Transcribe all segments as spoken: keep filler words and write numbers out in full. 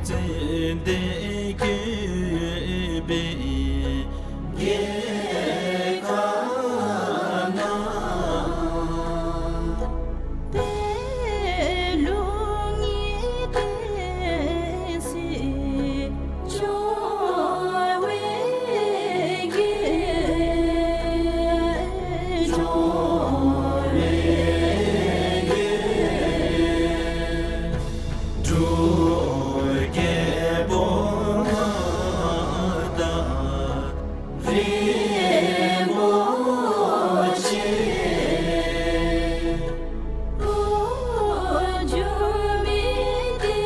ཙན་དན་བཀོད་པའི་རྒྱལ་ཁབ་ན། པད་ལུང་གི་བསྟན་སྲིད་སྐྱོང་བའི་རྒྱལ། སྐྱོང་བའི་རྒྱལ། འབྲུག་རྒྱལ་པོ་མངའ་བདག་རིན་པོ་ཆེ། འགྲོ་འགྱུར་མི་བདེ་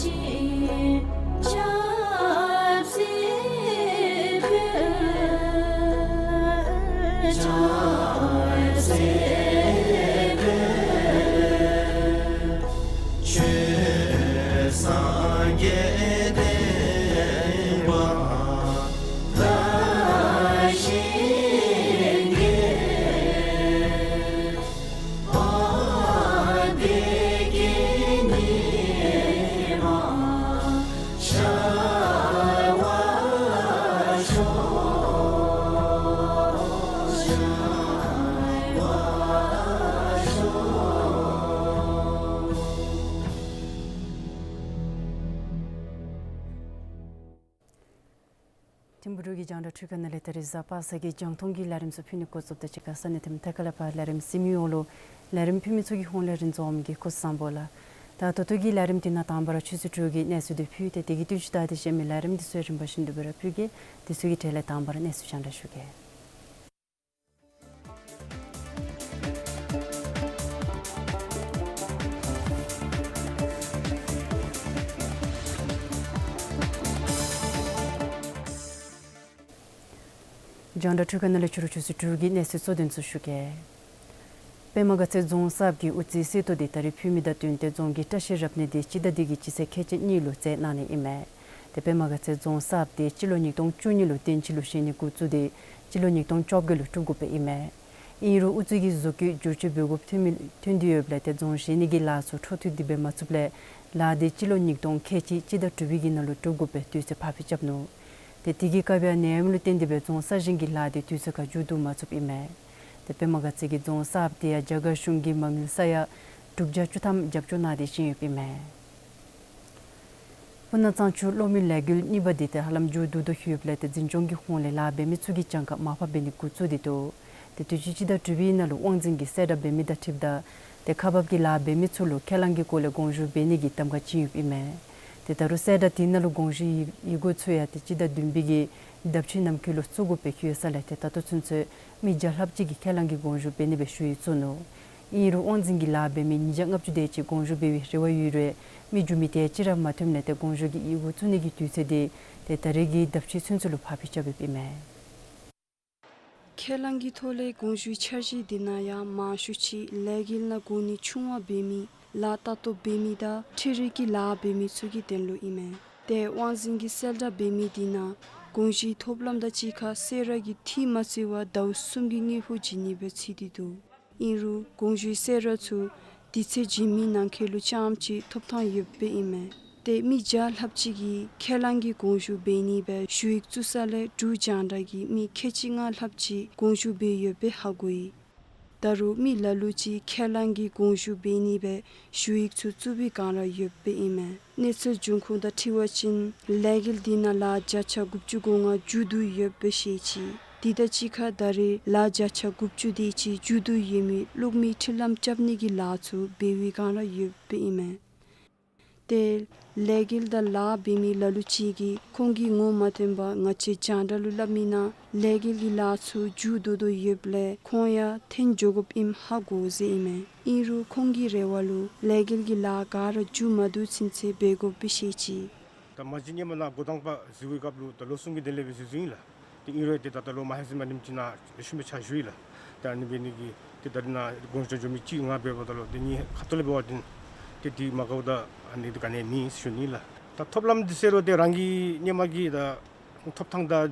ཅིང་ཆབ་སྲིད་འཕེལ། ཆབ་སྲིད་འཕེལ། ཆོས་སངས་རྒྱས་བསྟན་པ་དར་ཞིང་རྒྱས། དཔལ་བདེ་སྐྱིད་ཉི་མ་ཤར་བར་ཤོག། ཤར་བར་ཤོག། ཐིམ་ཕུག་འབྲུག་གི་རྒྱང་བསྒྲགས་འཕྲུལ་ཁང་ནང་ལས་ད་རིས་གཟའ་པ་སངས་ཀྱི་རྒྱང་མཐོང་གི་ལས་རིམ་ཚུ་ཕུལ་ནི་འགོ་བཙུགསཔ་དང་གཅིག་ཁར་ས་གནས་དེ་མཐའ་ཁ་ལས་ཕར་ལས་རིམ་གཟིགས་མི་ཡོངས་ལུ་ལས་རིམ་ཕུལ་མི་ཚུ་གི་ཧོངས་ལས་རིན་འཛོམས་ཀྱི་སྐུ་གཟུགས་བཟང་པོ་ལགས། ད་ད་ལྟོ་གི་ལས་རིམ་འདི་ནང་དང་པ་ར་ཆོས་སྲིད་དྲུག་གི་གནས་ཚུལ་འདི་ཕུལ་ཏེ་དེ་གི་བསྟུན་ཞུ་ད་དེ་གཞན་མི་ལས་རིམ་འདི་ཚུ་རིམ་པ་བཞིན་དུ་སྦེ་ར་ཕུལ་གེ། དེ་ཚུ་གི་གྲས་ལས་དང་པ་ར་གནས་ཚུལ་རྒྱང་བསྒྲགས་ཞུ་གེ། རྒྱང་བསྒྲགས་འཕྲུལ་ཁང་ནང་ལས་ཕྱི་རུ་ཆོས་སྲིད་དྲུག་གི་གནས་ཚུལ་གཙོ་དོན་ཚུ་ཞུ་གེ། པདྨ་དགའ་ཚལ་རྫོང་གསརཔ་གི་དབུ་རྩེའི་གསེར་ཏོག་འདི་ད་རིས་ཕུལ་མི་དང་བསྟུན་ཏེ་རྫོང་གི་བཀྲ་ཤིས་རབ་གནས་འདི་སྤྱི་ཟླ་འདི་གི་སྤྱི་ཚེས་ཁལ་གཅིག་གཉིས་ལུ་མཛད་གནང་ནི་ཨིན་མས། ཏེ་པདྨ་དགའ་ཚལ་རྫོང་གསརཔ་འདི་སྤྱི་ལོ་ཉིས་སྟོང་བཅུ་གཉིས་ལུ་དན་ཕྱི་ལུ་བཞེངས་ནི་འགོ་བཙུགས་ཏེ་སྤྱི་ལོ་ཉིས་སྟོང་བཅོ་བརྒྱད་ལུ་གྲུབ་དགོཔ་ཨིན་མས། ཨིན་རུང་དབུ་རྩེ་གི་བཟོ་བཀོད་བསྒྱུར་བཅོས་འབད་དགོཔ་ཐོན་མི་ཐོན་ཏེ་ཡོདཔ་ལས་ཏེ་རྫོང་བཞེངས་ནི་གི་ལཱ་ཚུ་འཕྲོ་མཐུད་དེ་སྦེ་མ་ཚུགསཔ་ལས་ལཱ་འདི་སྤྱི་ལོ་ཉིས་སྟོང་ཁལ་གཅིག་སྤྱི་ཟླ་དྲུག་པའི་གི་ནང་ལུ་གྲུབ་དགོ་པའི་དུས་ཚོད་ཕར་འགྱངས་ནུག། ཏེ་དེ་གི་བཀག་པའི་ནད་ཡམས་ལུ་བརྟེན་ཏེ་སྦེ་རྫོང་གསར་བཞེངས་ཀྱི་ལཱ་འདི་དུས་ཚོད་ཁར་མཇུག་བསྡུ་མ་ཚུགསཔ་ཨིན་མས། ཏེ་པདྨ་དགའ་ཚལ་གྱི་རྫོང་གསརཔ་འདི་ཡང་རྒྱ་གར་གཞུང་གིས་མ་དངུལ་ས་ཡ་དྲུག་བརྒྱ་བཅུ་ཐམ་རྒྱབ་སྐྱོར་གནང་སྟེ་བཞེངས་ཡོདཔ་ཨིན་མས། སྤུ་ན་གཙང་ཆུ་གློག་མེ་ལས་འགུལ་གཉིས་པ་འདི་ཏེ་ཧ་ལམ་མཇུག་བསྡུ་དོ་ཡོདཔ་ལས་ཏེ་འཛིན་སྐྱོང་གི་ཧོངས་ལས་ལཱ་འབད་མི་ཚུ་གིས་གྱངས་ཁ་མར་ཕབ་འབད་ནི་འགོ་བཙུགས་ཏེ་འདུག། ཏེ་དུས་ཅི་སྤྱི་ཟླ་དྲུག་པའི་ནང་ལུ་དབང་འཛིན་གྱིས་གསལ་བསྒྲགས་འབད་མི་དང་འཁྲིལཝ་ད་ཏེ་ཁག་འབག་གི་ལཱ་འབད་མི་ཚུ་ལུ་ཁས་བླངས་ཀྱི་སྐོར་ལས་དགོངས་ཞུ་འབད་ནི་གི་གདམ་ཁ་བྱིན་ཡོདཔ་ཨིན་མས། ཏེ་ད་རུང་གསལ་བསྒྲགས་དེ་ནང་ལུ་དགོངས་ཞུའི་ཡི་གུ་ཚུ་ཡང་ཏེ་སྤྱི་ཟླ་བདུན་པའི་གི་ཟླཝ་ཕྱེད་ནམ་འཁོད་ལུ་བཙུགས་དགོ་པའི་ཡོད་ས་ལས་ཏེ་ད་ལྟོ་ཚུན་ཚོད་མི་བརྒྱ་ལྷགཔ་ཅིག་གིས་ཁས་བླངས་ཀྱི་དགོངས་ཞུ་འབད་ནི་སྦེ་ཞུ་ཡིག་བཙུགས་ནུག། ཨིན་རུང་དབང་འཛིན་གྱི་ལཱ་འབད་མི་ཉིས་བརྒྱ་ལྔ་བཅུ་དེ་ཅིག་དགོངས་ཞུ་འབད་བའི་རེ་བ་ཡོད་རུང་མི་འགྱུར་མི་དེ་ཅིག་ར་མ་ཐོནམ་ལས་ཏེ་དགོངས་ཞུ་གི་ཡི་གུ་བཙུགས་ནི་གི་དུས་ཚོད་འདི་ཏེ་ད་རེས་ཀྱི་ཟླཝ་ཕྱེད་ཚུན་ཚོད་ལུ་ཕར་འགྱངས་ཡོདཔ་ཨིན་མས། ཁས་བླངས་ཀྱི་ཐོག་ལས་དགོངས་ཞུའི་འཆར་གཞི་འདི་ནང་ཡང་མང་ཤོས་ཅིག་ལས་འགུལ་ནང་གོ་གནས་ཆུང་བ་འབད་མི་ལཱ་ལྟ་རྟོག་འབད་མི་དང་འཕྲུལ་རིག་གི་ལཱ་འབད་མི་ཚུ་གི་དོན་ལུ་ཨིན་མས། ཏེ་དབང་འཛིན་གྱིས་གསལ་བསྒྲགས་འབད་མི་འདི་ནང་དགོངས་ཞུའི་ཐོབ་ལམ་དང་གཅིག་ཁར་གསོལ་རས་ཀྱི་འཐུས་མ་བརྩི་བར་ཟླཝ་གསུམ་གྱི་དངུལ་ཕོགས་བྱིན་ནི་སྦེ་ཚུད་དེ་འདུག། ཨིན་རུང་དགོངས་ཞུའི་གསོལ་རས་ཚུ་དུས་ཚོད་བྱིན་མི་ནང་འཁོད་ལུ་རྐྱངམ་ཅིག་ཐོབ་ཐངས་ཡོདཔ་ཨིན་མས། ཏེ་མི་བརྒྱ་ལྷགཔ་ཅིག་གིས་ཁས་བླངས་ཀྱི་དགོངས་ཞུ་འབད་ནི་སྦེ་ཞུ་ཡིག་བཙུགས་ས་ལས་འབྲུག་རྒྱང་བསྒྲགས་ཀྱིས་མི་ཁལ་གཅིག་ལྔ་ལྷགཔ་ཅིག་དགོངས་ཞུ་འབད་ཡོདཔ་སྦེ་ཧ་གོ་ཡི། ད་རུང་མི་ལ་ལུ་ཅིག་ཁས་བླངས་ཀྱི་དགོངས་ཞུ་འབད་ནི་སྦེ་ཞུ་ཡིག་ཚུ་བཙུགས་པའི་བསྒང་ར་ཡོདཔ་ཨིན་མས། གནས་ཚུལ་འབྱུང་ཁུངས་དང་འཁྲིལ་བ་ཅིན་ལས་འགུལ་འདི་ནང་ལཱ་བརྒྱ་ཆ་དགུ་བཅུ་གོ་ལྔ་མཇུག་བསྡུ་ཡོདཔ་སྦེ་ཤེས་ཅི། དེ་དང་གཅིག་ཁར་ད་རེས་ལཱ་བརྒྱ་ཆ་དགུ་བཅུ་དེ་ཅིག་མཇུག་བསྡུ་ཡོད་མི་གློག་མེ་འཕྲུལ་ལམ་རྐྱབ་ནི་གི་ལཱ་ཚུ་འབད་བའི་བསྒང་ར་ཡོདཔ་ཨིན་མས། ཏེ་ལས་འགུལ་དང་ལཱ་འབད་མི་ལ་ལུ་ཅིག་གིས་ཁོང་གིས་ངོ་མ་འཕྲོད་པར་ང་བཅས་རྒྱང་བསྒྲགས་ལུ་སླབ་མི་ནང་ལས་འགུལ་གྱི་ལཱ་ཚུ་མཇུག་བསྡུ་དོ་ཡོདཔ་ལས་ཁོང་ཡང་འཐོན་འགྱོ་དགོཔ་ཨིནམ་ཧ་གོ་ཟེར་ཨིན་མས། ཨིན་རུང་ཁོང་གི་རེ་བ་ལུ་ལས་འགུལ་གྱི་ལཱ་ག་ར་མཇུག་མ་བསྡུ་ཚུན་ཚོད་འབད་དགོཔ་སྦེ་ཤེས་ཅི། ད་མ་གཞི་སྔོན་མ་ནཱ་འགོ་དང་པ་གཟིགས་པའི་སྐབས་ལུ་ད་ལོ་གསུམ་གྱི་དོན་ལས་སྦེ་གཟིགས་གཟིགསཔ་ཨིན་ལགས། ཏེ་ཨིན་རུང་ཏེ་ད་ད་ལོ་མ་ཧེ་ཟེར་མ་ནེམ་ཅིག་ནང་ཤུལ་མ་ཕྱག་ཞུ་ཡི་ལགས། ད་ཨ་ནི་འབད་ནི་གིས་ཏེ་ད་རེས་ནཱ་དགོངས་ཞུ་འགྱོ་མི་གཅིག་ང་འབདཝ་ད་ལུ་ཏེ་ངེའི་ཁ་ཐུག་ལས་འབད་བ་ཅིན་ཏེ་དེ་མ་དགའཝ་ད་ཨ་ནི་འདི་ག་ནི་མེད་ཟེར་ཞུ་ནི་ལགས། ད་ཐོབ་ལམ་འདི་ཟེར་རུང་ཏེ་རང་གི་སྔོན་མ་གི་ད་ཐོབ་ཐངས་དང་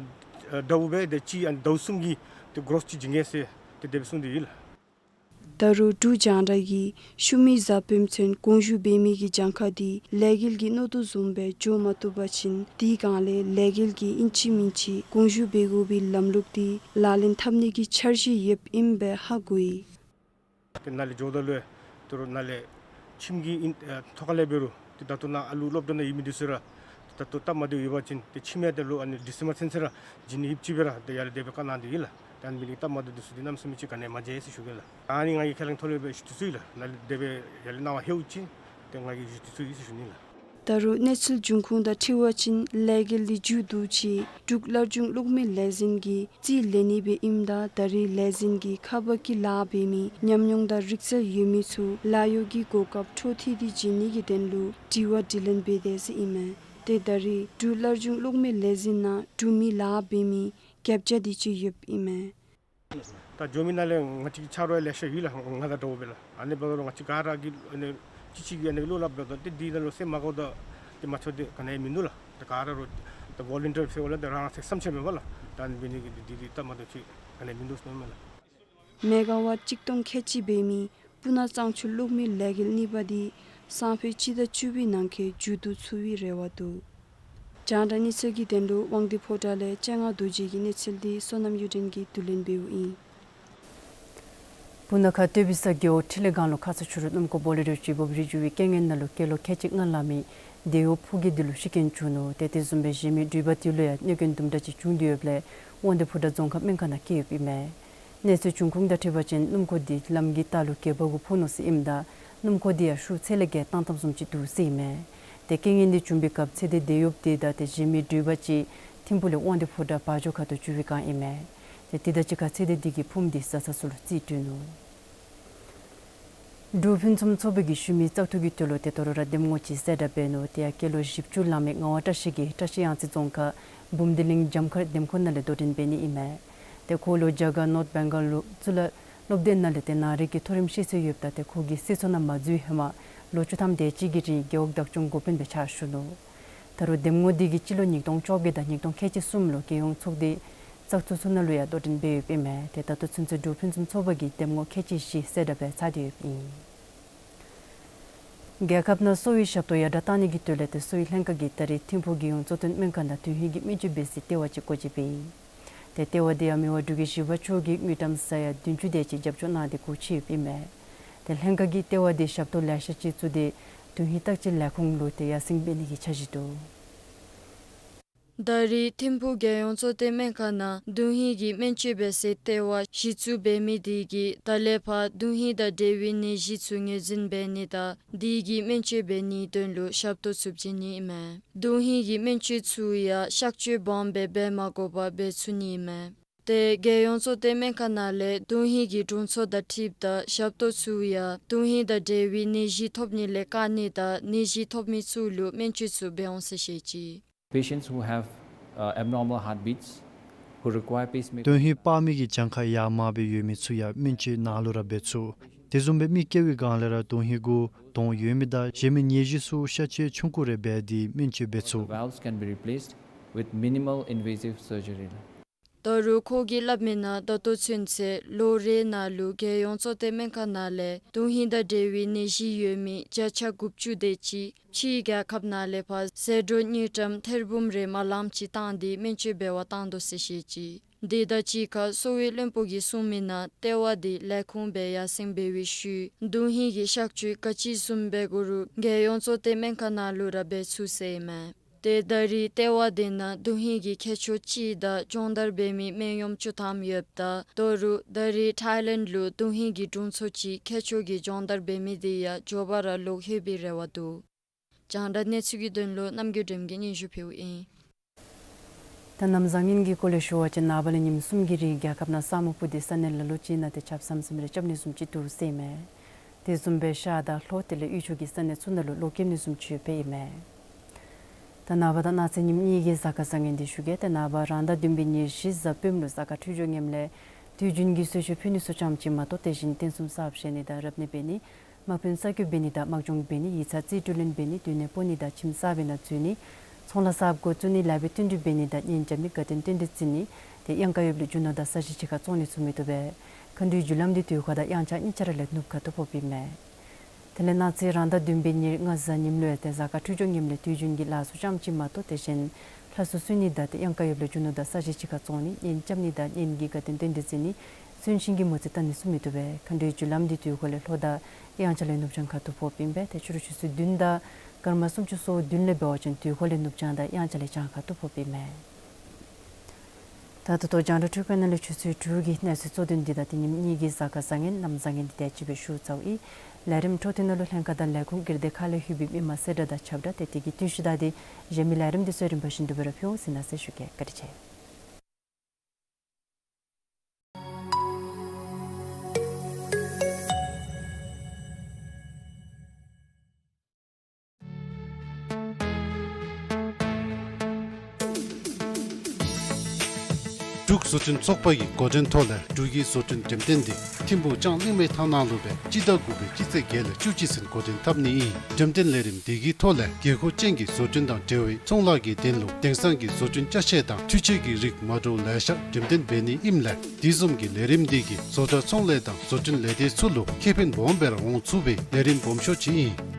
འདྲཝ་སྦེ་ཏེ་གཅིག་ཨ་ནི་ཟླཝ་གསུམ་གྱི་ཏེ་གོརོསི་ཅིག་བྱིན་གེ་ཟེར་ཏེ་དེ་སྦེ་གསུངས་ཏེ་ཡོད་ལགས། ད་རུང་འབྲུག་རྒྱང་བསྒྲགས་ཀྱིས་ཤུལ་མའི་གཟའ་སྤེནམ་ཚུན་དགོངས་ཞུ་འབད་མི་གི་གྱངས་ཁ་འདི་ལས་འགུལ་གྱི་མནོ་དོ་བཟུམ་སྦེ་འགྱོ་མ་བཏུབ་པ་ཅིན་དེའི་སྒང་ལས་ལས་འགུལ་གྱིས་ཨིན་ཅི་མིན་ཅི་དགོངས་ཞུ་འབད་དགོ་པའི་ལམ་ལུགས་འདི་ལག་ལེན་འཐབ་ནི་གི་འཆར་གཞི་ཡོདཔ་ཨིནམ་སྦེ་ཧ་གོ་ཡི། ཏེ་ནཱ་ལས་འགྱོཝ་ད་ལུ་ད་རུང་ནཱ་ལས་ཁྱིམ་གྱི་ཨིན་ཨེ་ཐོག་ཁ་ལས་འབད་རུང་ཏེ་ད་ལྟོ་ནཱ་ཨ་ལུ་སློབ་གྲྭ་ནང་ཡོད་མི་འདི་ཚུ་ར་ད་ལྟོ་སྟབས་མ་བདེཝ་ཡོད་པ་ཅིན་ཏེ་ཕྱི་མའི་ད་ལུ་ཨ་ནི་ཌི་སེམ་བར་ཚུན་ཚོད་ར་བྱིན་ནི་ཡོདཔ་ཅིག་སྦེ་ར་ཏེ་ཡར་ལས་དེ་སྦེ་བཀའ་གནང་སྟེ་ཡོད་ལགས། ད་ཨ་ནི་འབད་ནི་སྟབས་མ་བདེཝ་འདི་ཚུ་འདི་གནམ་མེད་ས་མེད་ཅིག་ག་ནི་ཡང་མ་མཇལ་ཟེར་ཞུ་གེ་ལགས། ཨ་ནི་ང་གིས་ཁས་བླངས་ཐོག་ལས་སྦེ་ཞུ་དོ་ཚུ་ཨིན་ལགས། ནཱ་ལས་དེ་སྦེ་ཡར་ལས་གནང་བ་ལྷོད་ཅི། ཏེ་ང་གིས་ཞུ་དོ་ཚུ་ཨིན་ཟེར་ཞུ་ནི་ལགས། ད་རུང་གནས་ཚུལ་འབྱུང་ཁུངས་དང་འཁྲིལ་བ་ཅིན་ལས་འགུལ་འདི་མཇུག་བསྡུ་ཅི། འབྲུག་སླར་འབྱུང་གློག་མེ་ལས་འཛིན་གྱིས་རྩིས་ལེན་ནི་སྦེ་ཨིནམ་ད་ད་རེས་ལས་འཛིན་གྱིས་ཁ་པར་གྱི་ལཱ་འབད་མི་ཉམས་མྱོང་དང་རིག་རྩལ་ཡོད་མི་ཚུ་ལཱ་གཡོག་གི་གོ་སྐབས་འཕྲོ་མཐུད་དེ་བྱིན་ནི་གི་དོན་ལུ་དྲི་བ་དྲིས་ལན་འབད་དེས་ཟེར་ཨིན་མས། ཏེ་ད་རེས་འབྲུག་སླར་འབྱུང་གློག་མེ་ལས་འཛིན་ནང་འབྲུག་མི་ལཱ་འབད་མི་བརྒྱད་བརྒྱ་དེ་ཅིག་ཡོདཔ་ཨིན་མས། ད་འགྱོ་མི་ནང་ལས་ང་བཅས་ཀྱི་ཆ་རོགས་ཡང་ལེ་ཤ་ཡོད་ལགས། ང་དང་འདྲཝ་སྦེ་ལགས། ཨ་ནི་འབདཝ་ད་ལུ་ང་བཅས་ག་ར་གིས་ཨ་ནི་གཅིག་གཅིག་གིས་ཨ་ནི་བློ་སླབ་འབདཝ་ད་ཏེ་འདི་ནང་ལུ་སེམས་མ་དགའཝ་ད་ཏེ་མ་ཚུགས་ཏེ་ག་ནི་ཡང་མིན་འདུག་ལགས། ཏེ་ག་ར་ར་ཏེ་བོ་ལུན་ཊིར་ཟེརཝ་ལས་ཏེ་རང་སེམས་བསམ་ཤེས་མེད་པ་ལགས། ད་ཨ་ནི་འབད་ནི་གི་འདི་འདི་སྟབས་མ་བདེཝ་ཅིག་ག་ནི་ཡང་མིན་འདུག་ཟེར་མནོཝ་མས་ལགས། མེ་ག་ཝཊ་གཅིག་སྟོང་ཁལ་གཅིག་འབད་མི་སྤུ་ན་གཙང་ཆུ་གློག་མེ་ལས་འགུལ་གཉིས་པ་འདི་སང་ཕོད་སྤྱི་ཟླ་བཅུ་པའི་ནང་འཁོད་མཇུག་བསྡུ་ཚུགས་པའི་རེ་བ་འདུག། རྒྱང་བསྒྲགས་གནས་ཚུལ་གྱི་དོན་ལུ་དབང་འདུས་ཕོ་བྲང་ལས་སྤྱན་སྔ་རྡོ་རྗེ་གི་གནས་ཚུལ་འདི་བསོད་ནམས་གཡུ་སྒྲོན་གྱིས་བསྡུ་ལེན་འབདཝ་ཨིན། སྤུ་ན་ཁ་སྟོད་པི་ས་རྒེད་འོག་ཁྲི་ལས་སྒང་ལུ་ཁ་ཙ་ཕྱི་རུ་སྣུམ་འཁོར་བོ་ལེ་རོ་ཅིག་འབོབ་རིལ་འགྱོ་བའི་རྐྱེན་ངན་ནང་ལུ་སྐྱེས་ལོ་ཁལ་གཅིག་ལྔ་ལང་མི་དེད་གཡོགཔ་ཕོ་སྐྱེས་འདི་ལུ་ཤི་རྐྱེན་བྱུང་ནུག། ཏེ་དེ་བཟུམ་སྦེ་གཞན་མི་འགྲུལ་པ་འདི་ལུ་ཡང་གནོད་སྐྱོན་དུམ་གྲ་ཅིག་བྱུང་སྟེ་ཡོདཔ་ལས་དབང་འདུས་ཕོ་བྲང་རྫོང་ཁག་སྨན་ཁང་ནང་བསྐྱལ་ཡོདཔ་ཨིན་མས། གནས་ཚུལ་འབྱུང་ཁུངས་དང་འཁྲིལ་བ་ཅིན་སྣུམ་འཁོར་འདི་ལམ་གྱི་ལྟག་ལུ་སྒལ་པ་གུ་ཕོག་ནུག་ཟེར་ཨིནམ་ད་སྣུམ་འཁོར་འདི་ཡང་ཤུགས་ཚད་ལས་བརྒལ་བཏང་བཏངམ་བཟུམ་ཅིག་འདུག་ཟེར་ཨིན་མས། ཏེ་རྐྱེན་ངན་འདི་བྱུང་བའི་སྐབས་ཚེ་འདས་དེད་གཡོགཔ་དེ་དང་ཏེ་གཞན་མི་འགྲུལ་པ་ཅིག་ཐིམ་ཕུག་ལས་དབང་འདུས་ཕོ་བྲང་བ་འཇོ་ཁ་ཐུག་འགྱོ་བའི་སྒང་ཨིན་མས། ཏེ་དེ་དང་གཅིག་ཁར་ཚེ་འདས་འདི་གི་ཕུངམ་འདི་བཟའ་ཚང་ཚུ་ལུ་རྩིས་སྤྲོད་ནུག། འབྲུག་ཕུན་སུམ་ཚོགས་པ་གིས་ཤུལ་མའི་བཙག་འཐུ་གི་དོན་ལུ་ཏེ་དོ་རུང་ར་འདེམས་ངོ་ཅིག་གསལ་བསྒྲགས་འབད་ནུག། དེ་ཡང་སྐྱེས་ལོ་བཞི་བཅུ་ལང་མི་ངག་དབང་བཀྲ་ཤིས་ཀྱིས་བཀྲ་ཤིས་གཡང་རྩེ་རྫོང་ཁག་འབུམ་སྡེ་གླིང་འཇམ་མཁར་འདེམས་ཁོངས་ནང་ལས་དོ་འགྲན་འབད་ནི་ཨིན་མས། ཏེ་ཁོ་ལུ་རྒྱ་གར་ནོརཐ་བེང་གཱལ་ལུ་གཙུག་ལག་སློབ་སྡེ་ནང་ལས་ཏེ་ནང་རིག་གི་མཐོ་རིམ་ཤེས་ཚད་ཡོདཔ་ད་ཏེ་ཁོ་གིས་སྲིད་ཚོགས་ནང་མ་འཛུལ་བའི་ཧེ་མ་ལོ་བཅུ་ཐམ་དེ་ཅིག་གི་རིང་རྒེད་འོག་བདག་སྐྱོང་འགོ་དཔོན་སྦེ་ཕྱག་ཞུ་ནུག། ད་རུང་འདེམས་ངོ་འདི་གིས་སྤྱི་ལོ་ཉིས་སྟོང་བཅོ་བརྒྱད་དང་ཉིས་སྟོང་ཁལ་གཅིག་གསུམ་ལུ་རྒྱལ་ཡོངས་ཚོགས་སྡེའི་བཙག་འཐུ་ཚུ་ནང་ལུ་ཡང་དོ་འགྲན་འབད་ཡོདཔ་ཨིན་མས། ཏེ་ད་ལྟོ་ཚུན་ཚོད་འབྲུག་ཕུན་སུམ་ཚོགས་པ་གིས་འདེམས་ངོ་ཁལ་གཅིག་བཞི་གསལ་བསྒྲགས་འབད་ཚར་ཏེ་ཡོདཔ་ཨིན། རྒྱལ་ཁབ་ནང་གསོ་བའི་ཞབས་ཏོག་ཡར་དྲག་གཏང་ནི་གི་དོན་ལས་ཏེ་གསོ་བའི་ལྷན་ཁག་གིས་ད་རེས་ཐིམ་ཕུག་རྒྱལ་ཡོངས་གཙོ་བསྟེན་སྨན་ཁང་ནང་དོན་ཧིང་གི་སྨན་བཅོས་འབད་སའི་ལྟེ་བ་ཅིག་སྒོ་འབྱེད་འབད་ཡི། ཏེ་ལྟེ་བ་འདི་ཡང་མི་དབང་འབྲུག་རྒྱལ་བཞི་པ་མཆོག་གིས་དངུལ་ཀྲམ་ས་ཡ་བདུན་ཅུ་དེ་ཅིག་རྒྱབ་སྐྱོར་གནང་སྟེ་སྒོ་ཕྱེ་ཡོདཔ་ཨིན་མས། ཏེ་ལྷན་ཁག་གིས་ལྟེ་བ་འདི་ཞབས་ཏོག་ལེ་ཤ་ཅིག་བཙུགས་ཏེ་དོན་ཧིང་བརྟག་དཔྱད་ལས་ཁུངས་ལུ་ཏེ་ཡར་སེང་འབད་ནི་གི་འཆར་གཞི་འདུག། ད་རེས་ཐིམ་ཕུག་རྒྱལ་ཡོངས་གཙོ་བསྟེན་སྨན་ཁང་ནང་དོན་ཧིང་གི་སྨན་བཅོས་འབད་སའི་ལྟེ་བ་གཞི་བཙུགས་འབད་མི་དེ་གིས་ད་ལས་ཕར་དོན་ཧིང་དང་འབྲེལ་བའི་ནད་གཞི་ཚུ་ངོས་འཛིན་འབད་ནི་དང་དེ་གི་སྨན་བཅོས་འབད་ནིའི་དོན་ལུ་ཞབས་ཏོག་ཚུ་བྱིན་ནི་ཨིན་མས། དོན་ཧིང་གི་སྨན་བཅོས་ཚུ་ཡང་གཤག་བཅོས་སྦོམ་སྦེ་འབད་མ་དགོ་པར་འབད་ཚུགས་ནི་ཨིན་མས། ཏེ་རྒྱལ་ཡོངས་གཙོ་བསྟེན་སྨན་ཁང་ནང་ལས་དོན་ཧིང་གི་དྲུང་འཚོ་དང་འཁྲིལཝ་ད་ཞབས་ཏོག་ཚུ་ཡང་དོན་ཧིང་དང་འབྲེལ་བའི་ནད་གཞི་ཐོབ་ནི་ལས་བཀག་ནི་དང་ནད་གཞི་ཐོབ་མི་ཚུ་ལུ་སྨན་བཅོས་ཚུ་འབད་འོང་ཟེར་བཤད་ཅི། Patients who have, uh, abnormal heartbeats, who require pacemakers དོན་ཧིང་སྤར་མི་གི་གྱངས་ཁ་ཡར་མར་སྦེ་ཡོད་མི་ཚུ་ཡང་སྨན་བཅོས་ནཱ་ལུ་ར་འབད་ཚུགས། དེ་བཟུམ་སྦེ་མི་སྐྱེ་བའི་སྒང་ལས་ར་དོན་ཧིང་གུ་དོང་ཡོད་མི་དང་གཞན་མི་ནད་གཞི་ཚུ་གཤག་བཅོས་ཆུང་ཀུ་རེ་འབད་དེ་སྨན་བཅོས་འབད་ཚུགས། The valves can be replaced with minimal invasive surgery. ད་རུང་ཁོ་གིས་སླབ་མི་ནང་ད་ལྟོ་ཚུན་ཚོད་ལོ་རེ་ནང་ལུ་རྒྱལ་ཡོངས་གཙོ་བསྟེན་སྨན་ཁང་ནང་ལས་དོན་ཧིང་དང་འབྲེལ་བའི་ནད་གཞི་ཡོད་མི་བརྒྱ་ཆ་དགུ་བཅུ་དེ་ཅིག་ཕྱིའི་རྒྱལ་ཁབ་ནང་ལས་ཕར་ཟད་འགྲོ་དངུལ་ཀྲམ་ཐེར་འབུམ་རེ་མ་ལངམ་ཅིག་བཏང་སྟེ་སྨན་བཅོས་འབད་བར་བཏང་དོ་ཟེར་བཤད་ཅི། དེ་དང་གཅིག་ཁར་གསོ་བའི་བློན་པོ་གིས་གསུང་མི་ནང་ལྟེ་བ་དེ་ལས་ཁུངས་སྦེ་ཡར་སེང་འབད་བའི་ཤུལ་དོན་ཧིང་གི་གཤག་བཅོས་ག་ཅི་བཟུམ་འབད་དགོ་རུང་རྒྱལ་ཡོངས་གཙོ་བསྟེན་སྨན་ཁང་ནང་ལུ་ར་འབད་ཚུགས་ཟེར་ཨིན་མས། ཏེ་ད་རེས་ལྟེ་བ་དེ་ནང་དོན་ཧིང་གི་མཁས་མཆོག་གཅིག་དང་སྦྱོང་བརྡར་འབད་མི་སྨན་གཡོགཔ་བཅུ་ཐམ་ཡོདཔ་ད་ད་རུང་ད་རེས་ཐའི་ལེནཌ་ལུ་དོན་ཧིང་གི་དྲུང་འཚོ་གཅིག་མཁས་མཆོག་གི་སྦྱོང་བརྡར་འབད་མི་དེ་ཡང་མགྱོགས་པ་ར་ལོག་ལྷོད་པའི་རེ་བ་འདུག། རྒྱང་བསྒྲགས་གནས་ཚུལ་གྱི་དོན་ལུ་རྣམ་རྒྱལ་སྒྲོལམ་གིས་སྙན་ཞུ་ཕུལཝ་ཨིན། ད་གནམ་བཟང་ངན་གྱི་སྐོར་ལས་ཞུ་བ་ཅིན་ནངས་པ་ལས་ཉིནམ་གསུམ་གྱི་རིང་རྒྱལ་ཁབ་ནང་ས་སྨུག་སྤུབས་ཏེ་ས་གནས་ལ་ལུ་ཅིག་ནང་ཏེ་ཆརཔ་ཟམ་ཟིམ་རེ་རྐྱབ་ནི་བཟུམ་ཅིག་འདུག་ཟེར་ཨིན་མས། དེ་བཟུམ་སྦེ་ཤར་དང་ལྷོ་དེ་ལས་དབུས་ཕྱོགས་ཀྱི་ས་གནས་ཚུ་ནང་ལུ་གློག་འཁྱུག་ནི་བཟུམ་ཅིག་ཡོདཔ་ཨིན་མས། ད་ནངས་པ་དང་གནངས་ཚེ་ཉིནམ་གཉིས་ཀྱི་གཟའ་སྐར་བཟང་ངན་འདི་ཞུ་གེ། ཏེ་ནངས་པ་རང་ཟླ་བདུན་པའི་ཉེར་བཞི་གཟའ་སྤེནམ་ལུ་གཟའ་སྐར་འཕྲོད་སྦྱོར་ངནམ་ལས་དུས་རྒྱུན་གྱི་གསོལ་མཆོད་ཕུལ་ནི་ཚུ་ཙམ་ཅིག་མ་གཏོགས་དེ་བཞིན་རྟེན་གསུམ་གསརཔ་བཞེངས་ནི་དང་རབ་གནས་འབད་ནི་དམག་དཔོན་རྩ་རྒྱུགས་འབད་ནི་དང་དམག་སྦྱོང་འབད་ནི་ཡིག་ཚང་རྩིས་སྤྲོད་ལེན་འབད་ནི་དུས་ནད་ཕོག་ནི་དང་ཁྱིམ་གསར་པའི་ནང་འཛུལ་ནི་ཚོང་ལཱ་གསརཔ་འགོ་བཙུགས་ནི་ལཱ་འབད་བསྟུན་གྲོས་འབད་ནི་དང་གཉེན་རྐྱབ་ནི་དགའ་སྟོན་རྟེན་འབྲེལ་བརྩི་ནི་ཏེ་གཡང་ཁ་ཡོདཔ་ལུ་རྒྱུ་ནོར་དང་ས་གཞི་ཕྱི་ཁར་བཙོང་ནི་ཚུ་མི་བཏུབ་པས། མཁའ་འགྲོའི་རྒྱུ་ལམ་འདི་དུས་འཁོར་དང་དབྱངས་འཆར་གཉིས་ཆ་ར་ལས་ནུབ་ཁ་ཐུག་ཕོགཔ་ཨིན་མས། དེ་ལས་གནངས་ཚེ་རང་ཟླ་བདུན་པའི་ཉེར་ལྔ་གཟའ་ཉིམ་ལུ་ཡང་ཏེ་གཟའ་སྐར་འཕྲོད་སྦྱོར་ངནམ་ལས་དུས་རྒྱུན་གྱི་ལཱ་ཚུ་ཙམ་ཅིག་མ་གཏོགས་དེ་བཞིན་ལྷ་སྲུང་གསོལ་ནི་དང་ཏེ་གཡང་ཁ་ཡོདཔ་ལས་རྒྱུ་ནོར་དང་ས་གཞི་གཅིག་ཁར་བཙོང་ནི་གཉེན་རྐྱབ་ནི་དང་གཉེན་གྱི་དགའ་སྟོན་རྟེན་འབྲེལ་བརྩི་ནི་གསོན་གཤིན་གྱི་མོ་རྩིས་བལྟ་ནི་ཚུ་མི་བཏུབ་པས། མཁའ་འགྲོའི་རྒྱུ་ལམ་འདི་དུས་འཁོར་ལས་ལྷོ་དང་དབྱངས་འཆར་ལས་ནུབ་བྱང་ཁ་ཐུག་ཕོགཔ་ཨིན་པས། ཏེ་ཕྱི་རུ་ཆུ་ཚོད་བདུན་དང་སྐར་མ་སུམ་ཅུ་སོ་བདུན་ལས་འབད་བ་ཅིན་དུས་འཁོར་ལས་ནུབ་བྱང་དང་དབྱངས་འཆར་ལས་བྱང་ཁ་ཐུག་ཕོགཔ་ཨིན་མས། ད་ད་ལྟོ་རྒྱང་བསྒྲགས་འཕྲུལ་ཁང་ནང་ལས་ཆུ་ཚོད་དྲུག་གི་གནས་ཚུལ་གཙོ་དོན་འདི་དང་དེ་ཉིནམ་གཉིས་ཀྱི་གཟའ་སྐར་བཟང་ངན་གནམ་བཟང་ངན་འདི་དེ་ཅིག་སྦེ་ཞུ་ཚརཝ་ཨིན། ལས་རིམ་འཕྲོ་མཐུད་ནང་ལུ་ལྷན་ཁག་དང་ལས་ཁུངས་སྒེར་སྡེ་ཁག་ལས་ལྷོད་པའི་མི་མང་གསལ་བསྒྲགས་དང་ཁྱབ་བསྒྲགས་ཏེ་དེ་གི་དུས་ཚོད་དང་དེ་གཞན་མི་ལས་རིམ་འདི་ཚུ་རིམ་པ་བཞིན་དུ་སྦེ་ར་ཕུལ་འོང་ཟེར་གནང་ཟེར་ཞུ་གེ། བཀའ་དྲིན་ཆེ། འབྲུག་བཟོ་སྐྲུན་ཚོགས་པ་གི་འགོ་འདྲེན་ཐོག་ལས་འབྲུག་གི་བཟོ་སྐྲུན་འགྲེམས་སྟོན་འདི་ཐིམ་ཕུག་ལྕང་གླིང་མའི་ཐང་ནང་ལུ་སྦེ་སྤྱི་ཟླ་དགུ་པའི་སྤྱི་ཚེས་བརྒྱད་ལས་བཅུ་གཅིག་ཚུན་འགོ་འདྲེན་འཐབ་ནི་ཨིན། འགྲེམས་སྟོན་ལས་རིམ་འདི་གི་ཐོག་ལས་དགོས་མཁོ་ཅན་གྱི་བཟོ་སྐྲུན་དང་འབྲེལ་བའི་ཚོང་ལཱ་གི་དོན་ལུ་དེང་སང་གི་བཟོ་སྐྲུན་ཅ་ཆས་དང་འཕྲུལ་ཆས་ཀྱི་རིགས་མ་འདྲཝ་ལེ་ཤ་འགྲེམས་སྟོན་འབད་ནི་ཨིནམ་ལས་དེ་བཟུམ་གྱི་ལས་རིམ་འདི་གིས་བཟོ་གྲྭ་ཚོང་ལས་དང་བཟོ་སྐྲུན་ལས་སྡེ་ཚུ་ལུ་ཁེ་ཕན་སྦོམ་སྦེ་ར་འོང་ཚུགས་པའི་ལས་རིམ་སྦོམ་ཤོས་ཅིག་ཨིན།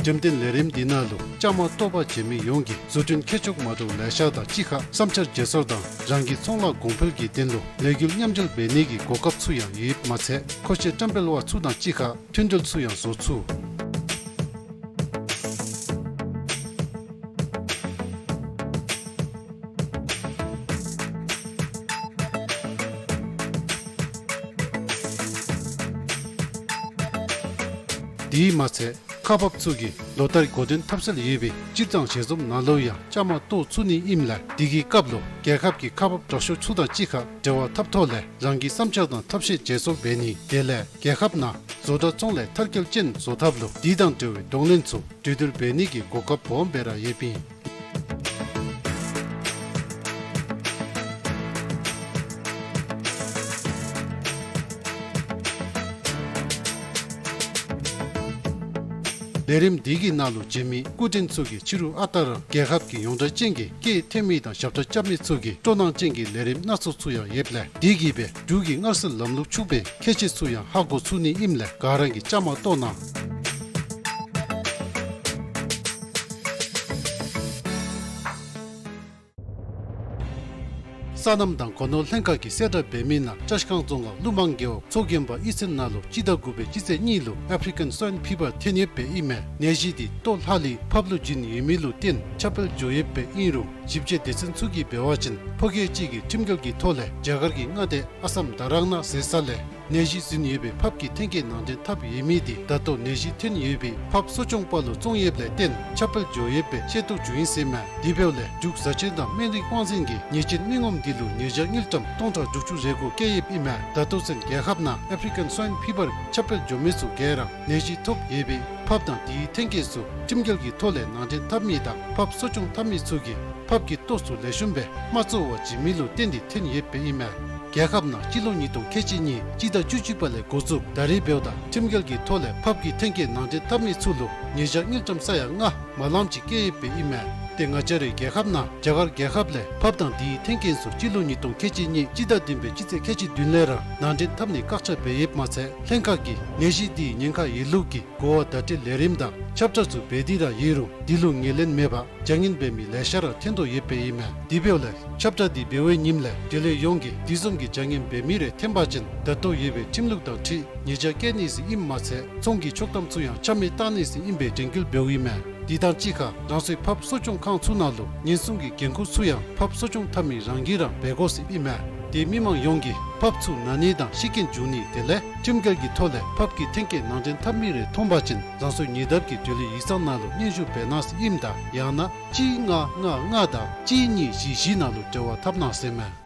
འགྲེམས་སྟོན་ལས་རིམ་འདི་ནང་ལུ་བཅའ་མར་གཏོགས་པར་བྱོན་མི་ཡོངས་ཀྱིས་བཟོ་སྐྲུན་མཁས་མཆོག་མ་འདྲཝ་ལེ་ཤ་དང་གཅིག་ཁར་བསམ་འཆར་བརྗེ་སོར་དང་རང་གི་ཚོང་ལཱ་གོང་འཕེལ་གྱི་དོན་ལུ་ལས་འགུལ་མཉམ་འབྲེལ་འབད་ནི་གི་གོ་སྐབས་ཚུ་ཡང་ཡོདཔ་མ་ཚད་མཁོ་ཆས་བཀྲམ་སྤེལ་བ་ཚུ་དང་གཅིག་ཁར་མཐུན་འབྲེལ་ཚུ་ཡང་བཟོ་ཚུགས། དེ་མ་ཚད་ཁག་འབགཔ་ཚུ་གིས་ལོ་ལྟར་འགོ་འདྲེན་འཐབ་སྲོལ་ཡོད་པའི་སྤྱིར་བཏང་ཞལ་འཛོམས་ནང་ལུ་ཡང་བཅའ་མར་གཏོགས་ཚུགས་ནི་ཨིནམ་ལས་དེ་གི་སྐབས་ལུ་རྒྱལ་ཁབ་ཀྱི་ཁག་འབགཔ་དྲག་ཤོས་ཚུ་དང་གཅིག་ཁར་འབྲེལ་བ་འཐབ་ཐོག་ལས་རང་གི་བསམ་འཆར་དང་ཐབས་ཤེས་བརྗེ་སོར་འབད་ནི་དེ་ལས་རྒྱལ་ཁབ་ནང་བཟོ་གྲྭ་ཚོང་ལས་མཐར་སྐྱེལ་ཅན་བཟོ་ཐབས་ལུ་དེ་དང་འབྲེལ་བའི་གདོང་ལེན་ཚུ་གྲོས་བསྡུར་འབད་ནི་གི་གོ་སྐབས་སྦོམ་སྦེ་ར་ཡོདཔ་ཨིན། ལས་རིམ་འདི་གི་ནང་ལུ་བྱོན་མི་སྐུ་མགྲོན་ཚུ་གིས་ཕྱི་རུ་ཨ་རྟག་ར་རྒྱལ་ཁབ་ཀྱི་ཡོངས་གྲགས་ཅན་གྱི་སྐད་འཐེན་མི་དང་ཞབས་ཁྲ་རྐྱབ་མི་ཚུ་གི་སྤྲོ་སྣང་ཅན་གྱི་ལས་རིམ་སྣ་ཚོགས་ཚུ་ཡང་ཡོདཔ་ལས་དེ་གིས་སྦེ་འབྲུག་གི་སྔར་སྲོལ་ལམ་ལུགས་ཕྱུག་པའི་ཁྱད་ཆོས་ཚུ་ཡང་ཧ་གོ་ཚུགས་ནི་ཨིནམ་ལས་ག་ར་གིས་བཅའ་མར་གཏོགས་གནང་། སོ་ནམ་དང་སྒོ་ནོར་ལྷན་ཁག་གིས་གསལ་བསྒྲགས་འབད་མི་ནང་བཀྲིས་སྒང་རྫོང་ཁག་ཀླུ་འབངས་རྒེད་འོག་མཚོ་རྒན་པ་ཨི་ཚན་ནང་ལུ་སྤྱི་ཟླ་དགུ་པའི་སྤྱི་ཚེས་གཉིས་ལུ་ཨེཕ་རི་ཀན་སྭའིན་ཕི་བར་ཐོན་ཡོདཔ་ཨིན་མས། ནད་གཞི་འདི་ལྟོ་ལྷག་ལུས་ཕགཔ་ལུ་བྱིན་ཡོད་མི་ལུ་བརྟེན་ཁྱབ་སྤེལ་འགྱོ་ཡོདཔ་ཨིན་རུང་ཞིབ་དཔྱད་སྡེ་ཚན་ཚུ་གིས་འབད་བ་ཅིན་ཕོ་སྐྱེས་ཅིག་གིས་ཁྲིམས་འགལ་གྱི་ཐོག་ལས་རྒྱ་གར་གྱི་མངའ་སྡེ་ཨ་སམ་དྷ་རམ་ན་ཟེར་ས་ལས་ནད་གཞི་ཟིན་ཡོད་པའི་ཕགཔ་གི་ཐོན་སྐྱེད་ནང་འདྲེན་འཐབ་ཡོད་མི་འདི་ད་ལྟོ་ནད་གཞི་ཐོན་ཡོད་པའི་ཕགཔ་གསོ་སྐྱོང་པ་ལུ་བཙོང་ཡོདཔ་ལས་བརྟེན་ཁྱབ་སྤེལ་འགྱོ་ཡོདཔ་སྦེ་ཤེས་རྟོགས་བྱུང་ཡི་ཟེར་མས། དེ་འབདཝ་ལས་འབྲུག་བཟའ་ཆེན་དང་སྨན་རིགས་དབང་འཛིན་གྱིས་ཉེས་ཅན་མི་ངོམ་འདི་ལུ་ཉེས་བྱ་དངུལ་ཀྲམ་སྟོང་ཕྲག་དྲུག་ཅུ་རེ་དགུ་བཀལ་ཡོདཔ་ཨིན་མས། ད་ལྟོ་ཚུན་རྒྱལ་ཁབ་ནང་ཨེཕ་རི་ཀན་སྭའིན་ཕི་བར་ཁྱབ་སྤེལ་འགྱོ་མི་ཚུ་ག་ར་ནད་གཞི་ཐོབ་ཡོད་པའི་ཕགཔ་དང་དེའི་ཐོན་སྐྱེད་ཚུ་ཁྲིམས་འགལ་གྱི་ཐོག་ལས་ནང་འདྲེན་འཐབ་མི་དང་ཕགཔ་གསོ་སྐྱོང་འཐབ་མི་ཚུ་གིས་ཕགཔ་གི་ལྟོ་ཚུ་ལེགས་ཤོམ་སྦེ་མ་བཙོ་བར་བྱིན་མི་ལུ་བརྟེན་ཏེ་ཐོན་ཡོདཔ་ཨིན་མས། རྒྱལ་ཁབ་ནང་སྤྱི་ལོ་ཉིས་སྟོང་ཁལ་གཅིག་གཉིས་སྤྱི་ཟླ་བཅུ་གཅིག་པ་ལས་འགོ་བཙུགས་ད་རེས་འབདཝ་ད་ཁྲིམས་འགལ་གྱི་ཐོག་ལས་ཕགཔ་གི་ཐོན་སྐྱེད་ནང་འདྲེན་འཐབ་མི་ཚུ་ལུ་ཉེས་བྱ་དངུལ་ཀྲམ་ས་ཡ་ལྔ་མ་ལངམ་ཅིག་བཀལ་ཡོདཔ་ཨིན་མས། ཏེ་ང་བཅས་རའི་རྒྱལ་ཁབ་ནང་རྒྱ་གར་རྒྱལ་ཁབ་ལས་ཕགཔ་དང་དེའི་ཐོན་སྐྱེད་ཚུ་སྤྱི་ལོ་ཉིས་སྟོང་ཁལ་གཅིག་གཉིས་སྤྱི་ཟླ་བདུན་པའི་སྤྱི་ཚེས་ཁལ་གཅིག་བདུན་ལས་ར་ནང་འདྲེན་འཐབ་ནི་བཀག་ཆ་འབད་ཡོདཔ་མ་ཚད་ལྷན་ཁག་གིས་ནད་གཞི་འདི་ཉེན་ཁ་ཡོད་ལུགས་ཀྱི་གོ་བ་བརྡ་སྤྲོད་ལས་རིམ་དང་ཁྱབ་བསྒྲགས་ཚུ་འབད་དེ་ར་ཡོད་རུང་དེ་ལུ་ངོས་ལེན་མེད་པར་བྱ་ངན་འབད་མི་ལེ་ཤ་ར་ཐོན་དོ་ཡོདཔ་ཨིན་མས། དེ་འབདཝ་ལས་ཁྱབ་བསྒྲགས་འདི་འབད་བའི་ཉིནམ་ལས་དེ་ལས་ཡོངས་ཀྱིས་དེ་བཟུམ་གྱི་བྱ་ངན་འབད་མི་རེ་ཐོན་པ་ཅིན་ད་ལྟོ་ཡོད་པའི་ཁྲིམས་ལུགས་དང་འཁྲིལ་ཉེས་བྱ་བཀལ་ནི་ཟེར་ཨིནམ་མ་ཚད་ཚོང་གི་ཆོག་ཐམ་ཚུ་ཡང་ཆ་མེད་བཏང་ནི་ཟེར་ཨིན་པའི་དྲན་སྐུལ་འབདཝ་ཨིན་མས། དེ་དང་གཅིག་ཁར་རང་སོའི་ཕགཔ་གསོ་སྐྱོང་ཁང་ཚུ་ནང་ལུ་ཉེན་སྲུང་གི་འགན་ཁུར་ཚུ་ཡང་ཕགཔ་གསོ་སྐྱོང་འཐབ་མི་རང་གིས་ར་འབད་དགོ་ཟེར་ཨིན་མས། དེ་མི་མང་ཡོངས་ཀྱིས་ཕགཔ་ཚུ་ན་ནི་དང་ཤི་རྐྱེན་འབྱུང་ནི་དེ་ལས་ཁྲིམས་འགལ་གྱི་ཐོག་ལས་ཕགཔ་གི་ཐོན་སྐྱེད་ནང་འདྲེན་འཐབ་མི་རེ་མཐོང་པ་ཅིན་རང་སོའི་ཉེ་འདབས་ཀྱི་འབྲེལ་ཡོད་ཡིག་ཚང་ནང་ལུ་སྙན་ཞུ་འབད་གནང་ཟེར་ཨིནམ་ད་ཡང་ན་གཅིག་ལྔ་ལྔ་ལྔ་དང་གཅིག་གཉིས་བཞི་བཞི་ནང་ལུ་འབྲེལ་བ་འཐབ་གནང་ཟེར་མས།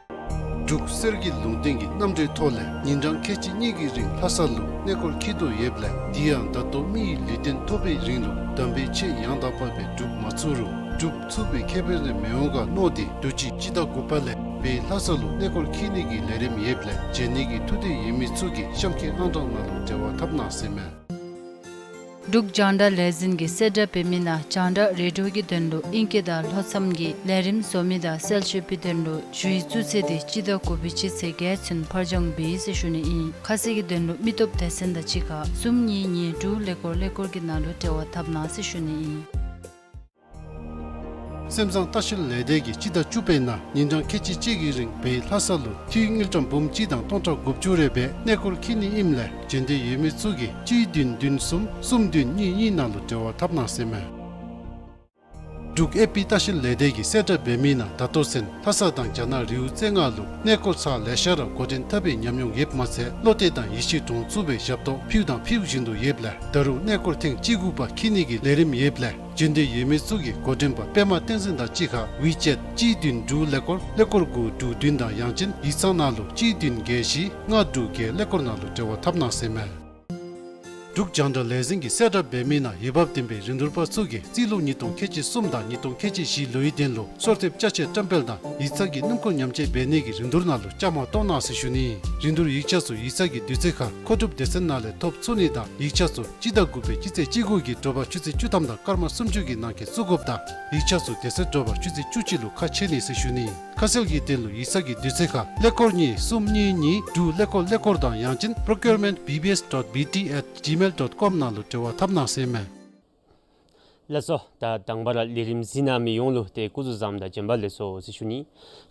འབྲུག་གསེར་གྱི་ལུང་བསྟན་གྱི་རྣམ་འགྲེལ་ཐོག་ལས་ཉིན་གྲངས་ཁལ་གཅིག་གཉིས་ཀྱི་རིང་ལྷ་ས་ལུ་གནས་སྐོར་འཁྱིད་དོ་ཡོདཔ་ལས་དེ་ཡང་ད་ལྟོ་མི་ཡི་ལུས་རྟེན་ཐོབ་པའི་རིང་ལུ་དམ་པའི་ཆོས་ཡང་དག་པ་སྦེ་སྒྲུབ་མ་ཚུགས་རུང་སྒྲུབ་ཚུགས་པའི་ཁེ་ཕན་རེ་མི་འོང་ག་མནོ་སྟེ་དུས་ཅི་སྤྱི་ཟླ་དགུ་པ་ལས་སྦེ་ལྷ་ས་ལུ་གནས་སྐོར་འཁྱིད་ནི་གི་ལས་རིམ་ཡོདཔ་ལས་བྱོན་ནི་གི་ཐུགས་འདོད་ཡོད་མི་ཚུ་གིས་གཤམ་འཁོད་ཨང་གྲངས་ནང་ལུ་འབྲེལ་བ་འཐབ་གནང་ཟེར་མས། འབྲུག་རྒྱང་བསྒྲགས་ལས་འཛིན་གྱིས་གསལ་བསྒྲགས་འབད་མི་ནང་རྒྱང་བསྒྲགས་རེ་ཌི་ཡོ་གི་དོན་ལུ་ཨིང་སྐད་དང་ལྷོ་མཚམས་ཀྱི་ལས་རིམ་བཟོ་མི་དང་གསལ་བཤད་པའི་དོན་ལུ་ཞུ་ཡིག་བཙུགས་ཚེས་འདི་སྤྱི་ཟླ་དགུ་པའི་སྤྱི་ཚེས་བརྒྱད་ཚུན་ཕར་འགྱངས་འབད་ཟེར་ཞུ་ནི་ཨིན། ཁ་གསལ་གྱི་དོན་ལུ་མི་སྟོབས་སྡེ་ཚན་དང་གཅིག་ཁར་གསུམ་གཉིས་གཉིས་དྲུག་ཀླད་ཀོར་ཀླད་ཀོར་གྱི་ནང་ལུ་འབྲེལ་བ་འཐབ་གནང་ཟེར་ཞུ་ནི་ཨིན། སེམས་བཟང་ལྟ་བཤལ་ལས་སྡེ་གིས་སྤྱི་ཟླ་བཅུ་པའི་ནང་ཉིན་གྲངས་ཁལ་གཅིག་གཅིག་གི་རིང་བལ་ལྷ་ས་ལུ་འཐུས་དངུལ་ཀྲམ་འབུམ་གཅིག་དང་སྟོང་ཕྲག་དགུ་བཅུ་རེ་སྦེ་གནས་སྐོར་འཁྱིད་ནི་ཨིནམ་ལས་འབྱོན་འདོད་ཡོད་མི་ཚུ་གིས་གཅིག་བདུན་བདུན་གསུམ་གསུམ་བདུན་གཉིས་གཉིས་ནང་ལུ་འབྲེལ་བ་འཐབ་གནང་ཟེར་མས། འབྲུག་ཨེ་པི་ལྟ་བཤལ་ལས་སྡེ་གིས་གསལ་བསྒྲགས་འབད་མི་ནང་ད་ལྟོ་ཚུན་ལྷ་ས་དང་རྒྱ་ནག་རི་བོ་རྩེ་ལྔ་ལུ་གནས་སྐོར་ཚར་ལེ་ཤ་ར་འགོ་འདྲེན་འཐབ་པའི་ཉམས་མྱོང་ཡོདཔ་མ་ཚད་བློ་གཏད་དང་ཡིད་ཆེས་འདྲོངས་ཚུགས་པའི་ཞབས་ཏོག་ཕུལཝ་དང་ཕུལ་བཞིན་དུ་ཡོདཔ་ལས་ད་རུང་གནས་སྐོར་ཐེངས་གཅིག་དགུ་པ་འཁྱིད་ནི་གི་ལས་རིམ་ཡོདཔ་ལས་འབྱོན་འདོད་ཡོད་མི་ཚུ་གིས་འགོ་འདྲེན་པ་པདྨ་བསྟན་འཛིན་དང་གཅིག་ཁར་ཝི་ཅེཊ་གཅིག་བདུན་དྲུག་ཀླད་ཀོར་ཀླད་ཀོར་དགུ་དྲུག་བདུན་དང་ཡང་ཅིན་ཡིག་ཚང་ནང་ལུ་གཅིག་བདུན་བརྒྱད་བཞི་ལྔ་དྲུག་བརྒྱད་ཀླད་ཀོར་ནང་ལུ་འབྲེལ་བ་འཐབ་གནང་ཟེར་མས། འབྲུག་རྒྱང་བསྒྲགས་ལས་འཛིན་གྱིས་གསལ་བསྒྲགས་འབད་མི་ནང་འོས་འབབ་ལྡན་པའི་རིན་བསྡུར་པ་ཚུ་གིས་རྩིས་ལོ་ཉིས་སྟོང་ཁལ་གཅིག་གསུམ་དང་ཉིས་སྟོང་ཁལ་གཅིག་བཞི་ལོའི་དོན་ལུ་གསོལ་འདེབས་ཅ་ཆས་བཀྲམ་སྤེལ་དང་ཡིག་ཚང་གི་སྣུམ་འཁོར་ཉམས་བཅོས་འབད་ནི་གི་རིན་བསྡུར་ནང་ལུ་བཅའ་མར་གཏོགས་གནང་ཟེར་ཞུ་ནི། རིན་བསྡུར་ཡིག་ཆ་ཚུ་ཡིག་ཚང་གི་དུས་ཚོད་ཁར་མཁོ་སྒྲུབ་སྡེ་ཚན་ནང་ལས་ཐོབ་ཚུགས་ནི་དང་ཡིག་ཆ་ཚུ་སྤྱི་ཟླ་དགུ་པའི་སྤྱི་ཚེས་བཅུ་དགུ་གི་དྲོ་པ་ཆུ་ཚོད་བཅུ་ཐམ་དང་སྐར་མ་སུམ་ཅུ་གི་ནང་འཁོད་བཙུགས་དགོཔ་དང་ཡིག་ཆ་ཚུ་དེ་ཚེ་དྲོ་པ་ཆུ་ཚོད་བཅུ་གཅིག་ལུ་ཁ་ཕྱེ་ནི་ཟེར་ཞུ་ནི། ཁ་གསལ་གྱི་དོན་ལུ་ཡིག་ཚང་གི་དུས་ཚོད་ཁར་ཀླད་ཀོར་གཉིས་གསུམ་གཉིས་གཉིས་དྲུག་ཀླད་ཀོར་ཀླད་ཀོར་དང་ཡང་ཅིན་procurement B B S dot B T at gmail dot com ནང་ལུ་འབྲེལ་བ་འཐབ་གནང་ཟེར་མས། ལགས་སོ། ད་དང་པ་ར་ལས་རིམ་གཟིགས་གནང་མི་ཡོངས་ལུ་ཏེ་སྐུ་གཟུགས་བཟང་དང་བྱོན་པ་ལེགས་སོ་ཟེར་ཞུ་ནི།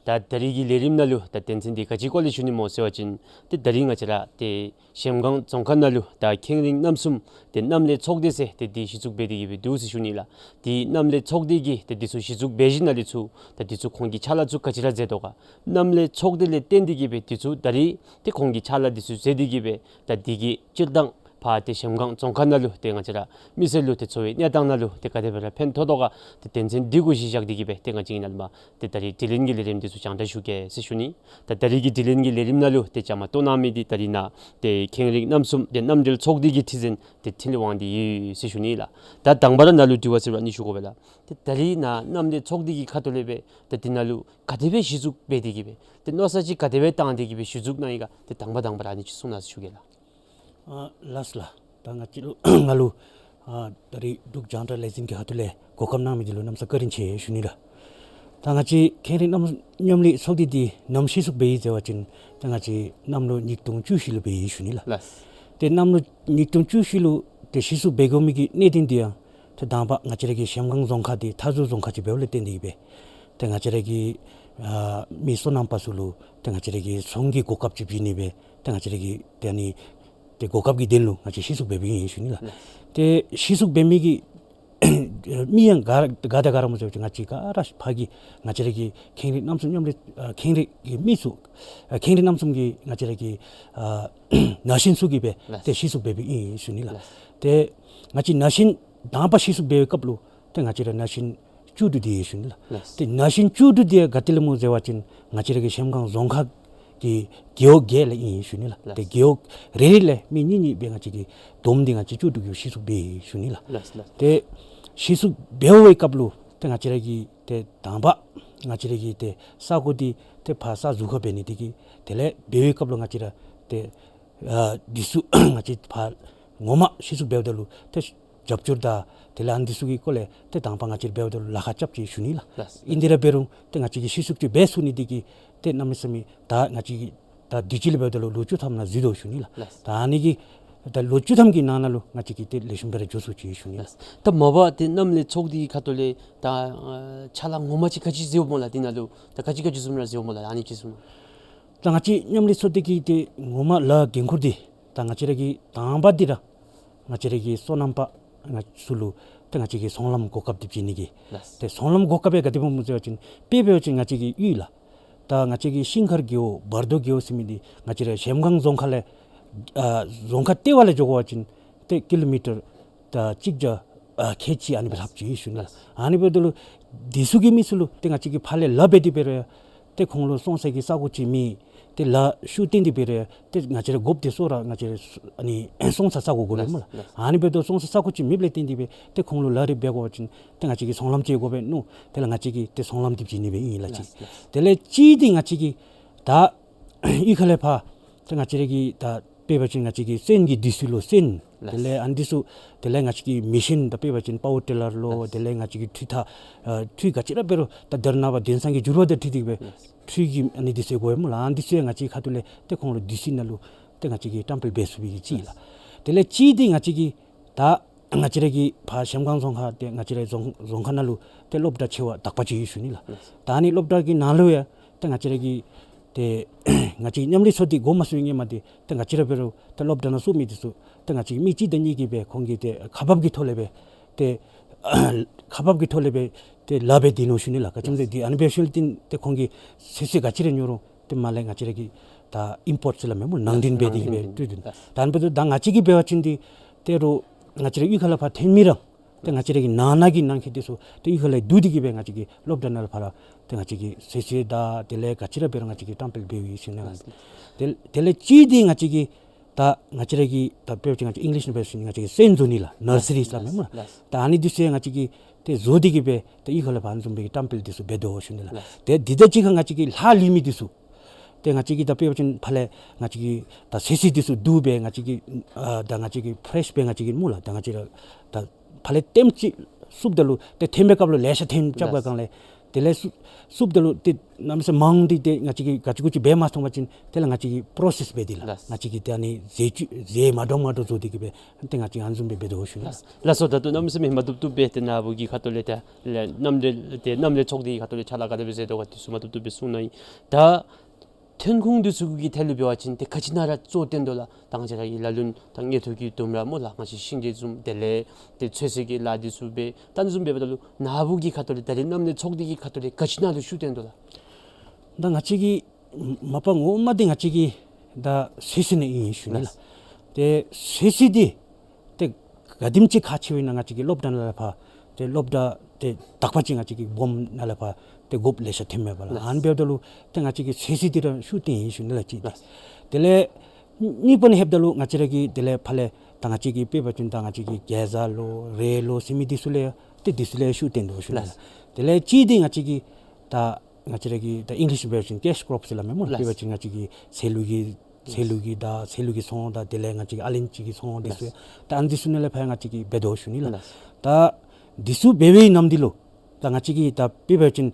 ད་ད་རིས་ཀྱི་ལས་རིམ་ནང་ལུ་ད་དོན་ཚན་འདི་ག་ཅི་སྐོར་ལས་ཞུ་ནི་སྨོ་ཟེར་བ་ཅིན་ཏེ་ད་རིས་ང་བཅས་ར་ཏེ་གཞལམ་སྒང་རྫོང་ཁག་ནང་ལུ་ད་ཁེངས་རིགས་རྣམ་གསུམ་ཏེ་གནམ་ལས་ཚོགས་སྡེ་ཟེར་ཏེ་འདི་གཞི་བཙུགས་འབད་དེ་གི་སྦེ་འདུག་ཟེར་ཞུ་ནི་ལགས། ཏེ་གནམ་ལས་ཚོགས་སྡེ་གིས་ཏེ་འདི་ཚུ་གཞི་བཙུགས་འབད་ཞིནམ་ལས་འདི་ཚུ་ད་འདི་ཚུ་ཁོང་གིས་ཕྱག་ལཱ་ཚུ་ག་ཅི་ར་མཛད་དོ་ག། གནམ་ལས་ཚོགས་སྡེ་ལས་བརྟེན་ཏེ་གི་སྦེ་འདི་ཚུ་ད་རིས་ཏེ་ཁོང་གིས་ཕྱག་ལཱ་འདི་ཚུ་མཛད་དེ་གི་སྦེ་ད་འདི་གི་སྤྱིར་བཏང་ཕར་ཏེ་གཞལམ་སྒང་རྫོང་ཁག་ནང་ལུ་ཏེ་ང་བཅས་ར་མི་སེར་ལུ་ཏེ་འཚོ་བའི་གནས་སྟངས་ནང་ལུ་ཏེ་ག་དེ་སྦེ་ར་ཕན་ཐོགས་དོ་ག། ཏེ་དོན་ཚན་འདི་གུ་གཞི་བཞག་སྟེ་གི་སྦེ་ཏེ་ང་བཅས་ཀྱིས་ནཱ་ལས་མར་ཏེ་ད་རིས་དྲི་ལན་གྱི་ལས་རིམ་འདི་ཚུ་སྦྱང་བརྡར་ཞུ་གེ་ཟེར་ཞུ་ནི། ད་ད་རིས་ཀྱི་དྲི་ལན་གྱི་ལས་རིམ་ནང་ལུ་ཏེ་བཅའ་མར་གཏོགས་གནང་མི་འདི་ད་རིས་ནཱ་ཏེ་ཁེངས་རིགས་རྣམ་གསུམ་ཏེ་གནམ་གྲུ་ཚོགས་སྡེ་གི་ཁྲི་འཛིན་ཏེ་འཕྲིན་ལས་དབང་འདུས་ཡོད་ཟེར་ཞུ་ནི་ལགས། ད་དང་པ་ར་ནཱ་ལུ་དྲི་བ་ཟེར་བ་ནི་ཞུ་དགོ་པས་ལགས། ཏེ་ད་རིས་ནཱ་གནམ་ལས་ཚོགས་སྡེ་གི་ཁ་ཐུག་ལས་སྦེ་ད་འདི་ནང་ལུ་ག་དེ་སྦེ་གཞི་བཙུགས་འབད་དེ་གི་སྦེ་ཏེ་མནོ་བསམ་ཅིག་ག་དེ་སྦེ་བཏང་སྟེ་གི་སྦེ་གཞི་བཙུགས་གནང་ཡི་ག། ཏེ་དང་པ་དང་པ་ར་ཨ་ནི་ཅིག་གསུང་གནང་ཟེར་ཞུ་གེ་ལགས། ཨ་ལགས་སོ་ལགས། ད་ང་བཅས་ལུ་ང་ལུ་ཨ་ད་རིས་འབྲུག་རྒྱང་བསྒྲགས་ལས་འཛིན་གྱི་ཁ་ཐུག་ལས་གོ་སྐབས་གནང་མི་འདི་ལུ་གནམ་ས་བཀའ་དྲིན་ཆེ་ཞུ་ནི་ལགས། ད་ང་བཅས་ཁེངས་རིགས་གནམ་མཉམ་ལས་ཚོགས་སྡེ་འདི་ནམ་གཞི་བཙུགས་འབད་ཡི་ཟེར་བ་ཅིན་ད་ང་བཅས་གནམ་ལོ་ཉིས་སྟོང་བཅུ་བཞི་ལུ་འབད་ཡི་ཞུ་ནི་ལགས། ལགས། ཏེ་གནམ་ལོ་ཉིས་སྟོང་བཅུ་བཞི་ལུ་ཏེ་གཞི་བཙུགས་འབད་དགོ་མི་གི་གནད་དོན་འདི་ཡང་ཏེ་དང་པ་ང་བཅས་ར་གི་གཞལམ་སྒང་རྫོང་ཁག་འདི་མཐའ་ཟུར་རྫོང་ཁག་ཅིག་འབདཝ་ལས་བརྟེན་ཏེ་གི་སྦེ་ཏེ་ང་བཅས་ར་གི་ཨ་མི་སོ་ནམ་པ་ཚུ་ལུ་ཏེ་ང་བཅས་ར་གི་ཚོང་གི་གོ་སྐབས་ཅིག་བྱིན་ནི་སྦེ་ཏེ་ང་བཅས་ར་གི་ཏེ་ཨ་ནི་ཏེ་གོ་སྐབས་ཀྱི་དོན་ལུ་ང་བཅས་གཞི་བཙུགས་འབད་འབདཝ་ཨིན་ཞུ་ནི་ལགས། ལགས། ཏེ་གཞི་བཙུགས་འབད་མི་གི་མི་ཡང་ག་ག་དང་ག་ར་སྨོ་ཟེར་བ་ཅིན་ང་བཅས་ག་ར་ཕར་གྱི་ང་བཅས་ར་གི་ཁེངས་རིགས་རྣམ་གསུམ་མཉམ་ལས་ཨ་ཁེངས་རིགས་ཀྱི་མི་ཚུ་ཨ་ཁེངས་རིགས་རྣམ་གསུམ་གྱི་ང་བཅས་ར་གི་ཨ་ན་གཞོན་ཚུ་གིས་སྦེ་ལགས། ཏེ་གཞི་བཙུགས་འབད་འབདཝ་ཨིན་ཞུ་ནི་ལགས། ལགས། ཏེ་ང་བཅས་ན་གཞོན་དང་པ་གཞི་བཙུགས་འབད་བའི་སྐབས་ལུ་ཏེ་ང་བཅས་ར་ན་གཞོན་བཅུ་དྲུག་འདི་ཡོད་ཞུ་ནི་ལགས། ལགས། ཏེ་ན་གཞོན་བཅུ་དྲུག་འདི་ག་ཏེ་ལས་སྨོ་ཟེར་བ་ཅིན་ང་བཅས་ར་གི་གཞལམ་སྒང་རྫོང་ཁག་གི་རྒེད་འོག་བརྒྱད་ལས་ཨིན་ཞུ་ནི་ལགས། ལགས། ཏེ་རྒེད་འོག་རེ་རེ་ལས་མི་གཉིས་གཉིས་སྦེ་ང་བཅས་ཀྱིས་བསྡོམས་ཏེ་ང་བཅས་བཅུ་དྲུག་གིས་གཞི་བཙུགས་འབད་ཡི་ཞུ་ནི་ལགས། ལགས། ལགས། ཏེ་གཞི་བཙུགས་འབད་བའི་སྐབས་ལུ་ཏེ་ང་བཅས་ར་གི་ཏེ་དང་པ་ང་བཅས་ར་གི་ཏེ་ས་གོ་འདི་ཏེ་ཕར་ས་རྫོང་ཁག་འབད་ནི་དེ་གིས་དེ་ལས་འབད་བའི་སྐབས་ལུ་ང་བཅས་ར་ཏེ་ཨ་འདི་ཚུ་ང་བཅས་ཕར་ངོ་མ་གཞི་བཙུགས་འབདཝ་ད་ལུ་ཏེ་རྒྱབ་སྐྱོར་དང་དེ་ལས་ཨ་ནི་འདི་ཚུ་གི་སྐོར་ལས་ཏེ་དང་པ་ང་བཅས་འབདཝ་ད་ལུ་ལཱ་ཁག་རྐྱབ་ཅི་ཞུ་ནི་ལགས། ལགས། ཨིན་དེ་ར་འབད་རུང་ཏེ་ང་བཅས་ཀྱིས་གཞི་བཙུགས་ཅིག་འབད་ཚུགས་ནི་དེ་གིས་ཏེ་གནམ་མེད་ས་མེད་ད་ང་བཅས་ཀྱིས་ད་དུས་ཅི་ལས་འབདཝ་ད་ལུ་ལོ་བཅུ་ཐམ་ནང་འཛུལ་དོ་ཞུ་ནི་ལགས། ལགས། ད་ཨ་ནི་གི་ད་ལོ་བཅུ་ཐམ་གྱི་ནང་ན་ལུ་ང་བཅས་ཀྱིས་ཏེ་ལེགས་ཤོམ་སྦེ་ར་འགྱོ་ཚུགས་ཅི་ཞུ་ནི་ལགས། ལགས། ད་མ་པ་ཏེ་གནམ་ལས་ཚོགས་སྡེ་གི་ཁ་ཐུག་ལས་ད་ཨ་ཕྱག་ལཱ་ངོ་མ་ཅིག་ག་ཅི་མཛདཔ་སྨོ་ལགས། འདི་ནང་ལུ་ད་ག་ཅི་ག་ཅི་བཟུམ་ར་མཛདཔ་སྨོ་ལགས། ཨ་ནི་ཅིག་གསུངས་གནང་། ད་ང་བཅས་མཉམ་ལས་ཚོགས་སྡེ་གི་ཏེ་ངོ་མ་ལཱ་འགན་ཁུར་འདི་ད་ང་བཅས་ར་གི་དང་པ་འདི་ར་ང་བཅས་ར་གི་སོ་ནམ་པ་ང་ཚུ་ལུ་ཏེ་ང་བཅས་ཀྱིས་ཚོང་ལམ་གོ་སྐབས་འདི་བྱིན་ནི་གི། ལགས། ཏེ་ཚོང་ལམ་གོ་སྐབས་ཡང་ག་དེ་སྦེ་སྨོ་ཟེར་བ་ཅིན་དཔེ་འབད་བ་ཅིན་ང་བཅས་ཀྱི་གཡུས་ལགས། ད་ང་བཅས་ཀྱི་ཤིང་མཁར་རྒེད་འོག་བར་དོ་རྒེད་འོག་ཟེར་མི་འདི་ང་བཅས་ར་གཞལམ་སྒང་རྫོང་ཁག་ལས་ཨ་རྫོང་ཁག་ལྟེ་བ་ལས་འགྱོ་དགོ་པ་ཅིན་ཏེ་ཀི་ལོ་མི་ཊར་ད་གཅིག་བརྒྱ་ཨ་ཁལ་གཅིག་ཨ་ནི་སྦེ་ལྷགཔ་ཅིག་ཞུ་ནི། ལགས། ཨ་ནི་འབདཝ་ད་ལུ་འདི་ཚུ་གི་མི་ཚུ་ལུ་ཏེ་ང་བཅས་ཀྱིས་ཕར་ལས་ལཱ་འབད་དེ་འབད་རུང་ཏེ་ཁོང་ལུ་སོང་ས་གི་ས་གོ་ཅིག་མེད། ཏེ་ལཱ་ཤུལ་བཏོན་ཏེ་འབད་རུང་ཏེ་ང་བཅས་ར་དགོཔ་འདི་ཚུ་ར་ང་བཅས་ར་ཨ་ནི་སོང་ས་ས་གོ་དགོ་པས་སྨོ་ལགས། ལགས། ཨ་ནི་འབདཝ་ད་སོང་ས་ས་གོ་ཅིག་མེདཔ་ལས་བརྟེན་ཏེ་སྦེ་ཏེ་ཁོང་ལུ་ལཱ་རེ་འབད་དགོ་པ་ཅིན་ཏེ་ང་བཅས་ཀྱིས་ཚོང་ལམ་ཅིག་དགོ་པས་མནོ། དེ་ལས་ང་བཅས་ཀྱིས་ཏེ་ཚོང་ལམ་འདི་བྱིན་ནི་སྦེ་ཨིན་ལགས་ཅིག། ལགས། ལགས། དེ་ལས་གཅིག་འདི་ང་བཅས་ཀྱིས་ད་གཡུས་ཁ་ལས་ཕར་ཏེ་ང་བཅས་ར་གི་ད་དཔེ་འབད་བ་ཅིན་ང་བཅས་ཀྱི་སོན་གྱི་དུས་ཚོད་ལུ་སོན་ ལགས། དེ་ལས་ཨ་ནི་འདི་ཚུ་དེ་ལས་ང་བཅས་ཀྱི་མེ་ཤིན་ད་དཔེ་འབད་བ་ཅིན་པ་ཝར་ཊི་ལར་ལོ། ལགས། དེ་ལས་ང་བཅས་ཀྱི་འཕྲུལ་འཐག་ཨ་འཕྲུལ་ག་ཅི་ར་འབད་རུང་ད་དེ་ནང་པ་དེང་སང་གི་འགྱུར་བ་དང་འཁྲིལ་ཏེ་གི་སྦེ། ལགས། འཕྲུལ་གྱི་ཨ་ནི་འདི་ཚུ་དགོ་པས་སྨོ་ལགས། ཨ་ནི་འདི་ཚུ་ཡང་ང་བཅས་ཁ་ཐུག་ལས་ཏེ་ཁོང་ལུ་ཌི་སི་ནང་ལུ་ཏེ་ང་བཅས་ཀྱིས་བཀྲམ་སྤེལ་འབད་ཚུགས་པའི་གི་ཅིག་ལགས། ལགས། དེ་ལས་གཅིག་འདི་ང་བཅས་ཀྱིས་ད་ང་བཅས་ར་གི་ཕར་གཞལམ་སྒང་རྫོང་ཁག་ཏེ་ང་བཅས་ར་རྫོང་རྫོང་ཁག་ནང་ལུ་ཏེ་སློབ་གྲྭ་ཆེ་བ་དག་པ་ཅིག་ཡོད་ཞུ་ནི་ལགས། ལགས། ད་ཨ་ནི་སློབ་གྲྭ་གི་ནང་ལུ་ཡང་ཏེ་ང་བཅས་ར་གི་ཏེ་ང་བཅས་མཉམ་ལས་ཚོགས་སྡེ་འགོ་མ་བཙུགས་པའི་སྔོན་མ་འདི་ཏེ་ང་བཅས་ར་འབད་རུང་ཏེ་སློབ་གྲྭ་ནང་བཙུགས་མི་འདི་ཚུ་ཏེ་ང་བཅས་མི་གཅིག་དང་གཉིས་ཀྱིས་སྦེ་ཁོང་གིས་ཏེ་ཁག་འབག་གི་ཐོག་ལས་སྦེ་ཏེ་ཁག་འབག་གི་ཐོག་ལས་སྦེ་ཏེ་ལཱ་འབད་དེ་ནུག་ཞུ་ནི་ལགས། ག་ཅི་སྨོ་ཟེར་ཏེ་ཨ་ནི་འབད་ཞིནམ་ལས་ཏེ་ཁོང་གིས་ཚོད་བསྲེ་ག་ཅི་ར་ཉོ་རུང་ཏེ་མར་ལས་ང་བཅས་ར་གིས་ད་ཨིམ་པོརཊ་ཟེར་སླབ་མས་སྨོ། ནང་འདྲེན་འབད་དེ་གི་སྦེ་ནང་འདྲེན་འབད་དེ། ད་ཨ་ནི་འབདཝ་ད་ད་ང་བཅས་ཀྱིས་འབད་བ་ཅིན་འདི་ཏེ་རུང་ང་བཅས་ར་གཡུས་ཁ་ལས་ཕར་ཐོན་མི་ར་ཏེ་ང་བཅས་ར་གི་ནང་ན་གི་ནང་འཁོད་འདི་ཚུ་ཏེ་གཡུས་ཁ་ལས་བསྡུ་སྟེ་གི་སྦེ་ང་བཅས་ཀྱིས་སློབ་གྲྭ་ནང་ལས་ཕར་ར་ཏེ་ང་བཅས་ཀྱིས་ཚོད་བསྲེ་དང་དེ་ལས་ག་ཅི་ར་འབད་རུང་ང་བཅས་ཀྱིས་བཀྲམ་སྤེལ་འབདཝ་ཨིན་ཞུ་ནི་ལགས། ལགས། དེ་དེ་ལས་གཅིག་འདི་ང་བཅས་ཀྱིས་ད་ང་བཅས་ར་གི་ད་དཔེ་ཅིག་ང་བཅས་ཨིང་ལིཤ་ནང་འབད་བ་ཅིན་ང་བཅས་ཀྱིས་སོན་བཟོ་ནི་ལགས། ནར་སི་རི་ཟེར་སླབ་མས་སྨོ་ལགས། ལགས། ད་ཨ་ནི་འདི་ཚུ་ཡང་ང་བཅས་ཀྱིས་ཏེ་བཟོ་སྟེ་གི་སྦེ་ཏེ་གཡུས་ཁ་ལས་ཕར་ཨ་ནི་བཟུམ་སྦེ་གི་བཀྲམ་སྤེལ་འདི་ཚུ་འབད་དོ་ཞུ་ནི་ལགས། ལགས། ཏེ་འདི་དང་གཅིག་ཁར་ང་བཅས་ཀྱིས་ལྷག་ལུས་མི་འདི་ཚུ་ཏེ་ང་བཅས་ཀྱིས་ད་དཔེ་འབད་བ་ཅིན་ཕར་ལས་ང་བཅས་ཀྱིས་ད་ཚོད་བསྲེ་འདི་ཚུ་བསྡུ་སྦེ་ང་བཅས་ཀྱིས་ཨ་ད་ང་བཅས་ཀྱིས་ཕེ་རེཤ་སྦེ་ང་བཅས་ཀྱིས་སྨོ་ལགས། ད་ང་བཅས་ར་ད་ཕར་ལས་ཐོནམ་ཅིག་བཙུགསཔ་ད་ལུ་ཏེ་ཐོན་པའི་སྐབས་ལུ་ལེ་ཤ་ཐོན་རྐྱབ་པའི་སྒང་ལས་དེ་ལས་བཙུགས་བཙུགསཔ་ད་ལུ་ཏེ་གནམ་མེད་ས་མེད་མང་སྟེ་ཏེ་ང་བཅས་ཀྱིས་ག་ཅི་གུ་ཅི་འབད་མ་ཐོབ་པ་ཅིན་དེ་ལས་ང་བཅས་ཀྱིས་པོ་རོ་སེསི་འབད་དེ་ལགས། ལགས། ང་བཅས་ཀྱིས་ཏེ་ཨ་ནི་རྫས་བཅུད་རྫས་མ་འདྲཝ་མ་འདྲཝ་བཟོ་སྟེ་གི་སྦེ་ཏེ་ང་བཅས་ཨ་ནི་བཟུམ་སྦེ་འབད་དོ་ཞུ་ནི། ལགས། ལགས་སོ། ད་ལྟོ་གནམ་མེད་ས་མེད་མ་བཏུབ་བཏུབ་སྦེ་ཏེ་ནཱ་བུ་གི་ཁ་ཐུག་ལས་ཏེ་ལས་མཉམ་ལས་ཏེ་མཉམ་ལས་ཚོགས་སྡེ་གི་ཁ་ཐུག་ལས་ཕྱག་ལཱ་ག་དེ་སྦེ་མཛད་དོ་ག་འདི་ཚུ་མ་བཏུབ་བཏུབ་སྦེ་གསུངས་གནང་ཡི། ད་ཐོན་ཁུངས་འདི་ཚུ་གི་ཐད་ལུ་འབད་བ་ཅིན་ཏེ་ག་ཅི་ནང་ར་གཙོ་བཏོན་དོ་ལགས། ད་ང་བཅས་ར་གི་ལ་ལུ་ད་དངུལ་ཐོག་གི་དུམ་གྲ་སྨོ་ལགས། ང་བཅས་ཤིང་འབྲས་བཟུམ་དེ་ལས་ཏེ་ཚོད་བསྲེ་གི་ལཱ་འདི་ཚུ་འབད་ད་ཨ་ནི་བཟུམ་འབདཝ་ད་ལུ་ནཱ་བུ་གི་ཁ་ཐུག་ལས་ད་རེས་མཉམ་ལས་ཚོགས་སྡེ་གི་ཁ་ཐུག་ལས་ག་ཅི་ནང་ལུ་ཤུགས་བཏོན་དོ་ལགས། ད་ང་བཅས་ཀྱི་མ་པ་ངོ་མ་འདི་ང་བཅས་ཀྱི་ད་ཚོད་བསྲེ་ནང་ཨིན་ཞུ་ནི་ལགས། ལགས། ཏེ་ཚོད་བསྲེ་འདི་ཏེ་ག་དེམ་ཅིག་ཁག་ཆེཝ་ཨིན་ན་ང་བཅས་ཀྱི་སློབ་གྲྭ་ནང་ལས་ཕར་ཏེ་སློབ་གྲྭ་ཏེ་དག་པ་ཅིག་ང་བཅས་ཀྱི་སྦོམ་ནང་ལས་ཕར་ཏེ་དགོཔ་ལེ་ཤ་ཐོནམ་མས་པ་ལགས། ལགས། ཨ་ནི་འབདཝ་ད་ལུ་ཏེ་ང་བཅས་ཀྱིས་ཚོད་བསྲེ་འདི་ར་ཤུགས་བཏོན་ཡི་ཞུ་ནི་ལགས་གཅིག། ལགས། དེ་ལས་གཉིས་པ་ནང་ལྷོདཔ་ད་ལུ་ང་བཅས་ར་གི་དེ་ལས་ཕར་ལས་ད་ང་བཅས་ཀྱི་དཔེ་འབད་བ་ཅིན་ད་ང་བཅས་ཀྱི་གེ་ཛར་ལོ་རེད་ལོ་ཟེར་མི་འདི་ཚུ་ལས་ཏེ་འདི་ཚུ་ལས་ཤུགས་བཏོན་དོ་ཞུ་ནི་ལགས། ལགས། དེ་ལས་གཅིག་འདི་ང་བཅས་ཀྱི་ད་ང་བཅས་ར་གི་ད་ཨིང་ལིཤ་འབད་བ་ཅིན་ཀེཤ་ཀོརོཔ་ཟེར་སླབ་མས་སྨོ་ལགས། ལགས། དཔེ་འབད་བ་ཅིན་ང་བཅས་ཀྱི་ཚལ་ལུ་གི་ཚལ་ལུ་གི་ད་ཚལ་ལུ་གི་ཚོང་དང་དེ་ལས་ང་བཅས་ཀྱི་ཨ་ལན་ཅི་གི་ཚོང་འདི་ཚུ། ལགས། ད་ཨ་ནི་འདི་ཚུ་ནང་ལས་ཕར་ང་བཅས་ཀྱིས་འབད་དོ་ཞུ་ནི་ལགས། ལགས། ད་འདི་ཚུ་འབད་བའི་ནམ་འདི་ལུ་ད་ང་བཅས་ཀྱིས་ད་དཔེ་འབད་བ་ཅིན་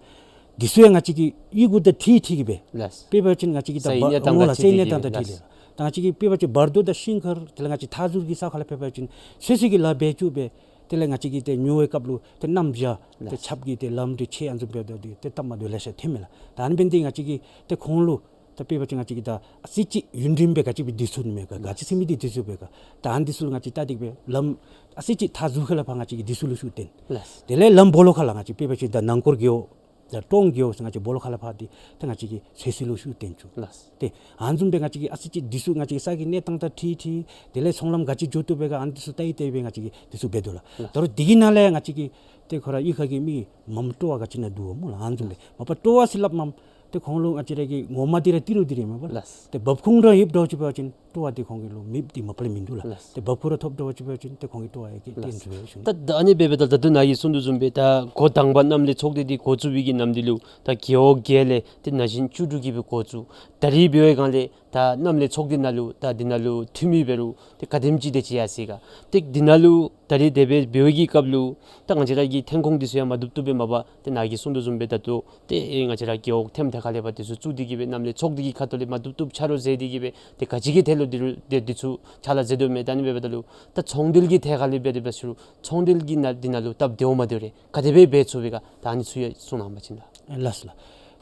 འདི་ཚུ་ཡང་ང་བཅས་ཀྱི་གཡུས་གུ་ད་འཁྲིལ་འཁྲིལ་གི་སྦེ། ལགས། དཔེ་འབད་བ་ཅིན་ང་བཅས་ཀྱི་ད་ས་ཡི་བ་གནས་སྟངས་ངོ་ལ་དང་འཁྲིལ་ས་ཡི་གནས་སྟངས་དང་འཁྲིལ་ཏེ་གི་སྦེ། ལགས། ད་ང་བཅས་ཀྱིས་དཔེ་འབད་བ་ཅིན་བར་དོ་དང་ཤིང་མཁར་དེ་ལས་ང་བཅས་མཐའ་ཟུར་གྱི་ས་ཁ་ལས་དཔེ་འབད་བ་ཅིན་ཚོད་བསྲེ་གི་ལཱ་འབད་བཅུག་སྦེ་དེ་ལས་ང་བཅས་ཀྱིས་ཏེ་ཉོ་བའི་སྐབས་ལུ་ཏེ་གནམ་བྱཱར་ཏེ་ལགས། ཆརཔ་གིས་ཏེ་ལམ་འདི་ཆད་ཨ་ནི་བཟུམ་འབདཝ་ད་འདི་ཏེ་སྟབས་མ་བདེཝ་ལེ་ཤ་ཐོནམ་མས་ལགས། ད་ཨ་ནི་འབད་ནི་འདི་ང་བཅས་ཀྱིས་ཏེ་ཁོང་ལུ་ད་དཔེ་འབད་བ་ཅིན་ང་བཅས་ཀྱིས་ད་ཨ་ཙི་ཅིག་ཡུན་རིངམོ་སྦེ་ག་ཅི་སྦེ་བདེ་ཚུགས་ནི་མས་ག་ག་ཅི་ཟེར་མི་འདི་བདེ་ཚུགས་པས་ག། ད་ཨ་ནི་འདི་ཚུ་ལུ་ང་བཅས་ལྟ་སྟེ་གི་སྦེ་ལམ་ཨ་ཙི་ཅིག་མཐའ་ཟུར་ཁ་ལས་ཕར་ང་བཅས་ཀྱིས་འདི་ཚུ་ལུ་ཤུགས་བཏོན། ལགས། དེ་ལས་ལམ་སྦོ་ལོགས་ཁ་ལས་ང་བཅས་དཔེ་འབད་བ་ཅིན་ད་ནང་འཁོར་རྒེད་འོག་ད་གྲོང་རྒེད་འོག་ཟེར་ང་བཅས་སྦོ་ལོགས་ཁ་ལས་ཕར་འདི་ད་ང་བཅས་ཀྱིས་ཚོད་བསྲེ་ལུ་ཤུགས་བཏོན་བཅུག། ལགས། ཏེ་ཨ་ནི་བཟུམ་སྦེ་ང་བཅས་ཀྱིས་ཨ་ཙི་ཅིག་འདི་ཚུ་ང་བཅས་ཀྱི་ས་གི་གནས་སྟངས་དང་འཁྲིལ་འཁྲིལ་དེ་ལས་ཚོང་ལམ་ག་ཅི་འགྱོ་བཏུབ་པས་ག་ཨ་ནི་འདི་ཚུ་ལྟ་ཡི་ལྟ་ཡི་སྦེ་ང་བཅས་ཀྱིས་འདི་ཚུ་འབད་དོ་ལགས། ལགས། ད་རུང་འདི་གི་ནང་ལས་ང་བཅས་ཀྱིས་ཏེ་ཁོ་ར་གཡུས་ཁ་གི་མི་མངམ་སྤྲོ་བ་ག་ཅི་ནང་འདུག་སྨོ་ལགས། ཨ་ནི་བཟུམ་སྦེ་མ་པ་སྤྲོ་བ་ཟེར་སླབ་མས། ཏེ་ཁོང་ལུ་ང་བཅས་ར་གི་ངོ་མ་འདི་ར་ཏི་རུ་འདི་ར་མས་པ་ལགས། ལགས། ཏེ་འབབ་ཁུངས་ར་ཡོདཔ་འདྲཝ་ཅིག་འབད་བ་ཅིན་སྤྲོ་བ་འདི་ཁོང་གི་ལུ་མེདཔ་འདི་མ་པ་ལས་མིན་འདུག་ལགས། ལགས། ཏེ་འབབ་ཁུངས་ར་ཐོབ་འདྲཝ་ཅིག་འབད་བ་ཅིན་ཏེ་ཁོང་གི་སྤྲོ་བ་ཡང་གི་ལགས། བརྟན་འགྱུར་ཡོད་ཞུ་ནི། ད་ད་ཨ་ནི་འབད་འབདཝ་ད་ད་ལྟོ་ནཱ་གིས་གསུངས་དོ་བཟུམ་སྦེ་ད་འགོ་དང་པ་མཉམ་ལས་ཚོགས་སྡེ་འདི་འགོ་བཙུགས་པའི་གི་ནམ་འདི་ལུ་ད་རྒེད་འོག་བརྒྱད་ལས་ཏེ་ན་གཞོན་བཅུ་དྲུག་གིས་སྦེ་འགོ་བཙུགས། ད་རེས་འབད་བའི་སྒང་ལས་ད་མཉམ་ལས་ཚོགས་སྡེ་ནང་ལུ་ད་འདི་ནང་ལུ་འཐུས་མི་འབད་རུང་ཏེ་ག་དེམ་ཅིག་དེ་ཅིག་ཡར་སོ་ཡི་ག། ཏེ་འདི་ནང་ལུ་ད་རེས་དེ་སྦེ་འབད་བའི་གི་སྐབས་ལུ་ད་ང་བཅས་ར་གི་ཐོན་ཁུངས་འདི་ཚུ་ཡང་མ་བཏུབ་བཏུབ་སྦེ་མ་པ་ཏེ་ནཱ་གིས་གསུངས་དོ་བཟུམ་སྦེ་ད་ལྟོ་ཏེ་ང་བཅས་ར་རྒེད་འོག་ཐེམ་ཐེ་ཁ་ལས་ཕར་འདི་ཚུ་བཙུགས་ཏེ་གི་སྦེ་མཉམ་ལས་ཚོགས་སྡེ་གི་ཁ་ཐུག་ལས་མ་བཏུབ་བཏུབ་ཆ་རོགས་མཛད་དེ་གི་སྦེ་ཏེ་ག་ཅི་གི་ཐད་ལུ་འདི་རུང་ཏེ་འདི་ཚུ་ཕྱག་ལཱ་མཛད་དོ་མས། ད་ཨ་ནི་འབད་འབདཝ་ད་ལུ་ད་ཚོང་འབྲེལ་གྱི་ཐད་ཁ་ལས་འབད་དེ་འབད་ཟེར་རུང་ཚོང་འབྲེལ་གྱི་ནང་འདི་ནང་ལུ་སྟབས་བདེཝ་མ་བདེཝ་རེ་ག་དེ་སྦེ་འབད་ཚུགས་པས་ག། ད་ཨ་ནི་ཚུ་ཡང་གསུང་གནང་བ་ཅིན་ད། ལགས་སོ་ལགས།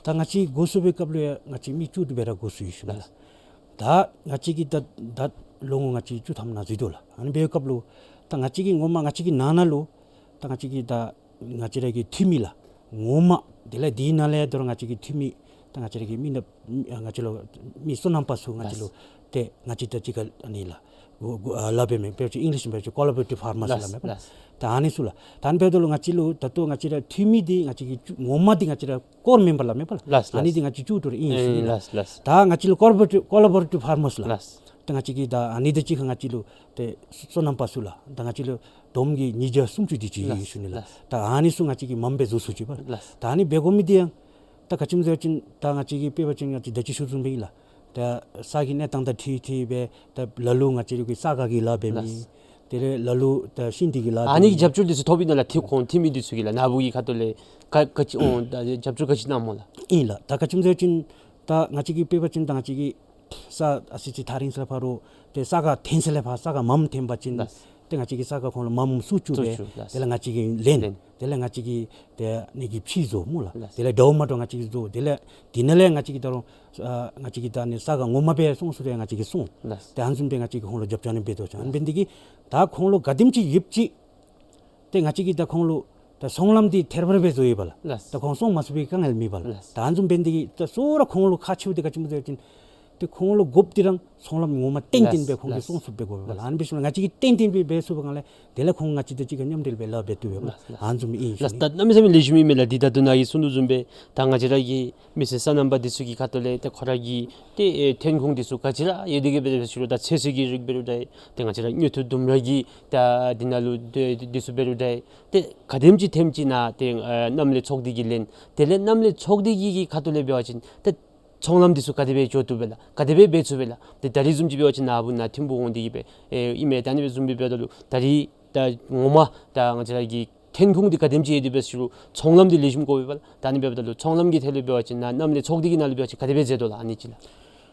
ད་ང་བཅས་འགོ་བཙུགས་པའི་སྐབས་ལུ་ཡང་ང་བཅས་མི་བཅུ་དྲུག་སྦེ་ར་འགོ་བཙུགས་ཡི་ཞུ་ནི་ལགས། ད་ང་བཅས་ཀྱིས་ད་ད་ལོ་ངོ་ང་བཅས་བཅུ་ཐམ་ནང་འཛུལ་དོ་ལགས། ཨ་ནི་འབད་བའི་སྐབས་ལུ་ད་ང་བཅས་ཀྱི་ངོ་མ་ང་བཅས་ཀྱི་ནང་ན་ལུ་ད་ང་བཅས་ཀྱི་ད་ང་བཅས་ར་གི་འཐུས་མི་ལགས། ངོ་མ་དེ་ལས་འདི་ནང་ལས་ད་རུང་ང་བཅས་ཀྱི་འཐུས་མི་ད་ང་བཅས་ར་གི་མི་ནག་ང་བཅས་ལུ་མི་སོ་ནམ་པ་ཚུ་ང་བཅས་ལུ་ཏེ་ང་བཅས་དང་གཅིག་ཁར་ཨ་ནི་ལགས་འགོ་འགོ་ཨ་ལཱ་འབད་མི་དཔེ་ཅིག་ཨིང་ལིཤ་འབད་བ་ཅིན་ཀོ་ལ་བོ་རེ་ཊིབ་ཕཱར་མར་ཟེར་སླབ་མས་པ་ལགས། ལགས། ད་ཨ་ནི་ཚུ་ལགས། ད་ཨ་ནི་འབདཝ་ད་ལུ་ང་བཅས་ལུ་ད་ལྟོ་ང་བཅས་ར་འཐུས་མི་འདི་ང་བཅས་ཀྱི་ངོ་མ་འདི་ང་བཅས་ར་ཀོར་མེམ་བར་སླབ་མས་པ་ལགས། ལགས། ཨ་ནི་འདི་ང་བཅས་བཅུ་དྲུག་ར་ཨིན་ཟེར་ཨིན་ལགས། ལགས་ལགས། ད་ང་བཅས་ལུ་ཀོ་ལ་བོ་རེ་ཊིབ་ཀོ་ལ་བོ་རེ་ཊིབ་ཕཱར་མར་ལགས། ལགས། ད་ང་བཅས་ཀྱི་ད་ཨ་ནི་དང་གཅིག་ཁར་ང་བཅས་ལུ་ཏེ་སོ་ནམ་པ་ཚུ་ལགས། ད་ང་བཅས་ལུ་བསྡོམས་ཀྱིས་ཉིས་བརྒྱ་སུམ་ཅུ་དེ་ཅིག་ཨིན་ལགས། ཞུ་ནི་ལགས། ལགས། ད་ཨ་ནི་ཚུ་ང་བཅས་ཀྱིས་མངམ་སྦེ་བཟོ་ཚུགས་ཅི་པ་ལགས། ལགས། ད་ཨ་ནི་འབད་དགོ་མི་འདི་ཡང་ད་ག་ཅི་སྨོ་ཟེར་བ་ཅིན་ད་ང་བཅས་ཀྱིས་དཔེ་འབད་བ་ཅིན་ང་བཅས་ད་ཅི་ཞུ་བཟུམ་སྦེ་ཨིན་ལགས། ད་ས་གི་གནས་སྟངས་དང་འཁྲིལ་འཁྲིལ་སྦེ་ད་ལ་ལུ་ང་བཅས་ར་གི་ས་ཁ་གི་ལཱ་འབད་མི། ལགས། དེ་ལས་ལ་ལུ་ད་ཤིང་འབྲས་ཀྱི་ལཱ་ཨ་ནི་གི་རྒྱབ་སྐྱོར་འདི་ཚུ་ཐོབ་ཨིན་ན་ལགས། ཏེ་ཁོང་འཐུས་མི་འདི་ཚུ་གིས་ལགས་ནཱ་བུ་གི་ཁ་ཐུག་ལས་ག་ག་ཅི་འོང་ད་རྒྱབ་སྐྱོར་ག་ཅི་གནངམ་སྨོ་ལགས། ཨིན་ལགས། ད་ག་ཅི་སྨོ་ཟེར་བ་ཅིན་ད་ང་བཅས་ཀྱི་དཔེ་འབད་བ་ཅིན་ད་ང་བཅས་ཀྱི་ས་ཨ་ཙི་ཅིག་ཐག་རིང་ས་ལས་ཕར་ཏེ་ས་ག་འཐེན་ས་ལས་ཕར་ས་ག་མངམ་འཐེན་པ་ཅིན་ལགས། ཏེ་ང་བཅས་ཀྱིས་ས་ག་ཁོང་ལུ་མངམ་བཙུགས་བཅུག་སྦེ་བཙུགས་བཅུག་ལགས། དེ་ལས་ང་བཅས་ཀྱིས་ལེན། ལེན། དེ་ལས་ང་བཅས་ཀྱིས་ཏེ་ཨ་ནི་གི་ཕྱེ་བཟོ་སྨོ་ལགས། ལགས། དེ་ལས་འདྲཝ་མ་འདྲཝ་ང་བཅས་ཀྱིས་བཟོ། དེ་ལས་དེ་ནང་ལས་ང་བཅས་ཀྱིས་ད་རུང་ཨ་ང་བཅས་ཀྱིས་ད་ཨ་ནི་ས་ག་ངོ་མ་སྦེ་སོང་ཚུགས་རུང་ང་བཅས་ཀྱིས་སོང་། ལགས། ཏེ་ཨ་ནི་བཟུམ་སྦེ་ང་བཅས་ཀྱིས་ཁོང་ལུ་རྒྱབ་སྐྱོར་ཨ་ནི་འབད་དོ་ཟེར། ཨ་ནི་འབད་ནི་དེ་གིས་ད་ཁོང་ལུ་ག་དེམ་ཅིག་ཡོདཔ་ཅིག་ཏེ་ང་བཅས་ཀྱིས་ད་ཁོང་ལུ་ད་ཚོང་ལམ་འདི་ཐེར་འབར་སྦེ་བཟོ་ཡི་པ་ལགས། ལགས། ད་ཁོང་སོང་མ་ཚུགས་པའི་དཀའ་ངལ་མེད་པ་ལགས། ལགས། ད་ཨ་ནི་བཟུམ་འབད་ནི་དེ་གིས་ད་གཙོ་བོ་ར་ཁོང་ལུ་ཁག་ཆེཝ་འདི་ག་ཅི་སྨོ་ཟེར་བ་ཅིན་ཏེ་ཁོང་ལུ་དགོཔ་འདི་ར་ཚོང་ལམ་ངོ་མ་ཏན་ཏན་སྦེ་ལགས། ཁོང་གིས་ལགས། སོང་ཚུགསཔ་སྦེ་དགོ་པས་ལགས། ལགས། ཨ་ནི་འབད་ཞིནམ་ལས་ང་བཅས་ཀྱིས་ཏན་ཏན་སྦེ་འབད་ཚུགས་པའི་སྒང་ལས་དེ་ལས་ཁོང་ང་བཅས་དང་གཅིག་ཁར་མཉམ་འབྲེལ་སྦེ་ལཱ་འབད་བཏུབ་པས་ལགས། ལགས། ལགས། ཨ་ནི་བཟུམ་ཨིན་ལགས། ཞུ་ནི། ད་གནམ་མེད་ས་མེད་ལེགས་ཤོམ་ཨིན་མས་ལགས། འདི་ད་ལྟོ་ནཱ་གིས་གསུངས་དོ་བཟུམ་སྦེ་ད་ང་བཅས་ར་གི་མི་སེར་སོ་ནམ་པ་འདི་ཚུ་གི་ཁ་ཐུག་ལས་ཏེ་ཁོ་ར་གི་ཏེ་ཨེ་ཐོན་ཁུངས་འདི་ཚུ་ག་ཅི་ར་ཡོད་དེ་གི་སྦེ་ཞུ་རུང་ད་ཚོད་བསྲེ་གི་རིགས་འབད་རུང་ད་ཏེ་ང་བཅས་ར་དངུལ་ཐུག་ལྡུམ་ར་གི་ད་འདི་ནང་ལུ་ཏེ་འདི་ཚུ་འབད་རུང་ད་ཏེ་ག་དེམ་ཅིག་ཐོནམ་ཅིག་ནང་ཏེ་ཨེ་མཉམ་ལས་ཚོགས་སྡེ་གིས་ལེན། དེ་ལས་མཉམ་ལས་ཚོགས་སྡེ་གི་གི་ཁ་ཐུག་ལས་འབད་བ་ཅིན་ཏེ་ཚོང་ལམ་འདི་ཚུ་ག་དེ་སྦེ་འགྱོ་བཏུབ་པས་ལགས། ག་དེ་སྦེ་འབད་ཚུགས་པས་ལགས། ཏེ་ད་རིས་བཟུམ་ཅིག་འབད་བ་ཅིན་ནཱ་བུ་ནཱ་ཐིམ་ཕུག་འོང་སྟེ་གི་སྦེ་ཨེ་ཨིན་མས། ད་ཨ་ནི་བཟུམ་སྦེ་འབདཝ་ད་ལུ་ད་རིས་ད་ངོ་མ་ད་ང་བཅས་ར་གི་ཐོན་ཁུངས་འདི་ག་དེམ་ཅིག་ཡོད་དེ་སྦེ་ཞུ་རུང་ཚོང་ལམ་འདི་ལེགས་ཤོམ་དགོ་པས་ལགས། ད་ཨ་ནི་འབདཝ་ད་ལུ་ཚོང་ལམ་གྱི་ཐད་ལུ་འབད་བ་ཅིན་ནཱ་མཉམ་ལས་ཚོགས་སྡེ་གི་ནང་ལུ་འབད་བ་ཅིན་ག་དེ་སྦེ་མཛད་དོ་ལགས། ཨ་ནི་ཅིག་ལགས།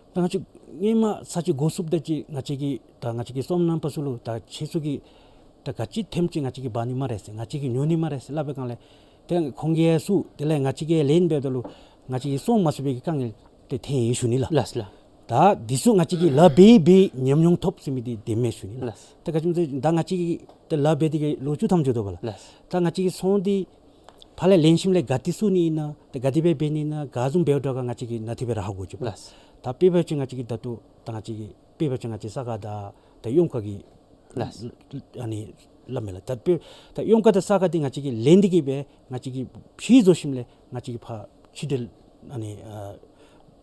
ད་ང་བཅས་སྔོན་མ་ས་ཅིག་འགོ་བཙུགསཔ་ད་ཅིག་ང་བཅས་ཀྱིས་ད་ང་བཅས་ཀྱི་སོ་ནམ་པ་ཚུ་ལུ་ད་ཁྱེད་ཚུ་གིས་ད་ག་ཅི་ཐོནམ་ཅིག་ང་བཅས་ཀྱིས་འབག་ནི་སྨ་རེ་ཟེར་ང་བཅས་ཀྱིས་ཉོ་ནི་སྨ་རེ་ཟེར་སླབ་པའི་སྒང་ལས་ཏེ་ཁོང་གིས་ཡང་བཙུགས། དེ་ལས་ང་བཅས་ཀྱིས་ལེན་འབདཝ་ད་ལུ་ང་བཅས་ཀྱིས་སོང་མ་ཚུགས་པའི་གི་དཀའ་ངལ་ཏེ་ཐོན་ཡི་ཞུ་ནི་ལགས། ལགས་ལགས། ད་འདི་ཚུ་ང་བཅས་ཀྱིས་ལཱ་འབད་འབད་ཉམས་མྱོང་ཐོབ་ཟེར་མི་འདི་བདེན་མས་ཞུ་ནི་ལགས། ལགས། ད་ག་ཅི་སྨོ་ཟེར་ད་ང་བཅས་ཀྱིས་ད་ལཱ་འབད་དེ་གི་ལོ་བཅུ་ཐམ་འགྱོ་དོ་པ་ལགས། ལགས། ད་ང་བཅས་ཀྱིས་ཚོང་འདི་ཕར་ལས་ལེན་ཞིནམ་ལས་ག་ཏེ་བཙུགས་ནི་ཨིན་ན་ཏེ་ག་དེ་སྦེ་འབད་ནི་ཨིན་ན་ག་བཟུམ་འབདཝ་འདྲཝ་ག་ང་བཅས་ཀྱིས་ནཱ་ཏེ་སྦེ་ར་ཧ་གོ་ཅི་པ། ལགས། ད་དཔེ་འབད་བ་ཅིན་ང་བཅས་ཀྱིས་ད་ལྟོ་ད་ང་བཅས་ཀྱིས་དཔེ་འབད་བ་ཅིན་ང་བཅས་ས་ག་དང་ད་གཡུང་དཀར་གྱི་ལགས། ཨ་ནི་སླབ་མས་ལགས། ད་དཔེ་ད་གཡུང་དཀར་དང་ས་ག་འདི་ང་བཅས་ཀྱིས་ལེན་ཏེ་གི་སྦེ་ང་བཅས་ཀྱིས་ཕྱེ་བཟོ་ཞིནམ་ལས་ང་བཅས་ཀྱིས་ཕར་ཕྱི་འབྲེལ་ཨ་ནི་ཨ་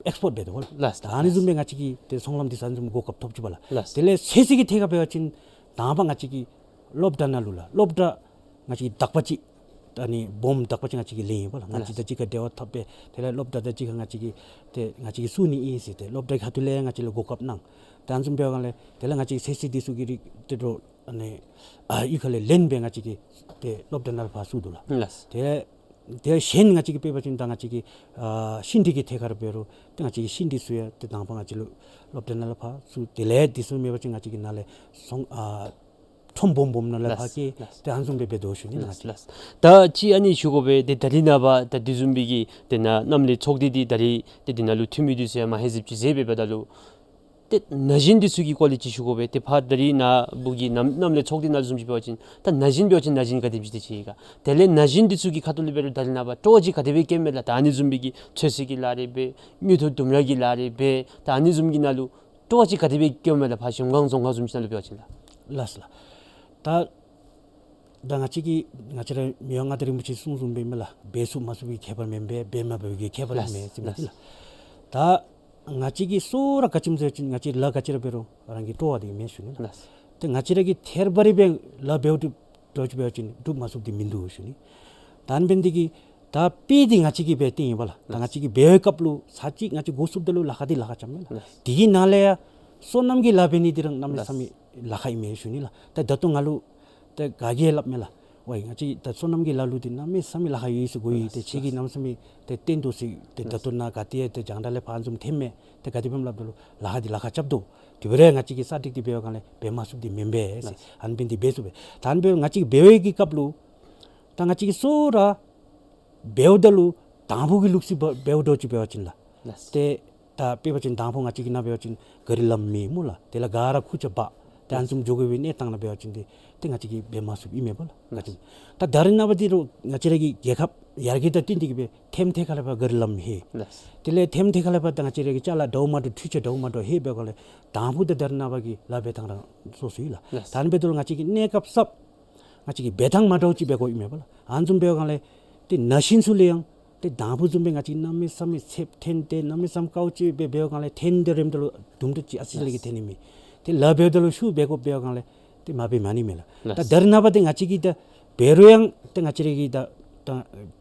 ཨེགསི་པོརཊ་འབད་དོ་ལགས། ལགས། ད་ཨ་ནི་བཟུམ་སྦེ་ང་བཅས་ཀྱིས་ཏེ་ཚོང་ལམ་འདི་ཚུ་ཨ་ནི་བཟུམ་གོ་སྐབས་ཐོབ་ཅི་པ་ལགས། ལགས། དེ་ལས་ཚོད་བསྲེ་གི་ཐད་ཁར་འབད་བ་ཅིན་དང་པ་ང་བཅས་ཀྱིས་སློབ་གྲྭ་ནང་ལུ་ལགས། སློབ་གྲྭ་ང་བཅས་ཀྱིས་དག་པ་ཅིག་ཨ་ནི་སྦོམ་དག་པ་ཅིག་ང་བཅས་ཀྱིས་ལེན་ཡི་པ་ལགས། ང་བཅས་ལགས། དང་གཅིག་ཁར་འབྲེལ་བ་འཐབ་སྦེ་དེ་ལས་སློབ་གྲྭ་དང་གཅིག་ཁར་ང་བཅས་ཀྱིས་ཏེ་ང་བཅས་ཀྱིས་བཙུགས་ནི་ཨིན་ཟེར་ཏེ་སློབ་གྲྭ་ཁ་ཐུག་ལས་ང་བཅས་ལུ་གོ་སྐབས་གནང་། ད་ཨ་ནི་བཟུམ་འབད་བའི་སྒང་ལས་དེ་ལས་ང་བཅས་ཚོད་བསྲེ་འདི་ཚུ་གི་རིགས་ཏེ་འདྲོག་ཨ་ནི་ཨ་གཡུས་ཁ་ལས་ལེན་སྦེ་ང་བཅས་ཀྱིས་ཏེ་སློབ་གྲྭ་ནང་ལུ་ཕར་བཙུགས་དོ་ལགས། ལགས། ཏེ་ཏེ་གཞན་ང་བཅས་ཀྱིས་དཔེ་འབད་བ་ཅིན་ད་ང་བཅས་ཀྱིས་ཨ་ཤིང་འབྲས་ཀྱི་ཐད་ཁར་འབད་རུང་ཏེ་ང་བཅས་ཀྱིས་ཤིང་འབྲས་ཚུ་ཡང་ཏེ་དང་པ་ང་བཅས་ལུ་སློབ་གྲྭ་ནང་ལུ་ཕར་བཙུགས། དེ་ལས་འདི་ཚུ་མེད་པ་ཅིན་ང་བཅས་ཀྱིས་ནཱ་ལས་ཚོང་ཨ་ཁྲོམ་སྦོམ་སྦོམ་ནང་ལས་ཕར་ལགས། བསྐྱལ། ལགས། ཏེ་ཨ་ནི་བཟུམ་སྦེ་འབད་དོ་ཞུ་ནི་ལགས། ལགས། ལགས། ད་ཅི་ཨ་ནི་ཞུ་དགོ་པས། ཏེ་ད་རིས་ནངས་པ་ད་འདི་བཟུམ་སྦེ་གི་ཏེ་ནཱ་མཉམ་ལས་ཚོགས་སྡེ་འདི་ད་རིས་ཏེ་འདི་ནང་ལུ་འཐུས་མི་འདི་ཚུ་ཡང་མ་ཧེ་ཟིབ་ཅིག་ཟེར་འབདཝ་ད་ལུ་ཏེ་ན་གཞོན་འདི་ཚུ་གི་སྐོར་ལས་ཅིག་ཞུ་དགོ་པས། ཏེ་ཕར་ད་རིས་ནཱ་བུ་གིས་མཉམ་མཉམ་ལས་ཚོགས་སྡེ་ནང་བཟུམ་ཅིག་འབད་བ་ཅིན་ད་ན་གཞོན་འབད་བ་ཅིན་ན་གཞོན་ག་དེམ་ཅིག་ཏེ་ཅིག་ག་དེ་ལས་ན་གཞོན་འདི་ཚུ་གི་ཁ་ཐུག་ལས་འབད་རུང་ད་རིས་ནངས་པ་སྤྲོ་བ་ཅིག་ག་དེ་སྦེ་བསྐྱེདཔ་མས་ལགས། ད་ཨ་ནི་བཟུམ་སྦེ་གི་ཚོད་བསྲེ་གི་ལཱ་རེ་འབད་དངུལ་ཐུག་ལྡུམ་ར་གི་ལཱ་རེ་འབད་ད་ཨ་ནི་བཟུམ་གྱི་ནང་ལུ་སྤྲོ་བ་ཅིག་ག་དེ་སྦེ་བསྐྱེདཔ་མས་ལགས། ཕར་གཞལམ་སྒང་རྫོང་ཁག་བཟུམ་ཅིག་ནང་ལུ་འབད་བ་ཅིན་ལགས། ལགས་ལགས། ད་ད་ང་བཅས་ཀྱིས་ང་བཅས་ར་མི་དབང་མངའ་བདག་རིན་པོ་ཆེ་གསུངས་གསུངསམ་སྦེ་མས་ལགས། འབད་ཚུགས་མ་ཚུགས་པའི་ཁྱད་པར་མེན་པས། འབད་མ་འབདཝ་གི་ཁྱད་པར་ལགས། མས་ཟེར་མས་ཏེ་ལགས། ལགས། ད་ང་བཅས་ཀྱིས་གཙོ་བོ་ར་ག་ཅི་སྨོ་ཟེར་བ་ཅིན་ང་བཅས་ལཱ་ག་ཅི་ར་འབད་རུང་རང་གི་སྤྲོ་བ་འདི་མེན་ཞུ་ནི་ལགས། ལགས། ཏེ་ང་བཅས་ར་གིས་ཐད་རི་བ་རི་སྦེ་ལཱ་འབདཝ་ད་འགྱོ་ཅི་འབད་བ་ཅིན་འགྲུབ་མ་ཚུགསཔ་འདི་མིན་འདུག་ཞུ་ནི། ད་ཨ་ནི་འབད་ནི་དེ་གིས་ད་དཔེ་འདི་ང་བཅས་ཀྱིས་འབད་དེ་ཨིན་པ་ལགས། ད་ང་བཅས་ཀྱིས་འབད་བའི་སྐབས་ལུ་ཚར་གཅིག་ང་བཅས་འགོ་བཙུགསཔ་ད་ལུ་ལཱ་ཁག་འདི་ལཱ་ཁག་རྐྱབ་མས་ལགས། ལགས། དེ་གི་ནང་ལས་ཡང་སོ་ནམ་གྱི་ལཱ་འབད་ནི་འདི་ར་གནམ་མེད་ས་མེད་ལཱ་ཁག་ཨིན་མས་ཞུ་ནི་ལགས། ད་ད་ལྟོ་ང་ལུ་ད་ག་གིས་སླབ་མས་ལགས། ཝའི་ང་བཅས་ད་སོ་ནམ་གྱི་ལཱ་ལུ་འདི་གནམ་མེད་ས་མེད་ལཱ་ཁག་ཡོད་ཟེར་གོ་ཡི། ལགས། ཏེ་ཁྱེད་ཀྱིས་གནམ་མེད་ས་མེད་ཏེ་བསྟན་དོ་ཟེར། ཏེ་ད་ལྟོ་ནཱ་ག་ཏེ་ཏེ་རྒྱང་བསྒྲགས་ལས་ཕར་ཨ་ནི་བཟུམ་ཐོནམ་མས། ཏེ་ག་དེ་སྦེ་སླབ་ད་ལུ་ལཱ་ཁག་འདི་ལཱ་ཁག་རྐྱབ་དོ། དེ་འབད་རུང་ང་བཅས་ཀྱིས་ས་ཊིག་འདི་འབད་བའི་སྒང་ལས་འབད་མ་ཚུགསཔ་འདི་མེན་པས་ཟེར། ལགས། ཨ་ནི་འབད་ནི་འདི་འབད་ཚུགས་པས། ད་ཨ་ནི་འབད་ང་བཅས་ཀྱིས་འབད་བའི་གི་སྐབས་ལུ་ད་ང་བཅས་ཀྱིས་གཙོ་བོ་ར་འབདཝ་ད་ལུ་དང་ཕུ་གི་ལུགས་སྲོལ་འབད་འབདཝ་འདྲཝ་ཅིག་འབད་བ་ཅིན་ལགས། ལགས། ཏེ་ད་དཔེ་འབད་བ་ཅིན་དང་ཕུ་ང་བཅས་ཀྱི་ནང་འབད་བ་ཅིན་ག་རི་ལམ་མེད་སྨོ་ལགས། དེ་ལས་ག་ར་ཁུར་ཆ་འབག་ཏེ་ཨ་ནི་བཟུམ་འགྱོ་དགོ་པའི་གནས་སྟངས་ནང་འབད་བ་ཅིན་ཏེ་ཏེ་ང་བཅས་ཀྱིས་འབད་མ་ཚུགསཔ་ཨིན་མས་པ་ལགས། ང་བཅས་ད་ད་རིས་ནངས་པ་འདི་རུང་ང་བཅས་ར་གི་རྒྱལ་ཁབ་ཡར་རྒྱས་དང་བསྟུན་ཏེ་གི་སྦེ་ཐེམ་ཐེ་ཁ་ལས་ཕར་ག་རི་ལམ་ལྷོད། ལགས། དེ་ལས་ཐེམ་ཐེ་ཁ་ལས་ཕར་ད་ང་བཅས་ར་གི་ཅ་ལ་འདྲཝ་མ་འདྲཝ་འཕྲུལ་ཆས་འདྲཝ་མ་འདྲཝ་ལྷོད་པའི་སྒང་ལས་དང་ཕུ་ད་ད་རིས་ནངས་པ་གི་ལཱ་འབད་ཐངས་ར་སོ་སོ་ཨིན་ལགས། ལགས། ད་ཨ་ནི་འབདཝ་ད་ལུ་ང་བཅས་ཀྱིས་གནས་སྐབས་གསརཔ་ང་བཅས་ཀྱིས་འབད་ཐངས་མ་འདྲཝ་ཅིག་འབད་དགོཔ་ཨིན་མས་པ་ལགས། ཨ་ནི་བཟུམ་འབད་བའི་སྒང་ལས་ཏེ་ན་གཞོན་ཚུ་ལུ་ཡང་ཏེ་དང་ཕུ་བཟུམ་སྦེ་ང་བཅས་གནམ་མེད་ས་མེད་ཚདཔ་ཐོན་ཏེ་གནམ་མེད་ས་མེད་དཀའཝ་སྤྱད་སྦེ་འབད་བའི་སྒང་ལས་ཐོན་ཏེ་རནམ་ད་ལུ་དུམ་གྲ་ཅིག་ཨ་ཙི་ལས་ཀྱི་ཐོན་ནི་མས། ཏེ་ལཱ་འབདཝ་ད་ལུ་ཤུགས་སྦེ་དགོཔ་འབད་བའི་སྒང་ལས་ཏེ་མ་འབད་མ་ནི་མས་ལགས། ལགས། ད་ད་རིས་ནངས་པ་འདི་ང་བཅས་ཀྱིས་ད་འབད་རུང་ཡང་ཏེ་ང་བཅས་ར་གི་ད་ད་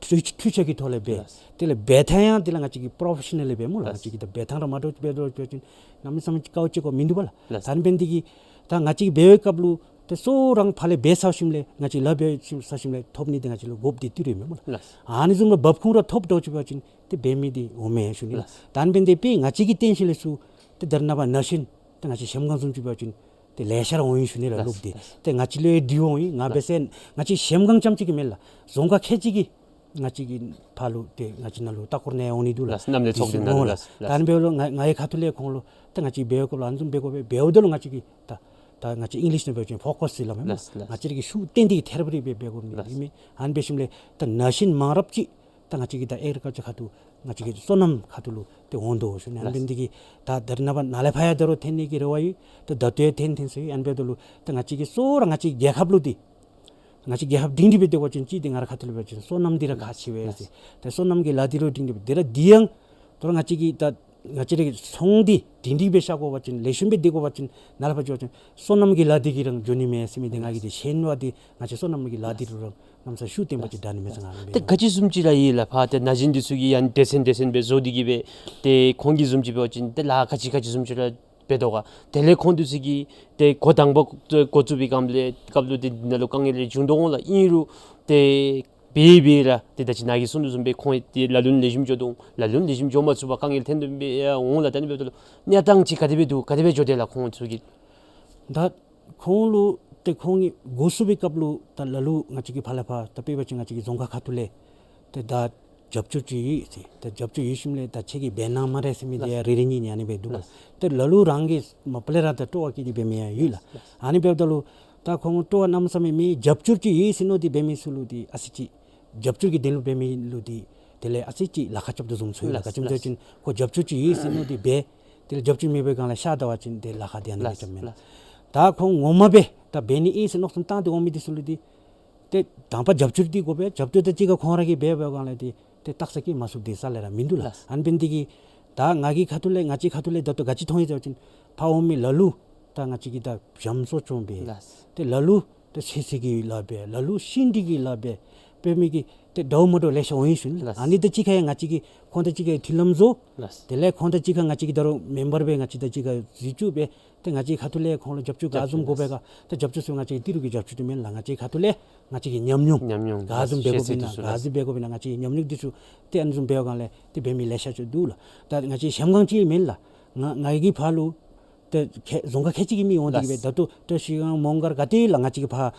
འཕྲུལ་འཕྲུལ་ཆས་ཀྱི་ཐོག་ལས་འབད། ལགས། དེ་ལས་འབད་ཐངས་ཡང་དེ་ལས་ང་བཅས་ཀྱིས་པོརོ་ཕེ་ཤ་ནཱལ་ལི་སྦེ་སྨོ་ལགས། ལགས། ང་བཅས་ཀྱིས་ད་འབད་ཐངས་ར་མ་འདྲཝ་ཅིག་འབད་དོ་འབད་བ་ཅིན་གནམ་མེད་ས་མེད་དཀའཝ་སྤྱད་དགོཔ་མིན་འདུག་པ་ལགས། ལགས། ད་ཨ་ནི་འབད་ནི་དེ་གིས་ད་ང་བཅས་ཀྱིས་འབད་བའི་སྐབས་ལུ་ ཏེ་གཙོ་བོ་ར་ཕར་ལས་འབད་ཚར་ཞིནམ་ལས་ང་བཅས་ལཱ་འབད་ཚར་ཞིནམ་ལས་ཐོབ་ནི་འདི་ང་བཅས་ལུ་དགོཔ་འདི་ཏི་རུ་ཨིན་མས་སྨོ་ལགས། ལགས། ཨ་ནི་བཟུམ་ལུ་འབབ་ཁུངས་ར་ཐོབ་འགྱོ་ཅི་འབད་བ་ཅིན་ཏེ་འབད་མི་འདི་འོང་མས་ཞུ་ནི་ལགས། ལགས། ད་ཨ་ནི་འབདཝ་ད་དཔེ་ང་བཅས་ཀྱིས་བཏོན་ཞིནམ་ལས་ཚུར་ཏེ་ད་རེས་ནངས་པ་ན་གཞོན་ཏེ་ང་བཅས་གཞལམ་སྒང་བཟུམ་ཅིག་འབད་བ་ཅིན་ཏེ་ལེ་ཤ་ར་འོང་ཡི་ཞུ་ནི་ལགས། ལགས། ལུགས་འདི། ལགས། ཏེ་ང་བཅས་ལུ་འདི་འོང་ཡི། ང་འབད་ས་ང་བཅས་གཞལམ་སྒང་རྐྱངམ་ཅིག་གི་མེན་ལགས། རྫོང་ཁག་ཁལ་གཅིག་གི་ང་བཅས་ཀྱི་ཕར་ལུ་ཏེ་ང་བཅས་ནང་ལུ་ལྟ་སྐོར་ནང་འོང་ནི་འདུག་ལགས། ལགས། གནམ་ལས་ཚོགས་སྡེ་ནང་ལུ། འོང་ལགས། ལགས། ད་ཨ་ནི་འབདཝ་ད་ལུ་ང་ང་གི་ཁ་ཐུག་ལས་ཁོང་ལུ་ཏེ་ང་བཅས་འབད་དགོཔ་ལུ་ཨ་ནི་བཟུམ་འབད་དགོ་པས། འབདཝ་ད་ལུ་ང་བཅས་ཀྱིས་ད་ད་ང་བཅས་ཨིང་ལིཤ་ནང་འབད་བ་ཅིན་ཕོ་ཀས་ཟེར་སླབ་མས་སྨོ། ལགས། ལགས། ང་བཅས་ཀྱིས་ཤུགས་བཏོན་ཏེ་ཐེར་བ་རེ་འབད་འབད་དགོ་མི་ལགས། ཨིན་མས། ཨ་ནི་འབད་ཞིནམ་ལས་ད་ན་གཞོན་མང་རབས་ཅིག་ད་ང་བཅས་ཀྱི་ད་ཨེག་རི་ཀལ་ཅར་ཁ་ཐུག་ང་བཅས་ཀྱི་སོ་ནམ་ཁ་ཐུག་ལུ་ཏེ་འོང་དོ་ཞུ་ནི། ཨ་ནི་འབད་ནི་འདི་གིས་ད་ད་རེས་ནངས་པ་ནཱ་ལས་ཕར་ཡང་ད་རུང་འཐོན་ནི་གི་རེ་བ་ཡོད། ད་ད་ལྟོ་ཡང་འཐོན་འཐོན་སོ་ཡི། ཨ་ནི་འབདཝ་ད་ལུ་ད་ང་བཅས་ཀྱིས་གཙོ་བོ་ར་ང་བཅས་རྒྱལ་ཁབ་ལུ་འདི་ང་བཅས་རྒྱལ་ཁབ་སྒྲིང་སྒྲི་སྦེ་སྡོད་དགོ་པ་ཅིན་གཅིག་འདི་ང་རའི་ཁ་ཐུག་ལས་འབད་བ་ཅིན་སོ་ནམ་འདི་ར་ཁག་ཆེ་བས་ཟེར། ད་སོ་ནམ་གྱི་ལཱ་འདི་ར་སྒྲིང་སྒྲི་སྦེ་དེ་ར་འདི་ཡང་ད་རུང་ང་བཅས་ཀྱིས་ད་ང་བཅས་རའི་ཚོང་འདི་སྒྲིང་སྒྲི་སྦེ་བཞག་དགོ་པ་ཅིན་ལེགས་ཤོམ་སྦེ་སྡོད་དགོ་པ་ཅིན་ནཱ་ལས་ཕར་འགྱོ་བ་ཅིན་སོ་ནམ་གྱི་ལཱ་འདི་གིས་རང་འགྱོ་ནི་མས་ཟེར་མི་འདི་ང་གིས་འདི་ཤེས་ནི་འབད་དེ་ང་བཅས་སོ་ནམ་གྱི་ལཱ་འདི་རུ་རང་གནམ་ས་ཤུགས་བཏོན་པ་ཅིན་དྲག་ནི་མས་ཟེར་ང་ལུ་འབད། ཏེ་ག་ཅི་བཟུམ་ཅིག་ར་ཨིན་ལགས། ཕར་ཏེ་ན་གཞོན་འདི་ཚུ་གིས་ཡང་སྡེ་ཚན་སྡེ་ཚན་སྦེ་བཟོ་སྟེ་གིས་སྦེ་ཏེ་ཁོང་གིས་བཟུམ་ཅིག་འབད་བ་ཅིན་ཏེ་ལཱ་ག་ཅི་ག་ཅི་བཟུམ་ཅིག་ར་འབད་དོ་ག། དེ་ལས་ཁོང་འདི་ཚུ་གིས་ཏེ་འགོ་དང་པ་འགོ་བཙུགས་པའི་སྐབས་ལས་སྐབས་ལུ་ཏེ་ནཱ་ལུ་དཀའ་ངལ་རེ་བྱུང་དོ་འོང་ལགས། ཨིན་རུང་ཏེ་འབད་འབད་ར་ཏེ་ད་ཅི་ནཱ་གིས་གསུངས་དོ་བཟུམ་སྦེ་ཁོང་ཏེ་ལ་ལུ་ལེགས་ཤོམ་འགྱོ་དོ་འོང་། ལ་ལུ་ལེགས་ཤོམ་འགྱོ་མ་ཚུགས་པར་དཀའ་ངལ་འཐོན་དོ་འབད་འོང་ལགས། ད་ཨ་ནི་འབདཝ་ད་ལུ་གནས་སྟངས་ཅིག་ག་དེ་སྦེ་འདུག། ག་དེ་སྦེ་འགྱོ་དོ་ལགས་ཁོང་ཚུ་གི། ད་ཁོང་ལུ་ཏེ་ཁོང་གིས་འགོ་བཙུགས་པའི་སྐབས་ལུ་ད་ལ་ལུ་ང་བཅས་ཀྱིས་ཕར་ལས་ཕར་ད་དཔེ་འབད་བ་ཅིན་ང་བཅས་ཀྱི་རྫོང་ཁག་ཁ་ཐུག་ལས་ཏེ་ད་རྒྱབ་སྐྱོར་ཅིག་ཡོད་ཟེར། ད་རྒྱབ་སྐྱོར་ཡོད་ཞིནམ་ལས་ད་ཁྱེད་ཀྱིས་འབད་གནང་སྨ་རེ་ཟེར་མི་འདི་ཡང་རེ་རེ་གཉིས་གཉིས་ཨ་ནི་སྦེ་འདུག་ལགས། ཏེ་ལ་ལུ་རང་གིས་མ་པ་ལས་ར་ད་སྤྲོ་བ་བསྐྱེད་དེ་འབད་མི་ཡང་ཡོད་ལགས། ཨ་ནི་འབདཝ་ད་ལུ་ད་ཁོང་སྤྲོ་བ་གནམ་མེད་ས་མེད་མེད། རྒྱབ་སྐྱོར་ཅིག་ཡོད་ཟེར་མནོ་སྟེ་འབད་མི་ཚུ་ལུ་ཏེ་ཨ་ཙི་ཅིག་རྒྱབ་སྐྱོར་གྱི་དོན་ལུ་འབད་མི་ལུ་འདི་དེ་ལས་ཨ་ཙི་ཅིག་ལཱ་ཁག་རྐྱབ་དོ་བཟུམ་ཚོར་ཡི་ལགས། ལགས། ག་ཅི་སྨོ་ཟེར་བ་ཅིན་ཁོ་རྒྱབ་སྐྱོར་ཅིག་ཡོད་ཟེར་མནོ་སྟེ་འབད། དེ་ལས་རྒྱབ་སྐྱོར་མེད་པའི་སྒང་ལས་ཤ་བདའ་བ་ཅིན་ཏེ་ལཱ་ཁག་འདི་ཨ་ནི་སྦེ་རྐྱབ་མས། ལགས། ད་ཁོང་ངོ་མ་སྦེ་ད་འབད་ནི་ཨིན་ཟེར་མནོ་བསམ་བཏང་སྟེ་འོང་མི་འདི་ཚུ་ལུ་འདི་ཏེ་དང་པ་རྒྱབ་སྐྱོར་འདི་དགོ་པས། རྒྱབ་སྐྱོར་དང་གཅིག་ཁར་ཁོང་ར་གིས་འབད་བའི་སྒང་ལས་འདི་ཏེ་རྟགས་གསལ་སྐྱེ་མ་ཚུགསཔ་འདི་རྩ་ལས་ར་མིན་འདུག་ལགས། ལགས། ཨ་ནི་འབད་ནི་འདི་གིས་ད་ང་གི་ཁ་ཐུག་ལས་ང་བཅས་ཁ་ཐུག་ལས་ད་ལྟོ་ག་ཅི་མཐོང་ཡི་ཟེར་བ་ཅིན་ཕར་འོང་མི་ལ་ལུ་ད་ང་བཅས་ཀྱིས་ད་བྱམས་གསོ་སྐྱོང་འབད། ལགས། ཏེ་ལ་ལུ་ཏེ་ཚོད་བསྲེ་གི་ལཱ་འབད། ལ་ལུ་ཤིང་འབྲི་གི་ལཱ་འབད། འབད་མི་གི་ཏེ་འདྲཝ་མ་འདྲཝ་ལེ་ཤ་འོང་ཡི་ཞུ་ནི་ལགས། ལགས། ཨ་ནི་དང་གཅིག་ཁར་ཡང་ང་བཅས་ཀྱིས་ཁོང་དང་གཅིག་ཁར་མཐུན་ལམ་བཟོ། ལགས། དེ་ལས་ཁོང་དང་གཅིག་ཁར་ང་བཅས་ཀྱིས་ད་རུང་མེམ་བར་སྦེ་ང་བཅས་དང་གཅིག་ཁར་སྲིད་བྱུས་འབད། ཏེ་ང་བཅས་ཁ་ཐུག་ལས་ཁོང་ལུ་རྒྱབ་སྐྱོར་ག་བཟུམ་དགོ་པས་ག། ད་རྒྱབ་སྐྱོར་ཚུ་ང་བཅས་ཏི་རུ་གི་རྒྱབ་སྐྱོར་འདི་མེན་ལགས། ང་བཅས་ཁ་ཐུག་ལས་ང་བཅས་ཀྱི་ཉམས་མྱོང་ཉམས་མྱོང་ག་བཟུམ་འབད་དགོཔ་ཨིན་ན། ཤེས་ཚད་འདི་ཚུ་ག་བཟུམ་འབད་དགོཔ་ཨིན་ན། ང་བཅས་ཀྱི་ཉམས་མྱོང་འདི་ཚུ་ཏེ་ཨ་ནི་བཟུམ་འབད་བའི་སྒང་ལས་ཏེ་འབད་མི་ལེ་ཤ་ཅིག་འདུག་ལགས། ད་ང་བཅས་གཞལམ་སྒང་ཅིག་མེན་ལགས། ང་ང་གི་ཕར་ལུ་ཏེ་ཁལ་རྫོང་ཁག་ཁལ་གཅིག་གི་མི་འོང་སྟེ་གིས་སྦེ། ལགས། ད་ལྟོ་བཀྲ་ཤིས་སྒང་མོང་སྒར་ག་ཏེ་ལགས་ང་བཅས་ཀྱིས་ཕར་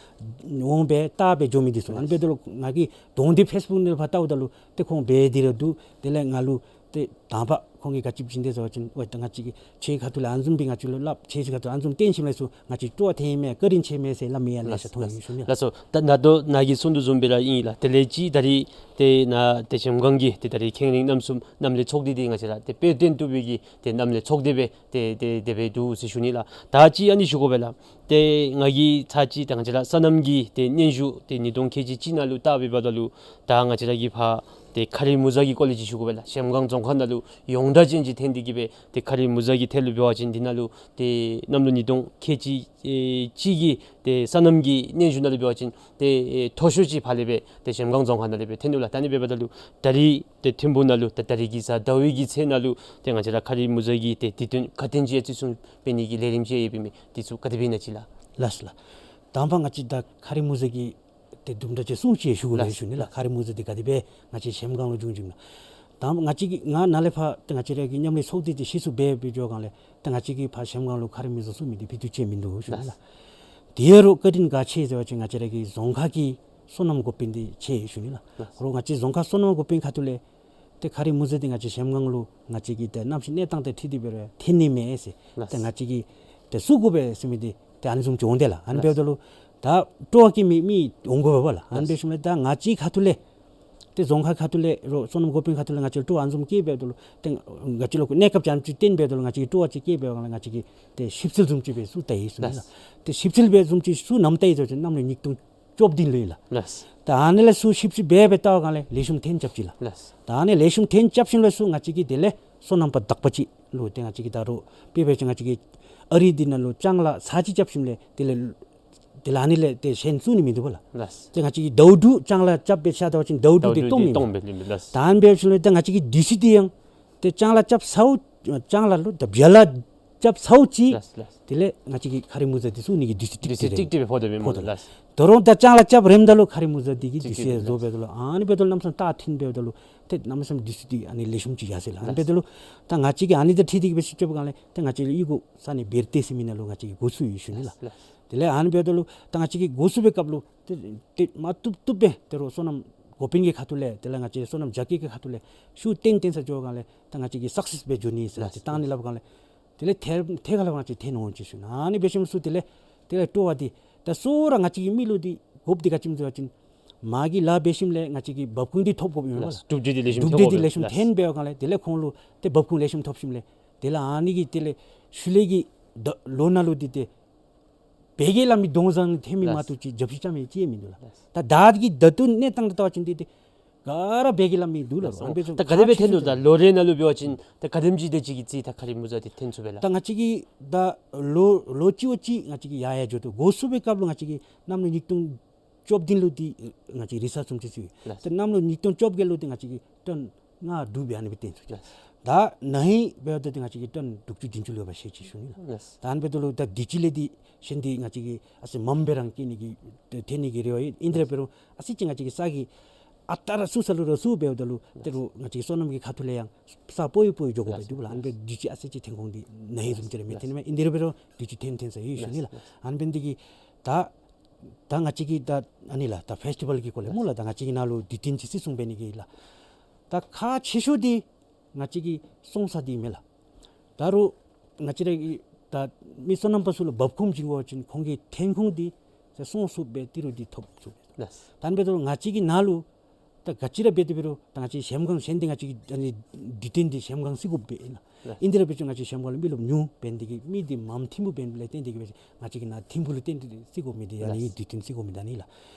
འོང་སྦེ་ལྟ་སྦེ་འགྱོ་མི་འདི་ཚུ། ཨ་ནི་འབདཝ་ད་ལུ་ང་གིས་དོན་འདི་ཕེསི་བུཀ་ནང་ལུ་ཕར་ལྟཝ་ད་ལུ་ཏེ་ཁོང་འབད་དེ་ར་འདུག། དེ་ལས་ང་ལུ་ཏེ་དང་པ་ཁོང་གིས་ག་ཅི་བྱིན་དེ་ཟེར་བ་ཅིན་ཝའེ་ད་ང་བཅས་ཀྱིས་ཁྱེད་ཁ་ཐུག་ལས་ཨ་ནི་བཟུམ་སྦེ་ང་བཅས་ལུ་སླབ། ཁྱེད་ཁ་ཐུག་ཨ་ནི་བཟུམ་བཏོན་ཞིནམ་ལས་ཚུར་ང་བཅས་སྤྲོ་བ་ཐོན་མས། བཀའ་དྲིན་ཆེ་མས་ཟེར་སླབ་མི་ཡང་ལེ་ཤ་མཐོང་ཡི་ཞུ་ནི་ལགས། ལགས་སོ། ད་ད་ལྟོ་ནཱ་གིས་གསུངས་དོ་བཟུམ་སྦེ་ར་ཨིན་ལགས། དེ་ལས་ཅིག་ད་རིས་ཏེ་ནཱ་ཏེ་གཞལམ་སྒང་གི་ཏེ་ད་རིས་ཁེངས་རིང་གནམ་གསུམ་གནམ་ལས་ཚོགས་སྡེ་འདི་ང་བཅས་ར་ཏེ་དཔེ་སྟོན་བཏུབ་པའི་གི་ཏེ་གནམ་ལས་ཚོགས་སྡེ་སྦེ་ཏེ་ཏེ་དེ་སྦེ་འདུག་ཟེར་ཞུ་ནི་ལགས། ད་ཅིག་ཨ་ནི་ཞུ་དགོ་པས་ལགས། ཏེ་ང་གིས་ཚར་གཅིག་ད་ང་བཅས་ར་སོ་ནམ་གྱི་ཏེ་སྙན་ཞུ་ཏེ་ཉིས་སྟོང་ཁལ་གཅིག་གཅིག་ནང་ལུ་བལྟ་བའི་བར་ན་ལུ་ད་ང་བཅས་ར་གི་ཕར་ཏེ་ཁ་རི་མུ་ཛ་གི་སྐོར་ལས་ཅིག་ཞུ་དགོ་པས་ལགས། གཞལམ་སྒང་རྫོང་ཁག་ནང་ལུ་ཡོངས་གྲགས་ཅན་ཅིག་ཐོན་ཏེ་གིས་སྦེ་ཏེ་ཁ་རི་མུ་ཛ་གི་ཐད་ལུ་འབད་བ་ཅིན་འདི་ནང་ལུ་ཏེ་གནམ་ལོ་ཉིས་སྟོང་ཁལ་གཅིག་ཨེ་གཅིག་གི་ཏེ་སོ་ནམ་གྱི་སྙན་ཞུ་ནང་ལུ་འབད་བ་ཅིན་ཏེ་ཨེ་མཐོ་ཤོས་ཅིག་ཕར་ལས་སྦེ་ཏེ་གཞལམ་སྒང་རྫོང་ཁག་ནང་ལས་སྦེ་ཐོན་ནུག་ལགས། ད་ཨ་ནི་འབདཝ་ད་ལུ་ད་རིས་ཏེ་ཐིམ་ཕུག་ནང་ལུ་ད་ད་རིས་ཀྱི་གཟའ་ཟླ་བའི་གི་ཚེ་ནང་ལུ་ཏེ་ང་བཅས་ར་ཁ་རི་མུ་ཛ་གི་ཏེ་དུས་སྟོན་ཁ་དན་ཅིག་ཡང་བརྩི་སྲུང་འབད་ནི་གི་ལས་རིམ་ཅིག་ཡོདཔ་ཨིན་མས། འདི་ཚུ་ག་དེ་སྦེ་ཨིན་ན་ཅིག་ལགས། ལགས་སོ་ལགས། དང་པ་ང་བཅས་ད་ཁ་རི་མུ་ཛ་གི་ཏེ་དུམ་གྲ་ཅིག་གསུང་ཅིག་ཞུ་དགོ་ལགས། ལགས་ཞུ་ནི་ལགས། ལགས། ཁ་རི་མུ་ཛ་འདི་ག་དེ་སྦེ་ང་བཅས་གཞལམ་སྒང་ལུ་བྱུང་བྱུངམ་ཨིན་ན། དང་པ་ང་བཅས་ཀྱིས་ང་ནཱ་ལས་ཕར་ཏེ་ང་བཅས་ར་གི་མཉམ་ལས་ཚོགས་སྡེ་འདི་ཤེས་ཚུལ་འབད་འབད་འགྱོ་སྒང་ལས་ཏེ་ང་བཅས་ཀྱིས་ཕར་གཞལམ་སྒང་ལུ་ཁ་རི་མུ་ཛ་གསུང་མི་འདི་ཕུད་རྡོག་ཅིག་མིན་འདུག་ཞུ་ནི་ལགས། ལགས། དེ་རུང་བཀའ་དྲིན་ག་ཆེ་ཟེར་བ་ཅིན་ང་བཅས་ར་གི་རྫོང་ཁག་གི་སོ་ནམ་འགོ་དཔོན་འདི་ཆེ་ཞུ་ནི་ལགས། ལགས། རོགས་ང་བཅས་རྫོང་ཁག་སོ་ནམ་འགོ་དཔོན་ཁ་ཐུག་ལས་ཏེ་ཁ་རི་མུ་ཛ་འདི་ང་བཅས་གཞལམ་སྒང་ལུ་ང་བཅས་ཀྱི་ཏེ་གནམ་གཤིས་གནས་སྟངས་དང་འཁྲིལ་ཏེ་འབད་རུང་ཐོན་ནི་མས་ཟེར། ལགས། ཏེ་ང་བཅས་ཀྱིས་ཏེ་བཙུགས་དགོ་པས་ཟེར་མི་འདི་ཏེ་ཨ་ནི་བཟུམ་ཅིག་འོང་དེས་ལགས། ཨ་ནི་ལགས། འབདཝ་ད་ལུ་ད་སྤྲོ་བ་བསྐྱེད་མི་མི་འོང་དགོ་པས་ལགས། ཨ་ནི་ལགས། འབད་ཞིནམ་ལས་ད་ང་བཅས་ཁ་ཐུག་ལས་ཏེ་རྫོང་ཁག་ཁ་ཐུག་ལས་རོགས་སོ་ནམ་འགོ་དཔོན་ཁ་ཐུག་ལས་ང་བཅས་ལུ་སྤྲོ་བ་ཨ་ནི་བཟུམ་བསྐྱེད་འབདཝ་ད་ལུ་ཏེ་ང་བཅས་ལུ་གནས་སྐབས་ཅིག་ཨ་ནི་བཟུམ་ཅིག་བཏོན་འབདཝ་ད་ལུ་ང་བཅས་ཀྱིས་སྤྲོ་བ་ཅིག་བསྐྱེད་འབད་སྒང་ལས་ང་བཅས་ཀྱིས་ཏེ་ཞིབ་འཚོལ་བཟུམ་ཅིག་སྦེ་བཙུགས་ད་ཡི་ཞུ་ནི་ལགས། ལགས། ཏེ་ཞིབ་འཚོལ་འབད་བཟུམ་ཅིག་བཙུགས་གནང་ད་ཡི་ཟེར་བ་ཅིན་གནམ་ལོ་ཉིས་སྟོང་བཅོ་བདུན་ལུ་ཨིན་ལགས། ལགས། ད་ཨ་ནི་ལས་ཚུར་ཞིབ་འཚོལ་འབད་འབད་བལྟ་བའི་སྒང་ལས་ལེགས་ཤོམ་ཐོན་རྐྱབ་ཅི་ལགས། ལགས། ད་ཨ་ནི་ལེགས་ཤོམ་ཐོན་རྐྱབ་ཞིནམ་ལས་ཚུར་ང་བཅས་ཀྱིས་དེ་ལས་སོ་ནམ་པ་དག་པ་ཅིག་ལུ་ཏེ་ང་བཅས་ཀྱིས་ད་རུང་དཔེ་འབད་བ་ཅིན་ང་བཅས་ཀྱིས་ཨ་རི་འདི་ནང་ལུ་ལྕང་ལཱ་ཚར་གཅིག་རྐྱབ་ཞིནམ་ལས་དེ་ལས་དེ་ལས་ཨ་ནི་ལས་ཏེ་གཞན་བཙུགས་ནི་མིན་འདུག་པ་ལགས། ལགས། ཏེ་ང་བཅས་ཀྱིས་ཟླཝ་དྲུག་ལྕང་ལཱ་རྐྱབ་སྦེ་བཞག་ད་པ་ཅིན་ཟླཝ་དྲུག་འདི་ཟླཝ་དྲུག་འདི་སྟོངམ་ཨིན་མས། སྟོངམ་ཨིན་མས། ལགས། ད་ཨ་ནི་འབད་ཞིནམ་ལས་ད་ང་བཅས་ཀྱིས་དུས་ཚོད་འདི་ཡང་ཏེ་ལྕང་ལཱ་རྐྱབ་ཚརཝ་ལྕང་ལཱ་ལུ་ད་བྱ་ལཱ་ རྐྱབ་ཚརཝ་ཅིག། ལགས་ལགས། དེ་ལས་ང་བཅས་ཀྱི་ཁ་རས་མུ་ཟ་འདི་ཚུ་ནི་གི་དུས་ཚོད་ཏིག་ཏིག་ཏིག་ཏིག་ཏིག་ཏིག་ཕོག་དོ་མས་སྨོ་ལགས། ད་རུང་ད་ལྕང་ལཱ་རྐྱབ་རནམ་ད་ལུ་ཁ་རས་མུ་ཟ་འདི་གི་དུས་ཚོད་རྫོགས་སྦེ་འདུག་ལགས། ཨ་ནི་འབདཝ་ད་ལུ་གནམ་མེད་ས་མེད་སྟབས་ཐིམ་སྦེ་འབདཝ་ད་ལུ་ཏེ་གནམ་མེད་ས་མེད་དུས་ཚོད་འདི་ཨ་ནི་ལེགས་ཤོམ་ཅིག་ཡར་སོ་ཡི་ལགས། ཨ་ནི་འབདཝ་ད་ལུ་ད་ང་བཅས་ཀྱིས་ཨ་ནི་དང་འཁྲིལ་ཏེ་གི་སྦེ་ཞིབ་དཔྱད་འབད་བའི་སྒང་ལས་ཏེ་ང་བཅས་ལུ་གཡུས་སྒོ་ས་ནི་བེར་ཏེ་ཟེར་མི་ནང་ལུ་ང་བཅས་ཀྱིས་སྒོ་བཙུགས་ཡོད་ཞུ་ནི་ལགས། ལགས་ལགས། དེ་ལས་ཨ་ནི་འབདཝ་ད་ལུ་ད་ང་བཅས་ཀྱིས་སྒོ་བཙུགས་པའི་སྐབས་ལུ་ཏེ་ཏེ་མ་བཏུབ་བཏུབ་སྦེ་ད་རུང་སོ་ནམ་འགོ་དཔོན་གྱི་ཁ་ཐུག་ལས་དེ་ལས་ང་བཅས་སོ་ནམ་རྒྱ་སྐྱེད་ཀྱི་ཁ་ཐུག་ལས་ཤུགས་བཏོན་བཏོན་ས་འགྱོ་བའི་སྒང་ལས་ད་ང་བཅས་ཀྱིས་སག་སེསི་སྦེ་འགྱོ་ནི་ཟེར་ལགས། ཏེ་བཏང་ནི་སླབ་པའི་སྒང་ལས་དེ་ལས་ཐད་ཐད་ཀར་ལུ་ང་བཅས་ཐོན་འོང་ཅི་ཞུ་ནི། ཨ་ནི་འབད་ཞིནམ་ཚུ་དེ་ལས་དེ་ལས་སྤྲོ་བ་འདི་ད་གཙོ་བོ་ར་ང་བཅས་ཀྱི་མི་ལུ་འདི་དགོཔ་འདི་ག་ཅི་སྨོ་ཟེར་བ་ཅིན་མ་གི་ལཱ་འབད་ཞིནམ་ལས་ང་བཅས་ཀྱིས་འབབ་ཁུངས་འདི་ཐོབ་དགོཔ་ཨིན་པས་ལགས། གྲུབ་འབྲས་འདི་ལེགས་ཤོམ་གྲུབ་འབྲས་འདི་ཐོབ་ལེགས་ཤོམ་ཐོན་པའི་སྒང་ལས་དེ་ལས་ཁོང་ལུ་ཏེ་འབབ་ཁུངས་ལེགས་ཤོམ་ཐོབ་ཞིནམ་ལས་དེ་ལས་ཨ་ནི་གི་དེ་ལས་ཤུལ་ལས་ཀྱི་ད་ལོ་ནང་ལུ་འདི་ཏེ་བལ་གྱིས་སླབ་མི་གདོང་བཟང་ཐོན་མི་མ་ལགས། གཏོགས་ཅིག་རྒྱབ་བཤུད་རྐྱབ་མི་ཅིག་མིན་འདུག་ལགས། ལགས། ད་ད་གི་ད་ལྟོ་གནས་སྟངས་འདི་བལྟ་བ་ཅིན་འདི་ཏེ་ག་ར་བལ་གྱིས་སླབ་མི་འདུག་ལགས། ལགས། ཨ་ནི་འབདཝ་ད་ད་ག་དེ་སྦེ་ཐོན་ནུག། ད་ལོ་རེ་ནང་ལུ་འབད་བ་ཅིན་ད་ག་དེམ་ཅིག་དེ་ཅིག་གི་རྩིས་ད་ཁ་རས་མུ་ཟ་འདི་ཐོན་ཚུགས་པས་ལགས། ད་ང་བཅས་ཀྱིས་ད་ལོ་ལོ་གཅིག་བ་གཅིག་ང་བཅས་ཀྱིས་ཡར་ཡར་འགྱོ་དོ། སྒོ་བཙུགས་པའི་སྐབས་ལུ་ང་བཅས་ཀྱིས་གནམ་ལོ་ཉིས་སྟོང་བཅོ་བདུན་ལུ་འདི་ང་བཅས་རེས་གསར་བཟུམ་ཅིག་བཙུགས་ཡི། ལགས། ད་གནམ་ལོ་ཉིས་སྟོང་བཅོ་བརྒྱད་ལུ་འདི་ང་བཅས་ཀྱིས་ཊོན་ལྔ་དྲུག་སྦེ་ཨ་ནི་སྦེ་བཏོན་ཚུགས་ཡི། ལགས། ད་ན་ཧིང་འབདཝ་ད་འདི་ང་བཅས་ཀྱིས་ཊོན་དྲུག་ཅུ་བདུན་ཅུ་ལུ་ཡོདཔ་ཤེས་ཅི་ཞུ་ནི་ལགས། ལགས། ད་ཨ་ནི་འབདཝ་ད་ལུ་ད་དུས་ཅི་ལས་འདི་ཤིན་ཏུ་ང་བཅས་ཀྱིས་ཨ་ཙི་མངམ་སྦེ་རང་སྐྱེ་ནི་གི་ཐོན་ནི་གི་རེ་བ་ཡོད། ཨིན་དེ་ར་འབད་རུང་ཨ་ཙི་ཅིག་ང་བཅས་ཀྱིས་ས་གི་ཨ་རྟག་ར་བཙུགས་ས་ལུ་ར་བཙུགས་འབདཝ་ད་ལུ་ད་རུང་ང་བཅས་ཀྱི་སོ་ནམ་གྱི་ཁ་ཐུག་ལས་ཡང་ས་སྤོ་ཡི་སྤོ་ཡི་འགྱོ་དགོཔ་སྦེ་འདུག་ལགས། ཨ་ནི་འབད་དུས་ཅི་ཨ་ཙི་ཅིག་ཐོན་ཁུངས་འདི་ན་ཧིང་བཟུམ་ཅིག་ར་མི་ཐོན་ནི་མས། ཨིན་དེ་ར་འབད་རུང་དུས་ཅི་ཐོན་ཐོན་ས་ཡོད་ཞུ་ནི་ལགས། ལགས། ཨ་ནི་འབད་ནི་འདི་གིས་ད་ད་ང་བཅས་ཀྱིས་ད་ཨ་ནི་ལགས་ད་ཕེསི་ཊི་བཱལ་གྱི་སྐོར་ལས་སྨོ་ལགས། ད་ང་བཅས་ཀྱི་ནང་ལུ་དུས་སྟོན་ཅིག་སྲིད་སྲུང་འབད་ནི་གི་ལགས། ད་ཁག་ཆེ་ཤོས་འདི་ང་བཅས་ཀྱི་བཙོང་ས་འདི་མས་ལགས། ད་རུང་ང་བཅས་ར་གི་ད་མི་སོ་ནམ་པ་ཚུ་ལུ་འབབ་ཁུངས་བྱིན་དགོ་པ་ཅིན་ཁོང་གི་ཐོན་ཁུངས་འདི་ད་བཙོང་ཚུགསཔ་སྦེ་ཏི་རུ་འདི་ཐོབ་ཚུགས་པས། ལགས། ད་ཨ་ནི་འབདཝ་ད་ལུ་ང་བཅས་ཀྱི་ནང་ལུ་ད་ག་ཅི་ར་འབད་དེ་འབད་རུང་ད་ང་བཅས་གཞལམ་སྒང་གཞན་འདི་ང་བཅས་ཀྱི་ཨ་ནི་དུས་སྟོན་འདི་གཞལམ་སྒང་བརྩི་དགོཔ་སྦེ་ཨིན་ལགས། ལགས། ཨིན་དེ་ར་འབད་བ་ཅིན་ང་བཅས་གཞལམ་སྒང་ལུ་མི་རློབས་ཉུང་འབད་ནི་འདི་གིས་མི་འདི་མངམ་ཐིམ་ཕུག་འབད་ནི་ལས་བརྟེན་ཏེ་གིས་འབད་བ་ཅིན་ང་བཅས་ཀྱི་ནང་ཐིམ་ཕུག་ལུ་བརྟེན་ཏེ་བརྩི་དགོ་མི་འདི་ཨ་ནི་ལགས། དུས་སྟོན་བརྩི་དགོ་མི་འདི་ཨ་ནི་ལགས།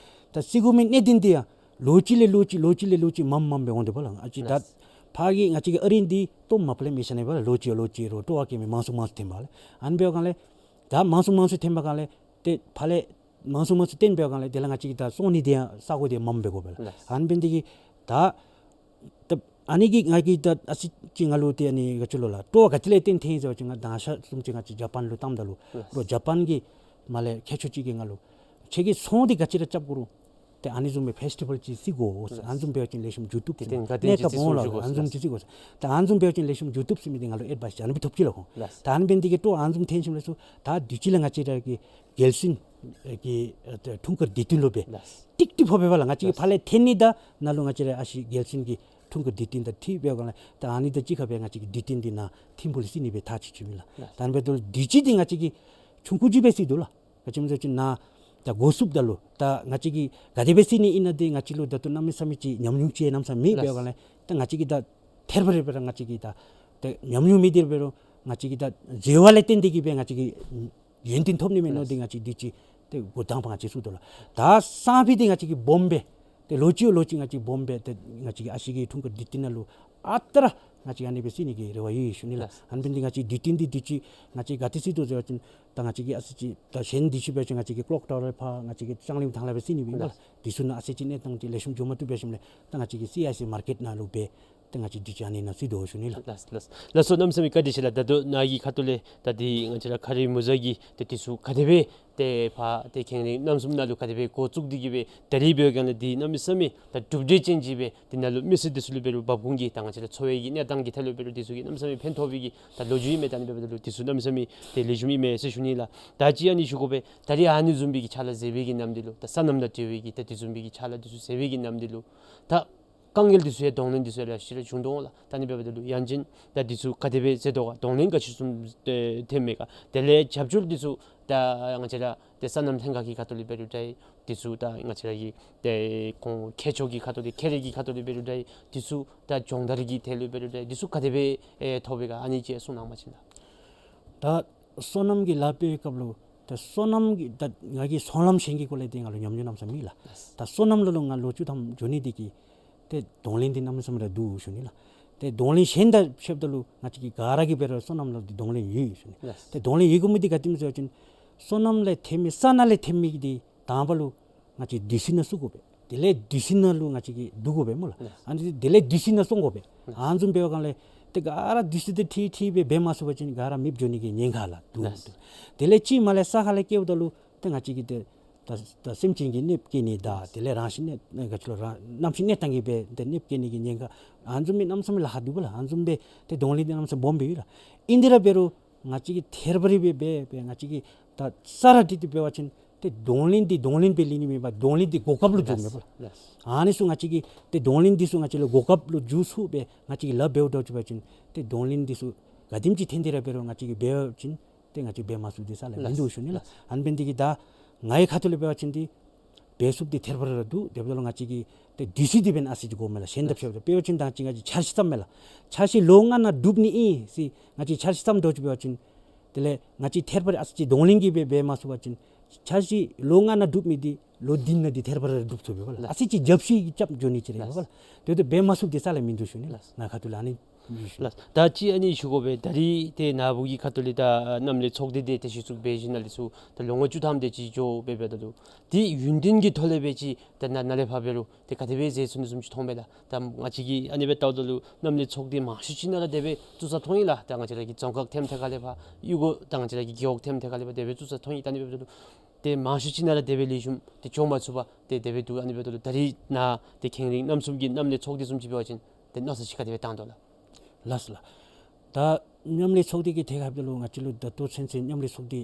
ད་བརྩི་དགོ་མི་གནད་དོན་འདི་ཡང་ལོ་གཅིག་ལས་ལོ་གཅིག་ལོ་གཅིག་ལས་ལོ་གཅིག་མངམ་མངམ་སྦེ་འོང་དོ་བ་ལགས། ཨ་ཙི་ད་ལགས། ཕར་གྱི་ང་བཅས་ཀྱི་ཨ་རིན་འདི་སྟོངམ་མ་པ་ལས་མི་ཤ་ནི་བ་ལགས། ལོ་གཅིག་ལོ་གཅིག་རུང་སྤྲོ་བ་བསྐྱེད་མི་མང་སུ་མང་སུ་ཐོན་པ་ལགས། ཨ་ནི་འབད་བའི་སྒང་ལས་ད་མང་སུ་མང་སུ་ཐོན་པའི་སྒང་ལས་ཏེ་ཕར་ལས་མང་སུ་མང་སུ་བཏོན་པའི་སྒང་ལས་དེ་ལས་ང་བཅས་ཀྱི་ད་བཙོང་ནི་འདི་ཡང་ས་གོ་འདི་མངམ་སྦེ་དགོ་པས་ལགས། ལགས། ཨ་ནི་འབད་ནི་འདི་གིས་ད་ད་ཨ་ནི་གིས་ང་གིས་ད་ཨ་ཙི་ཅིག་ང་ལུ་ཏེ་ཨ་ནི་ག་ཅི་ལོ་ལགས། སྤྲོ་བ་ག་ཅི་ལས་བརྟེན་ཐོན་ཡི་ཟེར་བ་ཅིན་ང་དང་ཤ་བཟུམ་ཅིག་ང་བཅས་ཇ་པཱན་ལུ་བཏངམ་ད་ལུ་ལགས། རོགས་ཇ་པཱན་གྱི་མར་ལས་མཁས་མཆོག་ཅིག་གིས་ང་ལུ་ཁྱོད་ཀྱིས་ཚོང་འདི་ག་ཅི་ར་རྐྱབ་དགོ་རུང་ཏེ་ཨ་ནི་བཟུམ་སྦེ་ཕེསི་ཊི་བཱལ་ཅིག་བརྩི་དགོ་ཟེར། ལགས། ཨ་ནི་བཟུམ་འབད་བ་ཅིན་ལེགས་ཤོམ་འགྱོ་བཏུབ་ཟེར། དུས་སྟོན་ག་དེ་ཅིག་བརྩི་སྲུང་འགྱོ་དགོ་ཟེར། ཨ་ནི་བཟུམ་ཅིག་བརྩི་དགོ་ཟེར། ད་ཨ་ནི་བཟུམ་འབད་བ་ཅིན་ལེགས་ཤོམ་འགྱོ་བཏུབ་ཟེར་མི་འདི་ང་ལུ་ཨེཌ་བའིསི་ཅིག་ཨ་ནི་སྦེ་ཐོབ་ཅི་ལགས་ཁོང་། ལགས། ད་ཨ་ནི་འབད་ནི་འདི་གིས་སྤྲོ་བ་ཨ་ནི་བཟུམ་ཐོན་ཞིནམ་ལས་ཚུར་ད་དུས་ཅི་ལས་ང་བཅས་ར་གི་རྒྱལ་སྲུང་གི་ཨ་ད་འཁྲུངས་སྐར་དུས་སྟོན་ལུ་སྦེ་ལགས། ཏིག་ཏིག་ཕོགཔ་སྦེ་ལགས། ང་བཅས་ཀྱི་ལགས། ཕར་ལས་ཐོན་ནི་དང་ནཱ་ལུ་ང་བཅས་ར་ཨ་ཤི་རྒྱལ་སྲུང་གི་འཁྲུངས་སྐར་དུས་སྟོན་དང་འཁྲིལ་བའི་སྒང་ལས་ད་ཨ་ནི་དང་གཅིག་ཁར་སྦེ་ང་བཅས་ཀྱི་དུས་སྟོན་འདི་ནཱ་ཐིམ་ཕུག་ལུ་བརྩི་ནི་སྦེ་ཐག་བཅད་བཅདཔ་ཨིན་ལགས། ལགས། ད་ཨ་ནི་འབདཝ་ད་ལུ་དུས་ཅི་འདི་ང་བཅས་ཀྱིས་ཆུང་ཀུ་ཅིག་སྦེ་བརྩི་དོ་ལགས། ག་ཅི་སྨོ་ཟེར་བ་ཅིན་ནཱ་ད་འགོ་བཙུགསཔ་ད་ལུ་ད་ང་བཅས་ཀྱིས་ག་དེ་སྦེ་བརྩི་ནི་ཨིན་ན་འདི་ང་བཅས་ལུ་ད་ལྟོ་གནམ་མེད་ས་མེད་ཅིག་ཉམས་མྱོང་ཅིག་གནམ་མེད་ས་མེད་མེད་པའི་སྒང་ལས་ད་ང་བཅས་ཀྱིས་ད་ཐེར་པ་རེ་པ་ར་ང་བཅས་ཀྱིས་ད་ཏེ་ཉམས་མྱོང་མེད་དེ་འབད་རུང་ང་བཅས་ཀྱིས་ད་འཛོལ་བ་ལས་བརྟེན་ཏེ་གིས་སྦེ་ང་བཅས་ཀྱིས་ཡོན་ཏན་ཐོབ་ནི་མས་མནོ་སྟེ་ལགས། ང་བཅས་དུས་ཅི་ཏེ་འགོ་དང་པ་ང་བཅས་བཙུགས་དོ་ལགས། ད་སང་ཕོད་འདི་ང་བཅས་ཀྱིས་སྦོམ་སྦེ་ཏེ་ལོ་གཅིག་ལོ་གཅིག་ང་བཅས་སྦོམ་སྦེ་ཏེ་ང་བཅས་ཀྱི་ཨ་ཤི་གི་འཁྲུངས་སྐར་དུས་སྟོན་ནང་ལུ་ཨ་རྟག་ར་ང་བཅས་ཨ་ནི་སྦེ་བརྩི་ནི་གི་རེ་བ་ཡོད་ཡོད་ཞུ་ནི་ལགས། ལགས། ཨ་ནི་འབད་ནི་འདི་ང་བཅས་དུས་སྟོན་འདི་དུས་ཅི་ང་བཅས་ག་ཏེ་བརྩི་དོ་ཟེར་བ་ཅིན་ད་ང་བཅས་ཀྱིས་ཨ་ཙི་ཅིག་ད་གཞན་དུས་ཅི་འབད་བ་ཅིན་ང་བཅས་ཀྱིས་ཀློག་ཊ་ཝར་ཕར་ང་བཅས་ཀྱིས་ལྕང་གླིང་ཐང་ལས་སྦེ་བརྩི་ནི་ཨིན་པས་ལགས། ལགས། དུས་ཚོད་ནང་ཨ་ཙི་ཅིག་གནས་སྟངས་ཅིག་ལེགས་ཤོམ་འགྱོ་མ་བཏུབ་པའི་ཞིནམ་ལས་ད་ང་བཅས་ཀྱིས་སི་ཨའི་སི་མར་ཀེཊ་ནང་ལུ་སྦེ་ཏེ་ང་བཅས་དུས་ཅི་ཨ་ནི་ནང་བརྩི་དོ་ཞུ་ནི་ལགས། ལགས་ལགས། ལགས་སོ། གནམ་མེད་ས་མེད་བཀའ་དྲིན་ཆེ་ལགས། ད་ལྟོ་ནཱ་གི་ཁ་ཐུག་ལས་ད་འདི་ང་བཅས་ར་ཁ་རས་མུ་ཟ་གི་ཏེ་དུས་ཚོད་ག་དེ་སྦེ་ཏེ་ཕར་ཏེ་ཁེངས་རིང་གནམ་གསུམ་ནང་ལུ་ག་དེ་སྦེ་འགོ་བཙུགས་ཏེ་གིས་སྦེ་ད་རིས་འབད་བའི་སྒང་ལས་འདི་གནམ་མེད་ས་མེད་ད་གྲུབ་འབྲས་ཅན་ཅིག་སྦེ་འདི་ནང་ལུ་མི་སེར་འདི་ཚུ་ལུ་འབད་རུང་འབབ་ཁུངས་ཀྱི་ད་ང་བཅས་ར་འཚོ་བའི་གི་གནས་སྟངས་ཀྱི་ཐད་ལུ་འབད་རུང་འདི་ཚུ་གི་གནམ་མེད་ས་མེད་ཕན་ཐོགས་པའི་གི་ད་ལོ་རྒྱུས་ཨིན་མས། ད་ཨ་ནི་འབདཝ་ད་ལུ་འདི་ཚུ་གནམ་མེད་ས་མེད་ཏེ་ལེགས་ཤོམ་ཨིན་མས་ཟེར་ཞུ་ནི་ལགས། ད་ཅི་ཨ་ནི་ཞུ་དགོ་པས། ད་རིས་ཨ་ནི་བཟུམ་སྦེ་གི་ཕྱག་ལཱ་མཛད་པའི་གི་ནམ་འདི་ལུ་ད་སོ་ནམ་དང་འབྲེལ་བའི་གི་ད་འདི་བཟུམ་སྦེ་གི་ཕྱག་ལཱ་འདི་ཚུ་མཛད་པའི་གི་ནམ་འདི་ལུ་ད་དཀའ་ངལ་འདི་ཚུ་ཡང་གདོང་ལེན་འདི་ཚུ་ཡང་ལེ་ཤ་ར་བྱུང་དོ་འོང་ལགས། ད་ཨ་ནི་འབདཝ་ད་ལུ་ཡང་ཅིན་ད་འདི་ཚུ་ག་དེ་སྦེ་མཛད་དོ་ག། གདོང་ལེན་ག་ཅི་བཟུམ་ཨེ་ཐོན་མས་ག། དེ་ལས་རྒྱབ་སྐྱོར་འདི་ཚུ་ད་ང་བཅས་ར་ཏེ་སོ་ནམ་ལྷན་ཁག་གི་ཁ་ཐུག་ལས་འབད་རུང་འདྲ་འདི་ཚུ་ད་ང་བཅས་ར་གི་ཏེ་ཁོང་མཁས་མཆོག་གི་ཁ་ཐུག་ལས་མཁས་རིག་གི་ཁ་ཐུག་ལས་འབད་རུང་འདྲ་འདི་ཚུ་ད་སྦྱོང་བརྡར་གྱི་ཐད་ལུ་འབད་རུང་འདྲ་འདི་ཚུ་ག་དེ་སྦེ་ཨེ་ཐོབ་པས་ག། ཨ་ནི་ཅིག་གསུང་གནང་བ་ཅིན་ལགས། ད་སོ་ནམ་གྱི་ལཱ་འབད་བའི་སྐབས་ལུ་ད་སོ་ནམ་གྱི་ད་ང་གིས་ཚོང་ལམ་གཞན་གྱི་སྐོར་ལས་ཏེ་ང་ལུ་ཉམས་མྱོང་གནམ་མེད་ས་མེད་མེད་ལགས། ད་སོ་ནམ་ལུ་ལུ་ང་ལོ་བཅུ་ཐམ་འགྱོ་ནི་འདི་གིས་ཏེ་གདོང་ལེན་འདི་གནམ་མེད་ས་མེད་ར་འདུག་ཞུ་ནི་ལགས། ཏེ་གདོང་ལེན་གཞན་དང་ཕྱདཔ་ད་ལུ་ང་བཅས་ཀྱི་ག་ར་གིས་འབད་རུང་སོ་ནམ་ལུ་འདི་གདོང་ལེན་ཡོད་ཡོད་ཞུ་ནི། ལགས། ཏེ་གདོང་ལེན་ཡོད་དགོ་མི་འདི་ག་དེམ་ཅིག་ཟེར་བ་ཅིན་སོ་ནམ་ལས་ཐོན་མི་ས་ནང་ལས་ཐོན་མི་འདི་དང་པ་ལུ་ང་བཅས་དུས་ཚོད་ནང་བཙུགས་དགོ་པས། དེ་ལས་དུས་ཚོད་ནང་ལུ་ང་བཅས་ཀྱིས་བསྡུ་དགོ་པས་སྨོ་ལགས། ལགས། ཨ་ནི་དེ་ལས་དུས་ཚོད་ནང་བཙོང་དགོ་པས། ལགས། ཨ་ནི་བཟུམ་འབད་བའི་སྒང་ལས་ ཏེ་ག་ར་དུས་ཚོད་འདི་ཁྲིད་ཁྲིད་སྦེ་འབད་མ་ཚུགས་པ་ཅིན་ག་ར་མེདཔ་འགྱོ་ནི་གི་ཉེན་ཁ་ལགས་འདུག། ལགས། དེ་ལས་ཅིག་མ་ལས་ས་ཁ་ལས་བསྐྱལཝ་ད་ལུ་ཏེ་ང་བཅས་ཀྱི་ཏེ་ད་ད་སེམས་ཅན་གྱི་གནོདཔ་བཀལ་ནི་དང་། ལགས། དེ་ལས་རང་བཞིན་གནོད་ག་ཅི་ལོ་རང་རྣམ་ཤེས་གནོད་བཏང་གི་སྦེ་ཏེ་གནོདཔ་བཀལ་ནི་གི་ཉེན་ཁ་ཨ་ནི་བཟུམ་མའི་གནམ་མེད་ས་མེད་ལཱ་ཁག་འདུག་པ་ལགས། ཨ་ནི་བཟུམ་སྦེ་ཏེ་གདོང་ལེན་འདི་གནམ་མེད་ས་མེད་སྦོམ་སྦེ་ཡོད་ལགས། ཨིན་དེ་ར་འབད་རུང་ང་བཅས་ཀྱིས་ཐད་པ་རི་སྦེ་འབད་སྦེ་ང་བཅས་ཀྱིས་ད་ས་ར་སྒྲིག་སྟེ་འབད་བ་ཅིན་ཏེ་གདོང་ལེན་འདི་གདོང་ལེན་སྦེ་ལེན་ནི་མེད་པར་གདོང་ལེན་འདི་གོ་སྐབས་ལུ་འགྱོཝ་མས་པ་ལགས། ལགས། ཨ་ནི་ཚུ་ང་བཅས་ཀྱིས་ཏེ་གདོང་ལེན་འདི་ཚུ་ང་བཅས་ལུ་གོ་སྐབས་ལུ་འགྱུར་ཚུགསཔ་སྦེ་ང་བཅས་ཀྱིས་ལཱ་འབདཝ་འདྲཝ་ཅིག་འབད་བ་ཅིན་ཏེ་གདོང་ལེན་འདི་ཚུ་ག་དེམ་ཅིག་ཐོན་ཏེ་ར་འབད་རུང་ང་བཅས་ཀྱིས་འབད་བ་ཅིན་ཏེ་ང་བཅས་འབད་མ་ཚུགསཔ་འདི་རྩ་ལས་མིན་འདུག་ཞུ་ནི་ལགས། ལགས། ཨ་ནི་འབད་ནི་འདི་གིས་ད་ངེའི་ཁ་ཐུག་ལས་འབད་བ་ཅིན་འདི་འབད་ཚུགསཔ་འདི་ཐད་པ་རི་ར་འདུག། དེ་འབདཝ་ད་ལུ་ང་བཅས་ཀྱི་ཏེ་དུས་ཚོད་འདི་འབདན་ཨ་ཙི་ཅིག་དགོཔ་མས་ལགས། གཞན་དང་ཕྱདཔ་ད་འབད་བ་ཅིན་ད་ཅི་ང་བཅས་འཆར་གཞི་བརྩམ་མས་ལགས། འཆར་གཞི་ལོ་ལྔ་ནང་འགྲུབ་ནི་ཨིན་ཟེར་ང་བཅས་འཆར་གཞི་བརྩམ་འདྲཝ་ཅིག་འབད་བ་ཅིན་དེ་ལས་ང་བཅས་ཐད་པ་རི་ཨ་ཙི་ཅིག་གདོང་ལེན་གྱིས་འབད་འབད་མ་ཚུགས་པ་ཅིན་འཆར་གཞི་ལོ་ལྔ་ནང་འགྲུབ་མི་འདི་ལོ་བདུན་ནང་འདི་ཐད་པ་རི་འགྲུབ་ཚུགས་པས་པ་ལགས། ལགས། ཨ་ཙི་ཅིག་རྒྱབ་བཤུད་རྐྱབ་འགྱོ་ནི་ཅིག་ར་ཡོད་པ་ལགས། ལགས། དེ་འབདཝ་ད་འབད་མ་ཚུགསཔ་འདི་རྩ་ལས་མིན་འདུག་ཞུ་ནི་ལགས། ལགས། ངེའི་ཁ་ཐུག་ལས་ཨ་ནི་ཞུ་ནི། ལགས། ད་ཅི་ཨ་ནི་ཞུ་དགོ་པས། ད་རིས་ཏེ་ནཱ་བུ་གི་ཁ་ཐུག་ལས་ད་མཉམ་ལས་ཚོགས་སྡེ་འདི་ཏེ་གཞི་བཙུགས་འབད་ཞིནམ་ལས་ཚུར་ད་ལོ་ངོ་བཅུ་ཐམ་དེ་ཅིག་འགྱོ་སྦེ་འབདཝ་ད་ལུ་ཏེ་ཡུན་བརྟན་གྱི་ཐོག་ལས་སྦེ་ཅིག་ད་ནཱ་ནཱ་ལས་ཕར་འབད་རུང་ཏེ་ག་དེ་སྦེ་མཛད་ཚུགས་ནི་བཟུམ་ཅིག་མཐོང་པས་ལགས། ད་ང་བཅས་ཀྱིས་ཨ་ནི་སྦེ་བལྟཝ་ད་ལུ་མཉམ་ལས་ཚོགས་སྡེ་མང་ཤོས་ཅིག་ནང་ར་དེ་སྦེ་བཙུགས་ས་མཐོང་ཡི་ལགས། ད་ང་བཅས་ར་གི་རྫོང་ཁག་ཐེམ་ཐད་ཁ་ལས་ཕར་གཡུས་སྒོ་ད་ང་བཅས་ར་གི་རྒེད་འོག་ཐེམ་ཐད་ཁ་ལས་ཕར་དེ་སྦེ་བཙུགས་ས་མཐོང་ཡི། ད་ཨ་ནི་སྦེ་འབདཝ་ད་ལུ་ཏེ་མང་ཤོས་ཅིག་ནང་ར་དེ་སྦེ་ལེགས་ཤོམ་ཏེ་འགྱོ་མ་ཚུགས་པར་ཏེ་དེ་སྦེ་འདུག། ཨ་ནི་འབདཝ་ད་ལུ་ད་རིས་ནཱ་ཏེ་གངས་རིའི་རྣམ་གསུམ་གྱི་མཉམ་ལས་ཚོགས་སྡེ་བཟུམ་ཅིག་འབད་བ་ཅིན་ཏེ་མནོ་བསམ་ཅིག་ག་དེ་སྦེ་བཏང་དོ་ལགས། ལགས་སོ་ལགས། ད་མཉམ་ལས་ཚོགས་སྡེ་གི་ཐད་ཁར་འབདཝ་ད་ལུ་ང་བཅས་ལུ་ད་ལྟོ་ཚུན་ཚོད་མཉམ་ལས་ཚོགས་སྡེ་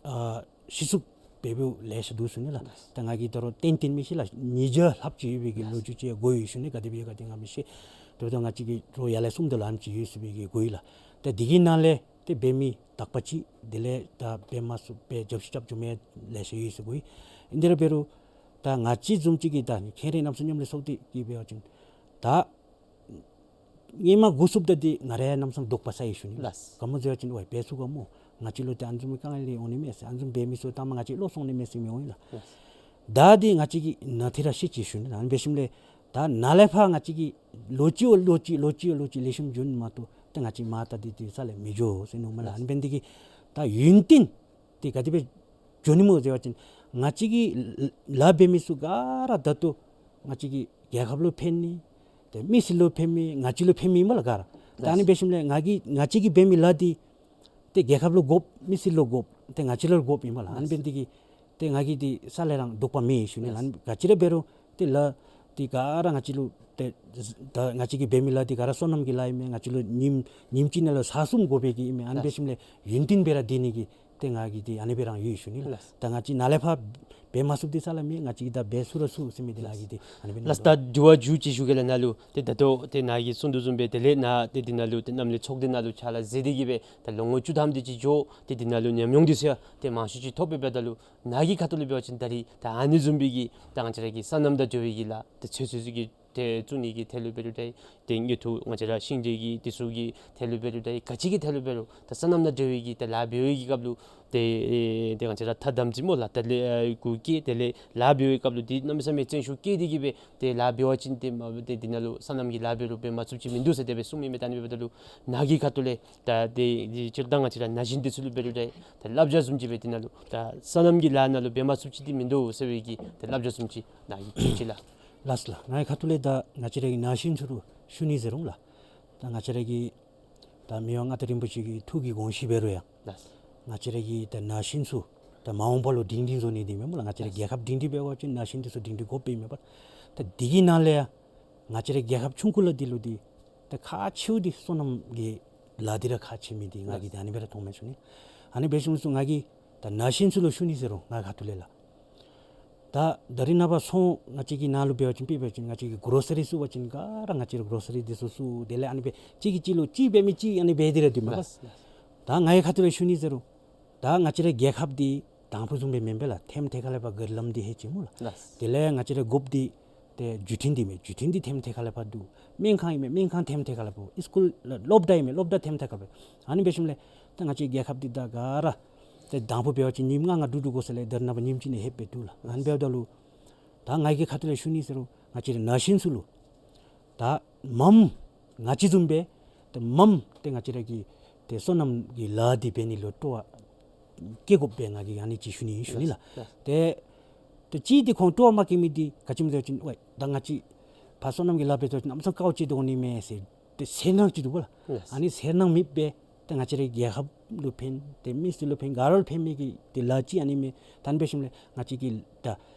ཨ་གཞི་བཙུགས་འབད་འབདཝ་ལེ་ཤ་འདུག་ཞུ་ནི་ལགས། ད་ང་གིས་ད་རུང་ཏན་ཏན་མི་ཤེས་ལགས། ཉིས་བརྒྱ་ལྷགཔ་ཅིག་ཡོད་པའི་གི་ལོ་རྒྱུས་ཅིག་གོ་ཡི་ཞུ་ནི། ག་དེ་སྦེ་ཡོད་ག་དེ་ང་མི་ཤེས། དེ་འབདཝ་ད་ང་བཅས་ཀྱིས་ད་རུང་ཡར་ལས་གསུངམ་ད་ལུ་ཨ་ནེམ་ཅིག་ཡོད་ཟེར་བའི་གི་གོ་ཡི་ལགས། ད་དེ་གི་ནང་ལས་ཏེ་འབད་མི་དག་པ་ཅིག་དེ་ལས་ད་འབད་མ་ཚུགས་པར་རྒྱབ་བཤུད་རྐྱབ་བཅུག་མི་ལེ་ཤ་ཡོད་ཟེར་གོ་ཡི། ཨིན་དེ་ར་འབད་རུང་ད་ང་བཅས་བཟུམ་ཅིག་གིས་ད་གངས་རིའི་རྣམ་གསུམ་མཉམ་ལས་ཚོགས་སྡེ་གིས་འབད་བ་ཅིན་ད་སྔོན་མ་འགོ་བཙུགསཔ་ད་འདི་ང་ར་ཡང་གནམ་མེད་ས་མེད་དོགས་པ་ཟ་ཡི་ཞུ་ནི། ལགས། ག་མོ་ཟེར་བ་ཅིན་ཝའི་འབད་ཚུགས་ག་མོ། ང་བཅས་ལུ་ཏེ་ཨ་ནི་བཟུམ་མའི་དཀའ་ངལ་འདི་འོང་ནི་མས་ཟེར། ཨ་ནི་བཟུམ་འབད་མི་ཚུ་ད་མ་ང་བཅས་བློ་སོང་ནི་མས་ཟེར་མི་འོང་ཡི་ལགས། ལགས། ད་འདི་ང་བཅས་ཀྱིས་ནཱ་ཏེ་ར་ཤེས་ཅི་ཞུ་ནི་ལགས། ཨ་ནི་འབད་ཞིནམ་ལས་ད་ནཱ་ལས་ཕར་ང་བཅས་ཀྱིས་ལོ་གཅིག་བ་ལོ་གཅིག་ལོ་གཅིག་བ་ལོ་གཅིག་ལེགས་ཤོམ་འགྱོ་ནི་མ་གཏོགས་ད་ང་བཅས་མར་ད་འདི་འདི་རྩ་ལས་མི་འགྱོ་ཟེར་མནོཝ་མས་ལགས། ལགས། ཨ་ནི་འབད་ནི་འདི་གིས་ད་ཡུན་བརྟན་འདི་ག་དེ་སྦེ་འགྱོ་ནི་སྨོ་ཟེར་བ་ཅིན་ང་བཅས་ཀྱི་ལཱ་འབད་མི་ཚུ་ག་ར་ད་ལྟོ་ང་བཅས་ཀྱི་རྒྱལ་ཁབ་ལུ་ཕན་ནི་ཏེ་མི་སེར་ལུ་ཕན་མི་ང་བཅས་ལུ་ཕན་མི་ཨིན་པས་ལགས་ག་ར། ད་ཨ་ནི་འབད་ཞིནམ་ལས་ང་གིས་ང་བཅས་ཀྱིས་འབད་མི་ལཱ་འདི་ཏེ་རྒྱལ་ཁབ་ལུ་དགོཔ་མི་སེར་ལུ་དགོཔ་ཏེ་ང་བཅས་ལུ་དགོཔ་ཨིན་པས་ལགས། ཨ་ནི་འབད་ནི་འདི་གིས་ཏེ་ང་གིས་འདི་རྩ་ལས་རང་དོགས་པ་མེད་ཞུ་ནི་ལགས། ལགས། ག་ཅི་ར་འབད་རུང་ཏེ་ལཱ་འདི་ག་ར་ང་བཅས་ལུ་ཏེ་ད་ང་བཅས་ཀྱིས་འབད་མི་ལཱ་འདི་ག་ར་སོ་ནམ་གྱི་ལཱ་ཨིན་མས། ང་བཅས་ལུ་ཉིནམ་ཉིནམ་གཅིག་ནང་ལུ་ཚར་གསུམ་དགོ་པའི་གི་ཨིན་མས། ཨ་ནི་འབད་ཞིནམ་ལས་ཡུན་བརྟན་སྦེ་ར་སྡོད་ནི་གི་ཏེ་ང་གིས་འདི་ཨ་ནི་སྦེ་རང་ཡོད་ཞུ་ནི་ལགས། ལགས། ད་ང་བཅས་ནཱ་ལས་ཕར་འབད་མ་ཚུགསཔ་འདི་རྩ་ལས་མེད། ང་བཅས་ཀྱིས་ད་འབད་ཚུགས་ར་ཚུགས་ཟེར་མི་འདི་ལགས། ང་གིས་འདི་ཨ་ནི་སྦེ་ལགས། ད་དྲི་བ་མཇུག་ཅིག་ཞུ་གེ་ལགས། ནཱ་ལུ་ཏེ་ད་ལྟོ་ཏེ་ནཱ་གིས་གསུང་དོ་བཟུམ་སྦེ་དེ་ལས་ནཱ་ཏེ་འདི་ནང་ལུ་ཏེ་མཉམ་ལས་ཚོགས་སྡེ་ནང་ལུ་ཕྱག་ལཱ་མཛད་དེ་གི་སྦེ་ད་ལོ་ངོ་བཅུ་ཐམ་དེ་ཅིག་འགྱོ། ཏེ་འདི་ནང་ལུ་ཉམས་མྱོང་འདི་ཚུ་ཡང་ཏེ་མང་ཤོས་ཅིག་ཐོབ་པའི་འབདཝ་ད་ལུ་ནཱ་གི་ཁ་ཐུག་ལས་འབད་བ་ཅིན་ད་རིས་ད་ཨ་ནི་བཟུམ་སྦེ་གི་ད་ང་བཅས་ར་གི་སོ་ནམ་དང་འབྲེལ་བའི་གི་ལཱ་ཏེ་ཚོད་བསྲེ་ཚུ་གི་ཏེ་བཙུགས་ནི་གི་ཐད་ལུ་འབད་རུང་ད་ཏེ་དངུལ་ཐོག་ང་བཅས་ར་ཤིང་འབྲས་ཀྱི་འདི་ཚུ་གི་ཐད་ལུ་འབད་རུང་ད་ག་ཅི་གི་ཐད་ལུ་འབད་རུང་ད་སོ་ནམ་དང་འབྲེལ་བའི་གི་ད་ལཱ་འབད་བའི་གི་སྐབས་ལུ་ཏེ་ཏེ་ང་བཅས་ར་ཐ་དམ་ཚིག་སྨོ་ལགས། ད་ལས་ཨ་གུ་སྐྱེ་དེ་ལས་ལཱ་འབད་བའི་སྐབས་ལུ་འདི་གནམ་མེད་ས་མེད་བརྩོན་ཤུགས་བསྐྱེད་དེ་གི་སྦེ་ཏེ་ལཱ་འབད་བ་ཅིན་ཏེ་མ་ཏེ་འདི་ནང་ལུ་སོ་ནམ་གྱི་ལཱ་འབད་རུང་འབད་མ་ཚུགསཔ་ཅིག་མིན་འདུག་ཟེར་དེ་སྦེ་གསུངམ་ཨིན་མས། ད་ཨ་ནི་འབདཝ་ད་ལུ་ནཱ་གི་ཁ་ཐུག་ལས་ད་ཏེ་སྤྱིར་བཏང་ང་བཅས་ར་ན་གཞོན་འདི་ཚུ་ལུ་འབད་རུང་ད་ཏེ་བསླབ་བྱ་བཟུམ་ཅིག་སྦེ་འདི་ནང་ལུ་ད་སོ་ནམ་གྱི་ལཱ་ནང་ལུ་འབད་མ་ཚུགསཔ་ཅིག་འདི་མིན་འདུག་ཟེར་བའི་གི་ཏེ་བསླབ་བྱ་བཟུམ་ཅིག་ནཱ་གིས་ཞུ་ཅི་ལགས། ལགས་སོ་ལགས། ངེའི་ཁ་ཐུག་ལས་ད་ང་བཅས་ར་གི་ན་གཞོན་ཚུ་ལུ་ཞུ་ནི་ཟེར་རུང་ལགས། ད་ང་བཅས་ར་གི་ད་མི་དབང་མངའ་བདག་རིན་པོ་ཆེ་གི་ཐུགས་ཀྱི་དགོངས་གཞི་འབད་རུང་ཡང་ལགས། ང་བཅས་ར་གི་ད་ན་གཞོན་ཚུ་ད་མ་འོངས་པ་ལུ་སྒྲིང་སྒྲིང་བཟོ་ནི་འདི་མེན་སྨོ་ལགས། ང་བཅས་ར་ལགས། རྒྱལ་ཁབ་སྒྲིང་སྒྲིང་འབད་བ་ཅིན་ན་གཞོན་འདི་ཚུ་སྒྲིང་སྒྲིང་དགོཔ་ཨིན་མས་པ། ད་འདི་གི་ནང་ལས་ཡང་ང་བཅས་ར་རྒྱལ་ཁབ་ཆུང་ཀུ་ལུ་འདི་ལུ་འདི་ད་ཁག་ཆེཝ་འདི་སོ་ནམ་གྱི་ལཱ་འདི་ར་ཁག་ཆེ་མི་འདི་ང་གིས་ད་ཨ་ནི་སྦེ་ར་མཐོངམ་མས་ཞུ་ནི། ཨ་ནི་འབད་ཞིནམ་ཚུ་ང་གིས་ད་ན་གཞོན་ཚུ་ལུ་ཞུ་ནི་ཟེར་རུང་ངེའི་ཁ་ཐུག་ལས་ལགས། ད་ད་རིས་ནངས་པ་ཚོང་ང་བཅས་ཀྱི་ནང་ལུ་འབད་བ་ཅིན་དཔེ་འབད་བ་ཅིན་ང་བཅས་ཀྱིས་གོ་རོ་སི་རི་བཙུགས་པ་ཅིན་ག་ར་ང་བཅས་ར་གོ་རོ་སི་རི་འདི་ཚུ་བཙུགས་དེ་ལས་ཨ་ནི་སྦེ་གཅིག་གིས་གཅིག་ལུ་གཅིག་འབད་མི་གཅིག་ཨ་ནི་སྦེ་དེ་ར་འདུག་མས་པ། ལགས། ད་ངེའི་ཁ་ཐུག་ལས་ཞུ་ནི་ཟེར་རུང་ད་ང་བཅས་ར་རྒྱལ་ཁབ་འདི་དང་ཕུ་བཟུམ་སྦེ་མེན་པས་ལགས། ཐེམ་ཐད་ཁ་ལས་ཕར་ག་ར་ལམ་འདི་ལྷོད་ཅི་སྨོ་ལགས། ལགས། དེ་ལས་ང་བཅས་ར་དགོཔ་འདི་ཏེ་བརྒྱུད་འཕྲིན་འདི་མས། བརྒྱུད་འཕྲིན་འདི་ཐེམ་ཐད་ཁ་ལས་ཕར་འདུག། སྨན་ཁང་ཨིན་མས། སྨན་ཁང་ཐེམ་ཐད་ཁ་ལས་ཕར། ཨིས་ཀུལ་སློབ་གྲྭ་ཨིན་མས། སློབ་གྲྭ་ཐེམ་ཐད་ཁ་ལས་ཕར། ཨ་ནི་འབད་ཞིནམ་ལས་ད་ང་བཅས་རྒྱལ་ཁབ་འདི་ད་ག་ར་ཏེ་དང་ཕུ་འབད་བ་ཅིན་ཉིནམ་ལྔ་ལྔ་དྲུག་དྲུག་དགོ་ས་ལས་ད་རིས་ནངས་པ་ཉིནམ་གཅིག་ནང་ལྷོད་སྦེ་འདུག་ལགས། ཨ་ནི་འབདཝ་ད་ལུ་ད་ངེའི་ཁ་ཐུག་ལས་ཞུ་ནི་ཟེར་རུང་ང་བཅས་ར་ན་གཞོན་ཚུ་ལུ་ད་མངམ་ང་བཅས་བཟུམ་སྦེ་ཏེ་མངམ་ཏེ་ང་བཅས་ར་གི་ཏེ་སོ་ནམ་གྱི་ལཱ་འདི་འབད་ནི་ལུ་སྤྲོ་བ་བསྐྱེད་དགོཔ་སྦེ་ང་གིས་ཨ་ནི་ཅིག་ཞུ་ནི་ཨིན་ཞུ་ནི་ལགས། ལགས། ཏེ་ཏེ་གཅིག་འདི་ཁོང་སྤྲོ་བ་མ་བསྐྱེད་མི་འདི་ག་ཅི་སྨོ་ཟེར་བ་ཅིན་ཝའི་ད་ང་བཅས་ཕར་སོ་ནམ་གྱི་ལཱ་འབད་དོ་ཅིན་གནམ་མེད་ས་མེད་དཀའཝ་སྤྱད་དེ་འོང་ནི་མས་ཟེར་ ཏེ་སེར་སྣ་ཅིག་འདུག་པ་ལགས། ལགས། ཨ་ནི་སེར་སྣ་མེདཔ་སྦེ་ཏེ་ང་བཅས་རའི་རྒྱལ་ཁབ་ལུ་ཕན་ཏེ་མི་སེར་ལུ་ཕན་ག་ར་ལུ་ཕན་མི་གི་ཏེ་ལཱ་ཅིག་ཨ་ནི་མས། ད་ཨ་ནི་འབད་ཞིནམ་ལས་ང་བཅས་ཀྱིས་ད་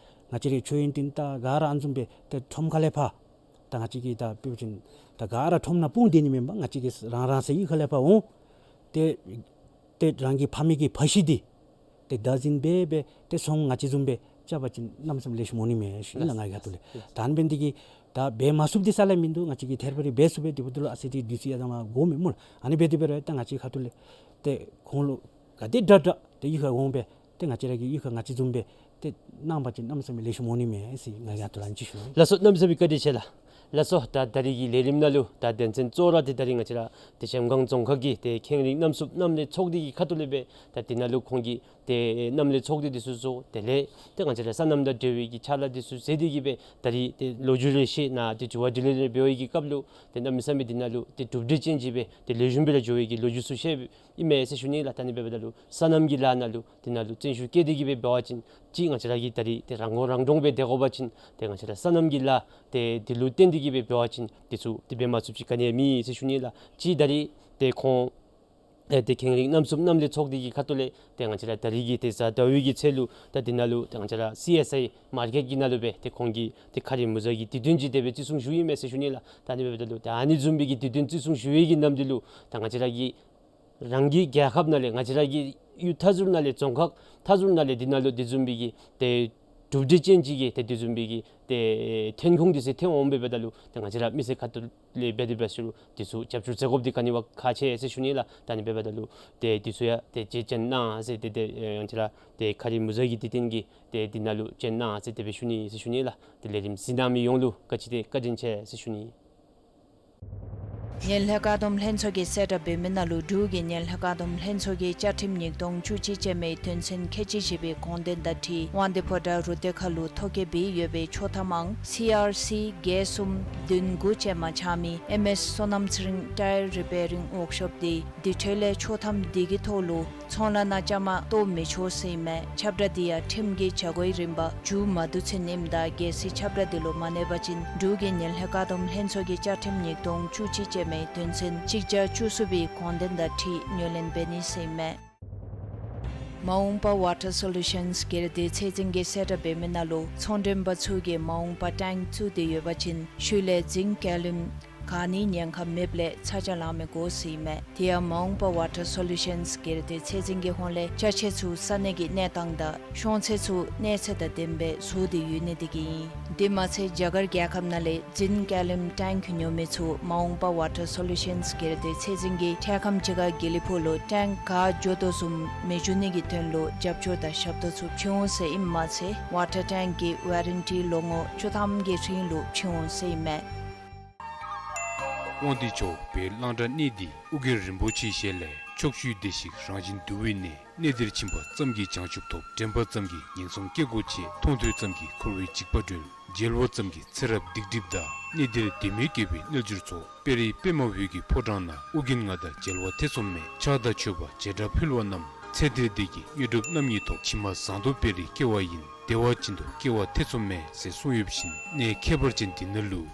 ང་བཅས་རའི་ཆོས་ཡོན་ཏན་ད་ག་ར་ཨ་ནི་བཟུམ་སྦེ་ཏེ་ཁྲོམ་ཁ་ལས་ཕར་ད་ང་བཅས་ཀྱིས་ད་དཔེ་ཅིག་ད་ག་ར་ཁྲོམ་ནང་སྤུངས་སྡོད་ནི་མེན་པར་ང་བཅས་ཀྱིས་རང་རང་སོའི་གཡུས་ཁ་ལས་ཕར་འོང་ཏེ་ཏེ་རང་གི་ཕ་མའི་གི་ཕ་གཞིས་འདི་ཏེ་བདག་འཛིན་འབད་འབད་ཏེ་སོང་ང་བཅས་བཟུམ་སྦེ་རྐྱབ་པ་ཅིན་གནམ་མེད་ས་མེད་ལེགས་ཤོམ་འོང་ནི་མས་ཞུ་ནི་ལགས། ལགས། ང་གི་ཁ་ཐུག་ལས། ལགས། ད་ཨ་ནི་འབད་ནི་འདི་གིས་ད་འབད་མ་ཚུགསཔ་འདི་ས་ལས་མིན་འདུག། ང་བཅས་ཀྱིས་ཐད་རི་བ་རི་འབད་ཚུགས་པས། དེ་འབདཝ་ད་ལུ་ཨ་ཙི་ཏེ་དུས་ཚོད་ཡང་ད་མ་འགོརཝ་མས་སྨོ་ལགས། ཨ་ནི་འབད་དེ་འབད་རུང་ད་ང་བཅས་ཁ་ཐུག་ལས་ཏེ་ཁོང་ལུ་ག་དེ་དྲག་དྲག་ཏེ་གཡུས་ཁར་འོང་སྦེ་ཏེ་ང་བཅས་ར་གི་གཡུས་ཁར་ང་བཅས་བཟུམ་སྦེ་ཏེ་གནང་པ་ཅིན་གནམ་མེད་ས་མེད་ལེགས་ཤོམ་འོང་ནི་མས་ཟེར་ང་གིས་ད་ལན་ཅིག་ཞུ། ལགས་སོ། གནམ་མེད་ས་མེད་བཀའ་དྲིན་ཆེ་ལགས། ལགས་སོ། ད་ད་རིས་ཀྱི་ལས་རིམ་ནང་ལུ་ད་དོན་ཚན་གཙོ་བོ་ར་འདི་ད་རིས་ང་བཅས་ར་ཏེ་གཞལམ་སྒང་རྫོང་ཁག་གི་ཏེ་ཁེངས་རིགས་རྣམ་གསུམ་མནའམ་ལེན་ཚོགས་སྡེ་གི་ཁ་ཐུག་ལས་སྦེ་ད་འདི་ནང་ལུ་ཁོང་གིས་ཏེ་མནའམ་ལེན་ཚོགས་སྡེ་འདི་ཚུ་བཟོ། དེ་ལས་ཏེ་ང་བཅས་ར་སོ་ནམ་དང་འབྲེལ་བའི་གི་ཕྱག་ལཱ་འདི་ཚུ་མཛད་དེ་གི་སྦེ་ད་རིས་ཏེ་ལོ་རྒྱུས་རེ་བཤད་གནང་ཏེ་དྲི་བ་དྲིས་ལན་རེ་འབད་བའི་གི་སྐབས་ལུ་ཏེ་གནམ་མེད་ས་མེད་འདི་ནང་ལུ་ཏེ་གྲུབ་འབྲས་ཅན་ཅིག་སྦེ་ཏེ་ལེགས་ཤོམ་སྦེ་ར་འགྱོ་བའི་གི་ལོ་རྒྱུས་ཚུ་བཤད་ཨིན་མས་ཟེར་ཞུ་ནི་ལགས། ད་ཨ་ནི་འབདཝ་ད་ལུ་སོ་ནམ་གྱི་ལཱ་ནང་ལུ་འདི་ནང་ལུ་བརྩོན་ཤུགས་བསྐྱེད་དེ་གི་སྦེ་འབད་བ་ཅིན་ཅིག་ང་བཅས་ར་གིས་ད་རིས་ཏེ་རང་ངོ་རང་འདྲོངས་སྦེ་སྡོད་དགོ་པ་ཅིན་ཏེ་ང་བཅས་ར་སོ་ནམ་གྱི་ལཱ་ཏེ་འདི་ལུ་བརྟེན་ཏེ་གི་སྦེ་འབད་བ་ཅིན་འདི་ཚུ་ཏེ་འབད་མ་ཚུགསཔ་ཅིག་ག་ནི་ཡང་མེད་ཟེར་ཞུ་ནི་ལགས། ཅིག་ད་རིས་ཏེ་ཁོང་ཨེ་ཏེ་ཁེངས་རིགས་རྣམ་གསུམ་མནའམ་ལེན་ཚོགས་སྡེ་གི་ཁ་ཐུག་ལས་ཏེ་ང་བཅས་ར་ད་རིས་ཀྱི་ཏེ་གཟའ་ཟླ་བའི་གི་ཚེས་ལུ་ད་འདི་ནང་ལུ་ཏེ་ང་བཅས་ར་སི་ཨེསི་ཨའི་མར་ཀེཊ་ཀྱི་ནང་ལུ་སྦེ་ཏེ་ཁོང་གིས་ཏེ་ཁ་རས་མོ་ཟ་གི་དུས་སྟོན་ཅིག་དེ་སྦེ་བརྩི་སྲུང་ཞུ་ཡི་མས་ཟེར་ཞུ་ནི་ལགས། ད་ཨ་ནི་འབདཝ་ད་ལུ་ད་ཨ་ནི་བཟུམ་སྦེ་གི་དུས་སྟོན་བརྩི་སྲུང་ཞུ་ཡི་གི་ནམ་དུས་ལུ་ད་ང་བཅས་ར་གི་རང་གི་རྒྱལ་ཁབ་ནང་ལས་ང་བཅས་ར་གི་གཡུས་མཐའ་ཟུར་ནང་ལས་རྫོང་ཁག་མཐའ་ཟུར་ནང་ལས་འདི་ནང་ལུ་དེ་བཟུམ་སྦེ་གི་ཏེ་གྲུབ་འབྲས་ཅན་ཅིག་གི་ཏེ་དེ་བཟུམ་སྦེ་གི་ཏེ་ཐོན་ཁུངས་འདི་ཚུ་ཐོན་འོང་འབདཝ་ད་ལུ་ཏེ་ང་བཅས་ར་མི་སེར་ཁ་ཐུག་ལས་འབད་དེ་འབད་ཟེར་རུང་འདི་ཚུ་རྒྱབ་སྐྱོར་མཛད་དགོཔ་འདི་ག་ནི་བ་ཁག་ཆེ་ཟེར་ཞུ་ནི་ལགས། ད་ཨ་ནི་འབདཝ་ད་ལུ་ཏེ་འདི་ཚུ་ཡང་ཏེ་བརྗེད་བཅོལ་གནང་ཟེར་ཏེ་ཏེ་ཨེ་ང་བཅས་ར་ཏེ་ཁ་རས་མོ་ཟ་གི་དུས་སྟོན་གྱི་ཏེ་འདི་ནང་ལུ་བཅོལ་གནང་ཟེར་དེ་སྦེ་ཞུ་ནི་ཟེར་ཞུ་ནི་ལགས། ཏེ་ལས་རིམ་གཟིགས་གནང་མི་ཡོངས་ལུ་ག་ཅི་ཏེ་བཀའ་དྲིན་ཆེ་ཟེར་ཞུ་ནི། ངན་ལྷད་བཀག་སྡོམ་ལྷན་ཚོགས་ཀྱིས་གསལ་བསྒྲགས་འབད་མི་ནང་ལུ་འབྲུག་གི་ངན་ལྷད་བཀག་སྡོམ་ལྷན་ཚོགས་ཀྱིས་བཅའ་ཁྲིམས་ཉིས་སྟོང་བཅུ་གཅིག་ཅན་མའི་དོན་ཚན་ཁལ་གཅིག་བཞི་པའི་དགོངས་དོན་དང་འཁྲིལ་དབང་འདུས་ཕོ་བྲང་རུ་སྟོད་ཁ་ལུ་ཐོ་བཀོད་འབད་ཡོད་པའི་ཆོག་ཐམ་ཨང་སི་ཨར་སི་བརྒྱད་གསུམ་བདུན་དགུ་ཅན་མ་ཆགས་མི་ཨེམ་ཨེས་བསོད་ནམས་ཚེ་རིང་ཊ་ཡར་རི་པེ་རིང་ཝརཀ་ཤོབ་འདི་འདི་འཕྲོ་ལས་ཆོག་ཐམ་འདི་གི་ཐོག་ལུ་ཚོང་ལཱ་ནང་བཅའ་མར་གཏོགས་མི་ཆོག་ཟེར་ཨིན་མས། ཁྱབ་བསྒྲགས་འདི་ཡང་ཁྲིམས་ཀྱི་བྱ་སྒོའི་རིམ་པ་མཇུག་མ་བསྡུ་ཚུན་ཨིནམ་ད་གལ་སྲིད་ཁྱབ་བསྒྲགས་འདི་ལུ་མ་གནས་པ་ཅིན་འབྲུག་གི་ངན་ལྷད་བཀག་སྡོམ་ལྷན་ཚོགས་ཀྱི་བཅའ་ཁྲིམས་ཉིས་སྟོང་བཅུ་གཅིག་ཅན་མའི་དོན་ཚན་གཅིག་བརྒྱ་བཅུ་གསུམ་པའི་དགོངས་དོན་དང་འཁྲིལ་ངོས་ལེན་འབད་ནི་ཟེར་ཨིན་མས། མ་འོངས་པ་ཝ་ཊར་སོ་ལུ་ཤཱནསི་སྒེར་སྡེ་ཚད་འཛིན་གྱིས་གསལ་བསྒྲགས་འབད་མི་ནང་ལུ་ཚོང་མགྲོན་པ་ཚུ་གིས་མ་འོངས་པ་ཊེངཀ་བཙུགས་ཏེ་ཡོད་པ་ཅིན་ཤུལ་ལས་རྫིང་བཀལ་ལེན་ག་ནི་ཉེན་ཁ་མེདཔ་ལས་ཚ་གྱང་ལང་མི་དགོ་ཟེར་ཨིན་མས། དེ་ཡང་མ་འོངས་པ་ཝ་ཊར་སོ་ལུ་ཤཱནསི་སྒེར་སྡེ་ཚད་འཛིན་གྱི་ཧོངས་ལས་ཅ་ཆས་ཚུ་ས་གནས་ཀྱི་གནས་སྟངས་དང་ཤོང་ཚད་ཚུ་གནས་ཚད་དང་ལྡནམ་སྦེ་བཟོ་སྟེ་ཡོད་ནི་དེ་གིས་ཨིན། དེ་མ་ཚད་རྒྱ་གར་རྒྱལ་ཁབ་ནང་ལས་རྫིང་བཀལ་ལེན་ཊེངཀ་ཉོ་མི་ཚུ་མ་འོངས་པ་ཝ་ཊར་སོ་ལུ་ཤཱནསི་སྒེར་སྡེ་ཚད་འཛིན་གྱིས་འཕྲལ་ཁམས་ཅིག་ཁར་དགེ་ལེགས་ཕུག་ལུ་ཊེངཀ་ག་འགྱོ་དོ་བཟུམ་མི་འགྱོ་ནི་གི་དོན་ལུ་རྒྱབ་སྐྱོར་དང་ཞབས་ཏོག་ཚུ་བྱིན་འོང་ཟེར་ཨིནམ་མ་ཚད་ཝ་ཊར་ཊེངཀ་གི་ཝེ་རན་ཊི་ལོ་ངོ་བཅུ་ཐམ་གྱི་རིང་ལུ་བྱིན་འོང་ཟེར་ཨིན་མས། དབང་འདུས་ཕྱོགས་བོད་གླང་བྲག་གནས་འདི་ཨོ་རྒྱན་རིན་པོ་ཆེའི་ཞལ་ལས་ཕྱོགས་བཅུའི་བདེ་གཤེགས་རང་བཞིན་འདུ་བའི་གནས། གནས་འདིར་ཕྱིན་པ་ཙམ་གྱིས་བྱང་ཆུབ་ཐོབ། དྲན་པ་ཙམ་གྱིས་ངན་སོང་སྐྱེ་སྒོ་ཆད། མཐོང་ཐོས་ཙམ་གྱིས་འཁོར་བའི་འཇིགས་པ་སྒྲོལ། མཇལ་བ་ཙམ་གྱིས་ཚེ་རབས་སྡིག་སྒྲིབ་འདག། གནས་འདིར་སྡོད་མི་དགེ་བའི་རྣལ་འབྱོར་ཚོགས། དཔལ་རི་པདྨ་འོད་ཀྱི་ཕོ་བྲང་ན། ཨོ་རྒྱན་ང་དང་མཇལ་བ་ཐེ་ཚོམ་མེད། ཕྱག་དང་མཆོད་པ་བྱེ་བྲག་ཕུལ་བ་རྣམས། ཚེ་འདིར་བདེ་སྐྱིད་དངོས་གྲུབ་རྣམ་གཉིས་ཐོབ། ཕྱི་མ་ཟངས་མདོག་དཔལ་རིར་སྐྱེ་བ་ཡིན། བདེ་བ་ཅན་དུ་སྐྱེ་བ་ཐེ་ཚོམ་མེད་ཟེར་གསུངས་ཡོད་པ་བཞིན་གནས་ཁྱད་པར་ཅན་འདི་ནང་ལུ་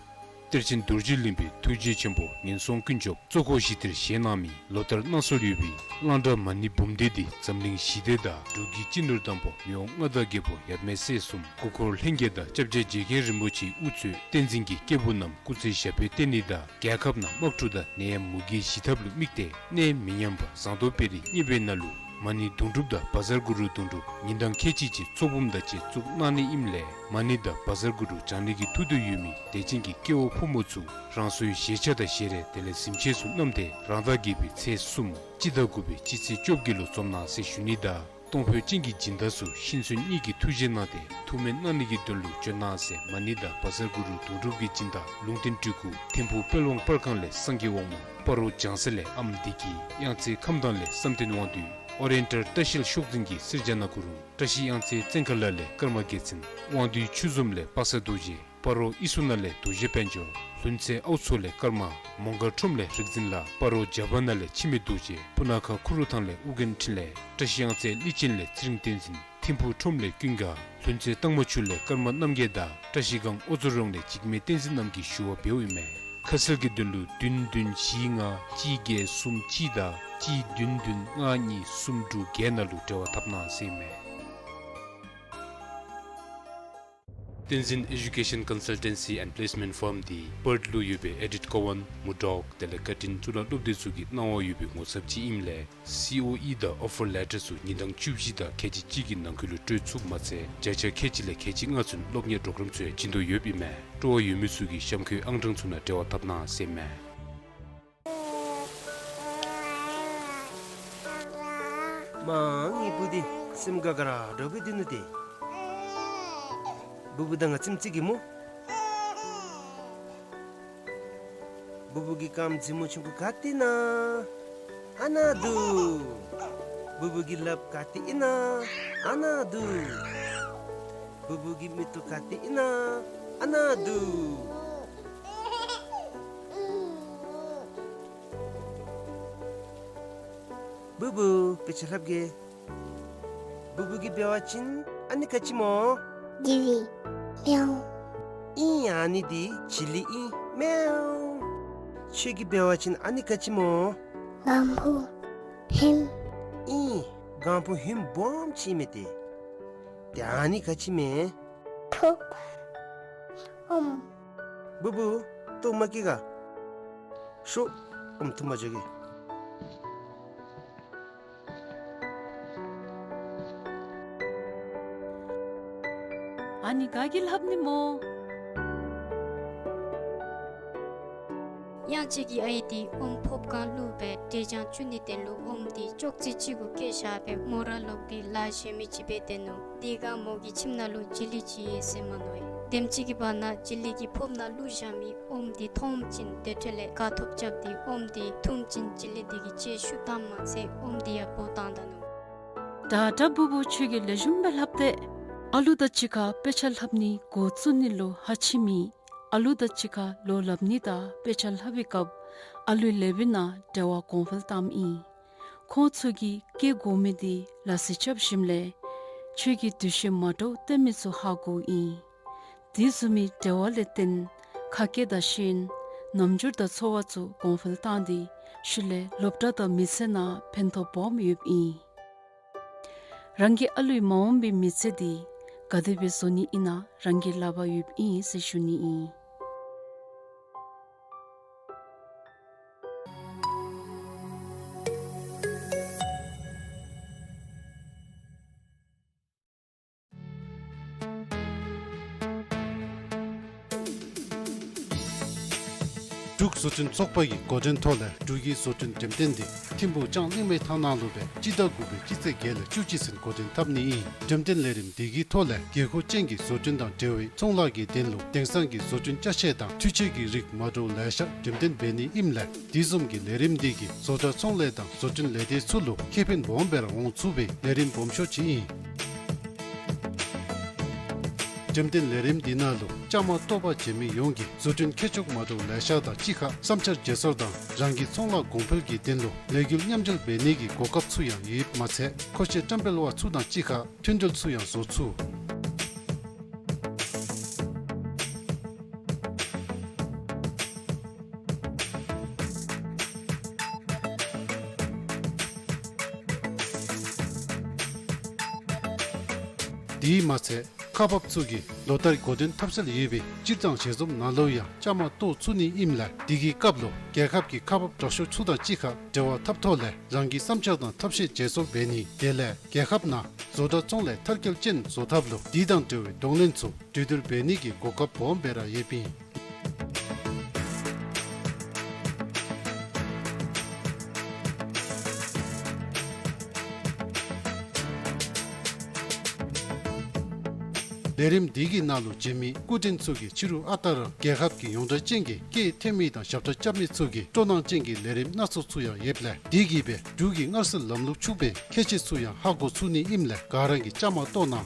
གཏེར་ཆེན་རྡོ་རྗེ་གླིང་པའི་ཐུགས་རྗེ་ཆེན་པོ་ངན་སོང་ཀུན་སྐྱོབ་གཙོ་འཁོར་བཞི་དེར་བཞེངས་གནང་མི་ལོ་ལྟར་གནང་སྲོལ་ཡོད་པའི་གླང་བྲག་མ་ཎི་འབུམ་སྡེ་འདི་འཛམ་གླིང་ཞི་བདེ་དང་འབྲུག་གི་སྤྱི་ནོར་དམ་པ་མི་དབང་མངའ་བདག་རྒྱལ་པོ་ཡབ་མེས་སྲས་གསུམ་སྐུ་འཁོར་ལྷན་རྒྱས་དང་སྐྱབས་རྗེ་རྗེ་མཁན་རིན་པོ་ཆེའི་དབུ་གཙོས་བསྟན་འཛིན་གྱི་སྐྱེས་བུ་རྣམས་སྐུ་ཚེ་ཞབས་པད་བརྟན་ནི་དང་རྒྱལ་ཁབ་ནང་དམག་འཁྲུག་དང་ནད་ཡམས་མུ་གེའི་ཞི་ཐབས་ལུ་དམིགས་ཏེ་གནས་མི་ཉམས་པ་ཟངས་མདོག་དཔལ་རི་གཉེར་པའི་ནང་ལུ་མ་ཎི་དུང་སྒྲུབ་དང་བཛྲ་གུ་རུ་དུང་སྒྲུབ་ཉིན་གྲངས་ཁལ་གཅིག་ཅིག་ཚོགས་འབུམ་དང་བཅས་བཙུགས་གནང་ནི་ཨིནམ་ལས་མ་ཎི་དང་བཛྲ་གུ་རུ་བགྱང་ནི་གི་ཐུགས་འདོད་ཡོད་མི་དད་ཅན་གྱི་སྐྱེ་བོ་ཕོ་མོ་ཚུ་རང་སོའི་བཞེས་ཆས་དང་བཞེས་རས་དེ་ལས་གཟིམ་ཆས་ཚུ་བསྣམས་ཏེ་རང་ཟླ་བརྒྱད་པའི་ཚེས་གསུམ་སྤྱི་ཟླ་དགུ་པའི་སྤྱི་ཚེས་བཅོ་བརྒྱད་ལུ་འཛོམས་གནང་ཟེར་ཞུ་ནི་དང་གཏོང་ཕོད་ཅན་གྱི་སྦྱིན་བདག་ཚུ་ཤིང་ཚོན་གཉིས་ཀྱི་ཐུགས་རྗེ་གནང་སྟེ་ཐུགས་སྨོན་གནང་ནི་གི་དོན་ལུ་བྱོན་གནང་ཟེར་མ་ཎི་དང་བཛྲ་གུ་རུ་དུང་སྒྲུབ་ཀྱི་སྦྱིན་བདག་ལུང་བསྟན་སྤྲུལ་སྐུ་ཐིམ་ཕུག་དཔལ་དབང་པར་ཁང་ལས་སངས་རྒྱས་དབང་མོ། སྤ་རོ་ལྗང་ས་ལས་ཨམ་བདེ་སྐྱིད། གཡང་རྩེ་ཁམས་ཐང་ལས་བསམ་གཏན་དབང་འདུས། ཨོ་རེན་ཊལ་བཀྲ་ཤིས་ཤོག་འཛིན་གྱིས་གསེར་ལྗང་ནག་གུ་རུ། བཀྲ་ཤིས་གཡང་རྩེ་བཙན་མཁར་ལ་ལས་ཀརྨ་རྒྱལ་མཚན། དབང་འདུས་ཆུ་འཛོམས་ལས་དཔག་བསམ་རྡོ་རྗེ། སྤ་རོ་ཨི་སུ་ན་ལས་རྡོ་རྗེ་དཔལ་འབྱོར། ལྷུན་རྩེ་ཨའུ་མཚོ་ལས་ཀརྨ། མོང་སྒར་ཁྲོམ་ལས་རིག་འཛིན་ལགས། སྤ་རོ་རྒྱ་བ་ན་ལས་འཆི་མེད་རྡོ་རྗེ། སྤུ་ན་ཁ་ཁུ་རུ་ཐང་ལས་ཨོ་རྒྱན་འཕྲིན་ལས། བཀྲ་ཤིས་གཡང་རྩེ་ལི་ཅན་ལས་ཚེ་རིང་བསྟན་འཛིན། ཐིམ་ཕུག་ཁྲོམ་ལས་ཀུན་དགའ། ལྷུན་རྩེ་སྟག་མ་ཆུ་ལས་ཀརྨ་རྣམ་རྒྱལ་དང་བཀྲ་ཤིས་སྒང་ཨོ་མཚོ་རོང་ལས་འཇིགས་མེད་བསྟན་འཛིན་རྣམས་ཀྱིས་ཞུ་བ་འབདཝ་ཨིན་མས། ཁ་གསལ་གྱི་དོན་ལུ་བདུན་བདུན་བཞི་ལྔ་གཅིག་བརྒྱད་གསུམ་གཅིག་དང་གཅིག་བདུན་བདུན་ལྔ་གཉིས་གསུམ་དྲུག་བརྒྱད་ནང་ལུ་འབྲེལ་བ་འཐབ་གནང་ཟེར་ཨིན་མས། བསྟན་འཛིན་Education Consultancy and Placement Firm འདི་པརཐ་ལུ་ཡོད་པའི་ཨེ་ཌིཐ་ཀོ་ཝཱན་མུར་ཌོག་དེ་ལས་ཀར་ཊིན་གཙུག་ལག་སློབ་སྡེ་ཚུ་གི་གནང་བ་ཡོད་པའི་ངོ་ཚབ་ཅིག་ཨིནམ་ལས་སི་ཨོ་ཨི་དང་ཨོ་ཕར་ལེ་ཊར་ཚུ་ཉིན་གྲངས་བཅུ་བཞི་དང་ཁལ་གཅིག་གཅིག་གི་ནང་འཁོད་ལུ་སྤྲོད་ཚུགསཔ་མ་ཚད་བརྒྱ་ཆ་ཁལ་གཅིག་ལས་ཁལ་གཅིག་ལྔ་ཚུན་སློབ་གཉེར་གྲོགས་རམ་ཚུ་ཡང་བྱིན་དོ་ཡོདཔ་ཨིན་མས། སྤྲོ་བ་ཡོད་མི་ཚུ་གིས་གཤམ་འཁོད་ཨང་གྲངས་ཚུ་ནང་འབྲེལ་བ་འཐབ་གནང་ཟེར་ཨིན་མས། མ་ངེའི་བུ་འདི་སེམས་དགའ་དགའ་ར་འདྲཝ་སྦེ་སྡོད་ནུག་ཏེ། བུ་བུ་དང་ང་ཙམ་ཅིག་གིས་སྨོ། བུ་བུ་གི་རྐངམ་མཛེས་མོ་ཆུང་ཀུ་ག་ཏེ་ཨིན་ན། ཨ་ནཱ་འདུག། བུ་བུ་གི་ལགཔ་ག་ཏེ་ཨིན་ན། ཨ་ནཱ་འདུག། བུ་བུ་གི་མིག་ཏོ་ག་ཏེ་ཨིན་ན། ཨ་ནཱ་འདུག། བུ་བུ་དཔེ་ཆ་ལྷབ་གེ། བུ་བུ་གིས་འབད་བ་ཅིན་ཨ་ནི་ག་ཅི་སྨོ། བྱི་ལི། མེའོ། ཨིན། ཨ་ནི་འདི་བྱི་ལི་ཨིན། མེའོ། ཁྱོད་ཀྱིས་འབད་བ་ཅིན་ཨ་ནི་ག་ཅི་སྨོ། སྒང་ཕུ། ཧིམ། ཨིན། སྒང་ཕུ་ཧིམ་སྦོམ་ཅིག་ཨིན་མས་ཏེ། ཏེ་ཨ་ནི་ག་ཅི་སྨོ། ཕོརཔ། ཨོམ། བུ་བུ་ལྟོཝ་མ་བཀྱེས་ག། ཤོག། ཨོམ་འཐུ་མ་འགྱོ་གེ། ཨ་ནི་ག་གིས་ལྷབ་ནི་སྨོ། གཡང་སྐྱིད་ཀྱི་ཨའི་འདི་ཨོམ་ཕོརཔ་སྒང་བླུགས་སྦེ་འབྲས་ལྗང་བཙུགས་ནིའི་དོན་ལུ་ཨོམ་འདི་ཅོག་ཙེ་ཅིག་གུ་བཀལ་བཞག་སྦེ་མོ་ར་ལོག་སྟེ་ལཱ་གཞན་མི་ཅིག་འབད་སྡོད་ནུག། དེ་སྒང་མོ་གི་ཁྱིམ་ནང་ལུ་བྱི་ལི་ཅིག་ཡོད་ཟེར་མ་མནོ་ཡི། དེམ་ཅིག་གི་བར་ན་བྱི་ལི་གིས་ཕོརཔ་ནང་བླུགས་བཞག་མི་ཨོམ་འདི་མཐོངམ་ཅིག་དེ་འཕྲལ་ལས་དགའ་ཐོབ་རྐྱབ་སྟེ་ཨོམ་འདི་འཐུངམ་ཅིག་བྱི་ལི་འདི་གིས་ལྕེ་བཤུ་བཏངམ་མ་ཚད་ཨོམ་འདི་ཡང་འབོ་བཏང་ད་ནུག། དྲག་དྲག་བུ་བུ་ཁྱོད་ཀྱིས་ལེགས་ཤོམ་སྦེ་ལྷབ་སྟེ། ཨ་ལུ་དང་གཅིག་ཁར་དཔེ་ཆ་ལྷབ་ནི་འགོ་བཙུགས་ནི་ལུ་ཧ་ཅིག་མེད། ཨ་ལུ་དང་གཅིག་ཁར་ལོ་ལྷབ་ནི་དང་དཔེ་ཆ་ལྷབ་པའི་སྐབས་ཨ་ལུའི་ལེགས་སྤེལ་ནང་འབྲེལ་བ་གོང་འཕེལ་བཏངམ་ཨིན། ཁོང་ཚུ་གིས་སྐྱེ་དགོ་མི་འདི་ལག་རྩལ་རྐྱབ་ཞིནམ་ལས་ཁྱོད་ཀྱིས་འདུ་ཤེས་མ་འདྲཝ་སྟོན་མི་ཚུ་ཧ་གོཝ་ཨིན། དེ་བཟུམ་མའི་འབྲེལ་བ་ལས་བརྟེན་ཁ་སྐད་དང་ཤེས་ཡོན་རྣམ་འགྱུར་དང་ཚོར་བ་ཚུ་གོང་འཕེལ་བཏང་སྟེ་ཤུལ་ལས་སློབ་གྲྭ་དང་མི་ཚེ་ནང་ཕན་ཐོགས་སྦོམ་ཡོདཔ་ཨིན། རང་གི་ཨ་ལུའི་མ་འོངས་པའི་མི་ཚེ་འདི་ག་དེ་སྦེ་བཟོ་ནི་ཨིན་ན་རང་གི་ལག་པར་ཡོདཔ་ཨིན་ཟེར་ཞུ་ནི་ཨིན། འབྲུག་བཟོ་སྐྲུན་ཚོགས་པ་གི་འགོ་འདྲེན་ཐོག་ལས་འབྲུག་གི་བཟོ་སྐྲུན་འགྲེམས་སྟོན་འདི་ཐིམ་ཕུག་ལྕང་གླིང་མའི་ཐང་ནང་ལུ་སྦེ་སྤྱི་ཟླ་དགུ་པའི་སྤྱི་ཚེས་བརྒྱད་ལས་བཅུ་གཅིག་ཚུན་འགོ་འདྲེན་འཐབ་ནི་ཨིན། འགྲེམས་སྟོན་ལས་རིམ་འདི་གི་ཐོག་ལས་དགོས་མཁོ་ཅན་གྱི་བཟོ་སྐྲུན་དང་འབྲེལ་བའི་ཚོང་ལཱ་གི་དོན་ལུ་དེང་སང་གི་བཟོ་སྐྲུན་ཅ་ཆས་དང་འཕྲུལ་ཆས་ཀྱི་རིགས་མ་འདྲཝ་ལེ་ཤ་འགྲེམས་སྟོན་འབད་ནི་ཨིནམ་ལས་དེ་བཟུམ་གྱི་ལས་རིམ་འདི་གིས་བཟོ་གྲྭ་ཚོང་ལས་དང་བཟོ་སྐྲུན་ལས་སྡེ་ཚུ་ལུ་ཁེ་ཕན་སྦོམ་སྦེ་ར་འོང་ཚུགས་པའི་ལས་རིམ་སྦོམ་ཤོས་ཅིག་ཨིན། འགྲེམས་སྟོན་ལས་རིམ་འདི་ནང་ལུ་བཅའ་མར་གཏོགས་པར་བྱོན་མི་ཡོངས་ཀྱིས་བཟོ་སྐྲུན་ཁྱད་ཆོས་མ་འདྲཝ་ལེ་ཤ་དང་གཅིག་ཁར་བསམ་འཆར་བརྗེ་སོར་དང་རང་གི་ཚོང་ལཱ་གོང་འཕེལ་གྱི་དོན་ལུ་ལས་འགུལ་མཉམ་འབྲེལ་འབད་ནི་གི་གོ་སྐབས་ཚུ་ཡང་ཡོདཔ་མ་ཚད་མཁོ་ཆས་བཀྲམ་སྤེལ་བ་ཚུ་དང་གཅིག་ཁར་མཐུན་འབྲེལ་ཚུ་ཡང་བཟོ་ཚུགས། དེ་མ་ཚད་ཁག་འབགཔ་ཚུ་གིས་ལོ་ལྟར་འགོ་འདྲེན་འཐབ་སྲོལ་ཡོད་པའི་སྤྱིར་བཏང་ཞལ་འཛོམས་ནང་ལུ་ཡང་བཅའ་མར་གཏོགས་ཚུགས་ནི་ཨིནམ་ལས་དེ་གི་སྐབས་ལུ་རྒྱལ་ཁབ་ཀྱི་ཁག་འབགཔ་དྲག་ཤོས་ཚུ་དང་གཅིག་ཁར་འབྲེལ་བ་འཐབ་ཐོག་ལས་རང་གི་བསམ་འཆར་དང་ཐབས་ཤེས་བརྗེ་སོར་འབད་ནི་དེ་ལས་རྒྱལ་ཁབ་ནང་བཟོ་གྲྭ་ཚོང་ལས་མཐར་སྐྱེལ་ཅན་བཟོ་ཐབས་ལུ་དེ་དང་འབྲེལ་བའི་གདོང་ལེན་ཚུ་གྲོས་བསྡུར་འབད་ནི་གི་གོ་སྐབས་སྦོམ་སྦེ་ར་ཡོདཔ་ཨིན། ལས་རིམ་འདི་གི་ནང་ལུ་བྱོན་མི་སྐུ་མགྲོན་ཚུ་གིས་ཕྱི་རུ་ཨ་རྟག་ར་རྒྱལ་ཁབ་ཀྱི་ཡོངས་གྲགས་ཅན་གྱི་སྐད་འཐེན་མི་དང་ཞབས་ཁྲ་རྐྱབ་མི་ཚུ་གི་སྤྲོ་སྣང་ཅན་གྱི་ལས་རིམ་སྣ་ཚོགས་ཚུ་ཡང་ཡོདཔ་ལས་དེ་གིས་སྦེ་འབྲུག་གི་སྔར་སྲོལ་ལམ་ལུགས་ཕྱུག་པའི་ཁྱད་ཆོས་ཚུ་ཡང་ཧ་གོ་ཚུགས་ནི་ཨིནམ་ལས་ག་ར་གིས་བཅའ་མར་གཏོགས་གནང་།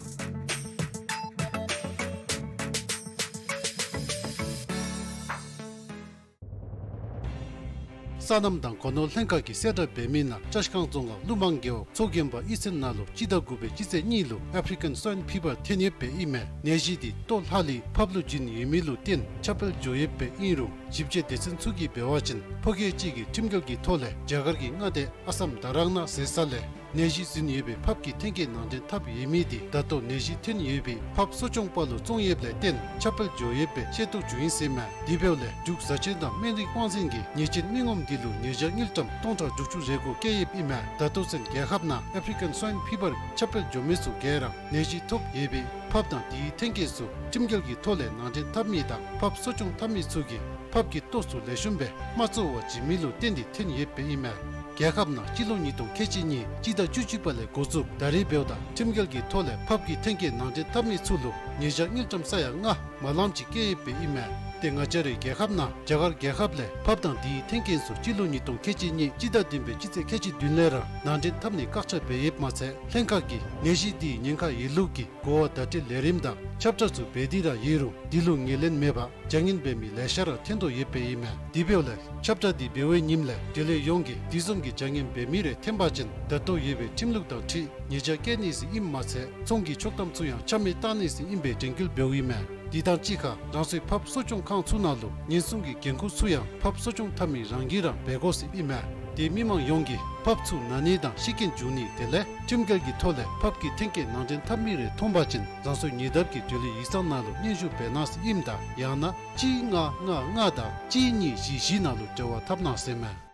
སོ་ནམ་དང་སྒོ་ནོར་ལྷན་ཁག་གིས་གསལ་བསྒྲགས་འབད་མི་ནང་བཀྲིས་སྒང་རྫོང་ཁག་ཀླུ་མང་རྒེད་འོག་མཚོ་རྒན་པ་ཨི་ཚན་ནང་ལུ་སྤྱི་ཟླ་དགུ་པའི་སྤྱི་ཚེས་གཉིས་ལུ་ཨེཕ་རི་ཀན་སྭའིན་ཕི་བར་ཐོན་ཡོདཔ་སྦེ་ཨིན་མས། ནད་གཞི་འདི་ལྟོ་ལྷག་ལས་ཕགཔ་ལུ་བྱིན་ཡོད་མི་ལུ་བརྟེན་ཁྱབ་སྤེལ་འགྱོ་ཡོདཔ་སྦེ་ཨིན་རུང་ཞིབ་དཔྱད་སྡེ་ཚན་ཚུ་གིས་འབད་བ་ཅིན་ཕོ་སྐྱེས་ཅིག་གིས་ཁྲིམས་འགལ་གྱི་ཐོག་ལས་རྒྱ་གར་གྱི་མངའ་སྡེ་ཨ་སམ་དྷ་རང་ན་ཟེར་ས་ལས་ནད་གཞི་ཟིན་ཡོད་པའི་ཕགཔ་གི་འཐེན་འཁྱེར་ནང་འདྲེན་འཐབ་ཡོད་མི་འདི་ད་ལྟོ་ནད་གཞི་ཐོན་ཡོད་པའི་ཕགཔ་གསོ་སྐྱོང་པ་ལུ་བཙོང་ཡོདཔ་ལས་བརྟེན་ཁྱབ་སྤེལ་འགྱོ་ཡོདཔ་སྦེ་ཤེས་རྟོགས་འགྱོ་ཡི་ཟེར་མས། དེ་འབདཝ་ལས་འབྲུག་བཟའ་ཆས་དང་སྨན་རིགས་དབང་འཛིན་གྱིས་ཉེས་ཅན་མི་ངོམ་འདི་ལུ་ཉེས་བྱ་དངུལ་ཀྲམ་སྟོང་ཕྲག་དྲུག་ཅུ་རེ་དགུ་བཀལ་ཡོདཔ་ཨིན་མས། ད་ལྟོ་ཚུན་རྒྱལ་ཁབ་ནང་ཨེཕ་རི་ཀན་སྭའིན་ཕི་བར་ཁྱབ་སྤེལ་འགྱོ་མི་ཚུ་ག་ར་ནད་གཞི་ཐོབ་ཡོད་པའི་ཕགཔ་དང་དེའི་འཐེན་འཁྱེར་ཚུ་ཁྲིམས་འགལ་གྱི་ཐོག་ལས་ནང་འདྲེན་འཐབ་མི་དང་ཕགཔ་གསོ་སྐྱོང་འཐབ་མི་ཚུ་གིས་ཕགཔ་གི་ལྟོ་ཚུ་ལེགས་ཤོམ་སྦེ་མ་བཙོ་བར་བྱིན་མི་ལུ་བརྟེན་ཏེ་ཐོན་ཡོདཔ་སྦེ་ཨིན་མས། རྒྱལ་ཁབ་ནང་སྤྱི་ལོ་ཉིས་སྟོང་ཁལ་གཅིག་གཉིས་སྤྱི་ཟླ་བཅུ་གཅིག་པ་ལས་འགོ་བཙུགས་ད་རེས་འབདཝ་ད་ཁྲིམས་འགལ་གྱི་ཐོག་ལས་ཕགཔ་གི་འཐེན་འཁྱེར་ནང་འདྲེན་འཐབ་མི་ཚུ་ལུ་ཉེས་བྱ་དངུལ་ཀྲམ་ས་ཡ་ལྔ་མ་ལངམ་ཅིག་བཀལ་ཡོདཔ་སྦེ་ཨིན་མས། ཏེ་ང་བཅས་རའི་རྒྱལ་ཁབ་ནང་རྒྱ་གར་རྒྱལ་ཁབ་ལས་ཕགཔ་དང་དེའི་འཐེན་འཁྱེར་ཚུ་སྤྱི་ལོ་ཉིས་སྟོང་ཁལ་གཅིག་གཉིས་སྤྱི་ཟླ་བདུན་པའི་སྤྱི་ཚེས་ཁལ་གཅིག་བདུན་ལས་ར་ནང་འདྲེན་འཐབ་ནི་བཀག་ཆ་འབད་ཡོདཔ་མ་ཚད་ལྷན་ཁག་གིས་ནད་གཞི་འདིའི་ཉེན་ཁ་ཡོད་ལུགས་ཀྱི་གོ་བ་བརྡ་སྤྲོད་ལས་རིམ་དང་ཁྱབ་བསྒྲགས་ཚུ་འབད་དེ་ར་ཡོད་རུང་འདི་ལུ་ངོས་ལེན་མེད་པར་བྱ་ངན་འབད་མི་ལེ་ཤ་ར་ཐོན་དོ་ཡོདཔ་སྦེ་ཨིན་མས། དེ་འབདཝ་ལས་ཁྱབ་བསྒྲགས་འདི་འབད་བའི་ཉིནམ་ལས་འབྲེལ་ཡོད་ཡོངས་ཀྱིས་དེ་བཟུམ་གྱི་བྱ་ངན་འབད་མི་རེ་ཐོན་པ་ཅིན་ད་ལྟོ་ཡོད་པའི་ཁྲིམས་ལུགས་དང་འཁྲིལ་ཉེས་བྱ་བཀལ་ནི་ཟེར་ཨིནམ་མ་ཚད་ཚོང་གི་ཆོག་ཐམ་ཚུ་ཡང་ཆ་མེད་བཏང་ནི་ཟེར་ཨིན་པའི་དྲན་སྐུལ་འབདཝ་ཨིན་མས། དེ་དང་གཅིག་ཁར་རང་སོའི་ཕགཔ་གསོ་སྐྱོང་ཁང་ཚུ་ནང་ལུ་ཉེན་སྲུང་གི་འགན་ཁུར་ཚུ་ཡང་ཕགཔ་གསོ་སྐྱོང་འཐབ་མི་རང་གིས་ར་འབད་དགོ་ཟེར་ཨིན་མས། དེ་མི་མང་ཡོངས་ཀྱིས་ཕགཔ་ཚུ་ན་ནི་དང་ཤི་རྐྱེན་འབྱུང་ནི་དེ་ལས་ཁྲིམས་འགལ་གྱི་ཐོག་ལས་ཕགཔ་གི་འཐེན་འཁྱེར་ནང་འདྲེན་འཐབ་མི་རེ་མཐོང་པ་ཅིན་རང་སོའི་ཉེ་འདབས་ཀྱི་འབྲེལ་ཡོད་ཡིག་ཚང་ནང་ལུ་སྙན་ཞུ་འབད་གནང་ཟེར་ཨིནམ་ད་ཡང་ན་གཅིག་ལྔ་ལྔ་ལྔ་དང་གཅིག་གཉིས་བཞི་བཞི་ནང་ལུ་འབྲེལ་བ་འཐབ་གནང་ཟེར་མས།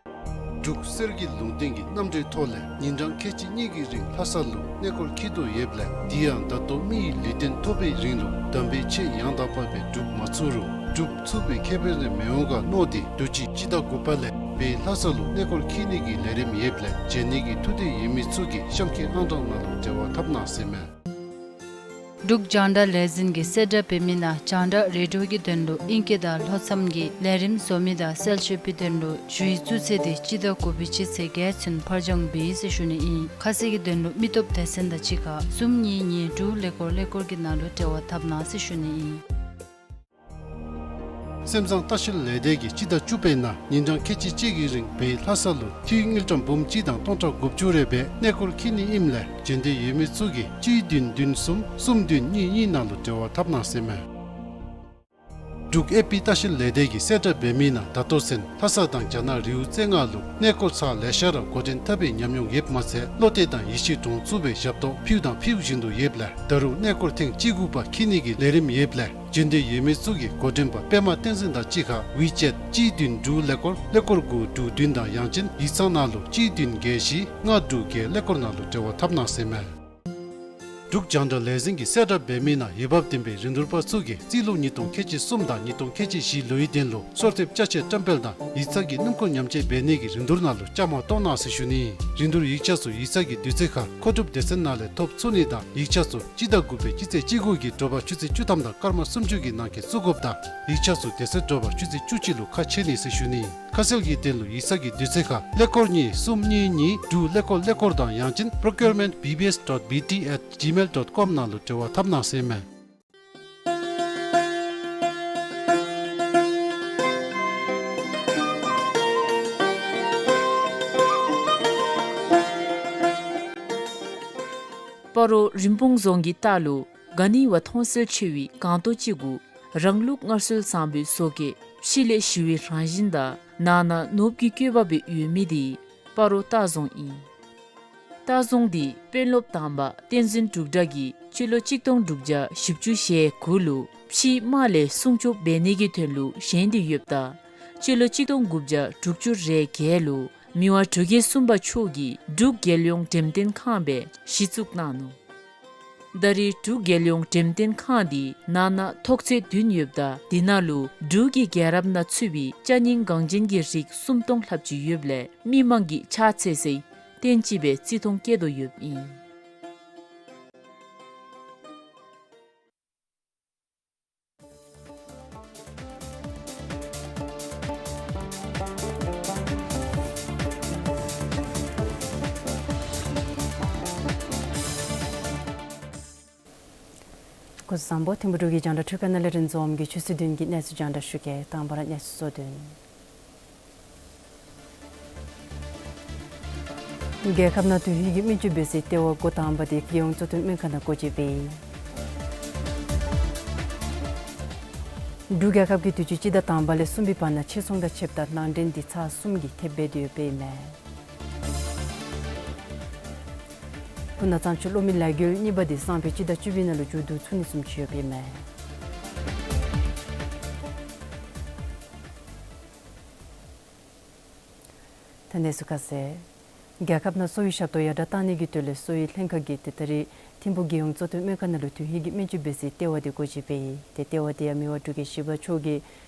འབྲུག་གསེར་གྱི་ལུང་བསྟན་གྱི་རྣམ་གྲོལ་ཐོག་ལས་ཉིན་གྲངས་ཁལ་གཅིག་གཉིས་ཀྱི་རིང་ལྷ་ས་ལུ་གནས་སྐོར་འཁྱིད་དོ་ཡོདཔ་ལས་དེ་ཡང་ད་ལྟོ་མི་ཡི་ལུས་རྟེན་ཐོབ་པའི་རིང་ལུ་དམ་པའི་ཆོས་ཡང་དག་པ་སྦེ་སྒྲུབ་མ་ཚུགས་རུང་སྒྲུབ་ཚུགས་པའི་ཁེ་ཕན་རེ་མི་འོང་ག་མནོ་སྟེ་དུས་ཅི་སྤྱི་ཟླ་དགུ་པ་ལས་འབད་ལྷ་ས་ལུ་གནས་སྐོར་འཁྱིད་ནི་གི་ལས་རིམ་ཡོདཔ་ལས་བྱོན་ནི་གི་ཐུགས་འདོད་ཡོད་མི་ཚུ་གིས་གཤམ་འཁོད་ཨང་གྲངས་ནང་ལུ་འབྲེལ་བ་འཐབ་གནང་ཟེར་མས། འབྲུག་རྒྱང་བསྒྲགས་ལས་འཛིན་གྱིས་གསལ་བསྒྲགས་འབད་མི་ནང་རྒྱང་བསྒྲགས་རེ་ཌི་ཡོ་གི་དོན་ལུ་ཨིང་སྐད་དང་ལྷོ་མཚམས་ཀྱི་ལས་རིམ་བཟོ་མི་དང་གསལ་བཤད་པའི་དོན་ལུ་ཞུ་ཡིག་བཙུགས་ཚེས་འདི་སྤྱི་ཟླ་དགུ་པའི་སྤྱི་ཚེས་བརྒྱད་ཚུན་ཕར་འགྱངས་འབད་ཡི་ཟེར་ཞུ་ནི་ཨིན། ཁ་གསལ་གྱི་དོན་ལུ་མི་སྟོབས་སྡེ་ཚན་དང་གཅིག་ཁར་གསུམ་གཉིས་གཉིས་དྲུག་ཀླད་ཀོར་ཀླད་ཀོར་གྱི་ནང་ལུ་འབྲེལ་བ་འཐབ་གནང་ཟེར་ཞུ་ནི་ཨིན། སེམས་བཟང་ལྟ་བཤལ་ལས་སྡེ་གིས་སྤྱི་ཟླ་བཅུ་པའི་ནང་ཉིན་གྲངས་ཁལ་གཅིག་གཅིག་གི་རིང་འབད་ལྷ་ས་ལུ་འཐུས་དངུལ་ཀྲམ་འབུམ་གཅིག་དང་སྟོང་ཕྲག་དགུ་བཅུ་རེ་སྦེ་གནས་སྐོར་འཁྱིད་ནི་ཨིནམ་ལས་བྱོན་འདོད་ཡོད་མི་ཚུ་གིས་གཅིག་བདུན་བདུན་གསུམ་གསུམ་བདུན་གཉིས་གཉིས་ནང་ལུ་འབྲེལ་བ་འཐབ་གནང་ཟེར་མས། འབྲུག་ཨེ་པི་ལྟ་བཤལ་ལས་སྡེ་གིས་གསལ་བསྒྲགས་འབད་མི་ནང་ད་ལྟོ་ཚུན་ལྷ་ས་དང་རྒྱ་ནག་རི་བོ་རྩེ་ལྔ་ལུ་གནས་སྐོར་ཚར་ལེ་ཤ་ར་འགོ་འདྲེན་འཐབ་པའི་ཉམས་མྱོང་ཡོདཔ་མ་ཚད་བློ་གཏད་དང་ཡིད་ཆེས་འདྲོངས་ཚུགས་པའི་ཞབས་ཏོག་ཕུལཝ་དང་ཕུལ་བཞིན་དུ་ཡོདཔ་ལས་ད་རུང་གནས་སྐོར་ཐེངས་བཅུ་དགུ་པ་འཁྱིད་ནི་གི་ལས་རིམ་ཡོདཔ་ལས་བྱོན་འདོད་ཡོད་མི་ཚུ་གིས་འགོ་འདྲེན་པ་པདྨ་བསྟན་འཛིན་དང་གཅིག་ཁར་ཝི་ཅེཊ་གཅིག་བདུན་དྲུག་ཀླད་ཀོར་ཀླད་ཀོར་དགུ་དྲུག་བདུན་དང་ཡང་ཅིན་ཡིག་ཚང་ནང་ལུ་གཅིག་བདུན་བརྒྱད་བཞི་ལྔ་དྲུག་བརྒྱད་ཀླད་ཀོར་ནང་ལུ་འབྲེལ་བ་འཐབ་གནང་ཟེར་མས། འབྲུག་རྒྱང་བསྒྲགས་ལས་འཛིན་གྱིས་གསལ་བསྒྲགས་འབད་མི་ནང་འོས་འབབ་ལྡན་པའི་རིན་བསྡུར་པ་ཚུ་གིས་རྩིས་ལོ་ཉིས་སྟོང་ཁལ་གཅིག་གསུམ་དང་ཉིས་སྟོང་ཁལ་གཅིག་བཞི་ལོའི་དོན་ལུ་གསོལ་འདེབས་ཅ་ཆས་བཀྲམ་སྤེལ་དང་ཡིག་ཚང་གི་སྣུམ་འཁོར་ཉམས་བཅོས་འབད་ནི་གི་རིན་བསྡུར་ནང་ལུ་བཅའ་མར་གཏོགས་གནང་ཟེར་ཞུ་ནི། རིན་བསྡུར་ཡིག་ཆ་ཚུ་ཡིག་ཚང་གི་དུས་ཚོད་ཁར་མཁོ་སྒྲུབ་སྡེ་ཚན་ནང་ལས་ཐོབ་ཚུགས་ནི་དང་ཡིག་ཆ་ཚུ་སྤྱི་ཟླ་དགུ་པའི་སྤྱི་ཚེས་བཅུ་དགུ་གི་དྲོ་པ་ཆུ་ཚོད་བཅུ་ཐམ་དང་སྐར་མ་སུམ་ཅུ་གི་ནང་འཁོད་བཙུགས་དགོཔ་དང་ཡིག་ཆ་ཚུ་དེ་ཚེ་དྲོ་པ་ཆུ་ཚོད་བཅུ་གཅིག་ལུ་ཁ་ཕྱེ་ནི་ཟེར་ཞུ་ནི། ཁ་གསལ་གྱི་དོན་ལུ་ཡིག་ཚང་གི་དུས་ཚོད་ཁར་ཀླད་ཀོར་གཉིས་གསུམ་གཉིས་གཉིས་དྲུག་ཀླད་ཀོར་ཀླད་ཀོར་དང་ཡང་ཅིན་procurement B B S dot B T at gmail dot com ནང་ལུ་འབྲེལ་བ་འཐབ་གནང་ཟེར་མས། སྤ་རོ་རིན་སྤུངས་རྫོང་གི་ལྟག་ལུ་ག་ནི་བ་མཐོང་གསལ་ཆེ་བའི་སྒང་ཏོག་ཅིག་གུ་རང་ལུགས་སྔར་སྲོལ་བཟང་པོའི་བཟོ་བཀོད་ཕྱི་ལས་ཞི་བའི་རང་བཞིན་དང་ནང་ན་ནོར་བུའི་བཀོད་པ་སྦེ་ཡོད་མི་འདི་སྤ་རོ་ལྟ་རྫོང་ཨིན། ལྟ་རྫོང་འདི་དཔོན་སློབ་དང་པ་བསྟན་འཛིན་འབྲུག་གྲགས་ཀྱིས་སྤྱི་ལོ་གཅིག་སྟོང་དྲུག་བརྒྱ་བཞི་བཅུ་ཞེ་དགུ་ལུ་ཕྱིའི་དམག་ལས་སྲུང་སྐྱོབ་འབད་ནི་གི་དོན་ལུ་བཞེངས་ཏེ་ཡོདཔ་ད་སྤྱི་ལོ་གཅིག་སྟོང་དགུ་བརྒྱ་དྲུག་ཅུ་རེ་བརྒྱད་ལུ་མི་དབང་འབྲུག་རྒྱལ་གསུམ་པ་མཆོག་གིས་འབྲུག་རྒྱལ་ཡོངས་འགྲེམས་སྟོན་ཁང་སྦེ་གཞི་བཙུགས་གནང་ནུག། ད་རེས་འབྲུག་རྒྱལ་ཡོངས་འགྲེམས་སྟོན་ཁང་འདི་ནང་ན་ཐོག་ཚད་བདུན་ཡོདཔ་ད་དེ་ནང་ལུ་འབྲུག་གི་རྒྱལ་རབས་ནང་ཚུད་པའི་ཅ་རྙིང་འགངས་ཅན་གྱི་རིགས་སུམ་སྟོང་ལྷགཔ་ཅིག་ཡོདཔ་ལས་མི་མང་གིས་ཕྱག་འཚལ་སའི་རྟེན་ཅིག་སྦེ་བརྩི་མཐོང་བསྐྱེད་དོ་ཡོདཔ་ཨིན། སྐུ་གཟུགས་བཟང་པོ། ཐིམ་ཕུ་འབྲུག་གི་རྒྱང་བསྒྲགས་ཁྲུས་ཁང་ནང་ལས་རིན་འཛོམས་ཀྱིས་ཆུ་ཚོད་བདུན་གྱི་གནས་ཚུལ་རྒྱང་བསྒྲགས་ཞུ་གེ། དང་པ་ར་གནས་ཚུལ་གཙོ་དོན། རྒྱལ་ཁབ་ནང་དོན་ཧིང་གི་སྨན་བཅོས་འབད་སའི་ལྟེ་བ་འགོ་དང་པ་དེ་རྒྱལ་ཡོངས་གཙོ་བསྟེན་སྨན་ཁང་ནང་སྒོ་འབྱེད་འབད་ཡི། འབྲུག་རྒྱལ་ཁབ་ཀྱིས་དུས་ཅི་སྤྱི་ཟླ་དང་པ་ལས་གསུམ་པའི་བར་ན་ཕྱིར་ཚོང་དང་ཕྱདཔ་ད་ནང་འདྲེན་འདི་ཚར་གསུམ་གྱི་ཐེབས་འབད་དེ་ཡོདཔ་ཨིན་མས། སྤུ་ན་གཙང་ཆུ་གློག་མེ་ལས་འགུལ་གཉིས་པ་དེ་སང་ཕོད་སྤྱི་ཟླ་བཅུ་པའི་ནང་ལུ་མཇུག་བསྡུ་ཚུགས་ནི་བཟུམ་ཅིག་ཡོདཔ་ཨིན་མས། ད་གནས་ཚུལ་ཁ་གསལ། རྒྱལ་ཁབ་ནང་གསོ་བའི་ཞབས་ཏོག་ཡར་དྲག་གཏང་ནི་གི་དོན་ལས་གསོ་བའི་ལྷན་ཁག་གིས་ཏེ་ད་རིས་ཐིམ་ཕུག་རྒྱལ་ཡོངས་གཙོ་བསྟེན་སྨན་ཁང་ནང་ལུ་དོན་ཧིང་གི་སྨན་བཅོས་འབད་སའི་ལྟེ་བ་དེ་སྒོ་འབྱེད་འབད་ཡི། ཏེ་ལྟེ་བ་དེ་ཡང་མི་དབང་འབྲུག་རྒྱལ་བཞི་པ་མཆོག་གིས་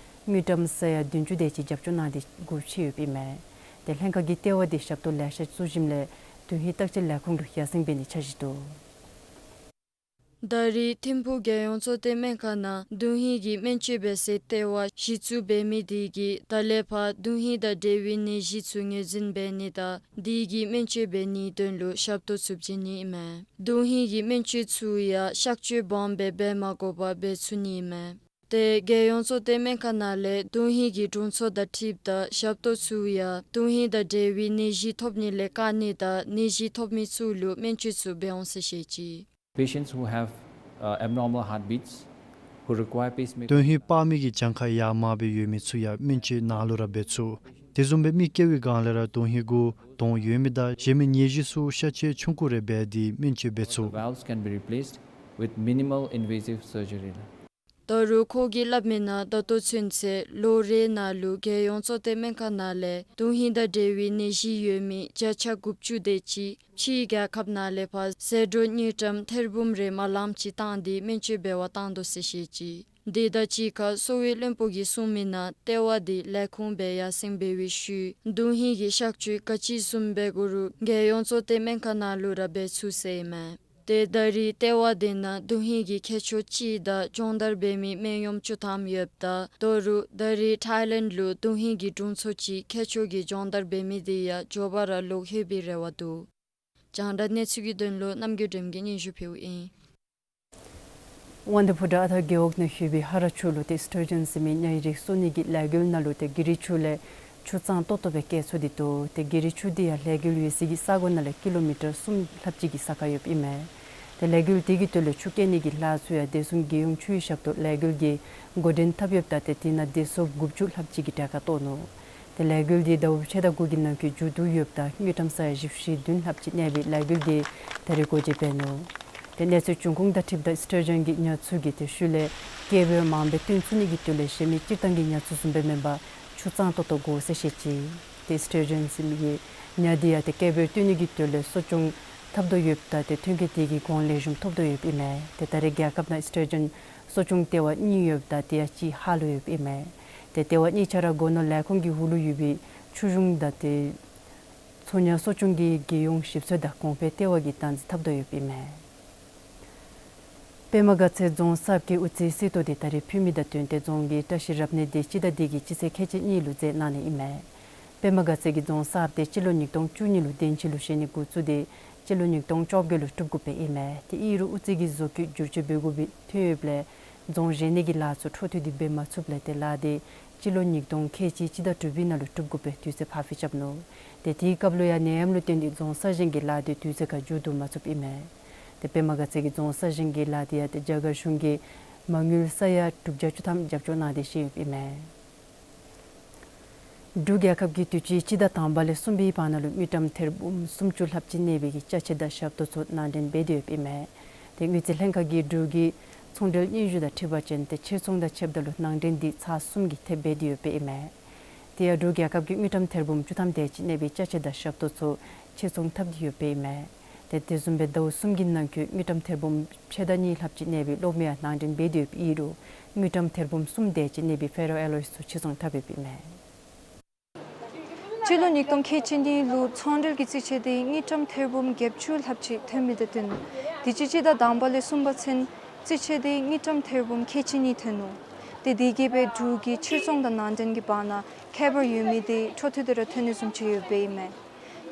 དངུལ་ཀྲམ་ས་ཡ་བདུན་ཅུ་དེ་ཅིག་རྒྱབ་སྐྱོར་གནང་སྟེ་འགོ་ཁྲིད་ཡོདཔ་ཨིན་མས། ཏེ་ལྷན་ཁག་གིས་ལྟེ་བ་དེ་ཞབས་ཏོག་ལེ་ཤ་བཙུགས་ཞིནམ་ལས་དོན་ཧིང་བརྟག་དཔྱད་ལས་ཁུངས་ལུ་ཡར་སེང་འབད་ནིའི་འཆར་གཞི་འདུག། ད་རེས་ཐིམ་ཕུག་རྒྱལ་ཡོངས་གཙོ་བསྟེན་སྨན་ཁང་ནང་དོན་ཧིང་གི་སྨན་བཅོས་འབད་སའི་ལྟེ་བ་གཞི་བཙུགས་འབད་མི་དེ་གིས་ད་ལས་ཕར་དོན་ཧིང་དང་འབྲེལ་བའི་ནད་གཞི་ཚུ་ངོས་འཛིན་འབད་ནི་དང་དེ་གི་སྨན་བཅོས་འབད་ནིའི་དོན་ལུ་ཞབས་ཏོག་ཚུ་བྱིན་ནི་ཨིན་མས། དོན་ཧིང་གི་སྨན་བཅོས་ཚུ་ཡང་གཤག་བཅོས་སྦོམ་སྦེ་འབད་མ་དགོ་པར་འབད་ཚུགས་ནི་ཨིན་མས། ཏེ་རྒྱལ་ཡོངས་གཙོ་བསྟེན་སྨན་ཁང་ནང་ལས་དོན་ཧིང་གི་དྲུང་འཚོ་དང་འཁྲིལཝ་ད་ཞབས་ཏོག་ཚུ་ཡང་དོན་ཧིང་དང་འབྲེལ་བའི་ནད་གཞི་ཐོབ་ནི་ལས་བཀག་ནི་དང་ནད་གཞི་ཐོབ་མི་ཚུ་ལུ་སྨན་བཅོས་ཚུ་འབད་འོང་ཟེར་བཤད་ཅི། Patients who have, uh, abnormal heartbeats, who require pacemaker. དོན་ཧིང་སྤར་མི་གི་གྱངས་ཁ་ཡར་མར་སྦེ་ཡོད་མི་ཚུ་ཡང་སྨན་བཅོས་ནང་ལུ་ར་འབད་ཚུགས། དེ་བཟུམ་སྦེ་མི་སྐྱེ་བའི་སྒང་ལས་ར་དོན་ཧིང་གུ་དོང་ཡོད་མི་དང་གཞན་མི་ནད་གཞི་ཚུ་གཤག་བཅོས་ཆུང་ཀུ་རེ་འབད་དེ་སྨན་བཅོས་འབད་ཚུགས། The valves can be replaced with minimal invasive surgery. ད་རུང་ཁོ་གིས་སླབ་མི་ནང་ད་ལྟོ་ཚུན་ཚོད་ལོ་རེ་ནང་ལུ་རྒྱལ་ཡོངས་གཙོ་བསྟེན་སྨན་ཁང་ནང་ལས་དོན་ཧིང་དང་འབྲེལ་བའི་ནད་གཞི་ཡོད་མི་བརྒྱ་ཆ་དགུ་བཅུ་དེ་ཅིག་ཕྱིའི་རྒྱལ་ཁབ་ནང་ལས་ཕར་ཟད་འགྲོ་དངུལ་ཀྲམ་ཐེར་འབུམ་རེ་མ་ལངམ་ཅིག་བཏང་སྟེ་སྨན་བཅོས་འབད་བར་བཏང་དོ་ཟེར་བཤད་ཅི། དེ་དང་གཅིག་ཁར་གསོ་བའི་བློན་པོ་གིས་གསུང་མི་ནང་ལྟེ་བ་དེ་ལས་ཁུངས་སྦེ་ཡར་སེང་འབད་བའི་ཤུལ་དོན་ཧིང་གི་གཤག་བཅོས་ག་ཅི་བཟུམ་འབད་དགོ་རུང་རྒྱལ་ཡོངས་གཙོ་བསྟེན་སྨན་ཁང་ནང་ལུ་ར་འབད་ཚུགས་ཟེར་ཨིན་མས། ཏེ་ད་རེས་ལྟེ་བ་དེ་ནང་དོན་ཧིང་གི་མཁས་མཆོག་གཅིག་དང་སྦྱོང་བརྡར་འབད་མི་སྨན་གཡོགཔ་བཅུ་ཐམ་ཡོདཔ་ད་ད་རུང་ད་རེས་ཐའི་ལེནཌ་ལུ་དོན་ཧིང་གི་དྲུང་འཚོ་གཅིག་མཁས་མཆོག་གི་སྦྱོང་བརྡར་འབད་མི་དེ་ཡང་མགྱོགས་པ་ར་ལོག་ལྷོད་པའི་རེ་བ་འདུག། རྒྱང་བསྒྲགས་གནས་ཚུལ་གྱི་དོན་ལུ་རྣམ་རྒྱལ་སྒྲོལམ་གིས་སྙན་ཞུ་ཕུལཝ་ཨིན། དབང་འདུས་ཕོ་བྲང་ཨ་ཐར་རྒེད་འོག་ནང་ཡོད་པའི་ཧ་ར་ཆུ་ལུ་ཏེ་སི་ཊར་ཇཱན་ཟེར་མི་ཉ་ཡི་རིགས་གསོ་ནི་གི་ལས་འགུལ་ནང་ལུ་ཏེ་གྷི་རི་ཆུ་ལས་ཆུ་གཙང་ཏོག་ཏོ་སྦེ་སྐྱེ་ཚུགས་ཏེ་འདུག། ཏེ་གྷི་རི་ཆུ་དེ་ཡང་ལས་འགུལ་ཡོད་སའི་གི་ས་གོ་ནང་ལས་ཀི་ལོ་མི་ཊར་གསུམ་ལྷགཔ་ཅིག་གི་ས་ཁར་ཡོདཔ་ཨིན་མས། ཏེ་ལས་འགུལ་དེ་གི་དོན་ལས་ཆུ་སྐྱེ་ནི་གི་ལཱ་ཚུ་ཡང་བདེ་སྲུང་རྒྱལ་ཡོངས་ཆུའི་ཞབས་ཏོག་ལས་འགུལ་གྱིས་འགོ་འདྲེན་འཐབ་ཡོདཔ་ད་ཏེ་དེ་ནང་བདེ་སྲུངཔ་དགུ་བཅུ་ལྷགཔ་ཅིག་གིས་གྲལ་ཁར་གཏོགས་ནུག། ཏེ་ལས་འགུལ་དེ་ཟླཝ་ཕྱེད་དང་དགུ་གི་ནང་འཁོད་མཇུག་བསྡུ་ཡོདཔ་ད་དངུལ་ཀྲམ་ས་ཡ་བཞི་བཅུ་ཞེ་བདུན་ལྷགཔ་ཅིག་གནས་པའི་ལས་འགུལ་དེ་ད་རེས་སྒོ་འབྱེད་འབད་ནུག། ཏེ་གནས་ཚུལ་འབྱུང་ཁུངས་དང་འཁྲིལཝ་ད་སི་ཊར་ཇཱན་གྱི་ཉ་ཚུ་གིས་ཏེ་ཤུལ་ལས་སྐད་འབོད་མང་སྦེ་བཏོན་ཚུགས་ནི་གི་དོན་ལས་གཞན་མི་སྤྱིར་བཏང་གི་ཉ་ཚུ་བཟུམ་སྦེ་མེན་པར་ཆུ་གཙང་ཏོག་ཏོ་དགོ་ཟེར་བཤད་ཅི། ཏེ་སི་ཊར་ཇཱན་ཟེར་མི་གི་ཉ་དེ་ཡང་ཏེ་སྐད་འབོད་བཏོན་ནི་གི་དོན་ལས་གསོ་སྐྱོང་འཐབ་དོ་ཡོདཔ་ད་ཏེ་ཐོན་སྐྱེད་དེ་གི་གོང་ལེགས་ཤོམ་ཐོབ་དོ་ཡོདཔ་ཨིན་མས། ཏེ་ད་རེས་རྒྱལ་ཁབ་ནང་སི་ཊར་ཇཱན་གསོ་སྐྱོང་ལྟེ་བ་གཉིས་ཡོདཔ་ད་དེ་ཡང་གཅིག་ཧཱ་ལུ་ཡོདཔ་ཨིན་མས། ཏེ་ལྟེ་བ་གཉིས་ཆ་ར་སྒོ་ནོར་ལས་ཁུངས་ཀྱི་འོག་ལུ་ཡོད་པའི་ཆུ་གཞུང་དང་ཏེ་མཚོ་ཉ་གསོ་སྐྱོང་གི་རྒྱལ་ཡོངས་ཞིབ་འཚོལ་དང་གོང་འཕེལ་ལྟེ་བ་གིས་སྟངས་འཛིན་འཐབ་དོ་ཡོདཔ་ཨིན་མས། པདྨ་དགའ་ཚལ་རྫོང་གསརཔ་གི་དབུ་རྩེའི་གསེར་ཏོག་དེ་ད་རེས་ཕུལ་མི་དང་བསྟུན་ཏེ་རྫོང་གི་བཀྲ་ཤིས་རབ་གནས་དེ་སྤྱི་ཟླ་འདི་གི་སྤྱི་ཚེས་ཁལ་གཅིག་གཉིས་ལུ་མཛད་གནང་ནི་ཨིན་མས། པདྨ་དགའ་ཚལ་གྱི་རྫོང་གསརཔ་དེ་སྤྱི་ལོ་ཉིས་སྟོང་བཅུ་གཉིས་ལུ་བདེན་ཆི་ལུ་བཞེངས་ནི་འགོ་བཙུགས་ཏེ་སྤྱི་ལོ་ཉིས་སྟོང་བཅོ་བརྒྱད་ལུ་གྲུབ་དགོཔ་ཨིན་མས། ཏེ་ཨིན་རུང་དབུ་རྩེ་གི་བཟོ་བཀོད་བསྒྱུར་བཅོས་འབད་དགོཔ་སྦེ་ཐོན་ཡོདཔ་ལས་རྫོང་བཞེངས་ནི་གི་ལཱ་ཚུ་འཕྲོ་མཐུད་དེ་འབད་མ་ཚུགསཔ་ལས་ཏེ་ལཱ་དེ་སྤྱི་ལོ་ཉིས་སྟོང་ཁལ་གཅིག་སྤྱི་ཟླ་དྲུག་པའི་ནང་ལུ་གྲུབ་དགོ་པའི་དུས་ཚོད་ཕར་འགྱངས་རྐྱབ་ནུག། ཏེ་དེའི་སྐབས་ལུ་ཡང་ནད་ཡམས་ལུ་བརྟེན་ཏེ་རྫོང་གསར་བཞེངས་ཀྱི་ལཱ་དེ་དུས་ཚོད་ཁར་མཇུག་བསྡུ་མ་ཚུགསཔ་ཨིན་མས། ཏེ་པདྨ་དགའ་ཚལ་གྱི་རྫོང་གསར་བཞེངས་ཀྱི་ལཱ་དེ་ཡང་ཏེ་རྒྱ་གར་གཞུང་གིས་མ་དངུལ་ས་ཡ་དྲུག་བརྒྱ་བཅུ་ཐམ་རྒྱབ་སྐྱོར་གནང་སྟེ་བཞེངས་ཡོདཔ་ཨིན་མས། འབྲུག་རྒྱལ་ཁབ་ཀྱིས་དུས་ཅི་སྤྱི་ཟླ་དང་པ་ལས་གསུམ་པའི་བར་ན་ལུ་དངུལ་ཀྲམ་ཐེར་འབུམ་སུམ་ཅུ་ལྷགཔ་ཅིག་གནས་པའི་གི་ཅ་ཆས་དང་ཞབས་ཏོག་ཚུ་ནང་འདྲེན་འབད་དེ་ཡོདཔ་ཨིན་མས། ཏེ་དངུལ་རྩིས་ལྷན་ཁག་གིས་འབྲུག་གི་ཚོང་འབྲེལ་སྙན་ཞུ་དང་འཁྲིལ་བ་ཅིན་ཏེ་ཕྱིར་ཚོང་དང་ཕྱདཔ་ད་ལུ་ནང་འདྲེན་འདི་ཚར་གསུམ་གྱི་ཐེབས་འབད་དེ་ཡོདཔ་ཨིན་མས། དེ་ཡང་འབྲུག་རྒྱལ་ཁབ་ཀྱིས་དངུལ་ཀྲམ་ཐེར་འབུམ་བཅུ་ཐམ་དེ་ཅིག་གནས་པའི་ཅ་ཆས་དང་ཞབས་ཏོག་ཚུ་ཕྱིར་ཚོང་འཐབ་སྟེ་ཡོདཔ་ཨིན་མས། ཏེ་དེ་བཟུམ་སྦེ་ཟླཝ་གསུམ་གྱི་ནང་འཁོད་དངུལ་ཀྲམ་ཐེར་འབུམ་ཕྱེད་དང་གཉིས་ལྷགཔ་ཅིག་གནས་པའི་གློག་མེ་ཡང་ནང་འདྲེན་འབད་དེ་ཡོདཔ་ཨིན་རུང་དངུལ་ཀྲམ་ཐེར་འབུམ་གསུམ་དེ་ཅིག་གནས་པའི་ཕེ་རོ་ཨེ་ལོའིས་ཚུ་ཕྱིར་ཚོང་འཐབ་ཡོདཔ་ཨིན་མས། སྤྱི་ལོ་ཉིས་སྟོང་ཁལ་གཅིག་གཉིས་ལུ་ཚོང་འབྲེལ་གྱི་རྩིས་ཆད་དེ་དངུལ་ཀྲམ་ཐེར་འབུམ་བརྒྱད་ཅུ་ལྷགཔ་ཅིག་ཐོན་མི་དང་བསྟུན་དུས་ཅི་སྤྱི་ཟླ་དང་པ་ལས་གསུམ་པ་ཚུན་རྩིས་ཆད་དེ་དངུལ་ཀྲམ་ཐེར་འབུམ་ཁལ་གཅིག་གཉིས་ཐོན་ནུག། ཏེ་དེ་གིས་སྦེ་འབྲུག་གི་ཕྱིར་ཚོང་དང་ནང་འདྲེན་གྱི་བར་ན་ཁྱད་པར་ཡོད་མི་དེ་འཕྲོ་མཐུད་དེ་ར་ཐོན་ནི་བཟུམ་ཅིག་ཡོདཔ་ཨིན་མས།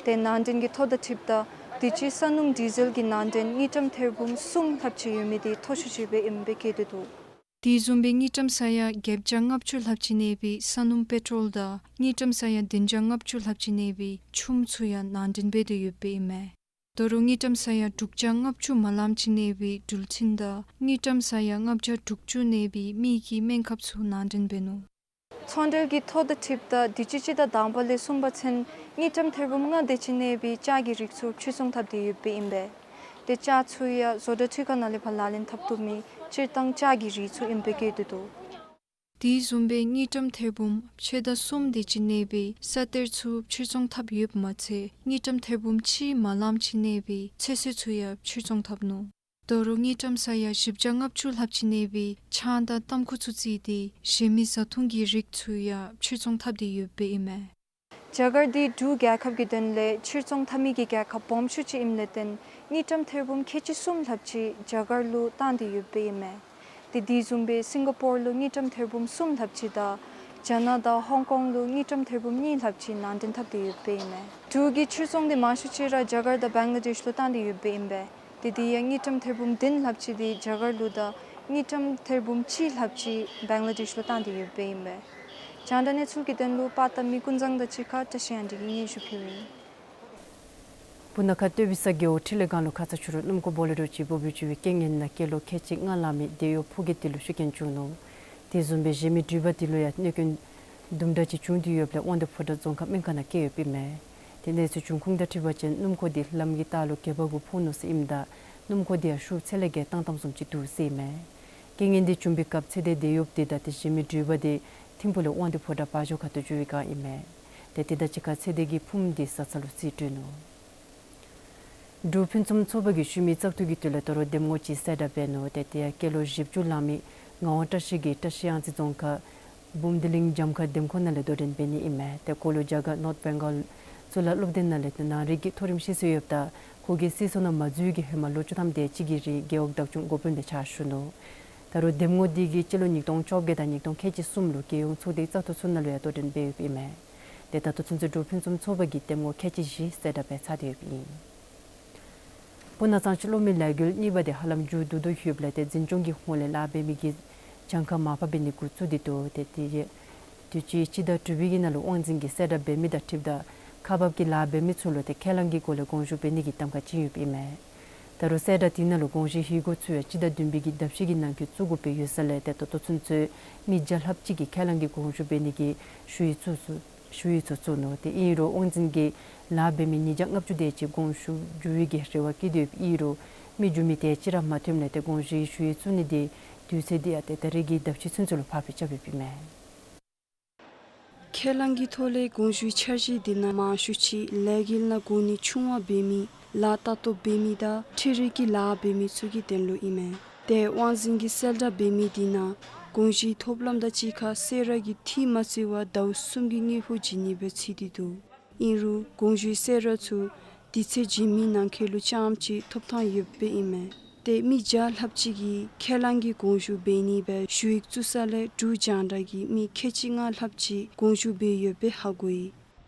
ཏེ་ནང་འདྲེན་གྱི་ཐོ་དང་འཁྲིལཝ་ད་དུས་ཅི་ས་སྣུམ་ཌི་ཟེལ་གྱི་ནང་འདྲེན་དངུལ་ཀྲམ་ཐེར་འབུམ་གསུམ་ལྷགཔ་ཅིག་ཡོད་མི་དེ་མཐོ་ཤོས་ཅིག་སྦེ་ཨིནམ་སྦེ་བཀོད་དེ་འདུག། དེ་བཟུམ་སྦེ་དངུལ་ཀྲམ་ས་ཡ་བརྒྱད་བརྒྱ་ལྔ་བཅུ་ལྷགཔ་ཅིག་གནས་པའི་ས་སྣུམ་པེ་ཊོལ་དང་དངུལ་ཀྲམ་ས་ཡ་བདུན་བརྒྱ་ལྔ་བཅུ་ལྷགཔ་ཅིག་གནས་པའི་ཆུམ་ཚུ་ཡང་ནང་འདྲེན་འབད་དེ་ཡོདཔ་ཨིན་མས། དོ་རུང་དངུལ་ཀྲམ་ས་ཡ་དྲུག་བརྒྱ་ལྔ་བཅུ་མ་ལངམ་ཅིག་གནས་པའི་འགྲུལ་འཕྲིན་དང་དངུལ་ཀྲམ་ས་ཡ་ལྔ་བརྒྱ་དྲུག་ཅུ་གནས་པའི་མི་གི་སྨན་ཁབ་ཚུ་ནང་འདྲེན་འབད་ནུག། ཚོང་འབྲེལ་གྱི་ཐོ་དང་འཁྲིལཝ་ད་དུས་ཅི་སྤྱི་ཟླ་དང་པ་ལས་གསུམ་པ་ཚུན་དངུལ་ཀྲམ་ཐེར་འབུམ་ལྔ་དེ་ཅིག་གནས་པའི་ལྕགས་ཀྱི་རིགས་ཚུ་ཕྱིར་ཚོང་འཐབ་སྟེ་ཡོདཔ་ཨིན་པས། ཏེ་ལྕགས་ཚུ་ཡང་བཟོ་གྲྭ་འཕྲུལ་ཁང་ནང་ལས་ཕར་ལག་ལེན་འཐབ་བཏུབ་མི་སྤྱིར་བཏང་ལྕགས་ཀྱི་རིགས་ཚུ་ཨིན་པའི་སྐད་དུ་འདུག། དེ་བཟུམ་སྦེ་དངུལ་ཀྲམ་ཐེར་འབུམ་ཕྱེད་དང་གསུམ་དེ་ཅིག་གནས་པའི་ས་གཏེར་ཚུ་ཕྱིར་ཚོང་འཐབ་ཡོདཔ་མ་ཚད་དངུལ་ཀྲམ་ཐེར་འབུམ་གཅིག་མ་ལངམ་ཅིག་གནས་པའི་ཚོད་བསྲེ་ཚུ་ཡང་ཕྱིར་ཚོང་འཐབ་ནུག། དོ་རུང་དངུལ་ཀྲམ་ས་ཡ་བཞི་བརྒྱ་ལྔ་བཅུ་ལྷགཔ་ཅིག་གནས་པའི་ཆང་དང་ཏམ་ཁུ་ཚུ་བརྩིས་ཏེ་གཞན་མི་བཟའ་འཐུང་གི་རིགས་ཚུ་ཡང་ཕྱིར་ཚོང་འཐབ་སྟེ་ཡོདཔ་ཨིན་མས། རྒྱ་གར་འདི་འབྲུག་རྒྱལ་ཁབ་ཀྱི་དོན་ལས་ཕྱིར་ཚོང་འཐབ་མི་གི་རྒྱལ་ཁབ་སྦོམ་ཤོས་ཅིག་ཨིནམ་ལས་བརྟེན་དངུལ་ཀྲམ་ཐེར་འབུམ་ཁལ་གཅིག་གསུམ་ལྷགཔ་ཅིག་རྒྱ་གར་ལུ་བཏང་སྟེ་ཡོདཔ་ཨིན་མས། ཏེ་དེ་བཟུམ་སྦེ་སིང་ག་པོར་ལུ་དངུལ་ཀྲམ་ཐེར་འབུམ་གསུམ་ལྷགཔ་ཅིག་དང་རྒྱ་ནག་དང་ཧོང་ཀོང་ལུ་དངུལ་ཀྲམ་ཐེར་འབུམ་གཉིས་ལྷགཔ་ཅིག་ནང་འདྲེན་འཐབ་སྟེ་ཡོདཔ་ཨིན་མས། འབྲུག་གི་ཕྱིར་ཚོང་འདི་མང་ཤོས་ཅིག་ར་རྒྱ་གར་དང་བེང་ལ་དེཤ་ལུ་བཏང་སྟེ་ཡོདཔ་ཨིན་པས། ཏེ་དེ་ཡང་དངུལ་ཀྲམ་ཐེར་འབུམ་བདུན་ལྷགཔ་ཅིག་དེ་རྒྱ་གར་ལུ་དང་དངུལ་ཀྲམ་ཐེར་འབུམ་གཅིག་ལྷགཔ་ཅིག་བེང་ལ་དེཤ་ལུ་བཏང་སྟེ་ཡོདཔ་ཨིན་པས། རྒྱང་བསྒྲགས་གནས་ཚུལ་གྱི་དོན་ལུ་པར་བཏབ་མི་ཀུན་བཟང་དང་གཅིག་ཁར་བཀྲ་ཤིས་དབང་འདུས་ཀྱིས་སྙན་ཞུ་ཕུལཝ་ཨིན། སྤུ་ན་ཁ་སྟོད་པའི་ས་རྒེད་འོག་ཁྲི་ལས་སྒང་ལུ་ཁ་ཙ་ཕྱི་རུ་སྣུམ་འཁོར་བོ་ལེ་རོ་ཅིག་འབོ་འབུ་བྱུང་བའི་རྐྱེན་ངན་ནང་སྐྱེས་ལོ་ཁལ་གཅིག་ལྔ་ལང་མི་འདས་གཡོགཔ་ཕོ་སྐྱེས་དེ་ལུ་ཤི་རྐྱེན་བྱུང་ནུག། དེ་བཟུམ་སྦེ་གཞན་མི་འགྲུལ་པ་དེ་ལུ་ཡང་གནོད་སྐྱོན་དུམ་གྲ་ཅིག་བྱུང་སྟེ་ཡོདཔ་ལས་དབང་འདུས་ཕོ་བྲང་རྫོང་ཁག་སྨན་ཁང་ནང་བསྐྱལ་ཡོདཔ་ཨིན་མས། ཏེ་གནས་ཚུལ་འབྱུང་ཁུངས་དང་འཁྲིལ་བ་ཅིན་སྣུམ་འཁོར་དེ་ལམ་གྱི་ལྟག་ལུ་སྒལ་པ་གུ་ཕོག་ནུག་ཟེར་ཨིནམ་ད་སྣུམ་འཁོར་དེ་ཡང་ཤུགས་ཚད་ལས་བརྒལ་བཏང་བཏངམ་བཟུམ་ཅིག་འདུག་ཟེར་ཨིན་མས། རྐྱེན་ངན་དེ་བྱུང་བའི་སྐབས་ཚེ་འདས་འདས་གཡོགཔ་དེ་དང་ཏེ་གཞན་མི་འགྲུལ་པ་དེ་ཐིམ་ཕུག་ལས་དབང་འདུས་ཕོ་བྲང་བ་ཞོ་ཁ་ཐུག་འགྱོ་བའི་སྒང་ཨིན་མས། ཏེ་དེ་དང་གཅིག་ཁར་ཚེ་འདས་ཀྱི་ཕུངམ་དེ་བཟའ་ཚང་ལུ་རྩིས་སྤྲོད་ནུག། འབྲུག་ཕུན་སུམ་ཚོགས་པ་གིས་ཤུལ་མའི་བཙག་འཐུ་གི་དོན་ལས་ད་རུང་འདེམས་ངོ་ཅིག་གསལ་བསྒྲགས་འབད་ནུག། ཏེ་དེ་ཡང་སྐྱེས་ལོ་བཞི་བཅུ་ལང་མི་ངག་དབང་བཀྲ་ཤིས་ཀྱིས་བཀྲ་ཤིས་གཡང་རྩེ་རྫོང་ཁག་བུམ་སྡེ་གླིང་འཇམ་མཁར་འདེམས་ཁོངས་ནང་ལས་དོ་འགྲན་འབད་ནི་ཨིན་མས། ཏེ་ཁོ་ལུ་རྒྱ་གར་ནོརཐ་བེང་གཱལ་གཙུག་ལག་སློབ་སྡེ་ནང་ལས་ཏེ་ནང་རིག་གི་མཐོ་རིམ་ཤེས་ཚད་ཡོདཔ་ད་ཁོ་གིས་སྲིད་ཚོགས་ནང་མ་འཛུལ་གྱི་ཧེ་མ་ལོ་བཅུ་ཐམ་དེ་ཅིག་གི་རིང་རྒེད་འོག་བདག་སྐྱོང་འགོ་དཔོན་སྦེ་ཕྱག་ཞུ་ནུག། ད་རུང་འདེམས་ངོ་དེ་གིས་སྤྱི་ལོ་ཉིས་སྟོང་བཅོ་བརྒྱད་དང་ཉིས་སྟོང་ཁལ་གཅིག་གསུམ་ལུ་རྒྱལ་ཡོངས་ཚོགས་སྡེའི་བཙག་འཐུ་ཚུ་ནང་ལུ་ཡང་དོ་འགྲན་འབད་ཡོདཔ་ཨིན་མས། ཏེ་ད་ལྟོ་ཚུན་ཚོད་འབྲུག་ཕུན་སུམ་ཚོགས་པ་གིས་འདེམས་ངོ་ཁལ་གཅིག་བཞི་གསལ་བསྒྲགས་འབད་ཚར་ཏེ་ཡོདཔ་ཨིན། སྤུ་ན་གཙང་ཆུ་གློག་མེ་ལས་འགུལ་གཉིས་པ་དེ་ཧ་ལམ་མཇུག་བསྡུ་དོ་ཡོདཔ་ལས་ཏེ་འཛིན་སྐྱོང་གི་ཧོངས་ལས་ལཱ་འབད་མི་གི་གྱངས་ཁ་མར་ཕབ་འབད་ནི་འགོ་བཙུགས་ཏེ་འདུག། ཏེ་དེ་ཡང་དུས་ཅི་སྤྱི་ཟླ་དྲུག་པའི་གི་ནང་ལུ་དབང་འཛིན་གྱིས་གསལ་བསྒྲགས་འབད་མི་དང་འཁྲིལཝ་ད་ཁག་འབག་གི་ལཱ་འབད་མི་ཚུ་ལུ་ཏེ་ཁས་བླངས་ཀྱི་སྒོ་ལས་དགོངས་ཞུ་འབད་ནི་གི་གདམ་ཁ་བྱིན་ཡོདཔ་ཨིན་མས། ད་རུང་གསལ་བསྒྲགས་དེ་ནང་ལུ་དགོངས་ཞུའི་ཡི་གུ་ཚུ་ཡང་སྤྱི་ཟླ་བདུན་པའི་གི་ཟླཝ་བཞི་གི་ནང་འཁོད་བཙུགས་དགོཔ་སྦེ་ཡོད་ས་ལས་ཏེ་ད་ལྟོ་ཚུན་ཚོད་མི་བརྒྱ་ལྷགཔ་ཅིག་གིས་ཁས་བླངས་ཀྱི་དགོངས་ཞུ་འབད་ནི་གི་ཞུ་ཡིག་ཚུ་ཚུ་ཞུ་ཡིག་ཚུ་བཙུགས་ནུག། ཏེ་ཨིན་རུང་དབང་འཛིན་གྱིས་ལཱ་འབད་མི་ཉིས་བརྒྱ་ལྔ་བཅུ་དེ་ཅིག་དགོངས་ཞུ་འགྱོ་བའི་གི་རེ་བ་བསྐྱེད་དེ་ཡོདཔ་ཨིན་རུང་མི་འགྱོ་མི་དེ་ཅིག་ར་མ་ཐོནམ་ལས་ཏེ་དགོངས་ཞུའི་ཞུ་ཡིག་བཙུགས་ནི་དེ་དུས་ཚོད་དེ་ཡང་ཏེ་ད་རེས་ཀྱི་ཟླཝ་བཞི་ཚུན་ཚོད་ལུ་ཕར་འགྱངས་རྐྱབ་ཡོདཔ་ཨིན་མས། ཁས་བླངས་ཀྱི་ཐོག་ལས་དགོངས་ཞུའི་འཆར་གཞི་དེ་ནང་མང་ཤོས་ཅིག་ལས་འགུལ་ནང་གོ་གནས་ཆུང་བ་འབད་མི་ལཱ་ལྟ་རྟོག་འབད་མི་དང་འཕྲུལ་རིག་གི་ལཱ་འབད་མི་ཚུ་གི་དོན་ལུ་ཨིན་མས། ཏེ་དབང་འཛིན་གྱིས་གསལ་བསྒྲགས་འབད་མི་དེ་ནང་དགོངས་ཞུའི་ཐོབ་ལམ་དང་གཅིག་ཁར་གསོལ་རས་ཀྱི་འཐུས་མ་བརྩི་བར་ཟླཝ་གསུམ་གྱི་དངུལ་ཕོགས་བྱིན་ནི་སྦེ་བརྩི་སྟེ་འདུག། ཨིན་རུང་དགོངས་ཞུའི་གསོལ་རས་ཚུ་དུས་ཚོད་བྱིན་མི་ནང་འཁོད་ལུ་རྐྱངམ་ཅིག་ཐོབ་ཐངས་ཡོདཔ་ཨིན་མས། ཏེ་མི་བརྒྱ་ལྷགཔ་ཅིག་གིས་ཁས་བླངས་ཀྱི་དགོངས་ཞུ་འབད་ནི་སྦེ་ཞུ་ཡིག་བཙུགས་ས་ལས་འབྲུག་རྒྱང་བསྒྲགས་ཀྱིས་མི་ཁལ་གཅིག་ལྔ་ལྷགཔ་ཅིག་དགོངས་ཞུ་འབད་ཡོདཔ་སྦེ་ཧ་གོ་ཡི།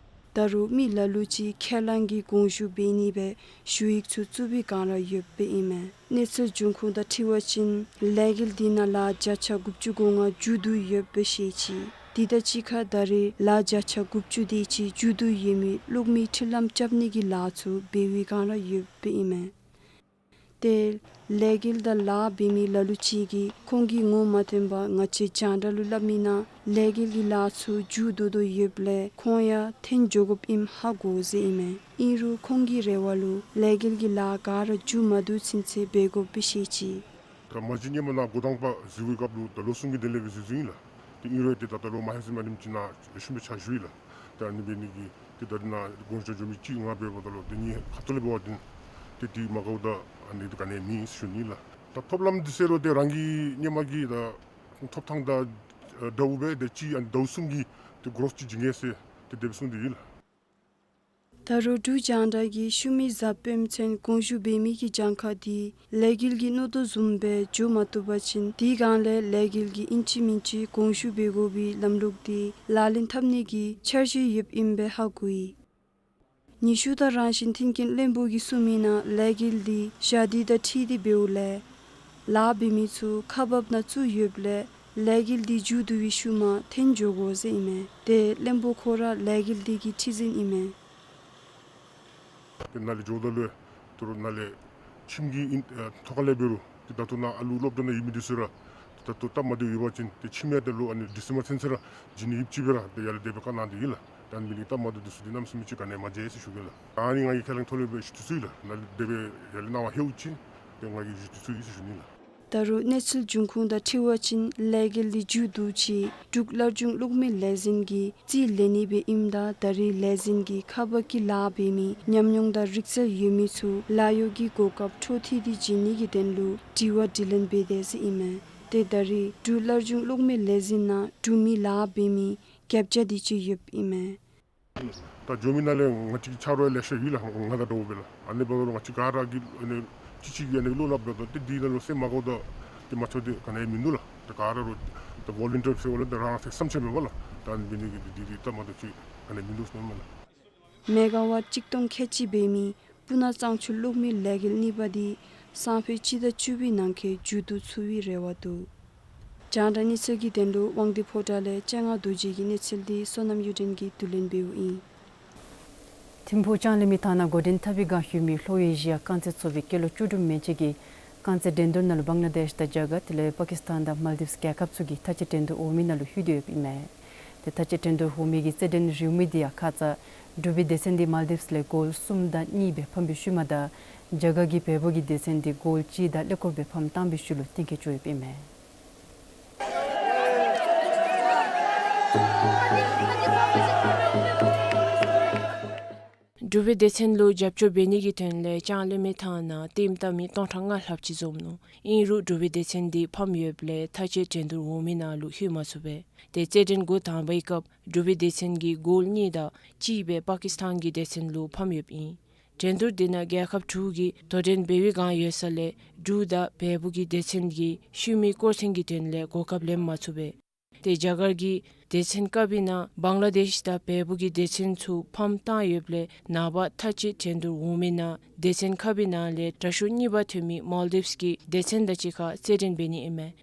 ད་རུང་མི་ལ་ལུ་ཅིག་ཁས་བླངས་ཀྱི་དགོངས་ཞུ་འབད་ནི་སྦེ་ཞུ་ཡིག་ཚུ་བཙུགས་པའི་བསྒང་ར་ཡོདཔ་ཨིན་མས། གནས་ཚུལ་འབྱུང་ཁུངས་དང་འཁྲིལ་བ་ཅིན་ལས་འགུལ་དེ་ནང་ལཱ་བརྒྱ་ཆ་དགུ་བཅུ་གོ་ལྔ་མཇུག་བསྡུ་ཡོདཔ་སྦེ་བཤད་ཅི། དེ་དང་གཅིག་ཁར་ད་རེས་ལཱ་བརྒྱ་ཆ་དགུ་བཅུ་དེ་ཅིག་མཇུག་བསྡུ་ཡོད་མི་གློག་མེའི་འཕྲུལ་ལམ་རྐྱབ་ནི་གི་ལཱ་ཚུ་འབད་བའི་བསྒང་ར་ཡོདཔ་ཨིན་མས། ཏེ་ལས་འགུལ་དང་ལཱ་འབད་མི་ལ་ལུ་ཅིག་གིས་ཁོང་གི་ངོ་མ་སྟོན་པར་ང་བཅས་རྒྱང་བསྒྲགས་ལུ་སླབ་མི་ནང་ལས་འགུལ་གྱི་ལཱ་ཚུ་མཇུག་བསྡུ་དོ་ཡོདཔ་ལས་ཁོང་ཡང་འཐོན་འགྱོ་དགོཔ་ཨིནམ་ཧ་གོ་ཟེར་ཨིན་མས། ཨིན་རུང་ཁོང་གི་རེ་བ་ལུ་ལས་འགུལ་གྱི་ལཱ་ག་ར་མཇུག་མ་བསྡུ་ཚུན་ཚོད་འབད་དགོཔ་སྦེ་བཤད་ཅི། ད་མ་གཞི་སྔོན་མ་ནཱ་འགོ་དང་པ་འཛུལ་བའི་སྐབས་ལུ་ད་ལོ་གསུམ་གྱི་དོན་ལས་སྦེ་འཛུལ་འཛུལཝ་ཨིན་ལགས། ཏེ་ཨིན་རུང་ཏེ་ད་ད་ལོ་མ་ཧེ་ཟེར་མ་ཉིནམ་ཅིག་ནང་ཞུ་མི་ཆ་ཞུ་ཡི་ལགས། ཏེ་ཨ་ནི་འབད་ནི་གིས་ཏེ་ད་རེས་ནཱ་དགོངས་ཞུ་འགྱོ་མི་གཅིག་ང་འབདཝ་ད་ལུ་ཏེ་ངེའི་ཁ་ཐུག་ལས་འབད་བ་ཅིན་ཏེ་དེ་མ་དགའཝ་ད་ཨ་ནི་ཏེ་ག་ནི་མེད་ཞུ་ནི་ལགས། ད་ཐོབ་ལམ་འདི་ཟེར་རུང་ཏེ་རང་གིས་སྔོན་མ་གི་ད་ཐོབ་ཐངས་དང་འདྲཝ་སྦེ་ཏེ་གཅིག་ཨ་ནི་ཟླཝ་གསུམ་གྱི་ཏེ་གོ་རོསི་ཅིག་བྱིན་གེ་ཟེར་ཏེ་དེ་སྦེ་གསུངས་ཏེ་ཡོད་ལགས། ད་རུང་འབྲུག་རྒྱང་བསྒྲགས་ཀྱིས་ཤུལ་མའི་གཟའ་སྤེནམ་ཚུན་དགོངས་ཞུ་འབད་མི་གི་གྱངས་ཁ་དེ་ལས་འགུལ་གྱི་མནོ་དོ་བཟུམ་སྦེ་འགྱོ་མ་བཏུབ་པ་ཅིན་དེའི་སྒང་ལས་ལས་འགུལ་གྱི་ཨིན་ཅི་མིན་ཅི་དགོངས་ཞུ་འབད་དགོ་པའི་ལམ་ལུགས་དེ་ལག་ལེན་འཐབ་ནི་གི་འཆར་གཞི་ཡོདཔ་ཨིན་པའི་ཧ་གོ་ཡི། ནུས་ཤུགས་དང་རང་བཞིན་མཐུན་རྐྱེན་བློན་པོ་གིས་གསུངས་མི་ནང་ལས་འགུལ་དེ་ཞག་དུས་དང་འཁྲིལ་ཏེ་འབདཝ་ལས་ ལཱ་འབད་མི་ཚུ་ཁག་འབགཔ་ནང་བཙུགས་ཡོདཔ་ལས་ལས་འགུལ་འདི་མཇུག་བསྡུ་བའི་ཤུལ་མ་འཐོན་འགྱོ་དགོ་ཟེར་ཨིན་མས། ཏེ་བློན་པོ་ཁོ་ར་ལས་འགུལ་འདི་གི་ཁྲི་འཛིན་ཨིན་མས། ཏེ་ནཱ་ལས་འགྱོཝ་ད་ལུ་ད་རུང་ནཱ་ལས་ཁྱིམ་གྱི་ཨིན་ཨ་ཐོག་ཁ་ལས་འབད་རུང་ཏེ་ད་ལྟོ་ནཱ་ཨ་ལུ་སློབ་གྲྭ་ནང་ཡོད་མི་འདི་ཚུ་ར་ད་ལྟོ་སྟབས་མ་བདེཝ་ཡོད་པ་ཅིན་ཏེ་ཁྱིམ་ཡང་ད་ལུ་ཨ་ནི་ཌི་སེམ་བར་ཚུན་ཚོད་ར་འབྱོན་ནི་ཡོདཔ་ཅིག་སྦེ་ར་ཏེ་ཡར་ལས་དེ་སྦེ་བཀའ་གནང་སྟེ་ཡོད་ལགས། ད་ཨ་ནི་འབད་ནི་སྟབས་མ་བདེཝ་འདི་ཚུ་འདི་གནམ་མེད་ས་མེད་ཅིག་ག་ནི་ཡང་མ་མཇལ་ཟེར་ཞུ་གེ་ལགས། ད་ཨ་ནི་ང་གིས་ཁས་བླངས་ཐོག་ལས་སྦེ་ཞུ་དེ་ཚུ་ཡོད་ལགས། ནཱ་ལས་དེ་སྦེ་ཡར་ལས་གནང་བ་ལྷོད་ཅི་ཏེ་ང་གིས་ཞུ་དེ་ཚུ་ཡོད་ཟེར་ཞུ་ནི་ལགས། ད་རུང་གནས་ཚུལ་འབྱུང་ཁུངས་དང་འཁྲིལ་བ་ཅིན་ལས་འགུལ་འདི་མཇུག་བསྡུ་ཅི་འབྲུག་སླར་འབྱུང་གློག་མེ་ལས་འཛིན་གྱིས་རྩིས་ལེན་ནི་སྦེ་ཨིནམ་ད་ད་རེས་ལས་འཛིན་གྱིས་ཁག་འབག་གི་ལཱ་འབད་མི་ཉམས་མྱོང་དང་རིག་རྩལ་ཡོད་མི་ཚུ་ལཱ་གཡོག་གི་གོ་སྐབས་འཕྲོ་མཐུད་དེ་བྱིན་ནི་གི་དོན་ལུ་དྲི་བ་དྲིས་ལན་འབད་དེས་ཟེར་ཨིན་མས། ཏེ་ད་རེས་འབྲུག་སླར་འབྱུང་གློག་མེ་ལས་འཛིན་ནང་འབྲུག་མི་ལཱ་འབད་མི་བརྒྱ་ཆ་དེ་ཅིག་ཡོདཔ་ཨིན་མས། ད་འགྱོ་མི་ནང་ལས་ང་བཅས་ཀྱི་ཆ་རོགས་ཡང་ལེ་ཤ་ཡོད་ལགས། ང་དང་འདྲཝ་སྦེ་ལགས། ཨ་ནི་འབདཝ་ད་ལུ་ང་བཅས་ག་ར་གིས་ཨ་ནི་གཅིག་གཅིག་གིས་ཨ་ནི་བློ་སླབ་ད་ཏེ་འདི་ནང་ལུ་སེམས་མ་དགའཝ་ད་ཏེ་མ་ཚད་དེ་ག་ནི་ཡང་མིན་འདུག་ལགས། ད་ག་ར་རུང་ད་ཝོ་ལུན་ཊིར་ཟེར་བ་ལས་ད་རང་སེམས་ཅན་མེན་པ་ལགས། ད་ཨ་ནི་འབད་ནི་གིས་འདི་འདི་སྟབས་མ་བདེཝ་ཅིག་ག་ནི་ཡང་མིན་འདུག་ཟེར་མས་ལགས། མེ་ག་ཝཊ་གཅིག་སྟོང་ཁལ་གཅིག་འབད་མི་སྤུ་ན་གཙང་ཆུ་གློག་མེ་ལས་འགུལ་གཉིས་པ་འདི་སང་ཕོད་སྤྱི་ཟླ་བཅུ་པའི་ནང་འཁོད་མཇུག་བསྡུ་ཚུགས་པའི་རེ་བ་འདུག། རྒྱང་བསྒྲགས་གནས་ཚུལ་གྱི་དོན་ལུ་དབང་འདུས་ཕོ་བྲང་ལས་སྤྱན་སྔ་རྡོ་རྗེ་གི་གནས་ཚུལ་འདི་བསོད་ནམས་གཡུ་སྒྲོན་གྱིས་བསྡུ་ལེན་འབདཝ་ཨིན། ཐིམ་ཕུག་ལྕང་གླིང་མི་ཐང་ནང་འགོ་འདྲེན་འཐབ་པའི་སྒང་ལྷོད་མི་ལྷོ་ཨེ་ཤི་ཡ་རྐང་རྩེད་ཚོགས་པའི་སྐྱེས་ལོ་བཅུ་དྲུག་མན་ཆད་ཀྱི་རྐང་རྩེད་འགྲན་བསྡུར་ནང་ལུ་བང་ལ་དེཤ་དང་རྒྱ་གར་དེ་ལས་པ་ཀིས་ཐན་དང་མཱལ་དིབས་རྒྱལ་ཁབ་ཚུ་གིས་མཐའ་དཔྱད་འགྲན་བསྡུར་འོག་མའི་ནང་ལུ་ལྷོད་དེ་ཡོདཔ་ཨིན་མས། ཏེ་མཐའ་དཔྱད་འགྲན་བསྡུར་འོག་མའི་གི་རྩེད་འགྲན་རེའུ་མིག་འདི་ཡང་ཁ་ཙ་འབྲུག་པའི་སྡེ་ཚན་འདི་མཱལ་དིབས་ལས་གོལ་གསུམ་དང་གཉིས་སྦེ་ཕམ་པའི་ཤུལ་མ་ད་རྒྱ་གར་གྱི་བལ་པོ་གི་སྡེ་ཚན་འདི་གོལ་གཅིག་དང་ཀླད་ཀོར་སྦེ་ཕམ་བཏང་བའི་ཤུལ་ལུ་གཏན་འཁེལ་བཅུག་ཡོདཔ་ཨིན་མས། འབྲུག་པའི་སྡེ་ཚན་ལུ་རྒྱབ་སྐྱོར་འབད་ནི་གི་དོན་ལས་ལྕང་གླིང་མི་ཐང་ནང་ལྟདམོ་བལྟ་མི་སྟོང་ཕྲག་ལྔ་ལྷགཔ་ཅིག་འཛོམས་ནུག། ཨིན་རུང་འབྲུག་པའི་སྡེ་ཚན་འདི་ཕམ་ཡོདཔ་ལས་མཐའ་དཔྱད་འགྲན་བསྡུར་འོག་མའི་ནང་ལུ་ལྷོད་མ་ཚུགས་པས། ཏེ་རྩེད་འགྲན་འགོ་དང་པའི་སྐབས་འབྲུག་པའི་སྡེ་ཚན་གྱིས་གོལ་གཉིས་དང་གཅིག་སྦེ་པ་ཀིས་ཐན་གྱི་སྡེ་ཚན་ལུ་ཕམ་ཡོདཔ་ཨིན། འགྲན་བསྡུར་འདི་ནང་རྒྱལ་ཁབ་དྲུག་གིས་དོ་འགྲན་འབད་བའི་སྒང་ཡོད་ས་ལས་འབྲུག་དང་བལ་པོ་གི་སྡེ་ཚན་གྱིས་ཤུལ་མའི་སྐོར་ཐེངས་ཀྱི་དོན་ལས་གོ་སྐབས་ལེན་མ་ཚུགས་པས། ཏེ་རྒྱ་གར་གྱི་སྡེ་ཚན་ཁག་པའི་ནང་བང་ལ་དེཤ་དང་བལ་པོ་གི་སྡེ་ཚན་ཚུ་ཕམ་བཏང་ཡོདཔ་ལས་ནངས་པ་མཐའ་དཔྱད་འགྲན་བསྡུར་འོག་མའི་ནང་སྡེ་ཚན་ཁག་པའི་ནང་ལས་དྲག་ཤོས་གཉིས་པ་ཐོན་མི་མཱལ་དིབས་ཀྱི་སྡེ་ཚན་དང་གཅིག་ཁར་རྩེད་འགྲན་འབད་ནི་ཨིན་མས།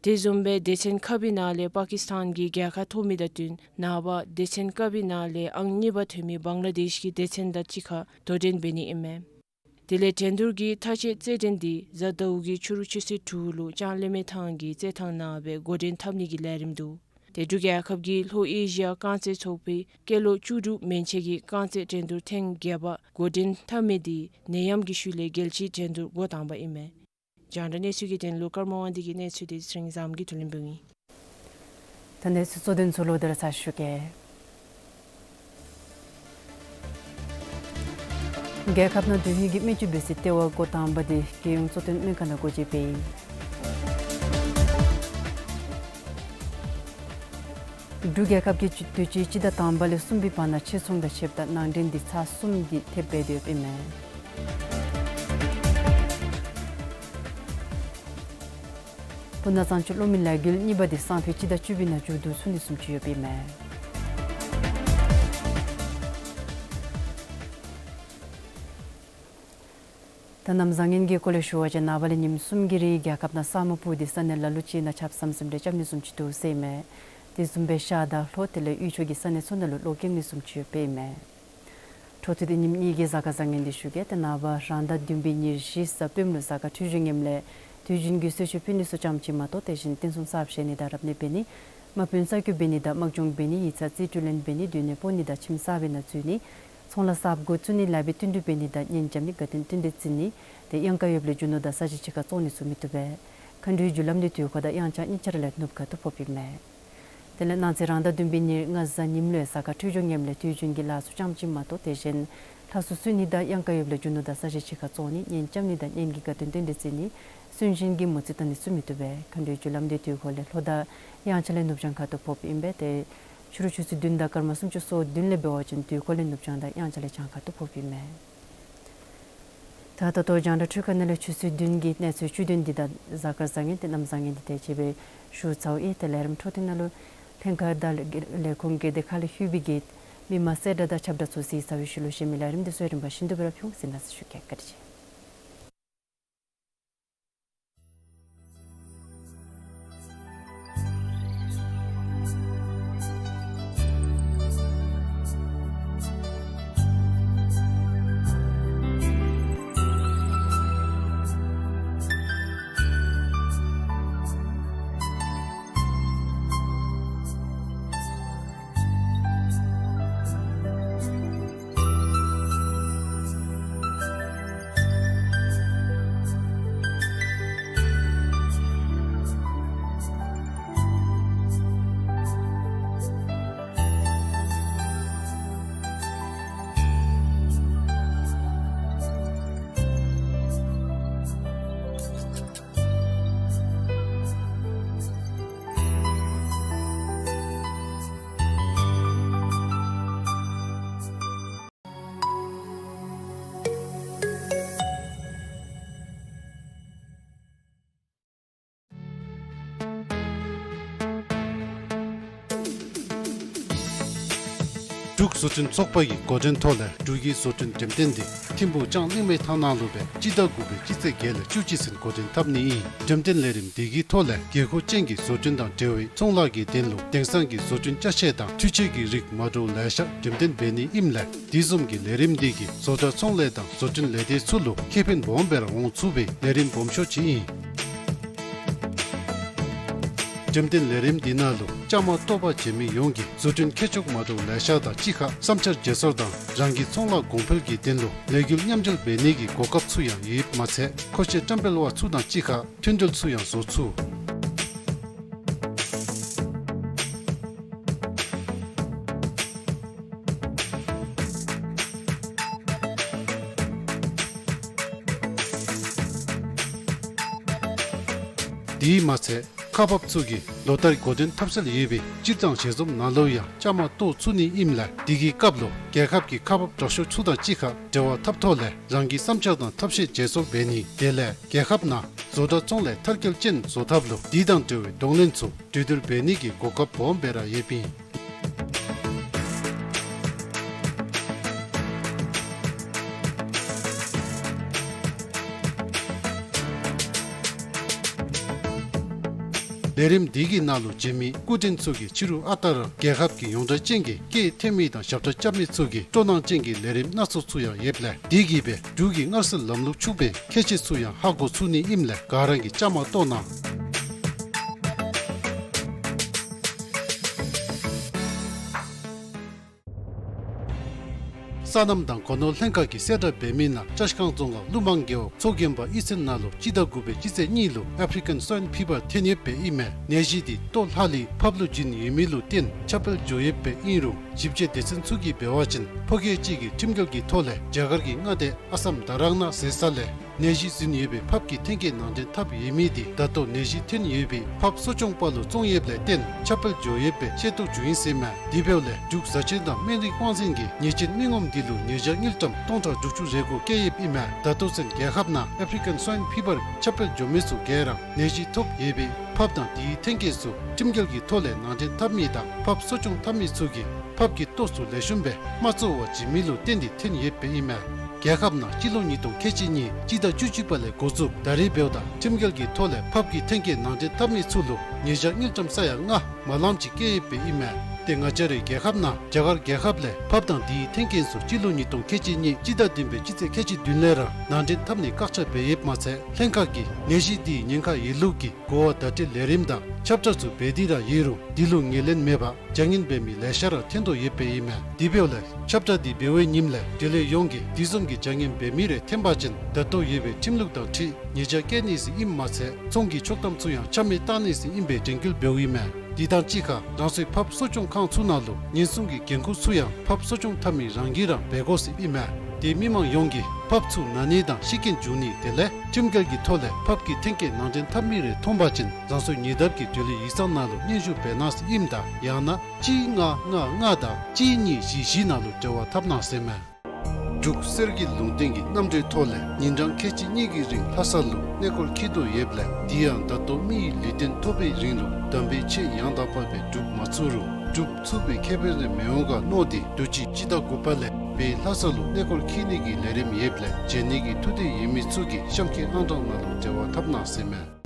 དེ་བཟུམ་སྦེ་སྡེ་ཚན་ཁག་པའི་ནང་ལས་པ་ཀིས་ཐན་གྱིས་རྒྱལ་ཁ་ཐོབ་མི་དང་བསྟུན་ནངས་པ་སྡེ་ཚན་ཁག་པའི་ནང་ལས་ཨང་གཉིས་པ་ཐོན་མི་བང་ལ་དེཤ་གི་སྡེ་ཚན་དང་གཅིག་ཁར་དོ་འགྲན་འབད་ནི་ཨིན་མས། དེ་ལས་འགྲན་བསྡུར་གྱི་མཐའ་དཔྱད་རྩེད་འགྲན་འདི་གཟའ་ཟླཝ་གི་ཕྱི་རུ་ཆུ་ཚོད་དྲུག་ལུ་ལྕང་གླིང་མི་ཐང་གི་རྩེད་ཐང་ནང་སྦེ་འགོ་འདྲེན་འཐབ་ནི་གི་ལས་རིམ་འདུག། ཏེ་འབྲུག་རྒྱལ་ཁབ་ཀྱི་ལྷོ་ཨེ་ཤི་ཡ་རྐང་རྩེད་ཚོགས་པའི་སྐྱེས་ལོ་བཅུ་དྲུག་མན་ཆད་ཀྱི་རྐང་རྩེད་འགྲན་བསྡུར་ཐེངས་བརྒྱད་པ་འགོ་འདྲེན་འཐབ་མི་འདི་ནད་ཡམས་ཀྱི་ཤུལ་ལས་རྒྱལ་སྤྱིའི་འགྲན་བསྡུར་འགོ་དང་པ་ཨིན་མས། རྒྱང་བསྒྲགས་གནས་ཚུལ་གྱི་དོན་ལུ་ཀརྨ་དབང་འདུས་ཀྱི་གནས་ཚུལ་འདི་ཚེ་རིང་བཟངམོ་གིས་བསྡུ་ལེན་འབདཝ་ཨིན། ད་གནས་ཚུལ་གཙོ་དོན་ཚུ་ལོག་སྟེ་ར་ཚར་ཞུ་གེ། རྒྱལ་ཁབ་ནང་དུས་ཡུན་གྱི་སྨན་བཅོས་འབད་སའི་ལྟེ་བ་འགོ་དང་པ་འདི་རྒྱལ་ཡོངས་གཙོ་བསྟེན་སྨན་ཁང་ནང་སྒོ་འབྱེད་འབད་ཡི། འབྲུག་རྒྱལ་ཁབ་ཀྱིས་དུས་ཅི་སྤྱི་ཟླ་དང་པ་ལས་གསུམ་པའི་བར་ན་ཕྱིར་ཚོང་དང་ཕྱདཔ་ད་ནང་འདྲེན་འདི་ཚར་གསུམ་གྱིས་ཐེབས་འབད་དེ་ཡོདཔ་ཨིན་མས། སྤུ་ན་གཙང་ཆུ་གློག་མེ་ལས་འགུལ་གཉིས་པ་འདི་སང་ཕོད་སྤྱི་ཟླ་བཅུ་པའི་ནང་མཇུག་བསྡུ་ཚུགས་ནི་བཟུམ་ཅིག་ཡོདཔ་ཨིན་མས། ད་གནམ་བཟང་ངན་གྱི་སྐོར་ལས་ཞུ་བ་ཅིན་ནངས་པ་ལས་ཉིནམ་གསུམ་གྱི་རིང་རྒྱལ་ཁབ་ནང་ས་སྨུག་སྤུབས་ཏེ་ས་གནས་ལ་ལུ་ཅིག་ནང་ཆརཔ་ཟམ་ཟིམ་རེ་རྐྱབ་ནི་བཟུམ་ཅིག་འདུག་ཟེར་ཨིན་མས། དེ་བཟུམ་སྦེ་ཤར་དང་ལྷོ་དེ་ལས་དབུས་ཕྱོགས་ཀྱི་ས་གནས་ཚུ་ནང་ལུ་གློག་ཀེམ་ནི་བཟུམ་ཅིག་ཡོདཔ་ཨིན་མས། འཕྲོ་མཐུད་དེ་ཉིནམ་གཉིས་ཀྱི་གཟའ་སྐར་བཟང་ངན་འདི་ཞུ་གེ། ཏེ་ནངས་པ་རང་ཟླ་བདུན་པའི་ཉེར་བཞི་གཟའ་སྤེནམ་ལུ་གཟའ་སྐར་འཕྲོད་སྦྱོར་ངནམ་ལས་དུས་རྒྱུན་གྱི་གསོལ་མཆོད་ཕུལ་ནི་ཚུ་ཙམ་ཅིག་མ་གཏོགས་དེ་བཞིན་རྟེན་གསུམ་གསརཔ་བཞེངས་ནི་དང་རབ་གནས་འབད་ནི་དམག་དཔོན་གསར་བསྐོ་འབད་ནི་དང་དམག་སྦྱོང་འབད་ནི་ཡིག་ཚང་རྩིས་སྤྲོད་ལེན་འབད་ནི་སྡོད་གནས་སྤོ་ནི་དང་ཁྱིམ་གསར་པའི་ནང་འཛུལ་ནི་ཚོང་ལཱ་གསརཔ་འགོ་བཙུགས་ནི་ལཱ་འབད་བསྟུན་གྲོས་འབད་ནི་དང་གཉེན་རྐྱབ་ནི་དགའ་སྟོན་རྟེན་འབྲེལ་བརྩི་ནི་དེ་གཡང་ཁ་ཡོདཔ་ལས་རྒྱུ་ནོར་དང་ས་གཞི་གཅིག་ཁར་བཙོང་ནི་ཚུ་མི་བཏུབ་པས། མཁའ་འགྲོའི་རྒྱུ་ལམ་འདི་དུས་འཁོར་དང་དབྱངས་འཆར་གཉིས་ཆ་ར་ལས་ནུབ་ཁ་ཐུག་ཕོགཔ་ཨིན་མས། དེ་ལས་གནངས་ཚེ་རང་ཟླ་བདུན་པའི་ཉེར་ལྔ་གཟའ་ཉིམ་ལུ་ཡང་གཟའ་སྐར་འཕྲོད་སྦྱོར་ངནམ་ལས་དུས་རྒྱུན་གྱི་ལཱ་ཚུ་ཙམ་ཅིག་མ་གཏོགས་དེ་བཞིན་ལྷ་གསོལ་གསོལ་ནི་དང་གཡང་ཁ་ཡོདཔ་ལས་རྒྱུ་ནོར་དང་ས་གཞི་གཅིག་ཁར་བཙོང་ནི་གཉེན་རྐྱབ་ནི་དང་གཉེན་གྱི་དགའ་སྟོན་རྟེན་འབྲེལ་བརྩི་ནི་སུན་འབྱིན་གྱི་མོ་རྩིས་བཏང་ནི་ཚུ་མི་བཏུབ་པས། མཁའ་འགྲོའི་རྒྱུ་ལམ་འདི་དུས་འཁོར་ལས་ལྷོ་དང་དབྱངས་འཆར་ལས་ནུབ་བྱང་ཁ་ཐུག་ཕོགཔ་ཨིན་པས། ཏེ་ཕྱི་རུ་ཆུ་ཚོད་བདུན་དང་སྐར་མ་སུམ་ཅུ་སོ་བདུན་ལས་འབད་བ་ཅིན་དུས་འཁོར་ལས་ནུབ་བྱང་དང་དབྱངས་འཆར་ལས་བྱང་ཁ་ཐུག་ཕོགཔ་ཨིན་མས། ད་ད་ལྟོ་རྒྱང་བསྒྲགས་འཕྲུལ་ཁང་ནང་ལས་ཆུ་ཚོད་བདུན་གྱི་གནས་ཚུལ་བཅུད་དོན་འདི་དང་གཟའ་སྐར་བཟང་ངན་ཏེ་གནམ་བཟང་ངན་འདི་དེ་ཅིག་སྦེ་ཞུ་ཚརཝ་ཨིན། ཏེ་ལས་རིམ་འཕྲོ་མཐུད་ནང་ལུ་ལྷན་ཁག་དང་ལས་ཁུངས་ཀྱི་སྡེ་ཁག་ལས་ལྷོད་པའི་གི་མི་མང་གསལ་བསྒྲགས་དང་ཁྱབ་བསྒྲགས་ཚུ་གཟིགས་ཚར་བའི་ཤུལ་ལུ་གཞན་མི་ལས་རིམ་འདི་ཚུ་རིམ་པ་བཞིན་དུ་སྦེ་ར་ཕུལ་འོང་གཟིགས་གནང་ཟེར་ཞུ་གེ། བཀའ་དྲིན་ཆེ། འབྲུག་བཟོ་སྐྲུན་ཚོགས་པ་གི་འགོ་འདྲེན་ཐོག་ལས་འབྲུག་གི་བཟོ་སྐྲུན་འགྲེམས་སྟོན་འདི་ཐིམ་ཕུག་ལྕང་གླིང་མའི་ཐང་ནང་ལུ་སྦེ་སྤྱི་ཟླ་དགུ་པའི་སྤྱི་ཚེས་བརྒྱད་ལས་བཅུ་གཅིག་ཚུན་འགོ་འདྲེན་འཐབ་ནི་ཨིན། འགྲེམས་སྟོན་ལས་རིམ་འདི་གི་ཐོག་ལས་དགོས་མཁོ་ཅན་གྱི་བཟོ་སྐྲུན་དང་འབྲེལ་བའི་ཚོང་ལཱ་གི་དོན་ལུ་དེང་སང་གི་བཟོ་སྐྲུན་ཅ་ཆས་དང་འཕྲུལ་ཆས་ཀྱི་རིགས་མ་འདྲཝ་ལེ་ཤ་འགྲེམས་སྟོན་འབད་ནི་ཨིནམ་ལས་དེ་བཟུམ་གྱི་ལས་རིམ་འདི་གིས་བཟོ་གྲྭ་ཚོང་ལས་དང་བཟོ་སྐྲུན་ལས་སྡེ་ཚུ་ལུ་ཁེ་ཕན་སྦོམ་སྦེ་ར་འོང་ཚུགས་པའི་ལས་རིམ་སྦོམ་ཤོས་ཅིག་ཨིན། འགྲེམས་སྟོན་ལས་རིམ་འདི་ནང་ལུ་བཅའ་མར་གཏོགས་པར་བྱོན་མི་ཡོངས་ཀྱིས་བཟོ་སྐྲུན་མཁས་མཆོག་མ་འདྲཝ་ལེ་ཤ་དང་གཅིག་ཁར་བསམ་འཆར་བརྗེ་སོར་དང་རང་གི་ཚོང་ལཱ་གོང་འཕེལ་གྱི་དོན་ལུ་ལས་འགུལ་མཉམ་འབྲེལ་འབད་ནི་གི་གོ་སྐབས་ཚུ་ཡང་ཡོདཔ་མ་ཚད་མཁོ་ཆས་བཀྲམ་སྤེལ་བ་ཚུ་དང་གཅིག་ཁར་མཐུན་འབྲེལ་ཚུ་ཡང་བཟོ་ཚུགས། དེ་མ་ཚད་ཁག་འབགཔ་ཚུ་གིས་ལོ་ལྟར་འགོ་འདྲེན་འཐབ་སྲོལ་ཡོད་པའི་སྤྱིར་བཏང་ཞལ་འཛོམས་ནང་ལུ་ཡང་བཅའ་མར་གཏོགས་ཚུགས་ནི་ཨིནམ་ལས་དེ་གི་སྐབས་ལུ་རྒྱལ་ཁབ་ཀྱི་ཁག་འབགཔ་དྲག་ཤོས་ཚུ་དང་གཅིག་ཁར་འབྲེལ་བ་འཐབ་ཐོག་ལས་རང་གི་བསམ་འཆར་དང་ཐབས་ཤེས་བརྗེ་སོར་འབད་ནི་དེ་ལས་རྒྱལ་ཁབ་ནང་བཟོ་གྲྭ་ཚོང་ལས་མཐར་སྐྱེལ་ཅན་བཟོ་ཐབས་ལུ་དེ་དང་འབྲེལ་བའི་གདོང་ལེན་ཚུ་གྲོས་བསྡུར་འབད་ནི་གི་གོ་སྐབས་སྦོམ་སྦེ་ར་ཡོདཔ་ཨིན། ལས་རིམ་འདི་གི་ནང་ལུ་བྱོན་མི་སྐུ་མགྲོན་ཚུ་གིས་ཕྱི་རུ་ཨ་རྟག་ར་རྒྱལ་ཁབ་ཀྱི་ཡོངས་གྲགས་ཅན་གྱི་སྐད་འཐེན་མི་དང་ཞབས་ཁྲ་རྐྱབ་མི་ཚུ་གི་སྤྲོ་སྣང་ཅན་གྱི་ལས་རིམ་སྣ་ཚོགས་ཚུ་ཡང་ཡོདཔ་ལས་དེ་གིས་སྦེ་འབྲུག་གི་སྔར་སྲོལ་ལམ་ལུགས་ཕྱུག་པའི་ཁྱད་ཆོས་ཚུ་ཡང་ཧ་གོ་ཚུགས་ནི་ཨིནམ་ལས་ག་ར་གིས་བཅའ་མར་གཏོགས་གནང་། སོ་ནམ་དང་སྒོ་ནོར་ལྷན་ཁག་གིས་གསལ་བསྒྲགས་འབད་མི་ནང་བཀྲིས་སྒང་རྫོང་ཁག་ཀླུ་དམངས་རྒེད་འོག་མཚོ་རྒན་པ་གཡུས་ཚན་ནང་ལུ་སྤྱི་ཟླ་དགུ་པའི་སྤྱི་ཚེས་གཉིས་ལུ་ཨེཕ་རི་ཀན་སྭའིན་ཕི་བར་ཐོན་ཡོདཔ་ཨིན་མས། ནད་གཞི་འདི་ལྟོ་ལྷག་ལུས་ཕགཔ་ལུ་བྱིན་ཡོད་མི་ལུ་བརྟེན་ཁྱབ་སྤེལ་འགྱོ་ཡོདཔ་ཨིན་རུང་ཞིབ་དཔྱད་སྡེ་ཚན་ཚུ་གིས་འབད་བ་ཅིན་ཕོ་སྐྱེས་ཅིག་གིས་ཁྲིམས་འགལ་གྱི་ཐོག་ལས་རྒྱ་གར་གྱི་མངའ་སྡེ་ཨ་སམ་དྷ་རམ་ན་ཟེར་ས་ལས་ནད་གཞི་ཟིན་ཡོད་པའི་ཕགཔ་གི་ཐོན་སྐྱེད་ནང་འདྲེན་འཐབ་ཡོད་མི་འདི་ད་ལྟོ་ནད་གཞི་ཐོན་ཡོད་པའི་ཕགཔ་གསོ་སྐྱོང་པ་ལུ་བཙོང་ཡོདཔ་ལས་བརྟེན་ཁྱབ་སྤེལ་འགྱོ་ཡོདཔ་སྦེ་ཤེས་རྟོགས་འགྱོ་ཡི་ཟེར་མས། དེ་འབདཝ་ལས་འབྲུག་བཟའ་ཆས་དང་སྨན་རིགས་དབང་འཛིན་གྱིས་ཉེས་ཅན་མི་ངོམ་འདི་ལུ་ཉེས་བྱ་དངུལ་ཀྲམ་སྟོང་ཕྲག་དྲུག་ཅུ་རེ་དགུ་བཀལ་ཡོདཔ་ཨིན་མས། ད་ལྟོ་ཚུན་རྒྱལ་ཁབ་ནང་ཨེཕ་རི་ཀན་སྭའིན་ཕི་བར་ཁྱབ་སྤེལ་འགྱོ་མི་ཚུ་ག་ར་ནད་གཞི་ཐོབ་ཡོད་པའི་ཕགཔ་དང་དེའི་ཐོན་སྐྱེད་ཚུ་ཁྲིམས་འགལ་གྱི་ཐོག་ལས་ནང་འདྲེན་འཐབ་མི་དང་ཕགཔ་གསོ་སྐྱོང་འཐབ་མི་ཚུ་གིས་ཕགཔ་གི་ལྟོ་ཚུ་ལེགས་ཤོམ་སྦེ་མ་བཙོ་བར་བྱིན་མི་ལུ་བརྟེན་ཏེ་ཐོན་ཡོདཔ་ཨིན་མས། རྒྱལ་ཁབ་ནང་སྤྱི་ལོ་ཉིས་སྟོང་ཁལ་གཅིག་གཉིས་སྤྱི་ཟླ་བཅུ་གཅིག་པ་ལས་འགོ་བཙུགས་ད་རེས་འབདཝ་ད་ཁྲིམས་འགལ་གྱི་ཐོག་ལས་ཕགཔ་གི་ཐོན་སྐྱེད་ནང་འདྲེན་འཐབ་མི་ཚུ་ལུ་ཉེས་བྱ་དངུལ་ཀྲམ་ས་ཡ་ལྔ་མ་ལངམ་ཅིག་བཀལ་ཡོདཔ་ཨིན་མས། ཏེ་ང་བཅས་རའི་རྒྱལ་ཁབ་ནང་རྒྱ་གར་རྒྱལ་ཁབ་ལས་ཕགཔ་དང་དེའི་ཐོན་སྐྱེད་ཚུ་སྤྱི་ལོ་ཉིས་སྟོང་ཁལ་གཅིག་གཉིས་སྤྱི་ཟླ་བདུན་པའི་སྤྱི་ཚེས་ཁལ་གཅིག་བདུན་ལས་ར་ནང་འདྲེན་འཐབ་ནི་བཀག་ཆ་འབད་ཡོདཔ་མ་ཚད་ལྷན་ཁག་གིས་ནད་གཞི་འདིའི་ཉེན་ཁ་ཡོད་ལུགས་ཀྱི་གོ་བ་བརྡ་སྤྲོད་ལས་རིམ་དང་ཁྱབ་བསྒྲགས་ཚུ་འབད་དེ་ར་ཡོད་རུང་འདི་ལུ་ངོས་ལེན་མེད་པར་བྱ་ངན་འབད་མི་ལེ་ཤ་ར་ཐོན་དོ་ཡོདཔ་ཨིན་མས། དེ་འབདཝ་ལས་ཁྱབ་བསྒྲགས་འདི་འབད་བའི་ཉིནམ་ལས་འབྲེལ་ཡོད་ཡོངས་ཀྱིས་དེ་བཟུམ་གྱི་བྱ་ངན་འབད་མི་རེ་ཐོན་པ་ཅིན་ད་ལྟོ་ཡོད་པའི་ཁྲིམས་ལུགས་དང་འཁྲིལ་ཉེས་བྱ་བཀལ་ནི་ཟེར་ཨིནམ་མ་ཚད་ཚོང་གི་ཆོག་ཐམ་ཚུ་ཡང་ཆ་མེད་བཏང་ནི་ཟེར་ཨིན་པའི་དྲན་སྐུལ་འབདཝ་ཨིན་མས། དེ་དང་གཅིག་ཁར་རང་སོའི་ཕགཔ་གསོ་སྐྱོང་ཁང་ཚུ་ནང་ལུ་ཉེན་སྲུང་གི་འགན་ཁུར་ཚུ་ཡང་ཕགཔ་གསོ་སྐྱོང་འཐབ་མི་རང་གིས་ར་འབད་དགོ་ཟེར་ཨིན་མས། དེ་མི་མང་ཡོངས་ཀྱིས་ཕགཔ་ཚུ་ན་ནི་དང་ཤི་རྐྱེན་འབྱུང་ནི་དེ་ལས་ཁྲིམས་འགལ་གྱི་ཐོག་ལས་ཕགཔ་གི་ཐོན་སྐྱེད་ནང་འདྲེན་འཐབ་མི་རེ་མཐོང་པ་ཅིན་རང་སོའི་ཉེ་འདབས་ཀྱི་འབྲེལ་ཡོད་ཡིག་ཚང་ནང་ལུ་སྙན་ཞུ་འབད་གནང་ཟེར་ཨིནམ་ད་ཡང་ན་གཅིག་ལྔ་ལྔ་ལྔ་དང་གཅིག་གཉིས་བཞི་བཞི་ནང་ལུ་འབྲེལ་བ་འཐབ་གནང་ཟེར་མས། འབྲུག་གསེར་གྱི་ལུང་བསྟན་གྱི་རྣམ་འགྲེལ་ཐོག་ལས་ཉིན་གྲངས་ཁལ་གཅིག་གཉིས་ཀྱི་རིང་ལྷ་ས་ལུ་གནས་སྐོར་འཁྱིད་དོ་ཡོདཔ་ལས་དེ་ཡང་ད་ལྟོ་མི་ཡི་ལུས་རྟེན་ཐོབ་པའི་རིང་ལུ་དམ་པའི་ཆོས་ཡང་དག་པ་སྦེ་སྒྲུབ་མ་ཚུགས་རུང་སྒྲུབ་ཚུགས་པའི་ཁེ་ཕན་རེ་མི་འོང་ག་མནོ་སྟེ་དུས་ཅི་སྤྱི་ཟླ་དགུ་པ་ལས་བོད་ལྷ་ས་ལུ་གནས་སྐོར་འཁྱིད་ནི་གི་ལས་རིམ་ཡོདཔ་ལས་བྱོན་ནི་གི་ཐུགས་འདོད་ཡོད་མི་ཚུ་གིས་གཤམ་འཁོད་ཨང་གྲངས་ནང་ལུ་འབྲེལ་བ་འཐབ་གནང་ཟེར་མས།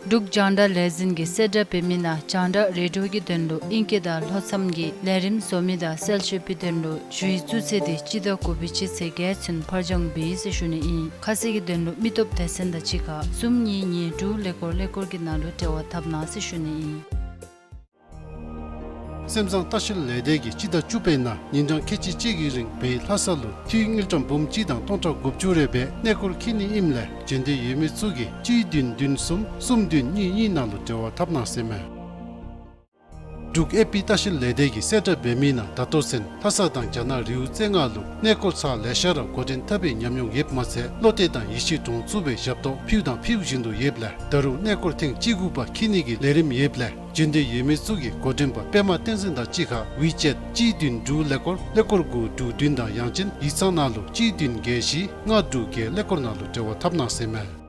འབྲུག་རྒྱང་བསྒྲགས་ལས་འཛིན་གྱིས་གསལ་བསྒྲགས་འབད་མི་ནང་རྒྱང་བསྒྲགས་རེ་ཌིའོ་གི་དོན་ལུ་ཨིང་སྐད་དང་ལྷོ་མཚམས་ཀྱི་ལས་རིམ་བཟོ་མི་དང་གསལ་བཤད་པའི་དོན་ལུ་ཞུ་ཡིག་བཙུགས་ཚེས་འདི་སྤྱི་ཟླ་དགུ་པའི་སྤྱི་ཚེས་བརྒྱད་ཚུན་ཕར་འགྱངས་འབད་ཡི་ཟེར་ཞུ་ནི་ཨིན། ཁ་གསལ་གྱི་དོན་ལུ་མི་སྟོབས་སྡེ་ཚན་དང་གཅིག་ཁར་གསུམ་གཉིས་གཉིས་དྲུག་ཀླད་ཀོར་ཀླད་ཀོར་གྱི་ནང་ལུ་འབྲེལ་བ་འཐབ་གནང་ཟེར་ཞུ་ནི་ཨིན། སེམས་བཟང་ལྟ་བཤལ་ལས་སྡེ་གིས་སྤྱི་ཟླ་བཅུ་པའི་ནང་ཉིན་གྲངས་ཁལ་གཅིག་གཅིག་གི་རིང་བོད་ལྷ་ས་ལུ་འཐུས་དངུལ་ཀྲམ་འབུམ་གཅིག་དང་སྟོང་ཕྲག་དགུ་བཅུ་རེ་སྦེ་གནས་སྐོར་འཁྱིད་ནི་ཨིནམ་ལས་བྱོན་འདོད་ཡོད་མི་ཚུ་གིས་གཅིག་བདུན་བདུན་གསུམ་གསུམ་བདུན་གཉིས་གཉིས་ནང་ལུ་འབྲེལ་བ་འཐབ་གནང་ཟེར་མས། འབྲུག་ཨེ་པི་ལྟ་བཤལ་ལས་སྡེ་གིས་གསལ་བསྒྲགས་འབད་མི་ནང་ད་ལྟོ་ཚུན་ལྷ་ས་དང་རྒྱ་ནག་རི་བོ་རྩེ་ལྔ་ལུ་གནས་སྐོར་ཚར་ལེ་ཤ་ར་འགོ་འདྲེན་འཐབ་པའི་ཉམས་མྱོང་ཡོདཔ་མ་ཚད་བློ་གཏད་དང་ཡིད་ཆེས་འདྲོངས་ཚུགས་པའི་ཞབས་ཏོག་ཕུལ་དང་ཕུལ་བཞིན་དུ་ཡོདཔ་ལས་ད་རུང་གནས་སྐོར་ཐེངས་བཅུ་དགུ་པ་འཁྱིད་ནི་གི་ལས་རིམ་ཡོདཔ་ལས་བྱོན་འདོད་ཡོད་མི་ཚུ་གིས་འགོ་འདྲེན་པ་པདྨ་བསྟན་འཛིན་དང་གཅིག་ཁར་ཝི་ཅེཊ་གཅིག་བདུན་དྲུག་ཀླད་ཀོར་ཀླད་ཀོར་དགུ་དྲུག་བདུན་དང་ཡང་ཅིན་ཡིག་ཚང་ནང་ལུ་གཅིག་བདུན་བརྒྱད་བཞི་ལྔ་དྲུག་བརྒྱད་ཀླད་ཀོར་ནང་ལུ་འབྲེལ་བ་འཐབ་གནང་ཟེར་མས།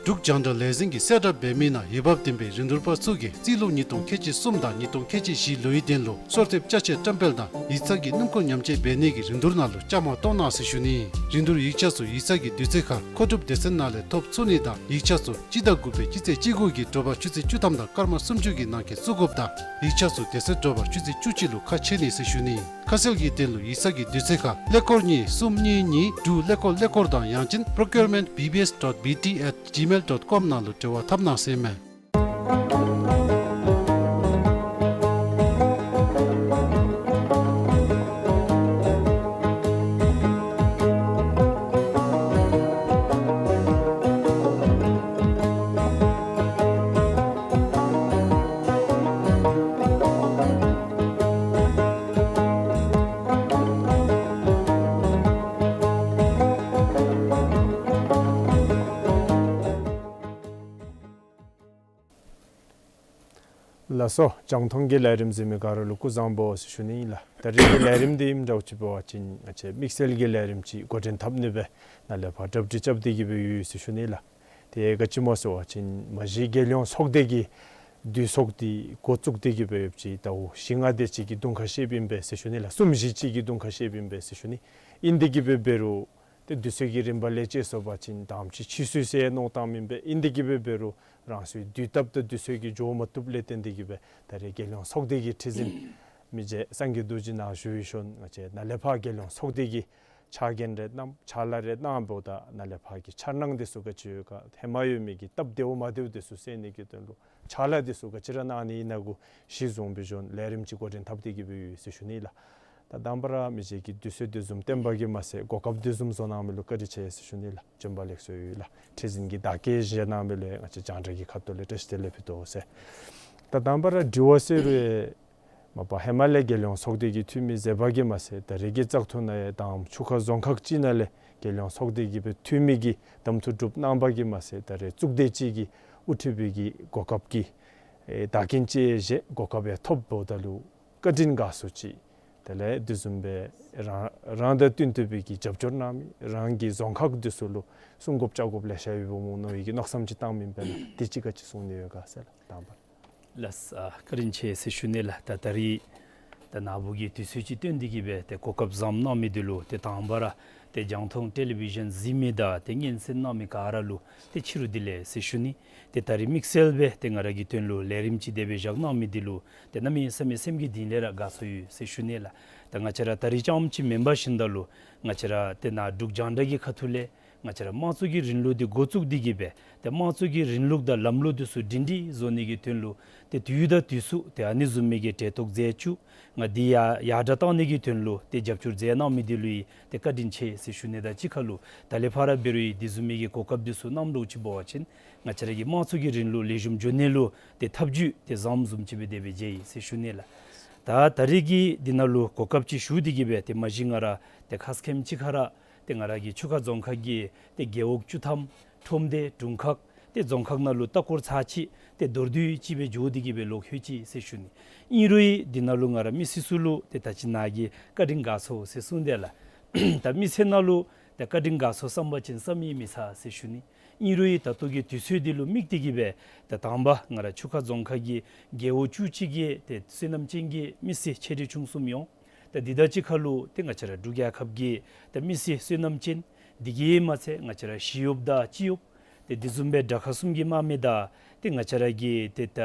འབྲུག་རྒྱང་བསྒྲགས་ལས་འཛིན་གྱིས་གསལ་བསྒྲགས་འབད་མི་ནང་འོས་འབབ་ལྡན་པའི་རིན་བསྡུར་པ་ཚུ་གིས་རྩིས་ལོ་ཉིས་སྟོང་ཁལ་གཅིག་གསུམ་དང་ཉིས་སྟོང་ཁལ་གཅིག་བཞི་ལོའི་དོན་ལུ་སོར་ཐེབས་ཅ་ཆས་བཀྲམ་སྤེལ་དང་ཡིག་ཚང་གི་སྣུམ་འཁོར་ཉམས་བཅོས་འབད་ནི་གི་རིན་བསྡུར་ནང་ལུ་བཅའ་མར་གཏོགས་གནང་ཟེར་ཞུ་ནི། རིན་བསྡུར་ཡིག་ཆ་ཚུ་ཡིག་ཚང་གི་དུས་ཚོད་ཁར་མཁོ་སྒྲུབ་སྡེ་ཚན་ནང་ལས་ཐོབ་ཚུགས་ནི་དང་ཡིག་ཆ་ཚུ་སྤྱི་ཟླ་དགུ་པའི་སྤྱི་ཚེས་བཅུ་དགུ་གི་དྲོ་པ་ཆུ་ཚོད་བཅུ་ཐམ་དང་སྐར་མ་སུམ་ཅུ་གི་ནང་འཁོད་བཙུགས་དགོཔ་དང་ཡིག་ཆ་ཚུ་དེ་ཚེ་དྲོ་པ་ཆུ་ཚོད་བཅུ་གཅིག་ལུ་ཁ་ཕྱེ་ནི་ཟེར་ཞུ་ནི། ཁ་གསལ་གྱི་དོན་ལུ་ཡིག་ཚང་གི་དུས་ཚོད་ཁར་ཀླད་ཀོར་གཉིས་གསུམ་གཉིས་གཉིས་དྲུག་ཀླད་ཀོར་ཀླད་ཀོར་དང་ཡང་ཅིན་procurement B B S dot B T at gmail dot com ནང་ལུ་འབྲེལ་བ་འཐབ་གནང་ཟེར་ཨིན་མས། ལགས་སོ། རྒྱང་མཐོང་གི་ལས་རིམ་གཟིགས་མི་ག་ར་ལུ་སྐུ་གཟུགས་བཟང་པོ་ཟེར་ཞུ་ནི་ཨིན་ལགས། ད་རིས་ཀྱི་ལས་རིམ་འདི་ཨིནམ་འདྲཝ་ཅིག་འབད་བ་ཅིན་ང་བཅས་དམིགས་བསལ་གྱི་ལས་རིམ་ཅིག་འགོ་འདྲེན་འཐབ་ནི་སྦེ་ནཱ་ལས་ཕར་གྲ་སྒྲིག་རྐྱབ་སྟེ་གི་སྦེ་ཡོད་ཟེར་ཞུ་ནི་ལགས། དེ་ག་ཅི་སྨོ་ཟེར་བ་ཅིན་མ་གཞི་རྒྱལ་ཡོངས་ཚོགས་སྡེ་གི་འདུ་ཚོགས་འདི་འགོ་བཙུགས་ཏེ་གི་སྦེ་ཡོདཔ་ཅིག་ཟླཝ་བཞི་ལྔ་དེ་ཅིག་གི་དུས་ཁར་ཤེས་པའི་ཨིན་པས་ཟེར་ཞུ་ནི་ལགས། གསུམ་བཞི་ཅིག་གི་དུས་ཁར་ཤེས་པའི་ཨིན་པས་ཟེར་ཞུ་ནི། ཨིན་ཏེ་གི་སྦེ་འབད་རུང་ཏེ་དུས་ཚོད་ཀྱི་རིམ་པ་ལས་བཅད་སོང་པ་ཅིན་དང་པ་ཅིག་ཕྱིས་སུ་ཟེར་མནོ་བཏངམ་ཨིན་པས། ཨིན་ཏེ་གི་སྦེ་འབད་རུང་རང་སོའི་དུས་སྟབས་དང་དུས་ཚོད་ཀྱིས་འགྱོ་མ་བཏུབ་ལས་བརྟེན་ཏེ་གི་སྦེ་ད་རེས་རྒྱལ་ཡོངས་ཚོགས་སྡེ་གི་ཁྲི་འཛིན་མི་རྗེ་སངས་རྒྱས་རྡོ་རྗེ་ནཱ་བཞུགས་ཡོད་ཤོང་ང་བཅས་ནཱ་ལས་ཕར་རྒྱལ་ཡོངས་ཚོགས་སྡེ་གི་ཕྱག་འགན་རེ་གནངམ་ཕྱག་ལཱ་རེ་གནངམ་ད་ནཱ་ལས་ཕར་གྱི་འཆར་སྣང་འདི་ཚུ་ག་ཅི་ཡོད་ག་ཧེ་མ་ཡོད་མི་གི་སྟབས་བདེཝ་མ་བདེཝ་འདི་ཚུ་སེལ་ནི་གི་དོན་ལུ་ཕྱག་ལཱ་འདི་ཚུ་ག་ཅི་ར་གནང་ནི་ཨིན་ན་གུ་གཞི་བཟུང་སྦེ་ཞུ་ནི་ལས་རིམ་ཅིག་འགོ་འདྲེན་འཐབ་སྟེ་གི་སྦེ་ཡོད་ཟེར་ཞུ་ནི་ལགས། ད་དང་པ་ར་མི་རྗེ་གིས་དུས་ཚོད་དེ་བཟུམ་བཏོན་པ་གིས་མ་ཚད་གོ་སྐབས་དེ་བཟུམ་བཟོ་གནང་མི་ལུ་བཀའ་དྲིན་ཆེ་ཟེར་ཞུ་ནི་ལགས། བྱོན་པ་ལེགས་སོ་ཡོད་ལགས། ཁྲི་འཛིན་གྱི་བདག་བསྐྱེད་བཞེས་གནང་མི་ལུ་ཡང་ང་བཅས་རྒྱང་བསྒྲགས་ཀྱི་ཁ་ཐུག་ལས་བཀྲ་ཤིས་བདེ་ལེགས་ཕུལ་དོ་ཟེར། ད་དང་པ་ར་དྲི་བ་ཟེར་རུང་མ་པ་ཧེ་མ་ལས་རྒྱལ་ཡོངས་ཚོགས་སྡེ་གི་འཐུས་མི་མཛད་པ་གིས་མ་ཚད་ད་རེས་ཀྱི་བཙག་འཐུ་ནང་ཡང་དང་པ་ཆུ་ཁ་རྫོང་ཁག་ཅིག་ནང་ལས་རྒྱལ་ཡོངས་ཚོགས་སྡེ་གི་སྦེ་འཐུས་མི་གི་གདམ་འཐུ་གྲུབ་གནང་པ་གིས་མ་ཚད་ད་རེས་གཙུག་སྡེ་ཅིག་གི་དབུ་ཁྲིད་པའི་གི་གོ་སྐབས་ཀྱི་ཨེ་བདག་རྐྱེན་ཅིག་བཞེས་གོ་སྐབས་ཡང་ཐོབ་འབདཝ་ད་ལུ་བཀའ་དྲིན་དགའ་ཚོར་ཅིག་དེ་ལས་དེ་བཟུམ་སྦེ་རང་རང་དང་བསྟུན་ཏེ་སྦེ་གི་རྒྱབ་སྐྱོར་གནང་མི་རང་གི་རྫོང་ཁག་འདི་ཚུ་ལུ་གསུང་དགོཔ་བཅར་དགོཔ་ལེ་ཤ་ཡོདཔ་སྨོ་མནོ་བའི་གི་མནོ་བསམ་ཅིག་བཏངམ་ཨིན་པས་ལགས། དེ་ཅིག་ག་ཅི་གསུང་ནི་ཡོད་ག་ཟེར་ལགས། དང་པ་ལགས། ཨ་བཀའ་དྲིན་ཆེ་ཟེར་ཞུ་ནི་ལགས། ད་ད་རིས་ད་ནཱ་བུ་གིས་དུས་ཚོད་ཅིག་བཏོན་ཏེ་གི་སྦེ་ཏེ་གོ་སྐབས་བཟངམ་གནང་མི་འདི་ལུ་ཏེ་དང་པ་ར་ཏེ་རྒྱང་མཐོང་ཊེ་ལི་བི་ཞཱན་གཟིགས་མི་དང་ཏེ་སྙན་གསན་གནང་མི་ག་ར་ལུ་ཏེ་ཕྱི་རུ་བདེ་ལེགས་ཟེར་ཞུ་ནི། ཏེ་ད་རིས་དམིགས་བསལ་སྦེ་ཏེ་ང་ར་གི་དོན་ལུ་ལས་རིམ་ཅིག་དེ་སྦེ་བཞག་གནང་མི་འདི་ལུ་ཏེ་གནམ་མེད་ས་མེད་སེམས་ཀྱི་གཏིང་ལས་ར་དགའ་ཚོར་ཡོད་ཟེར་ཞུ་ནི་ལགས། ད་ང་བཅས་ར་ད་རིས་རྐྱངམ་ཅིག་མེན་པར་ཞིནམ་ད་ལུ་ང་བཅས་ར་ཏེ་ནཱ་འབྲུག་རྒྱང་བསྒྲགས་ཀྱི་ཁ་ཐུག་ལས་ང་བཅས་ར་དམངས་གཙོ་གི་རིང་ལུགས་འདི་འགོ་བཙུགས་ཏེ་གི་སྦེ་ཏེ་དམངས་གཙོ་གི་རིང་ལུགས་དང་ལམ་ལུགས་འདི་ཚུ་སྒྲིང་སྒྲིང་བཟོ་ནི་གི་དོན་ལུ་ཏེ་དུས་དང་དུས་སུ་ཏེ་ཨ་ནི་བཟུམ་མའི་གི་གྲལ་གཏོགས་མཛད་བཅུག་ང་འདི་ཡར་ཡར་དྲག་གཏང་ནི་གི་དོན་ལུ་ཏེ་རྒྱབ་སྐྱོར་མཛད་གནང་མི་འདི་ལུ་ཡང་ཏེ་བཀའ་དྲིན་ཆེ་ཟེར་ཞུ་ནི་དང་གཅིག་ཁར་ལུ་ད་ལས་ཕར་འབད་རུང་ཡང་དེ་བཟུམ་མའི་གི་གོ་སྐབས་འདི་ཚུ་གནངམ་འདྲཝ་ཅིག་འབད་བ་ཅིན་ང་བཅས་ར་གི་དམངས་གཙོ་གི་རིང་ལུགས་ལེགས་ཤོམ་འགྱོ་ནི་ལུ་ཏེ་ཐབས་བྱུས་ཏེ་བཟངམ་བཟུམ་ཅིག་སྦེ་དེ་སྦེ་མཇལ་ཡི་ཟེར་ཞུ་ནི་ལགས། ད་ད་རིས་ཀྱི་འདི་ནང་ལུ་གོ་སྐབས་ཅིག་ཞུ་སྟེ་གི་སྦེ་ཏེ་མ་གཞི་ང་ར་ཏེ་ཁ་སྐོམ་ཅིག་ཁར་ར་ཏེ་ང་ར་གི་ཆུ་ཁ་རྫོང་ཁག་གི་ཏེ་རྒེད་འོག་བཅུ་ཐམ་ཁྲོམ་སྡེ་དྲུང་ཁག་ཏེ་རྫོང་ཁག་ནང་ལུ་ལྟ་སྐོར་ཚར་ཅིག་ཏེ་མདོར་བསྡུས་ཅིག་སྦེ་འགྱོ་སྟེ་གི་སྦེ་ལོག་ལྷོད་ཅི་ཟེར་ཞུ་ནི། ཨིན་རུང་ཡང་འདི་ནང་ལུ་ང་ར་མི་སེར་ཚུ་ལུ་ཏེ་ད་ཅི་ནཱ་གིས་བཀའ་དྲིན་དགའ་ཚོར་ཟེར་གསུངས་དེས་ལགས། ད་མི་ཚེ་ནང་ལུ་ཏེ་བཀའ་དྲིན་དགའ་ཚོར་བསམ་པ་ཅིན་བསམ་ཡང་མི་ཚར་ཟེར་ཞུ་ནི། ཨིན་རུང་ཡང་ད་ལྟོ་གི་དུས་ཚོད་འདི་ལུ་དམིགས་ཏེ་གི་སྦེ་ཏེ་དང་པ་ང་ར་ཆུ་ཁ་རྫོང་ཁག་གི་རྒེད་འོག་བཅུ་གཅིག་གི་ཏེ་བསོད་ནམས་ཅན་གྱི་མི་སེར་ཆེ་འབྲིང་ཆུང་གསུམ་ཡོད། ཏེ་འདི་དང་གཅིག་ཁར་ལུ་ཏེ་ང་བཅས་ར་འབྲུག་རྒྱལ་ཁབ་ཀྱི་ཏེ་མི་སེར་བསོད་ནམས་ཅན་འདི་གིས་མ་ཚད་ང་བཅས་ར་ཞི་གཡོགཔ་དང་སྤྱི་གཡོགཔ་ཏེ་དེ་བཟུམ་སྦེ་དགྲ་ཁ་གསུམ་གྱི་དམག་མི་དང་ཏེ་ང་བཅས་ར་གི་ཏེ་ད་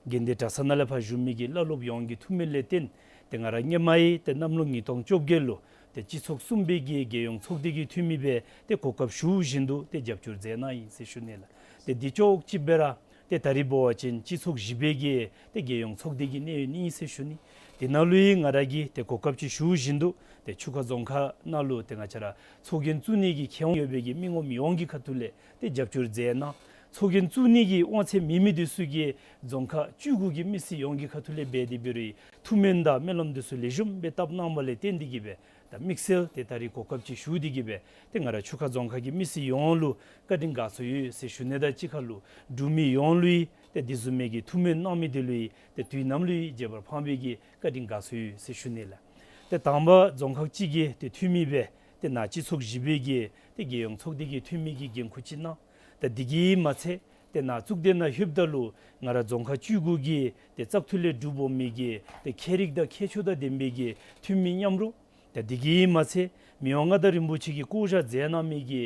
དགོན་སྡེ་གྲྭ་ཚང་ནང་ལས་ཕར་བཞུགས་མི་གི་བླ་སློབ་ཡོངས་ཀྱི་ཐུགས་སྨོན་ལས་བརྟེན་ཏེ་ང་ར་སྔོན་མ་ཡང་ཏེ་གནམ་ལོ་ཉིས་སྟོང་བཅོ་བརྒྱད་ལུ་ཏེ་སྤྱི་ཚོགས་གསུམ་པའི་གི་རྒྱལ་ཡོངས་ཚོགས་སྡེ་གི་འཐུས་མི་སྦེ་ཏེ་གོ་སྐབས་ཞུ་བཞིན་དུ་ཏེ་རྒྱབ་སྐྱོར་མཛད་གནང་ཡི་ཟེར་ཞུ་ནི་ལགས། ཏེ་འདི་ཅོག་གཅིག་སྦེ་ར་ཏེ་ད་རིས་འབད་བ་ཅིན་སྤྱི་ཚོགས་བཞི་པའི་གི་ཏེ་རྒྱལ་ཡོངས་ཚོགས་སྡེ་གི་གནད་ཡོད་ཨིན་ཟེར་ཞུ་ནི། དེ་ནང་ལུ་ཡང་ང་ར་གིས་ཏེ་གོ་སྐབས་ཅིག་ཞུ་བཞིན་དུ་ཏེ་ཆུ་ཁ་རྫོང་ཁག་ནང་ལུ་ཏེ་ང་བཅས་ར་ཚོགས་རྒྱན་བཙུགས་ནི་གི་ཁེ་དབང་ཡོད་པའི་གི་མི་ངོམ་ཡོངས་ཀྱི་ཁ་ཐུག་ལས་ཏེ་རྒྱབ་སྐྱོར་མཛད་གནང་། ཚོགས་རྒྱན་བཙུགས་ནི་གི་དབང་ཚད་མེད་མི་འདི་ཚུ་གིས་རྫོང་ཁག་བཅུ་དགུ་གི་མི་སེར་ཡོངས་ཀྱི་ཁ་ཐུག་ལས་འབད་དེ་འབད་རུང་ཐུགས་སྨོན་དང་སྨོན་ལམ་འདི་ཚུ་ལེགས་ཤོམ་སྦེ་བཏབ་གནང་བ་ལས་བརྟེན་ཏེ་གི་སྦེ་ད་དམིགས་བསལ་ཏེ་ད་རིས་གོ་སྐབས་ཅིག་ཞུ་སྟེ་གི་སྦེ་ཏེ་ང་ར་ཆུ་ཁ་རྫོང་ཁག་གི་མི་སེར་ཡོངས་ལུ་བཀའ་དྲིན་དགའ་ཚོར་ཡོད་ཟེར་ཞུ་ནི་དང་གཅིག་ཁར་ལུ་འབྲུག་མི་ཡོངས་ལུ་ཡང་ཏེ་དེ་བཟུམ་མའི་གི་ཐུགས་སྨོན་གནང་མི་འདི་ལུ་ཡང་ཏེ་དུས་ནམ་ལུ་ཡང་རྗེ་འབངས་ཕམ་པའི་གི་བཀའ་དྲིན་དགའ་ཚོར་ཡོད་ཟེར་ཞུ་ནི་ལགས། ཏེ་དང་པ་རྫོང་ཁག་གཅིག་གི་ཏེ་འཐུས་མི་སྦེ་ཏེ་ནཱ་སྤྱི་ཚོགས་བཞི་པའི་གི་ཏེ་རྒྱལ་ཡོངས་ཚོགས་སྡེ་གི་འཐུས་མི་གི་འགན་ཁུར་ཅིག་གནང་། ད་ ད་དེ་གིས་མ་ཚད་ཏེ་ནཱ་གཙུག་སྡེ་ནང་ལྷོདཔ་ད་ལུ་ང་ར་རྫོང་ཁག་བཅུ་དགུ་གི་ཏེ་བཙག་འཐུ་ལས་གྲུབ་འོང་མི་གི་ཏེ་ཁྱད་རིག་དང་ཁྱད་ཆོས་དང་ལྡན་པའི་གི་འཐུས་མི་མཉམ་རོགས། ད་དེ་གིས་མ་ཚད་མི་དབང་མངའ་བདག་རིན་པོ་ཆེ་གིས་བསྐོ་བཞག་མཛད་གནང་མི་གི་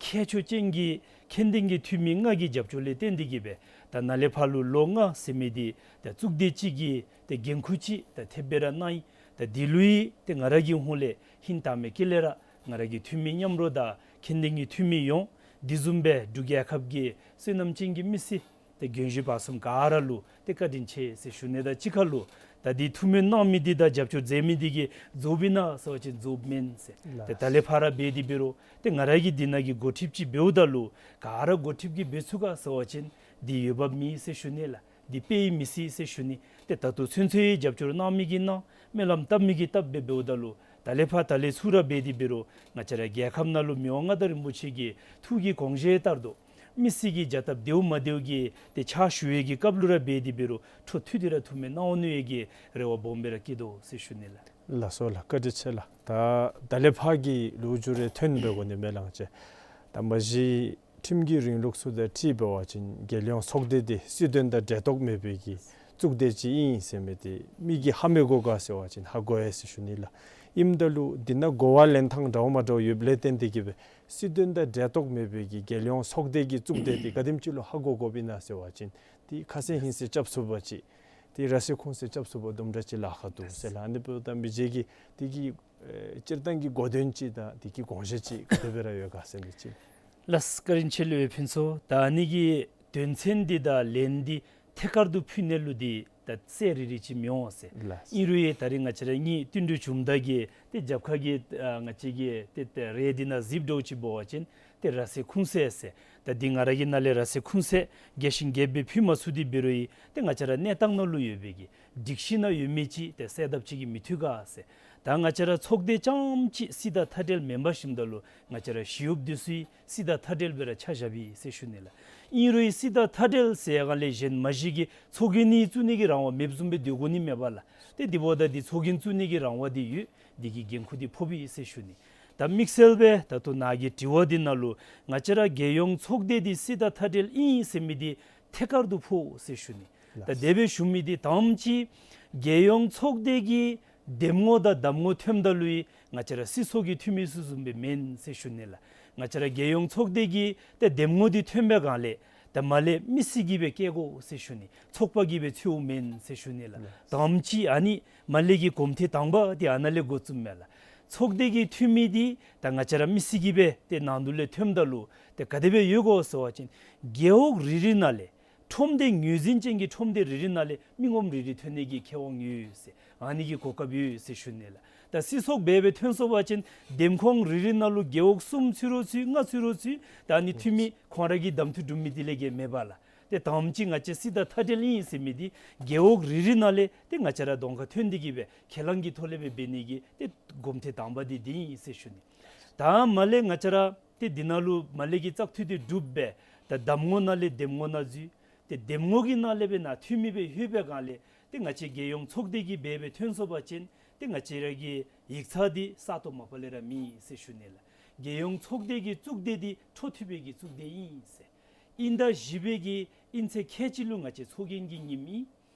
ཁྱད་ཆོས་ཅན་གྱི་མཁྱེན་ལྡན་གྱི་འཐུས་མི་ལྔ་གི་རྒྱབ་སྐྱོར་ལས་བརྟེན་ཏེ་གིས་སྦེ་ད་ནཱ་ལས་ཕར་ལུ་ལོ་ལྔ་ཟེར་མི་འདི་ད་གཙུག་སྡེ་ཅིག་གི་ཏེ་འགན་ཁུར་ཅིག་ད་ཐེབས་སྦེ་ར་གནང་ཡི། ད་འདི་ལུ་ཡང་ཏེ་ང་ར་གི་ཧོངས་ལས་ཧིང་དྭངས་མའི་དཀྱིལ་ལས་ར་ང་ར་གི་འཐུས་མི་མཉམ་རོགས་དང་མཁྱེན་ལྡན་གྱི་འཐུས་མི་ཡོངས་དེ་བཟུམ་སྦེ་འབྲུག་རྒྱལ་ཁབ་ཀྱི་བསོད་ནམས་ཅན་གྱི་མི་སེར་ཏེ་རྒན་གཞོན་བར་གསུམ་ག་ར་ལུ་ཏེ་བཀའ་དྲིན་ཆེ་ཟེར་ཞུ་ནི་དང་གཅིག་ཁར་ལུ་ད་འདི་ཐུགས་སྨོན་གནང་མི་འདི་དང་རྒྱབ་སྐྱོར་མཛད་མི་འདི་གིས་རྫོགསཔ་ཨིན་ན་ཟེར་བ་ཅིན་རྫོགསཔ་མེན་ཟེར། ལགས། ཏེ་ད་ལས་ཕར་འབད་དེ་འབད་རུང་ཏེ་ང་ར་གིས་འདི་ནང་གི་འགོ་ཁྲིདཔ་ཅིག་འབདཝ་ད་ལུ་ག་ར་འགོ་ཁྲིདཔ་གིས་འབད་ཚུགས་ག་ཟེར་བ་ཅིན་འདི་འོས་འབབ་མེད་ཟེར་ཞུ་ནི་ལགས། འདི་དཔེ་ཡང་མི་སྲིད་ཟེར་ཞུ་ནི། ཏེ་ད་ལྟོ་ཚུན་ཚོད་རྒྱབ་སྐྱོར་གནང་མི་གིས་གནང་སྨོན་ལམ་བཏབ་མི་གིས་བཏབ་སྦེ་འབདཝ་ད་ལུ་ད་ལས་ཕར་ད་ལས་ཚུར་ར་འབད་དེ་འབད་རུང་ང་བཅས་ར་རྒྱལ་ཁབ་ནང་ལུ་མི་དབང་མངའ་བདག་རིན་པོ་ཆེ་གི་ཐུགས་ཀྱི་དགོངས་བཞེད་ལྟར་དུ་མི་སེར་གྱི་བྱ་སྟབས་བདེཝ་མ་བདེཝ་གི་ཏེ་ཕྱག་ཞུ་བའི་གི་སྐབས་ལུ་ར་འབད་དེ་འབད་རུང་འཕྲོ་མཐུད་དེ་ར་ཐུགས་སྨོན་གནང་འོང་ནི་ཡོད་གི་རེ་བ་སྦོམ་སྦེ་ར་བསྐྱེད་དོ་ཟེར་ཞུ་ནི་ལགས། ལགས་སོ་ལགས། བཀའ་དྲིན་ཆེ་ལགས། ད་ད་ལས་ཕར་གྱི་ལོ་རྒྱུས་རེ་ཐོན་པའི་སྒོ་ནས་སྨོན་ལམ་ཅིག། ད་མ་གཞི་ཁྲིམས་ཀྱི་རིང་ལུགས་ཚུ་དང་འཁྲིལ་འབད་བ་ཅིན་རྒྱལ་ཡོངས་ཚོགས་སྡེ་འདི་སྲིད་དོན་དང་འབྲེལ་གཏོགས་མེད་པའི་གི་གཙུག་སྡེ་ཅིག་ཨིན་ཟེར་མི་འདི་མི་གིས་ཧ་མི་གོ་ག་ཟེར་བ་ཅིན་ཧ་གོ་ཡི་ཟེར་ཞུ་ནི་ལགས། ཨིནམ་ད་ལུ་འདི་ནང་གོ་བ་ལེན་ཐངས་འདྲཝ་མ་འདྲཝ་ཡོདཔ་ལས་བརྟེན་ཏེ་གིས་སྦེ་སྲིད་དོན་དང་འབྲེལ་གཏོགས་མེད་པའི་གི་རྒྱལ་ཡོངས་ཚོགས་སྡེ་གི་གཙུག་སྡེ་འདི་ག་དེམ་ཅིག་ལུ་ཧ་གོ་དགོཔ་ཨིན་ན་ཟེར་བ་ཅིན་ཏེ་ཁ་སེང་ཧིང་སེང་རྐྱབ་ཚུགས་པ་ཅིན་ཏེ་ར་སེ་ཁུང་སེང་རྐྱབ་ཚུགས་པ་དུམ་གྲ་ཅིག་ལཱ་ཁག་འདུག་ཟེར་ལགས། ཨ་ནི་འབདཝ་ད་མི་རྗེ་གིས་དེ་གི་ཨེ་སྤྱིར་བཏང་གི་གོ་དོན་ཅིག་དང་དེ་གི་དགོངས་བཞེད་ཅིག་ག་དེ་སྦེ་ར་ཡོད་ག་ཟེར་མི་ཅིག། ལགས། བཀའ་དྲིན་ཆེ་ལགས་ཕུན་ཚོགས། ད་ཨ་ནི་གི་དོན་ཚན་འདི་དང་ལན་འདི་ཐད་ཀར་དུ་ཕུལ་ནི་ལུ་འདི་ད་ཚེ་རིལ་རི་ཅིག་མི་འོང་ཟེར། ལགས། ཨིན་རུང་ཡང་ད་རིས་ང་བཅས་ར་གཉིས་བསྟུན་གྲོས་བྱུངམ་ད་གི་ཏེ་རྒྱབ་ཁ་གི་ཨ་ང་བཅས་ཀྱི་ཏེ་ཏེ་རེ་འདི་ནང་གཟིགསཔ་འདྲཝ་ཅིག་འབད་བ་ཅིན་ཏེ་ར་སེ་ཁུང་སེང་ཟེར། ད་འདི་ང་ར་གི་ནང་ལས་ར་སེ་ཁུང་སེང་རྒྱས་ཤིང་རྒྱསཔ་སྦེ་ཕུལ་མ་ཚུགས་ཏེ་འབད་རུང་ཡང་ཏེ་ང་བཅས་ར་གནས་སྟངས་ནང་ལུ་ཡོད་པའི་གི་སྒྲིག་གཞི་ནང་ཡོད་མི་ཅིག་ཏེ་གསལ་གདབ་ཅིག་གིས་མི་ཐུབ་ག་ཟེར། ད་ང་བཅས་ར་ཚོགས་སྡེ་རྐྱངམ་ཅིག་སྲིད་དང་མཐའ་བྲལ་མེན་པར་ཞིནམ་ད་ལུ་ང་བཅས་ར་ཞི་གཡོགཔ་འདི་ཚུ་ཡང་སྲིད་དང་མཐའ་བྲལ་སྦེ་ར་ཆ་བཞགཔ་ཨིན་ཟེར་ཞུ་ནི་ལགས། ཨིན་རུང་ཡང་སྲིད་དང་མཐའ་བྲལ་ཟེར་ཡ་ག་ལས་གཞན་མ་གཞི་གི་ཚོགས་རྒྱན་ནི་བཙུགས་ནི་གི་རང་དབང་མེདཔ་བཟུམ་སྦེ་སྡོད་དགོ་ནི་མེད་པ་ལགས། ཏེ་དེ་འབདཝ་ད་འདི་ཚོགས་རྒྱན་བཙུགས་ནི་གི་རང་དབང་འདི་ཡོད། འདི་གི་འགན་ཁུར་འདི་ཕོགཔ་ཨིན་ཟེར་ཞུ་ནི། ད་དམིགས་བསལ་སྦེ་ད་ལྟོ་ནཱ་གི་དྲི་བ་འདི་ནང་ལུ་ང་བཅས་ར་རྒྱལ་ཡོངས་ཚོགས་སྡེ་འདི་སྲིད་དང་མཐའ་བྲལ་ཨིན་ཟེར་མི་འདི་ཐད་ཀར་དུ་ཕོག་ཟེར་ཞུ་ནི། ད་དེ་སྦེ་ཞུ་མི་འདི་དང་པ་ཅིག་རྒྱལ་ཡོངས་ཚོགས་སྡེ་གི་འདེམས་ངོ་དང་གདམ་ངོ་ཐོནམ་ད་ལུ་ཡང་ང་བཅས་ར་སྲིད་ཚོགས་ཀྱི་འཐུས་མི་ཚུ་བཟུམ་སྦེ་མེན་ཟེར་ཞུ་ནི་ལགས། ང་བཅས་ར་རྒྱལ་ཡོངས་ཚོགས་སྡེ་གི་ཏེ་འདེམས་ངོ་འདི་ཐོན་པའི་སྒང་ལས་ད་མར་ལས་མི་སེར་གྱིས་སྦེ་བཀལ་དགོ་ཟེར་ཞུ་ནི། ཚོགས་པ་གིས་སྦེ་འཚོལཝ་མེན་ཟེར་ཞུ་ནི་ལགས། དང་པ་ཅིག་ཨ་ནི་མར་ལས་ཀྱི་གོམ་ཐེངས་དང་པ་འདི་ཨ་ནཱ་ལས་འགོ་བཙུགསཔ་མས་ལགས། ཚོགས་སྡེ་གི་འཐུས་མི་འདི་ད་ང་བཅས་ར་མི་སེར་གྱིས་སྦེ་ཏེ་ནང་དོག་ལས་ཐོནམ་ད་ལུ་ཏེ་ག་དེ་སྦེ་ཡོད་ག་ཟེར་བ་ཅིན་རྒེད་འོག་རེ་རེ་ནང་ལས་ཁྲོམ་སྡེ་ངོས་འཛིན་ཅན་གྱི་ཁྲོམ་སྡེ་རེ་རེ་ནང་ལས་མི་ངོམ་རེ་རེ་ཐོན་ནི་གི་ཁེ་དབང་ཡོད་ཟེར། ཨ་ནི་གི་གོ་སྐབས་ཡོད་ཟེར་ཞུ་ནི་ལགས། ད་སྲིད་ཚོགས་འབད་སྦེ་ཐོན་སོང་པ་ཅིན་འདེམས་ཁོངས་རེ་རེ་ནང་ལུ་རྒེད་འོག་གསུམ་ཚུད་རུང་ཚུད་ལྔ་ཚུད་རུང་ཚུད་ད་ཨ་ནི་འཐུས་མི་ཁོང་ར་གིས་གདམ་འཐུ་གྲུབ་མི་འདི་ལས་བརྒལ་མེད་པ་ལགས། ཏེ་དང་པ་ཅིག་ང་བཅས་སྲིད་དང་མཐའ་བྲལ་ཨིན་ཟེར་མི་འདི་རྒེད་འོག་རེ་རེ་ནང་ལས་ཏེ་ང་བཅས་ར་གདོང་ཁར་ཐོན་ཏེ་གིས་སྦེ་ཁས་བླངས་ཀྱི་ཐོག་ལས་སྦེ་འབད་ནི་གི་ཏེ་གོམ་ཐེངས་དང་པ་འདི་འདི་ཨིན་ཟེར་ཞུ་ནི། ད་མར་ལས་ང་བཅས་ར་ཏེ་འདི་ནང་ལུ་མར་ལས་ཀྱི་བཙག་འཐུ་འདི་གྲུབ་སྦེ་ད་གདམ་ངོ་ནང་ལས་འདེམས་ངོ་ནང་འཛུལ། ཏེ་འདེམས་ངོ་གི་ནང་ལས་སྦེ་ནཱ་འཐུས་མི་སྦེ་ལྷོད་པའི་སྒང་ལས་ཏེ་ང་བཅས་རྒྱལ་ཡོངས་ཚོགས་སྡེ་གི་སྦེ་སྦེ་ཐོན་སོང་པ་ཅིན་ཏེ་ང་བཅས་ར་གི་ཡིག་ཚང་འདི་ས་སྟོང་མ་པ་ལས་ར་མེད་ཟེར་ཞུ་ནི་ལགས། རྒྱལ་ཡོངས་ཚོགས་སྡེ་གི་གཙུག་སྡེ་འདི་འཕྲོ་མཐུད་པའི་གི་གཙུག་སྡེ་ཨིན་ཟེར། དབྱིན་ཟླ་བཞི་པའི་གི་དབྱིན་ཚེས་ཁལ་གཅིག་ལུ་ང་བཅས་ཚོགས་རྒྱན་གྱི་ཉིནམ་ཨིན།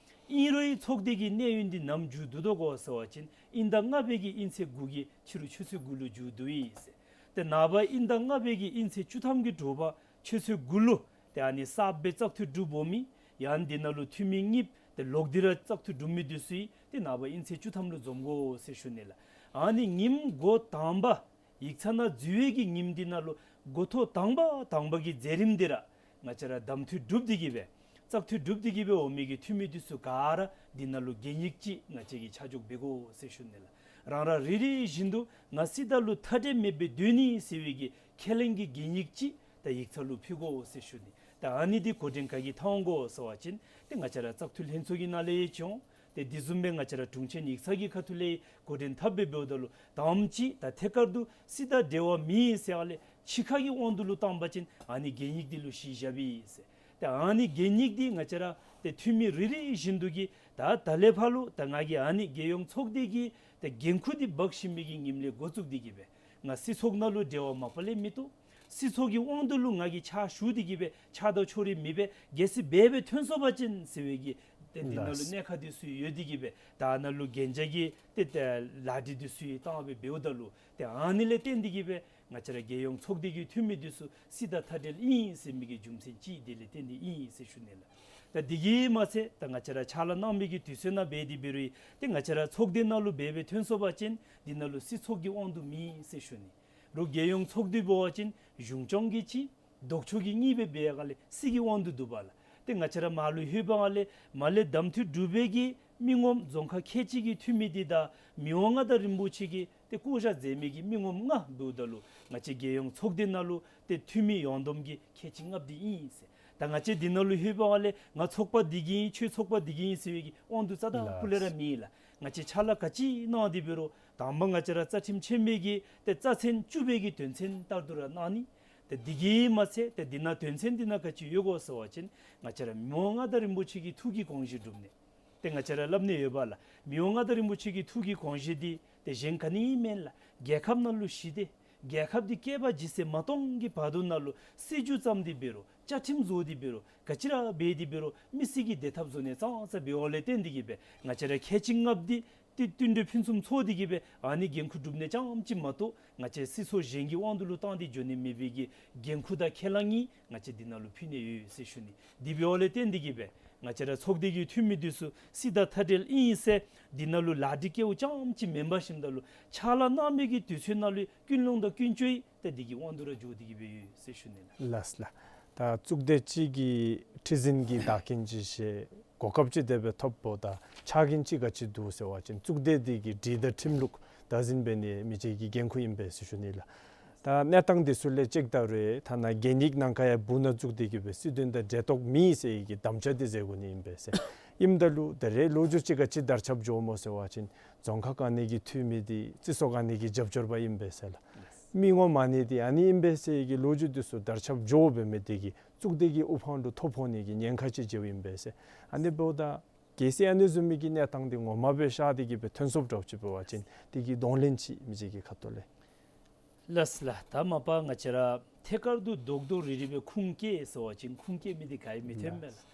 ཨིན་རུང་ཚོགས་སྡེ་གི་གནས་ཡུན་འདི་ནམ་མཇུག་བསྡུ་དོ་ག་ཟེར་བ་ཅིན་དབྱིན་ཟླ་ལྔ་པའི་གི་དབྱིན་ཚེས་དགུ་གི་ཕྱི་རུ་ཆུ་ཚོད་དགུ་ལུ་མཇུག་བསྡུ་ཡི་ཟེར། ཏེ་ནངས་པ་དབྱིན་ཟླ་ལྔ་པའི་གི་དབྱིན་ཚེས་བཅུ་ཐམ་གྱི་དྲོ་པ་ཆུ་ཚོད་དགུ་ལུ་ཏེ་ཨ་ནི་གསརཔ་སྦེ་བཙག་འཐུ་གྲུབ་འོང་མི་ཡང་འདི་ནང་ལུ་འཐུས་མི་གཉིས་ཏེ་ལོག་སྟེ་ར་བཙག་འཐུ་གྲུབ་མི་འདི་ཚུ་ཡང་ཏེ་ནངས་པ་དབྱིན་ཚེས་བཅུ་ཐམ་ལུ་འཛོམས་དགོ་ཟེར་ཞུ་ནི་ལགས། ཨ་ནི་ཉིནམ་འགོ་དང་པ་ཡིག་ཚང་ནང་འཛུལ་བའི་གི་ཉིནམ་འདི་ནང་ལུ་འགོ་ཐོག་དང་པ་དང་པ་གི་མཛད་རིམ་འདི་ར་ང་བཅས་ར་གདམ་འཐུ་གྲུབ་སྟེ་གིས་སྦེ་བཙག་འཐུ་གྲུབ་སྟེ་གིས་སྦེ་འོང་མི་གི་འཐུས་མི་འདི་ཚུ་ག་ར་འདི་ནང་ལུ་གན་ཡིག་ཅིག་ང་བཅས་ཀྱིས་ཆ་འཇོག་འབད་དགོ་ཟེར་ཞུ་ནི་ལགས། རང་ར་རེ་རེ་བཞིན་དུ་ང་སྲིད་དང་ལུ་མཐའ་བྲལ་མེདཔ་སྦེ་སྡོད་ནི་ཟེར་བའི་གི་ཁས་ལེན་གྱི་གན་ཡིག་ཅིག་ད་ཡིག་ཚང་ལུ་ཕུལ་དགོ་ཟེར་ཞུ་ནི། ད་ཨ་ནི་འདི་འགོ་འདྲེན་ག་གིས་འཐབ་འོང་ག་ཟེར་བ་ཅིན་ཏེ་ང་བཅས་ར་བཙག་འཐུ་ལྷན་ཚོགས་ཀྱི་ནང་ལས་ཡང་བྱུང་། ཏེ་དེ་བཟུམ་སྦེ་ང་བཅས་ར་དྲུང་ཆེན་ཡིག་ཚང་གི་ཁ་ཐུག་ལས་འགོ་འདྲེན་འཐབ་སྦེ་འབདཝ་ད་ལུ་དང་པ་ཅིག་ད་ཐད་ཀར་དུ་སྲིད་དང་འབྲེལ་བ་མེད་ཟེར་བ་ལས་ཕྱི་ཁ་གི་དབང་དུ་ལུ་བཏང་པ་ཅིན་ཨ་ནི་གན་ཡིག་འདི་ལུ་གཞི་བཞགཔ་ཨིན་ཟེར། ཏེ་ཨ་ནི་གན་ཡིག་འདི་ང་བཅས་ར་ཏེ་འཐུས་མི་རེ་རེ་བཞིན་དུ་གིས་ད་ད་ལས་ཕར་ལུ་ད་ང་གིས་ཨ་ནི་རྒྱལ་ཡོངས་ཚོགས་སྡེ་གི་ཏེ་འགན་ཁུར་འདི་འབག་ཞིནམ་གི་ཉིནམ་ལས་འགོ་བཙུགས་ཏེ་གིས་སྦེ་ང་སྲིད་ཚོགས་ནང་ལུ་འབྲེལ་བ་མ་པ་ལས་མི་བཏུབ། སྲིད་ཚོགས་ཀྱི་དབང་དུ་ལུ་ང་གིས་ཕྱག་ཞུ་སྟེ་གི་སྦེ་ཕྱག་དང་ཕྱོགས་རིས་མེད་པར་གལ་སྲིད་འབད་སྦེ་ཐོན་སོང་པ་ཅིན་ཟེར་བའི་གི་ཏེ་འདི་ནང་ལུ་ལགས། གནད་ཁག་འདི་ཚུ་ཡོད་དེ་གི་སྦེ་ད་ནཱ་ལུ་གན་རྒྱ་གི་ཏེ་ཏེ་ལཱ་འབྲས་འདི་ཚུ་ཡང་བཏང་སྦེ་འབདཝ་ད་ལུ་ཏེ་ཨ་ནི་ལས་བརྟེན་ཏེ་གི་སྦེ་ང་བཅས་ར་རྒྱལ་ཡོངས་ཚོགས་སྡེ་གི་འཐུས་མི་འདི་ཚུ་སྲིད་དང་མཐའ་བྲལ་ཨིན་ཟེར་མི་གི་རྒྱུ་མཚན་ཅིག་འདི་ལས་བརྟེན་ཏེ་ཨིན་ཟེར་ཞུ་ནི་ལགས། ད་འདི་གིས་མ་ཚད་ད་ང་བཅས་ར་ཕྱག་ལཱ་གནང་མི་གི་དུས་ཚོད་ནང་འབད་དེ་འབད་རུང་ཏེ་ང་བཅས་ར་ཚོགས་སྡེ་ནང་ལུ་འབད་སྦེ་ཐོན་སོང་པ་ཅིན་འདི་ནང་ལུ་སྲིད་ཚོགས་ཀྱི་དབང་དུ་མེད་ཟེར་ཞུ་ནི། རོགས་རྒྱལ་ཡོངས་ཚོགས་སྡེ་འབད་བ་ཅིན་གཞུང་སྐྱོང་གིས་གཅིག་ལྡོག་ཕྱོགས་ཀྱིས་གཉིས་སྦེ་འབད་ཡར་ག་ལས་སྲིད་ཀྱི་དབང་དུ་འདུ་བ་ལགས། ཏེ་ང་བཅས་ར་མར་ལུ་ལྷོད་པའི་སྒང་ལས་མར་ལས་གདམ་འཐུ་གྲུབ་པའི་གི་མི་ངོམ་རྫོང་ཁག་ཁལ་གཅིག་གི་འཐུས་མི་འདི་དང་མི་དབང་མངའ་བདག་རིན་པོ་ཆེ་གིས་ཏེ་བསྐོ་བཞག་མཛད་མི་གི་མི་ངོམ་ལྔ་འབདཝ་ད་ལུ་ང་བཅས་རྒྱལ་ཡོངས་ཚོགས་སྡེ་ནང་ལུ་ཏེ་འཐུས་མི་ཡོངས་བསྡོམས་ཀྱིས་ཁལ་གཅིག་ལྔ་བདུན་ཨིན་ཟེར། ད་ང་བཅས་འདི་ནང་ལུ་ལྷོད་པའི་སྒང་ལས་ང་ཚོགས་པ་འདི་གི་ཨིན་ཁྱོད་ཚོགས་པ་འདི་གི་ཨིན་ཟེར་བའི་གི་དབང་དུ་རྩ་དང་ལགས། སྤུ་ལས་ར་མེད་ལགས། ང་བཅས་ཕྱག་ལཱ་ག་ཅི་གནང་སྟེ་འབད་རུང་དང་པ་ང་བཅས་ར་རྩ་ཁྲིམས་ཆེན་མོའི་གི་ཏེ་རྩ་ཚན་བཅུ་པའི་གི་དོན་ཚན་ལྟར་དུ་ར་གནང་ནི། ཏེ་འདི་གིས་མ་ཚད་ཏེ་འདི་ནང་དོན་ཚན་འདི་ནང་ག་ཅི་ཡོད་གོ་ཟེར་བ་ཅིན་ང་བཅས་ར་མི་དབང་མངའ་བདག་རིན་པོ་ཆེ་གི་ཐུགས་ཀྱི་དགོངས་བཞེད་སྒྲུབ་ནི། ཏེ་ང་བཅས་ར་སླབ་ནི་ཡོད་པ་ལགས། མི་དབང་མངའ་བདག་རིན་པོ་ཆེ་གི་ཐུགས་ཀྱི་དགོངས་བཞེད་འདི་ཏེ་གཞན་ག་ནི་ཡང་མེན་ལགས། རྒྱལ་ཁབ་ནང་ལུ་ཞི་སྟེ་རྒྱལ་ཁབ་འདི་བསྐལ་པ་ཇི་སྲིད་མ་སྟོངས་ཀྱི་བར་དུ་ནང་ལུ་སྲིད་བྱུས་བརྩམས་ཏེ་འབད་རུང་བཅའ་ཁྲིམས་བཟོ་སྟེ་འབད་རུང་ག་ཅི་ར་འབད་དེ་འབད་རུང་མི་སེར་གྱི་བདེ་ཐབས་བཟོ་ནི་ཙང་ཙ་འབདཝ་ལས་བརྟེན་ཏེ་གི་སྦེ་ང་བཅས་ར་ཁལ་གཅིག་ལྔ་བདུན་འདི་ཏེ་བསྟུན་གྲོས་ཕུན་སུམ་ཚོགས་ཏེ་གི་སྦེ་ཨ་ནི་འགན་ཁུར་སྒྲུབ་ནི་ཙམ་ཅིག་མ་གཏོགས་ང་བཅས་སྲིད་ཚོགས་གཞན་གྱི་དབང་དུ་ལུ་བཏང་སྟེ་འགྱོ་ནི་མེད་པའི་གི་འགན་ཁུར་དང་ཁས་བླངས་ཨིན། ང་བཅས་འདི་ནང་ལུ་ཕུལ་ནི་ཡོད་ཟེར་ཞུ་ནི། དེ་འབདཝ་ལས་བརྟེན་ཏེ་གི་སྦེ་ང་བཅས་ར་ཚོགས་སྡེ་གི་འཐུས་མི་འདི་ཚུ་སྲིད་དང་མཐའ་བྲལ་ཨིན་ཟེར་འདི་ནང་ལུ་ལཱ་འབྲས་སྐལཝ་ཙམ་ཅིག་མེན་པར་ཞིནམ་ད་ལུ་ཕྱག་ལཱ་གནང་མི་གི་དུས་ཚོད་ནང་ལུ་ཀུན་སློང་དང་ཀུན་སྤྱོད་ཏེ་འདི་གི་དབང་དུ་ར་འགྱོ་སྟེ་གི་སྦེ་ཡོད་ཟེར་ཞུ་ནི་ལགས། ལགས་ལགས། ད་གཙུག་སྡེ་གཅིག་གི་ཁྲི་འཛིན་གྱི་བདག་རྐྱེན་ཅིག་ཟེར་གོ་སྐབས་ཅིག་དེ་སྦེ་ཐོབ་པ་ད་ཆ་རྐྱེན་ཅིག་ག་ཅི་འདུག་ཟེར་བ་ཅིན་གཙུག་སྡེ་འདི་གི་སྒྲིག་དང་ཁྲིམས་ལུགས་བདག་འཛིན་འབད་ནི་མི་རྗེ་གི་འགན་ཁུར་ཨིན་པས་ཟེར་ཞུ་ནི་ལགས། ད་གནས་སྟངས་འདི་ཚུ་ལས་ཅིག་ད་རེས་ཐ་ན་གན་ཡིག་ནང་ཁར་ཡང་སྦུག་ནང་བཙུགས་ཏེ་གི་སྦེ་སྲིད་དོན་དང་འབྲེལ་གཏོགས་མེད་ཟེར་གྱི་དམ་བཅའ་འདི་མཛད་དགོ་ནི་ཨིན་པས་ཟེར། ཨིནམ་ད་ལུ་ད་རེས་ལོ་རྒྱུས་ཅིག་ག་ཅི་དར་ཁྱབ་འགྱོཝ་སྨོ་ཟེར་བ་ཅིན་རྫོང་ཁག་ག་ནི་གི་འཐུས་མི་འདི་སྤྱི་ཚོགས་ག་ནི་གི་རྒྱབ་སྐྱོར་པ་ཨིན་པས་ཟེར་ལགས། མི་ངོམ་ཨ་ནི་འདི་ཨ་ནི་ཨིན་པས་ཟེར་གྱི་ལོ་རྒྱུས་འདི་ཚུ་དར་ཁྱབ་འགྱོཝ་འབད་མི་འདི་གིས་གཙུག་སྡེ་གི་དབུ་འཕང་ལུ་ཐོ་ཕོག་ནི་གི་ཉེན་ཁ་ཅིག་འགྱོཝ་ཨིན་པས་ཟེར། ཨ་ནི་འབདཝ་ད་གལ་སྲིད་ཨ་ནི་བཟུམ་མའི་གི་གནས་སྟངས་འདི་ངོ་མ་སྦེ་ཤར་ཏེ་གི་སྦེ་ཐོན་སོངམ་འདྲཝ་ཅིག་འབད་བ་ཅིན་དེ་གི་གདོང་ལེན་ཅིག་མི་རྗེ་གི་ཁ་ཐུག་ལས། ལགས་ལགས། ད་མ་པ་ང་བཅས་ར་ཐད་ཀར་དུ་རྡོག་རྡོག་རིལ་རིལ་སྦེ་ཁུངས་སྐྱེལ་ཟེར་བ་ཅིན་ཁུངས་སྐྱེལ་མི་འདི་ག་ཡང་མི་ཐོན་མས་ལགས།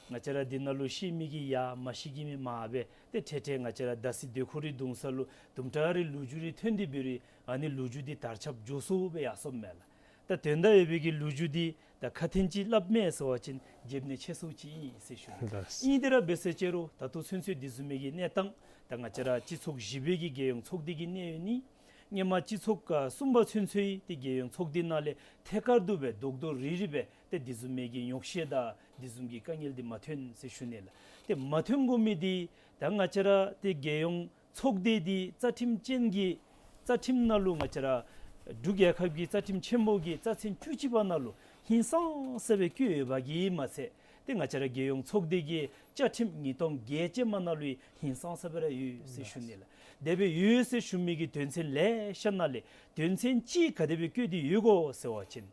ང་བཅས་ར་འདི་ནང་ལུ་ཤེས་མི་གིས་ཡང་མ་ཤེས་མི་གིས་མར་སྦེ་ཏེ་ཐད་ཐད་ང་བཅས་ར་ད་སྲིད་སྡོད་ཁོ་རའི་གདུང་ས་ལུ་དུམ་གྲ་རེ་ལོ་རྒྱུས་རེ་ཐོན་ཏེ་འབད་རུང་ཨ་ནི་ལོ་རྒྱུས་འདི་དར་ཁྱབ་འགྱོ་སོངམ་སྦེ་ཡར་སོངམ་མས་ལགས། ད་དོན་དག་ཡོད་པའི་གི་ལོ་རྒྱུས་འདི་ད་ཁ་ཐུན་ཅིག་སླབ་མས་ཟེར་བ་ཅིན་འཇེབ་ནི་ཆེ་སུ་ཅིག་ཨིན་ཟེར་ཞུ་ནི། ལགས། ཨིན་ཏེ་ར་འབད་ཟེར་ཅི་རུང་ད་ལྟོ་ཚུན་ཚོད་འདི་བཟུམ་མའི་གི་གནས་སྟངས་ད་ང་བཅས་ར་སྤྱི་ཚོགས་བཞི་པའི་གི་རྒྱལ་ཡོངས་ཚོགས་སྡེ་གི་གནས་ཡུན་ནི་སྔོན་མ་སྤྱི་ཚོགས་ཀ་གསུམ་པ་ཚུན་ཚོད་ཡང་ཏེ་རྒྱལ་ཡོངས་ཚོགས་སྡེ་ནང་ལས་ཐད་ཀར་དུ་སྦེ་རྡོག་རྡོག་རིལ་རིལ་སྦེ་ཏེ་འདི་བཟུམ་མའི་གི་ཉོག་བཤད་དང་འདི་བཟུམ་གྱི་དཀའ་ངལ་འདི་མ་ཐོན་ཟེར་ཞུ་ནི་ལགས། ཏེ་མ་ཐོན་དགོ་མི་འདི་ད་ང་བཅས་ར་ཏེ་རྒྱལ་ཡོངས་ཚོགས་སྡེ་འདི་རྩ་ཁྲིམས་ཅན་གྱི་རྩ་ཁྲིམས་ནང་ལུ་ང་བཅས་ར་འབྲུག་རྒྱལ་ཁབ་ཀྱི་རྩ་ཁྲིམས་ཆེན་མོ་གི་རྩ་ཚན་བཅུ་གཅིག་པ་ནང་ལུ་ཧིང་སངས་ས་སྦེ་བཀོད་ཡོད་པ་གིས་མ་ཚད་ཏེ་ང་བཅས་ར་རྒྱལ་ཡོངས་ཚོགས་སྡེ་གི་བཅའ་ཁྲིམས་ཉིས་སྟོང་བརྒྱད་ཅན་མ་ནང་ལུ་ཡང་ཧིང་སངས་ས་སྦེ་ར་ཡོད་ཟེར་ཞུ་ནི་ལགས། དེ་སྦེ་ཡོད་ཟེར་ཞུ་མི་གི་དོན་ཚན་ལེ་ཤ་ནང་ལས་དོན་ཚན་གཅིག་ག་དེ་སྦེ་བཀོད་དེ་ཡོད་གོ་ཟེར་བ་ཅིན་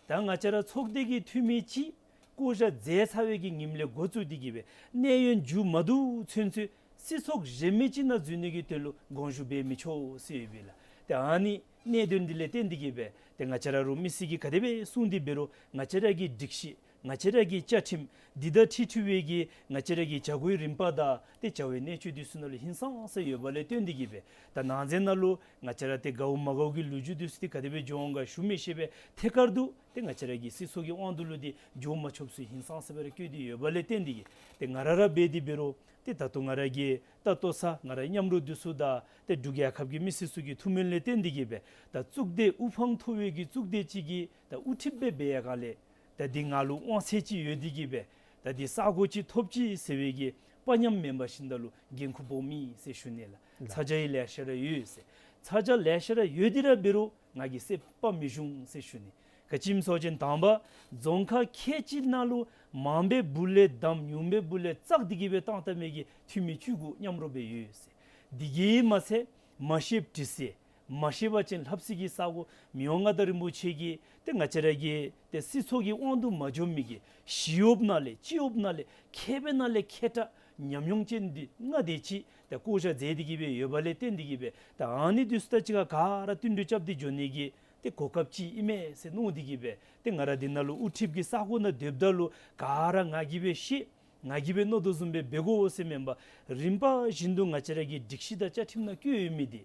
ད་ང་བཅས་ར་ཚོགས་སྡེ་གི་འཐུས་མི་ཅིག་བསྐོ་བཞག་མཛད་ཚར་བའི་གི་ཉིནམ་ལས་འགོ་བཙུགས་ཏེ་གི་སྦེ་གནས་ཡུན་མཇུག་མ་བསྡུ་ཚུན་ཚོད་སྲིད་ཚོགས་གཞན་མི་ཅིག་ནང་འཛུལ་ནི་གི་དོན་ལུ་དགོངས་ཞུ་འབད་མི་ཆོག་ཟེར་ཡོད་པས་ལགས། ཏེ་ཨ་ནི་གནད་དོན་འདི་ལས་བརྟེན་ཏེ་གི་སྦེ་ཏེ་ང་བཅས་ར་རོགས་མི་སེར་གྱིས་ག་དེ་སྦེ་གསུངས་ཏེ་འབད་རུང་ང་བཅས་ར་གི་སྒྲིག་གཞི་ང་བཅས་ར་གི་བཅའ་ཁྲིམས་འདི་དང་འཁྲིལ་འཁྲིལ་བའི་གི་ང་བཅས་ར་གི་བྱ་སྒོའི་རིམ་པ་དང་ཏེ་བྱ་བའི་གནད་སྤྱོད་འདི་ཚུ་ནང་ལུ་ཧིང་སངས་ས་ཡོད་པ་ལས་བརྟེན་ཏེ་གི་སྦེ་ད་ནང་གསེས་ནང་ལུ་ང་བཅས་ར་ཏེ་དགའཝ་མ་དགའཝ་གི་ལོ་རྒྱུས་འདི་ཚུ་ཏེ་ག་དེ་སྦེ་འགྱོ་འོང་ག་ཞུ་མི་ཤེས་པས། ཐད་ཀར་དུ་ཏེ་ང་བཅས་ར་གི་སྲིད་ཚོགས་ཀྱི་དབང་དུ་ལུ་འདི་འགྱོ་མ་ཆོགཔ་ཚུ་ཧིང་སངས་ས་སྦེ་ར་བཀོད་དེ་ཡོད་པ་ལས་བརྟེན་ཏེ་གི་ཏེ་ང་ར་ར་འབད་དེ་འབད་རུང་ཏེ་ད་ལྟོ་ང་ར་གི་ད་ལྟོ་ས་ང་ར་མཉམ་རོགས་འདི་ཚུ་དང་ཏེ་འབྲུག་རྒྱལ་ཁབ་ཀྱི་མི་སེར་ཚུ་གི་ཐུགས་སྨོན་ལས་བརྟེན་ཏེ་གི་སྦེ་ད་གཙུག་སྡེ་དབུ་འཕང་མཐོ་བའི་གི་གཙུག་སྡེ་ཅིག་གི་ད་དབུ་ཁྲིདཔ་སྦེ་འབད་ཡར་ག་ལས་ད་འདི་ང་ལུ་དབང་ཚད་ཅིག་ཡོད་དེ་གི་སྦེ་ད་འདི་ས་གོ་ཅིག་ཐོབ་ཅི་ཟེར་བའི་གི་དཔའ་ཉམས་མེན་པར་ཞིནམ་ད་ལུ་འགན་ཁུར་སྦོམ་ཨིན་ཟེར་ཞུ་ནི་ལགས། ལགས། ཚ་གྱང་ཡང་ལེ་ཤ་ར་ཡོད་ཟེར། ཚ་གྱང་ལེ་ཤ་ར་ཡོད་དེ་ར་འབད་རུང་ང་གིས་སེམས་དཔའ་མི་ཞུམ་ཟེར་ཞུ་ནི། ག་ཅི་སྨོ་ཟེར་བ་ཅིན་དང་པ་རྫོང་ཁག་ཁལ་གཅིག་ནང་ལུ་མང་པའི་སྦུག་ལས་བསྡམས་ཉུང་པའི་སྦུག་ལས་བཙག་སྟེ་གི་སྦེ་བཏང་བཏང་མི་གི་འཐུས་མི་བཅུ་དགུ་མཉམ་རོགས་སྦེ་ཡོད་ཟེར། འདི་གིས་མ་ཚད་མ་ཤེསཔ་དྲི་ཟེར་མ་ཤེས་པ་ཅིན་ལྷབ་ཟེར་གྱི་ས་གོ་མི་དབང་མངའ་བདག་རིན་པོ་ཆེ་གིས་ཏེ་ང་བཅས་ར་གི་ཏེ་སྲིད་ཚོགས་ཀྱི་དབང་དུ་མ་འགྱོ་མི་གི་ཞི་གཡོགཔ་ནང་ལས་སྤྱི་གཡོགཔ་ནང་ལས་མཁས་པའི་ནང་ལས་མཁས་དྲགས་ཉམས་མྱོང་ཅན་འདི་ལྔ་དེ་ཅིག་ཏེ་བསྐོ་བཞག་མཛད་དེ་གི་སྦེ་ཡོད་པ་ལས་བརྟེན་ཏེ་གི་སྦེ་ད་ཨ་ནི་འདི་ཚུ་དང་གཅིག་ཁར་ག་ར་བསྟུན་གྲོས་རྐྱབ་སྟེ་འགྱོ་ནི་གི་ ཏེ་གོ་སྐབས་ཅིག་ཨིན་མས་ཟེར་མནོ་སྟེ་གིས་སྦེ་ཏེ་ང་ར་འདི་ནང་ལུ་དབུ་ཁྲིདཔ་གི་ས་གོ་ནང་སྡོདཔ་ད་ལུ་ག་ར་ང་གིས་སྦེ་ཤེས། ང་གིས་སྦེ་མནོ་དོ་བཟུམ་སྦེ་འབད་དགོ་ཟེར་མེན་པར་རིམ་པ་བཞིན་དུ་ང་བཅས་ར་གི་སྒྲིག་གཞི་དང་བཅའ་ཁྲིམས་ནང་བཀོད་ཡོད་མི་འདི་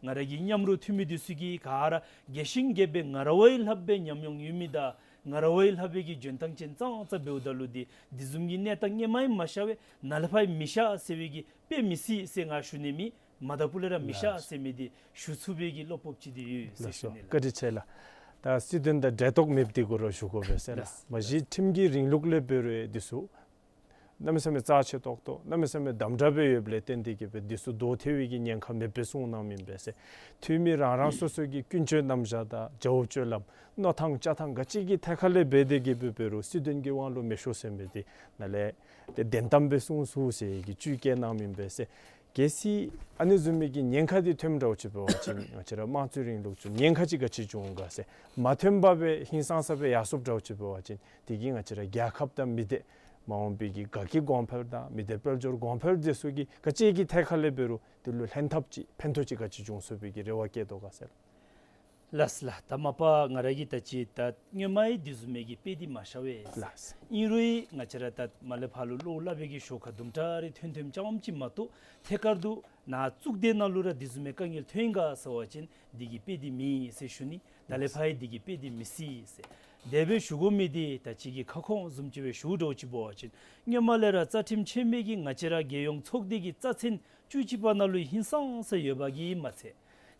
ང་ར་གི་མཉམ་རོགས་འཐུས་མི་འདི་ཚུ་གིས་ག་ར་རྒྱས་ཤིང་རྒྱསཔ་སྦེ་ང་ར་བ་ཡི་ལྷགཔ་སྦེ་ཉམས་མྱོང་ཡོད་མི་དང་ང་ར་བ་ཡི་ལྷགཔ་སྦེ་གི་འཇོན་ཐང་ཅན་ཙང་ཙ་འབདཝ་ད་ལུ་འདི་འདི་བཟུམ་གྱི་གནས་སྟངས་སྔོན་མ་ཡང་མ་ཤར་བས། ནཱ་ལས་ཕར་ཡང་མི་ཤར་ཟེར་བའི་གི་དཔེ་མི་སྲིད་ཟེར་ང་ཞུ་ནི་མེད། མ་ད་པུ་ལས་ར་མི་ཤར་ཟེར་མི་འདི་ཞུ་ཚུགས་པའི་གི་བློ་སྤོབས་ཅིག་འདི་ཡོད་ཟེར་ཞུ་ནི་ལགས། བཀའ་དྲིན་ཆེ་ལགས། ད་སྲིད་དོན་དང་འབྲེལ་གཏོགས་མེདཔ་འདི་གུ་ར་ཞུ་དགོ་པས་ཟེར་ལགས། ལགས། མ་གཞི་ཁྲིམས་ཀྱི་རིང་ལུགས་ལས་འབད་རུང་འདི་ཚུ་གནམ་མེད་ས་མེད་རྩ་ཆེ་ཏོག་ཏོ་གནམ་མེད་ས་མེད་དམ་དྲག་སྦེ་ཡོདཔ་ལས་བརྟེན་ཏེ་གིས་སྦེ་འདི་ཚུ་དོ་ཐལ་བའི་གི་ཉེན་ཁ་མེདཔ་སྦེ་གསུངས་གནངམ་ཨིན་པས་ཟེར། འཐུས་མི་རང་རང་སོ་སོ་གི་ཀུན་སྤྱོད་རྣམ་གཞག་དང་བྱ་བ་སྤྱོད་ལམ་མནོ་ཐངས་བྱ་ཐངས་ག་ཅི་གི་ཐད་ཁར་ལས་འབད་དེ་གིས་སྦེ་འབད་རུང་སྲིད་དོན་གྱི་དབང་ལུ་མི་ཤོར་ཟེར་མི་འདི་ནཱ་ལས་ཏེ་བདེན་གཏམ་སྦེ་གསུངས་ཚུགས་ཟེར་གྱི་བཅུད་བསྐྱེད་གནངམ་ཨིན་པས་ཟེར། གལ་སྲིད་ཨ་ནི་བཟུམ་མའི་གི་ཉེན་ཁ་འདི་ཐོནམ་འདྲཝ་ཅིག་འབད་བ་ཅིན་ང་བཅས་ར་དམངས་གཙོའི་རིང་ལུགས་ཚུ་ཉེན་ཁ་ཅིག་ག་ཅི་འབྱུང་ག་ཟེར། མ་ཐོན་པར་སྦེ་ཧིང་སངས་ས་སྦེ་ཡར་སོངམ་འདྲཝ་ཅིག་འབད་བ་ཅིན་དེ་གིས་ང་བཅས་ར་རྒྱལ་ཁབ་དང་མི་སྡེ་མ་འོངས་པའི་གི་དགའ་སྐྱིད་གོང་འཕེལ་དང་མི་སྡེ་དཔལ་འབྱོར་གོང་འཕེལ་འདི་ཚུ་གི་ག་ཅི་གི་ཐད་ཁར་ལས་འབད་རུང་དེ་ལུ་ལྷན་ཐབས་ཅིག་ཕན་ཐོགས་ཅིག་ག་ཅི་འབྱུང་ཚུགས་པའི་གི་རེ་བ་བསྐྱེད་དོ་ག་ཟེར། ལགས་ལགས། ད་མ་པ་ང་ར་གིས་ད་ཅི་ད་སྔོན་མ་ཡང་འདི་བཟུམ་མའི་གི་དཔེ་འདི་མ་ཤར་བས། ལགས། ཨིན་རུང་ང་བཅས་ར་ད་མར་ལས་ཕར་ལུ་བློ་སླབ་པའི་གི་ཞོར་ཁར་དུམ་གྲ་རེ་ཐོན་ཐོནམ་ཙམ་ཅིག་མ་གཏོགས་ཐད་ཀར་དུ་ནཱ་གཙུག་སྡེ་ནང་ལུ་ར་འདི་བཟུམ་མའི་དཀའ་ངལ་ཐོན་ག་ཟེར་བ་ཅིན་འདི་གི་དཔེ་འདི་མེད་ཟེར་ཞུ་ནི། ད་ལས་ཕར་ཡང་འདི་གི་དཔེ་འདི་མི་སྲིད་ཟེར། དེ་སྦེ་ཞུ་དགོ་མི་འདི་ད་ཅི་གི་ཁ་སྐོང་བཟུམ་ཅིག་སྦེ་ཞུཝ་འདྲཝ་ཅིག་འབད་བ་ཅིན་སྔོན་མ་ལས་ར་རྩ་ཁྲིམས་ཆེན་མོ་གིས་ང་བཅས་ར་རྒྱལ་ཡོངས་ཚོགས་སྡེ་གི་རྩ་ཚན་བཅུ་གཅིག་པ་ནང་ལུ་ཧིང་སངས་ས་ཡོད་པ་གིས་མ་ཚད་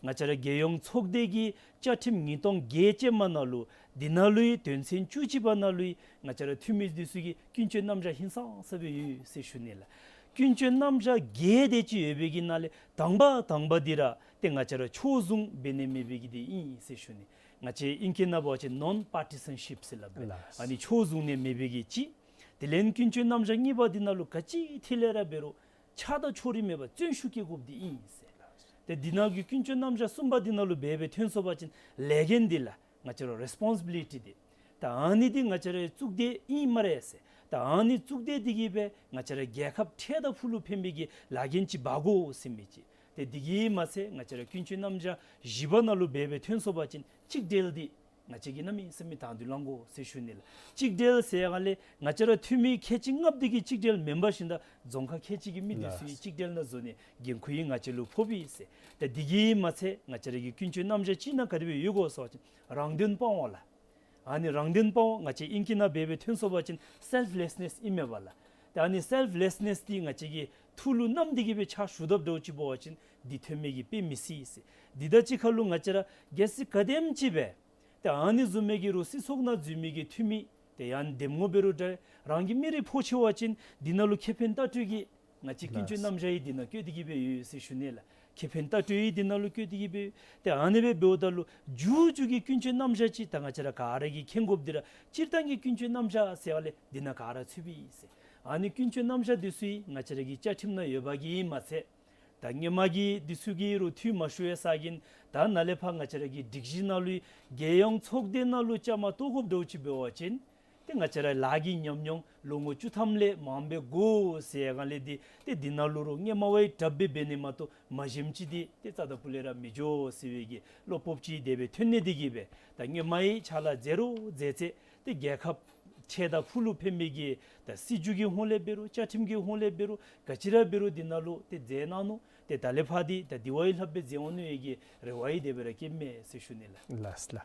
ང་བཅས་ར་རྒྱལ་ཡོངས་ཚོགས་སྡེ་གི་བཅའ་ཁྲིམས་ཉིས་སྟོང་བརྒྱད་ཅན་མ་ནང་ལུ་འདི་ནང་ལུ་ཡང་དོན་ཚན་བཅུ་གཅིག་པ་ནང་ལུ་ཡང་ང་བཅས་ར་འཐུས་མི་འདི་ཚུ་གི་ཀུན་སྤྱོད་རྣམ་གཞག་ཧིང་སངས་ས་སྦེ་ཡོད་ཟེར་ཞུ་ནི་ལགས། ཀུན་སྤྱོད་རྣམ་གཞག་བརྒྱད་དེ་ཅིག་ཡོད་པའི་གི་ནང་ལས་དང་པ་དང་པ་འདི་ར་ཏེ་ང་བཅས་ར་ཕྱོགས་བཟུང་འབད་ནི་མེད་པའི་གི་འདི་ཨིན་ཟེར་ཞུ་ནི། ང་བཅས་ཨིང་སྐད་ནང་འབད་བ་ཅིན་ནོན་པར་ཊི་སཱན་ཤིཔ་ཟེར་སླབ་པས། ལགས། ཨ་ནི་ཕྱོགས་བཟུང་ནི་མེད་པའི་གི་ཅིག། དེ་ལས་ཀུན་སྤྱོད་རྣམ་གཞག་གཉིས་པ་འདི་ནང་ལུ་ག་ཅི་ཐད་ལས་ར་འབད་རུང་ཆགས་སྡང་ཕྱོགས་རིས་མེད་པར་བརྩོན་ཤུགས་བསྐྱེད་དགོཔ་འདི་ཨིན་ཟེར། ཏེ་འདི་ནང་གི་ཀུན་སྤྱོད་རྣམ་གཞག་གསུམ་པ་འདི་ནང་ལུ་འབད་འབད་ཐོན་སོང་པ་ཅིན་ལས་འགན་འདི་ལགས། ང་བཅས་ར་རེས་པོན་སི་བི་ལི་ཊི་འདི། ད་ཨ་ནི་འདི་ང་བཅས་རའི་གཙུག་སྡེ་ཨིན་སྨ་རེ་ཟེར། ད་ཨ་ནི་གཙུག་སྡེ་འདི་གིས་སྦེ་ང་བཅས་ར་རྒྱལ་ཁབ་འཕྲལ་དང་ཕུགས་ལུ་ཕན་པའི་གི་ལཱ་འགན་ཅིག་འབག་དགོ་ཟེར་མི་ཅིག། ཏེ་འདི་གིས་མ་ཚད་ང་བཅས་ར་ཀུན་སྤྱོད་རྣམ་གཞག་བཞི་པ་ནང་ལུ་འབད་འབད་ཐོན་སོང་པ་ཅིན་གཅིག་སྒྲིལ་འདི་ང་བཅས་ཀྱིས་གནམ་མེད་ས་མེད་དང་དུ་བླང་དགོ་ཟེར་ཞུ་ནི་ལགས། གཅིག་སྒྲིལ་ཟེར་ཡང་ལས་ང་བཅས་ར་འཐུས་མི་ཁལ་གཅིག་ལྔ་པོ་འདི་གི་གཅིག་སྒྲིལ་མེན་པར་ཞིནམ་ད་རྫོང་ཁག་ཁལ་གཅིག་གི་མི་འདི་ཚུ་གི་གཅིག་སྒྲིལ་ནང་བཟོ་ནི་འགན་ཁུར་ཡང་ང་བཅས་ལུ་ཕོགཔ་ཨིན་ཟེར། ཏེ་འདི་གིས་མ་ཚད་ང་བཅས་ར་གི་ཀུན་སྤྱོད་རྣམ་གཞག་ཅིག་ནང་ག་དེ་སྦེ་ཡོད་གོ་ཟེར་བ་ཅིན་རང་དོན་དཔའ་བོ་ལགས། ཨ་ནི་རང་དོན་དཔའ་བོ་ང་བཅས་ཨིང་སྐད་ནང་འབད་འབད་ཐོན་སོང་པ་ཅིན་སེལཕ་ལེས་ནེས་ཨིན་མས་པ་ལགས། ཏེ་ཨ་ནི་སེལཕ་ལེས་ནེས་འདི་ང་བཅས་ཀྱི་ཐུགས་ལུ་བསྣམས་ཏེ་གིས་སྦེ་ཕྱག་ཞུ་དཔ་འདྲཝ་ཅིག་འབད་བ་ཅིན་འདི་ཐོན་མི་གི་དཔེ་མི་སྲིད་ཟེར། འདི་དང་གཅིག་ཁར་ལུ་ང་བཅས་ར་གལ་སྲིད་ག་དེམ་ཅིག་སྦེ་ཏེ་ཨ་ནི་བཟུམ་མའི་གི་རུང་སྲིད་ཚོགས་ནང་འཛུལ་མི་གི་འཐུས་མི་ཏེ་ཡང་འདེམས་ངོ་འབད་རུང་འདྲ་རང་གི་མི་རིགས་ཕོག་ཆེ་བ་ཅིན་འདི་ནང་ལུ་ཁེ་ཕན་ལྟ་སྤྲོད་ཀྱི་ང་བཅས་ཀུན་སྤྱོད་རྣམ་གཞག་ཡང་འདི་ནང་བཀོད་དེ་གིས་སྦེ་ཡོད་ཟེར་ཞུ་ནི་ལགས། ཁེ་ཕན་ལྟ་སྤྲོད་ཡང་འདི་ནང་ལུ་བཀོད་དེ་གིས་སྦེ་ཡོད། ཏེ་ཨ་ནི་སྦེ་འབདཝ་ད་ལུ་མཇུག་མཇུག་གི་ཀུན་སྤྱོད་རྣམ་གཞག་ཅིག་ད་ང་བཅས་ར་ག་ར་གིས་མཁྱེན་དགོཔ་འདི་ར་སྤྱིར་བཏང་གི་ཀུན་སྤྱོད་རྣམ་གཞག་ཟེར་བ་ལས་འདི་ནང་ག་ར་ཚུདཔ་ཨིན་ཟེར། ཨ་ནི་ཀུན་སྤྱོད་རྣམ་གཞག་འདི་ཚུ་ཡང་ང་བཅས་ར་གི་བཅའ་ཁྲིམས་ནང་ཡོད་པ་གིས་མ་ཚད་ད་སྔོན་མ་གི་འདི་ཚུ་གི་རུང་འཐུས་མ་ཞུ་བའི་ས་གིན་ད་ནཱ་ལས་ཕར་ང་བཅས་ར་གི་སྒྲིག་གཞི་ནང་ལུ་རྒྱལ་ཡོངས་ཚོགས་སྡེ་ནང་ལུ་བཅའ་མར་གཏོགས་དགོཔ་འདྲཝ་ཅིག་འབད་བ་ཅིན་ཏེ་ང་བཅས་ར་ལཱ་གི་ཉམས་མྱོང་ལོ་ངོ་བཅུ་ཐམ་ལས་མངམ་སྦེ་དགོ་ཟེར་ཡང་ལས་འདི་ཏེ་འདི་ནང་ལུ་རུང་སྔོན་མ་བ་ཡི་དྲགཔ་སྦེ་འབད་ནི་མ་གཏོགས་མ་གཞི་ཅིག་འདི་ཏེ་རྩ་དང་ཕུ་ལས་ར་མི་འགྱོ་ཟེར་བའི་གི་བློ་སྤོབས་ཅིག་དེ་སྦེ་ཐོན་ནི་འདི་གིས་སྦེ་ད་སྔོན་མ་ཡི་ཕྱག་ལཱ་མཛད་རུང་མཛད་ཚེ་ཏེ་རྒྱལ་ཁབ་འཕྲལ་དང་ཕུགས་ལུ་ཕན་པའི་གི་ད་སྲིད་བྱུས་ཀྱི་ཧོང་ལས་འབད་རུང་བཅའ་ཁྲིམས་ཀྱི་ཧོང་ལས་འབད་རུང་ག་ཅི་ར་འབད་རུང་འདི་ནང་ལུ་ཏེ་མཛད་གནང་ནུག། ཏེ་ད་ལས་ཕར་འདི་ད་འདི་བ་ཡི་ལྷགཔ་སྦེ་མཛད་འོང་ནི་ཡོད་གི་རེ་བ་ཡང་དེ་སྦེ་ར་བསྐྱེདཔ་མས་ཟེར་ཞུ་ནི་ལགས། ལགས་ལགས།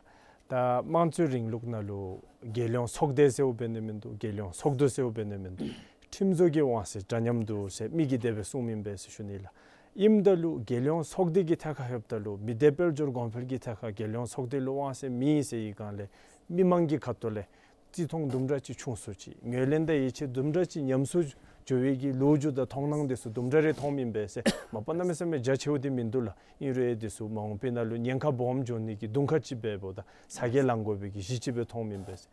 ད་དམངས་གཙོའི་རིང་ལུགས་ནང་ལུ་རྒྱལ་ཡོངས་ཚོགས་སྡེ་ཟེརཝ་འབད་ནི་མིན་འདུག། རྒྱལ་ཡོངས་ཚོགས་འདུ་ཟེརཝ་འབད་ནི་མིན་འདུག། ཁྲིམས་བཟོ་གི་དབང་ཚད་འདྲ་མཉམ་འདུག་ཟེར་མི་གིས་དེ་སྦེ་གསུངམ་ཨིན་པས་ཟེར་ཞུ་ནི་ལགས། ཨིནམ་ད་ལུ་རྒྱལ་ཡོངས་ཚོགས་སྡེ་གི་ཐད་ཁར་ལྷོདཔ་ད་ལུ་མི་སྡེ་དཔལ་འབྱོར་གོང་འཕེལ་གྱི་ཐད་ཁར་རྒྱལ་ཡོངས་ཚོགས་སྡེ་ལུ་དབང་ཚད་མེད་ཟེར་བའི་སྒང་ལས་མི་མང་གི་ཁ་ཐུག་ལས་བརྩི་མཐོང་དུམ་གྲ་ཅིག་ཆུང་སུ་ཅིག་ངོས་ལེན་དང་ཡིད་ཆེས་དུམ་གྲ་ཅིག་ཉམས་སུ་འགྱོ་བའི་གི་ལོ་རྒྱུས་དང་མཐོང་སྣང་འདི་ཚུ་དུམ་གྲ་རེ་མཐོངམ་ཨིན་པས་ཟེར། མ་པ་གནམ་མེད་ས་མེད་རྒྱ་ཆེཝ་འདི་མིན་འདུག་ལགས། ཨིན་རུང་འདི་ཚུ་མ་འོངས་པའི་ནང་ལུ་ཉེན་ཁ་སྦོམ་འགྱོ་ནི་གི་གདོང་ཁ་ཅིག་སྦེ་འབདཝ་ད་ཚ་གྱང་ལང་དགོ་པའི་གི་གཞི་ཅིག་སྦེ་མཐོངམ་ཨིན་པས་ཟེར།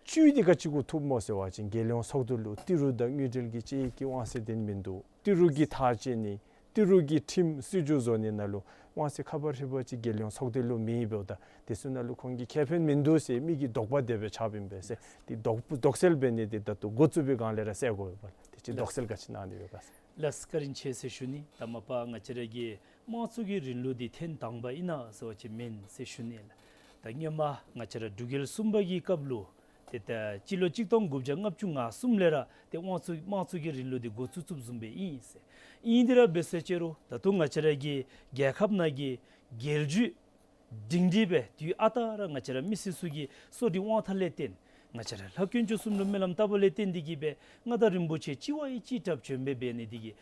བཅུད་འདི་ག་ཅི་གུ་ཐུགཔ་སྨོ་ཟེར་བ་ཅིན་རྒྱལ་ཡོངས་ཚོགས་འདུ་ལུ་ཏི་རུ་དང་དངུལ་འབྲེལ་གྱི་དཔྱད་ཡིག་གི་དབང་ཚད་འདི་མིན་འདུག། ཏི་རུ་གིས་ཐག་བཅད་ནི་ཏི་རུ་གི་ཁྲིམས་སྲིད་བྱུས་བཟོ་ནི་ནང་ལུ་དབང་ཚད་ཁ་པར་ཧྲིལ་པོ་ཅིག་རྒྱལ་ཡོངས་ཚོགས་སྡེ་ལུ་མེདཔ་འབདཝ་ད་དེ་ཚུ་ནང་ལུ་ཁོང་གིས་ཁེ་ཕན་མིན་འདུག་ཟེར་མི་གི་དོགས་པ་དེ་སྦེ་ཆགསཔ་ཨིན་པས་ཟེར། དེ་དོགས་དོགས་སེལ་འབད་ནི་འདི་ད་ལྟོ་འགོ་བཙུགས་པའི་སྒང་ལས་ར་སེལ་དགོ་པས་ལགས། དེ་ཅིག་དོགས་སེལ་ག་ཅི་གནང་ནི་ཡོད་ག་ཟེར། ལགས། བཀའ་དྲིན་ཆེ་ཟེར་ཞུ་ནི། ད་མ་པ་ང་བཅས་ར་གི་དམངས་གཙོ་གི་རིང་ལུགས་འདི་ཐེངས་དང་པ་ཨིན་ན་ཟེར་བ་ཅིན་མེན་ཟེར་ཞུ་ནི་ལགས། ད་སྔོན་མ་ང་བཅས་ར་འབྲུག་རྒྱལ་གསུམ་པ་གི་སྐབས་ལུ་ཏེ་ད་སྤྱི་ལོ་གཅིག་སྟོང་དགུ་བརྒྱ་ལྔ་བཅུ་ང་གསུམ་ལས་ར་ཏེ་དམངས་གཙོ་དམངས་གཙོ་གི་རིང་ལུགས་འདི་འགོ་བཙུགས་བཙུགསཔ་བཟུམ་སྦེ་ཨིན་ཟེར། ཨིན་དེ་ར་འབད་ཟེར་ཅི་རུང་ད་ལྟོ་ང་བཅས་ར་གི་རྒྱལ་ཁབ་ནང་གི་རྒྱལ་བརྒྱུད་སྒྲིང་སྒྲི་སྦེ་དུས་ཨ་རྟག་ར་ང་བཅས་ར་མི་སེར་ཚུ་གི་གསོ་སྒྲིག་དབང་ཐང་ལས་བརྟེན་ང་བཅས་ར་ལྷ་དཀོན་མཆོག་གསུམ་ལུ་སྨོན་ལམ་བཏབ་པ་ལས་བརྟེན་ཏེ་གིས་སྦེ་མངའ་བདག་རིན་པོ་ཆེ་གཅིག་བ་ཡི་གཅིག་དྲགཔ་བྱོན་སྦེ་འབད་ནི་དེ་གིས་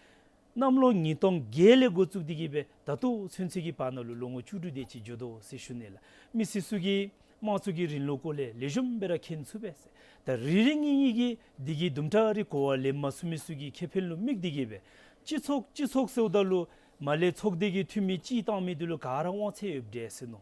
གནམ་ལོ་ཉིས་སྟོང་བརྒྱད་ལས་འགོ་བཙུགས་ཏེ་གིས་སྦེ་ད་ལྟོ་ཚུན་ཚོད་ཀྱི་བར་ན་ལུ་ལོ་ངོ་བཅུ་དྲུག་དེ་ཅིག་འགྱོ་དོ་ཟེར་ཞུ་ནི་ལགས། མི་སེར་ཚུ་གིས་དམངས་གཙོ་གི་རིང་ལུགས་སྐོར་ལས་ལེགས་ཤོམ་སྦེ་ར་མཁྱེན་ཚུགས་པས་ཟེར། ད་རེ་རེ་གཉིས་གཉིས་ཀྱིས་འདི་གི་དུམ་གྲ་རེ་གོ་བ་ལེན་མ་ཚུགས་མི་ཚུ་གི་ཁེ་ཕན་ལུ་དམིགས་ཏེ་གིས་སྦེ་སྤྱི་ཚོགས་སྤྱི་ཚོགས་ཟེརཝ་ད་ལུ་མར་ལས་ཚོགས་སྡེ་གི་འཐུས་མི་སྤྱི་བཏང་མི་འདི་ལུ་ག་ར་དབང་ཚད་ཡོདཔ་འདྲས་ཟེར་མནོ།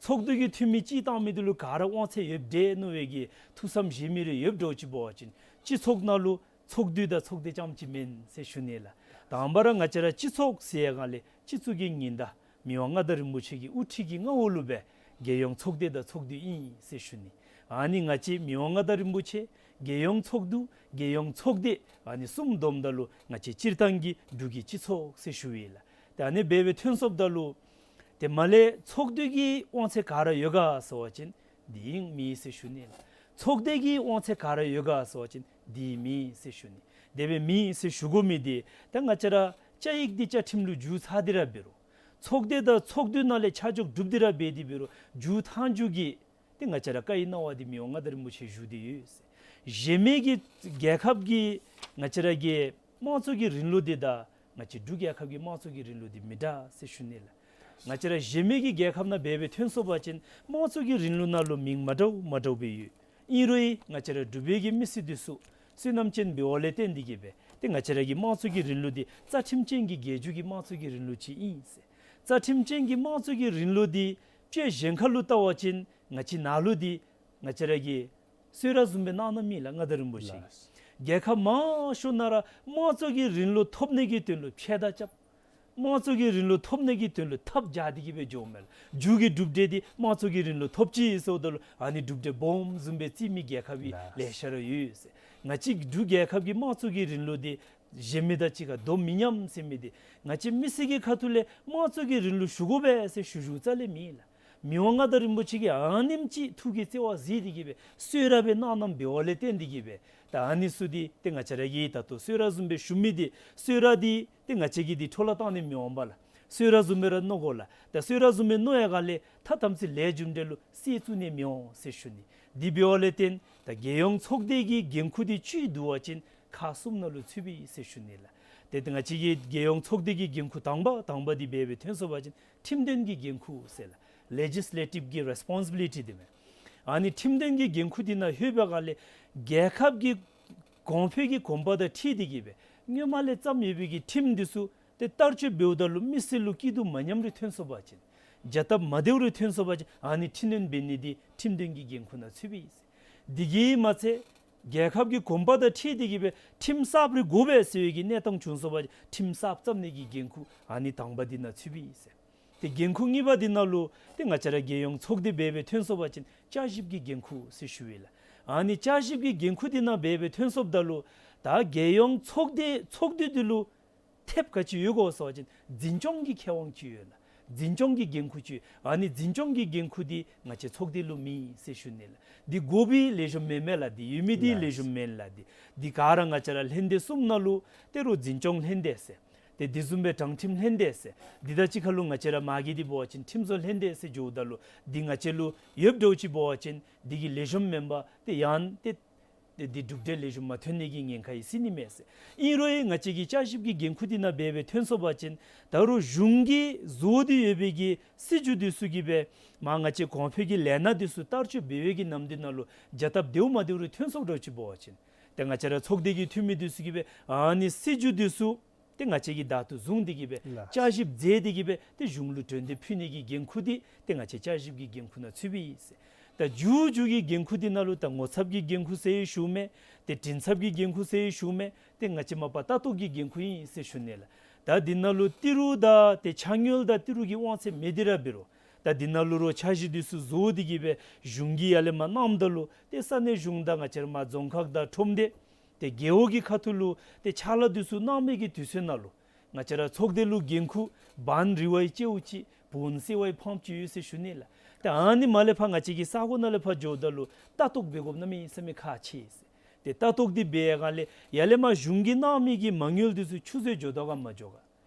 ཚོགས་འདུ་གི་འཐུས་མི་སྤྱི་བཏང་མི་འདི་ལུ་ག་ར་དབང་ཚད་ཡོདཔ་འདྲས་མནོ་བའི་གི་ཐུགས་བསམ་བཞེས་མི་རེ་ཡོདཔ་འདྲཝ་ཅིག་འབད་བ་ཅིན་སྤྱི་ཚོགས་ནང་ལུ་ཚོགས་འདུ་དང་ཚོགས་སྡེ་རྐྱངམ་ཅིག་མེན་ཟེར་ཞུ་ནི་ལགས། དང་པ་ར་ང་བཅས་ར་སྤྱི་ཚོགས་ཟེར་ཡར་སྒང་ལས་སྤྱི་གཙུག་གི་ཉི་ཟླ་མི་དབང་མངའ་བདག་རིན་པོ་ཆེ་གི་དབུ་ཁྲིད་ཀྱི་མངའ་འོག་ལུ་སྦེ་རྒྱལ་ཡོངས་ཚོགས་སྡེ་དང་ཚོགས་འདུ་ཨིན་ཟེར་ཞུ་ནི། ཨ་ནི་ང་བཅས་མི་དབང་མངའ་བདག་རིན་པོ་ཆེ་རྒྱལ་ཡོངས་ཚོགས་འདུ་རྒྱལ་ཡོངས་ཚོགས་སྡེ་ཨ་ནི་གསུམ་བསྡོམས་ད་ལུ་ང་བཅས་སྤྱིར་བཏང་གི་འབྲུག་གི་སྤྱི་ཚོགས་ཟེར་ཞུ་ཡི་ལགས། ཏེ་ཨ་ནི་སྦེ་སྦེ་ཐོན་སོངམ་ད་ལུ་ཏེ་མར་ལས་ཚོགས་འདུ་གི་དབང་ཚད་ག་ར་ཡོད་ག་ཟེར་བ་ཅིན་འདི་ཨིན་མེད་ཟེར་ཞུ་ནི་ལགས། ཚོགས་སྡེ་གི་དབང་ཚད་ག་ར་ཡོད་ག་ཟེར་བ་ཅིན་འདི་མེད་ཟེར་ཞུ་ནི། དེ་སྦེ་མེད་ཟེར་ཞུ་དགོ་མི་འདི་ད་ང་བཅས་ར་བཅའ་ཡིག་འདི་བཅའ་ཁྲིམས་ལུ་འགྱུར་ཚར་ཏེ་ར་འབད་རུང་ཚོགས་སྡེ་དང་ཚོགས་འདུ་ནང་ལས་ཆ་འཇོག་གྲུབ་སྟེ་ར་འབད་དེ་འབད་རུང་མཇུག་མཐའ་མཇུག་གི་ཏེ་ང་བཅས་ར་བཀའ་ཡི་གནང་བ་འདི་མི་དབང་མངའ་བདག་རིན་པོ་ཆེ་བཞུགས་ཏེ་ཡོད་ཟེར། གཞན་མི་གི་རྒྱལ་ཁབ་ཀྱི་ང་བཅས་ར་གི་དམངས་གཙོ་གི་རིང་ལུགས་འདི་དང་ང་བཅས་འབྲུག་རྒྱལ་ཁབ་ཀྱི་དམངས་གཙོ་གི་རིང་ལུགས་འདི་མི་འདྲ་ཟེར་ཞུ་ནི་ལགས། ང་བཅས་ར་གཞན་མི་གི་རྒྱལ་ཁབ་ནང་སྦེ་སྦེ་ཐོན་སོང་པ་ཅིན་དམངས་གཙོ་གི་རིང་ལུགས་ནང་ལུ་མིང་མ་འདྲཝ་མ་འདྲཝ་སྦེ་ཡོད། ཨིན་རུང་ང་བཅས་ར་འབྲུག་པའི་གི་མི་སེར་འདི་ཚུ་བསོད་ནམས་ཅན་འབདཝ་ལས་བརྟེན་ཏེ་གིས་སྦེ་ཏེ་ང་བཅས་ར་གི་དམངས་གཙོ་གི་རིང་ལུགས་འདི་རྩ་ཁྲིམས་ཅན་གྱི་རྒྱལ་བརྒྱུད་ཀྱི་དམངས་གཙོ་གི་རིང་ལུགས་ཅིག་ཨིན་ཟེར། རྩ་ཁྲིམས་ཅན་གྱི་དམངས་གཙོ་གི་རིང་ལུགས་འདི་ཅིག་གཞན་ཁ་ལུ་བལྟ་བ་ཅིན་ང་བཅས་ནང་ལུ་འདི་ང་བཅས་ར་གི་གསོལ་རས་བཟུམ་སྦེ་གནང་གནངམ་ཨིན་ལགས། མངའ་བདག་རིན་པོ་ཆེ་གིས་རྒྱལ་ཁབ་མང་ཤོས་ནང་ར་དམངས་གཙོ་གི་རིང་ལུགས་ཐོབ་ནི་གི་དོན་ལུ་ཕྱེད་དར་རྐྱབ། དམངས་གཙོ་གི་རིང་ལུགས་ཐོབ་ནི་གི་དོན་ལུ་ཐབས་རྐྱབ་སྟེ་གིས་སྦེ་འགྱོཝ་མས་ལགས། མཇུག་གི་གྲུབ་འབྲས་འདི་དམངས་གཙོ་གི་རིང་ལུགས་ཐོབ་ཅི་ཟེརཝ་ད་ལུ་ཨ་ནི་གྲུབ་འབྲས་སྦོམ་བཟུམ་སྦེ་བརྩི་མི་རྒྱལ་ཁབ་ལེ་ཤ་ར་ཡོད་ཟེར། ང་བཅས་འབྲུག་རྒྱལ་ཁབ་ཀྱི་དམངས་གཙོ་གི་རིང་ལུགས་འདི་གཞན་མི་དང་གཅིག་ཁར་དོ་མི་མཉམ་ཟེར་མི་འདི་ང་བཅས་མི་སེར་གྱི་ཁ་ཐུག་ལས་དམངས་གཙོ་གི་རིང་ལུགས་ཞུ་དགོ་པས་ཟེར་ཞུ་ཞུཝ་རྩ་ལས་མེད་ལགས། མི་དབང་མངའ་བདག་རིན་པོ་ཆེ་གིས་ཨ་ནེམ་ཅིག་ཐུགས་ཀྱི་བརྩེ་བ་གཟིགས་ཏེ་གིས་སྦེ་གསོལ་རས་སྦེ་གནང་གནངམ་འབདཝ་ལས་བརྟེན་ཏེ་གིས་སྦེ་ད་ཨ་ནི་ཚུ་འདི་ཏེ་ང་བཅས་ར་གིས་ད་ལྟོ་གསོལ་རས་བཟུམ་སྦེ་ཞུ་མི་འདི་གསོལ་རས་འདི་ཏེ་ང་བཅས་ཀྱིས་འདི་འཕྲོ་བརླག་བཏང་ནི་མི་འོང་པས་ལགས། གསོལ་རས་བཟུམ་སྦེ་ར་མནོ་དགོ་ལགས། ད་གསོལ་རས་བཟུམ་སྦེ་མནོ་ཡར་སྒང་ལས་ད་དམ་ཚིག་ལས་རྒྱུ་འབྲས་ལུ་སྲིད་བཙུགས་ནི་མི་འོང་ཟེར་ཞུ་ནི། འདི་འབདཝ་ལས་བརྟེན་ད་རྒྱལ་ཡོངས་ཚོགས་སྡེ་གི་འགན་ཁུར་འདི་ཅིག་བསྡུ་བ་ཅིན་ཁག་གསུམ་ནང་ལུ་ཚུདཔ་ཨིན་ཟེར་ཞུ་ནི་ལགས། ཏེ་ཏེ་ང་བཅས་ཀྱི་རྒྱལ་ཡོངས་ཚོགས་སྡེ་གི་འགན་ཁུར་དང་པ་དང་པ་འདི་སྦེ་སྦེ་ཐོན་སོང་པ་ཅིན་ཁྲིམས་དོན་གྱི་འགན་ཁུར་ཟེར་ལགས། ལེ་ཇིས་ལེ་ཊིབ་ཀྱི་རེས་པོན་སི་བི་ལི་ཊི་འདི་མས། ཨ་ནི་ཁྲིམས་དོན་གྱི་འགན་ཁུར་འདི་ནང་ལྷོད་པའི་སྒང་ལས་རྒྱལ་ཁབ་ཀྱི་གོང་འཕེལ་གྱི་གོམ་པ་དང་འཁྲིལ་ཏེ་གིས་སྦེ་སྔོན་མ་ལས་བརྩམས་ཡོད་པའི་གི་ཁྲིམས་འདི་ཚུ་ཏེ་བསྟར་སྤྱོད་འབདཝ་ད་ལུ་མི་སེར་ལུ་སྐྱིད་སྡུག་མ་མཉམ་རེ་ཐོན་སོང་པ་ཅིན་བྱ་སྟབས་མ་བདེཝ་རེ་ཐོན་སོང་པ་ཅིན་ཨ་ནི་འཕྲི་སྣོན་འབད་ནི་འདི་ཁྲིམས་དོན་གྱི་འགན་ཁུར་ནང་ཚུདཔ་ཨིན་ཟེར། འདི་གིས་མ་ཚད་རྒྱལ་ཁབ་ཀྱི་གོམ་པ་དང་འཁྲིལ་ཏེ་གིས་སྦེ་ཁྲིམས་གསརཔ་རེ་དགོ་པས་ཟེར་བའི་གི་གནས་སྟངས་བྱུང་སོང་པ་ཅིན་ཁྲིམས་གསརཔ་བརྩམ་ནི་གི་འགན་ཁུར་ཨ་ནི་དང་པ་འདི་ནང་ཚུདཔ་ཨིན་ཟེར། ཏེ་འགན་ཁུར་གཉིས་པ་འདི་ནང་ལུ་ཏེ་ང་བཅས་ར་རྒྱལ་ཡོངས་ཚོགས་སྡེ་སྦེ་སྦེ་ཐོན་སོང་པ་ཅིན་བསྐྱར་ཞིབ་ཀྱི་འགན་ཁུར་ཟེར་ཞུ་ཡི་ལགས། ཨ་ནི་བསྐྱར་ཞིབ་ཀྱི་འགན་ཁུར་འདི་ནང་སྦེ་སྦེ་ཐོན་སོངམ་ད་ལུ་ད་རྒྱལ་ཡོངས་ཚོགས་སྡེ་ཚོགས་འདུ་འདི་ལུ་ཐེབས་ག་ཅི་ཡོད་གོ་ཟེར་བ་ཅིན་འཛིན་སྐྱོང་གི་ཁེ་དབང་ཅིག་ཡོད་ལགས། འཛིན་སྐྱོང་གི་འགན་ཁུར་ཅིག་ཡོད། ཨ་ནི་འཛིན་སྐྱོང་གི་འགན་ཁུར་འདི་ང་བཅས་ཚོགས་སྡེ་ལུ་མེད་ཟེར་ཞུ་ནི་ལགས། འདི་དགོ་པའི་ལེགས་ཤོམ་མེན་མས་ལགས། འདི་ཡོད་མི་འདི་ལེགས་ཤོམ་མེན་ལགས། འདི་འདི་ག་ར་ང་བཅས་ར་ལྷན་སྡེ་གསུམ་ནང་ལུ་ཏེ་རུང་འཛིན་སྐྱོང་ལྷན་སྡེ་ཟེར། ཏེ་འདི་བཟུམ་སྦེ་དྲང་ཁྲིམས་ལྷན་སྡེ་ཟེར། འདི་དང་གཅིག་ཁར་ལུ་ང་བཅས་ར་མ་གི་འདི་འབད་བ་ཅིན་ཁྲིམས་བཟོ་ལྷན་སྡེ་ཟེར་འགྱོཝ་ད་ལུ་འདི་ང་བཅས་ལུ་ཡོདཔ་འདྲཝ་ཅིག་འབད་བ་ཅིན་འདི་གིས་ལེགས་ཤོམ་མེན་པར་ཏེ་ཡང་ཏེ་ཏེ་འདི་གྲུབ་འབྲས་ལེགས་ཤོམ་མ་ཐོན་ནི་གི་ཉེན་ཁ་ཡང་སྲིད་ནི་མས་ཟེར། ཨིན་རུང་ཡང་ང་བཅས་ཀྱི་བསྐྱར་ཞིབ་ཀྱི་འགན་ཁུར་འདི་ནང་སྦེ་སྦེ་ཐོན་སོང་པ་ཅིན་ད་རུང་གཞུང་གིས་བཟོ་སྟེ་ཡོད་པའི་གི་སྲིད་བྱུས་འདི་ཚུ་གིས་སྦེ་མ་ང་བཅས་གོང་འཕེལ་གྱི་ལས་སྣ་འདི་ཚུ་བསྟར་སྤྱོད་འབད་བའི་གི་ནམ་དུས་ནང་ལུ་བྱ་སྟབས་བདེཝ་མ་བདེཝ་རེ་ཐོན་སོངམ་འདྲཝ་ཅིག་འབད་བ་ཅིན་ཏེ་ང་བཅས་ར་ཚོགས་སྡེ་གི་འཐུས་མི་འདི་ཚུ་གིས་སྦེ་ཨ་ནི་སྲིད་བྱུས་འདི་ཚུ་ཏེ་ང་བཅས་ཀྱིས་བདག་ཏུ་བཟུང་སྟེ་གིས་སྦེ་ལགས། བསྐྱར་ཞིབ་མཛད་དེ་གིས་སྦེ་ཏེ་གཞུང་ལུ་གྲོས་འདེབས་ཕུལ་ནི་གི་འགན་ཁུར་འདི་ཏེ་ང་བཅས་བསྐྱར་ཞིབ་ཀྱི་འགན་ཁུར་ནང་ཚུདཔ་ཨིན་ཟེར། ད་མཇུག་མཇུག་གི་འགན་ཁུར་འདི་ནང་ལུ་ད་ངོ་ཚབ་ཀྱི་འགན་ཁུར་ཟེར་ཡང་ཞུཝ་མས། ཏེ་མགྲིན་ཚབ་ཀྱི་འགན་ཁུར་ཟེར་ཡང་ཞུཝ་མས། ཏེ་ང་བཅས་མ་པ་ལྟ་རྟོག་གི་འགན་ཁུར་ཨིན་ཟེར་ཞུ་ནི་ལགས། ད་འདི་ནང་ལུ་ཏི་རུ་དང་ཏེ་ཕྱག་དངུལ་དང་ཏི་རུ་གི་དབང་ཚད་མེད་དེ་ར་འབད་རུང་ད་འདི་ནང་ལུ་རོགས་འཆར་གཞི་འདི་ཚུ་བཟོ་སྟེ་གིས་སྦེ་གཞུང་གིས་ཡར་ལས་མར་གནངམ་ད་ལུ་ཏེ་ས་གནས་གཞུང་དང་ང་བཅས་ར་མ་རྫོང་ཁག་དང་ཁྲོམ་སྡེ་ ཏེ་རྒེད་འོག་གི་ཁ་ཐུག་ལུ་ཏེ་ཕྱག་ལཱ་འདི་ཚུ་གནང་མི་གི་དུས་ཚོད་ནང་ལུ་ང་བཅས་ར་ཚོགས་སྡེ་ལུ་འགན་ཁུར་བན་རི་བའི་ཅེའུ་ཅིག་བོན་སེ་བའི་ཕམ་ཅིག་ཡོད་ཟེར་ཞུ་ནི་ལགས། ཏེ་ཨ་ནི་མར་ལས་ཕར་ང་བཅས་ཀྱི་ས་གོ་ནང་ལས་ཕར་འགྱོཝ་ད་ལུ་ལྟ་རྟོག་འབད་དགོཔ་གནམ་མེད་ས་མེད་ཁག་ཆེ་ཟེར། ཏེ་ལྟ་རྟོག་འདི་འབད་ཡར་སྒང་ལས་ཡར་ལས་མར་གཞུང་གིས་གནང་མི་གི་མ་དངུལ་འདི་ཚུ་ཆུད་ཟོས་འགྱོ་དོ་ག་མ་འགྱོ་ག།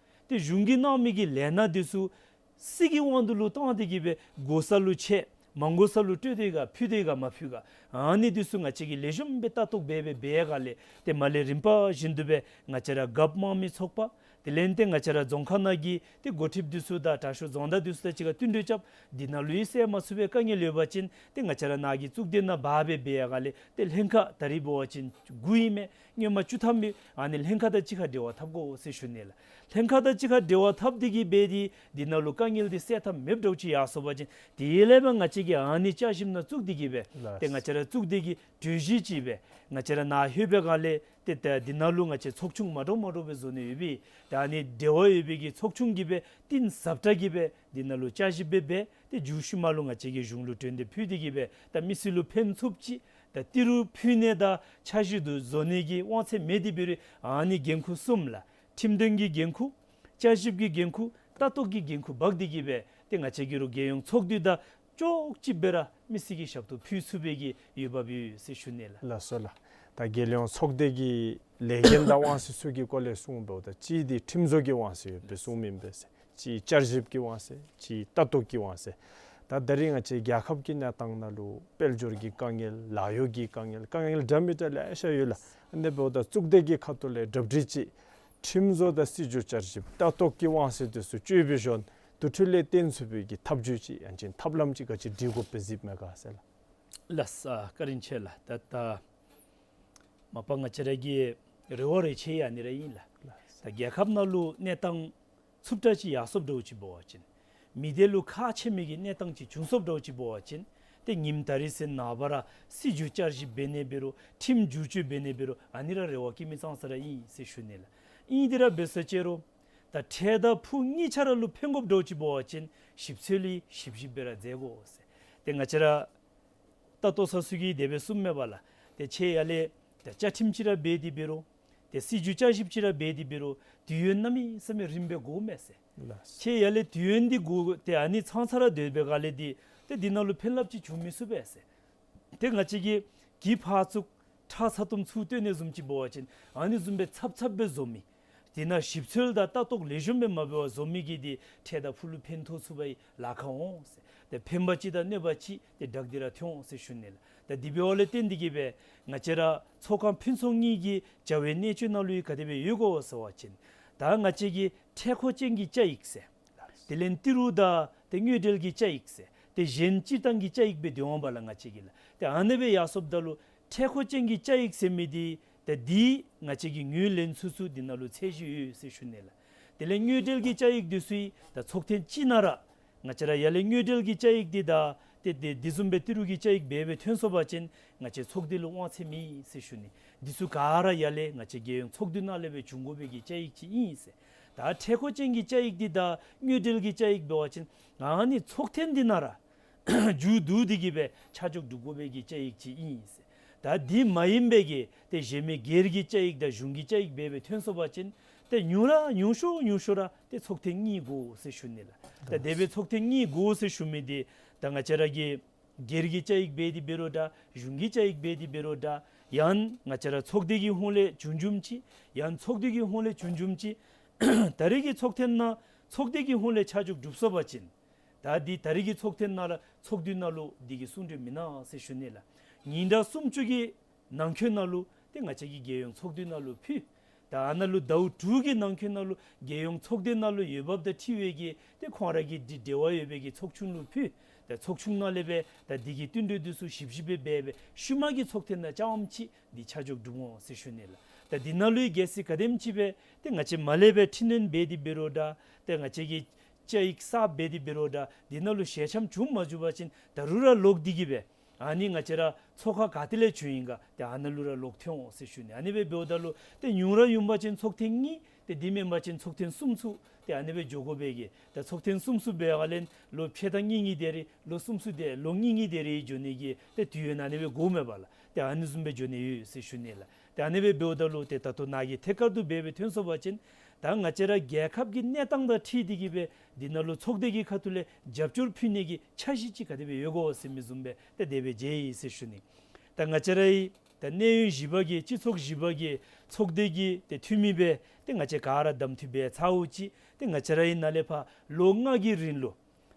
ཏེ་གཞུང་གིས་གནང་མི་གི་ལས་སྣ་འདི་ཚུ་སྲིད་ཀྱི་དབང་དུ་ལུ་བཏང་སྟེ་གི་སྦེ་དགོ་ས་ལུ་ཆད་མ་དགོ་ས་ལུ་སྤྲོད་དེ་ག་ཕུལ་དེ་ག་མ་ཕུལ་ག། ཨ་ནི་འདི་ཚུ་ང་བཅས་ཀྱིས་ལེགས་ཤོམ་སྦེ་ལྟ་རྟོག་འབད་འབད་འབད་ཡར་སྒང་ལས་ཏེ་མར་ལས་རིམ་པ་བཞིན་དུ་སྦེ་ང་བཅས་ར་རྒཔོ་དམངས་མི་ཚོགས་པ་དེ་ལས་ཏེ་ང་བཅས་ར་རྫོང་ཁག་ནང་གི་ཏེ་འགོ་ཁྲིདཔ་འདི་ཚུ་དང་དྲག་ཤོས་རྫོང་བདག་འདི་ཚུ་དང་གཅིག་ཁར་བསྟུན་གྲོས་རྐྱབ། འདི་ནང་ལུ་ཡང་སེལ་མ་ཚུགས་པའི་དཀའ་ངལ་ཡོད་པ་ཅིན་ཏེ་ང་བཅས་ར་ནཱ་གི་གཙུག་སྡེ་ནང་འབག་སྦེ་འབད་ཡར་སྒང་ལས་ཏེ་ལྷན་ཁག་ད་རིས་འབད་བ་ཅིན་དགུ་ཨིན་མས། སྔོན་མ་བཅུ་ཐམ་ཨིན། ཨ་ནི་ལྷན་ཁག་དང་གཅིག་ཁར་འབྲེལ་བ་འཐབ་དགོ་ཟེར་ཞུ་ནི་ལགས། ལྷན་ཁག་དང་གཅིག་ཁར་འབྲེལ་བ་འཐབ་སྟེ་གི་སྦེ་འདི་འདི་ནང་ལུ་དཀའ་ངལ་འདི་སེལ་ཐབས་མེདཔ་འདྲཝ་ཅིག་ཡར་སོང་པ་ཅིན་དེ་ལས་མར་ང་བཅས་ཀྱིས་ཨ་ནི་བསྐྱར་ཞིབ་ནང་བཙུགས་ཏེ་གི་སྦེ་ལགས། ཏེ་ང་བཅས་ར་གཙུག་སྡེ་གི་གྲོས་གཞི་ཅིག་སྦེ་ང་བཅས་ར་ནཱ་ལྷོད་པའི་སྒང་ལས་ཏེ་ད་འདི་ནང་ལུ་ང་བཅས་ཚོགས་ཆུང་མ་འདྲཝ་མ་འདྲཝ་སྦེ་བཟོ་ནི་ཡོད་པས། ཏེ་ཨ་ནི་འབྲེལ་བ་ཡོད་པའི་གི་ཚོགས་ཆུང་གིས་སྦེ་གཏིང་ཟབ་དྲགས་ཀྱི་སྦེ་འདི་ནང་ལུ་བསྐྱར་ཞིབ་འབད་འབད་ཏེ་མཇུག་ཤུལ་མ་ལུ་ང་བཅས་ཀྱིས་གཞུང་ལུ་འདྲེན་འདེབས་ཕུལ་ཏེ་གི་སྦེ་ད་མི་སེར་ལུ་ཕན་ཚུགསཔ་ཅིག་ད་ཏི་རུ་ཕུལ་ནི་དང་འཆར་གཞི་འདི་བཟོ་ནི་གི་དབང་ཚད་མེད་དེ་འབད་རུང་ཨ་ནི་འགན་ཁུར་གསུམ་ལགས། ཁྲིམས་དོན་གྱི་འགན་ཁུར། བསྐྱར་ཞིབ་ཀྱི་འགན་ཁུར། ལྟ་རྟོག་གི་འགན་ཁུར་འབག་སྟེ་གི་སྦེ་ཏེ་ང་བཅས་ཀྱིས་རུང་རྒྱལ་ཡོངས་ཚོགས་འདུ་དང་ཅོག་གཅིག་སྦེ་ར་མི་སེར་གྱི་ཞབས་ཏོག་ཕུལ་ཚུགས་པའི་གི་འོས་འབབ་ཡོད་ཟེར་ཞུ་ནི་ལགས། ལགས་སོ་ལགས། ད་རྒྱལ་ཡོངས་ཚོགས་སྡེ་གི་ལས་འགན་དང་དབང་ཚད་ཚུ་གི་སྐོར་ལས་གསུངས་པའི་ད་གཅིག་འདི་ཁྲིམས་བཟོ་གི་དབང་ཚད་ཡོད་པའི་གསུངམ་ཨིན་པས་ཟེར། གཅིག་བསྐྱར་ཞིབ་ཀྱི་དབང་ཚད། གཅིག་ལྟ་རྟོག་གི་དབང་ཚད། ད་ད་རིས་ང་བཅས་རྒྱལ་ཁབ་ཀྱི་གནས་སྟངས་ནང་ལུ་དཔལ་འབྱོར་གྱི་དཀའ་ངལ་ལཱ་གཡོག་གི་དཀའ་ངལ་དཀའ་ངལ་འདྲ་མི་འདྲ་ལེ་ཤ་ཡོད་ལགས། ཨ་ནི་འབདཝ་ད་གཙུག་སྡེ་གི་ཁ་ཐུག་ལས་གྲ་སྒྲིག་ཅིག་ཁྲིམས་བཟོ་དང་སྲིད་བྱུས་བསྐྱར་ཞིབ་ལྟ་རྟོག་གི་དབང་ཚད་འདི་ཚུ་སྤྱོད་པའི་ཞོར་དུས་ཚོད་ལས་བརྟེན་ཚུགས་པའི་གི་ཐབས་བྱུས་ཅིག་ཡང་ཅིན་ཐབས་ལམ་ཅིག་ག་ཅི་སྒྲིག་དགོཔ་སྦེ་གཟིགསཔ་མས་ག་ཟེར་ལགས། ལགས་སོ། བཀའ་དྲིན་ཆེ་ལགས། ད་ད་མ་པ་ང་བཅས་ར་གི་རེ་བ་རེ་ཆེ་ཡང་ཨ་ནི་ར་ཨིན་ལགས། ལགས་སོ། ད་རྒྱལ་ཁབ་ནང་ལུ་གནས་སྟངས་འཚུབ་དྲགས་ཅིག་ཡར་སོངམ་འདྲཝ་ཅིག་འབད་བ་ཅིན་མི་སྡེ་ལུ་ཁག་ཆེ་མི་གི་གནས་སྟངས་ཅིག་བྱུང་སོངམ་འདྲཝ་ཅིག་འབད་བ་ཅིན་ཏེ་ཉིནམ་ད་རིས་ཟེར་ནངས་པ་ར་སྲིད་བྱུས་བསྐྱར་ཞིབ་འབད་ནི་འབད་རུང་ཁྲིམས་བསྒྱུར་བཅོས་འབད་ནི་འབད་རུང་ཨ་ནི་ར་རེ་བ་བསྐྱེད་མི་ཙང་ཙ་ར་ཨིན་ཟེར་ཞུ་ནི་ལགས། ཨིན་ཏེ་ར་འབད་ས་ཅིག་རུང་ད་ཁྲལ་དང་ཕུགས་གཉིས་ཆ་ར་ལུ་ཕན་དགོཔ་འདྲཝ་ཅིག་འབད་བ་ཅིན་ཞིབ་འཚོལ་ལས་ཞིབ་ཞིབ་སྦེ་ར་མཛད་དགོ་ཟེར། ཏེ་ང་བཅས་ར་ལྟ་རྟོག་ས་ཚུ་གིས་དེ་སྦེ་གསུངམ་མས་པ་ལགས། ཏེ་ཁྱེད་ཡར་ལས་ད་བཅའ་ཁྲིམས་ཅིག་ར་འབད་དེ་འབད་རུང་ཏེ་སྲིད་བྱུས་བསྐྱར་ཞིབ་ཅིག་ར་འབད་དེ་འབད་རུང་དུས་ཡུན་གནམ་མེད་ས་མེད་རིངམོ་སྦེ་འགོརཝ་མས་ཟེར། ལགས། ཁྱེད་ཡར་ལས་དུས་ཡུན་འདི་འགོར་ཏེ་ཨ་ནི་ཚང་ཚ་ར་སྡོད་པའི་སྒང་ལས་འདི་ཏེ་འདི་ནང་ལུ་ཕན་རླབས་ཅིག་འབྱུང་མི་ཚུགས་པས་ཟེར། ཏེ་ང་བཅས་ཀྱིས་གྱི་ཕར་ཚུར་ཁྲག་ཚ་ཏོམ་ཚུར་བཏོན་ནི་བཟུམ་ཅིག་འབད་བ་ཅིན་ཨ་ནི་བཟུམ་སྦེ་ཚབ་ཚབ་སྦེ་བཟོ་མི། དེ་ནང་ཞིབ་འཚོལ་དང་ལྟ་རྟོག་ལེགས་ཤོམ་སྦེ་མ་འབད་བར་བཟོ་མི་གིས་འདི་ཁྲལ་དང་ཕུགས་ལུ་ཕན་ཐོགས་ཚུགས་པའི་ལཱ་ཁག་འོང་ཟེར། ཏེ་ཕན་པ་ཅིག་དང་གནོད་པ་ཅིག་ཏེ་དྲག་སྟེ་ར་ཐོན་འོང་ཟེར་ཞུ་ནི་ལགས། ད་དེ་འབདཝ་ལས་བརྟེན་ཏེ་གི་སྦེ་ང་བཅས་ར་ཚོགས་ཁང་ཕུན་ཚོགས་གཉིས་ཀྱི་བྱ་བའི་གནད་སྤྱོད་ནང་ལུ་ཡང་ག་དེ་སྦེ་ཡོད་གོ་ཟེར་བ་ཅིན་ད་ང་བཅས་ཀྱི་འཕྲལ་མཁོ་ཅན་གྱི་བཅའ་ཡིག་ཟེར། དེ་ལས་ཏི་རུ་དང་ཏེ་དངུལ་འབྲེལ་གྱི་བཅའ་ཡིག་ཟེར། ཏེ་གཞན་སྤྱིར་བཏང་གི་བཅའ་ཡིག་སྦེ་སྡོད་འོང་པ་ལགས་ང་བཅས་ཀྱི་ལགས། ཏེ་ཨ་ནི་སྦེ་ཡར་སོངམ་ད་ལུ་འཕྲལ་མཁོ་ཅན་གྱི་བཅའ་ཡིག་ཟེར་མི་འདི་ཏེ་འདི་ང་བཅས་ཀྱིས་ངོས་ལེན་ཚུགས་ཚུགས་འདི་ནང་ལུ་ཚད་གཞི་ཡོད་ཟེར་ཞུ་ནི་ལགས། དེ་ལས་དངུལ་འབྲེལ་གྱི་བཅའ་ཡིག་འདི་ཚུ་ཡང་ད་ཚོགས་ཐེངས་གཅིག་ནང་ར་ང་བཅས་ར་ཡར་ལས་དངུལ་འབྲེལ་གྱི་བཅའ་ཡིག་འདི་དང་ཏེ་ཏེ་འདི་བཟུམ་སྦེ་ཏི་རུ་གི་བཅའ་ཡིག་འབད་འབད་ཐོན་སོང་པ་ཅིན་ང་བཅས་ཚོགས་སྡེ་ལུ་དབང་ཚད་མེད་ཟེར་ཞུ་ནི། འདི་ཚུ་ག་ར་ཡར་ལས་ང་བཅས་རྒྱལ་ཡོངས་ཚོགས་འདུ་ནང་ལས་སྦེ་འབྱུང་དགོ་པའི་གི་བཅའ་ཡིག་ཅིག་ཨིན་ཟེར། ད་འཕྲལ་མཁོ་ཅན་གྱི་བཅའ་ཡིག་འདི་དང་དངུལ་འབྲེལ་གྱི་བཅའ་ཡིག་འབད་བ་ཅིན་ཨ་ནི་ཚོགས་ཐེངས་འདི་ནང་ར་མཇུག་བསྡུ་སྟེ་གི་སྦེ་ཆ་འཇོག་གྲུབ་དགོ་པའི་གི་བཅའ་ཡིག་ཅིག་ཨིན་ཟེར། ད་འདི་མ་ཡིན་པའི་གི་ཏེ་གཞན་མི་སྒེར་གྱི་བཅའ་ཡིག་དང་གཞུང་གི་བཅའ་ཡིག་འབད་འབད་ཐོན་སོང་པ་ཅིན་ཏེ་ཉུང་ར་ཉུང་ཤོས་ཉུང་ཤོས་ར་ཏེ་ཚོགས་ཐེངས་གཉིས་དགོ་ཟེར་ཞུ་ནི་ལགས། ད་དེ་སྦེ་ཚོགས་ཐེངས་གཉིས་དགོ་ཟེར་ཞུ་མི་འདི་ད་ང་བཅས་ར་གི་སྒེར་གྱི་བཅའ་ཡིག་འབད་དེ་འབད་རུང་འདྲ་གཞུང་གི་བཅའ་ཡིག་འབད་དེ་འབད་རུང་འདྲ་ཡང་ང་བཅས་ར་ཚོགས་སྡེ་གི་ཧོང་ལས་བྱུང་བྱུངམ་ཅིག་ཡང་ཚོགས་འདུ་གི་ཧོང་ལས་བྱུང་བྱུངམ་ཅིག་ད་རིས་ཀྱི་ཚོགས་ཐེངས་ནང་ཚོགས་སྡེ་གི་ཧོང་ལས་ཆ་འཇོག་གྲུབ་སོང་པ་ཅིན་ད་འདི་ད་རིས་ཀྱི་ཚོགས་ཐེངས་ནང་ལུ་ཚོགས་འདུ་ནང་ལུ་འདི་གི་གསུང་གྲོས་མི་གནང་ཟེར་ཞུ་ནི་ལགས། ཉིན་གྲངས་སུམ་ཅུ་གི་ནང་འཁོད་ནང་ལུ་ཏེ་ང་བཅས་ཀྱིས་རྒྱལ་ཡོངས་ཚོགས་འདུ་ནང་ལུ་ཕུལ། ད་ཨ་ནཱ་ལུ་ཟླཝ་དྲུག་གི་ནང་འཁོད་ནང་ལུ་རྒྱལ་ཡོངས་ཚོགས་སྡེ་ནང་ལུ་འོས་འབབ་དང་འཁྲིལ་བའི་གི་ཏེ་ཁོང་ར་གི་འདི་འབྲེལ་བ་ཡོད་པའི་གི་ཚོགས་ཆུང་ལུ་ཕུལ། ད་ཚོགས་ཆུང་ནང་ལས་སྦེ་ད་འདི་གི་བསྟུན་གྲོས་འདི་ཚུ་ཞིབ་ཞིབ་སྦེ་འབད་སྦེ་ཤུལ་མ་གི་ཚོགས་ཐེངས་ནང་རྐྱངམ་ཅིག་འདི་ཆ་འཇོག་གྲུབ་འོང་ཟེར་ཞུ་ནི་ལགས། ད་འདི་ནང་ལུ་ཡང་གལ་སྲིད་ག་དེམ་ཅིག་སྦེ་ཏེ་ང་བཅས་མར་ལས་སྦེ་འཕྲི་སྣོན་འབད་དེ་འབད་རུང་འདྲ་ཏེ་ང་བཅས་ཀྱི་བཅའ་ཡིག་གསརཔ་འབད་དེ་འབད་རུང་འདྲ་འདི་ནང་ལུ་ཞལ་འཆམ་བྱུང་མ་བྱུང་པ་ཅིན་ད་རུང་ར་ལོག་སྟེ་གི་སྦེ་ཨ་ནི་ང་བཅས་ར་ཚོགས་ཁང་ག་ཏེ་ལས་བྱུང་ཡི་ག་ཏེ་ཨ་ནཱ་ལུ་ར་ལོག་ཐོན་འོང་ཟེར་ཞུ་ནི། ཨ་ནི་སྦེ་འབདཝ་ད་ལུ་ཏེ་ཉུང་ར་ཉུང་པ་ཅིན་ཚོགས་ཐེངས་གཉིས་ཏེ་འདི་མེན་པ་ཅིན་ཚོགས་ཐེངས་གསུམ་ཚུ་ཏེ་ཨ་ནི་སྦེ་འགྱོ་དགོ་པའི་གི་ད་ཚོགས་ཐེངས་གསུམ་ཚུ་འབད་བ་ལས་ལོ་ཕྱེད་དང་གཉིས་གཉིས་དེ་རེ་ལོ་གསུམ་ཚུ་དེ་ལོ་གཉིས་གཉིས་དེ་རེ་འགྱོ་ནི་གི་ཏེ་དུས་ཡུན་ཨ་ནི་སྦེ་འགོརཝ་མས་པ་ལགས། ཏེ་ཨ་ནི་བཟུམ་སྦེ་འགྱོ་ནི་ཡོད་ཟེར་ཞུ་ནི་ལགས། ཏེ་ཨ་ནི་སྦེ་འབདཝ་ད་ལུ་ཏེ་ད་ལྟོ་ནཱ་གི་ཐད་ཀར་དུ་འབད་སྦེ་ཐོན་སོང་པ་ཅིན་ད་ང་བཅས་ར་རྒྱལ་ཁབ་ཀྱི་གནས་སྟངས་དང་འཁྲིལ་ཏེ་གི་སྦེ་འདི་ནང་ལུ་ཚོགས་སྡེ་གི་ཁ་ཐུག་ལས་རྒྱབ་སྐྱོར་ཕུལ་ནི་གི་འཆར་གཞི་ཅིག་ག་དེ་སྦེ་ཡོད་གོ་ཟེར་མི་བཟུམ་སྦེ་ཏེ་དེ་སྦེ་མཇལ་ཡི་ཟེར་ཞུ་ནི། ད་ང་བཅས་ར་ཡི་ད་གནས་ཡུན་བཞི་པ་གི་སྤྱི་ཚོགས་བཞི་པ་གི་ཚོགས་སྡེ་གི་ཏེ་འཐུས་མི་སྦེ་ཏེ་ང་བཅས་ག་ར་གདམ་འཐུ་འབད་ཚརཝ་ཅིག་ཏེ་ང་བཅས་ར་ཡི་ནཱ་ལས་ཕར་ལོ་ལྔ་གི་རིང་ལུ་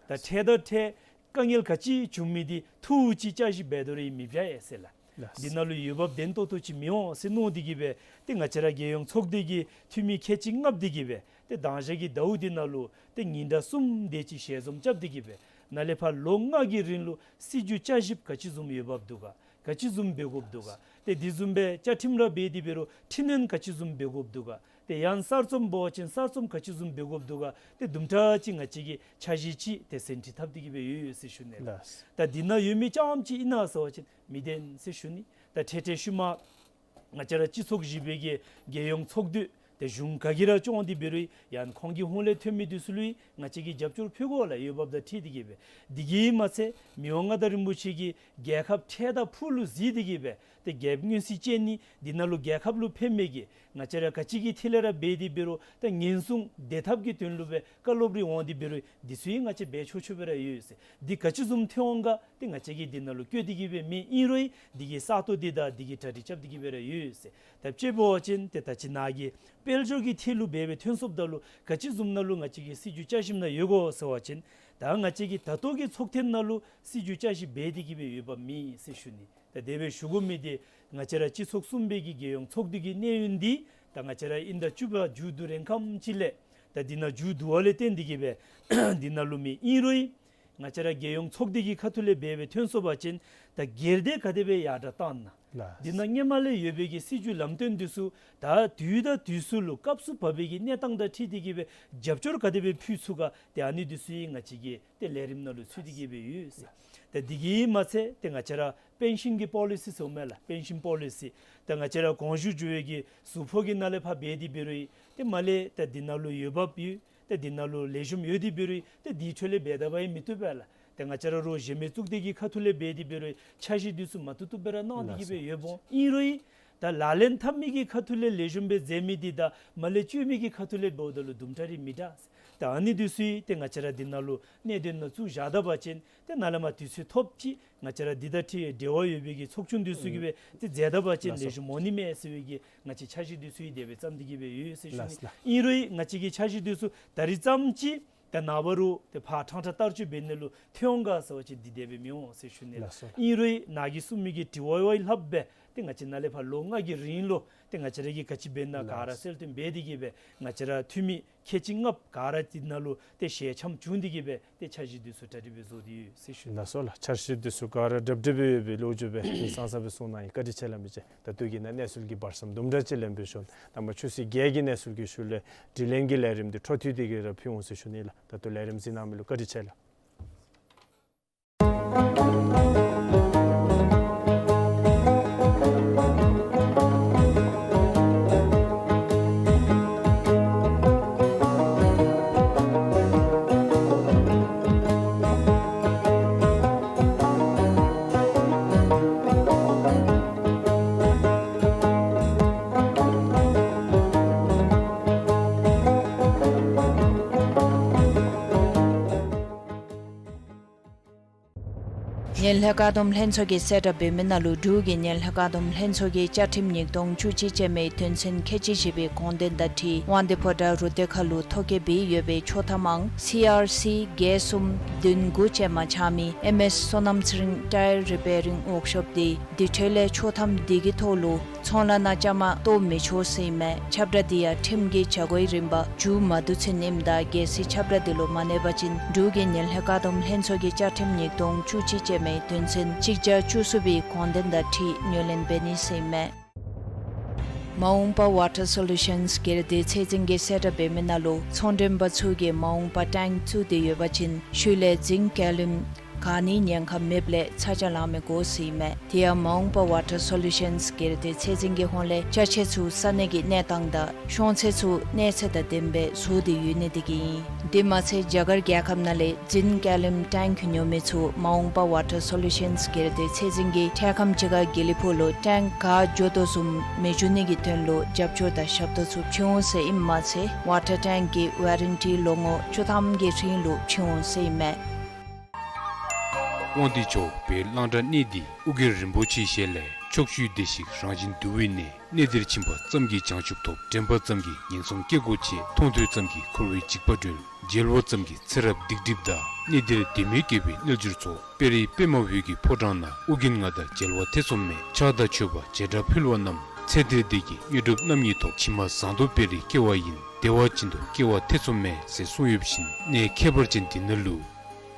ད་འཕྲལ་དང་འཕྲལ་དཀའ་ངལ་ག་ཅི་བྱུང་མི་འདི་ཐུག་ཅིག་བསྐྱར་ཞིབ་འབད་དོ་རུང་མི་འབྱུང་ཡ་ཟེར་ལགས། ལགས། འདི་ནང་ལུ་འོས་འབབ་ལྡན་ཏོག་ཏོ་ཅིག་མི་འོང་ཟེར་མནོ་སྟེ་གི་སྦེ་ཏེ་ང་བཅས་ར་རྒྱལ་ཡོངས་ཚོགས་སྡེ་གི་འཐུས་མི་ཁལ་གཅིག་ལྔ་པོ་འདི་གིས་སྦེ་ཏེ་དང་ཞག་གི་ཟླཝ་འདི་ནང་ལུ་ཏེ་ཉིན་གྲངས་གསུམ་དེ་ཅིག་ཞལ་འཛོམས་རྐྱབ་སྟེ་གི་སྦེ་ནཱ་ལས་ཕར་ལོ་ལྔ་གི་རིང་ལུ་སྲིད་བྱུས་བསྐྱར་ཞིབ་ག་ཅི་བཟུམ་འོས་འབབ་འདུག་ག། ག་ཅི་བཟུམ་འབད་དགོཔ་འདུག་ག། ཏེ་འདི་བཟུམ་སྦེ་བཅའ་ཁྲིམས་ར་འབད་དེ་འབད་རུང་འཕྲི་སྣོན་ག་ཅི་བཟུམ་འབད་དགོཔ་འདུག་ག། ཏེ་ཡང་གསར་རྩོམ་འབད་བ་ཅིན་གསར་རྩོམ་ག་ཅི་བཟུམ་འབད་དགོཔ་འདུག་ག། ཏེ་དུམ་གྲ་ཅིག་ང་བཅས་ཀྱིས་འཆར་གཞི་ཅིག་ཏེ་ཟིན་བྲིས་འཐབ་སྟེ་གི་སྦེ་ཡོད་ཡོད་ཟེར་ཞུ་ནི་ལགས། ལགས། ད་འདི་ནང་ཡོད་མི་རྐྱངམ་ཅིག་ཨིན་ན་ཟེར་བ་ཅིན་མི་བདེན་ཟེར་ཞུ་ནི། ད་འཕྲལ་འཕྲལ་ཤུལ་མ་ང་བཅས་ར་སྤྱི་ཚོགས་བཞི་པའི་གི་རྒྱལ་ཡོངས་ཚོགས་འདུ་ཏེ་གཞུང་ག་གིས་ར་སྐྱོང་སྟེ་འབད་རུང་ཡང་ཁོང་གི་ཧོངས་ལས་ཐོན་མི་འདི་ཚུ་ལུ་ཡང་ང་བཅས་ཀྱིས་རྒྱབ་སྐྱོར་ཕུལ་དགོ་ལགས། འོས་འབབ་དང་འཁྲིལ་ཏེ་གི་སྦེ། འདི་གིས་མ་ཚད་མི་དབང་མངའ་བདག་རིན་པོ་ཆེ་གིས་རྒྱལ་ཁབ་འཕྲལ་དང་ཕུགས་ལུ་གཟིགས་ཏེ་གི་སྦེ་ཏེ་རྒྱལ་ཡོངས་སྲིད་བྱུས་ནི་འདི་ནང་ལུ་རྒྱལ་ཁབ་ལུ་ཕན་མི་གི་ང་བཅས་ར་ག་ཅི་གི་ཐད་ལས་ར་འབད་དེ་འབད་རུང་ད་ཉེན་སྲུང་བདེ་ཐབས་ཀྱི་དོན་ལུ་སྦེ་བཀའ་སློབ་རེ་འོང་སྟེ་འབད་རུང་འདི་ཚུ་ཡང་ང་བཅས་འབད་ཆོག་ཆོག་སྦེ་ར་ཡོད་ཟེར། འདི་ག་ཅི་བཟུམ་ཐོན་འོང་ག་ཏེ་ང་བཅས་ཀྱིས་འདི་ནང་ལུ་བཀོད་དེ་གི་སྦེ་མེད། ཨིན་རུང་འདི་གི་ས་སྟོང་འདི་དང་འདི་གི་གྲ་སྒྲིག་རྐྱབ་སྟེ་གི་སྦེ་ར་ཡོད་ཟེར། ད་དཔྱེ་འབད་བ་ཅིན་ཏེ་ད་ཅི་ནཱ་གི་དཔལ་འབྱོར་གྱི་ཐད་ལུ་འབད་སྦེ་ཐོན་སོངམ་ད་ལུ་ག་ཅི་བཟུམ་ནང་ལུ་ང་བཅས་ཀྱི་སྲིད་བྱུས་བསྐྱར་ཞིབ་ནང་ཡོད་གོ་ཟེར་བ་ཅིན་ད་ང་བཅས་ཀྱི་ད་ལྟོ་གི་ཚོགས་ཐེངས་ནང་ལུ་སྲིད་བྱུས་བསྐྱར་ཞིབ་འབད་དེ་གི་སྦེ་འོས་འབབ་མེད་ཟེར་ཞུ་ནི། ད་དེ་སྦེ་ཞུ་དགོ་མི་འདི་ང་བཅས་ར་སྤྱི་ཚོགས་གསུམ་པའི་གི་རྒྱལ་ཡོངས་ཚོགས་འདུ་གི་གནས་ཡུན་འདི་ད་ང་བཅས་ར་དབྱིན་ཟླ་བཅུ་པ་མཇུག་བསྡུ་རན་ཁམས་ཅིག་ལས་ད་འདི་ནང་མཇུག་བསྡུ་བ་ལས་བརྟེན་ཏེ་གི་སྦེ་འདི་ནང་ལུ་མེད། ཨིན་རུང་ང་བཅས་ར་རྒྱལ་ཡོངས་ཚོགས་སྡེ་གི་ཁ་ཐུག་ལས་འབད་སྦེ་ཐོན་སོང་པ་ཅིན་ད་སྒེར་སྡེ་ག་དེ་སྦེ་ཡར་དྲག་བཏང་ན། ལགས། འདི་ནང་སྔོན་མ་ལས་ཡོད་པའི་གི་སྲིད་བྱུས་ལམ་སྟོན་འདི་ཚུ་ད་དུས་དང་དུས་སུ་ལུ་སྐབས་སུ་བབ་པའི་གི་གནས་སྟངས་དང་འཁྲིལ་ཏེ་གི་སྦེ་རྒྱབ་སྐྱོར་ག་དེ་སྦེ་ཕུལ་ཚུགས་ག། ཏེ་ཨ་ནི་འདི་ཚུ་ཡང་ང་བཅས་ཀྱིས་ཏེ་ལས་རིམ་ནང་ལུ་ཚུད་དེ་གི་སྦེ་ཡོད་ཟེར། ད་འདི་གིས་མ་ཚད་ཏེ་ང་བཅས་ར་པེན་ཤིན་གྱི་པོ་ལི་སི་ཟེརཝ་མས་ལགས། པེན་ཤིན་པོ་ལི་སི། ད་ང་བཅས་ར་གོང་ཞུ་ཞུ་བའི་གི་གཟུགས་ཕོགས་ཀྱི་ནང་ལས་ཕར་འབད་དེ་འབད་རུང་ཏེ་མར་ལས་ད་འདི་ནང་ལུ་འོས་འབབ་ཡོད། ཏེ་འདི་ནང་ལུ་ལེགས་ཤོམ་ཡོད་དེ་འབད་རུང་ཏེ་འདི་འཕྲོ་ལས་འབད་དཝ་ཡང་མི་བཏུབ་པས་ལགས། ཏེ་ང་བཅས་ར་རོགས་གཞན་མི་གཙུག་སྡེ་གི་ཁ་ཐུག་ལས་འབད་དེ་འབད་རུང་འཆར་གཞི་འདི་ཚུ་མ་བཏུབ་བཏུབ་སྦེ་ར་གནང་སྟེ་གི་སྦེ་ཡོདཔ་འོང་། ཨིན་རུང་ད་ལག་ལེན་འཐབ་མི་གི་ཁ་ཐུག་ལས་ལེགས་ཤོམ་སྦེ་མཛད་མི་འདི་དང་མར་ལས་བཅོས་མི་གི་ཁ་ཐུག་ལས་འབདཝ་ད་ལུ་དུམ་གྲ་རེ་མི་འདྲ། ད་ཨ་ནི་འདི་ཚུ་ཏེ་ང་བཅས་ར་འདི་ནང་ལུ་གནད་དོན་ནང་བཙུགས་བཞག་ད་པ་ཅིན་ཏེ་ནཱ་ལས་མར་དུས་ཚོད་ཐོབ་ཅིག་ང་བཅས་ར་འདི་དང་འཁྲིལ་འབྲེལ་བ་ཡོད་པའི་གི་ཚོགས་ཆུང་འདི་ཚུ་གིས་སྦེ་ཏེ་མཛད་ད་པ་ཅིན་ལགས་སོ། ལེགས་ཤོམ་འོང་ནི་མས་ཟེར་བའི་གི་ང་བཅས་འཆར་གཞི་འདི་ཚུ་ཡང་དེ་སྦེ་བརྩམས་ཏེ་གི་སྦེ་ཡོད་ཟེར་ཞུ་ནི། ལགས་ལགས། ཨིན་རུང་ང་བཅས་ཀྱི་འཆར་གཞི་འདི་ཚུ་ད་རིས་ཙམ་ཅིག་ད་ནངས་པ་རུང་ཏེ་ཕར་ཕྲང་ཕྲང་བསྟར་སྤྱོད་འབད་ནི་ལུ་ཐོན་འོང་ག་ཟེར་བ་ཅིན་འདི་དེ་སྦེ་མི་འོང་ཟེར་ཞུ་ནི་ལགས། ལགས་སོ། ཨིན་རུང་ནཱ་གིས་གསུངས་མི་གི་དྲི་བ་བ་ལྷགཔ་སྦེ་ཏེ་ང་བཅས་ནཱ་ལས་ཕར་ལོ་ལྔ་གི་རིང་ལུ་ཏེ་ང་བཅས་ར་གིས་ག་ཅི་འབད་ན་ག་ར་ལགས་སོ། གསལ་སྟོན་འབད་དེ་གི་སྦེ་ང་བཅས་ར་འཐུས་མི་ཁལ་གཅིག་ལྔ་ག་ར་འདི་ནང་ལུ་ཏེ་ཞལ་འཆམ་བྱུང་སྟེ་གི་སྦེ་ཏེ་འཆར་གཞི་འདི་ཚུ་གྲ་སྒྲིག་སྦེ་བཟོ་སྟེ་ཡོད་ཟེར་ཞུ་ནི། ལགས་སོ་ལགས། འཆར་གཞི་འདི་ཚུ་ག་ར་གྲ་སྒྲིག་སྦེ་ཡོད་པའི་ལོ་རྒྱུས་སྦེ་ཏེ་གཙང་སྦེ་གསུངས་གནང་ཡི། བཀའ་དྲིན་ཆེ་ལགས། མི་རྗེ་ད་ལྟོ་གི་ནང་གནས་ཚུལ་གྱི་བར་མཚམས་དུམ་གྲ་ཅིག་ལེན་སྦེ་ཞུ་ནི། ནངས་པ་ཆུ་ཚོད་བརྒྱད་ཀྱི་གནས་ཚུལ་གྱི་ཤུལ་ལས་དྲི་ལན་གྱི་ལས་རིམ་འདི་འཕྲོ་མཐུད་དེ་གི་ར་ཕུལ་འོང་ཟེར་ཞུ་ནི་ལགས། ད་ལྟོ་ལས་རིམ་གཟིགས་གནང་མི་ལུ་བཀའ་དྲིན་ཆེ་ལགས། ངན་ལྷད་བཀག་སྡོམ་ལྷན་ཚོགས་ཀྱིས་གསལ་བསྒྲགས་འབད་མི་ནང་ལུ་འབྲུག་གི་ངན་ལྷད་བཀག་སྡོམ་ལྷན་ཚོགས་ཀྱི་བཅའ་ཁྲིམས་ཉིས་སྟོང་བཅུ་གཅིག་ཅན་མའི་དོན་ཚན་ཁལ་གཅིག་བཞི་པའི་དགོངས་དོན་དང་འཁྲིལ་དབང་འདུས་ཕོ་བྲང་རུ་སྡེ་ཁག་ལུ་ཐོ་བཀོད་འབད་ཡོད་པའི་ཆོག་ཐམ་ཨང་སི་ཨར་སི་བརྒྱད་གསུམ་བདུན་དགུ་ཅན་མ་འཆང་མི་ཨེམ་ཨེས་བསོད་ནམས་ཚེ་རིང་ཊ་ཡར་རི་པེ་རིང་ཝོརཀ་ཤོབ་འདི་འདི་འཕྲོ་ལས་ཆོག་ཐམ་འདི་གི་ཐོག་ལུ་ཚོང་ལཱ་ནང་བཅའ་མར་གཏོགས་མི་ཆོག་ཟེར་ཨིན་མས། ཁྱབ་བསྒྲགས་འདི་ཡང་ཁྲིམས་ཀྱི་བྱ་སྒོའི་རིམ་པ་མཇུག་མ་བསྡུ་ཚུན་ཨིནམ་ད་གལ་སྲིད་ཁྱབ་བསྒྲགས་འདི་ལུ་མ་གནས་པ་ཅིན་འབྲུག་གི་ངན་ལྷད་བཀག་སྡོམ་ལྷན་ཚོགས་ཀྱི་བཅའ་ཁྲིམས་ཉིས་སྟོང་བཅུ་གཅིག་ཅན་མའི་དོན་ཚན་གཅིག་བརྒྱ་བཅུ་གསུམ་པའི་དགོངས་དོན་དང་འཁྲིལ་ངོས་ལེན་འབད་ནི་ཟེར་ཨིན་མས། མ་འོངས་པ་ཝ་ཊར་སོ་ལུ་ཤཱནསི་སྒེར་སྡེ་ཚད་འཛིན་གྱིས་གསལ་བསྒྲགས་འབད་མི་ནང་ལུ་ཚོང་མགྲོན་པ་ཚུ་གིས་མ་འོངས་པ་ཊེངཀ་བཙུགས་ཏེ་ཡོད་པ་ཅིན་ཤུལ་ལས་རྫིང་བཀའ་བློན་ ག་ནི་ཉེན་ཁ་མེདཔ་ལས་ཚ་གྱང་ལང་མི་དགོ་ཟེར་ཨིན་མས། དེ་ཡང་མ་འོངས་པ་ཝ་ཊར་སོ་ལུ་ཤཱནསི་སྒེར་སྡེ་ཚད་འཛིན་གྱི་ཧོངས་ལས་ཅ་ཆས་ཚུ་ས་གནས་ཀྱི་གནས་སྟངས་དང་ཤོང་ཚད་ཚུ་གནས་ཚད་དང་ལྡནམ་སྦེ་བཟོ་སྟེ་ཡོད་ནི་དེ་གིས་ཨིན། དེ་མ་ཚད་རྒྱ་གར་རྒྱལ་ཁབ་ནང་ལས་རྫིང་ཀ་ལིམ་ཊེངཀ་ཉོ་མི་ཚུ་མ་འོངས་པ་ཝ་ཊར་སོ་ལུ་ཤཱནསི་སྒེར་སྡེ་ཚད་འཛིན་གྱི་འཕྲལ་ཁམས་ཅིག་ཁར་དགེ་ལེགས་ཕུག་ལུ་ཊེངཀ་ག་འགྱོ་དོ་བཟུམ་མི་འགྱོ་ནི་གི་དོན་ལུ་རྒྱབ་སྐྱོར་དང་ཞབས་ཏོག་ཚུ་བྱིན་འོང་ཟེར་ཨིནམ་མ་ཚད་ཝ་ཊར་ཊེངཀ་གི་ཝ་རན་ཊི་ལོ་ངོ་བཅུ་ཐམ་གྱི་རིང་ལུ་བྱིན་འོང་ཟེར་ཨིན་མས། དབང་འདུས་ཇོ་བོ་བོད་གླང་བྲག་གནས་འདི་ཨོ་རྒྱན་རིན་པོ་ཆེའི་ཞལ་ལས་ཕྱོགས་བཅུའི་བདེ་གཤེགས་རང་བཞིན་འདུས་པའི་གནས། གནས་འདིར་ཕྱིན་པ་ཙམ་གྱིས་བྱང་ཆུབ་ཐོབ། དྲན་པ་ཙམ་གྱིས་ངན་སོང་སྐྱེ་སྒོ་ཆད། མཐོང་ཐོས་ཙམ་གྱིས་འཁོར་བའི་འཇིགས་པ་སྒྲོལ། མཇལ་བ་ཙམ་གྱིས་ཚེ་རབས་སྡིག་སྒྲིབ་འདག། གནས་འདིར་བདེན་མེད་སྐྱེ་བོའི་རྣལ་འབྱོར་ཚོགས། དཔལ་རི་པདྨ་འོད་ཀྱི་ཕོ་བྲང་ན། ཨོ་རྒྱན་མངའ་བདག་རྒྱལ་བ་ཐེ་ཚོམ་མེད། ཕྱག་དང་མཆོད་པ་བྱེ་བྲག་ཕུལ་བ་རྣམས། ཚེ་འདིར་བདེ་སྐྱིད་དངོས་གྲུབ་རྣམ་གཉིས་ཐོབ། ཕྱི་མ་བཟང་དུ་སྤེལ་རིགས་སྐྱེ་བ་ཡིན། བདེ་བ་ཅན་དུ་སྐྱེ་བ་ཐེ་ཚོམ་མེད། ཟེར་གསུངས་ཡོདཔ་བཞིན་གནས་ཁྱད་པར་ཅན་འདི་ནང་ལུ་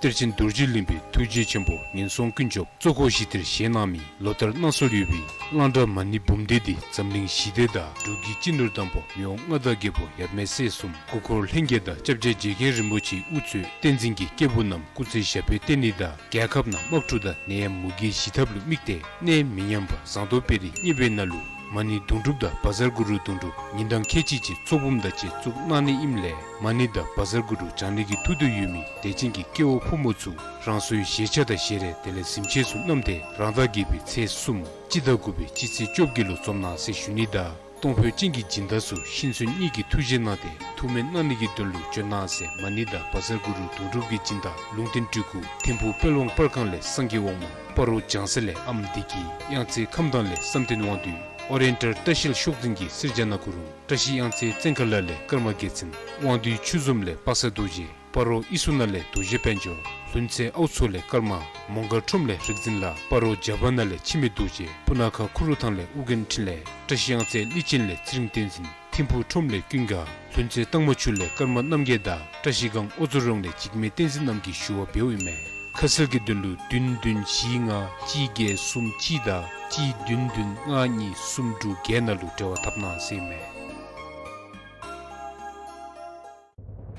གཏེར་ཆེན་རྡོ་རྗེ་གླིང་པའི་ཐུགས་རྗེ་ཆེན་པོ་ངན་སོང་ཀུན་སྐྱོབ་གཙོ་འཁོར་ཞི་བདེར་བཞེངས་གནང་མི་ལོ་ལྟར་གནང་སྲོལ་ཡོད་པའི་གླང་བྲག་མ་ཎི་འབུམ་སྡེ་འདི་འཛམ་གླིང་ཞི་བདེ་དང་འབྲུག་གི་སྤྱི་ནོར་དམ་པ་མི་དབང་མངའ་བདག་རྒྱལ་པོ་ཡབ་མེས་སྲས་གསུམ་སྐུ་འཁོར་ལྷན་རྒྱས་དང་སྐྱབས་རྗེ་རྗེ་མཁན་རིན་པོ་ཆེའི་དབུ་གཙོས་བསྟན་འཛིན་གྱི་སྐྱེས་བུ་རྣམས་སྐུ་ཚེ་ཞབས་པད་བརྟན་ནི་དང་རྒྱལ་ཁབ་ནང་དམག་འཁྲུག་དང་ནད་ཡམས་མུ་གེའི་ཞི་ཐབས་ལུ་དམིགས་ཏེ་གནས་མི་ཉམས་པ་བཟང་དུ་སྤེལ་རིགས་གཉེར་པའི་ནང་ལུ་མ་ཎི་དུང་སྒྲུབ་དང་བཛྲ་གུ་རུ་དུང་སྒྲུབ་ཉིན་གྲངས་ཁལ་གཅིག་ཅིག་ཚོགས་འབུམ་དང་བཅས་བཙུགས་གནང་ནི་ཨིནམ་ལས་མ་ཎི་དང་བཛྲ་གུ་རུ་བགྱང་ནི་གི་ཐུགས་འདོད་ཡོད་མི་དད་ཅན་གྱི་སྐྱེ་བོ་ཕོ་མོ་ཚུ་རང་སོའི་བཞེས་ཆས་དང་བཞེས་རས་དེ་ལས་གཟིམ་ཆས་ཚུ་བསྣམས་ཏེ་རང་ཟླ་བརྒྱད་པའི་ཚེས་གསུམ་སྤྱི་ཟླ་དགུ་པའི་སྤྱི་ཚེས་བཅོ་བརྒྱད་ལུ་འཛོམས་གནང་ཟེར་ཞུ་ནི་དང་གཏོང་ཕོད་ཅན་གྱི་སྦྱིན་བདག་ཚུ་ཤིང་ཚོན་གཉིས་ཀྱི་ཐུགས་རྗེ་གནང་སྟེ་ཐུགས་སྨོན་གནང་ནི་གི་དོན་ལུ་བྱོན་གནང་ཟེར། མ་ཎི་དང་བཛྲ་གུ་རུ་དུང་སྒྲུབ་ཀྱི་སྦྱིན་བདག་ལུང་བསྟན་སྤྲུལ་སྐུ་ཐིམ་ཕུག་དཔལ་དབང་པར་ཁང་ལས་སངས་རྒྱས་དབང་མོ། སྤ་རོ་ལྗང་གསལ་ལས་ཨམ་བདེ་སྐྱིད། གཡང་རྩེ་ཁམས་ཐང་ལས་བསམ་གཏན་དབང་འདུས། ཨོ་རི་ཡེན་ཊལ་བཀྲ་ཤིས་ཤོག་འཛིན་གྱིས་སིར་ཇ་ན་ཀུ་རུང་། བཀྲ་ཤིས་གཡང་རྩེ་བཙན་མཁར་ལ་ལས་ཀརྨ་རྒྱལ་མཚན། དབང་འདུས་ཆུ་འཛོམས་ལས་པ་སངས་རྡོ་རྗེ། སྤ་རོ་ཨི་སུ་ན་ལས་རྡོ་རྗེ་དཔལ་འབྱོར། ལྷུན་རྩེ་ཨའུ་མཚོ་ལས་ཀརྨ། མོང་སྒར་ཁྲོམ་ལས་རིག་འཛིན་ལགས། སྤ་རོ་ཇ་པ་ན་ལས་འཆི་མེད་རྡོ་རྗེ། སྤུ་ན་ཁ་ཁུ་རུ་ཐང་ལས་ཨོ་རྒྱན་འཕྲིན་ལས། བཀྲ་ཤིས་གཡང་རྩེ་ལི་ཅན་ལས་ཚེ་རིང་བསྟན་འཛིན། ཐིམ་ཕུག་ཁྲོམ་ལས་ཀུན་དགའ། ལྷུན་རྩེ་སྟག་མོ་ཆུ་ལས་ཀརྨ་རྣམ་རྒྱལ་དང་བཀྲ་ཤིས་སྒང་ཨོ་མཚོ་རོང་ལས་འཇིགས་མེད་བསྟན་འཛིན་རྣམས་ཀྱིས་ཞུ་བ་འབདཝ་ཨིན་མས། ཁ་གསལ་གྱི་དོན་ལུ་བདུན་བདུན་བཞི་ལྔ་གཅིག་བརྒྱད་གསུམ་གཅིག་དང་གཅིག་བདུན་བདུན་ལྔ་གཉིས་གསུམ་དྲུག་བརྒྱད་ནང་ལུ་འབྲེལ་བ་འཐབ་གནང་ཟེར་ཨིན་མས།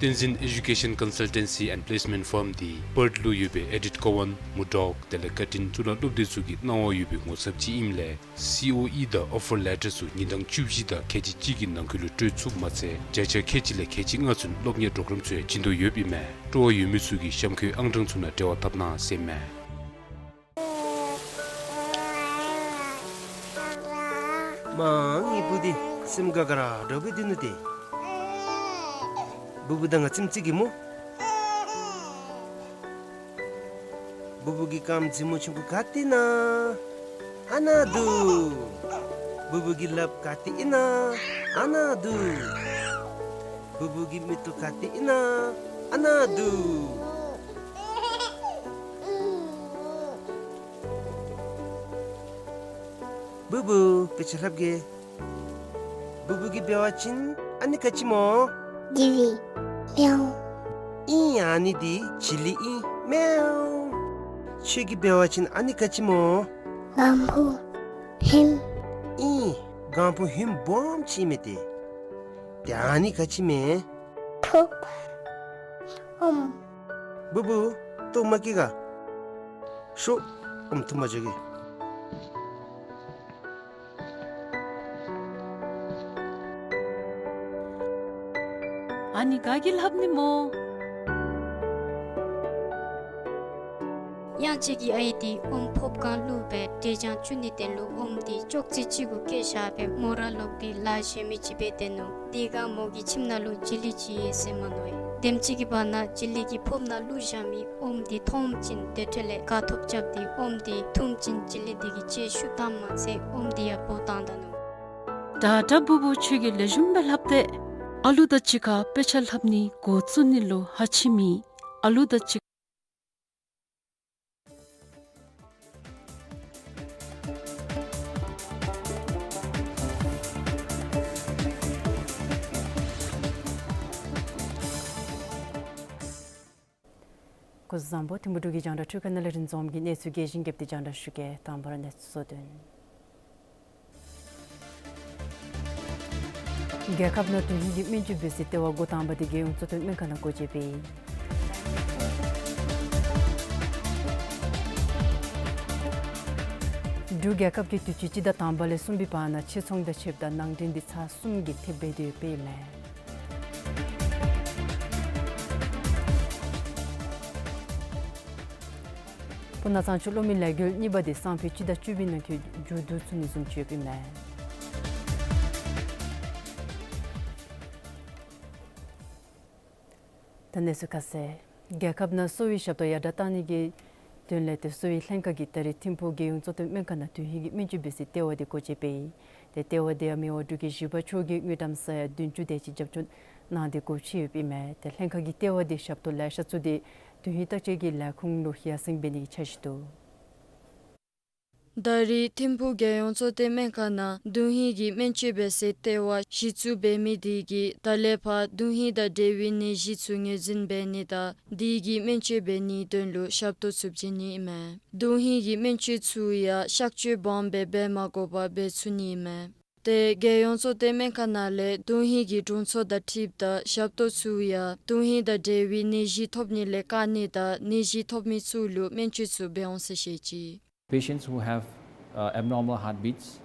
བསྟན་འཛིན་Education Consultancy and Placement Firm འདི་པརཐ་ལུ་ཡོད་པའི་ཨེ་ཌིཐ་ཀོ་ཝན་མུར་ཌོག་དེ་ལས་ཀར་ཊིན་གཙུག་ལག་སློབ་སྡེ་ཚུ་གི་གནང་བ་ཡོད་པའི་ངོ་ཚབ་ཅིག་ཨིནམ་ལས་སི་ཨོ་ཨི་དང་ཨོ་ཕར་ལེ་ཊར་ཚུ་ཉིན་གྲངས་བཅུ་བཞི་དང་ཁལ་གཅིག་གཅིག་གི་ནང་འཁོད་ལུ་སྤྲོད་ཚུགསཔ་མ་ཚད་བརྒྱ་ཆ་ཁལ་གཅིག་ལས་ཁལ་གཅིག་ལྔ་ཚུན་སློབ་གཉེར་པྲོ་གརམ་ཚུ་ཡང་བྱིན་དོ་ཡོདཔ་ཨིན་མས། སྤྲོ་བ་ཡོད་མི་ཚུ་གིས་གཤམ་འཁོད་ཨང་གྲངས་ཚུ་ནང་འབྲེལ་བ་འཐབ་གནང་ཟེར་ཨིན་མས། མ་ངེའི་བུ་འདི་སེམས་དགའ་དགའ་ར་འདྲཝ་སྦེ་སྡོད་ནུག་ཏེ། བུ་བུ་དང་ང་ཙམ་ཅིག་གིས་སྨོ། བུ་བུ་གི་རྐངམ་རྫི་མོ་ཆུང་ཀུ་ག་ཏེ་ཨིན་ན། ཨ་ནཱ་འདུག། བུ་བུ་གི་ལགཔ་ག་ཏེ་ཨིན་ན། ཨ་ནཱ་འདུག། བུ་བུ་གི་མིག་ཏོ་ག་ཏེ་ཨིན་ན། ཨ་ནཱ་འདུག། བུ་བུ་དཔེ་ཆ་ལྷབ་གེ། བུ་བུ་གི་འབད་བ་ཅིན་ཨ་ནི་ག་ཅི་སྨོ། ཇི་ལི། མེའོ། ཨིན། ཨ་ནི་འདི་ཇི་ལི་ཨིན། མེའོ། ཁྱོད་ཀྱི་འབད་བ་ཅིན་ཨ་ནི་ག་ཅི་སྨོ། གང་བུ་ཧིམ། ཨིན། གང་བུ་ཧིམ་སྦོམ་ཅིག་ཨིན་མས་ཏེ། ཏེ་ཨ་ནི་ག་ཅི་མས། ཕུབ། ཨོམ། བུ་བུ་ལྟོཝ་མ་བཀྱེས་ག། ཤོག། ཨོམ་འཐུ་མ་འགྱོ་གེ། ཨ་ནི་ག་གིས་ལྷབ་ནི་སྨོ། གཡང་སྐྱིད་ཀྱི་ཨའི་འདི་ཨོམ་ཕོརཔ་སྒང་བླུགས་སྦེ་འབྲས་ལྗང་བཙུགས་ནི་དོན་ལུ་ཨོམ་འདི་ཅོག་ཙེ་ཅིག་གུ་བཀལ་བཞག་སྦེ་མོ་ར་ལོག་སྟེ་ལཱ་གཞན་མི་ཅིག་འབད་སྡོད་ནུག། དེ་སྒང་མོ་གི་ཁྱིམ་ནང་ལུ་ཇི་ལི་ཅིག་ཡོད་ཟེར་མ་མནོ་བས། དེམ་ཅིག་གི་བར་ན་ཇི་ལི་གི་ཕོརཔ་ནང་བླུགས་བཞག་མི་ཨོམ་འདི་མཐོངམ་ཅིག་དེ་འཕྲོ་ལས་དགའ་ཐོབ་རྐྱབ་སྟེ་ཨོམ་འདི་འཐུངམ་ཅིག་ཇི་ལི་འདི་གི་ལྕེ་ཤུགས་བཏངམ་མ་ཚད་ཨོམ་འདི་ཡང་འབོ་བཏང་ད་ནུག། ད་ད་བུ་བུ་ཁྱོད་ཀྱིས་ལེགས་ཤོམ་སྦེ་ལྷབ་སྟེ། ཨ་ལུ་དང་གཅིག་ཁར་དཔེ་ཆ་ལྷབ་ནི་འགོ་བཙུགས་ནི་ལུ་ཧ་ཆི་མི་ཨ་ལུ་དང་གཅིག། སྐུ་གཟུགས་བཟང་པོ། ཐིམ་ཕུག་འབྲུག་གི་རྒྱང་བསྒྲགས་འཕྲུལ་ཁང་ནང་ལས་རིན་འཛོམས་ཀྱིས་གནས་ཚུལ་རྒྱས་ཤིང་རྒྱསཔ་སྦེ་རྒྱང་བསྒྲགས་ཞུ་གེ། དང་པ་ར་གནས་ཚུལ་གཙོ་དོན། རྒྱལ་ཁབ་ནང་དོན་ཧིང་གི་སྨན་བཅོས་འབད་སའི་ལྟེ་བ་འགོ་དང་པ་འདི་རྒྱལ་ཡོངས་གཙོ་བསྟེན་སྨན་ཁང་ནང་སྒོ་འབྱེད་འབད་ཡི། འབྲུག་རྒྱལ་ཁབ་ཀྱིས་དུས་ཅི་སྤྱི་ཟླ་དང་པ་ལས་གསུམ་པའི་བར་ན་ཕྱིར་ཚོང་དང་ཕྱདཔ་ད་ནང་འདྲེན་འདི་ཚར་གསུམ་གྱིས་ཐེབས་འབད་དེ་ཡོདཔ་ཨིན་མས། སྤུ་ན་གཙང་ཆུ་གློག་མེའི་ལས་འགུལ་གཉིས་པ་འདི་སང་ཕོད་སྤྱི་ཟླ་བཅུ་པའི་ནང་འཁོད་མཇུག་བསྡུ་ཚུགས་ནི་བཟུམ་ཅིག་ཡོདཔ་ཨིན་མས། ད་གནས་ཚུལ་ཁ་གསལ། རྒྱལ་ཁབ་ནང་གསོ་བའི་ཞབས་ཏོག་ཡར་དྲག་གཏང་ནི་གི་དོན་ལས་ཏེ་གསོ་བའི་ལྷན་ཁག་གིས་ད་རིས་ཐིམ་ཕུག་རྒྱལ་ཡོངས་གཙོ་བསྟེན་སྨན་ཁང་ནང་དོན་ཧིང་གི་སྨན་བཅོས་འབད་སའི་ལྟེ་བ་འདི་སྒོ་འབྱེད་འབད་ཡི། ཏེ་ལྟེ་བ་འདི་ཡང་མི་དབང་འབྲུག་རྒྱལ་བཞི་པ་མཆོག་གིས་དངུལ་ཀྲམ་ས་ཡ་བདུན་ཅུ་དེ་ཅིག་རྒྱབ་སྐྱོར་གནང་སྟེ་སྒོ་ཕྱེ་ཡོདཔ་ཨིན་མས། ཏེ་ལྷན་ཁག་གི་ལྟེ་བ་འདི་ཞབས་ཏོག་ལེ་ཤ་ཚུ་འདི་དོན་ཧིང་བརྟག་དཔྱད་ཀྱི་ལས་ཁུངས་ལུ་ཡར་སེང་འབད་ནི་གི་འཆར་གཞི་འདུག། ད་རིས་ཐིམ་ཕུག་རྒྱལ་ཡོངས་གཙོ་བསྟེན་སྨན་ཁང་ནང་དོན་ཧིང་གི་སྨན་བཅོས་འབད་སའི་ལྟེ་བ་གཞི་བཙུགས་འབད་མི་དེ་གིས་ད་ལས་ཕར་དོན་ཧིང་དང་འབྲེལ་བའི་ནད་གཞི་ཚུ་ངོས་འཛིན་འབད་ནི་དང་དེ་གི་སྨན་བཅོས་འབད་ནིའི་དོན་ལུ་ཞབས་ཏོག་ཚུ་བྱིན་ནི་ཨིན་མས། དོན་ཧིང་གི་སྨན་བཅོས་ཚུ་ཡང་གཤག་བཅོས་སྦོམ་སྦེ་འབད་མ་དགོ་པར་འབད་ཚུགས་ནི་ཨིན་མས། ཏེ་རྒྱལ་ཡོངས་གཙོ་བསྟེན་སྨན་ཁང་ནང་ལས་དོན་ཧིང་གི་དྲུང་འཚོ་དང་འཁྲིལཝ་ད་ཞབས་ཏོག་ཚུ་ཡང་དོན་ཧིང་དང་འབྲེལ་བའི་ནད་གཞི་ཐོབ་ནི་ལས་བཀག་ནི་དང་ནད་གཞི་ཐོབ་མི་ཚུ་ལུ་སྨན་བཅོས་ཚུ་འབད་འོང་ཟེར་བཤད་ཅི། Patients who have, uh, abnormal heartbeats,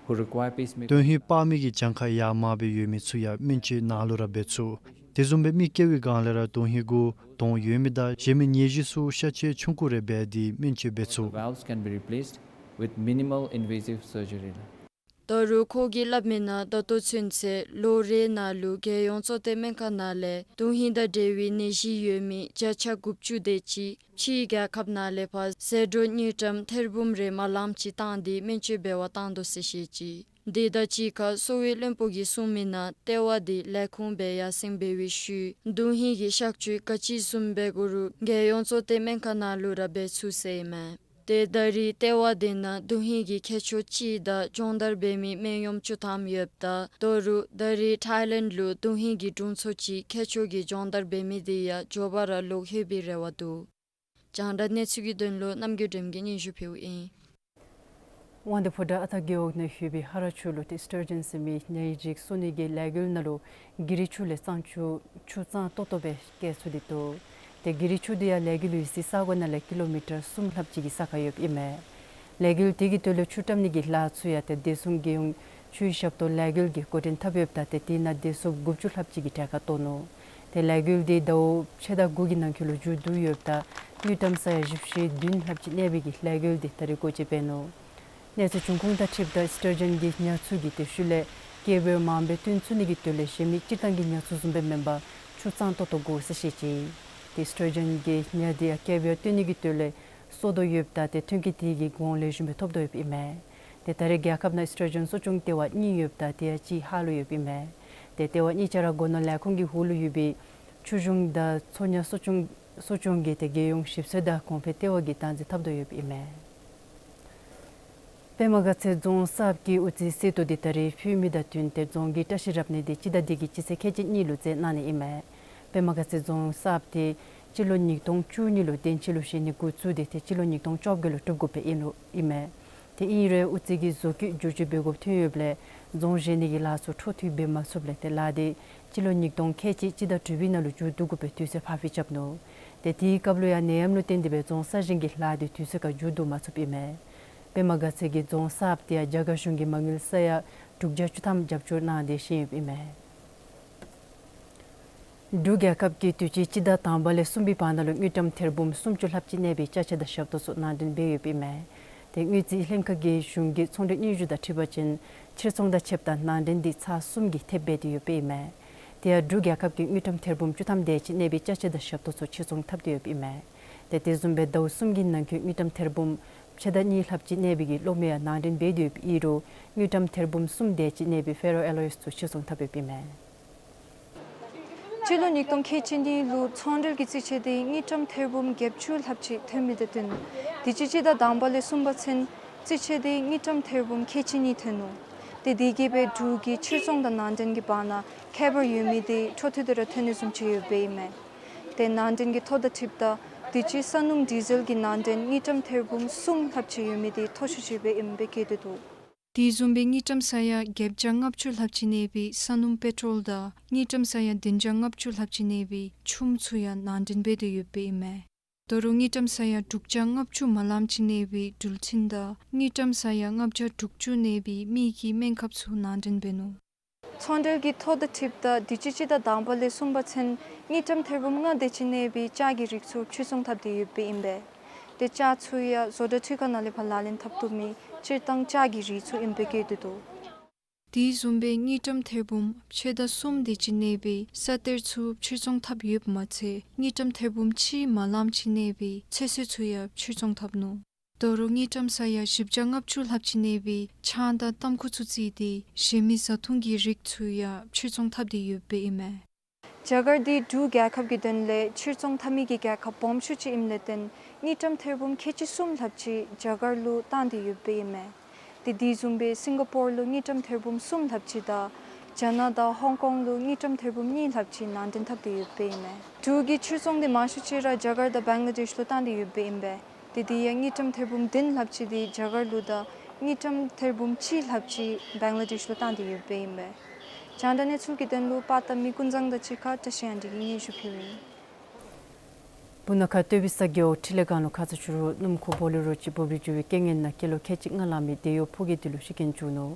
who require pacemaker. དོན་ཧིང་སྤར་མི་གི་གྱངས་ཁ་ཡར་མར་སྦེ་ཡོད་མི་ཚུ་ཡང་སྨན་བཅོས་ནཱ་ལུ་ར་འབད་ཚུགས། དེ་བཟུམ་སྦེ་མི་སྐྱེ་བའི་སྒང་ལས་ར་དོན་ཧིང་གུ་དོང་ཡོད་མི་དང་གཞན་མི་ནད་གཞི་ཚུ་ཤ་ཆད་ཆུང་ཀུ་རེ་འབད་དེ་སྨན་བཅོས་འབད་ཚུགས། Valves can be replaced with minimal invasive surgery. ད་རུང་ཁོ་གིས་སླབ་མི་ནང་ད་ལྟོ་ཚུན་ཚོད་ལོ་རེ་ནང་ལུ་རྒྱལ་ཡོངས་གཙོ་བསྟེན་སྨན་ཁང་ནང་ལས་དོན་ཧིང་དང་འབྲེལ་བའི་ནད་གཞི་ཡོད་མི་བརྒྱ་ཆ་དགུ་བཅུ་དེ་ཅིག་ཕྱིའི་རྒྱལ་ཁབ་ནང་ལས་ཕར་ཟད་འགྲོ་དངུལ་ཀྲམ་ཐེར་འབུམ་རེ་མ་ལངམ་ཅིག་བཏང་སྟེ་སྨན་བཅོས་འབད་བར་བཏང་དོ་ཟེར་བཤད་ཅི། དེ་དང་གཅིག་ཁར་གསོ་བའི་བློན་པོ་གིས་གསུངས་མི་ནང་ལྟེ་བ་དེ་ལས་ཁུངས་སྦེ་ཡར་སེང་འབད་བའི་ཤུལ་དོན་ཧིང་གི་གཤག་བཅོས་ག་ཅི་བཟུམ་འབད་དགོ་རུང་རྒྱལ་ཡོངས་གཙོ་བསྟེན་སྨན་ཁང་ནང་ལུ་ར་འབད་ཚུགས་ཟེར་ཨིན་མས། ཏེ་ད་རིས་ལྟེ་བ་དེ་ནང་དོན་ཧིང་གི་མཁས་མཆོག་གཅིག་དང་སྦྱོང་བརྡར་འབད་མི་སྨན་གཡོགམོ་བཅུ་ཐམ་ཡོདཔ་ད་ད་རུང་ད་རིས་ཐཱའི་ལེནཌ་ལུ་དོན་ཧིང་གི་དྲུང་འཚོ་གཅིག་མཁས་མཆོག་གི་སྦྱོང་བརྡར་འབད་མི་དེ་ཡང་མགྱོགས་པ་ར་ལོག་ལྷོད་པའི་རེ་བ་འདུག། རྒྱང་བསྒྲགས་གནས་ཚུལ་གྱི་དོན་ལུ་རྣམ་རྒྱལ་སྒྲོལམ་གིས་སྙན་ཞུ་ཕུལཝ་ཨིན། དབང་འདུས་ཕོ་བྲང་ཨ་སྟག་རྒེད་འོག་ནང་ཡོད་པའི་ཧ་ར་ཆུ་ལུ་ཏེ་སི་ཊར་ཇཱན་ཟེར་མི་ཉ་ཡི་རིགས་གསོ་ནི་གི་ལས་འགུལ་ནང་ལུ་གྷི་རི་ཆུ་ལས་གཙང་ཆུ་ཆུ་གཙང་ཏོག་ཏོ་སྦེ་བསྐྱལ་ཚུགས་ཏེ་འདུག། ཏེ་གྷི་རི་ཆུ་དེ་ཡང་ལས་འགུལ་ཡོད་སའི་ས་གོ་ནང་ལས་ཀི་ལོ་མི་ཊར་གསུམ་ལྷགཔ་ཅིག་གི་ས་ཁར་ཡོདཔ་ཨིན་མས། ལས་འགུལ་དེ་གི་དོན་ལུ་ཆུ་བཀྲམ་ནི་གི་ལཱ་ཚུ་ཡང་ཏེ་བདེ་སྲུང་རྒྱལ་ཡོངས་ཆུའི་ཞབས་ཏོག་ལས་འགུལ་གྱིས་འགོ་འདྲེན་འཐབ་ཡོདཔ་ད་ཏེ་དེ་ནང་བདེ་སྲུངཔ་དགུ་བཅུ་ལྷགཔ་ཅིག་གིས་གྲལ་ཁར་གཏོགས་ནུག། ཏེ་ལས་འགུལ་དེ་ཟླཝ་ཕྱེད་དང་དགུ་གི་ནང་འཁོད་ལུ་མཇུག་བསྡུ་ཡོདཔ་ད་དངུལ་ཀྲམ་ས་ཡ་བཞི་བཅུ་ཞེ་བདུན་ལྷགཔ་ཅིག་གནས་པའི་གི་ལས་འགུལ་དེ་ད་རིས་སྒོ་འབྱེད་འབད་ནུག། གནས་ཚུལ་བྱུང་ཁུངས་དང་འཁྲིལཝ་ད་སི་ཊར་ཇཱན་གྱི་ཉ་ཚུ་གིས་ཏེ་ཤུལ་ལས་སྐྱེ་བོ་མང་པོ་བཏོན་ཚུགས་ནི་གི་དོན་ལས་གཞན་མི་སྤྱིར་བཏང་གི་ཉ་ཚུ་བཟུམ་སྦེ་མེན་པར་ཆུ་གཙང་ཏོག་ཏོ་དགོ་ཟེར་བཤད་ཅི། ཏེ་སི་ཊར་ཇཱན་གྱི་ཉ་དེ་ཡང་སྐྱེ་བོ་བཏོན་ནི་གི་དོན་ལས་གསོ་དོ་ཡོདཔ་ད་ཏེ་ཐོན་སྐྱེད་དེ་གི་གོང་ལེགས་ཤོམ་སྦེ་ཐོབ་དོ་ཡོདཔ་ཨིན་མས། ཏེ་ད་རེས་རྒྱལ་ཁབ་ནང་སི་ཊར་ཇཱན་གསོ་སྐྱོང་ལྟེ་བ་གཉིས་ཡོདཔ་ད་དེ་ཡང་གཅིག་ཧཱ་ལུ་ཡོདཔ་ཨིན་མས། ཏེ་ལྟེ་བ་གཉིས་ཆ་ར་སྒོ་ནོར་ལས་ཁུངས་ཀྱི་འོག་ལུ་ཡོད་པའི་ཆུ་གཞུང་དང་མཚོ་ཉ་གསོ་སྐྱོང་གསོ་སྐྱོང་གི་ཏེ་རྒྱལ་ཡོངས་ཞིབ་འཚོལ་དང་གོང་འཕེལ་ལྟེ་བ་གིས་བདག་འཛིན་འཐབ་དོ་ཡོདཔ་ཨིན་མས། པདྨ་དགའ་ཚལ་རྫོང་གསརཔ་གི་དབུ་རྩེ་གསེར་ཏོག་དེ་ད་རིས་ཕུལ་མི་དང་བསྟུན་ཏེ་རྫོང་གི་བཀྲ་ཤིས་རབ་གནས་དེ་སྤྱི་ཟླ་འདི་གི་སྤྱི་ཚེས་ཁལ་གཅིག་གཉིས་ལུ་མཛད་གནང་ནི་ཨིན་མས། པདྨ་དགའ་ཚལ་རྫོང་གསརཔ་དེ་སྤྱི་ལོ་ཉིས་སྟོང་བཅུ་གཉིས་ལུ་དན་ཅི་ལུ་བཞེངས་ནི་འགོ་བཙུགས་ཏེ་ཏེ་སྤྱི་ལོ་ཉིས་སྟོང་བཅོ་བརྒྱད་ལུ་གྲུབ་དགོཔ་སྦེ་ཨིན་ལུ་ཨིན་མས། ཏེ་ཨིན་རུང་དབུ་རྩེ་གི་བཟོ་བཀོད་བསྒྱུར་བཅོས་འབད་དགོཔ་ཐོན་ཡོདཔ་ལས་རྫོང་བཞེངས་ནི་གི་ལཱ་ཚུ་འཕྲོ་མཐུད་འབད་མ་ཚུགསཔ་ལས་ཏེ་ལཱ་དེ་སྤྱི་ལོ་ཉིས་སྟོང་ཁལ་གཅིག་སྤྱི་ཟླ་དྲུག་པའི་ནང་ལུ་མཇུག་བསྡུ་དགོ་པའི་དུས་ཚོད་ཕར་འགྱངས་རྐྱབ་ནུག། ཏེ་དེའི་སྐབས་ལུ་ཡང་ནད་ཡམས་ལུ་བརྟེན་ཏེ་སྦེ་རྫོང་གསར་བཞེངས་ཀྱི་ལཱ་དེ་དུས་ཚོད་ཁར་མཇུག་བསྡུ་མ་ཚུགསཔ་ཨིན་མས། པདྨ་དགའ་ཚལ་གྱི་རྫོང་གསརཔ་དེ་ཡང་རྒྱ་གར་གཞུང་གིས་མ་དངུལ་ས་ཡ་དྲུག་བརྒྱ་བཅུ་ཐམ་རྒྱབ་སྐྱོར་གནང་སྟེ་བཞེངས་ཡོདཔ་ཨིན་མས། འབྲུག་རྒྱལ་ཁབ་ཀྱིས་དུས་ཅི་སྤྱི་ཟླ་དང་པ་ལས་གསུམ་པའི་བར་ན་ལུ་དངུལ་ཀྲམ་ཐེར་འབུམ་སུམ་ཅུ་ལྷགཔ་ཅིག་གནས་པའི་ཅ་ཆས་དང་ཞབས་ཏོག་ཚུ་ནང་འདྲེན་འབད་ཡོདཔ་ཨིན་མས། ཏེ་དངུལ་རྩིས་ལྷན་ཁག་གིས་གཞུང་གི་ཚོང་འབྲེལ་སྙན་ཞུ་དང་འཁྲིལ་བ་ཅིན་ཕྱིར་ཚོང་དང་ཕྱདཔ་ད་ནང་འདྲེན་འདི་ཚར་གསུམ་གྱིས་ཐེབས་འབད་དེ་ཡོདཔ་ཨིན་མས། དེ་ཡང་འབྲུག་རྒྱལ་ཁབ་ཀྱིས་དངུལ་ཀྲམ་ཐེར་འབུམ་བཅུ་ཐམ་དེ་ཅིག་གནས་པའི་ཅ་ཆས་དང་ཞབས་ཏོག་ཚུ་ཕྱིར་ཚོང་འཐབ་སྟེ་ཡོདཔ་ཨིན་མས། ཏེ་དེ་བཟུམ་སྦེ་ཟླཝ་གསུམ་གྱི་ནང་འཁོད་དངུལ་ཀྲམ་ཐེར་འབུམ་ཕྱེད་དང་གཉིས་ལྷགཔ་ཅིག་གནས་པའི་གི་གློག་མེ་ཡང་ནང་འདྲེན་འབད་དེ་ཡོདཔ་ཨིན་རུང་དངུལ་ཀྲམ་ཐེར་འབུམ་གསུམ་དེ་ཅིག་གནས་པའི་ཕེ་རོ་ཨེ་ལོའིསི་ཚུ་ཕྱིར་ཚོང་འཐབ་ཡོདཔ་ཨིན་མས། སྤྱི་ལོ་ཉིས་སྟོང་ཁལ་གཅིག་གཉིས་ལུ་ཚོང་འབྲེལ་གྱི་རྩིས་ཆད་དེ་དངུལ་ཀྲམ་ཐེར་འབུམ་བརྒྱད་ཅུ་ལྷགཔ་ཅིག་ཐོན་མི་དང་བསྟུན་དུས་ཅི་སྤྱི་ཟླ་དང་པ་ལས་གསུམ་པ་ཚུན་རྩིས་ཆད་དེ་དངུལ་ཀྲམ་ཐེར་འབུམ་ཁལ་གཅིག་གཉིས་ཐོན་ནུག། ཏེ་དེ་གིས་སྦེ་འབྲུག་གི་ཕྱིར་ཚོང་དང་ནང་འདྲེན་གྱི་བར་ན་ཁྱད་པར་ཡོད་མི་དེ་འཕྲོ་མཐུད་དེ་ར་ཐོན་ནི་བཟུམ་ཅིག་ཡོདཔ་ཨིན་མས། ཏེ་ནང་འདྲེན་གྱི་ཐོ་དང་འཁྲིལཝ་ད་དུས་ཅི་ས་སྣུམ་ཌི་ཟེལ་གྱི་ནང་འདྲེན་དངུལ་ཀྲམ་ཐེར་འབུམ་གསུམ་ལྷགཔ་ཅིག་ཡོད་མི་དེ་མཐོ་ཤོས་ཅིག་སྦེ་ཨིནམ་སྦེ་བཀོད་དེ་འདུག། དེ་བཟུམ་སྦེ་དངུལ་ཀྲམ་ས་ཡ་བརྒྱད་བརྒྱ་ལྔ་བཅུ་ལྷགཔ་ཅིག་གནས་པའི་ས་སྣུམ་པེ་ཊོལ་དང་དངུལ་ཀྲམ་ས་ཡ་བདུན་བརྒྱ་ལྔ་བཅུ་ལྷགཔ་ཅིག་གནས་པའི་ཆུམ་ཚུ་ཡང་ནང་འདྲེན་འབད་དེ་ཡོདཔ་ཨིན་མས། ད་རུང་དངུལ་ཀྲམ་ས་ཡ་དྲུག་བརྒྱ་ལྔ་བཅུ་མ་ལམ་ཅིག་གནས་པའི་འགྲུལ་འཕྲིན་དང་དངུལ་ཀྲམ་ས་ཡ་ལྔ་བརྒྱ་དྲུག་ཅུ་གནས་པའི་མི་གི་སྨན་ཁབ་ཚུ་ནང་འདྲེན་འབད་ནུག། ཚོང་འབྲེལ་གྱི་ཐོ་དང་འཁྲིལཝ་ད་དུས་ཅི་སྤྱི་ཟླ་དང་པ་ལས་གསུམ་པ་ཚུན་དངུལ་ཀྲམ་ཐེར་འབུམ་ལྔ་དེ་ཅིག་གནས་པའི་ལྕགས་ཀྱི་རིགས་ཚུ་ཕྱིར་ཚོང་འཐབ་སྟེ་ཡོདཔ་ཨིན་པས། ཏེ་ལྕགས་ཚུ་ཡང་བཟོ་གྲྭ་འཕྲུལ་ཁང་ནང་ལས་ཕར་ལག་ལེན་འཐབ་བཏུབ་མི་སྤྱིར་བཏང་ལྕགས་ཀྱི་རིགས་ཚུ་ཨིནམ་སྦེ་བཀོད་དེ་འདུག། དེ་བཟུམ་སྦེ་དངུལ་ཀྲམ་ཐེར་འབུམ་ཕྱེད་དང་གསུམ་དེ་ཅིག་གནས་པའི་ས་གཏེར་ཚུ་ཕྱིར་ཚོང་འཐབ་ཡོདཔ་མ་ཚད་དངུལ་ཀྲམ་ཐེར་འབུམ་གཅིག་མ་ལམ་ཅིག་གནས་པའི་ཚོད་བསྲེ་ཚུ་ཡང་ཕྱིར་ཚོང་འཐབ་ནུག། ད་རུང་དངུལ་ཀྲམ་ས་ཡ་བཞི་བརྒྱ་ལྔ་བཅུ་ལྷགཔ་ཅིག་གནས་པའི་ཆང་དང་ཏམ་ཁུ་ཚུ་བརྩིས་ཏེ་གཞན་མི་བཟའ་འཐུང་གི་རིགས་ཚུ་ཡང་ཕྱིར་ཚོང་འཐབ་སྟེ་ཡོདཔ་ཨིན་མས། རྒྱ་གར་འདི་འབྲུག་རྒྱལ་ཁབ་ཀྱི་དོན་ལས་ཕྱིར་ཚོང་འཐབ་མི་གི་རྒྱལ་ཁབ་སྦོམ་ཤོས་ཅིག་ཨིནམ་ལས་བརྟེན་དངུལ་ཀྲམ་ཐེར་འབུམ་ཁལ་གཅིག་གསུམ་ལྷགཔ་ཅིག་རྒྱ་གར་ལུ་བཏང་སྟེ་ཡོདཔ་ཨིན་མས། ཏེ་དེ་བཟུམ་སྦེ་སིང་ག་པོར་ལུ་དངུལ་ཀྲམ་ཐེར་འབུམ་གསུམ་ལྷགཔ་ཅིག་དང་རྒྱ་ནག་དང་ཧོང་ཀོང་ལུ་དངུལ་ཀྲམ་ཐེར་འབུམ་གཉིས་ལྷགཔ་ཅིག་ནང་འདྲེན་འཐབ་སྟེ་ཡོདཔ་ཨིན་མས། འབྲུག་གི་ཕྱིར་ཚོང་འདི་མང་ཤོས་ཅིག་ར་རྒྱ་གར་དང་བང་ལ་དེཤ་ལུ་བཏང་སྟེ་ཡོདཔ་ཨིན་པས། ཏེ་དེ་ཡང་དངུལ་ཀྲམ་ཐེར་འབུམ་བདུན་ལྷགཔ་ཅིག་དེ་རྒྱ་གར་ལུ་དང་དངུལ་ཀྲམ་ཐེར་འབུམ་གཅིག་ལྷགཔ་ཅིག་བང་ལ་དེཤ་ལུ་བཏང་སྟེ་ཡོདཔ་ཨིན་པས། རྒྱང་བསྒྲགས་གནས་ཚུལ་གྱི་དོན་ལུ་པར་བཏབ་མི་ཀུན་བཟང་དང་གཅིག་ཁར་བཀྲ་ཤིས་དབང་འདུས་ཀྱིས་སྙན་ཞུ་ཕུལཝ་ཨིན། སྤུ་ན་ཁ་སྟོད་པའི་ས་རྒེད་འོག་འཕྲིན་ལས་སྒང་ལུ་ཁ་ཙ་ཕྱི་རུ་སྣུམ་འཁོར་བོ་ལེ་རོ་ཅིག་འབབ་རིལ་འགྱོ་བའི་རྐྱེན་ངན་ནང་སྐྱེས་ལོ་ཁལ་གཅིག་ལྔ་ལང་མི་འདས་ཡོད་ཕོ་རྒྱས་དེ་ལུ་ཤི་རྐྱེན་བྱུང་ནུག།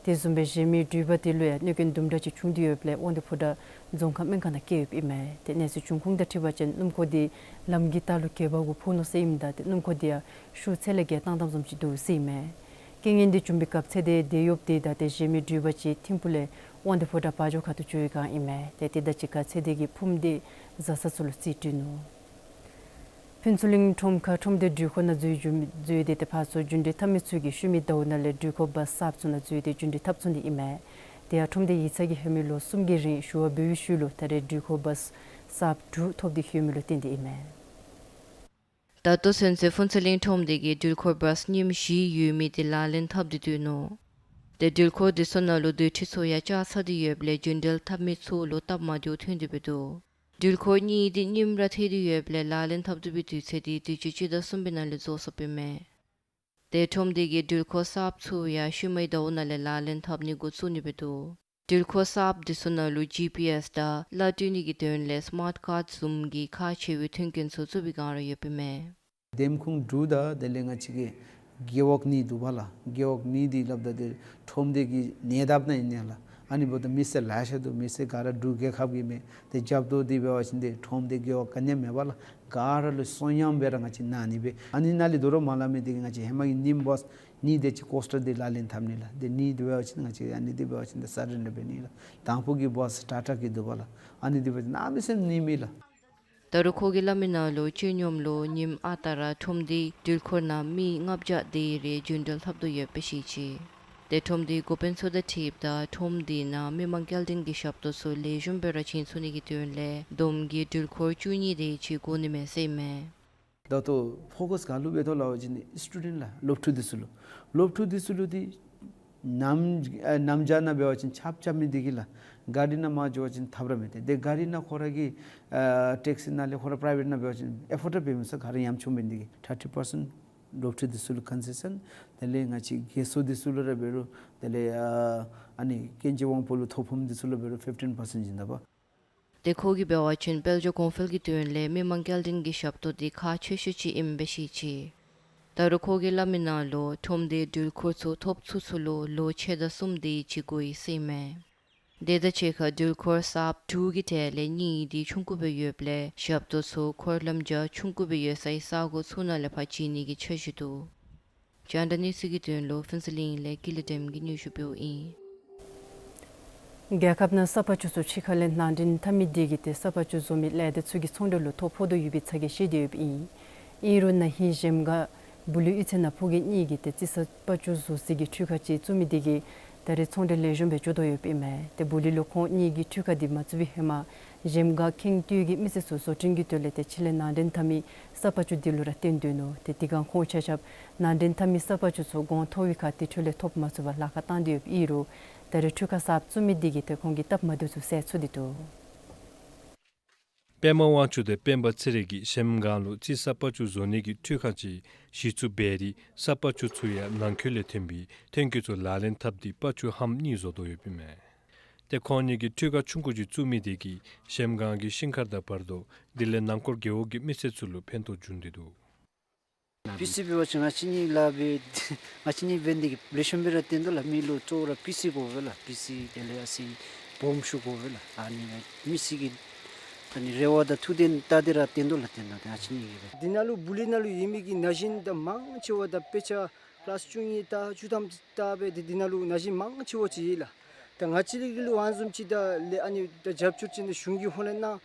དེ་བཟུམ་སྦེ་གཞན་མི་འགྲུལ་པ་དེ་ལུ་ཡང་གནོད་རྐྱེན་དུམ་གྲ་ཅིག་བྱུང་སྟེ་ཡོདཔ་ལས་དབང་འདུས་ཕོ་བྲང་རྫོང་ཁག་སྨན་ཁང་ནང་བསྐྱལ་ཡོདཔ་ཨིན་མས། ཏེ་གནས་ཚུལ་འབྱུང་ཁུངས་དང་འཁྲིལ་བ་ཅིན་སྣུམ་འཁོར་དེ་ལམ་གྱི་ལྟག་ལུ་གྱེས་པ་གུ་ཕོག་ནུག་ཟེར་ཨིནམ་ད་ཏེ་སྣུམ་འཁོར་དེ་ཡང་ཤུགས་ཚད་ལས་བརྒལ་བཏང་བཏངམ་བཟུམ་ཅིག་འདུག་ཟེར་ཨིན་མས། རྐྱེན་ངན་དེ་བྱུང་བའི་སྐབས་ཚེ་འདས་འདས་ཡོདཔ་དེ་དང་ཏེ་གཞན་མི་འགྲུལ་པ་ཅིག་ཐིམ་ཕུག་ལས་དབང་འདུས་ཕོ་བྲང་བ་འཇོ་ཁ་ཐུག་འགྱོ་བའི་སྒང་ཨིན་མས། ཏེ་དེ་དང་གཅིག་ཁར་ཚེ་འདས་ཀྱི་ཕུངམ་དེ་བཟའ་ཚང་ཚུ་ལུ་རྩིས་སྤྲོད་ནུག། ཕུན་ཚོགས་གླིང་ཁྲོམ་ཁ་ཁྲོམ་སྡེ་འགྲུལ་འཁོར་ནང་འཛུལ་འགྱོ་འཛུལ་ཏེ་ཏེ་ཕར་ཚུར་རྒྱུན་འགྲུལ་འཐབ་མི་ཚུ་གིས་ཤུལ་མའི་ཟླཝ་ནང་ལས་འགྲུལ་འཁོར་བཱསི་གསརཔ་ཚུ་ནང་འཛུལ་ཏེ་རྒྱུན་འགྲུལ་འཐབ་ཚུགས་ནི་ཨིན་མས། དེ་ཡང་ཁྲོམ་སྡེ་ཡིག་ཚང་གིས་ཧེ་མའི་ལོ་གསུམ་གྱི་རིང་ཞུ་བ་འབད་བའི་ཤུལ་ལུ་ད་རེས་འགྲུལ་འཁོར་བཱསི་གསརཔ་དྲུག་ཐོབ་སྟེ་ཡོད་མི་ལུ་བརྟེན་ཏེ་ཨིན་མས། ད་ལྟོ་ཚུན་ཚོད་ཕུན་ཚོགས་གླིང་ཁྲོམ་སྡེ་གིས་འགྲུལ་འཁོར་བཱསི་རྙིངམ་བཞི་ཡོད་མི་དེ་ལག་ལེན་འཐབ་སྟེ་སྡོད་ནུག། ཏེ་འགྲུལ་འཁོར་དེ་ཚུ་ནང་ལུ་སྡོད་ཁྲི་ཚུ་ཡང་བཅག་ཚར་ཏེ་ཡོདཔ་ལས་རྒྱུན་འགྲུལ་འཐབ་མི་ཚུ་ལུ་སྟབས་མ་བདེཝ་ཐོན་ཏེ་འབད་དོ། འགྲུལ་འཁོར་གཉིས་དེ་རྙིངམ་ར་ཐལ་ཏེ་ཡོདཔ་ལས་ལག་ལེན་འཐབ་སྡོད་པའི་དུས་ཚོད་དེ་དུས་ཅི་སྤྱི་ཟླ་གསུམ་པའི་ནང་ལས་རྫོགས་སོཔ་ཨིན་མས། ཏེ་ཁྲོམ་སྡེ་གིས་འགྲུལ་འཁོར་གསརཔ་ཚུ་ཡང་ཤུལ་མའི་ཟླཝ་ནང་ལས་ལག་ལེན་འཐབ་ནི་འགོ་བཙུགས་ནི་འབད་དོ། འགྲུལ་འཁོར་གསརཔ་དེ་ཚུ་ནང་ལུ་ཇི་པི་ཨེསི་དང་གླ་སྤྲོད་ནི་གི་དོན་ལས་སི་མཱཊ་ཀཱཌ་བཟུམ་གྱི་ཁག་ཆེ་བའི་མཐུན་རྐྱེན་ཚུ་བཙུགས་པའི་སྒང་ར་ཡོདཔ་ཨིན་མས། འདེམས་ཁོངས་དྲུག་དང་དེ་ལས་ང་བཅས་ཀྱི་རྒེད་འོག་གཉིས་འདུག་པ་ལགས། རྒེད་འོག་གཉིས་འདི་སླབ་ད་ཏེ་ཁྲོམ་སྡེ་གི་ཉེ་འདབས་ནང་ཨིན་ནི་ལགས། ཨ་ནི་འབདཝ་ད་མི་སེར་ལེ་ཤ་འདུག། མི་སེར་ག་ར་འབྲུག་རྒྱལ་ཁབ་ཀྱི་མི། ཏེ་རྒྱབ་ཏོ་འདི་འབད་བ་ཅིན་ཏེ་ཁྲོམ་སྡེ་རྒེད་འོག་ག་ནི་ཡང་མེད་པ་ལགས། ག་ར་ལུ་གསོན་ཉམས་སྦེ་ར་ང་བཅས་གནང་ནི་སྦེ། ཨ་ནི་ནཱ་ལས་དོ་རུང་མ་སླབ་མི་འདི་གིས་ང་བཅས་ཧེ་མ་གི་རྙིངམ་བཱསི་གཉིས་དེ་ཅིག་ཀོསཊར་འདི་ལག་ལེན་འཐབ་ནི་ལགས། ཏེ་གཉིས་འདི་འབད་བ་ཅིན་ང་བཅས་ཨ་ནི་འདི་འབད་བ་ཅིན་ཏེ་སར་རེན་ཌར་འབད་ནི་ལགས། དང་ཕུ་གི་བཱསི་ཊ་ཊ་གི་འདུག་པ་ལགས། ཨ་ནི་འདི་འབད་བ་ཅིན་གནམ་མེད་ས་མེད་རྙིངམ་ཨིན་ལགས། ད་རུང་ཁོ་གིས་སླབ་མི་ནང་ལུ་སྤྱི་སྙོམས་ལུ་ཉིནམ་ཨ་རྟག་ར་ཁྲོམ་སྡེའི་འགྲུལ་འཁོར་ནང་མི་ལྔ་བརྒྱ་དེ་རེ་རྒྱུན་འགྲུལ་འཐབ་དོ་ཡོདཔ་སྦེ་བཤད་ཅི། ཏེ་ཁྲོམ་སྡེའི་འགོ་དཔོན་ཚུ་དང་འཁྲིལཝ་ད་ཁྲོམ་སྡེ་ནང་མི་མང་སྐྱེལ་འདྲེན་གྱི་ཞབས་ཏོག་ཚུ་ལེགས་ཤོམ་སྦེ་ར་བྱིན་ཚུགས་ནི་གི་དོན་ལས་བསྡོམས་ཀྱིས་འགྲུལ་འཁོར་བཅུ་གཉིས་དེ་ཅིག་དགོ་ནི་མས་ཟེར་ཨིན་མས། ད་ལྟོ་ཕོ་ཀཱས་ག་ལུ་འབད་དོ་ལབ་པ་ཅིན་སི་ཊུ་ཌེནཊ་ལགས། སློབ་ཕྲུག་འདི་ཚུ་ལུ། སློབ་ཕྲུག་འདི་ཚུ་ལུ་འདི་གནམ་ཨ་གནམ་བྱཱར་ནང་འབད་བ་ཅིན་ཆརཔ་རྐྱབ་མི་འདི་གིས་ལགས་གཱ་རི་ནང་མར་འགྱོ་བ་ཅིན་ཐབས་ར་མེད། ཏེ་གཱ་རི་ནང་ཁོ་ར་གི་ཨ་ཊེག་སི་ནང་ལས་ཁོ་ར་པི་རའི་ཝེཊ་ནང་འབད་བ་ཅིན་ཨེ་ཕོརཌ་འབད་མི་ཚུ་ག་ར་ཡངམ་ཆུང་འབད་ནི་འདི་གིས་ཐར་ཊི་པར་སེནཊ་སློབ་ཕྲུག་འདི་ཚུ་ལུ་ཀོན་སེ་ཤཱན། དེ་ལས་ང་བཅས་རྒས་ཤོས་འདི་ཚུ་ལུ་ར་འབད་རུང་དེ་ལས་ཨ་ཨ་ནི་སྐྱེན་ཅིག་དབང་པོ་ལུ་ཐོ་ཕོགཔ་འདི་ཚུ་ལུ་འབད་རུང་ཕིཕ་ཊིན་པར་སེནཊ་བྱིན་ད་པ། ཏེ་ཁོ་གིས་འབད་བ་ཅིན་དཔལ་འབྱོར་གོང་འཕེལ་གྱི་དོན་ལས་མི་མང་སྐྱེལ་འདྲེན་གྱི་ཞབས་ཏོག་འདི་ཁག་ཆེ་ཤོས་ཅིག་ཨིནམ་སྦེ་བཤད་ཅི། ད་རུང་ཁོ་གིས་སླབ་མི་ནང་ལུ་ཁྲོམ་སྡེའི་འགྲུལ་འཁོར་ཚུ་ཐོབ་ཚུགས་ཚུགས་ལུ་ལོ་ཕྱེད་དང་གསུམ་དེ་ཅིག་འགོར་ཡི་ཟེར་ཨིན་མས། དེ་དང་གཅིག་ཁར་འགྲུལ་འཁོར་གསརཔ་དྲུག་གི་གྲས་ལས་གཉིས་དེ་ཆུང་ཀུ་སྦེ་ཡོདཔ་ལས་ཞབས་ཏོག་ཚུ་འཁོར་ལམ་རྒྱ་ཆུང་ཀུ་སྦེ་ཡོད་སའི་ས་གོ་ཚུ་ནང་ལས་ཕར་བྱིན་ནི་གི་འཆར་གཞི་འདུག། རྒྱང་བསྒྲགས་གནས་ཚུལ་གྱི་དོན་ལུ་ཕུན་ཚོགས་གླིང་ལས་ཀུན་ལེགས་སྒྲོལམ་གིས་སྙན་ཞུ་ཕུལཝ་ཨིན། རྒྱལ་ཁབ་ནང་ས་ཕག་ཆུ་ཚུ་ཕྱི་ཁ་ལས་ནང་འདྲེན་འཐབ་མི་དེ་གིས་ཏེ་ས་ཕག་ཆུ་བཟོ་མི་ལས་སྡེ་ཚུ་གི་ཚོང་འབྲེལ་ལུ་ཐོ་ཕོག་དོ་ཡོད་པའི་ཚ་གྱང་བཞེས་ཏེ་ཡོདཔ་ཨིན། ཨིན་རུང་ན་ཧིང་གཞལམ་སྒང་སྦུག་ལུས་གཡུས་ཚན་ནང་ཕོ་རྒས་གཉིས་ཀྱིས་ཏེ་རྩི་ས་ཕག་ཆུ་བཟོ་སའི་གི་འཕྲུལ་ཁང་ཅིག་བཙུགས་མི་དེ་གིས་ད་རེས་ཚོང་འབྲེལ་ལེགས་ཤོམ་སྦེ་འགྱོ་དོ་ཡོདཔ་ཨིན་མས། ཏེ་སྦུག་ལུས་ལུ་ཁོང་གཉིས་ཀྱིས་འཕྲུལ་ཁང་དེ་མ་བཙུགས་པའི་ཧེ་མ་གཞལམ་སྒང་ཁེངས་སྟོད་ཀྱི་མི་སེར་ཚུ་བཟོ་སྐྲུན་གྱི་དོན་ལས་ཏེ་ཕྱི་ལས་ནང་འདྲེན་འཐབ་མི་ས་ཕག་ཆུ་དེ་ལུ་ར་བརྟེན་སྡོད་ནུག། ཏེ་དེ་སྒང་ཁོང་ཆ་ཁྱབ་ནང་འདྲེན་འཐབ་མི་ས་ཕག་ཆུ་ཚུ་གོང་མཐོ་བའི་ཁར་ཏེ་འཕྲུལ་ལས་ཐོབ་མ་ཚུགས་པར་ལཱ་ཁག་བཏང་སྟེ་ཡོདཔ་ཨིན་རུང་ད་རེས་འཕྲུལ་ཁང་གསརཔ་བཙུགས་མི་དེ་གིས་ཏེ་ཁོང་གི་སྟབས་མ་བདེཝ་ཚུ་སེལ་ཚུགས་ཏེ་འདུག། པདྨ་དབང་ཕྱུག་དང་སྤེན་པ་ཚེ་རིང་གིས་གཞལམ་སྒང་ལུ་རྩི་ས་ཕག་ཆུ་བཟོ་ནི་གི་འཕྲུལ་ཁང་ཅིག་གཞི་བཙུགས་འབད་རུང་ས་ཕག་ཆུ་ཚུ་ཡང་ནང་འཁོད་ལས་ཐོན་པའི་ཐོན་སྐྱེད་ཚུ་ལག་ལེན་འཐབ་སྟེ་ཕག་ཆུ་ཧམ་གཉིས་བཟོ་དོ་ཡོདཔ་ཨིན་མས། ཏེ་ཁོང་གཉིས་ཀྱིས་འཕྲུལ་ཁང་ཆུང་ཀུ་ཅིག་བཙུགས་མི་དེ་གིས་གཞལམ་སྒང་གི་ཤིང་མཁར་དང་བར་དོ་དེ་ལས་ནང་འཁོར་རྒེད་འོག་གི་མི་སེར་ཚུ་ལུ་ཕན་ཐོགས་བྱུང་སྟེ་འདུག། པི་སི་འབད་བ་ཅིན་ང་བཅས་གཉིས་ལཱ་འབད་ང་བཅས་གཉིས་འབད་ནི་དེ་གིས་ལེགས་ཤོམ་སྦེ་ར་བཏོན་དོ་ལགས། མི་ལུ་གཙོ་བོ་ར་པི་སི་དགོ་པས་ལགས། པི་སི་དེ་ལས་ཨ་ཙི་སྦོམ་ཤོས་དགོ་པས་ལགས། ཨ་ནི་མི་སེར་གྱི་ཨ་ནི་རེ་བ་དང་ཐུགས་དོན་བལྟ་སྟེ་ར་བཏོན་དོ་ལགས། བཏོན་དོ་ཏེ་ང་བཅས་གཉིས་ཀྱིས་འབད། འདི་ནང་ལུ་སྦུག་ལས་ནང་ལུ་ཡོད་མི་གི་ན་གཞོན་དང་མང་ཆེ་བ་དང་དཔེ་ཆ་ཀི་ལཱསི་བཅུ་གཉིས་ལྟ་བཅུ་ཐམ་ལྟ་སྦེ་ཏེ་འདི་ནང་ལུ་ན་གཞོན་མང་ཆེ་བ་ཅིག་ཡོད་ལགས། ད་ང་བཅས་ར་གི་ལུ་ཨ་ནི་བཟུམ་ཅིག་ད་ལས་ཨ་ནི་ད་རྒྱབ་སྐྱོར་ཅིག་ནི་གཞུང་གི་ཧོངས་ལས་གནང་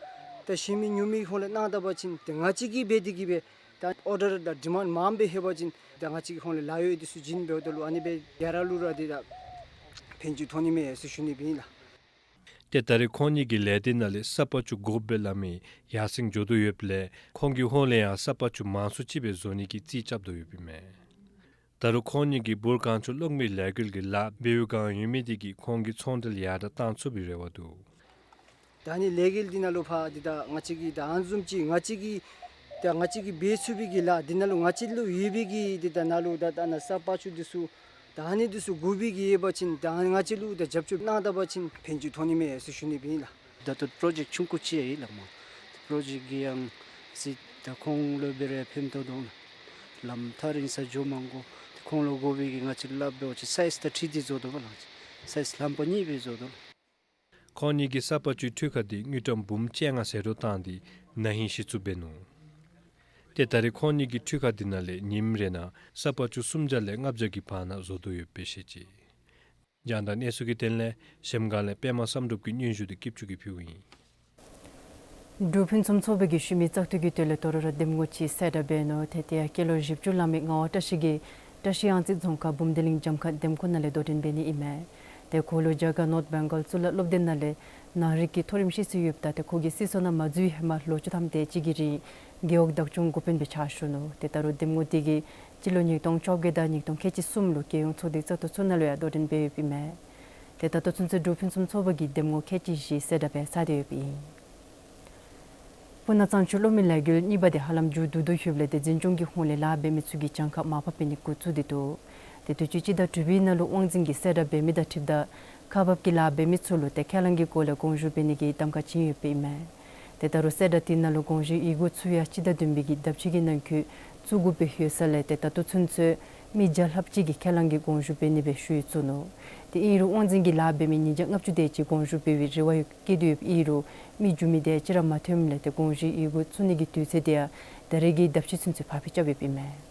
ད་ཤེས་མི་ཉོན་མི་ཧོངས་ལས་གནང་ད་པ་ཅིན་ཏེ་ང་བཅས་ཀྱིས་འབད་དེ་གིས་སྦེ་ད་ཨོར་ཌར་དང་ཌི་མཱནཌ་མངམ་སྦེ་ལྷོད་པ་ཅིན་ད་ང་བཅས་ཀྱི་ཧོངས་ལས་ལཱ་གཡོག་འདི་ཚུ་བྱིན་འབདཝ་ད་ལུ་ཨ་ནི་སྦེ་རྒྱལ་རབས་ལུ་ར་འདི་ད་ཕན་ཅིག་ཐོགས་ནི་མས་ཟེར་ཞུ་ནི་སྦེ་ཨིན་ལགས། ཏེ་ད་རེས་ཁོང་གཉིས་ཀྱི་ལས་སྡེ་ནང་ལས་ས་པ་ཅུ་དགོཔ་སྦེ་སླབ་མི་ཡར་སེང་འགྱོ་དོ་ཡོདཔ་ལས་ཁོང་གི་ཧོངས་ལས་ཡང་ས་པ་ཅུ་མང་སུ་ཅིག་སྦེ་བཟོ་ནི་གི་རྩིས་རྐྱབ་དོ་ཡོདཔ་ཨིན་མས། ད་རུང་ཁོང་གཉིས་ཀྱིས་འབུར་གངས་ཆུ་གློག་མེའི་ལས་འགུལ་གྱི་ལཱ་འབད་བའི་བསྒང་ཡོད་མི་དེ་གིས་ཁོང་གི་ཚོང་འབྲེལ་ཡར་དྲག་གཏང་ཚུགས་པའི་རེ་བ་འདུག། ད་ནི་ལས་འགུལ་འདི་ནང་ལུ་ཕར་འདི་ད་ང་བཅས་ཀྱིས་ད་ཨ་ནི་བཟུམ་ཅིག་ང་བཅས་ཀྱིས་ད་ང་བཅས་ཀྱིས་འབད་ཚུགས་པའི་གི་ལཱ་འདི་ནང་ལུ་ང་བཅས་ལུ་ཡོད་པའི་གི་འདི་ད་ནང་ལུ་ད་ད་ནཱ་ས་པ་ཅུ་འདི་ཚུ་ད་ཨ་ནི་འདི་ཚུ་དགོ་པའི་གི་ཡོད་པ་ཅིན་ད་ང་བཅས་ལུ་ད་རྒྱབ་སྐྱོར་གནང་ད་པ་ཅིན་ཕན་ཅིག་ཐོགས་ནི་མས་ཟེར་ཞུ་ནི་སྦེ་ཨིན་ལགས། ད་ལྟོ་པྲོ་ཇེཀཊ་ཆུང་ཀུ་ཅིག་ཡོད་ལགས་སྨོ། པྲོ་ཇེཀཊ་འདི་ཡང་ཅིག་ད་ཁོང་ལུ་འབད་རུང་ཕན་ཐོགས་དོ་ལགས། ལམ་ཐག་རིང་ས་འགྱོ་མ་དགོ། ཁོང་ལུ་དགོ་པའི་གི་ང་བཅས་ལཱ་འབད་བ་ཅིན་སའིཛ་དང་འཁྲིལ་ཏེ་བཟོ་དོ་ལགས། སའིཛ་ལྷམ་པ་གཉིས་སྦེ་བཟོ་དོ་ལགས། ཁོང་གཉིས་ཀྱིས་ས་པ་ཅུའི་འཕྲུལ་ཁང་འདི་དངུལ་ཀྲམ་འབུམ་བཅོ་ལྔ་ཟད་འགྲོ་བཏང་སྟེ་ན་ཧིང་གཞི་བཙུགས་འབད་ནུག། ཏེ་ད་རེས་ཁོང་གཉིས་ཀྱི་འཕྲུལ་ཁང་འདི་ནང་ལས་ཉིནམ་རེ་ནང་ས་པ་ཅུ་སུམ་བརྒྱ་ལས་ལྔ་བརྒྱ་གི་བར་ན་བཟོ་དོ་ཡོདཔ་སྦེ་བཤད་ཅི། རྒྱང་བསྒྲགས་གནས་ཚུལ་གྱི་དོན་ལས་གཞལམ་སྒང་ལས་པདྨ་བསམ་གྲུབ་ཀྱི་སྙན་ཞུ་འདི་སྐྱིད་ཆུ་གིས་ཕུལཝ་ཨིན། འབྲུག་ཕུན་སུམ་ཚོགས་པའི་གི་ཤུལ་མའི་བཙག་འཐུ་གི་དོན་ལས་དོ་རུང་ར་འདེམས་ངོ་ཅིག་གསལ་བསྒྲགས་འབད་ནུག། ཏེ་དེ་ཡང་སྐྱེས་ལོ་བཞི་བཅུ་ལང་མི་ངག་དབང་བཀྲ་ཤིས་ཀྱིས་བཀྲ་ཤིས་གཡང་རྩེ་རྫོང་ཁག་འབུམ་སྡེ་གླིང་འཇམ་མཁར་འདེམས་ཁོངས་ནང་ལས་དོ་འགྲན་འབད་ནི་ཨིན་མས། ཏེ་ཁོ་ལུ་རྒྱ་གར་ནོརཐ་བེང་གཱལ་གཙུག་ལག་སློབ་སྡེ་ནང་ལས་ནང་རིག་གི་མཐོ་རིམ་ཤེས་ཚད་ཡོདཔ་ད་ཏེ་ཁོ་གིས་སྲིད་ཚོགས་ནང་མ་འཛུལ་བའི་ཧེ་མ་ལོ་བཅུ་ཐམ་དེ་ཅིག་གི་རིང་རྒེད་འོག་བདག་སྐྱོང་འགོ་དཔོན་སྦེ་ཕྱག་ཞུ་ནུག། ཏེ་ད་རུང་འདེམས་ངོ་དེ་གིས་སྤྱི་ལོ་ཉིས་སྟོང་བཅོ་བརྒྱད་དང་ཉིས་སྟོང་ཁལ་གཅིག་གསུམ་ལུ་རྒྱལ་ཡོངས་ཚོགས་སྡེའི་བཙག་འཐུ་ཚུ་ནང་ལུ་ཡང་དོ་འགྲན་འབད་ཡོདཔ་ཨིན་མས། ཏེ་ད་ལྟོ་ཚུན་ཚོད་འབྲུག་ཕུན་སུམ་ཚོགས་པ་གིས་འདེམས་ངོ་ཁལ་གཅིག་བཞི་གསལ་བསྒྲགས་འབད་ཚར་ཏེ་ཡོདཔ་ཨིན། སྤུ་ན་གཙང་ཆུ་གློག་མེ་ལས་འགུལ་གཉིས་པ་དེ་ཧ་ལམ་མཇུག་བསྡུ་དོ་ཡོདཔ་ལས་ཏེ་འཛིན་སྐྱོང་གི་ཧོངས་ལས་ལཱ་འབད་མི་ཚུ་གིས་གྱངས་ཁ་མར་ཕབ་འབད་ནི་འགོ་བཙུགས་ཏེ་འདུག། ཏེ་དུས་ཅི་སྤྱི་ཟླ་དྲུག་པའི་ནང་ལུ་དབང་འཛིན་གྱིས་གསལ་བསྒྲགས་འབད་མི་དང་འཁྲིལཝ་ད་ཁག་འབག་གི་ལཱ་འབད་མི་ཚུ་ལུ་ཏེ་ཁས་བླངས་ཀྱི་སྒོ་ལས་དགོངས་ཞུ་འབད་ནི་གི་གདམ་ཁ་བྱིན་ཡོདཔ་ཨིན་མས། ཏེ་ད་རུང་གསལ་བསྒྲགས་དེ་ནང་ལུ་དགོངས་ཞུའི་ཡི་གུ་ཚུ་ཡང་སྤྱི་ཟླ་བདུན་པའི་གི་ཟླཝ་གཅིག་གི་ནང་འཁོད་བཙུགས་དགོཔ་སྦེ་ཡོད་ས་ལས་ཏེ་ད་ལྟོ་ཚུན་ཚོད་མི་བརྒྱ་ལྷགཔ་ཅིག་གིས་ཁས་བླངས་ཀྱི་དགོངས་ཞུ་འབད་ནི་སྦེ་ཞུ་ཡིག་བཙུགས་ནུག། ཏེ་ཨིན་རུང་དབང་འཛིན་གྱིས་ལཱ་འབད་མི་ཉིས་བརྒྱ་ལྔ་བཅུ་དེ་ཅིག་དགོངས་ཞུ་འབད་བའི་རེ་བ་ཡོད་བསྐྱེད་དེ་ཡོདཔ་ཨིན་རུང་མི་འགྱུར་མི་དེ་ཅིག་ར་མ་ཐོནམ་ལས་ཏེ་དགོངས་ཞུའི་ཡི་གུ་བཙུགས་ནི་གི་དུས་ཚོད་དེ་ཡང་ད་རེས་ཀྱི་ཟླཝ་གཅིག་ཚུན་ཚོད་ཕར་འགྱངས་རྐྱབ་ཡོདཔ་ཨིན་མས།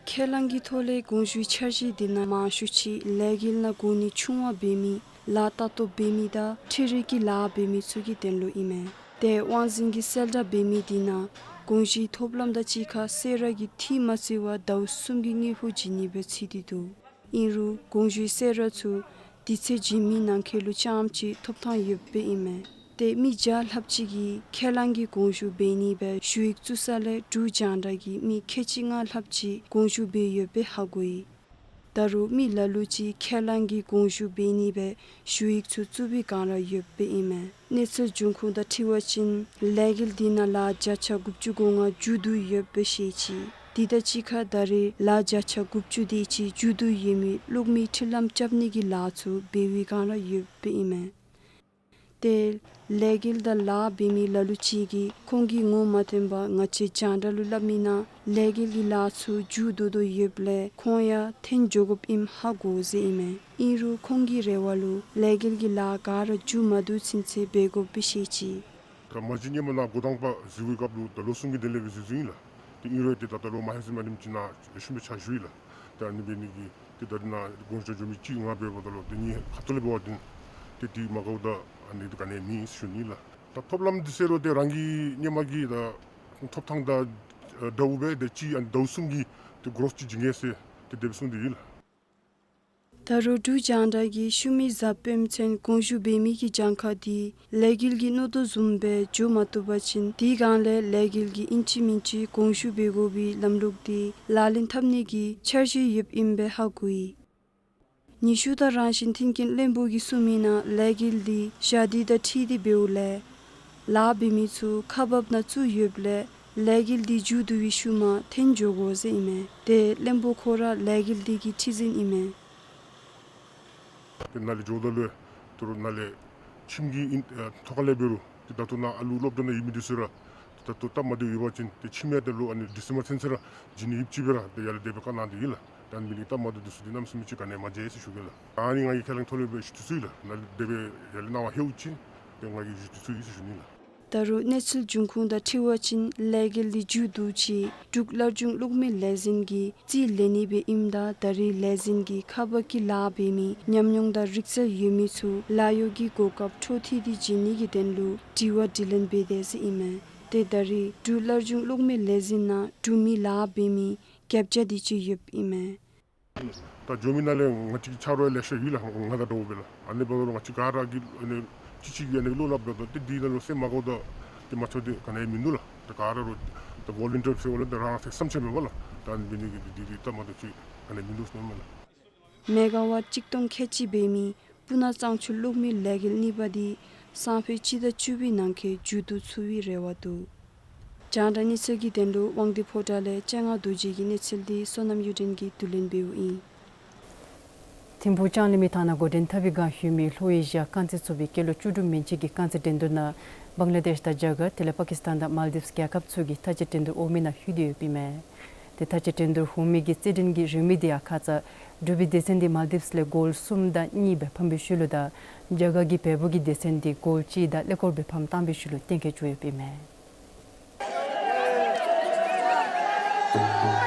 ཁས་བླངས་ཀྱི་ཐོག་ལས་དགོངས་ཞུའི་འཆར་གཞི་དེ་ནང་མང་ཤོས་ཅིག་ལས་འགུལ་ནང་གོ་གནས་ཆུང་བ་འབད་མི་ལཱ་ལྟ་རྟོག་འབད་མི་དང་འཕྲུལ་རིག་གི་ལཱ་འབད་མི་ཚུ་གི་དོན་ལུ་ཨིན་མས། ཏེ་དབང་འཛིན་གྱིས་གསལ་བསྒྲགས་འབད་མི་དེ་ནང་དགོངས་ཞུའི་ཐོབ་ལམ་དང་གཅིག་ཁར་གསོལ་རས་ཀྱི་འཐུས་མ་བརྩི་བར་ཟླཝ་གསུམ་གྱི་དངུལ་ཕོགས་བྱིན་ནི་སྦེ་བརྩི་སྟེ་འདུག། ཨིན་རུང་དགོངས་ཞུའི་གསོལ་རས་ཚུ་དུས་ཚོད་བྱིན་མི་ནང་འཁོད་ལུ་རྐྱངམ་ཅིག་ཐོབ་ཐངས་ཡོདཔ་ཨིན་མས། ཏེ་མི་བརྒྱ་ལྷགཔ་ཅིག་གིས་ཁས་བླངས་ཀྱི་དགོངས་ཞུ་འབད་ནི་སྦེ་ཞུ་ཡིག་བཙུགས་ས་ལས་འབྲུག་རྒྱང་བསྒྲགས་ཀྱིས་མི་ཁལ་གཅིག་ལྔ་ལྷགཔ་ཅིག་དགོངས་ཞུ་འབད་ཡོདཔ་སྦེ་ཧ་གོ་ཡི། ད་རུང་མི་ལ་ལུ་ཅིག་ཁས་བླངས་ཀྱི་དགོངས་ཞུ་འབད་ནི་སྦེ་ཞུ་ཡིག་ཚུ་བཙུགས་པའི་བསྒང་ར་ཡོདཔ་ཨིན་མས། གནས་ཚུལ་འབྱུང་ཁུངས་དང་འཁྲིལ་བ་ཅིན་ལས་འགུལ་དེ་ནང་ལཱ་བརྒྱ་ཆ་དགུ་བཅུ་གོ་ལྔ་མཇུག་བསྡུ་ཡོདཔ་སྦེ་བཤད་ཅི། དེ་དང་གཅིག་ཁར་ད་རེས་ལཱ་བརྒྱ་ཆ་དགུ་བཅུ་དེ་ཅིག་མཇུག་བསྡུ་ཡོད་མི་གློག་མེའི་འཕྲུལ་ལམ་རྐྱབ་ནི་གི་ལཱ་ཚུ་འབད་བའི་བསྒང་ར་ཡོདཔ་ཨིན་མས། ཏེ་ལས་འགུལ་དང་ལཱ་འབད་མི་ལ་ལུ་ཅིག་གིས་ཁོང་གིས་ངོ་མ་ཐོན་པར་ང་བཅས་རྒྱང་བསྒྲགས་ལུ་སླབ་མི་ནང་ལས་འགུལ་གྱི་ལཱ་ཚུ་མཇུག་བསྡུ་དོ་ཡོདཔ་ལས་ཁོང་ཡང་འཐོན་འགྱོ་དགོཔ་ཨིནམ་ཧ་གོ་ཟེར་ཨིན་མས། ཨིན་རུང་ཁོང་གི་རེ་བ་ལུ་ལས་འགུལ་གྱི་ལཱ་ག་ར་མཇུག་མ་བསྡུ་ཚུན་ཚོད་འབད་དགོཔ་སྦེ་བཤད་ཅི། ད་མ་གཞི་སྔོན་མ་ནཱ་འགོ་དང་པ་འཛུལ་བའི་སྐབས་ལུ་ད་ལོ་གསུམ་གྱི་དོན་ལས་སྦེ་འཛུལ་འཛུལཝ་ཨིན་ལགས། ཏེ་ཨིན་རུང་ཏེ་ད་ད་ལོ་མ་ཧེ་ཟེར་མ་ནེམ་ཅིག་ནཱ་ལེགས་ཤོམ་སྦེ་ཕྱག་ཞུ་ཡི་ལགས། ད་ཨ་ནི་འབད་ནི་གིས་ཏེ་ད་རེས་ནཱ་དགོངས་ཞུ་འབྱོན་མི་གཅིག་ལྔ་འབདཝ་ད་ལུ་ཏེ་ངེའི་ཁ་ཐུག་ལས་འབད་བ་ཅིན་ཏེ་དེ་མ་དགའཝ་ད་ཨ་ནི་ཏེ་ག་ནི་མེད་ཟེར་ཞུ་ནི་ལགས། ད་ཐོབ་ལམ་འདི་ཟེར་རུང་ཏེ་རང་གི་སྔོན་མ་གི་ད་ཐོབ་ཐངས་དང་འདྲཝ་སྦེ་ཏེ་གཅིག་ཨ་ནི་ཟླཝ་གསུམ་གྱི་ཏེ་གོ་རོབ་ཅིག་བྱིན་གེ་ཟེར་ཏེ་དེ་སྦེ་གསུངས་ཏེ་ཡོད་ལགས། ད་རུང་འབྲུག་རྒྱང་བསྒྲགས་ཀྱིས་ཤུལ་མའི་གཟའ་སྤེནམ་ཚུན་དགོངས་ཞུ་འབད་མི་གི་གྱངས་ཁ་དེ་ལས་འགུལ་གྱི་མནོ་དོ་བཟུམ་སྦེ་འགྱོ་མ་བཏུབ་པ་ཅིན་དེའི་སྒང་ལས་ལས་འགུལ་གྱི་ཨིན་ཅི་མིན་ཅི་དགོངས་ཞུ་འབད་དགོ་པའི་ལམ་ལུགས་དེ་ལག་ལེན་འཐབ་ནི་གི་འཆར་གཞི་ཡོདཔ་ཨིནམ་སྦེ་ཧ་གོ་ཡི། ནུས་ཤུགས་དང་རང་བཞིན་མཐུན་རྐྱེན་བློན་པོ་གིས་གསུངས་མི་ནང་ལས་འགུལ་འདི་ཞག་སྡིག་དང་འཁྲིལ་ཏེ་འབདཝ་ལས་ལཱ་འབད་མི་ཚུ་ཁག་འབག་ནང་བཙུགས་ཡོདཔ་ལས་ལས་འགུལ་འདི་མཇུག་བསྡུ་བའི་ཤུལ་མ་འཐོན་འགྱོ་དགོ་ཟེར་ཨིན་མས། ཏེ་བློན་པོ་ཁོ་ར་ལས་འགུལ་འདི་གི་ཁྲི་འཛིན་ཨིན་མས། ཏེ་ནཱ་ལས་འགྱོཝ་ད་ལུ་ ད་རུང་ནཱ་ལས་ཁྱིམ་གྱི་ཨིན་ཨ་ཐོག་ཁ་ལས་འབད་རུང་ཏེ་ད་ལྟོ་ནཱ་ཨ་ལུ་སློབ་གྲྭ་ནང་ཡོད་མི་འདི་ཚུ་ར་ད་ལྟོ་སྟབས་མ་བདེཝ་ཡོད་པ་ཅིན་ཏེ་ཕྱི་མའི་ད་ལོ་ཨ་ནི་ཌི་སེམ་བར་ཚུན་ཚོད་ར་བྱིན་ནི་ཨིནམ་ཅིག་སྦེ་ར་ཏེ་ཡར་ལས་དེ་སྦེ་བཀའ་གནང་སྟེ་ཡོད་ལགས། ད་ཨ་ནི་འབད་ནི་སྟབས་མ་བདེཝ་འདི་ཚུ་འདི་གནམ་མེད་ས་མེད་ཅིག་ག་ནི་ཡང་མ་མཇལ་ཟེར་ཞུ་གེ་ལགས། ཨ་ནི་ང་གིས་ཁས་བླངས་ཐོག་ལས་སྦེ་ཞུ་དོ་ཟེར་ལགས། ནཱ་ལས་དེ་སྦེ་ཡར་ལས་གནང་བ་ལྷོད་ཅི་ཏེ་ང་གིས་ཞུ་དོ་ཟེར་ཞུ་ནི་ལགས། ད་རུང་གནས་ཚུལ་འབྱུང་ཁུངས་དང་འཁྲིལ་བ་ཅིན་ལས་འགུལ་འདི་མཇུག་བསྡུ་ཅི་འབྲུག་སླར་འབྱུང་གློག་མེ་ལས་འཛིན་གྱིས་རྩིས་ལེན་ནི་སྦེ་ཨིནམ་ད་ད་རེས་ལས་འཛིན་གྱིས་ཁ་པར་གྱི་ལཱ་འབད་མི་ཉམས་མྱོང་དང་རིག་རྩལ་ཡོད་མི་ཚུ་ལཱ་གཡོག་གི་གོ་སྐབས་འཕྲོ་མཐུད་དེ་བྱིན་ནི་གི་དོན་ལུ་དྲི་བ་དྲིས་ལན་འབད་དེས་ཟེར་ཨིན་མས། ཏེ་ད་རེས་འབྲུག་སླར་འབྱུང་གློག་མེ་ལས་འཛིན་ནང་འབྲུག་མི་ལཱ་འབད་མི་བརྒྱད་བརྒྱ་དེ་ཅིག་ཡོདཔ་ཨིན་མས། ད་འགྱོ་མི་ནང་ལས་ང་བཅས་ཀྱི་ཆ་རོགས་ལེ་ཤ་ཡོད་ལགས། ང་དང་འདྲཝ་སྦེ་ལགས། ཨ་ནི་འབདཝ་ད་ང་བཅས་ག་ར་གིས་ཨ་ནི་གཅིག་གཅིག་གིས་ཨ་ནི་བློ་སླབ་ད་ཏེ་འདི་ནང་ལུ་སེམས་མ་དགའཝ་ད་ཏེ་མ་ཚད་དེ་ག་ནི་ཡང་མིན་འདུག་ལགས། ད་ག་ར་རུང་ད་ཝོ་ལུན་ཊིར་ཟེར་བ་ལས་ད་རང་སེམས་ཅན་མེན་པ་ལགས། ད་ཨ་ནི་འབད་ནི་གི་འདི་འདི་སྟབས་མ་བདེཝ་ཅིག་ག་ནི་ཡང་མིན་འདུག་ཟེར་མས་ལགས། མེ་ག་ཝཊ་གཅིག་སྟོང་ཁལ་གཅིག་འབད་མི་སྤུ་ན་གཙང་ཆུ་གློག་མེ་ལས་འགུལ་གཉིས་པ་འདི་སང་ཕོད་སྤྱི་ཟླ་བཅུ་པའི་ནང་འཁོད་མཇུག་བསྡུ་ཚུགས་པའི་རེ་བ་འདུག། རྒྱང་བསྒྲགས་གནས་ཚུལ་གྱི་དོན་ལུ་དབང་འདུས་ཕོ་བྲང་ལས་སྤྱན་སྔ་རྡོ་རྗེ་གི་གནས་ཚུལ་འདི་བསོད་ནམས་གཡུ་སྒྲོན་གྱིས་བསྡུ་ལེན་འབདཝ་ཨིན། ཐིམ་ཕུག་ལྕང་གླིང་མི་ཐང་ནང་འགོ་འདྲེན་འཐབ་པའི་བསྒང་ལྷོད་མི་ལྷོ་ཨེ་ཤི་ཡ་རྐང་རྩེད་ཚོགས་པའི་སྐྱེས་ལོ་བཅུ་དྲུག་མན་ཆད་ཀྱི་རྐང་རྩེད་འགྲན་བསྡུར་ནང་བང་ལ་དེཤ་དང་རྒྱ་གར་དེ་ལས་པ་ཀིས་ཏཱན་དང་མཱལ་དིབས་རྒྱལ་ཁབ་ཚུ་གིས་མཐའ་དཔྱད་འགྲན་བསྡུར་འོག་མའི་ནང་ལྷོད་དེ་ཡོདཔ་ཨིན་མས། ཏེ་མཐའ་དཔྱད་འགྲན་བསྡུར་འོག་མའི་གི་རྩེད་འགྲན་གྱི་རིང་མོ་དེ་ཡང་ཁ་ཙ་འབྲུག་པའི་སྡེ་ཚན་འདི་མཱལ་དིབས་ལས་གོལ་གསུམ་དང་གཉིས་སྦེ་ཕམ་པའི་ཤུལ་ལུ་དང་རྒྱ་གར་གྱི་བལ་པོ་གི་སྡེ་ཚན་འདི་གོལ་གཅིག་དང་ཀླད་ཀོར་སྦེ་ཕམ་བཏང་བའི་ཤུལ་ལུ་གཏན་འཁེལ་བྱུང་ཡོདཔ་ཨིན་མས།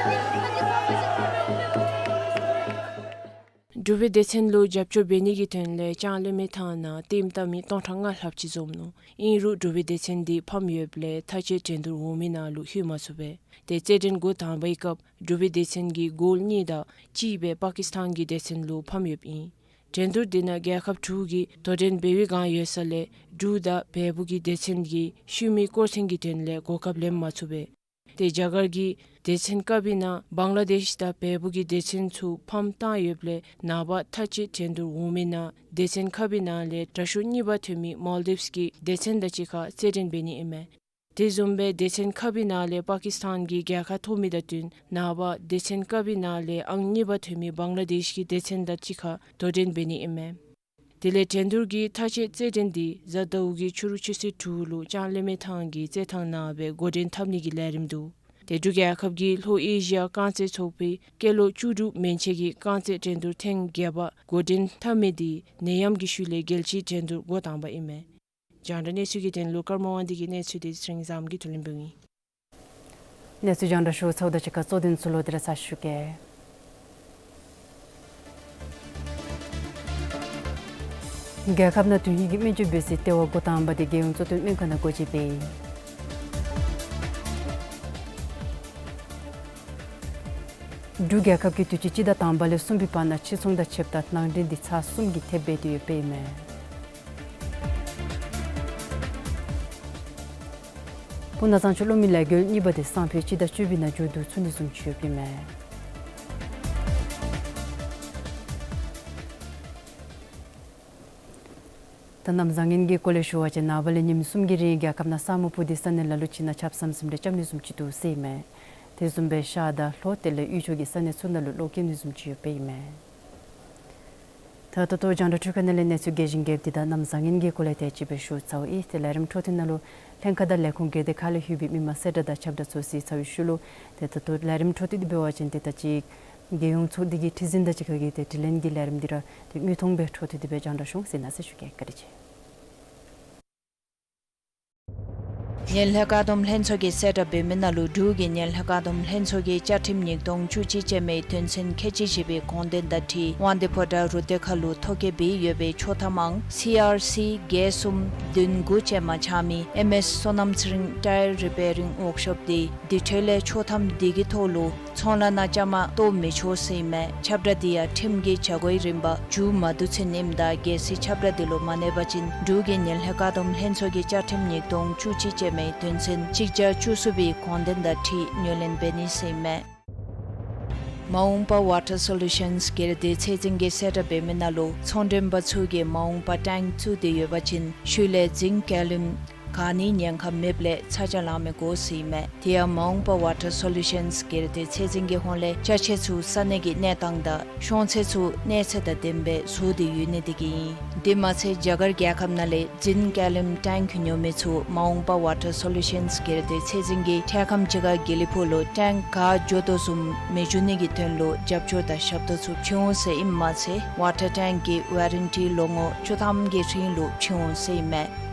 འབྲུག་པའི་སྡེ་ཚན་ལུ་རྒྱབ་སྐྱོར་འབད་ནི་གི་དོན་ལས་ལྕང་གླིང་མི་ཐང་ནང་ལྟདམོ་བལྟ་མི་སྟོང་ཕྲག་ལྔ་ལྷགཔ་ཅིག་འཛོམས་ནུག། ཨིན་རུང་འབྲུག་པའི་སྡེ་ཚན་འདི་ཕམ་ཡོདཔ་ལས་མཐའ་དཔྱད་འགྲན་བསྡུར་འོག་མའི་ནང་ལུ་ལྷོད་མ་ཚུགས་པས། ཏེ་རྩེད་འགྲན་འགོ་དང་པའི་སྐབས་འབྲུག་པའི་སྡེ་ཚན་གྱིས་གོལ་གཉིས་དང་གཅིག་སྦེ་པ་ཀིས་ཏཱན་གྱི་སྡེ་ཚན་ལུ་ཕམ་ཡོདཔ་ཨིན། འགྲན་བསྡུར་འདི་ནང་རྒྱལ་ཁབ་དྲུག་གིས་དོ་འགྲན་འབད་བའི་བསྒང་ཡོད་ས་ལས་འབྲུག་དང་བལ་པོ་གི་སྡེ་ཚན་གྱིས་ཤུལ་མའི་སྐོར་ཐེངས་ཀྱི་དོན་ལས་གོ་སྐབས་ལེན་མ་ཚུགས་པས། ཏེ་རྒྱ་གར་གྱི་སྡེ་ཚན་ཀ་པའི་ནང་བང་ལ་དེཤ་དང་བལ་པོ་གི་སྡེ་ཚན་ཚུ་ཕམ་བཏང་ཡོདཔ་ལས་ནངས་པ་མཐའ་དཔྱད་འགྲན་བསྡུར་འོག་མའི་ནང་སྡེ་ཚན་ཀ་པའི་ནང་ལས་དྲག་ཤོས་གཉིས་པ་ཐོན་མི་མཱལ་དིབས་ཀྱི་སྡེ་ཚན་དང་གཅིག་ཁར་རྩེད་འགྲན་འབད་ནི་ཨིན་མས། དེ་བཟུམ་སྦེ་སྡེ་ཚན་ཁ་པའི་ནང་ལས་པ་ཀིས་ཏཱན་གྱིས་རྒྱལ་ཁ་ཐོབ་མི་དང་བསྟུན་ནངས་པ་སྡེ་ཚན་ཀ་པའི་ནང་ལས་ཨང་གཉིས་པ་ཐོན་མི་བང་ལ་དེཤ་གི་སྡེ་ཚན་དང་གཅིག་ཁར་དོ་འགྲན་འབད་ནི་ཨིན་མས། དེ་ལས་འགྲན་བསྡུར་གྱི་མཐའ་དཔྱད་རྩེད་འགྲན་འདི་གཟའ་ཟླཝ་གི་ཕྱི་རུ་ཆུ་ཚོད་དྲུག་ལུ་ལྕང་གླིང་མི་ཐང་གི་རྩེད་ཐང་ནང་སྦེ་འགོ་འདྲེན་འཐབ་ནི་གི་ལས་རིམ་འདུག། ཏེ་འབྲུག་རྒྱལ་ཁབ་ཀྱི་ལྷོ་ཨེ་ཤི་ཡ་རྐང་རྩེད་ཚོགས་པའི་སྐྱེས་ལོ་བཅུ་དྲུག་མན་ཆད་ཀྱི་རྐང་རྩེད་འགྲན་བསྡུར་ཐེངས་བརྒྱད་པ་འགོ་འདྲེན་འཐབ་མི་འདི་ནད་ཡམས་ཀྱི་ཤུལ་ལས་རྒྱལ་སྤྱིའི་འགྲན་བསྡུར་འགོ་དང་པ་ཨིན་མས། རྒྱང་བསྒྲགས་གནས་ཚུལ་གྱི་དོན་ལུ་ཀརྨ་དབང་འདུས་ཀྱི་གནས་ཚུལ་འདི་ཚེ་རིང་བཟངམོ་གིས་བསྡུ་ལེན་འབདཝ་ཨིན། གནས་ཚུལ་རྒྱང་བསྒྲགས་ཞུ་ཚརཝ་དང་གཅིག་ཁར་གཙོ་དོན་ཚུ་ལོག་སྟེ་ར་ཚར་ཞུ་གེ། རྒྱལ་ཁབ་ནང་དོན་ཧིང་གི་སྨན་བཅོས་འབད་སའི་ལྟེ་བ་འགོ་དང་པ་འདི་རྒྱལ་ཡོངས་གཙོ་བསྟེན་སྨན་ཁང་ནང་སྒོ་འབྱེད་འབད་ཡི། འབྲུག་རྒྱལ་ཁབ་ཀྱིས་དུས་ཅི་སྤྱི་ཟླ་དང་པ་ལས་གསུམ་པའི་བར་ན་ཕྱིར་ཚོང་དང་ཆད་ལྟ་ནང་འདྲེན་འདི་ཚར་གསུམ་གྱི་ཐེབས་འབད་དེ་ཡོདཔ་ཨིན་མས། སྤུ་ན་གཙང་ཆུ་གློག་མེ་ལས་འགུལ་གཉིས་པ་འདི་སང་ཕོད་སྤྱི་ཟླ་བཅུ་པའི་ནང་མཇུག་བསྡུ་ཚུགས་ནི་བཟུམ་ཅིག་ཡོདཔ་ཨིན་མས། ད་གནམ་བཟང་ངན་གྱི་སྐོར་ལས་ཞུ་བ་ཅིན་ནངས་པ་ལས་ཉིནམ་གསུམ་གྱི་རིང་རྒྱལ་ཁབ་ནང་ས་སྨུག་སྤུབས་ཏེ་ས་གནས་ལ་ལུ་ཅིག་ནང་ཆརཔ་ཟམ་ཟིམ་རེ་རྐྱབ་ནི་བཟུམ་ཅིག་འདུག་ཟེར་ཨིན་མས། དེ་བཟུམ་སྦེ་ཤར་དང་ལྷོ་དེ་ལས་དབུས་ཕྱོགས་ཀྱི་ས་གནས་ཚུ་ནང་ལུ་གློག་རྐྱབ་ནི་བཟུམ་ཅིག་ཡོདཔ་ཨིན་མས། ད་ད་ལྟོ་རྒྱང་བསྒྲགས་འཕྲུལ་ཁང་ནང་ལས་གནས་ཚུལ་རྒྱས་ཤིང་རྒྱསཔ་འདི་དང་གནམ་བཟང་ངན་གྱི་སྐོར་ལས་དེ་ཅིག་སྦེ་ཞུ་ཚརཝ་ཨིན། ཏེ་ལས་རིམ་འཕྲོ་མཐུད་ནང་ལུ་ལྷན་ཁག་དང་ལས་ཁུངས་སྒེར་སྡེ་ཁག་ལས་ལྷོད་པའི་མི་མང་གསལ་བསྒྲགས་དང་ཁྱབ་བསྒྲགས་ཚུ་གཟིགས་ཚར་བའི་ཤུལ་ལུ་ཏེ་ད་ལྟོ་ལས་རིམ་འཕྲོ་མཐུད་དེ་འབད་བ་ཅིན་ཏེ་ད་ཅི་རྒྱལ་ཡོངས་ཚོགས་སྡེ་གི་ཁྲི་འཛིན་དང་གཅིག་ཁར་གྱི་ཏེ་དྲི་ལན་གྱི་ལས་རིམ་འདི་ར་ཏེ་དངོས་མཐོང་སྦེ་འཕྲོ་མཐུད་དེ་སྦེ་རྒྱང་བསྒྲགས་ཞུ་འོང་ཟེར་མནོ་ཟེར་ཞུ་གེ། བཀའ་དྲིན་ཆེ། ངན་ལྷད་བཀག་སྡོམ་ལྷན་ཚོགས་ཀྱིས་གསལ་བསྒྲགས་འབད་མི་ནང་ལུ་འབྲུག་གི་ངན་ལྷད་བཀག་སྡོམ་ལྷན་ཚོགས་ཀྱི་བཅའ་ཁྲིམས་ཉིས་སྟོང་བཅུ་གཅིག་ཅན་མའི་དོན་ཚན་ཁལ་གཅིག་བཞི་པའི་དགོངས་དོན་དང་འཁྲིལ་དབང་འདུས་ཕོ་བྲང་རུ་སྡེ་ཁག་ལུ་ཐོ་བཀོད་འབད་ཡོད་པའི་ཆོག་ཐམ་ཨང་སི་ཨར་སི་བརྒྱད་གསུམ་བདུན་དགུ་ཅན་མ་ཆགས་མི་ཨེམ་ཨེས་བསོད་ནམས་ཚེ་རིང་ཊ་ཡར་རི་པེ་རིང་ཝརཀ་ཤོབ་འདི་དེ་འཕྲོ་ལས་ཆོག་ཐམ་འདི་གི་ཐོག་ལུ་ཚོང་ལཱ་ནང་བཅའ་མར་གཏོགས་མི་ཆོག་ཟེར་ཨིན་མས། ཁྱབ་བསྒྲགས་འདི་ཡང་ཁྲིམས་ཀྱི་བྱ་སྒོའི་རིམ་པ་མཇུག་མ་བསྡུ་ཚུན་ཨིནམ་ད་གལ་སྲིད་ཁྱབ་བསྒྲགས་འདི་ལུ་མ་གནས་པ་ཅིན་འབྲུག་གི་ངན་ལྷད་བཀག་སྡོམ་ལྷན་ཚོགས་ཀྱི་བཅའ་ཁྲིམས་ཉིས་སྟོང་བཅུ་གཅིག་ཅན་མའི་དོན་ཚན་གཅིག་བརྒྱ་བཅུ་གསུམ་པའི་དགོངས་དོན་དང་འཁྲིལ་ངོས་ལེན་འབད་ནི་ཟེར་ཨིན་མས། མ་འོངས་པ་ཝ་ཊར་སོ་ལུ་ཤཱནསི་སྒེར་སྡེ་ཚད་འཛིན་གྱིས་གསལ་བསྒྲགས་འབད་མི་ནང་ལུ་ཚོང་མགྲོན་པ་ཚུ་གིས་མ་འོངས་པ་ཊེངཀ་བཙུགས་ཏེ་ཡོད་པ་ཅིན་ཤུལ་ལས་རྫིང་བཀལ་ལུམ་ ག་ནི་ཉེན་ཁ་མེདཔ་ལས་ཚ་གྱང་ལང་མི་དགོ་ཟེར་ཨིན་མས། དེ་ཡང་མ་འོངས་པ་ཝ་ཊར་སོ་ལུ་ཤཱནསི་སྒེར་སྡེ་ཚད་འཛིན་གྱི་ཧོངས་ལས་ཅ་ཆས་ཚུ་ས་གནས་ཀྱི་གནས་སྟངས་དང་ཤོང་ཚད་ཚུ་གནས་ཚད་དང་ལྡནམ་སྦེ་བཟོ་སྟེ་ཡོད་ནི་དེ་གིས་ཨིན། དེ་མ་ཚད་རྒྱ་གར་རྒྱལ་ཁབ་ནང་ལས་རྫིང་ཀ་ལིམ་ཊེངཀ་ཉོ་མི་ཚུ་མ་འོངས་པ་ཝ་ཊར་སོ་ལུ་ཤཱནསི་སྒེར་སྡེ་ཚད་འཛིན་གྱིས་འཕྲལ་ཁམས་ཅིག་ཁར་དགེ་ལེགས་ཕུག་ལུ་ཊེངཀ་ག་འགྱོ་དོ་བཟུམ་མི་འགྱོ་ནི་གི་དོན་ལུ་རྒྱབ་སྐྱོར་དང་ཞབས་ཏོག་ཚུ་བྱིན་འོང་ཟེར་ཨིནམ་མ་ཚད་ཝ་ཊར་ཊེངཀ་གི་ཝ་རན་ཊི་ལོ་ངོ་བཅུ་ཐམ་གྱི་རིང་ལུ་བྱིན་འོང་ཟེར་ཨིན་མས།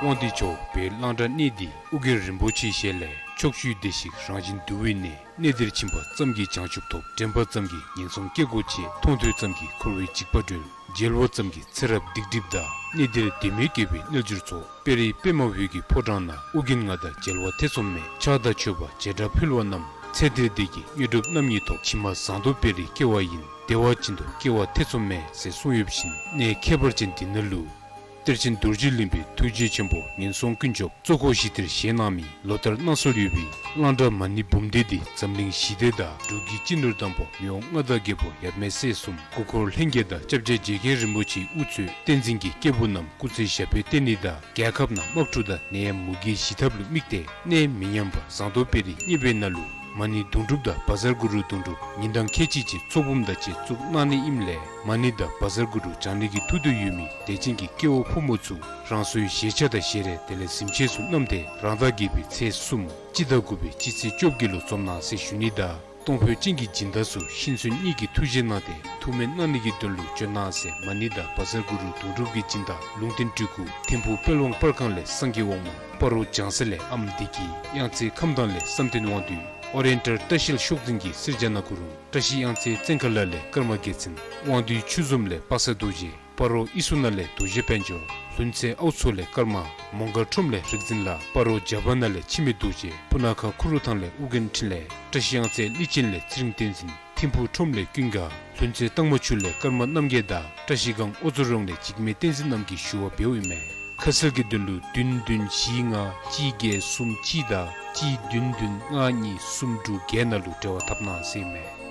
དབང་འདུས་ཕྱོགས་བོད་གླང་བྲག་གནས་འདི་ཨོ་རྒྱན་རིན་པོ་ཆེའི་ཞལ་ལས་ཕྱོགས་བཅུའི་བདེ་གཤེགས་རང་བཞིན་འདུས་པའི་གནས། གནས་འདིར་ཕྱིན་པ་ཙམ་གྱིས་བྱང་ཆུབ་ཐོབ། དྲན་པ་ཙམ་གྱིས་ངན་སོང་སྐྱེ་སྒོ་ཆད། མཐོང་ཐོས་ཙམ་གྱིས་འཁོར་བའི་འཇིགས་པ་སྒྲོལ། མཇལ་བ་ཙམ་གྱིས་ཚེ་རབས་སྡིག་སྒྲིབ་འདག། གནས་འདིར་བདེན་མེད་སྐྱེ་བོའི་རྣལ་འབྱོར་ཚོགས། དཔལ་རི་པདྨ་འོད་ཀྱི་ཕོ་བྲང་ན། ཨོ་རྒྱན་མངའ་བདག་རྒྱལ་བ་ཐེ་ཚོམ་མེད། ཕྱག་དང་མཆོད་པ་བྱེ་བྲག་ཕུལ་བ་རྣམས། ཚེ་འདིར་བདེ་སྐྱིད་དངོས་གྲུབ་རྣམ་གཉིས་ཐོབ། ཕྱི་མ་ཟངས་མདོག་དཔལ་རིའི་སྐྱེ་བ་ཡིན། བདེ་བ་ཅན་དུ་སྐྱེ་བ་ཐེ་ཚོམ་མེད། ཟེར་གསུངས་ཡོདཔ་བཞིན་གནས་ཁྱད་པར་ཅན་འདི་ནང་ལུ་གཏེར་ཆེན་རྡོ་རྗེ་གླིང་པའི་ཐུགས་རྗེ་ཆེན་པོ་ངན་སོང་ཀུན་སྐྱོབ་གཙོ་འཁོར་ཞི་བདེར་བཞེངས་གནང་མི་ལོ་ལྟར་གནང་སྲོལ་ཡོད་པའི་གླང་བྲག་མ་ཎི་འབུམ་སྡེ་འདི་འཛམ་གླིང་ཞི་བདེ་དང་འབྲུག་གི་སྤྱི་ནོར་དམ་པ་མི་དབང་མངའ་བདག་རྒྱལ་པོ་ཡབ་མེས་སྲས་གསུམ་སྐུ་འཁོར་ལྷན་རྒྱས་དང་སྐྱབས་རྗེ་རྗེ་མཁན་རིན་པོ་ཆེའི་དབུ་གཙོས་བསྟན་འཛིན་གྱི་སྐྱེས་བུ་རྣམས་སྐུ་ཚེ་ཞབས་པད་བརྟན་ནི་དང་རྒྱལ་ཁབ་ནང་དམག་འཁྲུག་དང་ནད་ཡམས་མུ་གེའི་ཞི་ཐབས་ལུ་དམིགས་ཏེ་གནས་མི་ཉམས་པ་ཟངས་མདོག་དཔལ་རི་གཉེར་པའི་ནང་ལུ་མ་ཎི་དུང་སྒྲུབ་དང་བཛྲ་གུ་རུ་དུང་སྒྲུབ་ཉིན་གྲངས་ཁལ་གཅིག་ཅིག་ཚོགས་འབུམ་དང་བཅས་བཙུགས་གནང་ནི་ཨིནམ་ལས་མ་ཎི་དང་བཛྲ་གུ་རུ་བགྱང་ནི་གི་ཐུགས་འདོད་ཡོད་མི་དད་ཅན་གྱི་སྐྱེ་བོ་ཕོ་མོ་ཚུ་རང་སོའི་བཞེས་ཆས་དང་བཞེས་རས་དེ་ལས་གཟིམ་ཆས་ཚུ་བསྣམས་ཏེ་རང་ཟླ་བརྒྱད་པའི་ཚེས་གསུམ་སྤྱི་ཟླ་དགུ་པའི་སྤྱི་ཚེས་བཅོ་བརྒྱད་ལུ་འཛོམས་གནང་ཟེར་ཞུ་ནི་དང་གཏོང་ཕོད་ཅན་གྱི་སྦྱིན་བདག་ཚུ་ཤིང་ཚོན་གཉིས་ཀྱི་ཐུགས་རྗེ་གནང་སྟེ་ཐུགས་སྨོན་གནང་ནི་གི་དོན་ལུ་བྱོན་གནང་ཟེར་མ་ཎི་དང་བཛྲ་གུ་རུ་དུང་སྒྲུབ་ཀྱི་སྦྱིན་བདག་ལུང་བསྟན་སྤྲུལ་སྐུ་ཐིམ་ཕུག་དཔལ་དབང་པར་ཁང་ལས་སངས་རྒྱས་དབང་མོ་སྤ་རོ་ལྗང་གསལ་ལས་ཨམ་བདེ་སྐྱིད་གཡང་རྩེ་ཁམས་ཐང་ལས་བསམ་གཏན་དབང་འདུས་ཨོ་རི་ཡེན་ཊལ་བཀྲ་ཤིས་ཤོག་འཛིན་གྱིས་སིར་ཇ་ནཱ་གུ་རུ། བཀྲ་ཤིས་གཡང་རྩེ་བཙན་མཁར་ལ་ལས་ཀརྨ་རྒྱལ་མཚན། དབང་འདུས་ཆོས་འཛོམས་ལས་དཔག་བསད་རྡོ་རྗེ། སྤ་རོ་ཨི་སུ་ན་ལས་རྡོ་རྗེ་དཔལ་འབྱོར། ལྷུན་རྩེ་ཨའུ་མཚོ་ལས་ཀརྨ། མོང་སྒར་ཁྲོམ་ལས་རིག་འཛིན་ལགས། སྤ་རོ་ཇ་པ་ན་ལས་འཆི་མེད་རྡོ་རྗེ། སྤུ་ན་ཁ་ཁུ་རུ་ཐང་ལས་ཨོ་རྒྱན་འཕྲིན་ལས། བཀྲ་ཤིས་གཡང་རྩེ་ལི་ཅན་ལས་ཚེ་རིང་བསྟན་འཛིན། ཐིམ་ཕུག་ཁྲོམ་ལས་ཀུན་དགའ། ལྷུན་རྩེ་སྟག་མོ་ཆུ་ལས་ཀརྨ་རྣམ་རྒྱལ་དང་བཀྲ་ཤིས་སྒང་ཨོ་མཚོ་རོང་ལས་འཇིགས་མེད་བསྟན་འཛིན་རྣམས་ཀྱིས་ཞུ་བ་འབདཝ་ཨིན་མས། ཁ་གསལ་གྱི་དོན་ལུ་བདུན་བདུན་བཞི་ལྔ་གཅིག་བརྒྱད་གསུམ་གཅིག་དང་གཅིག་བདུན་བདུན་ལྔ་གཉིས་གསུམ་དྲུག་བརྒྱད་ནང་ལུ་འབྲེལ་བ་འཐབ་གནང་ཟེར་ཨིན་མས།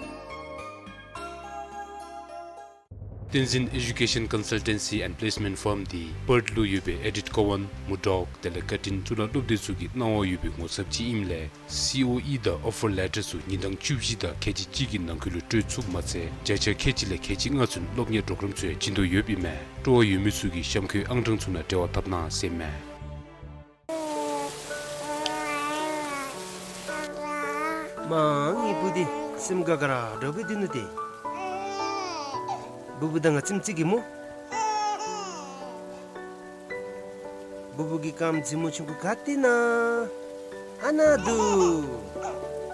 བསྟན་འཛིན་Education Consultancy and Placement Firm འདི་པརཐ་ལུ་ཡོད་པའི་ཨེ་ཌིཊ་ཀོ་ཝན་མུར་ཌོག་དེ་ལས་ཀར་ཊིན་གཙུག་ལག་སློབ་སྡེ་ཚུ་གིས་གནང་བ་ཡོད་པའི་ངོ་ཚབ་ཅིག་ཨིནམ་ལས་སི་ཨོ་ཨི་དང་ཨོ་ཕར་ལེ་ཊར་ཚུ་ཉིན་གྲངས་བཅུ་བཞི་དང་ཁལ་གཅིག་གཅིག་གི་ནང་འཁོད་ལུ་སྤྲོད་ཚུགསཔ་མ་ཚད་བརྒྱ་ཆ་ཁལ་གཅིག་ལས་ཁལ་གཅིག་ལྔ་ཚུན་སློབ་གཉེར་པོརོ་གརམ་ཚུ་ཡང་བྱིན་དོ་ཡོདཔ་ཨིན་མས། སྤྲོ་བ་ཡོད་མི་ཚུ་གིས་གཤམ་འཁོད་ཨང་གྲངས་ཚུ་ནང་འབྲེལ་བ་འཐབ་གནང་ཟེར་ཨིན་མས། མ་ངེའི་བུ་འདི་སེམས་དགའ་དགའ་ར་འདྲཝ་སྦེ་སྡོད་ནུག་ཏེ། བུ་བུ་དང་ང་རྩེདམོ་རྩེ་གེ་སྨོ། བུ་བུ་གི་རྐངམ་རྩེདམོ་ཆུང་ཀུ་ག་ཏེ་ཨིན་ན། ཨ་ནཱ་འདུག།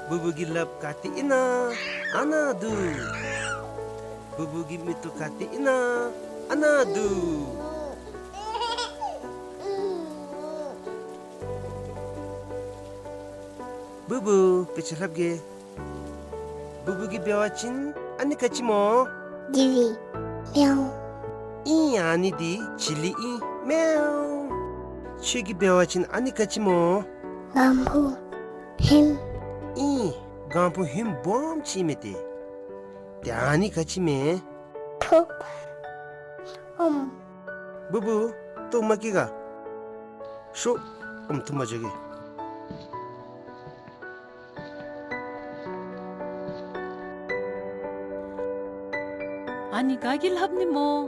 བུ་བུ་གི་ལགཔ་ག་ཏེ་ཨིན་ན། ཨ་ནཱ་འདུག། བུ་བུ་གི་མིག་ཏོ་ག་ཏེ་ཨིན་ན། ཨ་ནཱ་འདུག། བུ་བུ་དཔེ་ཆ་ལྷབ་གེ། བུ་བུ་གི་འབད་བ་ཅིན་ཨ་ནི་ག་ཅི་སྨོ། ཇི་ལི། མེའོ། ཨིན། ཨ་ནི་འདི་ཇི་ལི་ཨིན། མེའོ། ཁྱོད་ཀྱི་འབད་བ་ཅིན་ཨ་ནི་ག་ཅི་སྨོ། གང་ཕུ་ཧིམ། ཨིན། གང་ཕུ་ཧིམ་སྦོམ་ཅིག་མས་ཏེ། ཏེ་ཨ་ནི་ག་ཅི་མས། ཐུགཔ་ཨོམ། བུ་བུ་ལྟོཝ་མ་བཀྱེས་ག། ཤོག་ཨོམ་འཐུང་པར་འགྱོ་གེ། ཨ་ནི་ག་གིས་ལྷབ་ནི་སྨོ།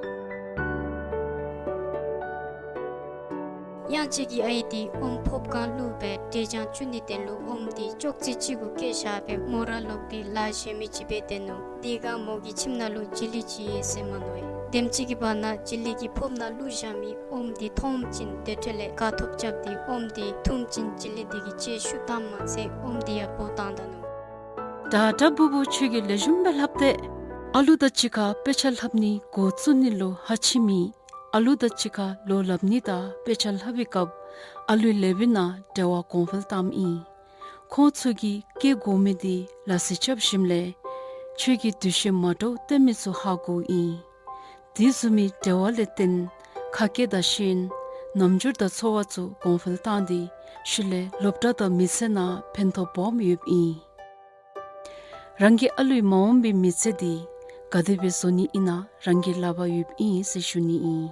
གཡང་རྩེ་གི་ཨའི་འདི་ཨོམ་ཕོརཔ་སྒང་བླུགས་སྦེ་འབྲས་ལྗང་བཙུགས་ནིའི་དོན་ལུ་ཨོམ་འདི་ཅོག་ཙེ་གཅིག་གུ་བཀལ་བཞག་སྦེ་མོ་ར་ལོག་སྟེ་ལཱ་གཞན་མི་ཅིག་འབད་སྡོད་ནུག། དེ་སྒང་མོ་གི་ཁྱིམ་ནང་ལུ་ཇི་ལི་ཅིག་ཡོད་ཟེར་མ་མནོ་བས། དེམ་ཅིག་གི་བར་ན་ཇི་ལི་གི་ཕོརཔ་ནང་བླུགས་བཞག་མི་ཨོམ་འདི་མཐོངམ་ཅིག་དེ་འཕྲོ་ལས་དགའ་ཐོབ་རྐྱབ་སྟེ་ཨོམ་འདི་འཐུངམ་ཅིག་ཇི་ལི་འདི་གི་ལྕེ་ཤུགས་བཏངམ་མ་ཚད་ཨོམ་འདི་ཡང་འབོ་བཏང་ད་ནུག། དྲག་དྲག་བུ་བུ་ཁྱོད་ཀྱིས་ལེགས་ཤོམ་སྦེ་ལྷབ་སྟེ། ཨ་ལུ་དང་གཅིག་ཁར་དཔེ་ཆ་ལྷབ་ནི་འགོ་བཙུགས་ནི་ལུ་ཧ་ཆི་མི་ཨ་ལུ་དང་གཅིག་ཁར་ལོ་ལྷབ་ནི་དང་དཔེ་ཆ་ལྷབ་པའི་སྐབས་ཨ་ལུའི་ལེ་བི་ནང་འབྲེལ་བ་གོང་འཕེལ་བཏངམ་ཨིན། ཁོང་ཚུ་གིས་བཀལ་དགོ་མི་འདི་ལ་སི་རྐྱབ་ཞིནམ་ལས་ཁྱོད་ཀྱིས་འདུ་ཤེས་མ་འདྲཝ་བསྟེན་མི་ཚུ་ཧ་གོཝ་ཨིན། དེ་བཟུམ་མའི་འབྲེལ་བ་ལས་བརྟེན་ཁ་སྐད་དང་ཤེས་ཡོན་རྣམ་འགྱུར་དང་ཚོར་བ་ཚུ་གོང་འཕེལ་བཏང་སྟེ་ཤུལ་ལས་སློབ་གྲྭ་དང་མི་ཚེ་ནང་ཕན་ཐོགས་སྦོམ་ཡོདཔ་ཨིན། རང་གི་ཨ་ལུའི་མ་འོངས་པའི་མི་ཚེ་འདི་ག་དེ་སྦེ་བཟོ་ནི་ཨིན་ན་རང་གི་ལག་པར་ཡོདཔ་ཨིན་ཟེར་ཞུ་ནི་ཨིན།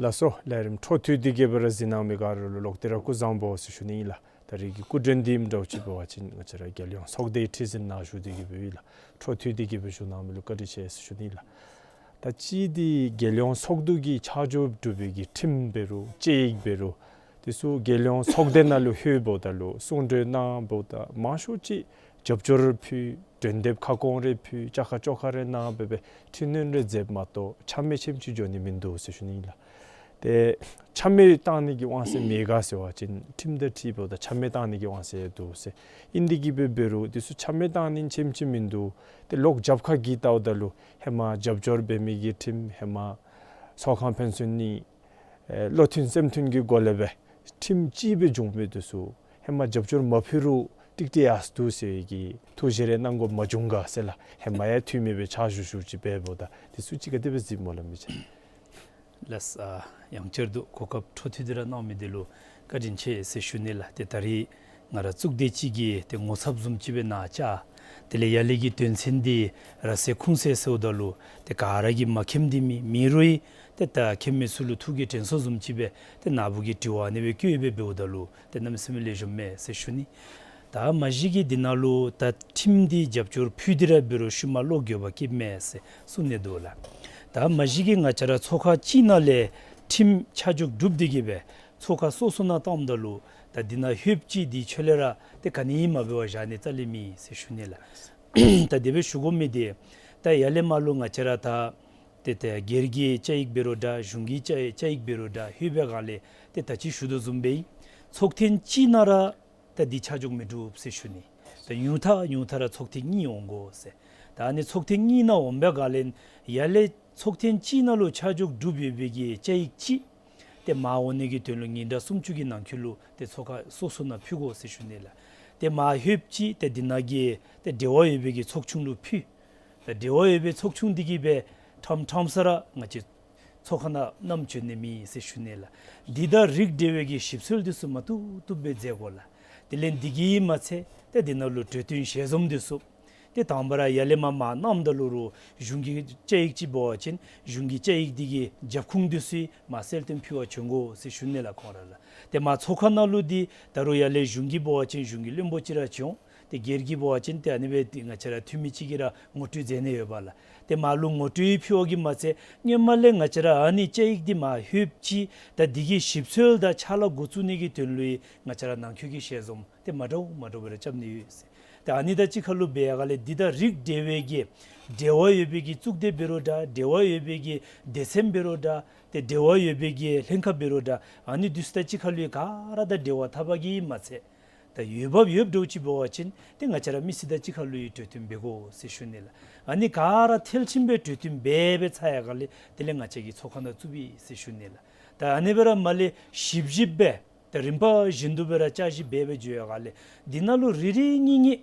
ལགས་སོ། ལས་རིམ་འཕྲོ་མཐུད་དེ་གི་སྦེ་ར་གཟིགས་གནང་མི་ག་ར་ལུ་ལོག་སྟེ་ར་སྐུ་གཟུགས་བཟང་པོ་ཟེར་ཞུ་ནི་ཨིན་ལགས། ད་རིས་ཀྱི་སྐུ་མགྲོན་འདི་ཨིནམ་འདྲཝ་ཅིག་འབད་བ་ཅིན་ང་བཅས་ར་རྒྱལ་ཡོངས་ཚོགས་སྡེའི་ཁྲི་འཛིན་ནཱ་བཞུགས་ཏེ་གི་སྦེ་ཡོད་ལགས། འཕྲོ་མཐུད་དེ་གི་སྦེ་བཞུགས་གནང་མི་ལུ་བཀའ་དྲིན་ཆེ་ཟེར་ཞུ་ནི་ཨིན་ལགས། ད་ཅི་འདི་རྒྱལ་ཡོངས་ཚོགས་འདུ་གི་ཆ་འཇོག་གྲུབ་པའི་གི་ཁྲིམས་འབད་རུང་དཔྱད་ཡིག་འབད་རུང་དེ་ཚུ་རྒྱལ་ཡོངས་ཚོགས་སྡེ་ནང་ལུ་ལྷོད་འབདཝ་ད་ལུ་གསུང་གྲོས་གནང་འབདཝ་ད་མང་ཤོས་ཅིག་རྒྱབ་སྐྱོར་ཕུལ། གྲོས་འདེབས་ཁ་སྐོང་རེ་ཕུལ། བཅའ་ཁ་བཅོ་ཁ་རེ་གནང་སྦེ་སྦེ་འཕྲི་སྣོན་རེ་མཛདཔ་མ་གཏོགས་ཆ་མེད་ཆེམ་ཅིག་འགྱོ་ནི་མིན་འདུག་ཟེར་ཞུ་ནི་ཨིན་ལགས། ཏེ་ཆ་མེད་བཏང་ནི་གི་དབང་ཚད་མེད་ག་ཟེར་བ་ཅིན་ཁྲིམས་དང་འཁྲིལཝ་ད་ཆ་མེད་བཏང་ནི་གི་དབང་ཚད་འདུག་ཟེར། ཨིན་དེ་གི་སྦེ་འབད་རུང་དེ་ཚུ་ཆ་མེད་བཏང་ནི་ཆེམ་ཅིག་མིན་འདུག། ཏེ་ལོག་རྒྱབ་ཁ་གི་བལྟཝ་ད་ལུ་ཧེ་མ་རྒྱབ་སྐྱོར་འབད་མི་གི་ཁྲིམས་ཧེ་མ་ཚོགས་ཁང་ཕན་ཚུན་ནི་ཨེ་བློ་མཐུན་སེམས་མཐུན་གྱི་སྒོ་ལས་སྦེ་ཁྲིམས་ཅིག་སྦེ་བྱུང་མི་དེ་ཚུ་ཧེ་མ་རྒྱབ་སྐྱོར་མ་ཕུལ་རུང་ཏིག་ཏིག་ཡར་སོ་འདུག་ཟེར་གྱི་ཐུགས་བཞེད་རེ་གནང་དགོཔ་མ་བྱུང་ག་ཟེར་ལགས། ཧེ་མ་ཡང་འཐུས་མི་སྦེ་ཕྱག་ཞུ་ཞུཝ་ཅིག་འབདཝ་ད་དེ་ཚུ་ཅིག་ག་དེ་སྦེ་གཟིགསཔ་སྨོ་ལགས་མི་ཅིག། ལགས། ཨ་ཡང་བསྐྱར་དུ་གོ་སྐབས་འཕྲོ་མཐུད་དེ་ར་གནང་མི་འདི་ལུ་བཀའ་དྲིན་ཆེ་ཟེར་ཞུ་ནི་ལགས། ཏེ་ད་རིས་ང་ར་གཙུག་སྡེ་ཅིག་གི་ཏེ་ངོ་ཚབ་བཟུམ་ཅིག་སྦེ་ནཱ་བཅར། དེ་ལས་ཡར་ལས་ཀྱི་དོན་ཚན་འདི་ར་ཟེར་ཁུངས་ཟེར་ཟེརཝ་ད་ལུ་ཏེ་ག་ར་གིས་མ་མཁྱེནམ་འདི་མེད། མེད་རུང་ཡང་ཏེ་ད་མཁྱེན་མི་ཚུ་ལུ་ཐུགས་ཀྱི་དྲན་གསོ་བཟུམ་ཅིག་སྦེ་ཏེ་ནཱ་བུ་གིས་དྲི་བ་ཨ་ནི་སྦེ་བཀོད་སྦེ་འབདཝ་ད་ལུ་ཏེ་གནམ་མེད་ས་མེད་ལེགས་ཤོམ་མས་ཟེར་ཞུ་ནི། ད་མ་གཞི་གིས་འདི་ནང་ལུ་ད་ཁྲིམས་འདི་རྒྱབ་སྐྱོར་ཕུལ་ཏེ་ར་འབད་རུང་ཤུལ་མ་བློ་འགྱོད་པ་སྐྱེཝ་མས་ཟེར་གསུངས་ནི་འདུག་ལགས། ད་མ་གཞི་གིས་ང་བཅས་ར་ཚོགས་ཁང་ཅིག་ནང་ལས་ཁྲིམས་ཆ་འཇོག་གྲུབ་སྟེ་གི་སྦེ་ཚོགས་ཁང་སོ་སོ་ནང་བཏངམ་ད་ལུ་ད་འདི་ནང་ལྷོདཔ་ཅིག་འདི་ཕྱོགས་ལས་ར་ཏེ་ག་ནི་ཡང་མ་འབད་བར་བཞག་ནི་རྩ་ལས་མེད་ཟེར་ཞུ་ནི་ལགས། ད་དེ་སྦེ་ཞུ་དགོ་མི་འདི་ད་ཡར་ལས་མར་ལུ་ང་བཅས་ར་ད་ཏེ་ད་སྒེར་གྱི་བཅའ་ཡིག་འབད་རུང་འདྲ་གཞུང་གི་བཅའ་བཅའ་ཡིག་འབད་རུང་འདྲ་ལྷོད་པའི་སྒང་ལས་ཏེ་ད་ཅི་ཞུ་དོ་བཟུམ་སྦེ་ཚོགས་ཐེངས་གཅིག་ནང་ར་ད་འདི་ཆ་འཇོག་མི་འགྲུབ་ཟེར་ཞུ་ནི། ད་ཉུང་མཐའ་ཉུང་མཐའ་ར་ཚོགས་ཐེངས་གཉིས་འོང་དགོ་ཟེར། ད་ཨ་ནི་ཚོགས་ཐེངས་གཉིས་ནང་འོང་པའི་སྒང་ལས་ཡར་ལས་ཚོགས་ཐེངས་གཅིག་ནང་ལུ་ཆ་འཇོག་གྲུབ་ཡོད་པའི་གི་བཅའ་ཡིག་ཅིག་ཏེ་མར་འོང་ནི་གི་དོན་ལུ་ཉིན་གྲངས་སུམ་ཅུ་གི་ནང་འཁོད་ལུ་ཏེ་ཚོགས་ཁང་སོ་སོ་ནང་ཕུལ་དགོ་ཟེར་ཞུ་ནི་ལགས། ཏེ་མར་ལྷོདཔ་ཅིག་ཏེ་འདི་ནང་གི་ཏེ་འབྲེལ་བ་ཡོད་པའི་གི་ཚོགས་ཆུང་ལུ་ཕུལ། ད་འབྲེལ་བ་ཡོད་པའི་ཚོགས་ཆུང་འདི་གིས་སྦེ་ཕྲང་ཕྲང་ས་ར་ང་བཅས་ཚོགས་ཁང་ནང་བསྣམས་བྱོན་ནི་མེད་ཟེར་ཞུ་ནི་ལགས། འདི་དང་རིགས་འབྲེལ་བའི་གི་ཞིབ་འཚོལ་འདི་ཚུ་མ་བཏུབ་བཏུབ་སྦེ་མཛད་དགོ་ལགས། དེ་ལས་འདི་གིས་མ་ཚད་ཏེ་འདི་ནང་ལུ་གྲོས་བསྟུན་ཞལ་འཛོམས་འདི་ཚུ་ཏེ་དང་པ་ར་ཡར་ལས་མར་མར་བསྣམས་ད་ལུ་རུང་གཞུང་གི་བཅའ་ཡིག་ཅིག་འབད་བ་ཅིན་གཞུང་གི་བཅའ་ཡིག་འདི་གི་རྒྱབ་ཁུངས་འདི་ཚུ་མར་གསལ་སྟོན་ཕུལ་བར་བྱོན་དགོ་ཟེར་ཞུ་ནི་ལགས་ཁོང་ར་ལུ། ཏེ་མར་ཚོགས་ཁང་ནང་ལུ་འདི་ད་རུང་ཡར་ལས་གཞུང་གི་འབད་བ་ཅིན་གཞུང་གི་བློན་པོ་ཅིག་ར་བྱོན། ཏེ་སྒེར་གྱི་འབད་བ་ཅིན་ཏེ་ཨ་ནི་སྦེ་ཏེ་ང་བཅས་ར་འཐུས་མི་ཅིག་གིས་ར་ངོ་སྤྲོད་མཛད་ནི་ཡོད་པ་ལགས། ཏེ་མར་ལུ་ངོ་སྤྲོད་ཕུལ་བ་གིས་མ་ཚད་སྔོན་མ་ལས་ང་བཅས་ར་ཨ་ནི་བཅའ་ཡིག་འདི་མར་ལྷོདཔ་ཅིག་ད་འདི་གི་ཞིབ་འཚོལ་དང་ཕྱག་ལཱ་འགོ་བཙུགས་ནི་གི་དོན་ལུ་ཡང་ང་བཅས་ར་ནང་འཁོད་ཀྱི་ཞལ་འཛོམས་ཏེ་མ་འདྲཝ་མ་འདྲཝ་སྦེ་ར་རྐྱབ་ནི་ཡོད་ཟེར། ཏེ་ཨ་ནི་དང་གཅིག་ཁར་ལུ་འབད་བའི་སྒང་ལས་འདི་དང་རིགས་འབྲེལ་བའི་གི་འབྲེལ་བ་ཡོད་པའི་གི་གཙུག་སྡེ་འབད་རུང་འདྲ་འབྲེལ་བ་ཡོད་པའི་གི་སྡེ་ཚན་འབད་རུང་འདྲ་ཏེ་འབྲེལ་བ་ཡོད་པའི་གི་ལྷན་ཁག་འབད་རུང་འདྲ་ཨ་ནི་འདི་ཚུ་དང་གཅིག་ཁར་ལུ་ཡང་ག་ར་དང་འབྲེལ་བ་འཐབ་པ་གིས་མ་ཚད་ད་འོས་འབབ་ཡོདཔ་འདྲཝ་ཅིག་འབད་བ་ཅིན་ཏེ་ང་བཅས་ར་མི་སེར་དང་གཅིག་ཁར་ལུ་ཡང་གྲོས་བསྟུན་འབད་དགོ་ཟེར་ཞུ་ནི་ལགས། ཨ་ནི་ག་ར་མཐིལ་ཕྱིན་སྦེ་གྲོས་བསྟུན་འབད་འབད་ཚར་བའི་སྒང་ལས་དེ་ལས་ང་བཅས་ཀྱིས་ཚོགས་ཁང་ནང་བཙུགས་པས་ཟེར་ཞུ་ནི་ལགས། ད་ཨ་ནི་སྦེ་ར་མར་ལས་ཞིབ་ཞིབ་སྦེ་ད་རིམ་པ་བཞིན་དུ་སྦེ་ར་བསྐྱར་ཞིབ་འབད་འབད་འགྱོ་བའི་སྒང་ལས་འདི་ནང་ལུ་རེ་རེ་གཉིས་གཉིས་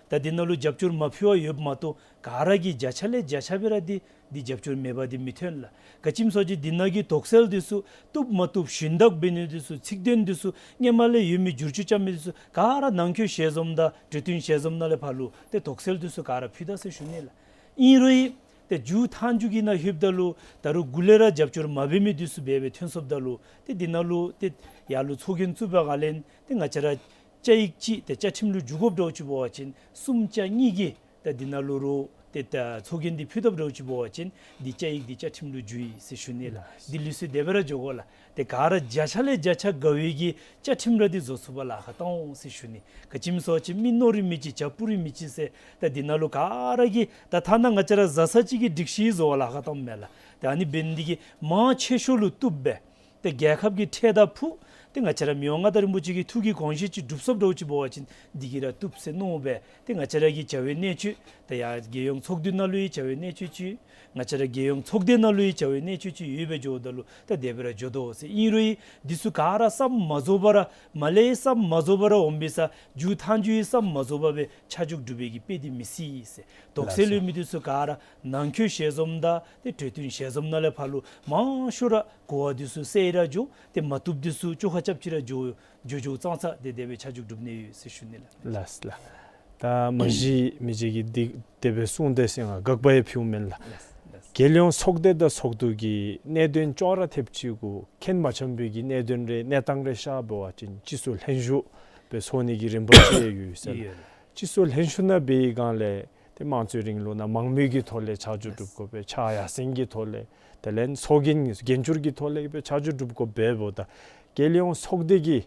ད་འདི་ནང་ལུ་རྒྱབ་སྐྱོར་མ་ཕུལ་བར་ཡོདཔ་མ་གཏོགས་ག་ར་གིས་བརྒྱ་ཆ་ལས་བརྒྱ་ཆ་སྦེ་ར་འདི་འདི་རྒྱབ་སྐྱོར་མེད་པ་འདི་མི་ཐོན་ལགས། ག་ཅི་སྨོ་ཟེར་བ་ཅིན་འདི་ནང་གི་དོགས་སེལ་འདི་ཚུ་བཏུབ་མ་བཏུབ་ཞུན་དག་འབད་ནི་འདི་ཚུ་ཚིག་དོན་འདི་ཚུ་སྔོན་མ་ལས་ཡོད་མི་བསྒྱུར་བཅོས་རྐྱབ་མི་འདི་ཚུ་ག་ར་ནང་འཁོད་ཞལ་འཛོམས་དང་གྲོས་བསྟུན་ཞལ་འཛོམས་ནང་ལས་ཕར་ལུ་ཏེ་དོགས་སེལ་འདི་ཚུ་ག་ར་ཕུལ་ད་ཟེར་ཞུ་ནི་ལགས། ཨིན་རུང་ཡང་ཏེ་མཇུག་མཐའ་མཇུག་གི་ནང་ལྷོདཔ་ད་ལུ་ད་རུང་འགོ་ལས་ར་རྒྱབ་སྐྱོར་མ་འབད་མི་འདི་ཚུ་འབད་འབད་ཐོན་སོངམ་ད་ལུ་ཏེ་འདི་ནང་ལུ་ཏེ་ཡར་ལུ་ཚོགས་རྒྱན་བཙུགས་པའི་སྒང་ལས་ཏེ་ང་བཅས་ར་བཅའ་ཡིག་ཅིག་ཏེ་བཅའ་ཁྲིམས་ལུ་འགྱུར་དགོཔ་འདྲཝ་ཅིག་འབད་བ་ཅིན་གསུམ་ཆ་གཉིས་ཀྱིས་ད་འདི་ནང་ལུ་རུང་ཏེ་ད་ཚོགས་རྒྱན་འདི་ཕུལ་དཔ་འདྲཝ་ཅིག་འབད་བ་ཅིན་འདི་བཅའ་ཡིག་འདི་བཅའ་ཁྲིམས་ལུ་འགྱུར་ཡི་ཟེར་ཞུ་ནི་ལགས། འདི་ལུགས་སྲོལ་དེ་སྦེ་ར་འགྱོ་དགོ་ལགས། ཏེ་ག་ར་བརྒྱ་ཆ་ལས་བརྒྱ་ཆ་དགའ་བའི་གི་བཅའ་ཁྲིམས་ར་འདི་བཟོ་ཚུགས་པར་ལཱ་ཁག་བཏང་འོང་ཟེར་ཞུ་ནི། ག་ཅི་སྨོ་ཟེར་བ་ཅིན་མི་མནོ་རིགས་མི་གཅིག་བྱ་སྤུ་རིས་མི་གཅིག་ཟེར་ད་འདི་ནང་ལུ་ག་ར་གིས་ད་ཐ་ན་ང་བཅས་ར་བཟའ་ཚང་གཅིག་གི་སྒྲིག་གཞི་བཟོ་བར་ལཱ་ཁག་བཏངམ་མས་ལགས། ཏེ་ཨ་ནི་འབད་ནི་འདི་གིས་མང་ཆེ་ཤོས་ལུ་བཏུབ་སྦེ་ཏེ་རྒྱལ་ཁབ་ཀྱི་ཁྲལ་དང་ཕུགས་ ཏེ་ང་བཅས་ར་མི་དབང་མངའ་བདག་རིན་པོ་ཆེ་གི་ཐུགས་ཀྱི་དགོངས་བཞེད་ཅིག་སྒྲུབ་ཚུགསཔ་འདྲཝ་ཅིག་འབད་བ་ཅིན་འདི་གིས་ར་བཏུབ་ཟེར་མནོ་སྦེ་ཏེ་ང་བཅས་ར་གི་བྱ་བའི་གནད་སྤྱོད་ད་ཡར་རྒྱལ་ཡོངས་ཚོགས་སྡེ་ནང་ལུ་ཡང་བྱ་བའི་གནད་སྤྱོད་ཅིག། ང་བཅས་ར་རྒྱལ་ཡོངས་ཚོགས་སྡེ་ནང་ལུ་ཡང་བྱ་བའི་གནད་སྤྱོད་ཅིག་ཡོདཔ་སྦེ་འགྱོཝ་ད་ལུ་ད་དེ་སྦེ་ར་འགྱོ་དོ་ཟེར། ཨིན་རུང་འདི་ཚུ་ག་ར་བསམ་མ་རྫོགས་པར་ར་མར་ལས་བསམ་མ་རྫོགས་པར་ར་འོང་པའི་ས་མཇུག་མཐའ་མཇུག་ཡང་བསམ་མ་རྫོགས་པར་སྦེ་ཆ་འཇོག་གྲུབ་པའི་གི་དཔེ་འདི་མི་སྲིད་ཟེར། དོགས་སེལ་ལུ་ཡོད་མི་འདི་ཚུ་ག་ར་ནང་འཁོད་ཞལ་འཛོམས་དང་ཏེ་གྲོས་བསྟུན་ཞལ་འཛོམས་ནང་ལས་ཕར་ལུ་མང་ཤོས་ར་གོ་བ་འདི་ཚུ་གསལ་ར་འགྱོ། ཏེ་མ་བཏུབ་འདི་ཚུ་བཅོ་ཁ་རྐྱབ་ཅི་ར་འགྱོ་འགྱོ་འགྱོ་ཙང་ཙ་ཏེ་དེ་སྦེ་ཆ་འཇོག་གྲུབ་ནི་ཡོད་ཟེར་ཞུ་ནི་ལགས། ལགས་ལགས། ད་མ་གཞི་མི་རྗེ་གིས་འདི་དེ་སྦེ་གསུངས་དེས་ཟེར་ང་དགག་པ་ཡང་ཕུལཝ་མེན་ལགས། ལགས་ལགས། རྒྱལ་ཡོངས་ཚོགས་སྡེ་དང་ཚོགས་འདུ་གི་གནད་དོན་ཅོག་ར་འཐདཔ་ཅིག་གུ་ཁེ་མ་འཆམ་པའི་གི་གནད་དོན་རེ་གནས་སྟངས་རེ་ཤར་འབད་བ་ཅིན་སྤྱི་ཚོགས་ལྷན་བཞུགས་སྦེ་ཚོགས་ནི་གི་རིམ་པ་ཅིག་ཡོད་ཟེར་ལགས། ཡོད་ལགས། སྤྱི་ཚོགས་ལྷན་བཞུགས་ནང་འབད་བའི་སྒང་ལས་ཏེ་དམངས་གཙོའི་རིང་ལུགས་ནང་མང་མོས་ཀྱི་ཐོག་ལས་ཆ་འཇོག་སྒྲུབ་དགོ་པས། ཕྱག་ཡར་སེང་གི་ཐོག་ལས་དེ་ལས་ཚོགས་རྒྱན་རྒྱན་འགྱུར་གྱི་ཐོག་ལས་སྦེ་ཆ་འཇོག་སྒྲུབ་དགོ་པས། འབདཝ་ད་རྒྱལ་ཡོངས་ཚོགས་སྡེ་གི་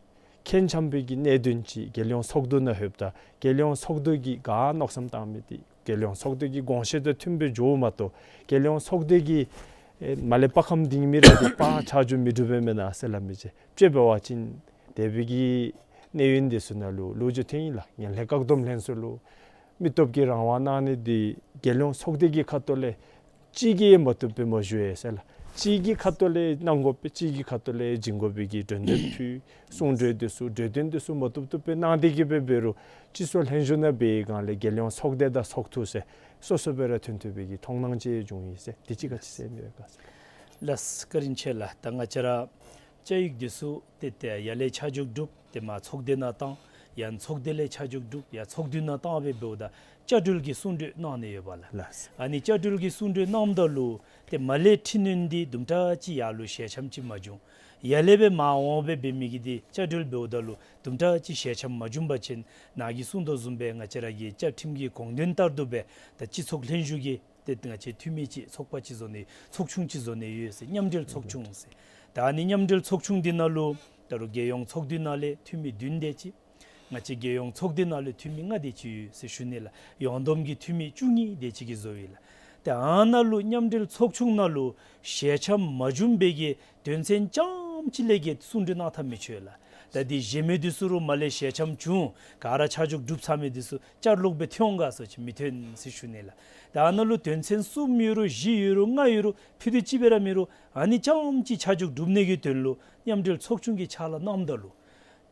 ཁེ་མ་འཆམ་པའི་གི་གནད་དོན་ཅིག་རྒྱལ་ཡོངས་ཚོགས་འདུ་ནང་ལྷོདཔ་ད་རྒྱལ་ཡོངས་ཚོགས་འདུ་གིས་ག་མནོ་བསམ་བཏང་མི་འདི་རྒྱལ་ཡོངས་ཚོགས་སྡེ་གི་དགོངས་བཞེད་དང་མཐུནམ་སྦེ་འགྱོཝ་མ་གཏོགས་རྒྱལ་ཡོངས་ཚོགས་སྡེ་གིས་ཨེ་མར་ལས་དཔའ་ཁམས་ལྡན་མི་རེ་འདི་ཕར་ཆ་འཇོག་མི་གྲུབ་པས་མེན་ན་ཟེར་སླབ་མི་ཅིག། དཔྱེ་འབད་བ་ཅིན་དེ་སྦེ་གི་གནས་ཡུན་འདི་ཚུ་ནང་ལུ་ལོ་རྒྱུས་ཐོན་ཡི་ལགས། ངན་ལྷད་བཀག་སྡོམ་ལྷན་ཚོགས་ལུ་མི་སྟོབས་ཀྱིས་རང་དབང་གནང་ནི་འདི་རྒྱལ་ཡོངས་ཚོགས་སྡེ་གི་ཁ་ཐུག་ལས་གཅིག་གིས་ཡང་མ་བཏུབ་པས་མ་ཞུ་ཡི་ཟེར་ལགས། གཅིག་གི་ཁ་ཐུག་ལས་གནང་དགོ་པས། གཅིག་གི་ཁ་ཐུག་ལས་བྱིན་དགོ་པའི་གི་གྲོས་འདེབས་ཕུལ། གསུང་གྲོས་འདི་ཚུ་གྲོས་བསྟུན་འདི་ཚུ་མ་བཏུབ་བཏུབ་སྦེ་གནང་སྟེ་གི་སྦེ་འབད་རུང་སྤྱི་ཚོགས་ལྷན་བཞུགས་ནང་འབད་བའི་སྒང་ལས་རྒྱལ་ཡོངས་ཚོགས་སྡེ་དང་ཚོགས་འདུ་ཟེར་སོ་སོ་སྦེ་ར་ཐོན་ཐོན་པའི་གི་མཐོང་སྣང་ཅིག་བྱུང་ཡི་ཟེར། དེ་ཅིག་ག་ཅི་ཟེར་མི་ཡོད་ག་ཟེར། ལགས། བཀའ་དྲིན་ཆེ་ལགས། ད་ང་བཅས་ར་བཅའ་ཡིག་འདི་ཚུ་ཏེ་ཏེ་ཡར་ལས་ཆ་འཇོག་གྲུབ། ཏེ་མར་ཚོགས་སྡེ་ནང་བཏང་། ཡང་ཚོགས་སྡེ་ལས་ཆ་འཇོག་གྲུབ། ཡང་ཚོགས་འདུ་ནང་བཏང་སྦེ་འབདཝ་ད་བཅའ་སྒྲིག་གི་གསུང་གྲོས་གནང་ནི་ཡོདཔ་ལགས། ལགས། ཨ་ནི་བཅའ་སྒྲིག་གི་གསུང་གྲོས་གནངམ་ད་ལུ་ཏེ་མར་ལས་འཕྲི་སྣོན་འདི་དུམ་གྲ་ཅིག་ཡར་ལུ་ཞལ་འཆམ་ཅིག་མ་བྱུང་། ཡར་ལས་སྦེ་མར་འོང་སྦེ་འབད་མི་གི་འདི་བཅའ་སྒྲིག་འབདཝ་ད་ལུ་དུམ་གྲ་ཅིག་ཞལ་འཆམ་མ་བྱུང་པ་ཅིན་ནཱ་གིས་གསུང་དོ་བཟུམ་སྦེ་ང་བཅས་ར་གི་བཅའ་ཁྲིམས་ཀྱི་དགོངས་དོན་ལྟར་དུ་སྦེ་ད་སྤྱི་ཚོགས་ལྷན་བཞུགས་ཀྱི་ཏེ་ང་བཅས་འཐུས་མི་ཅིག་ཚོགས་པ་ཅིག་བཟོ་ནི་ཚོགས་ཆུང་ཅིག་བཟོ་ནི་ཡོད་ཟེར། མཉམ་འབྲེལ་ཚོགས་ཆུང་ཟེར། ད་ཨ་ནི་མཉམ་འབྲེལ་ཚོགས་ཆུང་འདི་ནང་ལུ་ད་རུང་རྒྱལ་ཡོངས་ཚོགས་འདུའི་ནང་ལས་འཐུས་མི་བདུན་དེ་ཅིག། ང་བཅས་རྒྱལ་ཡོངས་ཚོགས་སྡེ་ནང་ལས་འཐུས་མི་ལྔ་དེ་ཅིག་ཡོད་ཟེར་ཞུ་ནི་ལགས། ཡོངས་བསྡོམས་ཀྱི་འཐུས་མི་བཅུ་གཉིས་དེ་ཅིག་གིས་བཟོ་ཡི་ལགས། ཏེ་ཨ་ནཱ་ལུ་མཉམ་འབྲེལ་ཚོགས་ཆུང་ནང་ལུ་ཞལ་འཆམ་མ་བྱུང་པའི་གི་དོན་ཚན་རྐྱངམ་གཅིག་ལས་ཀྱི་གསུང་གྲོས་གནང་ཐབས་མི་ཆོག་ལགས། ད་འདི་གཞན་མི་འདི་ཚུ་རུང་མར་ལས་ཞལ་འཆམ་བྱུང་ག་ར་ཆ་འཇོག་གྲུབ་ཚར་མི་འདི་ཚུ་བསྐྱར་ལོག་སྦེ་ཐོན་འོང་ག་ཟེར་བ་ཅིན་མི་ཐོན་ཟེར་ཞུ་ནི་ལགས། ད་ཨ་ནཱ་ལུ་དོན་ཚན་གསུམ་ཡོད་རུང་བཞི་ཡོད་རུང་ལྔ་ཡོད་རུང་ཕུད་རྡོག་གཅིག་སྦེ་ར་མེད་རུང་ཨ་ནི་རྐྱངམ་གཅིག་ཆ་འཇོག་གྲུབ་ནི་གི་དོན་ལུ་མཉམ་འབྲེལ་ཚོགས་ཆུང་གིས་ཕྱག་ལཱ་གནངམ་ད་ལུ་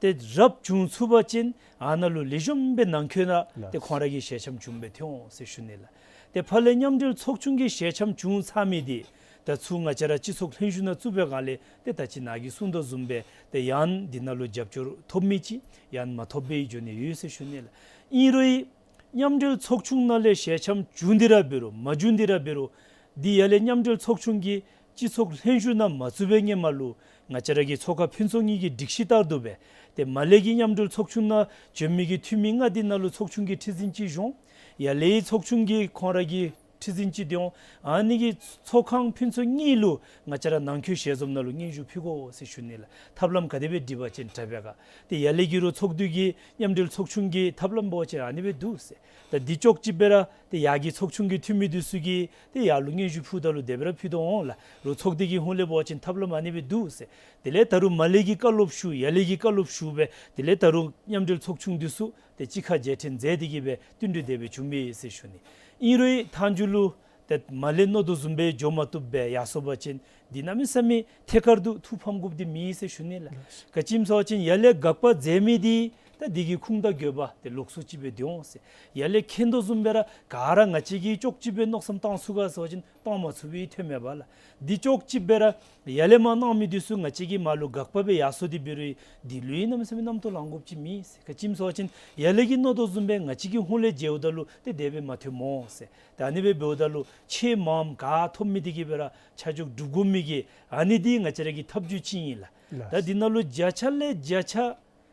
ཏེ་རབ་བྱུང་ཚུགས་པ་ཅིན་ཨ་ནཱ་ལུ་ལེགས་ཤོམ་སྦེ་ནང་འཁོད་ནང་ལགས། ཏེ་ཁོང་ར་གི་ཞལ་འཆམ་བྱུང་སྦེ་ཐོན་འོང་ཟེར་ཞུ་ནི་ལགས། ཏེ་ཕར་ལས་མཉམ་འབྲེལ་ཚོགས་ཆུང་གི་ཞལ་འཆམ་བྱུང་ཚར་མི་འདི་ད་ཚུར་ང་བཅས་ར་སྤྱི་ཚོགས་ལྷན་བཞུགས་ནང་བཙུགས་པའི་སྒང་ལས་ཏེ་ད་ཅི་ནཱ་གིས་གསུང་དོ་བཟུམ་སྦེ་ཏེ་ཡང་འདི་ནང་ལུ་རྒྱབ་སྐྱོར་ཐོབ་མི་ཅིག་ཡང་མ་ཐོབ་པའི་འགྱོ་ནི་ཡོད་ཟེར་ཞུ་ནི་ལགས། ཨིན་རུང་མཉམ་འབྲེལ་ཚོགས་ཆུང་ནང་ལས་ཞལ་འཆམ་བྱུང་སྟེ་ར་འབད་རུང་མ་བྱུང་སྟེ་ར་འབད་རུང་འདི་ཡར་ལས་མཉམ་འབྲེལ་ཚོགས་ཆུང་གིས་སྤྱི་ཚོགས་ལྷན་བཞུགས་ནང་མ་བཙུགས་པའི་སྔོན་མ་ལུ་ང་བཅས་ར་གི་ཚོགས་ཁང་ཕུན་ཚོགས་གཉིས་ཀྱི་སྒྲིག་གཞི་ལྟར་དུ་སྦེ་ཏེ་མར་ལས་ཀྱི་མཉམ་འབྲེལ་ཚོགས་ཆུང་ནང་བྱོན་མི་གི་འཐུས་མི་ལྔ་འདི་ནང་ལུ་ཚོགས་ཆུང་གི་ཁྲི་འཛིན་ཅིག་བཞུགས། ཡར་ལས་ཚོགས་ཆུང་གི་ཁོང་ར་གི་ཁྲི་འཛིན་ཅིག་སྡོད་འོང་། ཨ་ནི་གི་ཚོགས་ཁང་ཕུན་ཚོགས་གཉིས་ལུ་ང་བཅས་ར་ནང་འཁོད་ཞལ་འཛོམས་ནང་ལུ་སྙན་ཞུ་ཕུལ་དགོ་ཟེར་ཞུ་ནི་ལགས། ཐབས་ལམ་ག་དེ་སྦེ་སྒྲིག་པ་ཅིན་དྲག་པས་ག། ཏེ་ཡར་ལས་ཀྱི་རུང་ཚོགས་འདུ་གི་མཉམ་འབྲེལ་ཚོགས་ཆུང་གི་ཐབས་ལམ་འབད་བ་ཅིན་ཨ་ནི་སྦེ་འདུག་ཟེར། ད་འདི་ཅོག་གཅིག་སྦེ་ར་ཏེ་ཡར་གྱི་ཚོགས་ཆུང་གི་འཐུས་མི་འདི་ཚུ་གིས་ཏེ་ཡར་ལུ་སྙན་ཞུ་ཕུལཝ་ད་ལུ་དེ་སྦེ་ར་ཕུལ་དོ་འོང་ལགས། རུང་ཚོགས་སྡེ་གི་ཧོངས་ལས་འབད་བ་ཅིན་ཐབས་ལམ་ཨ་ནི་སྦེ་འདུག་ཟེར། དེ་ལས་ད་རུང་མར་ལས་ཀྱི་བཀའ་སློབ་ཞུ་ཡར་ལས་ཀྱི་བཀའ་སློབ་ཞུ་སྦེ་དེ་ལས་ད་རུང་མཉམ་འབྲེལ་ཚོགས་ཆུང་འདི་ཚུ་ཏེ་གཅིག་ཁར་མཇལ་འཕྲད་མཛད་དེ་གི་སྦེ་བསྟུན་གྲོས་དེ་སྦེ་བྱུང་མི་ཨིན་ཟེར་ཞུ་ནི། ཨིན་རུང་མཐའ་མཇུག་ལུ་ཏེ་མར་ལས་མནོ་དོ་བཟུམ་སྦེ་འགྱོ་མ་བཏུབ་པར་ཡར་སོང་པ་ཅིན་འདི་གནམ་མེད་ས་མེད་ཐད་ཀར་དུ་ཐུགས་ཕམ་དགོཔ་འདི་མེད་ཟེར་ཞུ་ནི་ལགས། ག་ཅི་སྨོ་ཟེར་བ་ཅིན་ཡར་ལས་དགག་པ་མཛད་མི་འདི་ད་འདི་གི་ཁུངས་དང་དགོས་པ་ཏེ་ལོགས་སུ་ཅིག་སྦེ་སྡོད་འོང་ཟེར། ཡར་ལས་མཁྱེན་དོ་བཟུམ་སྦེ་ར་ག་ར་ང་བཅས་ཀྱིས་ཅོག་གཅིག་སྦེ་མནོ་བསམ་བཏང་ཚུགས་ག་ཟེར་བ་ཅིན་བཏང་མ་ཚུགས་པའི་ཐོན་མས་པ་ལགས། འདི་ཅོག་གཅིག་སྦེ་ར་ཡར་ལས་མར་གནང་མི་འདི་ཚུ་ང་བཅས་ཀྱིས་མར་ལུ་དགག་པ་སྦེ་ཡར་སོང་སྟེ་འབད་རུང་འདི་ལུ་ཡང་གནམ་མེད་ས་མེད་རྣམ་རྟོག་ལང་དགོཔ་ཅིག་མེད་ཟེར། ག་ཅི་སྨོ་ཟེར་བ་ཅིན་ཡར་ལས་ཀྱི་མནོ་དོ་བཟུམ་སྦེ་ང་བཅས་ཀྱི་ཧོངས་ལས་མཇལཝ་ད་ལུ་ཏེ་དེ་སྦེ་མ་ཐོནམ་སྨོ་ཟེར། ད་ཨ་ནི་སྦེ་འབདཝ་ད་ལུ་ཆེ་མངམ་ག་ཐོབ་མི་འདི་གིས་སྦེ་ར་ཆ་འཇོག་གྲུབ་དགོ་མི་གི་ཨ་ནི་འདི་ང་བཅས་ར་གི་ཐབས་བྱུས་ཅིག་ཨིན་ལགས། ལགས། ད་འདི་ནང་ལུ་བརྒྱ་ཆ་ལས་བརྒྱ་ཆ་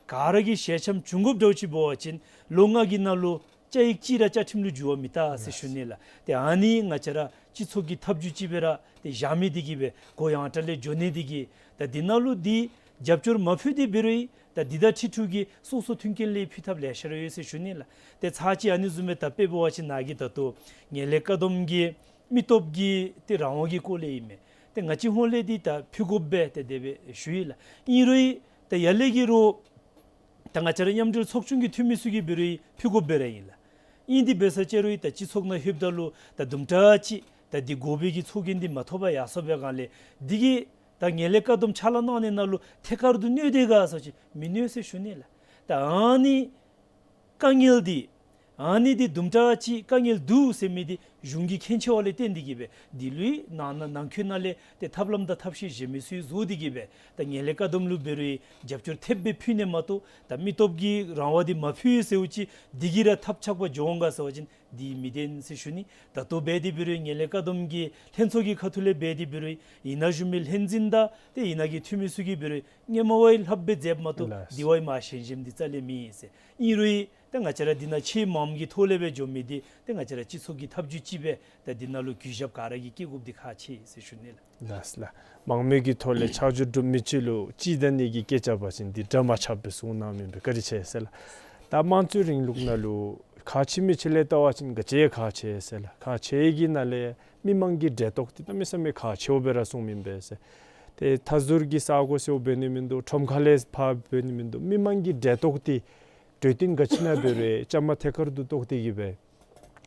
ག་ར་གིས་ཞལ་འཆམ་བྱུང་དགོཔ་འདྲཝ་ཅིག་འབད་བ་ཅིན་ལོ་ལྔ་གི་ནང་ལུ་བཅའ་ཡིག་གཅིག་ར་བཅའ་ཁྲིམས་ལུ་འགྱུར་བ་མེད་ད་ཟེར་ཞུ་ནི་ལགས། ཏེ་ཨ་ནི་ང་བཅས་ར་སྤྱི་ཚོགས་ཀྱི་ཐབས་བྱུས་ཅིག་སྦེ་ར་ཏེ་བཞག་མི་འདི་གིས་སྦེ་གོ་ཡང་དྲག་ལས་འགྱོ་ནི་འདི་གིས་ད་འདི་ནང་ལུ་འདི་རྒྱབ་སྐྱོར་མ་ཕུལ་ཏེ་འབད་རུང་ད་འདི་དང་འཁྲིལ་འཁྲིལཝ་གི་སོ་སོ་མཐུན་རྐྱེན་ལེན་ཕུལ་ཐབས་ལེ་ཤ་ར་ཡོད་ཟེར་ཞུ་ནི་ལགས། ཏེ་ཚར་གཅིག་ཨ་ནི་བཟུམ་སྦེ་ད་དཔེ་འབད་བ་ཅིན་ནཱ་གི་ད་ལྟོ་ངན་ལྷད་བཀག་སྡོམ་གྱི་མི་སྟོབས་ཀྱི་ཏེ་རང་དབང་གི་སྐོར་ལས་ཨིན་མས། ཏེ་ང་བཅས་ཧོངས་ལས་འདི་ད་ཕུལ་དགོ་པས་ཏེ་དེ་སྦེ་ཞུ་ཡི་ལགས། ཨིན་རུང་ ད་ཡར་ལས་ཀྱི་རོགས་ད་ང་བཅས་ར་མཉམ་འབྲེལ་ཚོགས་ཆུང་གི་འཐུས་མི་ཚུ་གིས་འབད་རུང་ཕུལ་དགོཔ་སྦེ་ར་ཨིན་ལགས། ཨིན་དེ་འབད་ས་ཅིག་རུང་ད་སྤྱི་ཚོགས་ནང་ལྷོདཔ་ད་ལུ་ད་དུམ་གྲ་ཅིག་ད་འདི་དགོ་པའི་གི་ཚོགས་རྒྱན་འདི་མ་ཐོབ་པར་ཡར་སོང་པའི་སྒང་ལས་འདི་གིས་ད་ངན་ལྷད་བཀག་སྡོམ་ཕྱག་ལཱ་གནང་ནི་ནང་ལུ་ཐད་ཀར་དུ་གནོད་དེ་ག་ཟེར་བ་ཅིན་མི་གནོད་ཟེར་ཞུ་ནི་ལགས། ད་ཨ་ནི་དཀའ་ངལ་འདི་ཨ་ནི་འདི་དུམ་གྲ་ཅིག་དཀའ་ངལ་འདུག་ཟེར་མི་འདི་གཞུང་གིས་མཁྱེན་ཆེ་བ་ལས་བརྟེན་ཏེ་གིས་སྦེ་འདི་ལུ་ནང་ན་ནང་འཁོད་ནང་ལས་ཏེ་ཐབས་ལམ་དང་ཐབས་ཤེས་གཞན་མི་ཚུ་བཟོ་སྟེ་གིས་སྦེ་ད་ངན་ལྷད་བཀག་སྡོམ་ལུ་འབད་རུང་རྒྱབ་སྐྱོར་ཐེབས་སྦེ་ཕུལ་ནི་མ་གཏོགས་ད་མི་སྟོབས་ཀྱི་རང་དབང་འདི་མ་ཕུལ་ཟེར་བ་ཅིན་འདི་གིས་ར་ཐབས་ཆག་པ་འགྱོ་འོང་ག་ཟེར་བ་ཅིན་འདི་མི་བདེན་ཟེར་ཞུ་ནི། ད་ལྟོ་འབད་དེ་འབད་རུང་ངན་ལྷད་བཀག་སྡོམ་གྱི་ལྷན་ཚོགས་ཀྱི་ཁ་ཐུག་ལས་འབད་དེ་འབད་རུང་ཨི་ནཱ་བཞུགས་མི་ལྷན་འཛིན་དང་ཏེ་ཨི་ནཱ་གི་འཐུས་མི་ཚུ་གིས་འབད་རུང་སྔོན་མ་བ་ཡི་ལྷགཔ་སྦེ་མཛདཔ་མ་གཏོགས་ལགས། འདི་བ་ཡི་མ་ཞན་ཞན་འདི་རྩ་ལས་མེད་ཟེར། ཨིན་རུང་ད་ང་བཅས་ར་འདི་ནང་ཆེས་མངམ་གི་ཐོག་ལས་སྦེ་འགྱོ་མི་འདི་ཏེ་ང་བཅས་ར་སྤྱི་ཚོགས་ཀྱི་ཐབས་བྱུས་ཅིག་སྦེ་ད་འདི་ནང་ལུ་གུས་ཞབས་ག་ར་གིས་བསྐྱེད་དགོཔ་འདི་ཁག་ཆེ་ཟེར་ཞུ་ནི་ལགས། ལགས་ལགས། མང་མོས་ཀྱི་ཐོག་ལས་ཕྱག་ཞུ་གྲུབ་མི་ཅིག་ལུ་ཅིག་ད་ནི་གི་སྐད་ཆ་འབད་བ་ཅིན་འདི་འདྲ་མ་ཆགས་པའི་གསུང་གནང་མི་འབད་བཀའ་དྲིན་ཆེ་ཟེར་ལགས། ད་དམངས་གཙོའི་རིང་ལུགས་ནང་ལུ་ཁག་ཆེ་མི་ཅིག་ལས་བལྟ་བ་ཅིན་ག་ཅི་ཁག་ཆེ་ཟེར་ལགས། ཁག་ཆེ་གི་ནང་ལས་མི་མང་གི་འབྲེལ་གཏོགས་འདི་གནམ་མེད་ས་མེད་ཁག་ཆེཝ་སྦེ་ར་གསུངམ་ཨིན་པས་ཟེར། ཏེ་མཐའ་ཟུར་གྱི་ས་གོ་ཟེརཝ་འབད་ནི་མིན་འདུག། ཁྲོམ་ཁ་ལས་ཕར་འབད་ནི་མིན་འདུག། མི་མང་གི་འབྲེལ་གཏོགས་འདི་གྲོས་བསྟུན་ག་ཅི་ནང་འབད་རུང་བཅའ་མར་ཐད་ཀར་དུ་གཏོགས་ཏེ་གིས་སྦེ་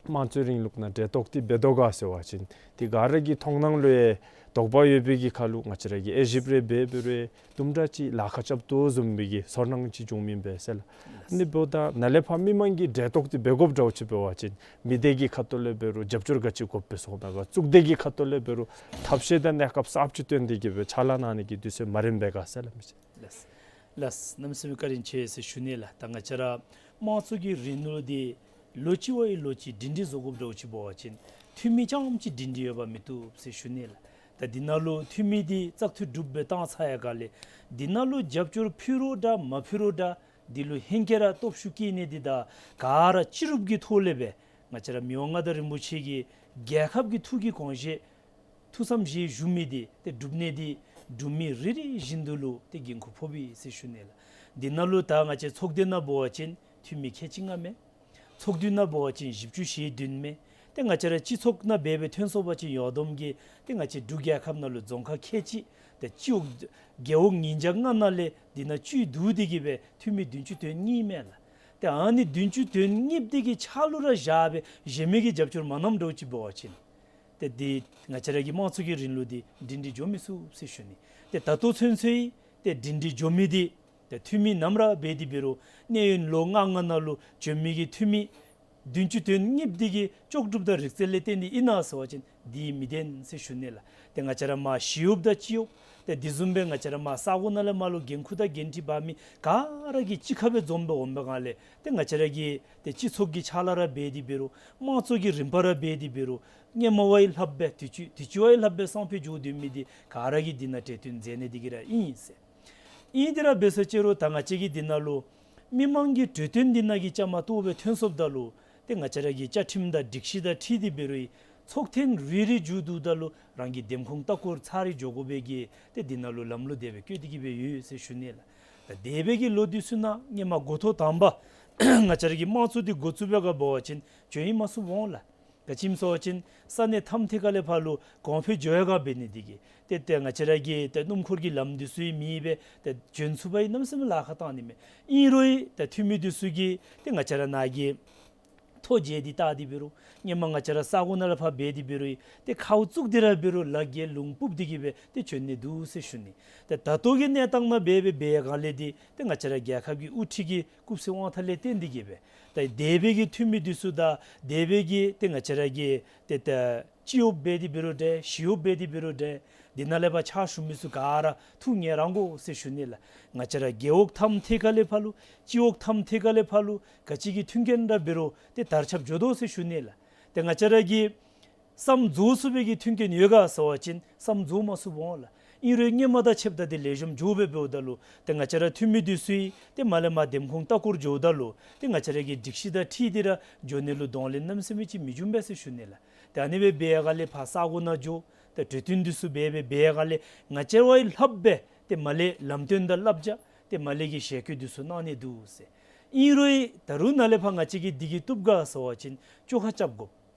དམངས་གཙོའི་རིང་ལུགས་ནང་འབྲེལ་གཏོགས་འདི་འབད་དོ་ག་ཟེར་བ་ཅིན་འདི་ག་ར་གི་མཐོང་སྣང་ལུ་ཡང་དོགས་པ་ཡོད་པའི་གི་ཁར་ལུ་ང་བཅས་ར་གིས་དབྱེ་ཞིབ་རེ་འབད་འབད་རུང་དུམ་གྲ་ཅིག་ལཱ་ཁག་རྐྱབ་དོ་བཟུམ་མའི་གི་ཚོར་སྣང་ཅིག་བྱུངམ་ཨིན་པས་ཟེར་ལགས། ཨ་ནི་འབདཝ་ད་ནཱ་ལས་ཕར་མི་མང་གི་འབྲེལ་གཏོགས་འདི་འབད་དགོཔ་འདྲཝ་ཅིག་འབད་བ་ཅིན་མི་སྡེ་གི་ཁ་ཐུག་ལས་འབད་རུང་རྒྱབ་སྐྱོར་ག་ཅི་དགོཔ་སྦེ་སོང་མས་ག། གཙུག་སྡེ་གི་ཁ་ཐུག་ལས་འབད་རུང་ཐབས་ཤེས་དང་གནས་སྐབས་གསརཔ་ཅིག་བཏོན་ཏེ་གིས་སྦེ་ཕྱག་ལཱ་གནང་ནི་གི་དུས་ཚོད་མ་རན་པས་ག་ཟེར་ལགས། མི་ཅིག་ལགས། ལགས། གནམ་མེད་ས་མེད་བཀའ་དྲིན་ཆེ་ཟེར་ཞུ་ནི་ལགས། ད་ང་བཅས་ར་དམངས་གཙོ་གི་རིང་ལུགས་འདི་ལོ་གཅིག་བ་ཡི་ལོ་གཅིག་སྒྲིང་སྒྲིང་བཟོ་དགོཔ་འདྲཝ་ཅིག་འབད་བ་ཅིན་འཐུས་མི་རྐྱངམ་ཅིག་སྒྲིང་སྒྲིང་ཡོདཔ་མི་བཏུབ་ཟེར་ཞུ་ནི་ལགས། ད་འདི་ནང་ལུ་འཐུས་མི་འདི་བཙག་འཐུ་གྲུབ་སྦེ་བཏང་ཚར་ཡར་ག་ལས་འདི་ནང་ལུ་རྒྱབ་སྐྱོར་ཕུལ་རུང་འདྲ་མ་ཕུལ་རུང་འདྲ་འདི་ལུ་ཧེང་སྐལ་ར་སྟོབས་ཤུགས་བསྐྱེད་ནི་འདི་དང་ག་ར་སྤྱི་རུབ་ཀྱི་ཐོག་ལས་སྦེ་ང་བཅས་ར་མི་དབང་མངའ་བདག་རིན་པོ་ཆེ་གིས་རྒྱལ་ཁབ་ཀྱི་ཐུགས་ཀྱི་དགོངས་བཞེད་ཐུགས་བསམ་བཞེས་བཞུགས་མི་འདི་ཏེ་སྒྲུབ་ནི་འདི་སྒྲུབ་མི་རེ་རེ་བཞིན་དུ་ལུ་ཏེ་འགན་ཁུར་ཕོགཔ་ཨིན་ཟེར་ཞུ་ནི་ལགས། འདི་ནང་ལུ་ད་ང་བཅས་ཚོགས་སྡེ་ནང་འབད་བ་ཅིན་འཐུས་མི་ཁལ་གཅིག་ལྔ་མས། ཚོགས་འདུ་ནང་འབད་བ་ཅིན་བཞི་བཅུ་ཞེ་བདུན་མས། ཏེ་ང་བཅས་ར་སྤྱི་ཚོགས་ནང་འབད་སྦེ་ཐོན་སོང་པ་ཅིན་ཡོངས་བསྡོམས་ཀྱིས་ཏེ་ང་བཅས་འབྲུག་རྒྱལ་ཁབ་ནང་ལུ་རྫོང་ཁག་ཁལ་གཅིག་ཏེ་སྤྱི་འོག་རྒེད་འོག་ཉིས་བརྒྱ་ལྔ་ནང་ལས་འདི་ནང་བཅུད་བསྡུ་སྟེ་གིས་སྦེ་འཐུས་མི་བདུན་ཅུ་དོན་གཉིས་མས་ལགས། ཏེ་ཨ་ནི་བདུན་ཅུ་དོན་གཉིས་འདི་གི་ཆ་ལུ་ར་བཞག་སྦེ་གཞན་མི་གིས་རྒྱབ་སྐྱོར་མ་གནངམ་འདྲཝ་ཅིག་འབད་བ་ཅིན་ཏེ་འདི་ང་བཅས་ར་གི་དམངས་གཙོ་གི་རིང་ལུགས་འདི་སྒྲིང་སྒྲིང་འགྱོ་མི་ཚུགས་ཟེར་ཞུ་ནི། ཏེ་ད་ལྟོ་ཚུན་ཚོད་ཏེ་སྒྲིང་སྒྲིང་འགྱོ་མི་འདི་ཏེ་འཐུས་མི་ནམ་ར་འབད་དེ་འབད་རུང་གནས་ཡུན་ལོ་ལྔ་ལྔ་ནང་ལུ་འགྱོ་མི་གི་འཐུས་མི་བདུན་ཅུ་དོན་གཉིས་འདི་གི་ལྕོགས་གྲུབ་དང་རིག་རྩལ་ལས་བརྟེན་ཏེ་ཨིན་ན་ཟེར་བ་ཅིན་འདི་མི་བདེན་ཟེར་ཞུ་ནི་ལགས། ཏེ་ང་བཅས་ར་མར་ཞི་གཡོགཔ་དང་སྤྱི་གཡོགཔ་ཏེ་འདི་བཟུམ་སྦེ་ང་བཅས་ར་མར་ས་གོ་ནང་ལས་མར་ལུ་འགན་ཁུར་དང་འགན་འཁྲི་འབག་མི་ག་ར་གིས་གཅིག་ཁར་སྦེ་འཛོམས་སྦེ་འོང་པའི་སྒང་ལས་ཏེ་ང་བཅས་ར་གི་ཏེ་སྤྱི་ཚོགས་ཀྱི་ཕྱག་ལཱ་ར་འབད་དེ་འབད་རུང་དམངས་གཙོ་གི་རིམ་པ་ར་འབད་དེ་འབད་རུང་སྔོན་མ་བ་ཡི་ལྷགཔ་སྦེ་དུས་ཅི་དུས་ཅི་བ་ཡི་ལྷགཔ་སྦེ་སང་ཕོད་འགྱོ་སྡོད་མི་འདི་ག་ར་གིས་འདི་ནང་གྲོས་བསྟུན་མཛད་ནི་འདི་གིས་ར་ཨིན་ཟེར། ཨིན་དེ་ར་འབད་ས་ཅིག་རུང་ད་ང་བཅས་ཀྱིས་འདི་ནང་ལུ་མི་མང་གི་གྲོས་བསྟུན་འདི་ནང་གི་བཅའ་མར་གཏོགས་སྦེ་ཐོན་སོངམ་ད་ལུ་ཏེ་ང་བཅས་ར་གི་བཅའ་ཁྲིམས་དང་སྒྲིག་གཞི་དང་འཁྲིལ་ཏེ་འབད་རུང་ཚོགས་ཐེངས་རེ་རེ་མཇུག་བསྡུཝ་ད་ལུ་རང་གི་འདེམས་ཁོངས་ལྟ་སྐོར་ཚར་རེ་འགྱོ་དགོ་པའི་གི་ཏེ་འདི་ནང་ལུ་ལམ་ལུགས་དེ་སྦེ་བཀོད་དེ་གིས་སྦེ་ཡོད་ཟེར་ཞུ་ནི་ལགས། ད་འདས་པའི་གི་ལོ་འདི་ཚུ་ནང་སྔོན་མ་འགོ་ཐོག་དང་པ་ང་བཅས་ར་གི་དམངས་གཙོ་འདི་འགོ་བཙུགས་པའི་སྒང་འབད་བ་ཅིན་འགྱོ་ཡི་མ་ཚུགསཔ་འོང་ལགས། ག་ཅི་སྨོ་ཟེར་བ་ཅིན་ས་གནས་མཐའམ་ཐད་ཁ་ལས་ཕར་ལུ་གོང་འཕེལ་འགྱོ་ཡར་ག་འབད་ནི་འདི་གིས་ཏེ་ཏེ་ང་བཅས་ར་གི་ཏེ་སྣུམ་འཁོར་གྱི་ལམ་འདི་ཚུ་ཡང་མེད་པས། ཏེ་འགྱོ་ཚུགས་པའི་གནམ་མེད་ས་མེད་ལཱ་ཁག་བཏང་ནི་མས། ཨིན་རུང་ཏེ་འཐུས་མི་འདི་ཚུ་གིས་ཏེ་ང་བཅས་ར་ནཱ་གི་ཐོ་བརྗེ་སྟེ་བལྟ་སྟེ་འབད་རུང་སྔོན་མ་ང་བཅས་ར་ས་གོ་ནང་ལས་ཕར་འབད་དེ་འབད་རུང་ཏེ་ཁཝ་བཙུགས་ཏེ་ར་འབད་རུང་ལ་རྒྱལ་ལུང་སྤུབས་ཏེ་གིས་སྦེ་ཏེ་བྱོན་ནི་འདུག་ཟེར་ཞུ་ནི། ཏེ་ད་ལྟོ་གི་གནས་སྟངས་ནང་འབད་སྦེ་འབད་སྒང་ལས་འདི་ཏེ་ང་བཅས་ར་རྒྱལ་ཁབ་ཀྱི་དབུ་ཁྲིད་ཀྱི་སྐུགས་སུ་དབང་ཐང་ལས་བརྟེན་ཏེ་གིས་སྦེ་ཏེ་འདས་པའི་གི་འཐུས་མི་འདི་ཚུ་དང་འདས་པའི་གི་ཏེ་ང་བཅས་ར་གི་ཏེ་ད་སྤྱི་གཡོགཔ་འབད་དེ་འབད་རུང་འདྲ་ཞི་གཡོགཔ་འབད་དེ་འབད་རུང་འདྲ་འདི་ནང་ལས་ཕར་ཕྱག་ཞུ་མི་ཚུ་ག་ར་ཐུགས་ངལ་རངས་དགོ་ཟེར་ཞུ་ནི་ལགས། ང་བཅས་ར་རྒེད་འོག་མཐའམ་ཐད་ཁ་ལས་ཕར་ལུ་སྤྱི་འོག་མཐའམ་ཐད་ཁ་ལས་ཕར་ལུ་ག་ཅི་གི་མཐུན་རྐྱེན་ར་འབད་རུང་ཏེ་དར་ཁྱབ་འགྱོ་དོ་ཟེར་ཞུ་ནི་ལགས། ཏེ་ང་བཅས་ར་གིས་བསམ་རྫོགས་ཚུགས་པའི་གི་མཐུན་རྐྱེན་ཡོད་ག་ཟེར་བ་ཅིན་བསམ་རྫོགས་མ་ཚུགསཔ་འོང་ལགས། ཨིན་རུང་སྔོན་མ་དང་ཕྱདཔ་ད་འདི་ལེགས་ཤོམ་འགྱོ་སྦེ་འབདཝ་ད་ལུ་ཏེ་ང་བཅས་ར་འཐུས་མི་འདི་ཚུ་ཡང་ཏེ་མར་ལས་མར་འདེམས་ཁོངས་ལྟ་སྐོར་འགྱོཝ་ད་ལུ་ཏེ་ང་བཅས་ར་གི་སྒྲིག་གཞི་དང་འཁྲིལ་ཏེ་ར་འགྱོ་ནི་ལུ་གདོང་ལེན་གནམ་མེད་ས་མེད་ཅིག་མི་འབྱུང་པས་ཟེར་ཞུ་ནི་ལགས། ཏེ་ཨ་ནི་སྦེ་འབད་སྒང་ལས་ཕར་ས་གོ་ནང་འགྱོ་ཏེ་གྲོས་བསྟུན་འདི་ཚུ་འབད་སྦེ་འབད་སྒང་ལས་ང་བཅས་བ་ཡི་ལྷགཔ་སྦེ་ཏེ་མར་ལས་ལམ་སྟོན་དང་བསླབ་བྱ་ཏེ་མར་ལས་ཀྱི་ཞལ་བཀོད་འདི་ཚུ་གནང་ནི་འདུག་ཟེར། ཨིན་རུང་ད་རུང་ནཱ་ལས་ཕར་ང་བཅས་ཀྱིས་འདི་གིས་བཏུབ་ག་ཟེར་བ་ཅིན་བཅོ་ཁ་རྐྱབ་དགོཔ་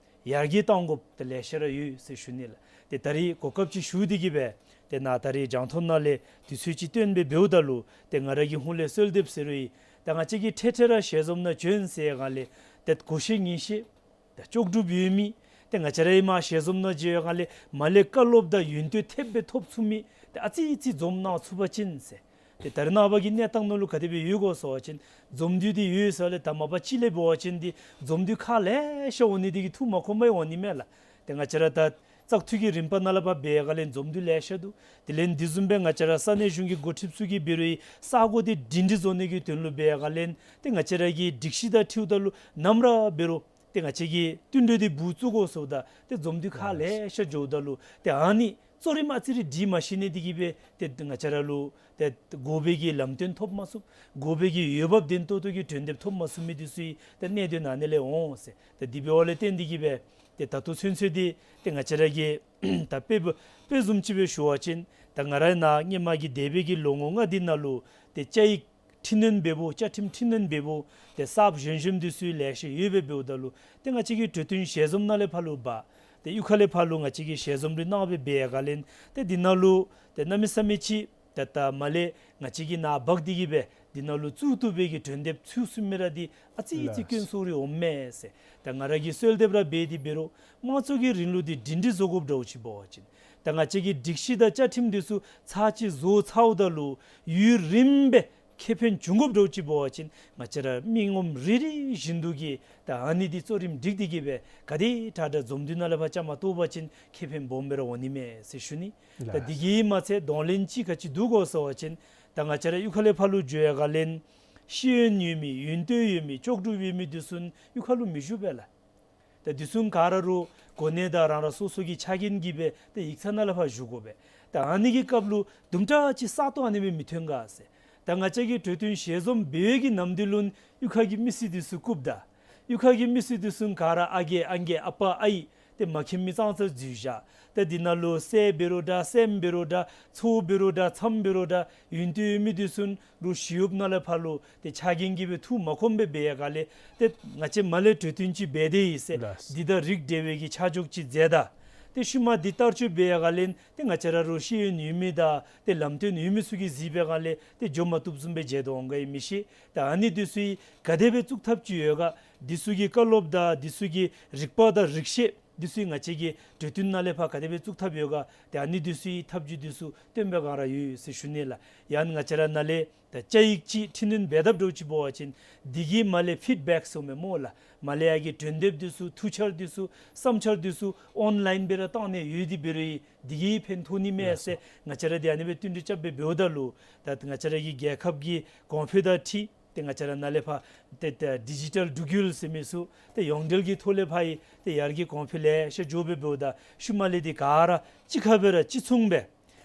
ཡར་རྒྱས་གཏང་དགོཔ་ཏེ་ལེ་ཤ་ར་ཡོད་ཟེར་ཞུ་ནི་ལགས། ཏེ་ད་རིས་གོ་སྐབས་ཅིག་ཞུ་སྟེ་གིས་སྦེ་ ཏེ་ནཱ་ད་རེས་རྒྱང་མཐོང་ནང་ལས་དུས་ཚོད་ཅིག་བཏོན་སྦེ་འབདཝ་ད་ལུ་ཏེ་ང་ར་གིས་ཧོངས་ལས་གསོལ་འདེབས་ཟེར་རུང་ཡང་ད་ང་བཅས་ཀྱིས་འཕྲལ་འཕྲལ་ར་ཞལ་འཛོམས་ནང་བྱོན་ཟེར་སྒང་ལས་ཏེ་གོ་ཤེས་ཉན་ཤེས་ད་ལྕོགས་གྲུབ་ཡོད་མི་ཏེ་ང་བཅས་ར་ཡང་མར་ཞལ་འཛོམས་ནང་མཇལ་བའི་སྒང་ལས་མར་ལས་བཀའ་སློབ་དང་ཡོན་ཏན་ཐེབས་སྦེ་ཐོབ་ཚུགས་མི་ཏེ་ཨ་ཙི་ཙི་འཛོམས་གནང་ཚུགས་པ་ཅིན་ཟེར། ཏེ་ད་རེས་ནངས་པ་གི་གནས་སྟངས་ནང་ལུ་ག་དེ་སྦེ་ཡོད་གོ་ཟེར་བ་ཅིན་འཛོམས་འདུས་འདི་ཡོད་ཟེར་ལས་ད་མ་པ་ཅིག་ལས་འབད་བ་ཅིན་འདི་འཛོམས་འདུས་ཁག་ལེ་ཤ་འོང་ནི་འདི་གིས་ཐུགས་མ་ཁོམ་པར་འོང་ནི་མས་ལགས། ཏེ་ང་བཅས་ར་ད་བཙག་འཐུ་གི་རིམ་པ་ནང་ལས་ཕར་འབད་བའི་སྒང་ལས་འཛོམས་འདུས་ལེ་ཤ་འདུག། དེ་ལས་འདི་བཟུམ་སྦེ་ང་བཅས་ར་ས་གནས་གཞུང་གི་འགོ་ཁྲིདཔ་ཚུ་གིས་འབད་རུང་ས་གོ་འདི་སྒྲིང་སྒྲི་བཟོ་ནི་གི་དོན་ལུ་འབད་བའི་སྒང་ལས་ཏེ་ང་བཅས་ར་གི་སྒྲིག་གཞི་དང་འཁྲིལཝ་ད་ལུ་ནམ་ར་འབད་རུང་ཏེ་ང་བཅས་ཀྱི་བསྟུན་གྲོས་འདི་འབུ་བཙུགས་དགོ་ཟེརཝ་ད་ཏེ་འཛོམས་འདུས་ཁག་ལེ་ཤ་འགྱོཝ་ད་ལུ་ཏེ་ཨ་ནི་གཙོ་རིམ་ཨ་ཙི་རེ་སྒྲིག་མ་ཤེས་ནི་འདི་གིས་སྦེ་ཏེ་ང་བཅས་ར་ལུ་ཏེ་དགོ་པའི་གི་ལམ་སྟོན་ཐོབ་མ་ཚུགས། དགོ་པའི་གི་འོས་འབབ་ལྡན་ཏོག་ཏོ་གི་གྲོས་འདེབས་ཐོབ་མ་ཚུགས་མི་འདི་ཚུ་ཡང་ཏེ་གནད་དོན་ཨ་ནི་ལས་འོང་ཟེར། ཏེ་འདི་འབདཝ་ལས་བརྟེན་འདི་གིས་སྦེ་ཏེ་ད་ལྟོ་ཚུན་ཚོད་འདི་ཏེ་ང་བཅས་ར་གི་ད་དཔེ་དཔེ་བཟུམ་ཅིག་སྦེ་ཞུ་བ་ཅིན་ད་ང་ར་ནཱ་སྔོན་མ་གི་འདས་པའི་གི་ལོ་ངོ་ལྔ་འདི་ནང་ལུ་ཏེ་བཅའ་ཡིག་འཕྲི་སྣོན་འབདཝ་བཅའ་ཁྲིམས་འཕྲི་སྣོན་འབདཝ་ཏེ་གསརཔ་གཞོན་གཞོནམ་འདི་ཚུ་ལེ་ཤ་ཡོད་པའི་འབདཝ་ད་ལུ་ཏེ་ང་བཅས་ཀྱིས་གྲོས་བསྟུན་ཞལ་འཛོམས་ནང་ལས་ཕར་ལུ་འབག། ཏེ་གཡུས་ཁ་ལས་ཕར་ལུ་ང་བཅས་ཀྱིས་ཞལ་འཛོམས་རེ་གནང་སྦེ་འབད་བའི་སྒང་ལས་ཏེ་འདི་ནང་ལུ་ཏེ་གནམ་མེད་ས་མེད་ཅིག་ཏེ་ད་མར་ལས་ང་བཅས་ཀྱིས་ནཱ་འབག་འདི་གིས་སྦེ་འདི་ནང་ལུ་བཙུགས་བཏུབ་པའི་གི་གྲོས་འདེབས་ཚུད་ཚུགས་མི་ར་འདི་ཨ་ཙི་ཙི་དཀོན་སུ་རེ་འོང་མས་ཟེར། ད་ང་ར་གིས་གསོལ་འདེབས་ར་འབད་དེ་འབད་རུང་དམངས་གཙོ་གི་རིང་ལུགས་འདི་སྒྲིང་སྒྲི་བཟོ་དགོཔ་འདྲཝ་ཅིག་འབད་བ་ཅིན་ད་ང་བཅས་ཀྱི་སྒྲིག་གཞི་དང་བཅའ་ཁྲིམས་འདི་ཚུ་ཚར་གཅིག་བཟོ་ཚརཝ་ད་ལུ་ཡུན་རིངམོ་སྦེ་ཁེ་ཕན་འབྱུང་དགོཔ་འདྲཝ་ཅིག་འབད་བ་ཅིན་ང་བཅས་ར་མི་ངོམ་རེ་རེ་བཞིན་དུ་གིས་ད་ཨ་ནི་འདི་གཙོ་རིམ་སྒྲིག་འདི་གིས་སྦེ་ག་དེ་དྲག་དྲག་འཛོམས་འདུས་ནང་ལས་ཕར་བཅའ་མར་གཏོགས་པ་ཅིན་ཁེ་ཕན་སྦོམ་སྦེ་ར་འོང་ནི་མས་ཟེར་ཞུ་ནི། ད་འདི་གིས་མ་ཚད་གདོང་ལེན་ཅིག་ག་ཅི་འདུག་གོ་ཟེར་བ་ཅིན་ད་ང་བཅས་ར་གཡུས་ཁ་ལས་ཕར་ལུ་འགྱོ་བའི་སྒང་ལས་ཤེས་ཡོན་ཡོད་མི་ཡོན་ཏན་ཡོད་མི་ལྕོགས་གྲུབ་ཡོད་མི་འདི་ཚུ་གཡུས་ཁ་ལུ་མི་བཞུགས་པས་ལགས། ད་འདི་ཚུ་ག་ར་རུང་གོ་གནས་དང་རང་རང་སོ་སོ་གི་ཆ་རྐྱེན་གྱིས་སྦེ་ད་ཡིག་ཚང་ནང་ལས་ཕར་བཞུགས་དགོ་པས། ད་ཨ་ནི་གི་སྐབས་ལུ་དུམ་གྲ་ཅིག་ས་སྟོང་ཨ་ནི་སྦེ་མི་ཐོན་ག་ཟེར། ད་ང་བཅས་ཀྱིས་གྲོས་བསྟུན་ཞལ་འཛོམས་འབད་བའི་གི་ནམ་དུས་ལུ་གཡུས་ཁ་གི་མི་སེར་འདི་ཚུ་བཀུགཔ་ད་གཡུས་ཁ་གི་མི་སེར་འདི་ཚུ་ག་ར་ཨ་རྒས་ཨང་རྒས་ཨ་པ་ཨའི་ཏེ་མ་མཁྱེན་མི་ཙང་ཙ་འཛུལ་བཞག། ཏེ་འདི་ནང་ལུ་སྲས་འབད་རུང་འདྲ་སྲསམོ་འབད་རུང་འདྲ་ཚའོ་འབད་རུང་འདྲ་མཚམས་འབད་རུང་འདྲ་ཡོན་ཏན་ཡོད་མི་འདི་ཚུ་རུང་ཞི་གཡོགཔ་ནང་ལས་ཕར་ལུ་ཏེ་ཆ་རྐྱེན་གྱིས་སྦེ་ཐུགས་མ་ཁོམ་སྦེ་འབད་བའི་སྒང་ལས་ཏེ་ང་བཅས་མར་ལས་གྲོས་བསྟུན་ཅིག་འབད་དེ་ཡི་ཟེར། ལགས། འདི་དང་རིགས་འབྲེལ་བའི་གི་ཆ་འཇོག་ཅིག་མཛད་ད། ཏེ་ཤུལ་མ་འདི་བསྟར་སྤྱོད་འབད་བའི་སྒང་ལས་ཏེ་ང་བཅས་ར་རུང་ཤེས་ཡོན་ཡོད་མི་དང་ཏེ་ལམ་སྟོན་ཡོད་མི་ཚུ་གིས་གཟིགས་པའི་སྒང་ལས་ཏེ་འགྱོ་མ་བཏུབ་བཟུམ་སྦེ་མཇལ་དོ་འོང་ག་ཡང་མི་ཤེས། ད་ཨ་ནི་འདི་ཚུ་ཡང་ག་དེ་སྦེ་བཙུགས་ཐབས་ཅིག་ཡོད་ག། འདི་ཚུ་གི་བཀའ་སློབ་དང་འདི་ཚུ་གི་རིག་པ་དང་རིག་ཤེས་འདི་ཚུ་ཡང་ང་བཅས་ཀྱིས་གྲོས་བསྟུན་ནང་ལས་ཕར་ག་དེ་སྦེ་བཙུགས་ཐབས་ཡོད་ག། ཏེ་ཨ་ནི་འདི་ཚུ་ཡང་ཐབས་བྱུས་འདི་ཚུ་སྟོན་པའི་སྒང་ར་ཡོད་ཟེར་ཞུ་ནི་ལགས། ཡང་ང་བཅས་ར་ནཱ་ལས་ད་བཅའ་ཡིག་ཅིག་འཕྲི་སྣོན་འབད་དཔ་འདྲཝ་ཅིག་འབད་བ་ཅིན་འདི་གིས་མར་ལས་ཕིཌ་བེཀ་ཟེར་མི་སྨོ་ལགས། མར་ལས་ཡར་གྱི་གྲོས་འདེབས་འདི་ཚུ་ཐུགས་འཆར་འདི་ཚུ་བསམ་འཆར་འདི་ཚུ་ཨོན་ལཱའིན་སྦེ་ར་བཏང་ནི་ཡོད་དེ་འབད་རུང་འདི་གིས་ཕན་ཐོགས་ནི་མས་ཟེར། ང་བཅས་ར་འདི་ཨ་ནི་སྦེ་བསྟུན་གྲོས་རྐྱབ་སྦེ་འབདཝ་ད་ལུ་ད་ང་བཅས་ར་གི་རྒྱལ་ཁབ་ཀྱི་གོང་འཕེལ་དང་འཁྲིལ་ཏེ་ང་བཅས་ར་ནཱ་ལས་ཕར་ཏེ་ཏེ་ཌི་ཇི་ཊལ་འབྲུག་ཡུལ་ཟེར་མི་ཚུ་ཏེ་ཡོངས་འབྲེལ་གྱི་ཐོག་ལས་ཕར་ཡང་ཏེ་ཡར་རྒྱས་གོང་འཕེལ་ལེ་ཤ་འགྱོ་སྦེ་འབདཝ་ད་ཤུལ་མ་ལས་འདི་ག་ར་གཅིག་ཁར་སྦེ་ར་གཅིག་མཚུངས་སྦེ་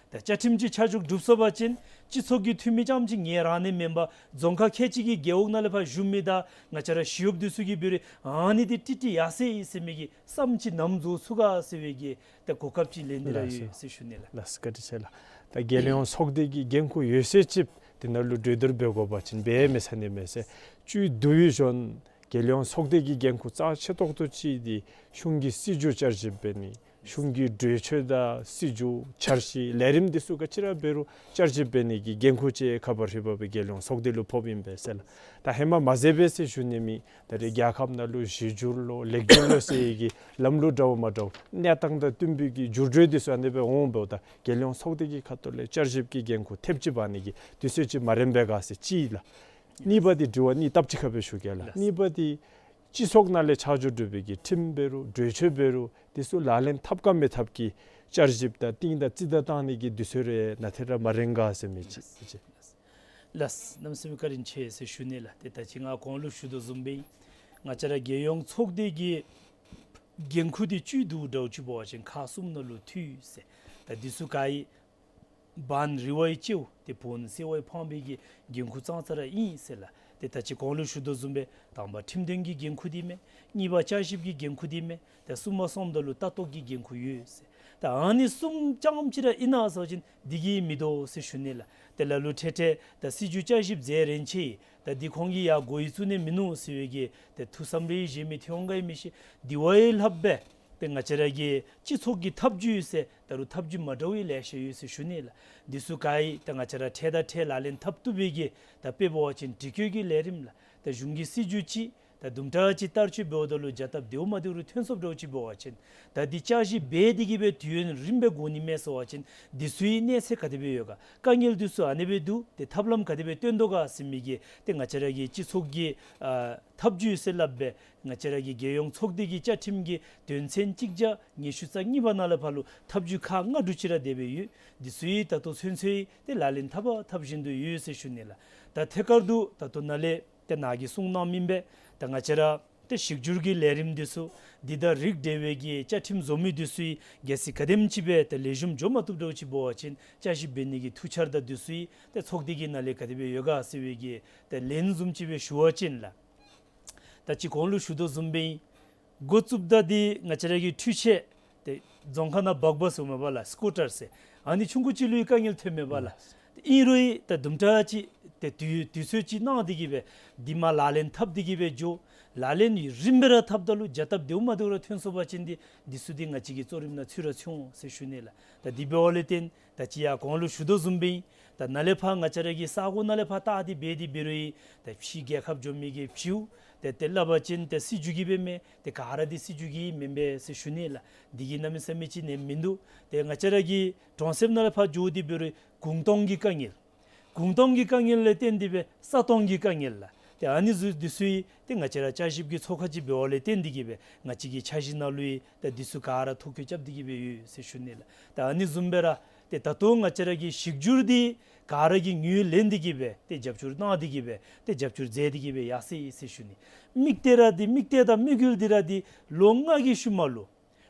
ད་བཅའ་ཁྲིམས་ཅིག་ཆ་འཇོག་གྲུབ་སོང་པ་ཅིན་སྤྱི་ཚོགས་ཀྱི་འཐུས་མི་རྐྱངམ་ཅིག་ངལ་རངས་ནི་མེན་པར་རྫོང་ཁག་ཁལ་གཅིག་གི་རྒེད་འོག་ནང་ལས་ཕར་བཞུགས་མི་དང་ང་བཅས་ར་ཞི་གཡོགཔ་འདི་ཚུ་གིས་འབད་རུང་ཨ་ནི་འདི་ཏིག་ཏིག་ཡར་སོ་ཡི་ཟེར་མི་གི་བསམ་ཅིག་ནམ་རྫོགས་ཚུགས་ག་ཟེར་བའི་གི་ད་གོ་སྐབས་ཅིག་ལེན་ནི་ར་ཡོད་ཟེར་ཞུ་ནི་ལགས། ལགས་སོ། བཀའ་དྲིན་ཆེ་ལགས། ད་རྒྱལ་ཡོངས་ཚོགས་སྡེ་གི་འགན་ཁུར་ཡོད་ཚད་ཅིག་འདི་ནང་ལུ་གྲོས་བསྡུར་འབད་དགོ་པ་ཅིན་འབད་མི་ཚར་ནི་མས་ཟེར། བཅུད་བསྡུ་བའི་གཞོན་རྒྱལ་ཡོངས་ཚོགས་སྡེ་གི་འགན་ཁུར་རྩ་ཆེ་ཏོག་ཏོ་ཅིག་འདི་གཞུང་གི་སྲིད་བྱུས་བསྐྱར་ཞིབ་འབད་ནི་གཞུང་གི་གྲོས་ཆོད་དང་སྲིད་བྱུས་འཆར་གཞི་ལས་རིམ་འདི་ཚུ་ག་ཅི་ར་འབད་རུང་བསྐྱར་ཞིབ་འབད་ནི་གི་འགན་ཁུར་ཅིག་ཁ་བ་རི་བ་སྦེ་རྒྱལ་ཡོངས་ཚོགས་སྡེ་ལུ་ཕོགཔ་ཨིན་པས་ཟེར་ལགས། ད་ཧེ་མ་མ་མཛད་པས་ཟེར་ཞུ་ནི་མེད། ད་རེས་རྒྱལ་ཁབ་ནང་ལུ་གཞི་འགྱུར་ལོ་ལེགས་འགྱུར་ལོ་ཟེར་བའི་གི་ལམ་ལུགས་འདྲཝ་མ་འདྲཝ་གནས་སྟངས་དང་བསྟུན་པའི་གི་འགྱུར་འགྲོས་འདི་ཚུ་ཨ་ནི་སྦེ་འོང་འབདཝ་ད་རྒྱལ་ཡོངས་ཚོགས་སྡེ་གི་ཁ་ཐུག་ལས་བསྐྱར་ཞིབ་ཀྱི་འགན་ཁུར་ཐེབས་ཅིག་འབག་ནི་གི་དུས་ཚོད་ཅིག་མ་རན་པས་ག་ཟེར་ཅིག་ལགས། གཉིས་པ་འདི་དྲི་བ་གཉིས་སྟབས་གཅིག་ཁར་སྦེ་ཞུ་གེ་ལགས། ལགས། གཉིས་པ་འདི་སྤྱི་ཚོགས་ནང་ལས་ཆ་འཇོག་གྲུབ་པའི་གི་ཁྲིམས་འབད་རུང་གྲོས་ཆོད་འབད་རུང་འདི་ཚུ་ལག་ལེན་འཐབ་ག་མི་འཐབ་ཀྱི་བསྐྱར་ཞིབ་དང་གཏིང་དང་རྩིས་དང་བཏང་ནི་གི་དུས་ཚོད་རེ་ནཱ་ཏེ་ར་མ་རན་ག་ཟེར་མི་ཅིག། ལགས། གནམ་མེད་ས་མེད་བཀའ་དྲིན་ཆེ་ཟེར་ཞུ་ནི་ལགས། ཏེ་ད་ཅི་ང་གོང་ལུ་ཞུ་དོ་བཟུམ་སྦེ་ང་བཅས་ར་རྒྱལ་ཡོངས་ཚོགས་སྡེ་གི་འགན་ཁུར་འདི་བཅུད་བསྡུ་འདྲཝ་ཅིག་འབད་བ་ཅིན་ཁག་གསུམ་ནང་ལུ་འཐུས་ཟེར། ད་འདི་ཚུ་ག་ཡི་བན་རི་བ་ཡི་ལྕེཝ་ཏེ་བོན་སེར་བ་ཡི་ཕང་པའི་གི་འགན་ཁུར་ཙང་ཙ་ར་ཨིན་ཟེར་ལགས། ཏེ་ད་ཅི་གོང་ལུ་ཞུ་དོ་བཟུམ་སྦེ་དང་པ་ཁྲིམས་དོན་གྱི་འགན་ཁུར་འདི་མས། གཉིས་པ་བསྐྱར་ཞིབ་ཀྱི་འགན་ཁུར་འདི་མས། ཏེ་གསུམ་པ་སོངམ་ད་ལུ་ལྟ་རྟོག་གི་འགན་ཁུར་ཡོད་ཟེར། ད་ཨ་ནི་གསུམ་རྐྱངམ་ཅིག་ར་ཨིན་ན་ཟེར་བ་ཅིན་འདི་གིས་མི་དོ་ཟེར་ཞུ་ནི་ལགས། ཏེ་ལ་ལུ་འཕྲལ་འཕྲལ་ད་སྲིད་བྱུས་བསྐྱར་ཞིབ་མཛད་རན་ཆི། ད་འདི་ཁོང་གིས་ཡང་འགོ་ཡུག་བཙུགས་ནི་མིན་ནུག་ཟེར་བའི་གི་ཏེ་ཐུགས་བསམ་རེ་བཞེས་མི་ཐོན་འོང་ག་ཡང་མི་ཤེས། དེ་བ་ཡང་ལྷགཔ་སྦེ་ ཏེ་ང་བཅས་ར་གི་སྤྱི་ཚོགས་ཀྱི་ཐབས་བྱུས་ཟེར་ད་རུང་ཐབས་བྱུས་མ་འདྲཝ་ལེ་ཤ་ཡོད་ཟེར་ཞུ་ནི་ལགས། འདི་ཚུ་ག་ར་ད་ང་བཅས་ར་འཕྲལ་དང་འཕྲལ་ལག་ལེན་འཐབ་བཏུབ་པའི་གི་ད་དཔེ་འབད་བ་ཅིན་སྒྲིག་བཀོད་ཀྱི་ལས་རིམ་ལགས། ད་གཞུང་གི་སྲིད་བྱུས་ཅིག་ད་དུམ་གྲ་ཅིག་བསྟར་སྤྱོད་འབདཝ་ད་ལུ་བྱ་སྟབས་བདེཝ་མ་བདེཝ་རེ་ཐོན་སོངམ་འདྲཝ་ཅིག་འབད་བ་ཅིན་ད་འདི་བསྐྱར་ཞིབ་འབད་དེ་གིས་སྦེ་དུས་ཡུན་རིངམོ་སྦེ་འགོར་ནི་མས་ཟེར་བ་ཅིན་འདི་ཚུ་གི་གནས་ཚད་ག་དེ་སྦེ་ཡོད་ག། དཀའ་ངལ་འདི་ཚུ་ཨ་ནི་སྦེ་འདུག། ཏེ་ཐབས་ལམ་ག་དེ་སྦེ་སྟོན་དོ་ག་ཟེར་མི་གི་ཏེ་ང་བཅས་ར་གི་སྤྱི་ཚོགས་ཀྱི་ཨ་ཐབས་བྱུས་ཟེར་སླབ་སྦེ་ང་བཅས་ར་གི་རྒྱལ་ཡོངས་ཚོགས་སྡེ་གི་བཅའ་ཁྲིམས་ཀྱི་དོན་ཚན་གཅིག་བརྒྱ་ཉི་ཤུ་རྩ་གཉིས་པ་ནང་ལས་ཕར་ལུ་ཐབས་བྱུས་ཁག་ལྔ་དྲུག་ཅིག་ར་དེ་སྦེ་ཡོད། འདི་ཚུ་ཡང་ད་ལྟོ་ཚུན་ཚོད་ཏེ་ལག་ལེན་འཐབ་པ་འཐབ་བཞིན་དུ་ཡོད་ཟེར་ཞུ་ནི་ལགས། ད་ཐད་ཀར་དུ་ད་ལྟོ་ནཱ་ལས་ཏེ་ནཱ་གིས་གསུངས་གནང་མི་སྦེ་ད་ང་བཅས་ར་ཏེ་ཞིབ་འཇུག་གི་ལས་རིམ་འདི་ཚུ་འདི་དང་རིགས་འབྲེལ་བའི་གི་བཅའ་ཁྲིམས་བཟོ་མི་འདི་ཚུ་གལ་སྲིད་ག་དེམ་ཅིག་སྦེ་ཏེ་ལེགས་ཤོམ་འགྱོ་མ་བཏུབ་འདྲཝ་ཅིག་འབད་བ་ཅིན་བསྐྱར་ཞིབ་འབད་ནི་གི་ཐུགས་འཆར་དང་འདི་ཚུ་ཏེ་ཚོགས་སྡེ་གི་ནང་ལས་ག་དེ་སྦེ་ཡོད་ག་ཟེར་བའི་གི་ཏེ་ལན་བཟུམ་ཅིག་སྦེ་ཞུ་བ་ཅིན་ལགས། ད་ཅི་གོང་ལུ་ཞུ་དོ་བཟུམ་སྦེ་འགོ་བཙུགསཔ་ད་འདི་ང་བཅས་ར་གི་འཕྲུལ་ཆས་ཏེ་རྫོང་ཁ་ནང་སྦག་སྦག་ཟེར་མས་པ་ལགས། སི་ཀུ་ཊར་ཟེར་ཨ་ནི་ཆུང་ཀུ་ཅིག་ལུ་ཡང་དཀའ་ངལ་ཐོན་མས་པ་ལགས། ཨིན་རུང་ཡང་ད་དུམ་གྲ་ཅིག་ཏེ་དུས་དུས་ཚོད་ཅིག་གནང་སྟེ་གིས་སྦེ་འདི་མར་ལག་ལེན་འཐབ་སྟེ་གིས་སྦེ་འགྱོ། ལག་ལེན་རིམ་པ་ར་འཐབ་ད་ལུ་བྱ་སྟབས་བདེཝ་མ་བདེཝ་ར་ཐོན་སོང་པ་ཅིན་འདི་འདི་ཚུ་འདི་ང་བཅས་ཀྱི་གཙོ་རིམ་ནང་ཚུད་ར་ཚུད་འོང་ཟེར་ཞུ་ནི་ལགས། ད་འདི་འབདཝ་ལས་བརྟེན་ད་ཅི་ཡང་གོང་ལུ་ཞུ་དོ་བཟུམ་སྦེ་ད་ནཱ་ལས་ཕར་ང་བཅས་ར་གི་ས་གོ་ནང་ལས་ཕར་བལྟ་སྟེ་འབད་དེ་འབད་རུང་ཡང་ད་ཕྱི་རྒྱལ་ཁབ་འགྱོ་མི་གི་ཕྱིའུ་ཏེ་ཏེ་སླབ་པ་ཅིན་ཏེ་སྲིད་བྱུས་ཀྱིས་འབད་མས། ཏེ་ག་ར་འདི་སྲིད་བྱུས་ཀྱིས་མེན་པས་ཟེར་ཞུ་ནི་ལགས། འདི་གིས་གནམ་མེད་ས་མེད་ཅིག་ནི་མིན་འདུག། ཏེ་ང་བཅས་ར་གི་གྲོང་གསེབ་ནང་ལས་ཕར་འགྱོ་སྟེ་འབད་རུང་གུང་སྟོང་གི་དཀའ་ངལ་གུང་སྟོང་གི་དཀའ་ངལ་ལས་བརྟེན་ཏེ་སྦེ་ས་སྟོང་གི་དཀའ་ངལ་ལགས། ཏེ་ཨ་ནི་ཚུ་འདི་ཚུ་ཡང་ཏེ་ང་བཅས་ར་བསྐྱར་ཞིབ་ཀྱི་ཚོགས་ཁང་ཅིག་འབདཝ་ལས་བརྟེན་ཏེ་གིས་སྦེ་ང་བཅས་ཀྱི་འཆར་གཞི་ནང་ལུ་ཡང་ད་འདི་ཚུ་ག་ར་ཐོ་བཀོད་རྐྱབ་སྟེ་གིས་སྦེ་ཡོད་ཟེར་ཞུ་ནི་ལགས། ད་ཨ་ནི་བཟུམ་སྦེ་ར་ཏེ་ད་ལྟོ་ང་བཅས་ར་གི་ཞིབ་འཇུག་འདི་ག་ར་གིས་ངོས་ལེན་ཏེ་གིས་སྦེ་ཏེ་རྒྱབ་སྐྱོར་གནང་སྟེ་གིས་སྦེ་ཏེ་རྒྱབ་སྐྱོར་མཛད་དེ་གིས་སྦེ་ཡར་སོ་ཡི་ཟེར་ཞུ་ནི། དམིགས་གཏད་ར་འདི་དམིགས་གཏད་དང་དམིགས་ཡུལ་འདི་ར་འདི་ལོ་ལྔ་གི་ཤུལ་མ་ལུ་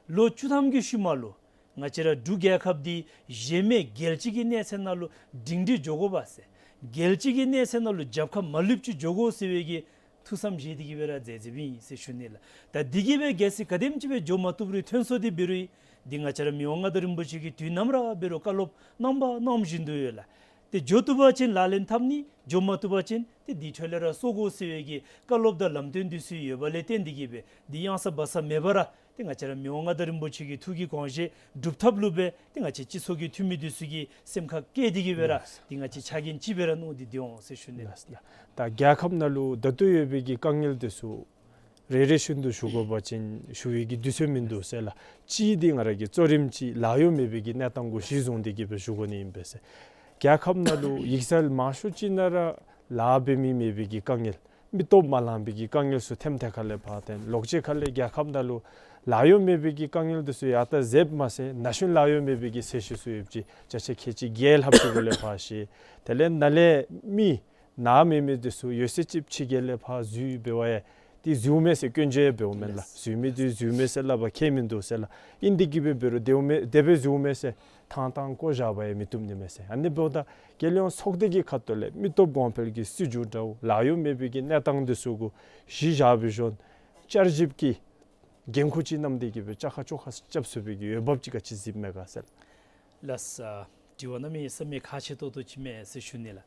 ལོ་བཅུ་ཐམ་གྱི་ཤུལ་མ་ལུ་ང་བཅས་ར་འབྲུག་རྒྱལ་ཁབ་འདི་གཞན་མི་རྒྱལ་སྤྱི་གི་གནས་ཚད་ནང་ལུ་སྒྲིང་སྒྲི་འགྱོ་དགོ་པས་ཟེར། རྒྱལ་སྤྱི་གི་གནས་ཚད་ནང་ལུ་རྒྱལ་ཁབ་མ་ལུསཔ་ཅིག་འགྱོ་དགོ་ཟེར་བའི་གི་ཐུགས་བསམ་བཞེས་ཏེ་གིས་སྦེ་ར་མཛད་མཛདཔ་ཨིན་ཟེར་ཞུ་ནི་ལགས། ད་འདི་གིས་སྦེ་གལ་སྲིད་ག་དེམ་ཅིག་སྦེ་འགྱོ་མ་བཏུབ་རུང་ཐོན་སོང་སྟེ་འབད་རུང་འདི་ང་བཅས་ར་མི་དབང་མངའ་བདག་རིན་པོ་ཆེ་གིས་དུས་ནམ་ར་འབད་རུང་བཀའ་སློབ་གནང་བ་གནང་བཞིན་དུ་ཡོད་ལགས། ཏེ་འགྱོ་བཏུབ་པ་ཅིན་ལག་ལེན་འཐབ་ནི། འགྱོ་མ་བཏུབ་པ་ཅིན་ཏེ་འདི་འཕྲོ་ལས་ར་སོར་དགོ་ཟེར་བའི་གི་བཀའ་སློབ་དང་ལམ་སྟོན་འདི་ཚུ་ཡོདཔ་ལས་བརྟེན་ཏེ་གིས་སྦེ་འདི་གཡང་ས་བ་ས་མེད་པར་ར་ཏེ་ང་བཅས་ར་མི་དབང་མངའ་བདག་རིན་པོ་ཆེ་གི་ཐུགས་ཀྱི་དགོངས་བཞེད་སྒྲུབ་ཐབས་ལུ་སྦེ་ཏེ་ང་བཅས་སྤྱི་ཚོགས་ཀྱི་འཐུས་མི་འདི་ཚུ་གི་སེམས་ཁར་བསྐྱེད་དེ་གིས་སྦེ་ར་ལགས། ཏེ་ང་བཅས་ཕྱག་འགན་ཅིག་སྦེ་ར་གནང་སྟེ་འདི་འོང་ཟེར་ཞུ་ནི་ལགས། ལགས། ད་རྒྱལ་ཁབ་ནང་ལུ་ད་ལྟོ་ཡོད་པའི་གི་དཀའ་ངལ་འདི་ཚུ་རེ་རེ་བཞིན་དུ་ཞུ་དགོ་པ་ཅིན་ཞུ་བའི་གི་དུས་ཚོད་མིན་འདུག་ཟེར་ལགས། གཅིག་འདི་ང་ར་གི་གཙོ་རིམ་ཅིག་ལཱ་གཡོག་མེད་པའི་གི་གནས་སྟངས་གུ་གཞི་བཟུང་སྟེ་གིས་སྦེ་ཞུ་དགོ་ནི་ཨིན་པས་ཟེར། རྒྱལ་ཁབ་ནང་ལུ་ཡིག་ཚང་མང་ཤོས་ཅིག་ནང་ར་ལཱ་འབད་མི་མེད་པའི་གི་དཀའ་ངལ། མི་སྟོབས་མ་ལང་པའི་གི་དཀའ་ངལ་ཚུ་ཐེམ་ཐེ་ཁ་ལས་ཕར་ཐོན། ལོག་ཅི་ཁ་ལས་རྒྱལ་ཁབ་ནང་ལུ་ལཱ་གཡོག་མེད་པའི་གི་དཀའ་ངལ་འདི་ཚུ་ཡར་ད་ཟེརཝ་མ་ཚད་ན་གཞོན་ལཱ་གཡོག་མེད་པའི་གི་ཚད་གཞི་ཚུ་ཡོདཔ་ཅིག་བརྒྱ་ཆ་ཁལ་གཅིག་བརྒྱད་ལྷགཔ་ཅིག་གུ་ལས་ཕར་བཤལ། དེ་ལས་ནཱ་ལས་མི་ནཱ་མེད་མི་འདི་ཚུ་ཡོད་ཚད་ཅིག་ཕྱི་རྒྱལ་ལས་ཕར་འཛུལ་འབད་བ་ཡང་འདི་འཛུལཝ་མས་ཟེར་སྐྱོན་བརྗོད་འབདཝ་མེན་ལགས། ལགས། འཛུལ་མི་འདི་འཛུལཝ་མས་ཟེར་སླབ་པ་ཁྱད་མིན་འདུག་ཟེར་ལགས། ཨིན་ཏེ་གིས་སྦེ་འབད་རུང་དེ་འོང་མས་དེ་སྦེ་འཛུལཝ་མས་ཟེར་ཐང་ཐང་བཀོ་བཞག་པ་ཡང་མི་བཏུབ་ནི་མས་ཟེར། ཨ་ནི་འབདཝ་ད་རྒྱལ་ཡོངས་ཚོགས་སྡེ་གི་ཁ་ཐུག་ལས་མི་སྟོབས་གོང་འཕེལ་གྱི་སྲིད་བྱུས་འདྲཝ་ལཱ་གཡོག་མེད་པའི་གི་གནས་སྟངས་འདི་ཚུ་གུ་གཞི་བཞག་སྦེ་བཞིན་བསྐྱར་ཞིབ་ཀྱི་འགན་ཁུར་ཅིག་བསྣམས་ཏེ་གིས་སྦེ་བཅའ་ཁ་བཅོ་ཁ་རྐྱབ་ཚུགས་པའི་གི་འོས་འབབ་ཅིག་ག་ཅི་གཟིགསཔ་མས་ག་ཟེར། ལགས། དྲི་བ་གནམ་མེད་ས་མེད་ཁག་ཆེ་ཏོག་ཏོ་ཅིག་མས་ཟེར་ཞུ་ནི་ལགས།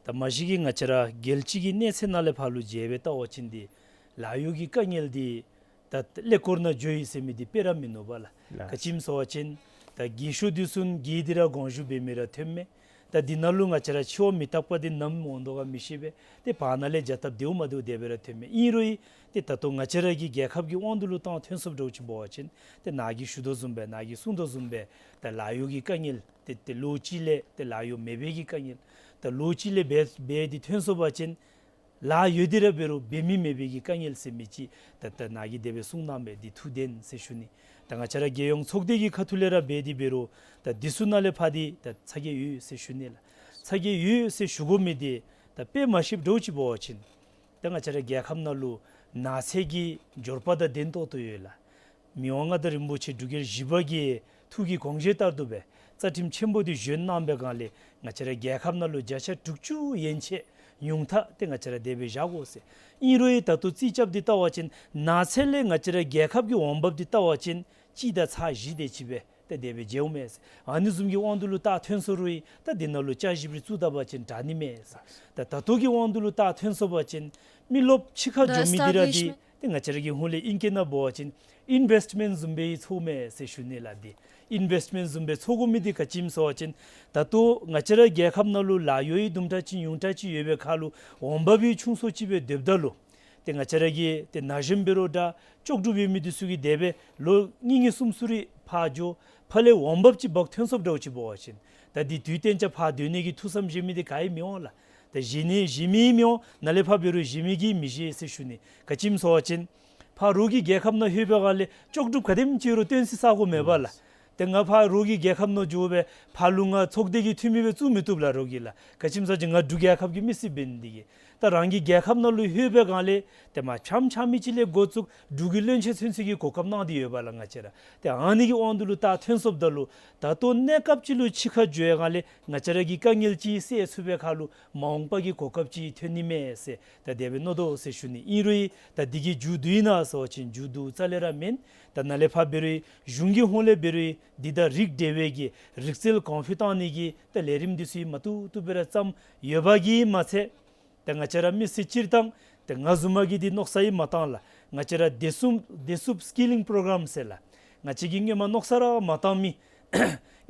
ད་མ་གཞི་གིས་ང་བཅས་ར་རྒྱལ་སྤྱི་གི་གནས་ཚད་ནང་ལས་ཕར་ལུ་མཇལ་སྦེ་བལྟ་བ་ཅིན་འདི་ལཱ་གཡོག་གི་དཀའ་ངལ་འདི་ད་ཀླད་ཀོར་ནང་འགྱོ་ཡི་ཟེར་མི་འདི་དཔེ་ར་མིན་ནུག་པ་ལགས། ལགས། ག་ཅི་སྨོ་ཟེར་བ་ཅིན་ད་རྒས་ཤོས་འདི་ཚུ་རྒས་ཏེ་ར་དགོངས་ཞུ་འབད་མི་ར་ཐོནམ་མས། ད་འདི་ནང་ལུ་ང་བཅས་ར་འཆི་བ་མི་རྟག་པ་འདི་ནམ་འོང་དོ་ག་མི་ཤེས་པས། ཏེ་བར་ན་ལས་བྱ་སྟབས་བདེཝ་མ་བདེཝ་དེ་སྦེ་ར་ཐོནམ་མས། ཨིན་རུང་ཡང་ཏེ་ད་ལྟོ་ང་བཅས་ར་གི་རྒྱལ་ཁབ་ཀྱི་དབང་དུ་ལུ་བཏང་ཐོན་སོངམ་འདྲཝ་ཅིག་འབད་བ་ཅིན་ཏེ་ནཱ་གིས་ཞུ་དོ་བཟུམ་སྦེ་ནཱ་གིས་གསུངས་དོ་བཟུམ་སྦེ་ད་ལཱ་གཡོག་གི་དཀའ་ངལ་ཏེ་ཏེ་ལོ་གཅིག་ལས་ཏེ་ལཱ་གཡོག་མེད་པའི་གི་དཀའ་ངལ། ད་ལོ་གཅིག་ལས་འབད་འབད་དེ་ཐོན་སོང་པ་ཅིན་ལཱ་ཡོད་དེ་ར་འབད་རུང་འབད་མི་མེད་པའི་གི་དཀའ་ངལ་ཟེར་མི་ཅིག་ད་ད་ནཱ་གིས་དེ་སྦེ་གསུངས་གནངམ་མས། འདི་ཐུགས་བདེན་ཟེར་ཞུ་ནི། ད་ང་བཅས་ར་རྒྱལ་ཡོངས་ཚོགས་སྡེ་གི་ཁ་ཐུག་ལས་ར་འབད་དེ་འབད་རུང་ད་འདི་ཚུ་ནང་ལས་ཕར་འདི་ད་ཚ་གྱང་ཡོད་ཟེར་ཞུ་ནི་ལགས། ཚ་གྱང་ཡོད་ཟེར་ཞུ་དགོ་མི་འདི་ད་དཔེ་མ་ཤེསཔ་འདྲཝ་ཅིག་འབད་བ་ཅིན་ད་ང་བཅས་ར་རྒྱལ་ཁབ་ནང་ལུ་ནགས་ཚལ་གྱི་འབྱོར་པ་དང་ལྡན་ཏོག་ཏོ་ཡོད་ལགས། མི་དབང་མངའ་བདག་རིན་པོ་ཆེ་འབྲུག་རྒྱལ་བཞི་པ་གི་ཐུགས་ཀྱི་དགོངས་བཞེད་ལྟར་དུ་སྦེ་རྩ་ཁྲིམས་ཆེན་པོ་འདི་གཞི་བཞག་གནང་བའི་སྒང་ལས་ང་བཅས་ར་རྒྱལ་ཁབ་ནང་ལུ་བརྒྱ་ཆ་དྲུག་ཅུ་ཡན་ཆད་ཉུང་མཐའ་ཏེ་ང་བཅས་ར་དེ་སྦེ་བཞག་དགོ་ཟེར། ཨིན་རུང་ཡང་ད་ལྟོ་རྩིས་རྐྱབ་སྟེ་བལྟ་བ་ཅིན་ནགས་ཚལ་ལས་ང་བཅས་ར་རྒྱལ་ཁབ་ཀྱི་འོང་འབབ་འདི་བལྟ་བ་ཅིན་གཅིག་དང་ཚག་བཞི་དེ་ཅིག་སྦེ་ཏེ་དེ་སྦེ་མཇལཝ་མས་ཟེར། ཨ་ནི་བཟུམ་གྱི་དབང་དུ་ལུ་ད་ཐོན་སོང་རུང་ཡང་ད་འདི་ནང་ལུ་བསྐྱར་ཞིབ་རེ་བཙུགས་ད་པ་ཅིན་དྲག་ནི་མས་ཟེར། ད་ད་ལྟོ་གི་དབང་དུ་ལུ་ད་ཐོན་སོང་པ་ཅིན་མི་རློབས་ཕྱི་ཁར་འགྱོ་མི་འདི་ར་འདི་ཏེ་ང་བཅས་ར་གི་ཧོང་ལས་ཨིང་སྐད་ནང་འབད་བ་ཅིན་ ཨིན་ཝེསཊ་མེནཊ་བཟུམ་སྦེ་ཚོརཝ་མས་ཟེར་ཞུ་ནི་ལགས། འདི་ཨིན་ཝེསཊ་མེནཊ་བཟུམ་སྦེ་ཚོར་དགོ་མི་འདི་ག་ཅི་སྨོ་ཟེར་བ་ཅིན་ད་ལྟོ་ང་བཅས་ར་རྒྱལ་ཁབ་ནང་ལུ་ལཱ་གཡོག་གི་དུམ་གྲ་ཅིག་ཉུང་དྲགས་ཅིག་ཡོད་པའི་ཁར་ལུ་འོང་འབབ་ཡང་ཆུང་སུ་ཅིག་སྦེ་སྡོདཔ་ད་ལུ་ཏེ་ང་བཅས་ར་གི་ཏེ་ན་གཞོན་འབད་རུང་འདྲ་ལྕོགས་གྲུབ་ཡོད་མི་འདི་ཚུ་གིས་དེ་སྦེ་ལོ་གཉིས་གཉིས་གསུམ་གསུམ་རེ་ཕར་འགྱོ་ཕར་ལས་འོང་འབབ་ཅིག་འབག་ཐོན་སོངམ་འདྲཝ་ཅིག་འབད་བ་ཅིན་ད་འདི་དུས་གཏན་འཇགས་ཕར་སྡོད་ནི་གི་ཐུགས་བསམ་བཞེས་མི་འདི་ག་ཡང་མི་འོང་ལགས། ཏེ་བཞེས་ནི་བཞེས་མི་མི་འོང་། ནཱ་ལས་ཕར་འབད་རུང་བཞེས་མི་གིས་མི་བཞེས་ཟེར་ཞུ་ནི། ག་ཅི་སྨོ་ཟེར་བ་ཅིན་ཕར་རོགས་ཀྱི་རྒྱལ་ཁབ་ནང་ལྷོད་པའི་སྒང་ལས་ལྕོགས་གྲུབ་ག་དེམ་ཅིག་ཡོད་རུང་བཏོན་ས་ས་གོ་མེད་པས་ལགས། ཏེ་ང་ཕར་རོགས་ཀྱི་རྒྱལ་ཁབ་ནང་འགྱོ་སྦེ་ཕར་ལུ་ང་ཚོགས་སྡེ་གི་འཐུས་མི་སྦེ་བཙུགས་མི་བཏུབ་ལགས་རོགས་ཀྱིས་ལགས། ག་ཅི་སྨོ་ཟེར་བ་ཅིན་ང་འབྲུག་རྒྱལ་ཁབ་ཀྱི་མི་སེར་འབད་ནི་དེ་གིས། ད་རང་གི་རྒྱལ་ཁབ་ནང་ལུ་ལྷོད་པའི་སྒང་ལས་ཏེ་མ་འཆམ་འཆམ་མི་ཅིག་ལས་འགོ་བཙུགས་འབྲུག་གི་བློན་ཆེན་ཚུན་ཚོད་ཀྱི་གོ་སྐབས་གནང་སྟེ་ཡོད་པས་ལགས་ང་བཅས་ར། ཏེ་ཨ་ནི་གི་དབང་དུ་ལུ་ད་ཐོན་སོངམ་ད་ལུ་ད་ལྟོ་གནས་སྐབས་ཅིག་ལུ་ཕྱི་ཁར་འགྱོ་བའི་སྒང་ལས་ང་བཅས་ར་གི་དཀའ་ངལ་ཅིག་སེལ་ཚུགས་པའི་ཁར་ལུ་མ་འོངས་པ་གི་གོ་སྐབས་ཅིག་ཐོན་ནི་མས་ཟེར་ད་དེ་སྦེ་མནོ་དོ་ཟེར་ཞུ་ནི། ཨིན་རུང་ད་འདི་གི་མཇུག་བསྡུ་ཡི་ན་ཟེར་བ་ཅིན་མཇུག་བསྡུ་རྩ་ལས་ར་མེན། ད་ནཱ་ལས་ཕར་འབད་རུང་གཞུང་གི་ཧོངས་ལས་འབད་རུང་འདི་དང་རིགས་འབྲེལ་བའི་གི་རིག་རྩལ་གོང་འཕེལ་གཏང་ནི་གི་ད་ལས་རིམ་འདི་ཚུ་མ་བཏུབ་བཏུབ་སྦེ་ར་བརྩམས་ཡོད་པ་གིས་མ་ཚད་ད་ང་བཅས་ར་མི་སེར་སྤྱིར་བཏང་ད་ང་བཟུམ་མ་གིས་འདི་མནོ་བསམ་ཡང་མ་བཏང་ལགས། ང་བཅས་ར་བདེ་སྲུང་བདེ་སྲུངཔ་སི་ཀི་ལིང་པྲོ་གརམ་ཟེར་ལགས། ང་བཅས་ཀྱིས་སྔོན་མ་མནོ་བསམ་ར་མ་བཏང་མི་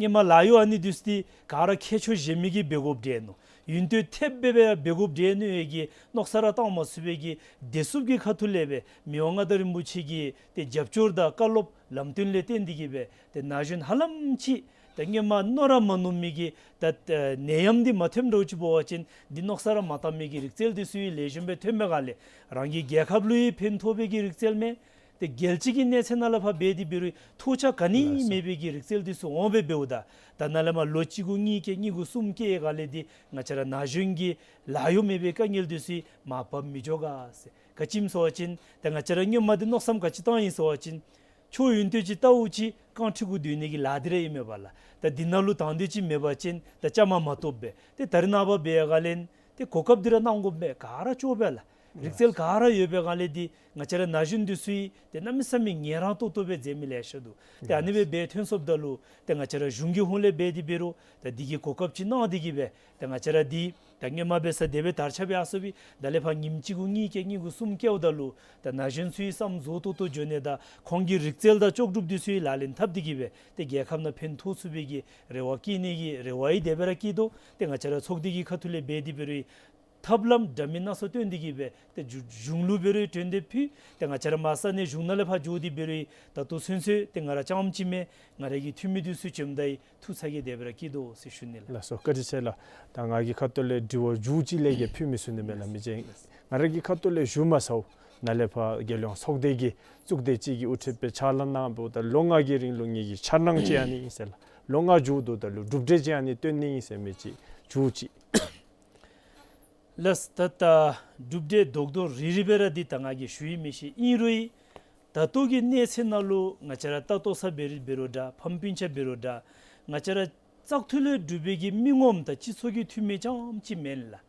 སྔོན་མ་ལཱ་གཡོག་ཨ་ནི་འདི་ཚུ་འདི་ག་ར་ཁྱད་ཆོས་གཞན་མི་གིས་འབད་དགོཔ་འདྲས་མནོ། ཡུན་ཐུང་ཐེབས་སྦེ་འབད་དགོཔ་འདྲས་མནོ་བའི་གི་མནོ་བསམ་ར་བཏང་མ་ཚུགས་པའི་གི་བདེ་སྲུངཔ་གི་ཁ་ཐུག་ལས་སྦེ་མི་དབང་མངའ་བདག་རིན་པོ་ཆེ་གི་ཏེ་རྒྱབ་སྐྱོར་དང་བཀའ་སློབ་ལམ་སྟོན་ལས་བརྟེན་ཏེ་གིས་སྦེ་ཏེ་ན་གཞོན་ཧ་ལམ་ཅིག་ད་སྔོན་མ་མནོ་ར་མ་མནོ་མི་གི་ད་ནད་ཡམས་འདི་མ་ཐོནམ་འདྲཝ་ཅིག་འབད་བ་ཅིན་འདི་མནོ་བསམ་ར་མ་བཏང་མི་གི་རིག་རྩལ་འདི་ཚུ་ཡང་ལེགས་ཤོམ་སྦེ་ཐོན་པའི་སྒང་ལས་རང་གི་རྒྱལ་ཁབ་ལུ་ཡང་ཕན་ཐོགས་པའི་གི་རིག་རྩལ་མས། ཏེ་རྒྱལ་སྤྱི་གི་གནས་ཚད་ནང་ལས་ཕར་འབད་དེ་འབད་རུང་ཐོགས་ཆགས་ག་ནི་ཡང་མེད་པའི་གི་རིག་རྩལ་འདི་ཚུ་འོང་སྦེ་འབདཝ་ད་ད་ནཱ་ལས་མར་ལོ་གཅིག་གུ་གཉིས་བཀལ་གཉིས་གུ་གསུམ་བཀལ་བའི་སྒང་ལས་འདི་ང་བཅས་ར་ན་གཞོན་གྱི་ལཱ་གཡོག་མེད་པའི་དཀའ་ངལ་འདི་ཚུ་མར་བབས་མི་འགྱོ་ག་ཟེར། ག་ཅི་སྨོ་ཟེར་བ་ཅིན་ད་ང་བཅས་ར་སྔོན་མ་འདི་མནོ་བསམ་ག་ཅི་བཏང་ཡི་ཟེར་བ་ཅིན་ཆུ་ཡུན་ཐུང་ཅིག་ལྟཝ་ཅིག་རྐང་ཁྲི་གུ་སྡོད་ནི་གི་ལཱ་འདི་ར་ཨིན་མས་པ་ལགས། ད་འདི་ནང་ལུ་དང་འདོད་ཅིག་མེད་པ་ཅིན་ད་བཅའ་མར་མ་གཏོགས་པས། ཏེ་ད་རེས་ནངས་པ་འབད་བའི་སྒང་ལས་ཏེ་གོ་སྐབས་འདི་ར་གནང་དགོ་པས། ག་ར་ལྕོགས་པས་ལགས། རིག་རྩལ་ག་ར་ཡོད་པའི་སྒང་ལས་འདི་ང་བཅས་ར་ན་གཞོན་འདི་ཚུ་ཡང་ཏེ་གནམ་མེད་ས་མེད་ངལ་རངས་ཏོག་ཏོ་སྦེ་མཛད་མི་ལེ་ཤ་འདུག། ཏེ་ཨ་ནི་སྦེ་འབད་ཐོན་སོངམ་ད་ལུ་ཏེ་ང་བཅས་ར་གཞུང་གི་ཧོངས་ལས་འབད་དེ་འབད་རུང་ད་འདི་གི་གོ་སྐབས་ཅིག་གནང་སྟེ་གིས་སྦེ་ཏེ་ང་བཅས་ར་འདི་ད་སྔོན་མ་འབད་ས་དེ་སྦེ་དར་ཁྱབ་ཡར་སོང་པས། ད་ལས་ཕར་ཉིནམ་གཅིག་གུ་གཉིས་བཀལ་གཉིས་གུ་གསུམ་བཀལཝ་ད་ལུ་ད་ན་གཞོན་ཚུ་ཡང་བསམ་བཟོ་ཏོག་ཏོ་འགྱོ་ནི་དང་ཁོང་གི་རིག་རྩལ་དང་ལྕོགས་གྲུབ་འདི་ཚུ་ཡང་ལག་ལེན་འཐབ་སྟེ་གིས་སྦེ་ཏེ་རྒྱལ་ཁབ་ནང་ཕན་ཐོགས་ཚུགས་པའི་གི་རེ་བ་བསྐྱེད་ནི་གི་རེ་བ་ཡང་དེ་སྦེ་ར་བསྐྱེད་དོ། ཏེ་ང་བཅས་ར་ཚོགས་སྡེ་གི་ཁ་ཐུག་ལས་འབད་དེ་འབད་རུང་ཐབས་ལམ་འདྲ་མིན་སྣ་ཚོགས་བཏོན་ཏེ་གིས་སྦེ་ཏེ་གཞུང་གཞུང་ལུ་འབད་རུང་གྲོས་འདེབས་ཕུལ། ཏེ་ང་བཅས་ར་མར་ས་གནས་གཞུང་ནང་ལས་ཕར་འགྱོ་སྟེ་འབད་རུང་ད་ལྟོ་ཚུན་ཚོད་ཏེ་ང་ར་རྐྱངམ་ཅིག་མེན། ང་ར་གི་འཐུས་མི་འདི་ཚུ་བྱོནམ་ད་ཡང་ཐུགས་ཚ་གྱང་དེ་སྦེ་ར་བསྐྱེད་དོ་ཟེར་ཞུ་ནི་ལགས། ལགས་སོ། བཀའ་དྲིན་ཆེ་ལགས། ད་ང་གི་ཁ་ཐུག་ལས་དྲི་བ་མཇུག་ཅིག་ལས་ཀྱི་ཕུལ་མི་ཚུགས་ནི་མས་ལགས། མི་རྗེ་ང་ར་གི་ཁ་ཐུག་ལས་ཞུ་མ་ཚརཝ་ནཱ་ལས་ཕར་རྒྱལ་ཡོངས་ཚོགས་སྡེ་གི་གཙུག་སྡེ་ཅིག་གིས་དབུ་ཁྲིད་སྦེ་ཕྱག་ལཱ་གནང་འབདཝ་ད་ལོ་ལྔ་གི་རིང་ལུ་ངེ་གི་འཆར་སྣང་ཅིག་ཨ་ནི་ཨིན་ཟེར་ལགས། ལོ་ལྔ་མཇུག་བསྡུཝ་ད་ལུ་གྲུབ་འབྲས་ཅིག་ཨ་ནི་སྟོན་ནི་ཨིན་ཟེར་མི་ཅིག་མཇུག་ཅིག། ལགས། ད་ལྟ་གྲུབ་འབྲས་རྡོག་རྡོག་རིལ་རིལ་སྦེ་ར་འདི་ད་ང་གིས་ཞུ་ཡང་མི་ཤེས། ཨིན་རུང་ད་ལྟོ་གི་གནས་ཚད་ནང་ལུ་ང་བཅས་ར་ལྟ་ལྟོ་ས་འབད་རུང་འབད་རུང་འདྲ་ཕམ་སྤུན་ཆ་འབད་རུང་འདྲ་ང་བཅས་ར་བཙག་འཐུ་ལས་གྲུབ་པའི་གི་མི་ངོམ་དང་སྤྱི་ཚོགས་ཀྱི་འཐུས་མི་རྐྱངམ་ཅིག་མེན་ལགས།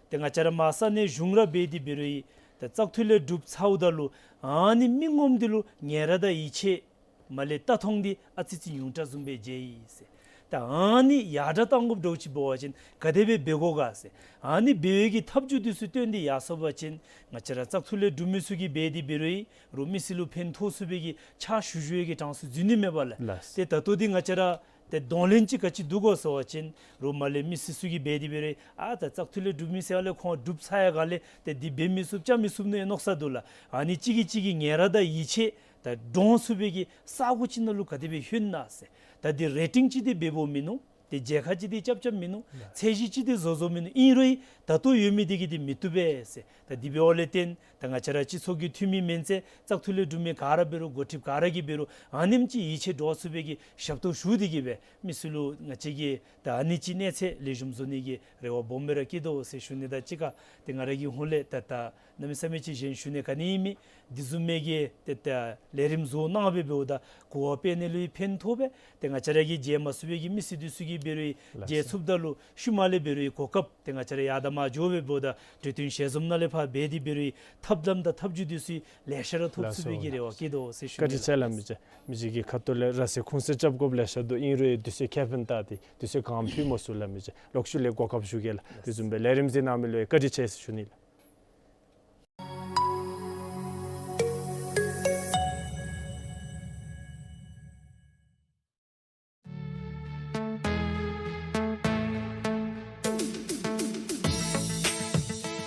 ཏེ་ང་བཅས་ར་མར་ས་གནས་གཞུང་ར་འབད་དེ་འབད་རུང་ད་བཙག་འཐུ་ལས་གྲུབ་ཚརཝ་ད་ལུ་ཨ་ནི་མི་ངོམ་འདི་ལུ་ངལ་རངས་དང་ཡིད་ཆེས་མ་ལས་ལྟ་མཐོང་འདི་ཨ་ཙི་ཙི་ཉུང་དྲགས་བཟུམ་སྦེ་མཇལ་ཡི་ཟེར། ད་ཨ་ནི་ཡར་དྲགས་གཏང་དགོཔ་འདྲཝ་ཅིག་འབད་བ་ཅིན་ག་དེ་སྦེ་འབད་དགོ་ག་ཟེར། ཨ་ནི་འབད་བའི་གི་ཐབས་བྱུས་འདི་ཚུ་སྟོན་ཏེ་ཡར་སོང་པ་ཅིན་ང་བཅས་ར་བཙག་འཐུ་ལས་གྲུབ་མི་ཚུ་གིས་འབད་དེ་འབད་རུང་རོགས་མི་སེར་ལུ་ཕན་ཐོགས་ཚུགས་པའི་གི་ཕྱག་ཞུ་ཞུ་བའི་གི་གྲངས་སུ་འཛུལ་ནི་མས་པ་ལགས། ལགས། ཏེ་ད་ལྟོ་འདི་ང་བཅས་ར་ཏེ་གདོང་ལེན་ཅིག་ག་ཅི་འདུག་གོ་ཟེར་བ་ཅིན་རོགས་མར་ལས་མི་སེར་ཚུ་གིས་འབད་དེ་འབད་རུང་ཨ་ད་བཙག་འཐུ་ལས་གྲུབ་མི་ཟེར་བ་ལས་ཁོང་གྲུབ་ཚར་ཡི་ག་ལས་ཏེ་འདི་འབད་མི་ཚུགས་རྐྱབ་མི་ཚུགས་མནོ་བའི་མནོ་བསམ་འདུག་ལགས། ཨ་ནི་གཅིག་གིས་གཅིག་གི་ངལ་རངས་དང་ཡིད་ཆེས་ད་འདྲོངས་ཚུགས་པའི་གི་ས་གོ་ཅིག་ནང་ལུ་ག་དེ་སྦེ་ལྷོད་ན་ཟེར། ད་འདི་རེ་ཊིང་ཅིག་འདི་འབདཝ་མིན་ནུག། ཏེ་མཇལ་ཁ་ཅིག་འདི་རྐྱབ་རྐྱབ་མིན་ནུག། ཚད་གཞི་ཅིག་འདི་བཟོ་བཟོཝ་མིན་ནུག། ཨིན་རུང་ད་ལྟོ་ཡོད་མི་འདི་གིས་འདི་མི་བཏུབ་པས་ཟེར། ད་འདི་འབདཝ་ལས་བརྟེན་ད་ང་བཅས་ར་སྤྱི་ཚོགས་ཀྱི་འཐུས་མི་མེན་ཚེ་བཙག་འཐུ་ལས་གྲུབ་མི་ག་ར་འབད་རུང་འགོ་ཁྲིདཔ་ག་ར་གིས་འབད་རུང་ཨ་ནེམ་ཅིག་ཡིད་ཆེས་འདྲོངས་ཚུགས་པའི་གི་ཞབས་ཏོག་ཞུ་སྟེ་གིས་སྦེ་མི་སེར་ལུ་ང་བཅས་ཀྱིས་ད་ཨ་ནི་ཅིག་གནས་ཚད་ལེགས་ཤོམ་བཟོ་ནི་གི་རེ་བ་སྦོམ་སྦེ་ར་བསྐྱེད་དོ་ཟེར་ཞུ་ནི་དང་གཅིག་ཁར་ཏེ་ང་ར་གི་ཧོངས་ལས་ད་ད་གནམ་མེད་ས་མེད་ཅིག་གཞན་ཞུ་ནི་ག་ནི་ཡང་མེད། འདི་བཟུམ་མའི་གི་ཏེ་ད་ལས་རིམ་བཟོ་གནང་སྦེ་འབདཝ་ད་གོ་བ་སྤེལ་ནི་ལུ་ཡང་ཕན་ཐོགས་པས། ཏེ་ང་བཅས་ར་གིས་མཇལ་མ་ཚུགས་པའི་གི་མི་སེར་འདི་ཚུ་གིས་འབད་རུང་ཡང་མཇལ་ཚུགསཔ་ད་ལུ་ཤུལ་མ་ལས་འབད་རུང་ཡང་གོ་སྐབས་ཏེ་ང་བཅས་ར་ཡར་དང་མར་འགྱོ་སྦེ་འབདཝ་ད་གྲོས་བསྟུན་ཞལ་འཛོམས་ནང་ལས་ཕར་འབད་དེ་འབད་རུང་ཡང་ཐབས་ལམ་དང་ཐབས་བྱུས་འདི་ཚུ་ལེ་ཤ་ར་ཐོབ་ཚུགས་པའི་གི་རེ་བ་བསྐྱེད་དོ་ཟེར་ཞུ་ནི་ལགས། བཀའ་དྲིན་ཆེ་ལགས། མི་རྗེ་མི་རྗེ་གི་ཁ་ཐུག་ལས་ར་སེམས་ཁུངས་བཙན་རྐྱབ་དགོཔ་ལེ་ཤ་འདུག། ཨིན་རུང་ཡང་དུས་ཚོད་ཁེ་ཕན་བལྟ་སྟེ་དུས་ཚོད་གང་ཕུལ་མ་ཚུགས་ལགས། མི་རྗེ་ལོག་ཤུལ་ལས་གོ་སྐབས་ཞུ་གེ་ལགས། དེ་བཟུམ་སྦེ་ལས་རིམ་གཟིགས་གནང་མི་ལུ་ཡང་བཀའ་དྲིན་ཆེ་ཟེར་ཞུ་ནི་ལགས།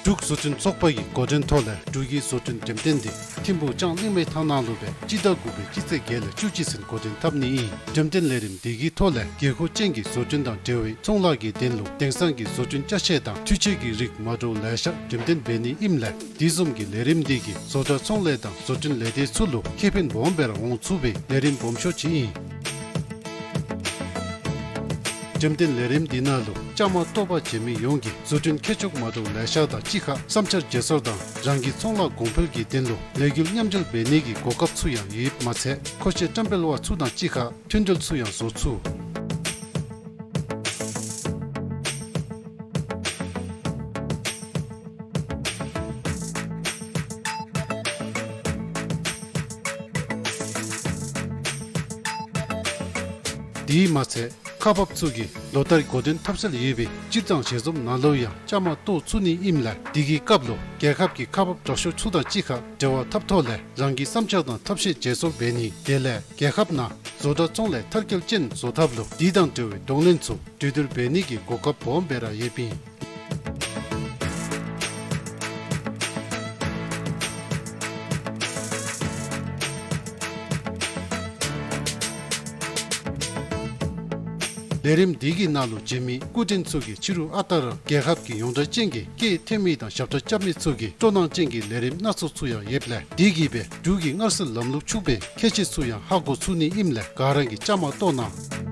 འབྲུག་བཟོ་སྐྲུན་ཚོགས་པ་གི་འགོ་འདྲེན་ཐོག་ལས་འབྲུག་གི་བཟོ་སྐྲུན་འགྲེམས་སྟོན་འདི་ཐིམ་ཕུག་ལྕང་གླིང་མའི་ཐང་ནང་ལུ་སྦེ་སྤྱི་ཟླ་དགུ་པའི་སྤྱི་ཚེས་བརྒྱད་ལས་བཅུ་གཅིག་ཚུན་འགོ་འདྲེན་འཐབ་ནི་ཨིན། འགྲེམས་སྟོན་ལས་རིམ་འདི་གི་ཐོག་ལས་དགོས་མཁོ་ཅན་གྱི་བཟོ་སྐྲུན་དང་འབྲེལ་བའི་ཚོང་ལཱ་གི་དོན་ལུ་དེང་སང་གི་བཟོ་སྐྲུན་ཅ་ཆས་དང་འཕྲུལ་ཆས་ཀྱི་རིགས་མ་འདྲཝ་ལེ་ཤ་འགྲེམས་སྟོན་འབད་ནི་ཨིནམ་ལས། དེ་བཟུམ་གྱི་ལས་རིམ་འདི་གིས་བཟོ་གྲྭ་ཚོང་ལས་དང་བཟོ་སྐྲུན་ལས་སྡེ་ཚུ་ལུ་ཁེ་ཕན་སྦོམ་སྦེ་ར་འོང་ཚུགས་པའི་ལས་རིམ་སྦོམ་ཤོས་ཅིག་ཨིན། འགྲེམས་སྟོན་ལས་རིམ་འདི་ནང་ལུ་བཅའ་མར་གཏོགས་པར་བྱོན་མི་ཡོངས་ཀྱིས་བཟོ་སྐྲུན་མཁས་མཆོག་མ་འདྲཝ་ལེ་ཤ་དང་གཅིག་ཁར་བསམ་འཆར་བརྗེ་སོར་དང་རང་གི་ཚོང་ལཱ་གོང་འཕེལ་གྱི་དོན་ལུ་ལས་འགུལ་མཉམ་འབྲེལ་འབད་ནི་གི་གོ་སྐབས་ཚུ་ཡང་ཡོདཔ་མ་ཚད་མཁོ་ཆས་བཀྲམ་སྤེལ་བ་ཚུ་དང་གཅིག་ཁར་མཐུན་འབྲེལ་ཚུ་ཡང་བཟོ་ཚུགས། དེ་མ་ཚད་ཁག་འབགཔ་ཚུ་གིས་ལོ་ལྟར་འགོ་འདྲེན་འཐབ་སྲོལ་ཡོད་པའི་སྤྱིར་བཏང་ཞལ་འཛོམས་ནང་ལུ་ཡང་བཅའ་མར་གཏོགས་ཚུགས་ནི་ཨིནམ་ལས་དེ་གི་སྐབས་ལུ་རྒྱལ་ཁབ་ཀྱི་ཁག་འབགཔ་དྲག་ཤོས་ཚུ་དང་གཅིག་ཁར་འབྲེལ་བ་འཐབ་ཐོག་ལས་རང་གི་བསམ་འཆར་དང་ཐབས་ཤེས་བརྗེ་སོར་འབད་ནི་དེ་ལས་རྒྱལ་ཁབ་ནང་བཟོ་གྲྭ་ཚོང་ལས་མཐར་འཁྱོལ་ཅན་བཟོ་ཐབས་ལུ་དེ་དང་འབྲེལ་བའི་གདོང་ལེན་ཚུ་གྲོས་བསྡུར་འབད་ནི་གི་གོ་སྐབས་སྦོམ་སྦེ་ར་ཡོདཔ་ཨིན། ལས་རིམ་འདི་གི་ནང་ལུ་བྱོན་མི་སྐུ་མགྲོན་ཚུ་གིས་ཕྱི་རུ་ཨ་རྟག་ར་རྒྱལ་ཁབ་ཀྱི་ཡོངས་གྲགས་ཅན་གྱི་སྐད་འཐེན་མི་དང་ཞབས་ཁྲ་རྐྱབ་མི་ཚུ་གི་སྤྲོ་སྣང་ཅན་གྱི་ལས་རིམ་སྣ་ཚོགས་ཚུ་ཡང་ཡོདཔ་ལས་དེ་གིས་སྦེ་འབྲུག་གི་མངར་ཟས་ལམ་ལུགས་ཕྱུག་པའི་ཁྱད་ཆོས་ཚུ་ཡང་ཧ་གོ་ཚུགས་ནི་ཨིནམ་ལས་ག་ར་གིས་བཅའ་མར་གཏོགས་གནང་།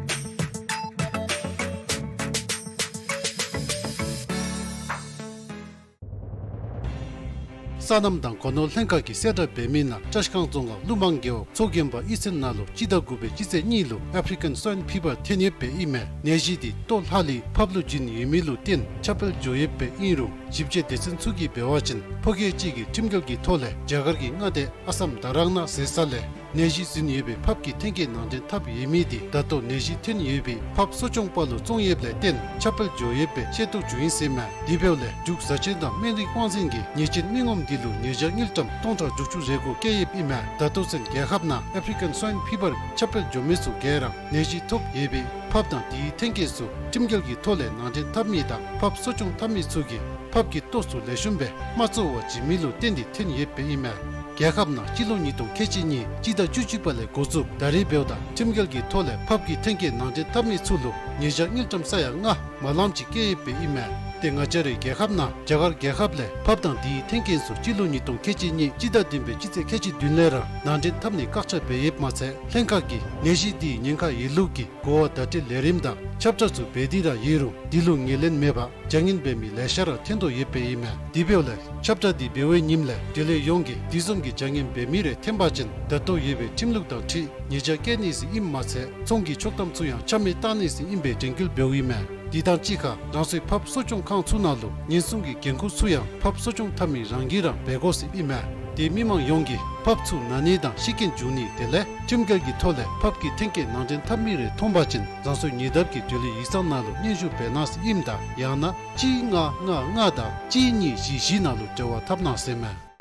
སོ་ནམ་དང་སྒོ་ནོར་ལྷན་ཁག་གིས་གསལ་བསྒྲགས་འབད་མི་ནང་བཀྲིས་སྒང་རྫོང་ཁག་ཀླུ་མང་རྒེད་འོག་མཚོ་རྒན་པ་ཨི་ཚན་ནང་ལུ་སྤྱི་ཟླ་དགུ་པའི་སྤྱི་ཚེས་གཉིས་ལུ་ཨེཕ་རི་ཀན་སོའིན་ཕི་བར་ཐོན་ཡོདཔ་ཨིན་མས། ནད་གཞི་འདི་ལྟོ་ལྷག་ལུས་ཕགཔ་ལུ་བྱིན་ཡོད་མི་ལུ་བརྟེན་ཁྱབ་སྤེལ་འགྱོ་ཡོདཔ་ཨིན་རུང་ཞིབ་དཔྱད་སྡེ་ཚན་ཚུ་གིས་འབད་བ་ཅིན་ཕོ་སྐྱེས་ཅིག་གིས་ཁྲིམས་འགལ་གྱི་ཐོག་ལས་རྒྱ་གར་གྱི་མངའ་སྡེ་ཨ་སམ་དྷ་རང་ནང་ཟེར་ས་ལས་ནད་གཞི་ཟིན་ཡོད་པའི་ཕགཔ་གི་ཐོན་སྐྱེད་ནང་འདྲེན་འཐབ་ཡོད་མི་འདི་ད་ལྟོ་ནད་གཞི་ཐོན་ཡོད་པའི་ཕགཔ་གསོ་སྐྱོང་པ་ལུ་བཙོང་ཡོདཔ་ལས་བརྟེན་ཁྱབ་སྤེལ་འགྱོ་ཡོདཔ་སྦེ་ཤེས་རྟོགས་འགྱོ་ཡི་ཟེར་མས། དེ་འབདཝ་ལས་འབྲུག་བཟའ་ཆས་དང་སྨན་རིགས་དབང་འཛིན་གྱིས་ཉེས་ཅན་མི་ངོམ་འདི་ལུ་ཉེས་བྱ་དངུལ་ཀྲམ་སྟོང་ཕྲག་དྲུག་ཅུ་རེ་དགུ་བཀལ་ཡོདཔ་ཨིན་མས། ད་ལྟོ་ཚུན་རྒྱལ་ཁབ་ནང་ཨེཕ་རི་ཀན་སོའིན་ཕི་བར་ཁྱབ་སྤེལ་འགྱོ་མི་ཚུ་ག་ར་ནད་གཞི་ཐོབ་ཡོད་པའི་ཕགཔ་དང་དེའི་ཐོན་སྐྱེད་ཚུ་ཁྲིམས་འགལ་གྱི་ཐོག་ལས་ནང་འདྲེན་འཐབ་མི་དང་ཕགཔ་གསོ་སྐྱོང་འཐབ་མི་ཚུ་གིས་ཕགཔ་གི་ལྟོ་ཚུ་ལེགས་ཤོམ་སྦེ་མ་བཙོ་བར་བྱིན་མི་ལུ་བརྟེན་ཏེ་ཐོན་ཡོདཔ་ཨིན་མས། རྒྱལ་ཁབ་ནང་སྤྱི་ལོ་ཉིས་སྟོང་ཁལ་གཅིག་གཉིས་སྤྱི་ཟླ་བཅུ་གཅིག་པ་ལས་འགོ་བཙུགས་ད་རེས་འབདཝ་ད་ཁྲིམས་འགལ་གྱི་ཐོག་ལས་ཕགཔ་གི་ཐོན་སྐྱེད་ནང་འདྲེན་འཐབ་མི་ཚུ་ལུ་ཉེས་བྱ་དངུལ་ཀྲམ་ས་ཡ་ལྔ་མ་ལངམ་ཅིག་བཀལ་ཡོདཔ་ཨིན་མས། ཏེ་ང་བཅས་རའི་རྒྱལ་ཁབ་ནང་རྒྱ་གར་རྒྱལ་ཁབ་ལས་ཕགཔ་དང་དེའི་ཐོན་སྐྱེད་ཚུ་སྤྱི་ལོ་ཉིས་སྟོང་ཁལ་གཅིག་གཉིས་སྤྱི་ཟླ་བདུན་པའི་སྤྱི་ཚེས་ཁལ་གཅིག་བདུན་ལས་ར་ནང་འདྲེན་འཐབ་ནི་བཀག་ཆ་འབད་ཡོདཔ་མ་ཚད་ལྷན་ཁག་གིས་ནད་གཞི་དེའི་ཉེན་ཁ་ཡོད་ལུགས་ཀྱི་གོ་བ་བརྡ་སྤྲོད་ལས་རིམ་དང་ཁྱབ་བསྒྲགས་ཚུ་འབད་དེ་ར་ཡོད་རུང་དེ་ལུ་ངོས་ལེན་མེད་པར་བྱ་ངན་འབད་མི་ལེ་ཤ་ར་ཐོན་དོ་ཡོདཔ་ཨིན་མས། དེ་འབདཝ་ལས་ཁྱབ་བསྒྲགས་འདི་འབད་བའི་ཉིནམ་ལས་དེ་ལས་ཡོངས་ཀྱིས་དེ་བཟུམ་གྱི་བྱ་ངན་འབད་མི་རེ་ཐོན་པ་ཅིན་ད་ལྟོ་ཡོད་པའི་ཁྲིམས་ལུགས་དང་འཁྲིལ་ཉེས་བྱ་བཀལ་ནི་ཟེར་ཨིནམ་མ་ཚད་ཚོང་གི་ཆོག་ཐམ་ཚུ་ཡང་ཆ་མེད་བཏང་ནི་ཟེར་ཨིན་པའི་དྲན་སྐུལ་འབདཝ་ཨིན་མས། དེ་དང་གཅིག་ཁར་རང་སོའི་ཕགཔ་གསོ་སྐྱོང་ཁང་ཚུ་ནང་ལུ་ཉེན་སྲུང་གི་འགན་ཁུར་ཚུ་ཡང་ཕགཔ་གསོ་སྐྱོང་འཐབ་མི་རང་གིས་ར་འབད་དགོ་ཟེར་ཨིན་མས། དེ་མི་མང་ཡོངས་ཀྱིས་ཕགཔ་ཚུ་ན་ནི་དང་ཤི་རྐྱེན་འབྱུང་ནི་དེ་ལས་ཁྲིམས་འགལ་གྱི་ཐོག་ལས་ཕགཔ་གི་ཐོན་སྐྱེད་ནང་འདྲེན་འཐབ་མི་རེ་མཐོང་པ་ཅིན་རང་སོའི་ཉེ་འདབས་ཀྱི་འབྲེལ་ཡོད་ཡིག་ཚང་ནང་ལུ་སྙན་ཞུ་འབད་གནང་ཟེར་ཨིནམ་ད་ཡང་ན་གཅིག་ལྔ་ལྔ་ལྔ་དང་གཅིག་གཉིས་བཞི་བཞི་ནང་ལུ་འབྲེལ་བ་འཐབ་གནང་ཟེར་མས།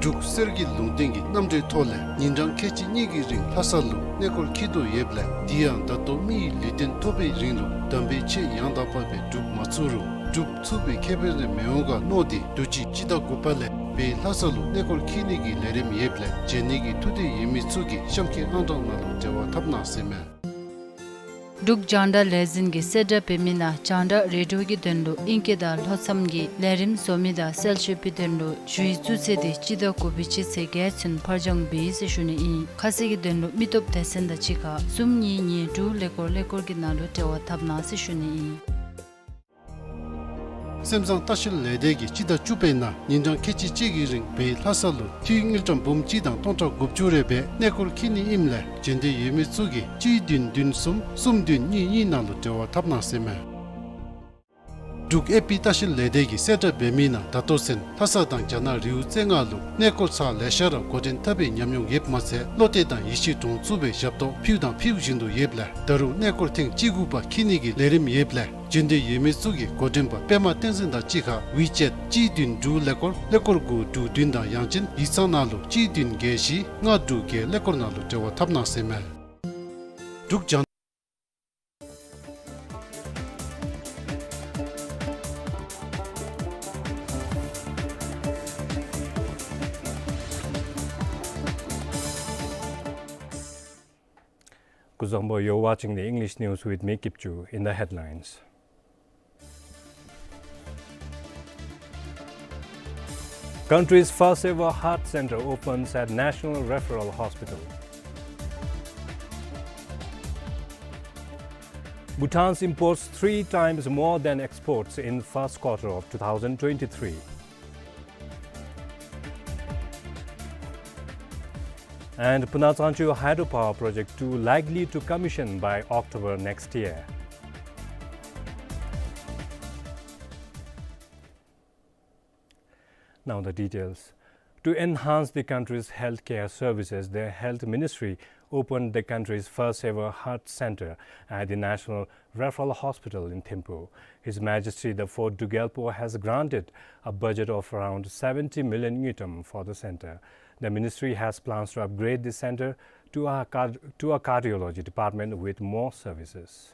འབྲུག་གསེར་གྱི་ལུང་བསྟན་གྱི་རྣམ་འགྲེལ་ཐོག་ལས་ཉིན་གྲངས་ཁལ་གཅིག་གཉིས་ཀྱི་རིང་ལྷ་ས་ལུ་གནས་སྐོར་འཁྱིད་དོ་ཡོདཔ་ལས་དེ་ཡང་ད་ལྟོ་མི་ཡི་ལུས་རྟེན་ཐོབ་པའི་རིང་ལུ་དམ་པའི་ཆོས་ཡང་དག་པ་སྦེ་སྒྲུབ་མ་ཚུགས་རུང་སྒྲུབ་ཚུགས་པའི་ཁེ་ཕན་རེ་མི་འོང་ག་མནོ་སྟེ་དུས་ཅི་སྤྱི་ཟླ་དགུ་པ་ལས་བོད་ལྷ་ས་ལུ་གནས་སྐོར་འཁྱིད་ནི་གི་ལས་རིམ་ཡོདཔ་ལས་བྱོན་ནི་གི་ཐུགས་འདོད་ཡོད་མི་ཚུ་གིས་གཤམ་འཁོད་ཨང་གྲངས་ནང་ལུ་འབྲེལ་བ་འཐབ་གནང་ཟེར་མས། འབྲུག་རྒྱང་བསྒྲགས་ལས་འཛིན་གྱིས་གསལ་བསྒྲགས་འབད་མི་ནང་རྒྱང་བསྒྲགས་རེ་ཌིའོ་གི་དོན་ལུ་ཨིང་སྐད་དང་ལྷོ་མཚམས་ཀྱི་ལས་རིམ་བཟོ་མི་དང་གསལ་བཤད་པའི་དོན་ལུ་ཞུ་ཡིག་བཙུགས་ཚེས་འདི་སྤྱི་ཟླ་དགུ་པའི་སྤྱི་ཚེས་བརྒྱད་ཚུན་ཕར་འགྱངས་འབད་ཡི་ཟེར་ཞུ་ནི་ཨིན། ཁ་གསལ་གྱི་དོན་ལུ་མི་སྟོབས་སྡེ་ཚན་དང་གཅིག་ཁར་གསུམ་གཉིས་གཉིས་དྲུག་ཀླད་ཀོར་ཀླད་ཀོར་གྱི་ནང་ལུ་འབྲེལ་བ་འཐབ་གནང་ཟེར་ཞུ་ནི་ཨིན། སེམས་བཟང་ལྟ་བཤལ་ལས་སྡེ་གིས་སྤྱི་ཟླ་བཅུ་པའི་ནང་ཉིན་གྲངས་ཁལ་གཅིག་གཅིག་གི་རིང་བོད་ལྷ་ས་ལུ་འཐུས་དངུལ་ཀྲམ་འབུམ་གཅིག་དང་སྟོང་ཕྲག་དགུ་བཅུ་རེ་སྦེ་གནས་སྐོར་འཁྱིད་ནི་ཨིནམ་ལས་བྱོན་འདོད་ཡོད་མི་ཚུ་གིས་གཅིག་བདུན་བདུན་གསུམ་གསུམ་བདུན་གཉིས་གཉིས་ནང་ལུ་འབྲེལ་བ་འཐབ་གནང་ཟེར་མས། འབྲུག་ཨེ་པི་ལྟ་བཤལ་ལས་སྡེ་གིས་གསལ་བསྒྲགས་འབད་མི་ནང་ད་ལྟོ་ཚུན་ལྷ་ས་དང་རྒྱ་ནག་རི་བོ་རྩེ་ལྔ་ལུ་གནས་སྐོར་ཚར་ལེ་ཤ་ར་འགོ་འདྲེན་འཐབ་པའི་ཉམས་མྱོང་ཡོདཔ་མ་ཚད་བློ་གཏད་དང་ཡིད་ཆེས་འདྲོངས་ཚུགས་པའི་ཞབས་ཏོག་ཕུལ་དང་ཕུལ་བཞིན་དུ་ཡོདཔ་ལས་ད་རུང་གནས་སྐོར་ཐེངས་བཅུ་དགུ་པ་འཁྱིད་ནི་གི་ལས་རིམ་ཡོདཔ་ལས་བྱོན་འདོད་ཡོད་མི་ཚུ་གིས་འགོ་འདྲེན་པ་པདྨ་བསྟན་འཛིན་དང་གཅིག་ཁར་ཝི་ཅེཊ་གཅིག་བདུན་དྲུག་ཀླད་ཀོར་ཀླད་ཀོར་དགུ་དྲུག་བདུན་དང་ཡང་ཅིན་ཡིག་ཚང་ནང་ལུ་གཅིག་བདུན་བརྒྱད་བཞི་ལྔ་དྲུག་བརྒྱད་ཀླད་ཀོར་ནང་ལུ་འབྲེལ་བ་འཐབ་གནང་ཟེར་མས། འབྲུག་རྒྱང་། Kuzuzangpo, you're watching the English news with me, Kipchu. In the headlines: Country's first ever heart center opens at National Referral Hospital. Bhutan's imports three times more than exports in first quarter of two thousand twenty-three. And Puna Tsangchu hydropower project two likely to commission by October next year. Now the details. To enhance the country's healthcare services, the Health Ministry opened the country's first ever heart center at the National Referral Hospital in Thimphu. His Majesty the Fourth Druk Gyalpo has granted a budget of around seventy million ngultrum for the center. The ministry has plans to upgrade the center to a card-, to a cardiology department with more services.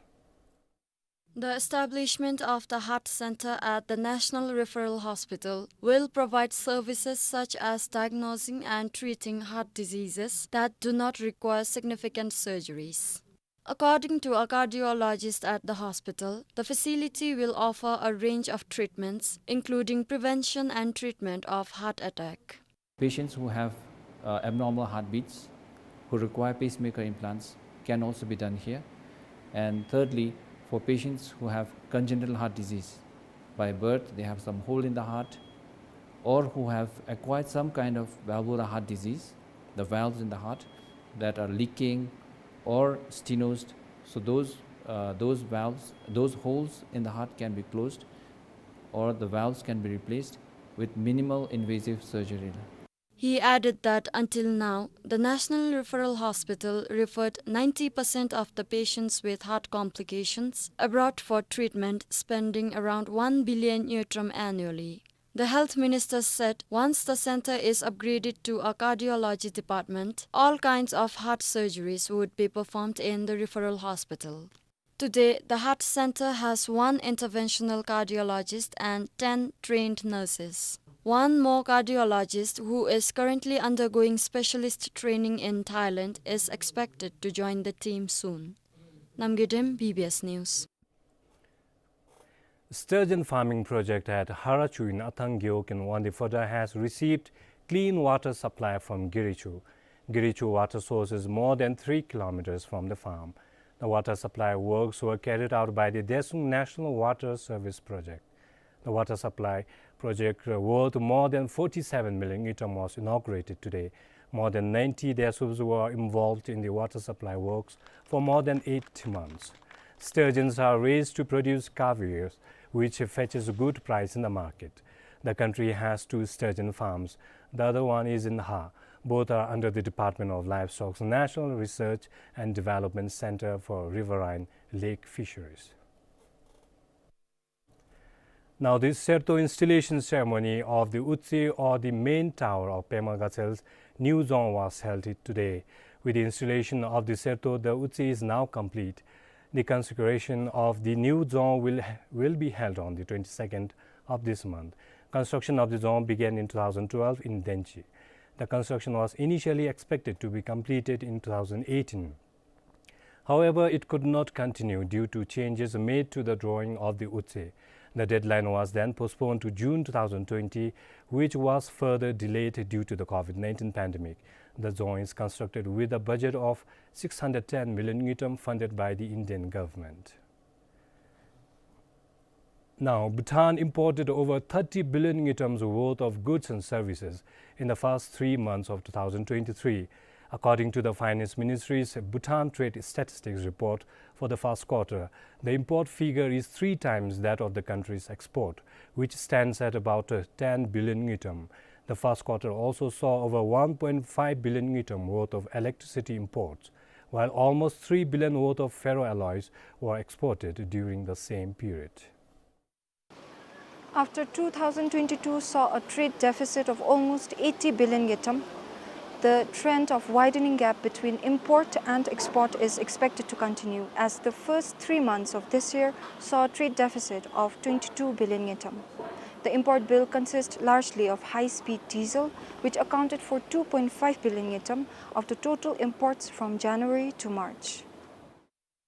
The establishment of the heart center at the National Referral Hospital will provide services such as diagnosing and treating heart diseases that do not require significant surgeries. According to a cardiologist at the hospital, the facility will offer a range of treatments, including prevention and treatment of heart attack. Patients who have, uh, abnormal heartbeats, who require pacemaker implants, can also be done here. And thirdly, for patients who have congenital heart disease, by birth they have some hole in the heart, or who have acquired some kind of valvular heart disease, the valves in the heart that are leaking or stenosed, so those, uh, those valves, those holes in the heart can be closed, or the valves can be replaced with minimal invasive surgery. He added that until now, the National Referral Hospital referred ninety percent of the patients with heart complications abroad for treatment, spending around one billion ngultrum annually. The health minister said once the center is upgraded to a cardiology department, all kinds of heart surgeries would be performed in the referral hospital. Today, the heart center has one interventional cardiologist and ten trained nurses. One more cardiologist, who is currently undergoing specialist training in Thailand, is expected to join the team soon. Namgay Dem, B B S News. Sturgeon farming project at Harachu in Athang Gewog in Wangdue Phodrang has received clean water supply from Girichu. Girichu water source is more than three kilometers from the farm. The water supply works were carried out by the Dessung National Water Service Project. The water supply project, uh, worth more than forty-seven million ngultrum was inaugurated today. More than ninety Desuups were involved in the water supply works for more than eight months. Sturgeons are raised to produce caviar, which fetches a good price in the market. The country has two sturgeon farms. The other one is in Ha. Both are under the Department of Livestock's National Research and Development Center for Riverine Lake Fisheries. Now, the Serto installation ceremony of the Utse, or the main tower of Pema Gatsel's new dzong, was held today. With the installation of the Serto, the Utse is now complete. The consecration of the new dzong will, will be held on the twenty-second of this month. Construction of the dzong began in two thousand twelve in Denchi. The construction was initially expected to be completed in two thousand eighteen. However, it could not continue due to changes made to the drawing of the Utse. The deadline was then postponed to June two thousand twenty, which was further delayed due to the COVID nineteen pandemic. The dzong is constructed with a budget of six hundred ten million ngultrum funded by the Indian government. Now, Bhutan imported over thirty billion ngultrums worth of goods and services in the first three months of two thousand twenty-three. According to the Finance Ministry's Bhutan Trade Statistics report for the first quarter, the import figure is three times that of the country's export, which stands at about, uh, ten billion ngultrum. The first quarter also saw over one point five billion ngultrum worth of electricity imports, while almost three billion worth of ferroalloys were exported during the same period. After two thousand twenty-two saw a trade deficit of almost eighty billion ngultrum, the trend of widening gap between import and export is expected to continue, as the first three months of this year saw a trade deficit of twenty-two billion ngultrum. The import bill consists largely of high-speed diesel, which accounted for two point five billion ngultrum of the total imports from January to March.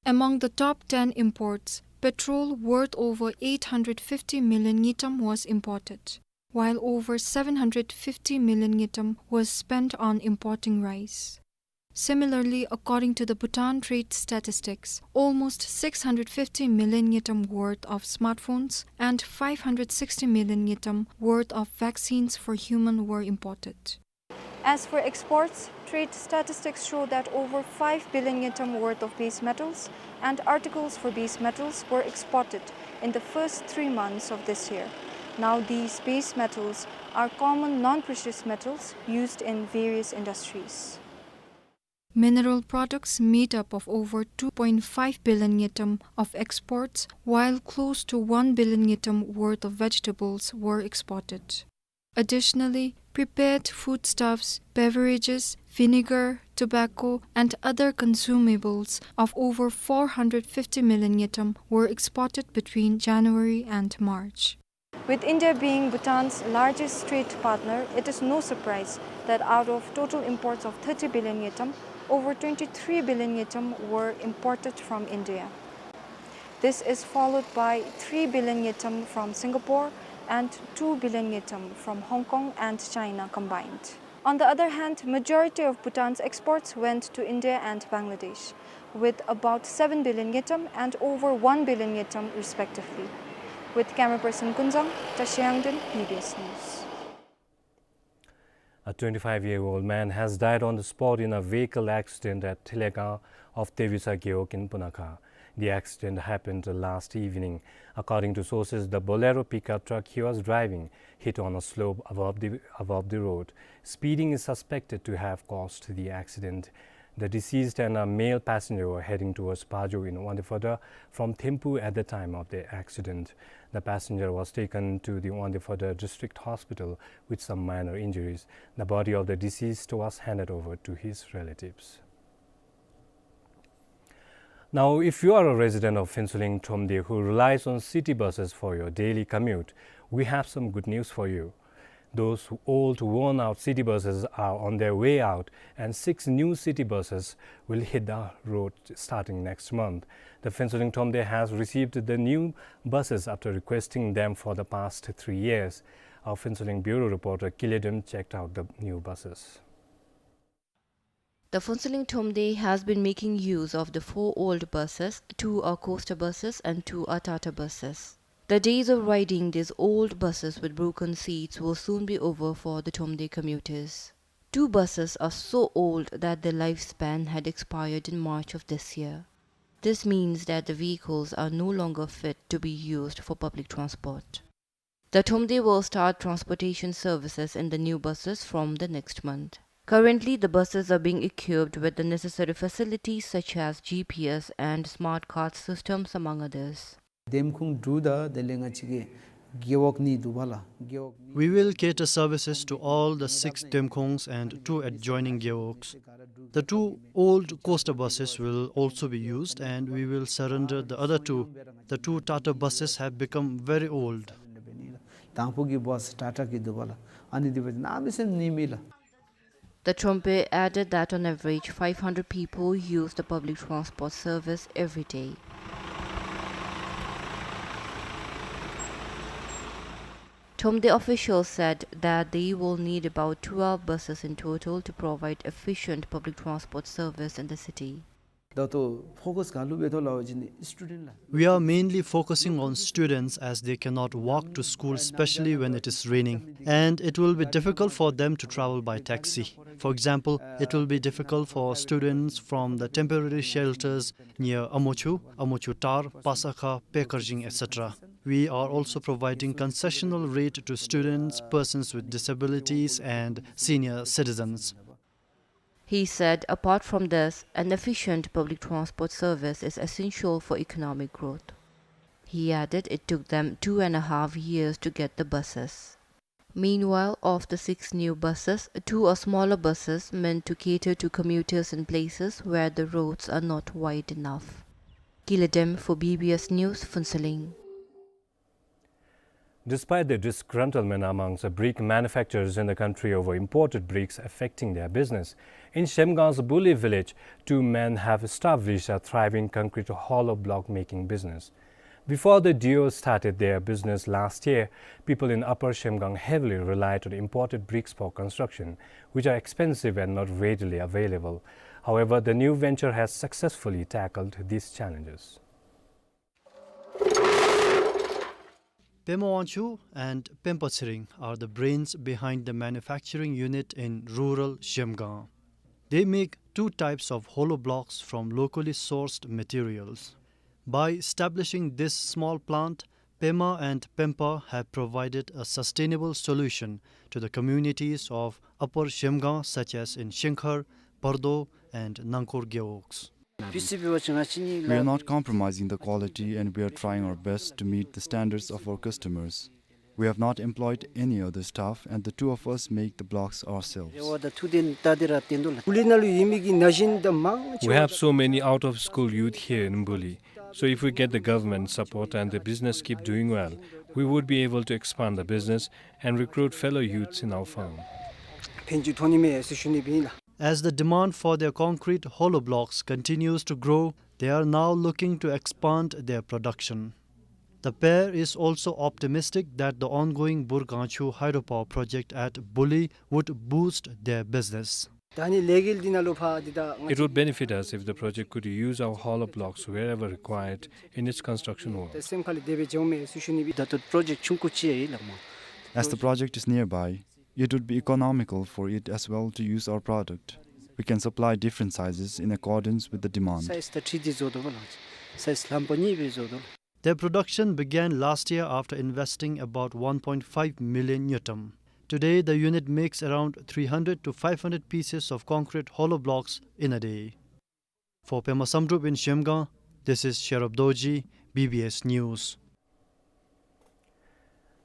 Among the top ten imports, petrol worth over eight hundred fifty million ngultrum was imported, while over seven hundred fifty million ngultrum was spent on importing rice. Similarly, according to the Bhutan Trade Statistics, almost six hundred fifty million ngultrum worth of smartphones and five hundred sixty million ngultrum worth of vaccines for human were imported. As for exports, trade statistics show that over five billion ngultrum worth of base metals and articles for base metals were exported in the first three months of this year. Now these base metals are common non-precious metals used in various industries. Mineral products made up of over two point five billion ngultrum of exports, while close to one billion ngultrum worth of vegetables were exported. Additionally, prepared foodstuffs, beverages, vinegar, tobacco, and other consumables of over four hundred fifty million ngultrum were exported between January and March. With India being Bhutan's largest trade partner, it is no surprise that out of total imports of thirty billion ngultrum, over twenty-three billion ngultrum were imported from India. This is followed by three billion ngultrum from Singapore and two billion ngultrum from Hong Kong and China combined. On the other hand, majority of Bhutan's exports went to India and Bangladesh, with about seven billion ngultrum and over one billion ngultrum respectively. With camera person Kunzang, Tashi Yangden, B B S News. A twenty-five-year-old man has died on the spot in a vehicle accident at Thilegang of Tevisa Gewog in Punakha. The accident happened last evening. According to sources, the Bolero pickup truck he was driving hit on a slope above the, above the road. Speeding is suspected to have caused the accident. The deceased and a male passenger were heading towards Pajo in Wangdue Phodrang from Thimphu at the time of the accident. The passenger was taken to the Wangdue Phodrang District Hospital with some minor injuries. The body of the deceased was handed over to his relatives. Now, if you are a resident of Phuentsholing Thromde who relies on city buses for your daily commute, we have some good news for you. Those old, worn-out city buses are on their way out, and six new city buses will hit the road starting next month. The Phuentsholing Thromde has received the new buses after requesting them for the past three years. Our Phuentsholing bureau reporter Kiledem checked out the new buses. The Phuentsholing Thromde has been making use of the four old buses. Two are coaster buses and two are Tata buses. The days of riding these old buses with broken seats will soon be over for the Thromde commuters. Two buses are so old that their lifespan had expired in March of this year. This means that the vehicles are no longer fit to be used for public transport. The Thromde will start transportation services in the new buses from the next month. Currently, the buses are being equipped with the necessary facilities such as G P S and smart card systems, among others. ཐེམ་ཁུངས་དྲུག་དང་དེ་ལས་ང་བཅས་ཀྱི་རྒེད་འོག་གཉིས་འདུག་པ་ལགས། རྒེད་འོག་གཉིས། We will cater services to all the six Themkhongs and two adjoining Gewogs. The two old coaster buses will also be used and we will surrender the other two. The two Tata buses have become very old. དང་ཕུ་གི་བཱས་ཊ་ཊ་གི་འདུག་པ་ལགས། ཨ་ནི་འདི་བཱས་གནམ་མེད་ས་མེད་ཉེས་མི་ལགས། The Thromde added that on average five hundred people use the public transport service every day. Thromde officials said that they will need about twelve buses in total to provide efficient public transport service in the city. ད་ལྟོ་ཕོ་ཀས་ག་ལུ་འབད་དོ་ལབ་པ་ཅིན་སི་ཊུ་ཌེནཊ་ལགས། We are mainly focusing on students as they cannot walk to school, especially when it is raining, and it will be difficult for them to travel by taxi. For example, it will be difficult for students from the temporary shelters near Amochu, Amochu Tar, Pasakha, Pekarjing, et cetera. We are also providing concessional rate to students, persons with disabilities, and senior citizens. He said, apart from this, an efficient public transport service is essential for economic growth. He added it took them two and a half years to get the buses. Meanwhile, of the six new buses, two are smaller buses meant to cater to commuters in places where the roads are not wide enough. Kiledem for B B S News, Phuentsholing. Despite the disgruntlement amongst the brick manufacturers in the country over imported bricks affecting their business, in Zhemgang's Buli village, two men have established a thriving concrete hollow block making business. Before the duo started their business last year, people in Upper Zhemgang heavily relied on imported bricks for construction, which are expensive and not readily available. However, the new venture has successfully tackled these challenges. Pema Wangchuk and Pempa Tshering are the brains behind the manufacturing unit in rural Zhemgang. They make two types of hollow blocks from locally sourced materials. By establishing this small plant, Pema and Pempa have provided a sustainable solution to the communities of Upper Zhemgang, such as in Shengkhar, Pardo, and Nangkor gewogs. We are not compromising the quality and we are trying our best to meet the standards of our customers. We have not employed any other staff and the two of us make the blocks ourselves. We have so many out-of-school youth here in Buli. So if we get the government support and the business keep doing well, we would be able to expand the business and recruit fellow youths in our farm. As the demand for their concrete hollow blocks continues to grow, they are now looking to expand their production. The pair is also optimistic that the ongoing Burgangchu hydropower project at Buli would boost their business. It would benefit us if the project could use our hollow blocks wherever required in its construction work. As the project is nearby, it would be economical for it as well to use our product. We can supply different sizes in accordance with the demand. Their production began last year after investing about one point five million ngultrum. Today, the unit makes around three hundred to five hundred pieces of concrete hollow blocks in a day. For Pema Samdrup in Zhemgang, this is Sherub Dorji, B B S News.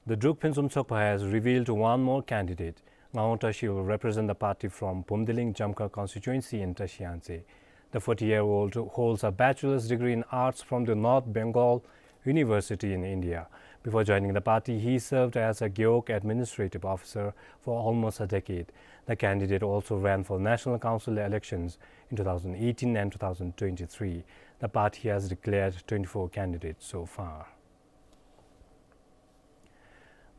The Druk Phuentsum Tshogpa has revealed one more candidate. Ngawang Tashi will represent the party from Phumdiling Jamkhar constituency in Tashi Yangtse. The forty-year-old holds a bachelor's degree in arts from the North Bengal University in India. Before joining the party, he served as a gewog administrative officer for almost a decade. The candidate also ran for national council elections in two thousand eighteen and two thousand twenty-three. The party has declared twenty-four candidates so far.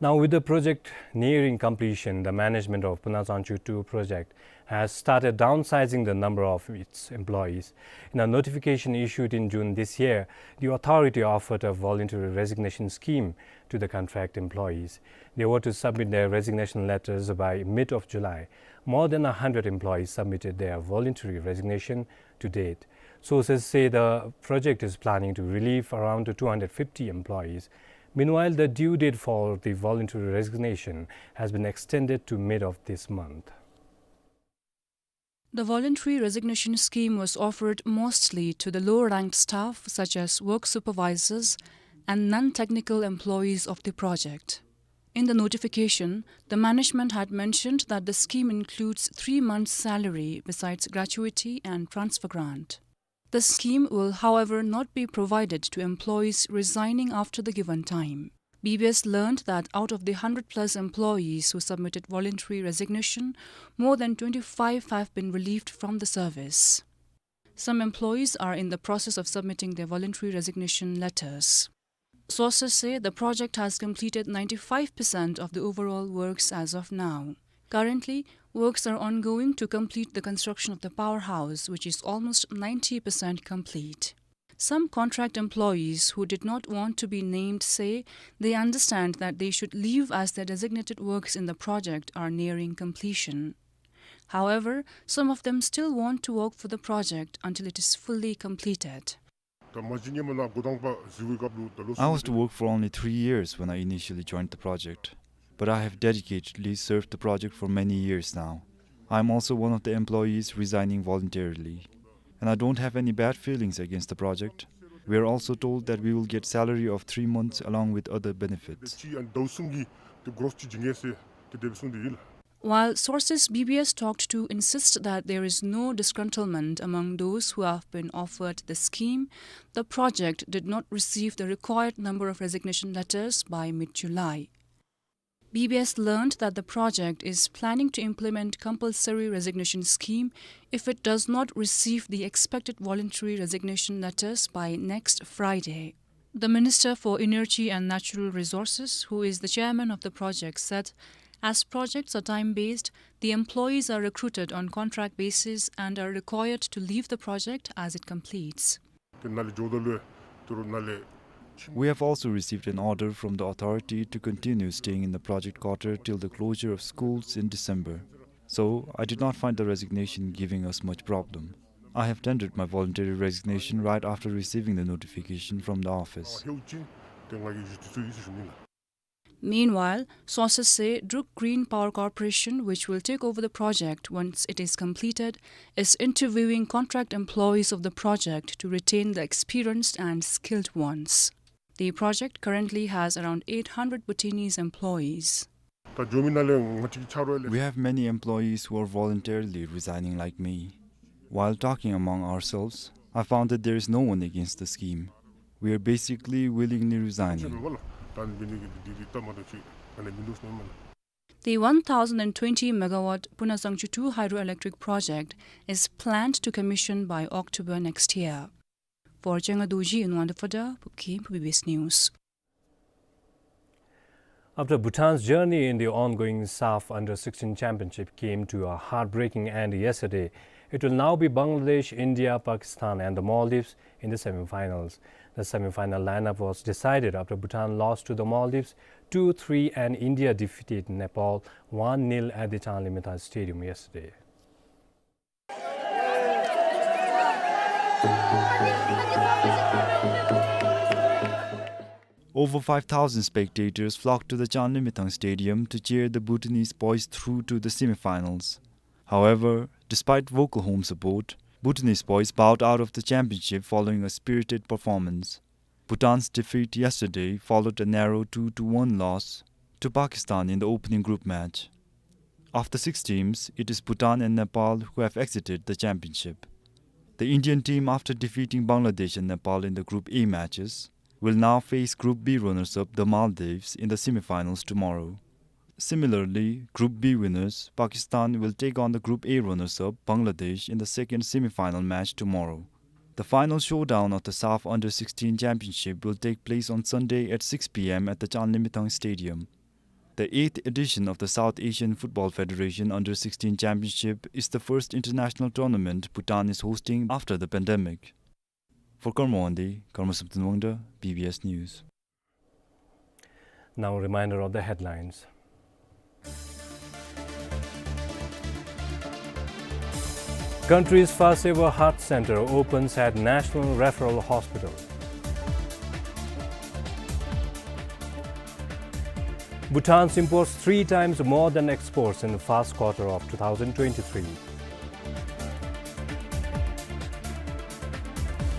Now, with the project nearing completion, the management of Punazangchu two project has started downsizing the number of its employees. In a notification issued in June this year, the authority offered a voluntary resignation scheme to the contract employees. They were to submit their resignation letters by mid of July. More than a hundred employees submitted their voluntary resignation to date. Sources say the project is planning to relieve around two hundred fifty employees. Meanwhile, the due date for the voluntary resignation has been extended to mid of this month. The voluntary resignation scheme was offered mostly to the lower-ranked staff, such as work supervisors and non-technical employees of the project. In the notification, the management had mentioned that the scheme includes three months' salary besides gratuity and transfer grant. The scheme will, however, not be provided to employees resigning after the given time. B B S learned that out of the hundred plus employees who submitted voluntary resignation, more than twenty-five have been relieved from the service. Some employees are in the process of submitting their voluntary resignation letters. Sources say the project has completed ninety-five percent of the overall works as of now. Currently, works are ongoing to complete the construction of the powerhouse, which is almost ninety percent complete. Some contract employees who did not want to be named say they understand that they should leave as their designated works in the project are nearing completion. However, some of them still want to work for the project until it is fully completed. I was to work for only three years when I initially joined the project, but I have dedicatedly served the project for many years now. I am also one of the employees resigning voluntarily, and I don't have any bad feelings against the project. We are also told that we will get salary of three months along with other benefits. Chi and dou sung gi to gross chi jing-e se to de sung di il. While sources B B S talked to insist that there is no disgruntlement among those who have been offered the scheme, the project did not receive the required number of resignation letters by mid-July. B B S learned that the project is planning to implement compulsory resignation scheme if it does not receive the expected voluntary resignation letters by next Friday. The Minister for Energy and Natural Resources, who is the chairman of the project, said, as projects are time-based, the employees are recruited on contract basis and are required to leave the project as it completes. We have also received an order from the authority to continue staying in the project quarter till the closure of schools in December. So, I did not find the resignation giving us much problem. I have tendered my voluntary resignation right after receiving the notification from the office. Meanwhile, sources say Druk Green Power Corporation, which will take over the project once it is completed, is interviewing contract employees of the project to retain the experienced and skilled ones. The project currently has around eight hundred Bhutanese employees. We have many employees who are voluntarily resigning like me. While talking among ourselves, I found that there is no one against the scheme. We are basically willingly resigning. The one thousand and twenty megawatt Puna Sangchu two hydroelectric project is planned to commission by October next year. For Chenga Dorji in Wonderfada, Pupki, B B S News. After Bhutan's journey in the ongoing SAFF Under sixteen Championship came to a heartbreaking end yesterday, it will now be Bangladesh, India, Pakistan and the Maldives in the semi-finals. The semi-final lineup was decided after Bhutan lost to the Maldives two three and India defeated Nepal one nil at the Chanlimithang Stadium yesterday. Over five thousand spectators flocked to the Chanlimithang Stadium to cheer the Bhutanese boys through to the semi-finals. However, despite vocal home support, Bhutanese boys bowed out of the championship following a spirited performance. Bhutan's defeat yesterday followed a narrow two to one loss to Pakistan in the opening group match. Of the six teams, it is Bhutan and Nepal who have exited the championship. The Indian team, after defeating Bangladesh and Nepal in the Group A matches, will now face Group B runners-up, the Maldives, in the semi-finals tomorrow. Similarly, Group B winners, Pakistan, will take on the Group A runners-up, Bangladesh, in the second semi-final match tomorrow. The final showdown of the SAFF Under sixteen Championship will take place on Sunday at six P M at the Chanlimithang Stadium. The eighth edition of the South Asian Football Federation Under sixteen Championship is the first international tournament Bhutan is hosting after the pandemic. For Karma Wangdi, Karma Samten Wangda, B B S News. Now, a reminder of the headlines. Country's first ever heart center opens at National Referral Hospital. Bhutan's imports three times more than exports in the first quarter of two thousand twenty-three.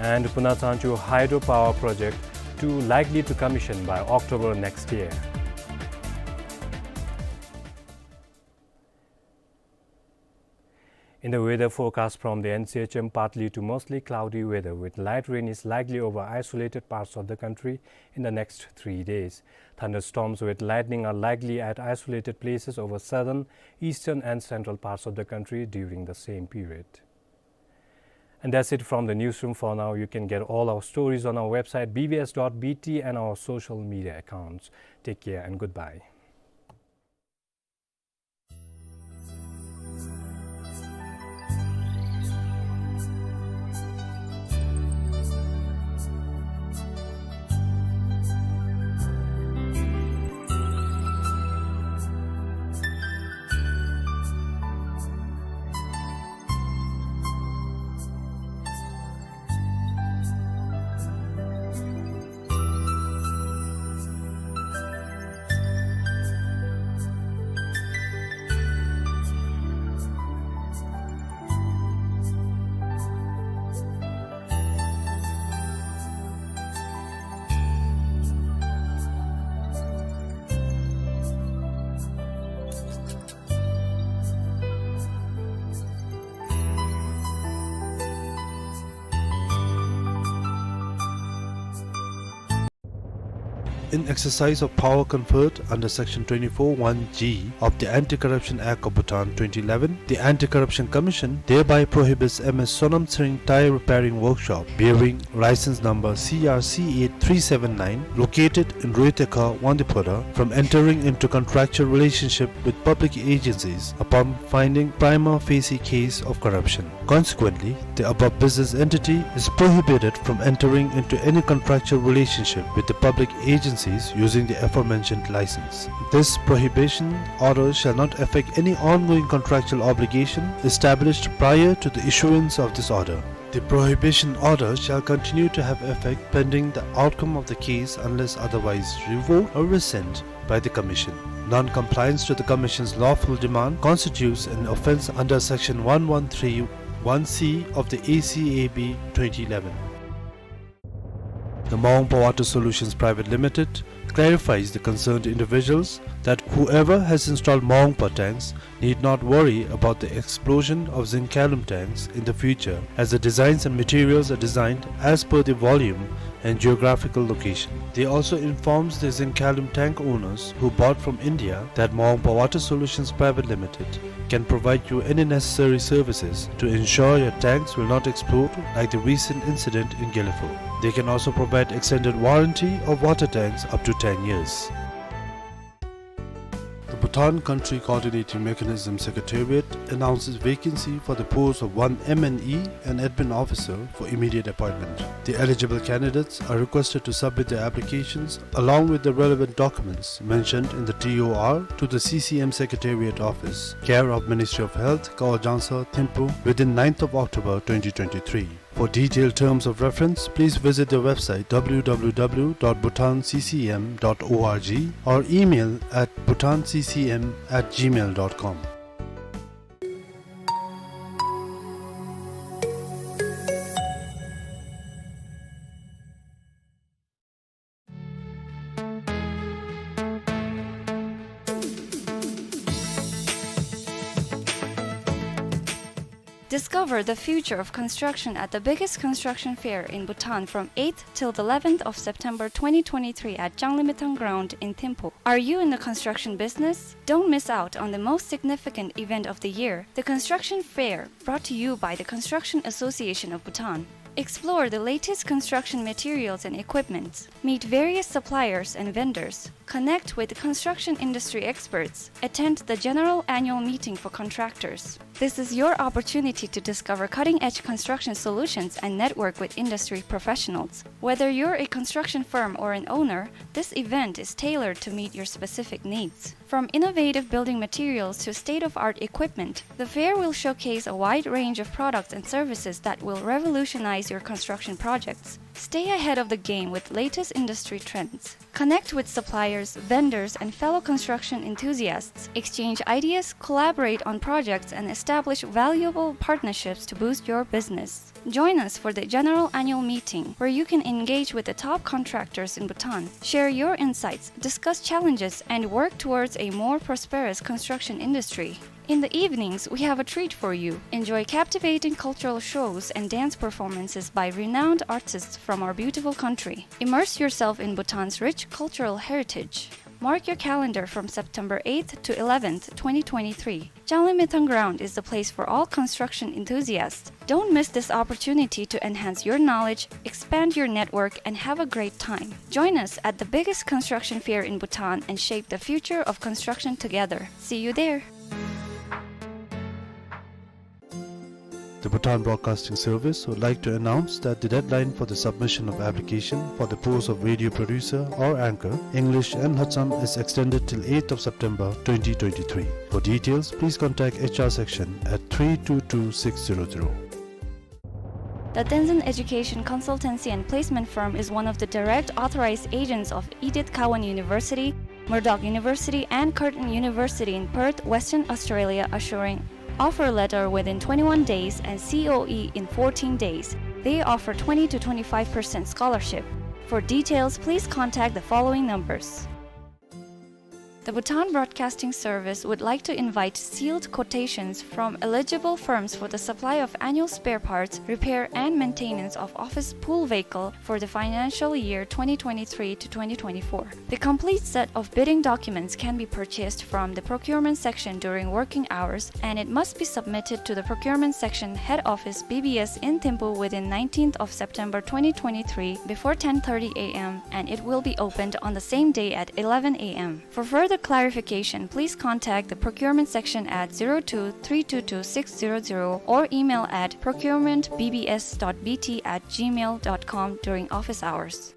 And Puna Sangchu hydropower project two likely to commission by October next year. In the weather forecast from the N C H M, partly to mostly cloudy weather with light rain is likely over isolated parts of the country in the next three days. Thunderstorms with lightning are likely at isolated places over southern, eastern and central parts of the country during the same period. And that's it from the newsroom for now. You can get all our stories on our website B B S dot B T and our social media accounts. Take care and goodbye. In exercise of power conferred under Section twenty-four one G of the Anti-Corruption Act of Bhutan twenty eleven, the Anti-Corruption Commission thereby prohibits M S Sonam Tshering Tyre Repairing Workshop, bearing license number C R C eight three seven nine, located in Roetekha, Wangdue Phodrang, from entering into contractual relationship with public agencies upon finding prima facie case of corruption. Consequently, the above business entity is prohibited from entering into any contractual relationship with the public agencies using the aforementioned license. This prohibition order shall not affect any ongoing contractual obligation established prior to the issuance of this order. The prohibition order shall continue to have effect pending the outcome of the case unless otherwise revoked or rescinded by the Commission. Non-compliance to the Commission's lawful demand constitutes an offence under Section one one three one C of the A C A B twenty eleven. The Maungpa Water Solutions Private Limited clarifies the concerned individuals that whoever has installed Maungpa tanks need not worry about the explosion of Zingkhalum tanks in the future, as the designs and materials are designed as per the volume and geographical location. They also informs the Zingkhalum tank owners who bought from India that Maungpa Water Solutions Private Limited can provide you any necessary services to ensure your tanks will not explode like the recent incident in Gelephu. They can also provide extended warranty of water tanks up to ten years. The Bhutan Country Coordinating Mechanism Secretariat announces vacancy for the post of one M and E and admin officer for immediate appointment. The eligible candidates are requested to submit their applications along with the relevant documents mentioned in the T O R to the C C M Secretariat Office, care of Ministry of Health, Kawa Jangsar, Thimphu, within ninth of October twenty twenty-three. For detailed terms of reference, please visit their website, W W W dot bhutan C C M dot org, or email at bhutan C C M at gmail dot com. Discover the future of construction at the biggest construction fair in Bhutan from eighth till the eleventh of September twenty twenty-three at Changlimithang Ground in Thimphu. Are you in the construction business? Don't miss out on the most significant event of the year, the Construction Fair, brought to you by the Construction Association of Bhutan. Explore the latest construction materials and equipment. Meet various suppliers and vendors. Connect with construction industry experts. Attend the general annual meeting for contractors. This is your opportunity to discover cutting-edge construction solutions and network with industry professionals. Whether you're a construction firm or an owner, this event is tailored to meet your specific needs. From innovative building materials to state-of-art equipment, the fair will showcase a wide range of products and services that will revolutionize your construction projects. Stay ahead of the game with latest industry trends. Connect with suppliers, vendors, and fellow construction enthusiasts. Exchange ideas, collaborate on projects, and establish valuable partnerships to boost your business. Join us for the general annual meeting, where you can engage with the top contractors in Bhutan, share your insights, discuss challenges, and work towards a more prosperous construction industry. In the evenings, we have a treat for you. Enjoy captivating cultural shows and dance performances by renowned artists from our beautiful country. Immerse yourself in Bhutan's rich cultural heritage. Mark your calendar from September eighth to eleventh, twenty twenty-three. Changlimithang Ground is the place for all construction enthusiasts. Don't miss this opportunity to enhance your knowledge, expand your network, and have a great time. Join us at the biggest construction fair in Bhutan and shape the future of construction together. See you there. The Bhutan Broadcasting Service would like to announce that the deadline for the submission of application for the post of radio producer or anchor, English and Lhotsam, is extended till eighth of September twenty twenty-three. For details, please contact H R section at three two two six zero zero. The Tenzin Education Consultancy and Placement Firm is one of the direct authorized agents of Edith Cowan University, Murdoch University, and Curtin University in Perth, Western Australia, assuring offer letter within twenty-one days and C O E in fourteen days. They offer twenty to twenty-five percent scholarship. For details, please contact the following numbers. The Bhutan Broadcasting Service would like to invite sealed quotations from eligible firms for the supply of annual spare parts, repair and maintenance of office pool vehicle for the financial year twenty twenty-three to twenty twenty-four. The complete set of bidding documents can be purchased from the procurement section during working hours, and it must be submitted to the procurement section head office, B B S, in Thimphu within nineteenth of September twenty twenty-three before ten thirty A M, and it will be opened on the same day at eleven A M. For further clarification, please contact the procurement section at zero two three two two six zero zero or email at procurement B B S dot B T at gmail dot com during office hours.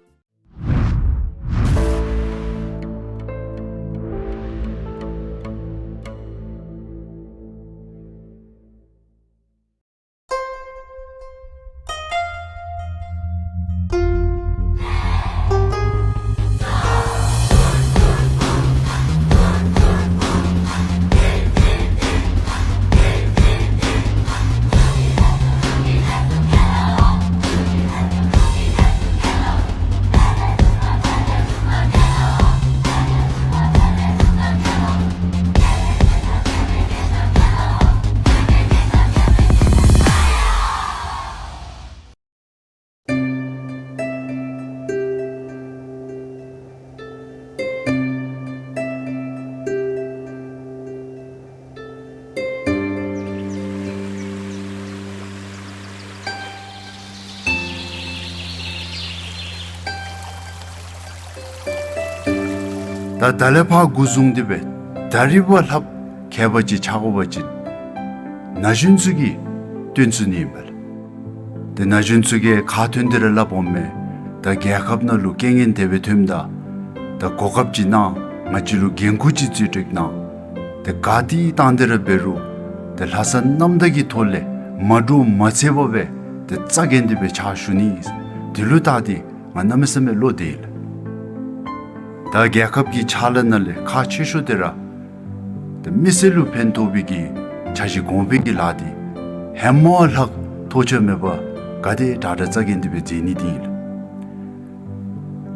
ད་ད་ལས་ཕར་འགོ་བཟུང་སྟེ་སྦེ་ད་རིས་བ་ལྷགཔ་མཁས་པ་ཅིག་ཆགས་དགོ་པ་ཅིན་ན་གཞོན་ཚུ་གིས་སྟོན་ཚུགས་ནི་ཨིན་པས་ལགས། ཏེ་ན་གཞོན་ཚུ་གིས་ཁ་ཐོན་ཏེ་ར་སླབ་འོང་མས། ད་རྒྱལ་ཁབ་ནང་ལུ་རྐྱེན་ངན་དེ་སྦེ་ཐོནམ་ད་ད་གོ་སྐབས་ཅིག་གནང་ང་བཅས་ལུ་འགན་ཁུར་ཅིག་བརྩི་སྟེ་གནང་། ཏེ་ག་ཏེ་བཏང་སྟེ་ར་འབད་རུང་ཏེ་ལྷག་བསམ་རྣམ་དག་གི་ཐོག་ལས་མ་འདྲོག་མ་འཚེར་བར་སྦེ་ཏེ་རྩ་འགེངས་ཏེ་སྦེ་ཕྱག་ཞུ་ནི། དེ་ལུ་བལྟ་སྟེ་ང་གནམ་མེད་ས་མེད་བློ་བདེ་ལགས། ད་རྒྱལ་ཁབ་ཀྱི་ཕྱག་ལཱ་ནང་ལས་ཁག་ཆེ་ཤོས་དེ་ར་ད་མི་སེར་ལུ་ཕན་ཐོགས་པའི་གི་འཆར་གཞི་གོང་འཕེལ་གྱི་ལཱ་འདི་ཧེ་མ་ལྷག་ཐོགས་ཆགས་མེད་པར་ག་དེ་དྲག་དྲག་རྩ་འགེངས་ཏེ་སྦེ་མཛད་ནི་འདི་ཨིན་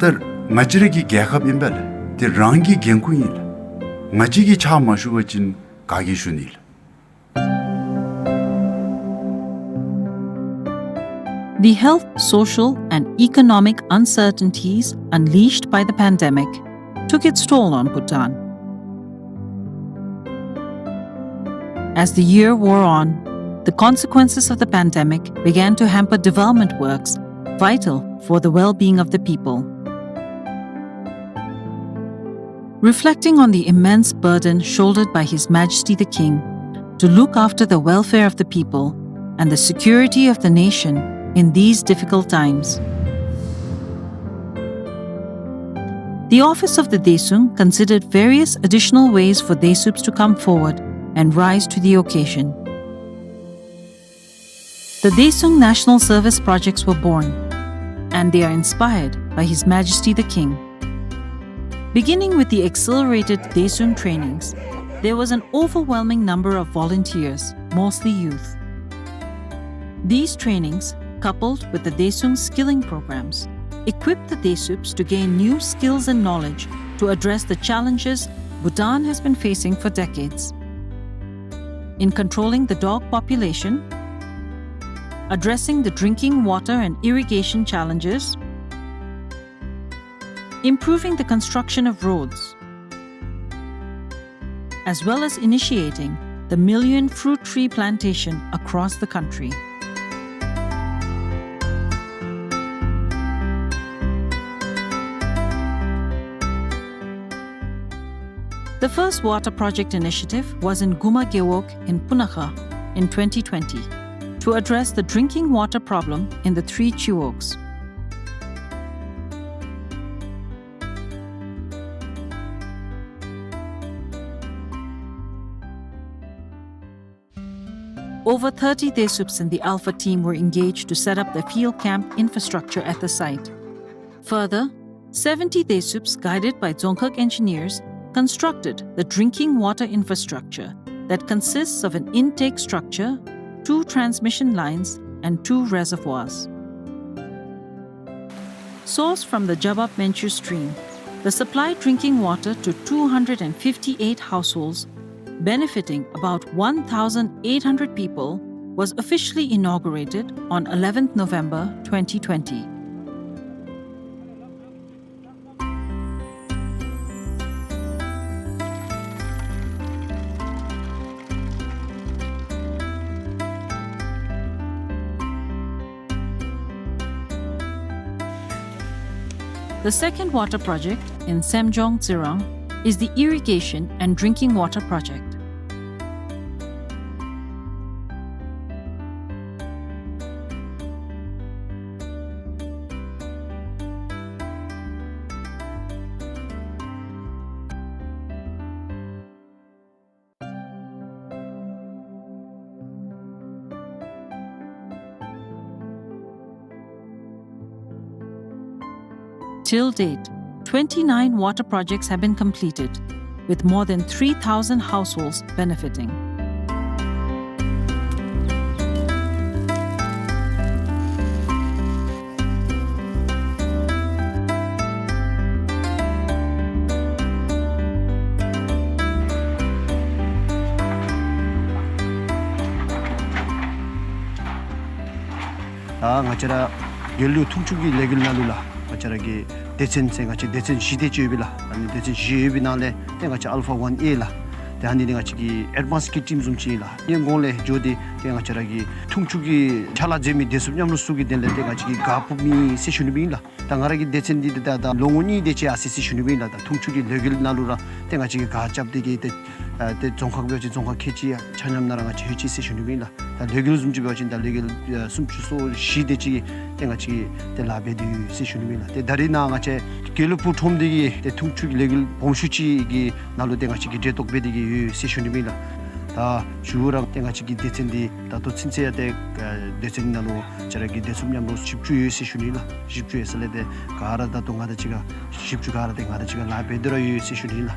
ལགས། ད་ང་བཅས་ར་གི་རྒྱལ་ཁབ་ཨིན་པས་ལགས། འདི་རང་གི་འགན་ཁུར་ཨིན་ལགས། ང་བཅས་ཀྱིས་ཕྱག་མ་ཞུ་བ་ཅིན་ག་གིས་ཞུ་ནི་ལགས། The health, social, and economic uncertainties unleashed by the pandemic took its toll on Bhutan. As the year wore on, the consequences of the pandemic began to hamper development works vital for the well-being of the people. Reflecting on the immense burden shouldered by His Majesty the King to look after the welfare of the people and the security of the nation in these difficult times, the office of the Daesung considered various additional ways for Daesups to come forward and rise to the occasion. The Daesung National Service projects were born, and they are inspired by His Majesty the King. Beginning with the accelerated Daesung trainings, there was an overwhelming number of volunteers, mostly youth. These trainings, coupled with the Daesung skilling programs, equipped the Daesups to gain new skills and knowledge to address the challenges Bhutan has been facing for decades. In controlling the dog population, addressing the drinking water and irrigation challenges, improving the construction of roads, as well as initiating the million fruit tree plantation across the country. The first water project initiative was in Guma Gewog in Punakha in twenty twenty to address the drinking water problem in the three chiwogs. Over thirty Daesups in the Alpha team were engaged to set up the field camp infrastructure at the site. Further, seventy Daesups, guided by Dzongkhag engineers, constructed the drinking water infrastructure that consists of an intake structure, two transmission lines, and two reservoirs. Sourced from the Jabab Menchu stream, The supply drinking water to two hundred and fifty-eight households, benefiting about one thousand eight hundred people, was officially inaugurated on eleventh November twenty twenty. The second water project in Semjong Tsirang is the irrigation and drinking water project. Till date, twenty-nine water projects have been completed, with more than three thousand households benefiting. ད་ང་བཅས་ར་དགེ་ལུགས་འཐུང་ཆུ་གི་ལས་འགུལ་ནང་ལུ་ལགས། ང་བཅས་ར་གི་སྡེ་ཚན་ཟེར་ང་བཅས་སྡེ་ཚན་བཞི་དེ་ཅིག་ཡོད་པས་ལགས། ཨ་ནི་སྡེ་ཚན་བཞི་ཡོད་པའི་ནང་ལས་ཏེ་ང་བཅས་ཨལ་ཕ་ཝན་ཨེ་ལགས། ཏེ་ཨ་ནི་འདི་ང་བཅས་ཀྱི་ཨེཌ་ཝཱནསི་ཀི་ཊིམ་བཟུམ་ཅིག་ཨིན་ལགས། ཨ་ནི་གོང་ལས་འགྱོ་སྟེ་ཏེ་ང་བཅས་ར་གི་འཐུང་ཆུ་གི་ཕྱག་ལཱ་མཛད་མི་བདེ་སྲུངཔ་མཉམ་རོགས་ཚུ་གི་དོན་ལས་ཏེ་ང་བཅས་ཀྱིས་གཱ་ཕུབ་མི་ཟེར་ཞུ་ནི་སྦེ་ཨིན་ལགས། ད་ང་ར་གི་སྡེ་ཚན་འདི་ད་ད་ལོ་ངོ་གཉིས་དེ་ཅིག་ཡར་སོ་ཡི་ཟེར་ཞུ་ནི་སྦེ་ཨིན་ལགས། ད་འཐུང་ཆུ་གི་ལས་འགུལ་ནང་ལུ་ར་ཏེ་ང་བཅས་ཀྱིས་གཱ་རྐྱབ་སྟེ་གི་ཏེ་ཨ་ཏེ་རྫོང་ཁག་འབད་བ་ཅིན་རྫོང་ཁག་ཁལ་གཅིག་ཡང་ཆ་མཉམ་ནང་ར་ང་བཅས་ལྷོད་ཅི་ཟེར་ཞུ་ནི་སྦེ་ཨིན་ལགས། ད་ལས་འགུལ་བཟུམ་ཅིག་འབད་བ་ཅིན་ད་ལས་འགུལ་ཨ་སུམ་ཅུ་སོ་བཞི་དེ་ཅིག་ཏེ་ང་བཅས་ཀྱིས་ཏེ་ལཱ་འབད་དེ་ཡོད་ཟེར་ཞུ་ནི་སྦེ་ཨིན་ལགས། ཏེ་ད་རེས་ནཱ་ང་བཅས་དགེ་ལུགས་སྤུངས་ཁྲོམ་འདི་གི་ཏེ་འཐུང་ཆུ་གི་ལས་འགུལ་སྦོམ་ཤོས་ཅིག་གི་ནང་ལུ་ཏེ་ང་བཅས་ཀྱིས་གྲལ་གཏོགས་འབད་དེ་གི་ཡོད་ཟེར་ཞུ་ནི་སྦེ་ཨིན་ལགས། ད་ཞུ་ར་ཏེ་ང་བཅས་ཀྱི་སྡེ་ཚན་འདི་ད་ལྟོ་ཚུན་ཚོད་ཡང་ཏེ་ཨ་སྡེ་ཚན་ནང་ལུ་ང་བཅས་ར་གི་བདེ་སྲུངཔ་མཉམ་རོགས་བཞི་བཅུ་ཡོད་ཟེར་ཞུ་ནི་ལགས། བཞི་བཅུ་ཡོད་ཟེར་ལས་ཏེ་ག་ར་ད་ལྟོ་ང་དང་གཅིག་ཁར་བཞི་བཅུ་ག་ར་ཏེ་ང་དང་གཅིག་ཁར་ལཱ་འབད་དེ་ར་ཡོད་ཟེར་ཞུ་ནི་ལགས།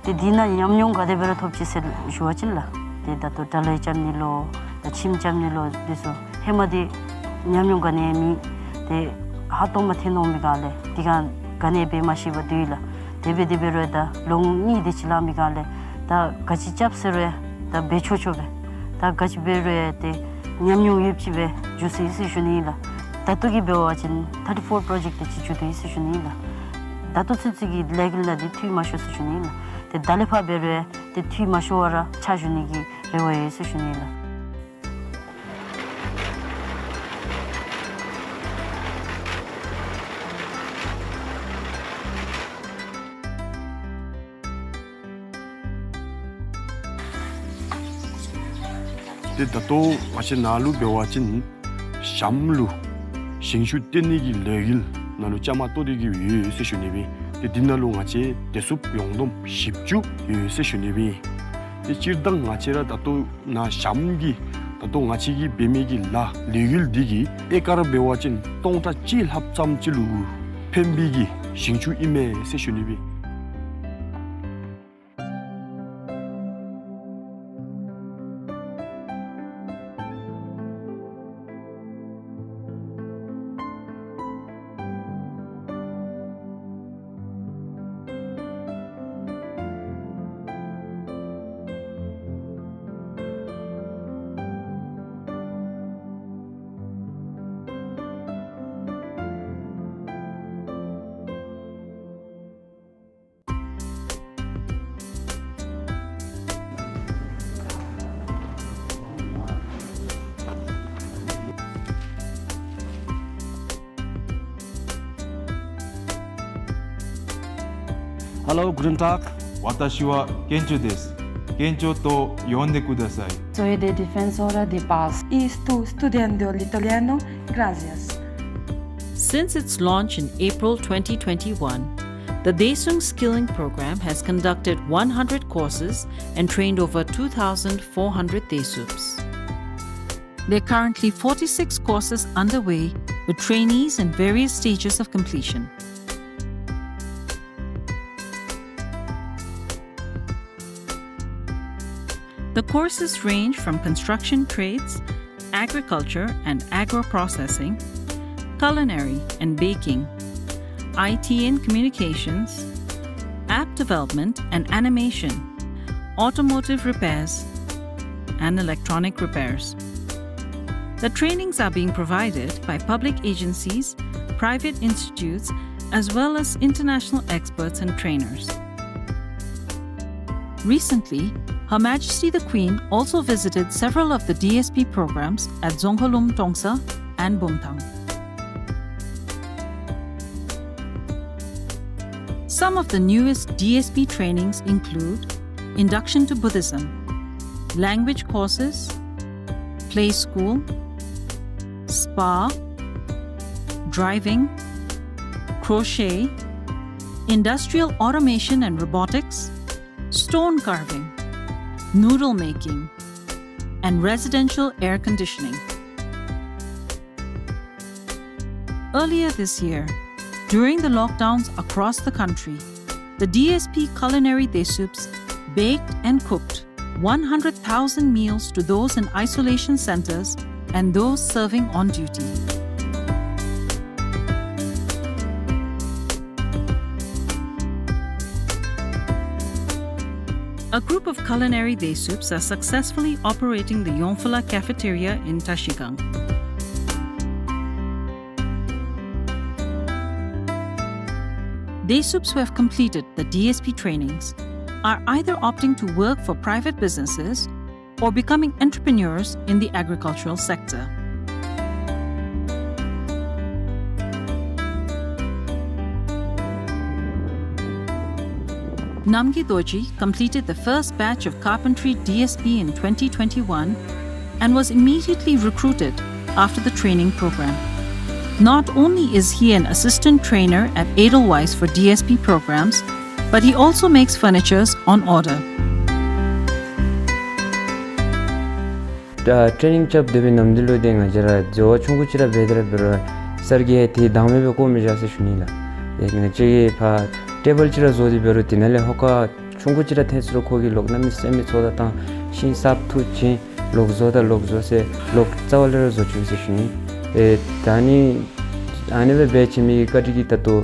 ཏེ་འདི་ནང་ཉམས་མྱོང་ག་དེ་སྦེ་ར་ཐོབ་ཅི་ཟེར་ཞུ་བ་ཅིན་ལགས། ཏེ་ད་ལྟོ་དྲ་ལམ་རྐྱབ་ནི་ལོ་ད་ཁྱིམ་རྐྱབ་ནི་ལོ་འདི་ཚུ་ཧེ་མ་འདི་ཉམས་མྱོང་ག་ནི་ཡང་མེད། ཏེ་ཧ་ཏོག་མ་ཐོན་འོང་མི་སྒང་ལས་དེ་སྒང་ག་ནི་ཡང་འབད་མ་ཤེས་པར་སྡོད་ཡི་ལགས། དེ་སྦེ་དེ་སྦེ་རུང་ད་ལོ་ངོ་གཉིས་དེ་ཅིག་ལང་མི་སྒང་ལས་ད་ག་ཅི་རྐྱབ་ཟེར་རུང་ད་འབད་ཆོག་ཆོག་སྦེ་ད་ག་ཅི་འབད་རུང་ཏེ་ཉམས་མྱོང་ཡོདཔ་ཅིག་སྦེ་འགྱོ་སོ་ཡི་ཟེར་ཞུ་ནི་ཨིན་ལགས། ད་ལྟོ་གི་འབད་བ་ཅིན་ཐར་ཊི་ཕོར་པྲོ་ཇེཀཊ་དེ་ཅིག་མཇུག་བསྡུ་ཡི་ཟེར་ཞུ་ནི་ཨིན་ལགས། ད་ལྟོ་ཚུན་ཚོད་ཀྱི་ལས་འགུལ་ནང་འདི་འཐུས་མ་ཤོར་ཟེར་ཞུ་ནི་ཨིན་ལགས། ཏེ་ད་ལས་ཕར་འབད་རུང་ཏེ་འཐུས་མ་ཤོར་བར་ར་ཕྱག་ཞུ་ནི་གི་རེ་བ་ཡོད་ཟེར་ཞུ་ནི་ཨིན་ལགས། ཏེ་ད་ལྟོ་ང་བཅས་ནཱ་ལུ་འབད་བ་ཅིན་ཞྭམོ་ལུ་ཞིང་ཆུ་བཏོན་ནི་གི་ལས་འགུལ་ནང་ལུ་བཅའ་མར་གཏོགས་ཏེ་གི་ཡོད་ཟེར་ཞུ་ནི་སྦེ། ཏེ་འདི་ནང་ལུ་ང་བཅས་བདེ་སྲུངཔ་ཡོངས་བསྡོམས་བཞི་བཅུ་ཡོད་ཟེར་ཞུ་ནི་སྦེ། ཏེ་སྤྱིར་བཏང་ང་བཅས་ར་ད་ལྟོ་ནཱ་ཞྭམོ་གི་ད་ལྟོ་ང་བཅས་ཀྱིས་འབད་མི་གི་ལཱ་ལས་འགུལ་འདི་གིས་ཨེ་ཀར་འབད་བ་ཅིན་སྟོང་ཕྲག་གཅིག་ལྷགཔ་ཙམ་ཅིག་ལུ་ཕན་པའི་གི་ཞིང་ཆུ་ཨིན་མས་ཟེར་ཞུ་ནི་སྦེ། Hello, guten Tag. 私は店長です。店長と呼んでください。 Soy de Defensora de Paz. Y estoy estudiando el italiano. Gracias. Since its launch in April twenty twenty-one, the Daesung Skilling Program has conducted one hundred courses and trained over two thousand four hundred Daesubs. There are currently forty-six courses underway, with trainees in various stages of completion. The courses range from construction trades, agriculture and agro-processing, culinary and baking, I T and communications, app development and animation, automotive repairs, and electronic repairs. The trainings are being provided by public agencies, private institutes, as well as international experts and trainers. Recently, Her Majesty the Queen also visited several of the D S P programs at Dzongkhawlum Tongsa and Bumthang. Some of the newest D S P trainings include induction to Buddhism, language courses, play school, spa, driving, crochet, industrial automation and robotics, stone carving, noodle making, and residential air conditioning. Earlier this year, during the lockdowns across the country, the D S P culinary Desubs baked and cooked one hundred thousand meals to those in isolation centers and those serving on duty. A group of culinary Desubs are successfully operating the Yongphula cafeteria in Trashigang. Desubs who have completed the D S P trainings are either opting to work for private businesses or becoming entrepreneurs in the agricultural sector. Namgay Dorji completed the first batch of carpentry D S P in twenty twenty-one and was immediately recruited after the training program. Not only is he an assistant trainer at Edelweiss for D S P programs, but he also makes furnitures on order. ད་ཊེ་རེ་ནིང་རྐྱབ་སྡོད་པའི་ནམ་དུས་ལུ་ཏེ་ང་བཅས་ར་འཛོལ་བ་ཆུང་ཀུ་ཅིག་ར་འབད་དེ་ར་འབད་རུང་གསར་རྒྱག་ཏེ་དང་མེད་པའི་བཀོ་མི་བཞག་ཟེར་ཞུ་ནི་ལགས། ཏེ་ང་བཅས་ཀྱིས་ཕར་ཊེ་བཱལ་ཅིག་ར་བཟོ་སྟེ་འབད་རུང་དེ་ནང་ལས་ཧོ་ཀ་ཆུང་ཀུ་ཅིག་ར་འཐེན་ཚུགས་རུང་ཁོ་གིས་ལོག་གནམ་མེད་ས་མེད་ཚོད་ལྟ་བཏང་ཤིང་གསརཔ་འཐུ་བྱིན་ལོག་བཟོ་ད་ལོག་བཟོ་ཟེར་ལོག་རྩ་བ་ལས་ར་བཟོ་བཅུག་ཟེར་ཞུ་ནི། ཨེ་ད་ནི་ཨ་ནི་སྦེ་འབད་བྱིན་མི་གི་བཀའ་དྲིན་གྱིས་ད་ལྟོ་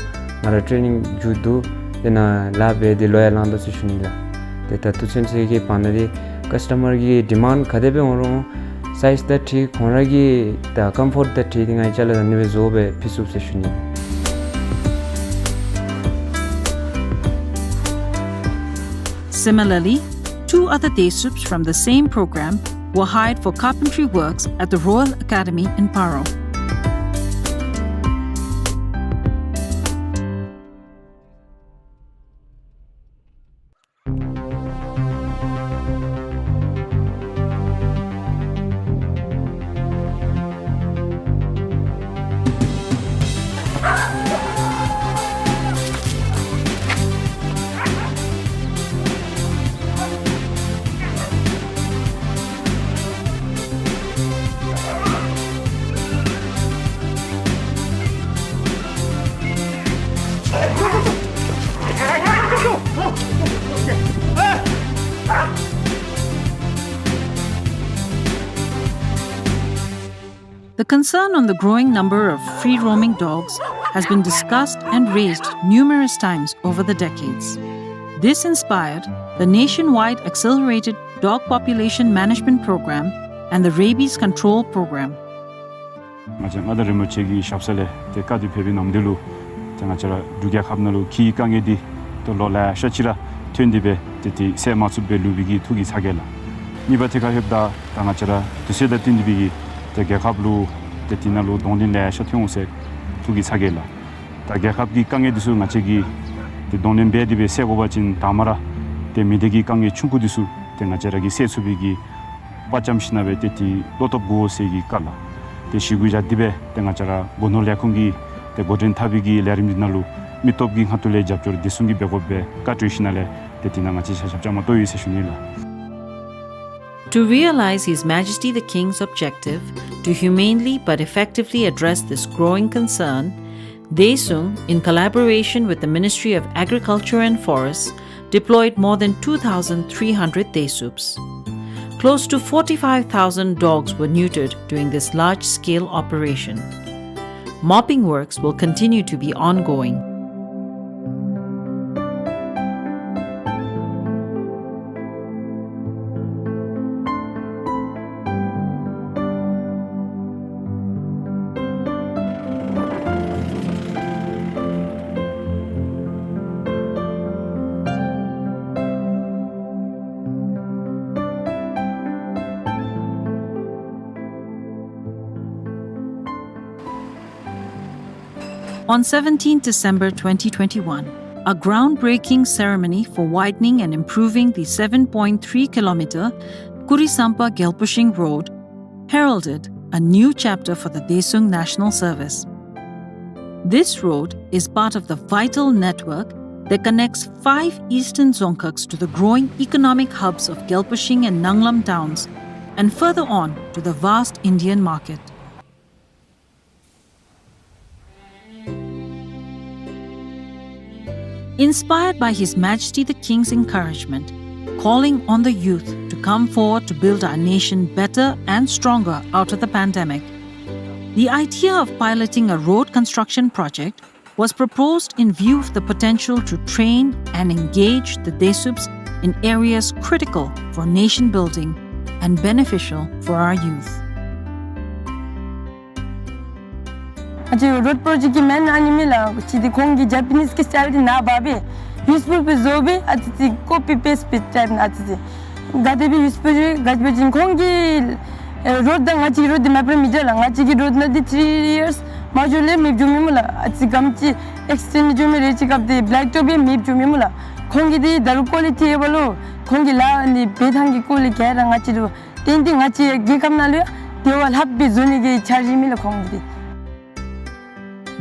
ང་ར་ཊེ་རེ་ནིང་མཇུག་བསྡུ་ཏེ་ནཱ་ལཱ་འབད་དེ་ལོ་ཡང་ལང་དོ་ཟེར་ཞུ་ནི་ལགས། ཏེ་ད་ལྟོ་ཚུན་ཚོད་ཀྱི་བར་ན་འདི་ཀཱསི་ཊ་མར་གྱི་ཌི་མཱནཌ་ག་དེ་སྦེ་འོང་རུང་སའིཛ་དང་འཁྲིལ་ཁོང་ར་གི་ད་ཀམ་ཕོརཊ་དང་འཁྲིལ་ཏེ་ང་བཅས་ལུ་ཨ་ནི་སྦེ་བཟོ་སྦེ་ཕུལ་ཚུགས་ཟེར་ཞུ་ནི། Similarly, two other Desups from the same program were hired for carpentry works at the Royal Academy in Paro. The concern on the growing number of free-roaming dogs has been discussed and raised numerous times over the decades. This inspired the nationwide accelerated dog population management program and the rabies control program. ང་བཅས་མངའ་བདག་རིན་པོ་ཆེ་གི་ཞབས་ས་ལས་ཏེ་བཀའ་དྲིན་ཕེབས་པའི་ནམ་དུས་ལུ་ཏེ་ང་བཅས་ར་འབྲུག་རྒྱལ་ཁབ་ནང་ལུ་ཁྱི་གི་དཀའ་ངལ་འདི་ཏེ་ལོ་ལེ་ཤ་ཅིག་ར་ཐོན་ཏེ་སྦེ་ཏེ་དེ་སེལ་མ་ཚུགསཔ་སྦེ་ལུས་པའི་གི་ཐུགས་ཀྱི་ཚ་གྱང་ལགས། གཉིས་པ་ཏེ་ཁ་ལྷོདཔ་ད་ད་ང་བཅས་ར་དུས་ཚོད་དང་བསྟུན་ཏེ་སྦེ་གི་ཏེ་རྒྱལ་ཁབ་ལུ་ཏེ་དེ་ནང་ལུ་གདོང་ལེན་ལེ་ཤ་ཐོན་འོང་ཟེར་ཐུགས་ཀྱི་ཚ་གྱང་ལགས། ད་རྒྱལ་ཁབ་ཀྱི་དཀའ་ངལ་འདི་ཚུ་ང་བཅས་ཀྱིས་ཏེ་གདོང་ལེན་འབད་དེ་སྦེ་སེལ་དགོ་པ་ཅིན་དང་པ་ར་ཏེ་མི་སྡེ་གི་དཀའ་ངལ་ཆུང་ཀུ་འདི་ཚུ་ཏེ་ང་བཅས་ར་གིས་སེལ་ཚུགས་པའི་གི་དཔའ་བཅམ་ཞིན་ན་སྦེ་ཏེ་དེ་བློ་སྟོབས་དགོ་ཟེར་གྱི་བཀའ་ལགས། ཏེ་ཞི་གུ་བཞག་སྟེ་སྦེ་ཏེ་ང་བཅས་ར་སྒོ་ནོར་ལས་ཁུངས་ཀྱིས་ཏེ་འགོ་འདྲེན་འཐབ་པའི་གི་ལས་རིམ་འདི་ནང་ལུ་མི་སྟོབས་ཀྱི་ཁ་ཐུག་ལས་རྒྱབ་སྐྱོར་བདེ་སྲུང་གིས་འབད་དགོཔ་སྦེ་བཀའ་གྲོས་ཞིན་ན་ལས་ཏེ་དེ་ནང་ང་བཅས་ཆ་ཁྱབ་བཅའ་མར་གཏོགས་ཡི་ཟེར་ཞུ་ནི་ལགས། To realize His Majesty the King's objective to humanely but effectively address this growing concern, Desung, in collaboration with the Ministry of Agriculture and Forests, deployed more than two thousand three hundred Desups. Close to forty-five thousand dogs were neutered during this large-scale operation. Mopping works will continue to be ongoing. On seventeenth December twenty twenty-one, a groundbreaking ceremony for widening and improving the seven point three kilometer Kurisampa Gelpushing Road heralded a new chapter for the Desung National Service. This road is part of the vital network that connects five eastern Dzongkhags to the growing economic hubs of Gelpushing and Nanglam towns, and further on to the vast Indian market. Inspired by His Majesty the King's encouragement, calling on the youth to come forward to build our nation better and stronger out of the pandemic, the idea of piloting a road construction project was proposed in view of the potential to train and engage the Desups in areas critical for nation building and beneficial for our youth. ཨ་ཙི་རོཌ་པྲོ་ཇེཀཊ་ཀྱི་མེན་ཨ་ནི་མེན་ལགས། ཅི་འདི་ཁོང་གི་ཇ་པ་ནིས་ཀྱི་སི་ཊའིལ་འདི་ནཱ་འབག་སྦེ་ཡུས་པུལ་སྦེ་བཟོ་སྦེ་ཨ་ཙི་ཙི་ཀོ་པི་པེསཊ་སྦེ་སྤྲོད་ཨ་ཙི་ཙི་ག་དེ་སྦེ་ཡུས་པུལ་ག་ཅི་སྦེ་ཅིན་ཁོང་གི་ཨེ་རོཌ་དང་ང་བཅས་ཀྱི་རོཌ་འདི་མེདཔ་ར་མི་འགྱོ་ལགས། ང་བཅས་ཀྱི་རོཌ་ནང་འདི་ཐི་རི་ཡརསི་མ་འགྱོ་ལས་མེདཔ་འགྱོ་མི་སྨོ་ལགས། ཨ་ཙི་ག་དེམ་ཅིག་ཨེགསི་ཊེནཌ་འགྱོ་མི་རེ་ཅིག་སྐབས་འདི་བེ་ལེཀ་ཊོབ་སྦེ་མེདཔ་འགྱོ་མི་སྨོ་ལགས། ཁོང་གི་འདི་ད་རུང་ཀོ་ལི་ཊི་ཨེ་བ་ལོ་ཁོང་གི་ལཱ་འདི་འབད་ཐངས་ཀྱི་སྐོར་ལས་ག་ར་ང་བཅས་ར་ཏན་ཏན་ང་བཅས་རྒྱལ་ཁབ་ནང་ལུ་ཡང་དེ་བ་ལྷགཔ་སྦེ་བཟོ་ནི་གི་འཆར་གཞི་ཨིན་མས་ལགས་ཁོང་གི་འདི།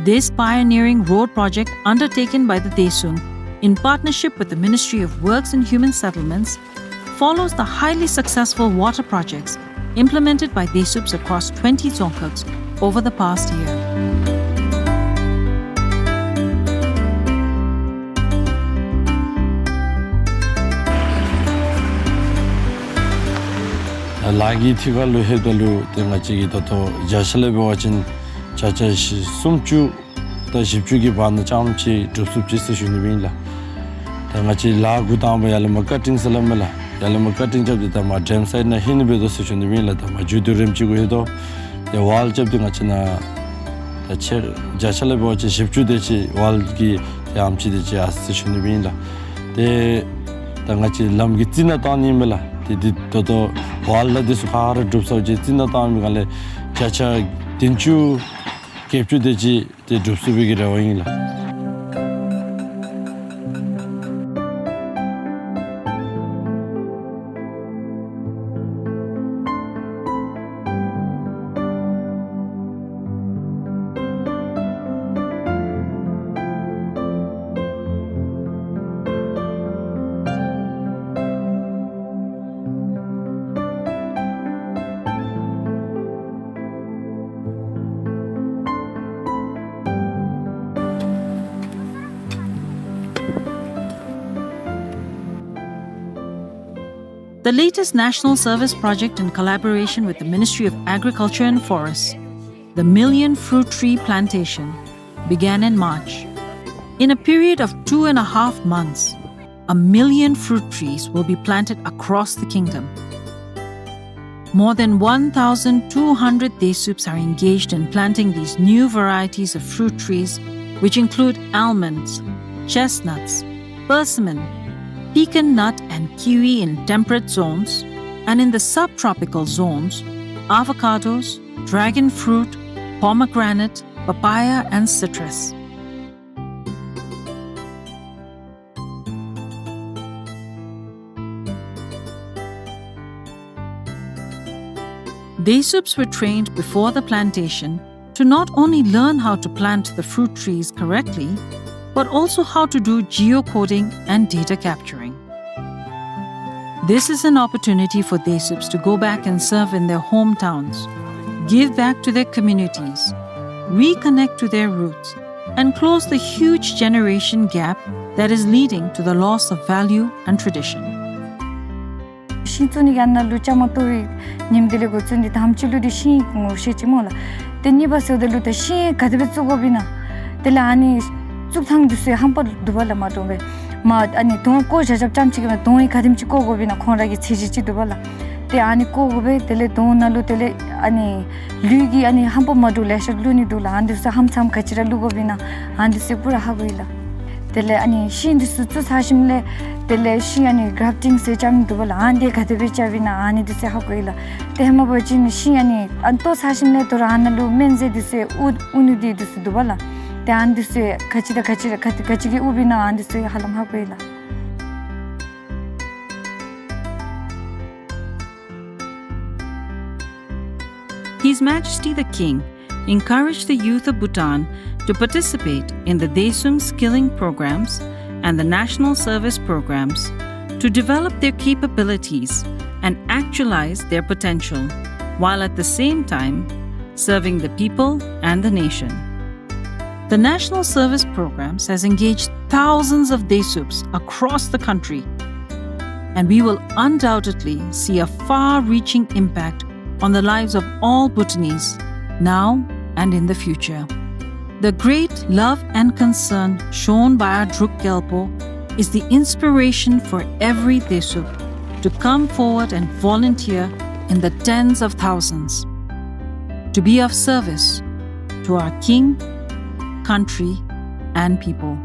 This pioneering road project undertaken by the Desung in partnership with the Ministry of Works and Human Settlements follows the highly successful water projects implemented by Desups across twenty Dzongkhags over the past year. ལཱ་གི་ཐད་ཁར་ལུ་ལྷོདཔ་ད་ལུ་ཏེ་ང་བཅས་ཀྱིས་ད་ལྟོ་བརྒྱ་ཆ་ལས་འབད་བ་ཅིན་བརྒྱ་ཆ་སུམ་ཅུ་དང་བཞི་བཅུ་གི་བར་ན་ཙམ་ཅིག་འགྲུབ་ཚུགས་ཅི་ཟེར་ཞུ་ནི་ཨིན་ལགས། ད་ང་བཅས་ལཱ་འགོ་དང་པ་ཡར་ལས་མར་ཀ་ཊིང་ཟེར་སླབ་མས་ལགས། ཡར་ལས་མར་ཀ་ཊིང་རྐྱབ་སྟེ་ད་མར་ཌེམ་སའིཌ་ནང་ལྷོད་ནི་འབད་དོ་ཟེར་ཞུ་ནི་ཨིན་ལགས། ད་མར་མཇུག་བསྡུ་རནམ་ཅིག་གུ་ལྷོད་དོ། ཏེ་ཝཱལ་རྐྱབ་སྟེ་ང་བཅས་ནཱ་ད་ཆེ་བརྒྱ་ཆ་ལས་འབད་བ་ཅིན་བཞི་བཅུ་དེ་ཅིག་ཝཱལ་གྱི་ཏེ་ཨམ་ཅིག་དེ་ཅིག་ཡར་སོ་ཡི་ཟེར་ཞུ་ནི་ཨིན་ལགས། ཏེ་ད་ང་བཅས་ལམ་གྱི་རྩི་ནག་བཏང་ནི་ཨིན་མས་ལགས། ཏེ་འདི་ད་ལྟོ་ཝཱལ་དང་འདི་ཚུ་ག་ར་འགྲུབ་ཚར་བའི་རྩི་ནག་བཏང་མི་སྒང་ལས་བརྒྱ་ཆ་བདུན་ཅུ་བརྒྱད་ཅུ་དེ་ཅིག་ཏེ་འགྲུབ་ཚུགས་པའི་གི་རེ་བ་ཨིན་ལགས། The latest national service project in collaboration with the Ministry of Agriculture and Forests, the Million Fruit Tree Plantation, began in March. In a period of two and a half months, a million fruit trees will be planted across the kingdom. More than one thousand two hundred Desups are engaged in planting these new varieties of fruit trees, which include almonds, chestnuts, persimmon, pecan nut and kiwi in temperate zones, and in the subtropical zones, avocados, dragon fruit, pomegranate, papaya, and citrus. Desups were trained before the plantation to not only learn how to plant the fruit trees correctly, but also how to do geocoding and data capturing. This is an opportunity for Desups to go back and serve in their hometowns, give back to their communities, reconnect to their roots, and close the huge generation gap that is leading to the loss of value and tradition. ཤིང་བཙུགས་ནི་གི་ཨ་ནཱ་ལུ་བཅའ་མར་གཏོགས་པའི་ཉིནམ་དེ་ལས་འགོ་བཙུགས་ནི་དང་པ་ཅིག་ལུ་འདི་ཤིང་ངོ་ཤེས་ཅི་སྨོ་ལགས། ཏེ་གཉིས་པ་ཟེརཝ་ད་ལུ་ད་ཤིང་ག་དེ་སྦེ་བཙུགས་དགོཔ་ཨིན་ན། དེ་ལས་ཨ་ནི་བཙུགས་ཐངས་འདི་ཚུ་ཧམ་པ་འདུག་པ་ལགས། མ་འདྲཝ་སྦེ་མ་ཨ་ནི་དོང་བརྐོ་བཞག་བཞགཔ་ཙམ་ཅིག་གིས་དོང་ཡང་ག་དེམ་ཅིག་བརྐོ་དགོཔ་ཨིན་ན་ཁོང་ར་གི་ཚད་གཞི་ཅིག་འདུག་པ་ལགས། ཏེ་ཨ་ནི་བརྐོ་དགོ་པས། དེ་ལས་དོང་ནང་ལུ་དེ་ལས་ཨ་ནི་ལུད་ཀྱི་ཨ་ནི་ཧམ་པ་མ་འདྲཝ་ལེ་ཤ་བླུག་ནི་འདུག་ལགས། ཨ་ནི་འདི་ཚུ་ཧམ་ཚམ་ག་ཅི་ར་བླུག་དགོཔ་ཨིན་ན་ཨ་ནི་འདི་ཚུ་པུ་ར་ཧ་གོ་ཡི་ལགས། དེ་ལས་ཨ་ནི་ཤིང་འདི་ཚུ་བཙུགས་ཚར་ཞིནམ་ལས་དེ་ལས་ཤིང་ཨ་ནི་གརབ་ཊིང་ཟེར་རྐྱབ་ནི་འདུག་པ་ལགས། ཨ་ནི་འདི་ག་དེ་སྦེ་རྐྱབ་ཨིན་ན་ཨ་ནི་འདི་ཚུ་ཧ་གོ་ཡི་ལགས། ཏེ་ཧེ་མ་འབད་བ་ཅིན་ཤིང་ཨ་ནི་ཨ་ནི་བཏོག་ཚར་ཞིནམ་ལས་དོ་རུང་ཨ་ནཱ་ལུ་སྨན་རྫས་འདི་ཚུ་དབུར་དབུར་ནི་འདི་འདི་ཚུ་འདུག་པ་ལགས། ཏེ་ཨ་ནི་འདི་ཚུ་ག་ཅི་དང་ག་ཅི་ག་ཅི་ག་ཅི་གི་དབུ་པའི་ནང་ཨ་ནི་འདི་ཚུ་ཧ་ལམ་ཧ་གོ་ཡི་ལགས། His Majesty the King encouraged the youth of Bhutan to participate in the Daesum skilling programs and the national service programs to develop their capabilities and actualize their potential, while at the same time serving the people and the nation. The National Service Programs has engaged thousands of Daesups across the country, and we will undoubtedly see a far-reaching impact on the lives of all Bhutanese, now and in the future. The great love and concern shown by our Druk Gyalpo is the inspiration for every Daesup to come forward and volunteer in the tens of thousands to be of service to our king, country, and people.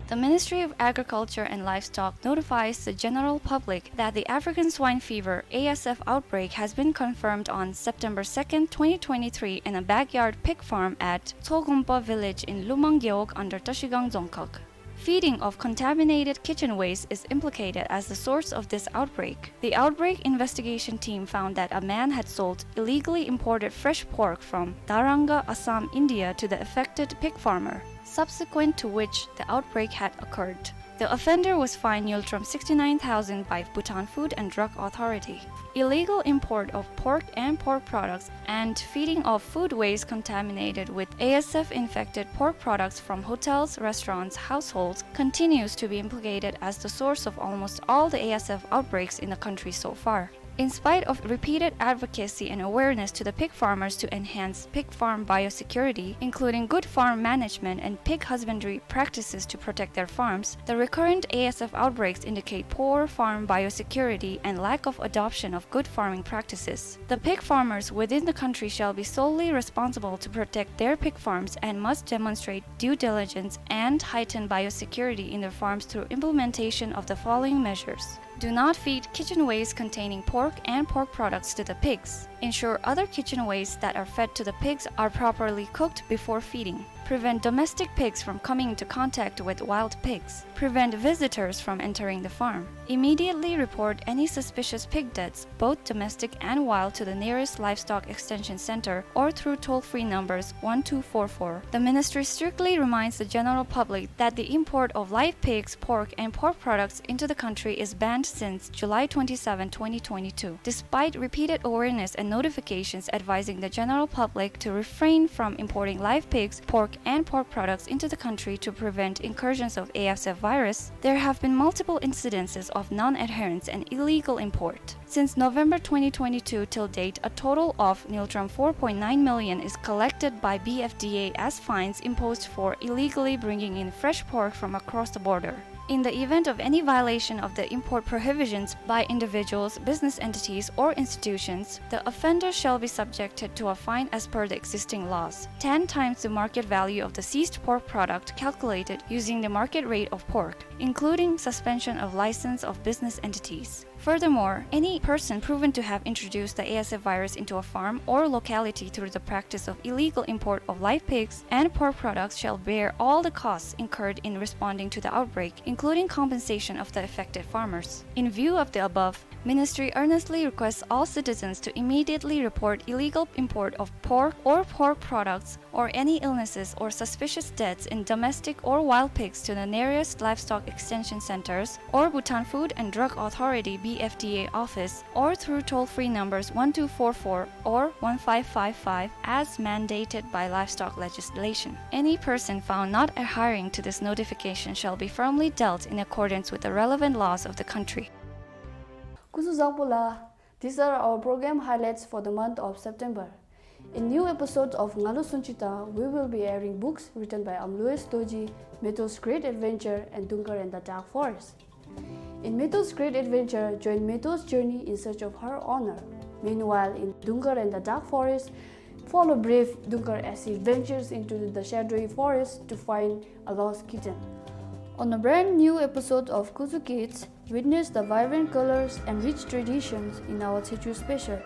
The Ministry of Agriculture and Livestock notifies the general public that the African swine fever, A S F, outbreak has been confirmed on September second, twenty twenty-three, in a backyard pig farm at Tsogompa village in Lumang Gewog under Trashigang Dzongkhag. Feeding of contaminated kitchen waste is implicated as the source of this outbreak. The outbreak investigation team found that a man had sold illegally imported fresh pork from Daranga, Assam, India, to the affected pig farmer, subsequent to which the outbreak had occurred. The offender was fined ngultrum sixty-nine thousand by Bhutan Food and Drug Authority. Illegal import of pork and pork products and feeding of food waste contaminated with A S F infected pork products from hotels, restaurants, households continues to be implicated as the source of almost all the A S F outbreaks in the country so far. In spite of repeated advocacy and awareness to the pig farmers to enhance pig farm biosecurity, including good farm management and pig husbandry practices to protect their farms, the recurrent A S F outbreaks indicate poor farm biosecurity and lack of adoption of good farming practices. The pig farmers within the country shall be solely responsible to protect their pig farms and must demonstrate due diligence and heighten biosecurity in their farms through implementation of the following measures. Do not feed kitchen waste containing pork and pork products to the pigs. Ensure other kitchen waste that are fed to the pigs are properly cooked before feeding. Prevent domestic pigs from coming into contact with wild pigs. Prevent visitors from entering the farm. Immediately report any suspicious pig deaths, both domestic and wild, to the nearest livestock extension center or through toll-free numbers one two four four. The ministry strictly reminds the general public that the import of live pigs, pork, and pork products into the country is banned since July twenty-seventh, twenty twenty-two. Despite repeated awareness and notifications advising the general public to refrain from importing live pigs, pork, and pork products into the country to prevent incursions of A S F virus, there have been multiple incidences of non-adherence and illegal import. Since November twenty twenty-two till date, a total of ngultrum four point nine million is collected by B F D A as fines imposed for illegally bringing in fresh pork from across the border. In the event of any violation of the import prohibitions by individuals, business entities, or institutions, the offender shall be subjected to a fine as per the existing laws, ten times the market value of the seized pork product calculated using the market rate of pork, including suspension of license of business entities. Furthermore, any person proven to have introduced the A S F virus into a farm or locality through the practice of illegal import of live pigs and pork products shall bear all the costs incurred in responding to the outbreak, including compensation of the affected farmers. In view of the above, Ministry earnestly requests all citizens to immediately report illegal import of pork or pork products or any illnesses or suspicious deaths in domestic or wild pigs to the nearest livestock extension centers or Bhutan Food and Drug Authority, B F D A, office, or through toll-free numbers one two four four or one five five five as mandated by livestock legislation. Any person found not adhering to this notification shall be firmly dealt in accordance with the relevant laws of the country. སྐུ་གཟུགས་བཟང་པོ་ལགས། These are our program highlights for the month of September. In new episodes of Ngalu Sunchita, we will be airing books written by Amlois Dorji, Meto's Great Adventure, and Dungar and the Dark Forest. In Meto's Great Adventure, join Meto's journey in search of her honor. Meanwhile, in Dungar and the Dark Forest, Follow brave Dungkar as he ventures into the shadowy forest to find a lost kitten. On a brand new episode of Kuzu Kids, witness the vibrant colors and rich traditions in our Tshechu special.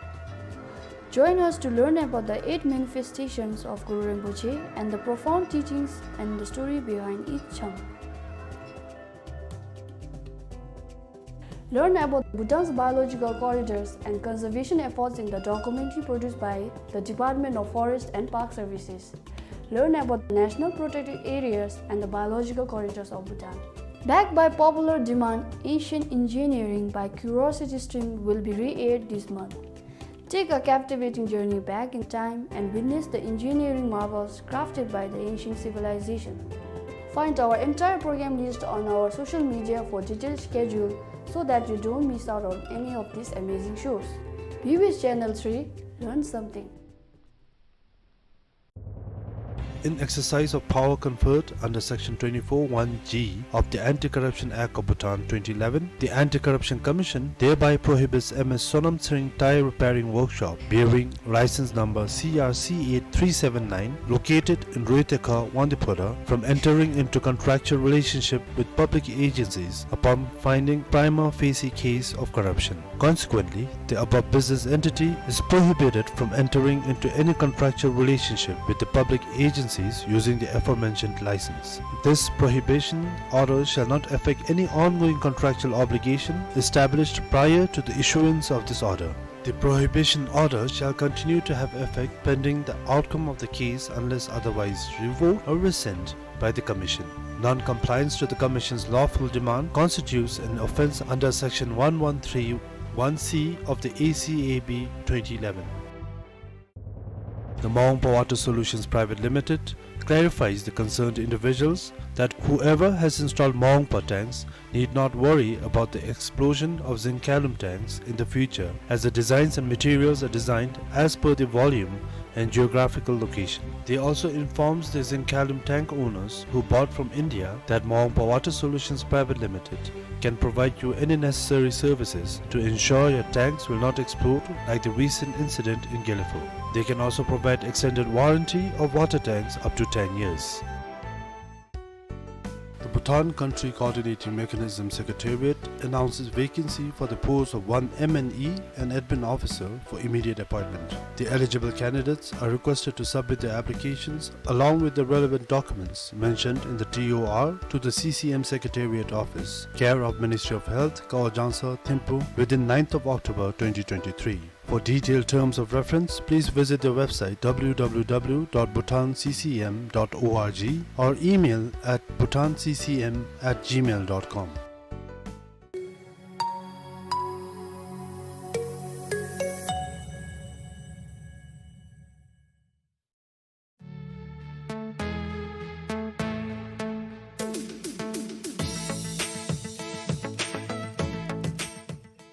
Join us to learn about the eight manifestations of Guru Rinpoche and the profound teachings and the story behind each chang. Learn about Bhutan's biological corridors and conservation efforts in the documentary produced by the Department of Forest and Park Services. Learn about the national protected areas and the biological corridors of Bhutan. Backed by popular demand, Ancient Engineering by Curiosity Stream will be re-aired this month. Take a captivating journey back in time and witness the engineering marvels crafted by the ancient civilization. Find our entire program list on our social media for detailed schedule so that you don't miss out on any of these amazing shows. B B S Channel three, learn something. In exercise of power conferred under Section twenty-four one G of the Anti-Corruption Act of Bhutan twenty eleven, the Anti-Corruption Commission thereby prohibits M S Sonam Tsering Tyre Repairing Workshop, bearing license number C R C eight three seven nine, located in Roitekha, Wangdue Phodrang, from entering into contractual relationship with public agencies upon finding prima facie case of corruption. Consequently, the above business entity is prohibited from entering into any contractual relationship with the public agencies using the aforementioned license. This prohibition order shall not affect any ongoing contractual obligation established prior to the issuance of this order. The prohibition order shall continue to have effect pending the outcome of the case unless otherwise revoked or rescinded by the Commission. Non-compliance to the Commission's lawful demand constitutes an offence under Section one one three one C of the A C A B twenty eleven. The Maungpa Water Solutions Private Limited clarifies the concerned individuals that whoever has installed Maungpa tanks need not worry about the explosion of zinc-alum tanks in the future, as the designs and materials are designed as per the volume and geographical location. They also informs the zinc-alum tank owners who bought from India that Maungpa Water Solutions Private Limited can provide you any necessary services to ensure your tanks will not explode like the recent incident in Gelephu. They can also provide extended warranty of water tanks up to ten years. The Bhutan Country Coordinating Mechanism Secretariat announces vacancy for the post of one M and E and admin officer for immediate appointment. The eligible candidates are requested to submit their applications along with the relevant documents mentioned in the T O R to the C C M Secretariat Office, care of Ministry of Health, Kawa Jangsar, Thimphu, within ninth of October twenty twenty-three. For detailed terms of reference, please visit their website, W W W dot bhutan C C M dot O R G, or email at bhutan C C M at gmail dot com.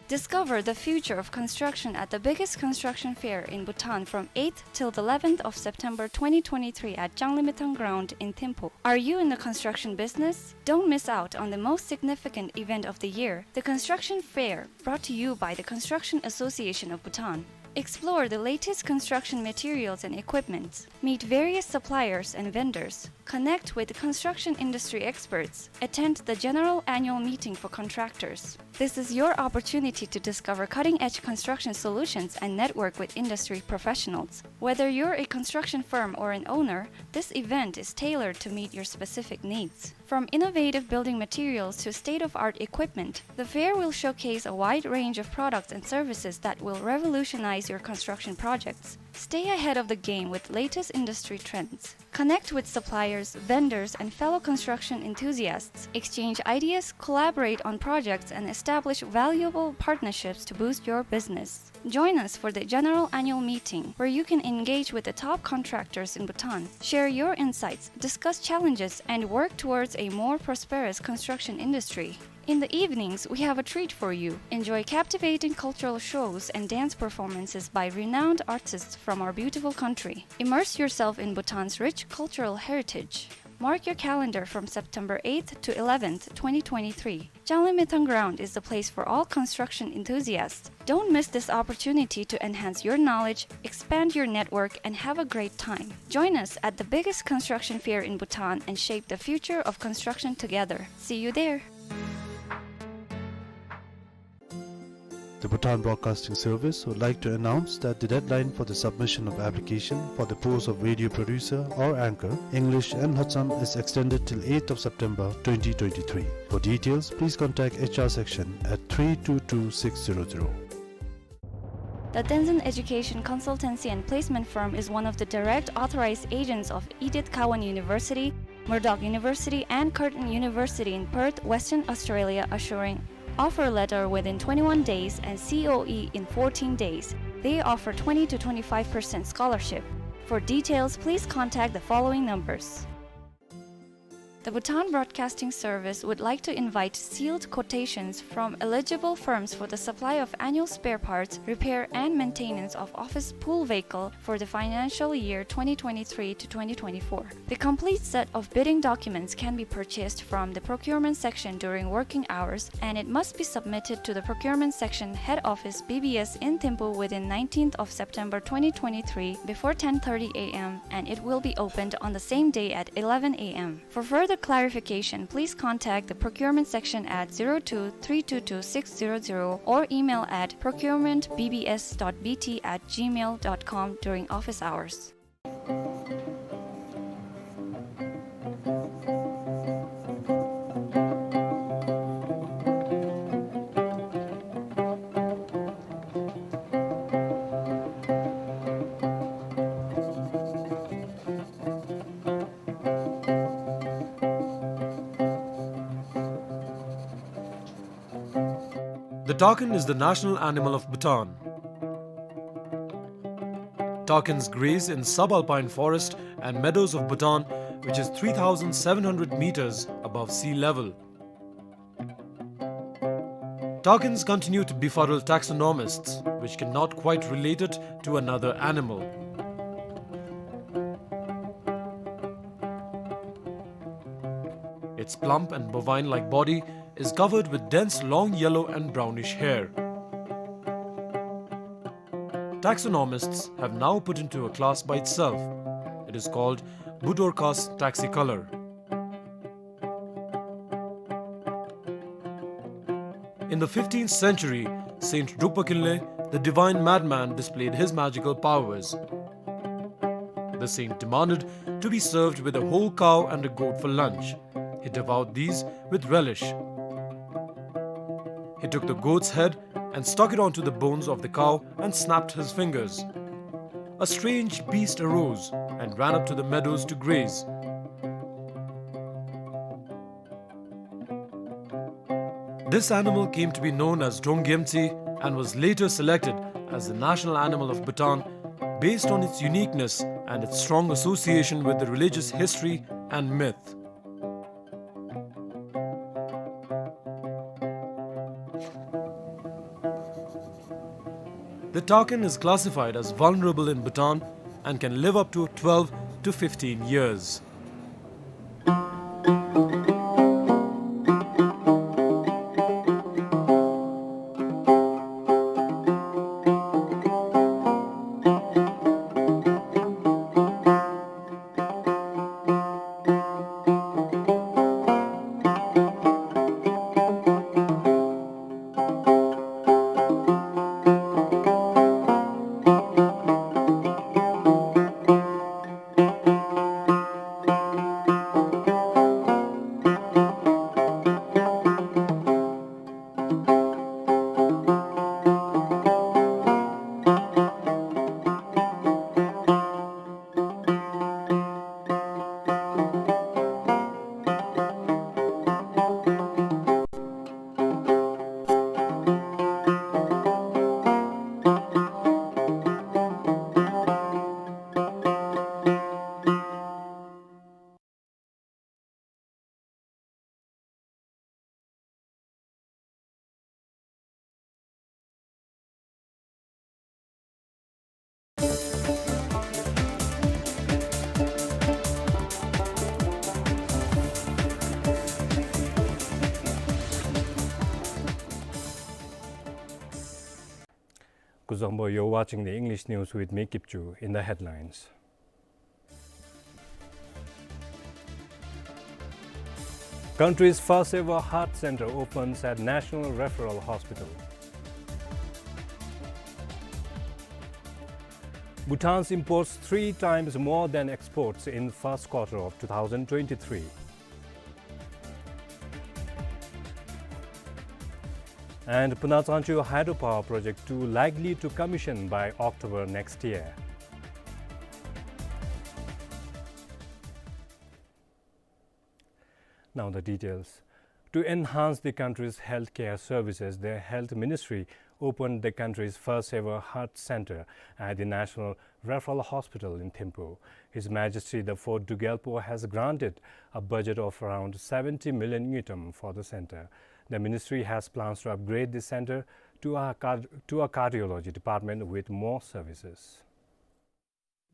Discover the future of construction at the biggest construction fair in Bhutan from eighth till the eleventh of September twenty twenty-three at Changlimithang Ground in Thimphu. Are you in the construction business? Don't miss out on the most significant event of the year, the Construction Fair, brought to you by the Construction Association of Bhutan. Explore the latest construction materials and equipment. Meet various suppliers and vendors. Connect with construction industry experts. Attend the general annual meeting for contractors. This is your opportunity to discover cutting-edge construction solutions and network with industry professionals. Whether you're a construction firm or an owner, this event is tailored to meet your specific needs. From innovative building materials to state-of-art equipment, the fair will showcase a wide range of products and services that will revolutionize your construction projects. Stay ahead of the game with latest industry trends. Connect with suppliers, vendors, and fellow construction enthusiasts. Exchange ideas, collaborate on projects, and establish valuable partnerships to boost your business. Join us for the general annual meeting, where you can engage with the top contractors in Bhutan, share your insights, discuss challenges, and work towards a more prosperous construction industry. In the evenings, we have a treat for you. Enjoy captivating cultural shows and dance performances by renowned artists from our beautiful country. Immerse yourself in Bhutan's rich cultural heritage. Mark your calendar from September eighth to eleventh, twenty twenty-three. Changlimithang Ground is the place for all construction enthusiasts. Don't miss this opportunity to enhance your knowledge, expand your network, and have a great time. Join us at the biggest construction fair in Bhutan and shape the future of construction together. See you there! The Bhutan Broadcasting Service would like to announce that the deadline for the submission of application for the post of radio producer or anchor, English and Lhotsam, is extended till eighth of September twenty twenty-three. For details, please contact H R section at three two two six zero zero. The Tenzin Education Consultancy and Placement Firm is one of the direct authorized agents of Edith Cowan University, Murdoch University, and Curtin University in Perth, Western Australia, assuring offer letter within twenty-one days and C O E in fourteen days. They offer twenty to twenty-five percent scholarship. For details, please contact the following numbers. The Bhutan Broadcasting Service would like to invite sealed quotations from eligible firms for the supply of annual spare parts, repair and maintenance of office pool vehicle for the financial year twenty twenty-three to twenty twenty-four. The complete set of bidding documents can be purchased from the procurement section during working hours, and it must be submitted to the procurement section head office B B S in Thimphu within nineteenth of September twenty twenty-three before ten thirty A M, and it will be opened on the same day at eleven A M. For further clarification, please contact the procurement section at zero two three two two six zero zero or email at procurement B B S dot B T at gmail dot com during office hours. The takin is the national animal of Bhutan. Takins graze in subalpine forest and meadows of Bhutan, which is three thousand seven hundred meters above sea level. Takins continue to befuddle taxonomists, which cannot quite relate it to another animal. Its plump and bovine-like body is covered with dense long yellow and brownish hair. Taxonomists have now put into a class by itself. It is called Budorcas taxicolor. In the fifteenth century, Saint Drukpa Kinley, the divine madman, displayed his magical powers. The saint demanded to be served with a whole cow and a goat for lunch. He devoured these with relish. He took the goat's head and stuck it onto the bones of the cow and snapped his fingers. A strange beast arose and ran up to the meadows to graze. This animal came to be known as Drongyemtsi and was later selected as the national animal of Bhutan based on its uniqueness and its strong association with the religious history and myth. The takin is classified as vulnerable in Bhutan and can live up to twelve to fifteen years. Kuzuzangpo, you're watching the English news with me, Kipchu. In the headlines: Country's first ever heart center opens at National Referral Hospital. Bhutan's imports three times more than exports in first quarter of two thousand twenty-three. And Puna Tsangchu Hydropower Project two likely to commission by October next year. Now the details. To enhance the country's healthcare services, the Health Ministry opened the country's first ever heart center at the National Referral Hospital in Thimphu. His Majesty the Fourth Druk Gyalpo has granted a budget of around seventy million ngultrum for the center. The ministry has plans to upgrade the center to a card-, to a cardiology department with more services.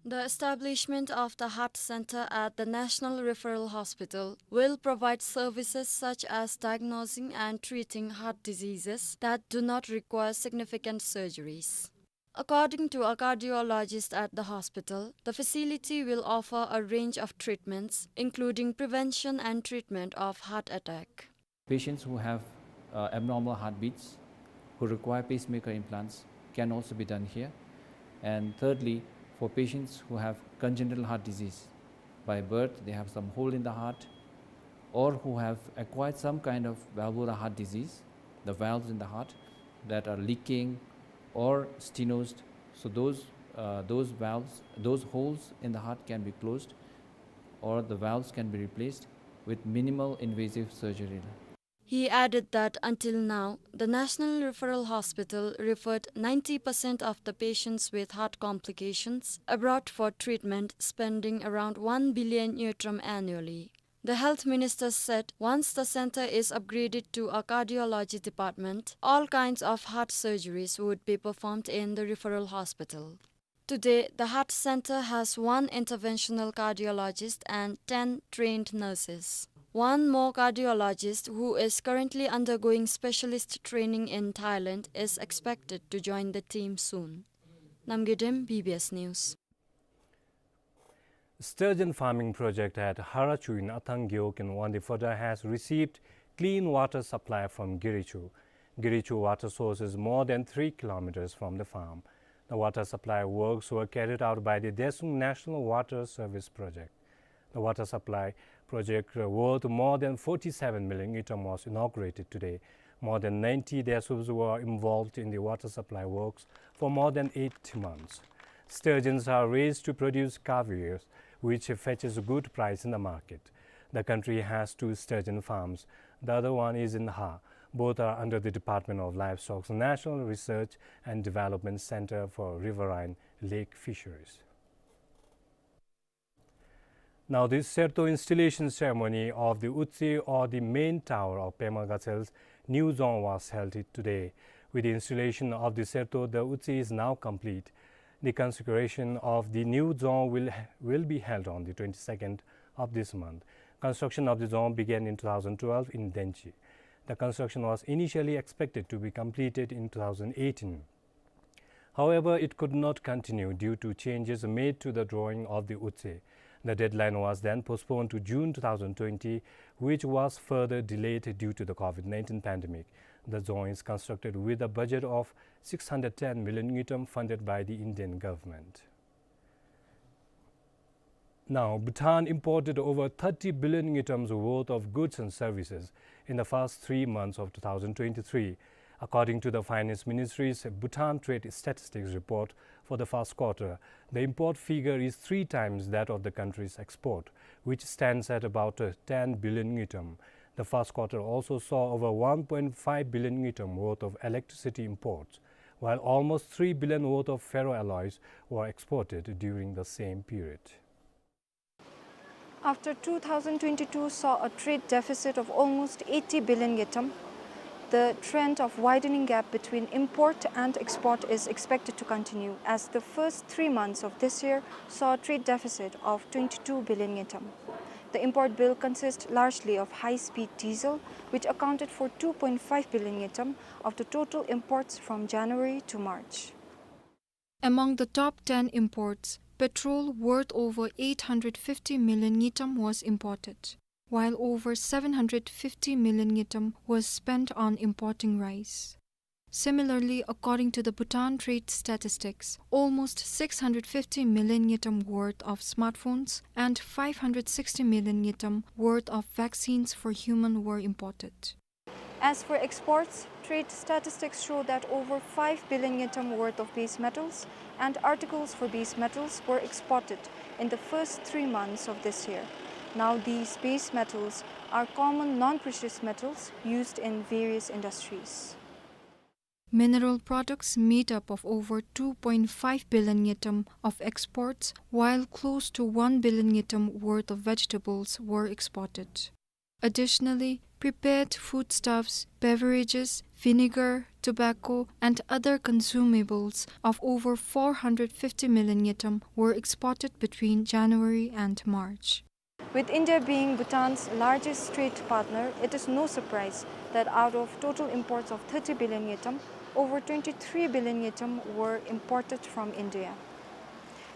The establishment of the heart center at the National Referral Hospital will provide services such as diagnosing and treating heart diseases that do not require significant surgeries. According to a cardiologist at the hospital, the facility will offer a range of treatments, including prevention and treatment of heart attack. Patients who have, uh, abnormal heartbeats, who require pacemaker implants, can also be done here. And thirdly, for patients who have congenital heart disease, by birth they have some hole in the heart, or who have acquired some kind of valvular heart disease, the valves in the heart that are leaking or stenosed, so those, uh, those valves, those holes in the heart can be closed, or the valves can be replaced with minimal invasive surgery. He added that until now, the National Referral Hospital referred ninety percent of the patients with heart complications abroad for treatment, spending around one billion ngultrum annually. The health minister said once the center is upgraded to a cardiology department, all kinds of heart surgeries would be performed in the referral hospital. Today, the heart center has one interventional cardiologist and ten trained nurses. One more cardiologist, who is currently undergoing specialist training in Thailand, is expected to join the team soon. Namgay Dem, B B S News. Sturgeon farming project at Harachu in Athang Gewog in Wangdue Phodrang has received clean water supply from Girichu. Girichu water source is more than three kilometers from the farm. The water supply works were carried out by the Detsung National Water Service Project. The water supply project, uh, worth more than forty-seven million ngultrum was inaugurated today. More than ninety Detsups were involved in the water supply works for more than eight months. Sturgeons are raised to produce caviar, which fetches a good price in the market. The country has two sturgeon farms. The other one is in Ha. Both are under the Department of Livestock's National Research and Development Center for Riverine Lake Fisheries. Now, the Serto installation ceremony of the Utse, or the main tower of Pema Gatsel's new dzong, was held today. With the installation of the Serto, the Utse is now complete. The consecration of the new dzong will, will be held on the twenty-second of this month. Construction of the dzong began in two thousand twelve in Denchi. The construction was initially expected to be completed in two thousand eighteen. However, it could not continue due to changes made to the drawing of the Utse. The deadline was then postponed to June two thousand twenty, which was further delayed due to the COVID nineteen pandemic. The dzong is constructed with a budget of six hundred ten million ngultrum funded by the Indian government. Now, Bhutan imported over thirty billion ngultrums worth of goods and services in the first three months of two thousand twenty-three. According to the Finance Ministry's Bhutan Trade Statistics Report for the first quarter, the import figure is three times that of the country's export, which stands at about, uh, ten billion ngultrum. The first quarter also saw over one point five billion ngultrum worth of electricity imports, while almost three billion worth of ferroalloys were exported during the same period. After two thousand twenty-two saw a trade deficit of almost eighty billion ngultrum, the trend of widening gap between import and export is expected to continue, as the first three months of this year saw a trade deficit of twenty-two billion ngultrum. The import bill consists largely of high-speed diesel, which accounted for two point five billion ngultrum of the total imports from January to March. Among the top ten imports, petrol worth over eight hundred fifty million ngultrum was imported, while over seven hundred fifty million ngultrum was spent on importing rice. Similarly, according to the Bhutan Trade Statistics, almost six hundred fifty million ngultrum worth of smartphones and five hundred sixty million ngultrum worth of vaccines for human were imported. As for exports, trade statistics show that over five billion ngultrum worth of base metals and articles for base metals were exported in the first three months of this year. Now, these base metals are common non-precious metals used in various industries. Mineral products made up of over two point five billion ngultrum of exports, while close to one billion ngultrum worth of vegetables were exported. Additionally, prepared foodstuffs, beverages, vinegar, tobacco, and other consumables of over four hundred fifty million ngultrum were exported between January and March. With India being Bhutan's largest trade partner, it is no surprise that out of total imports of thirty billion ngultrum, over twenty-three billion ngultrum were imported from India.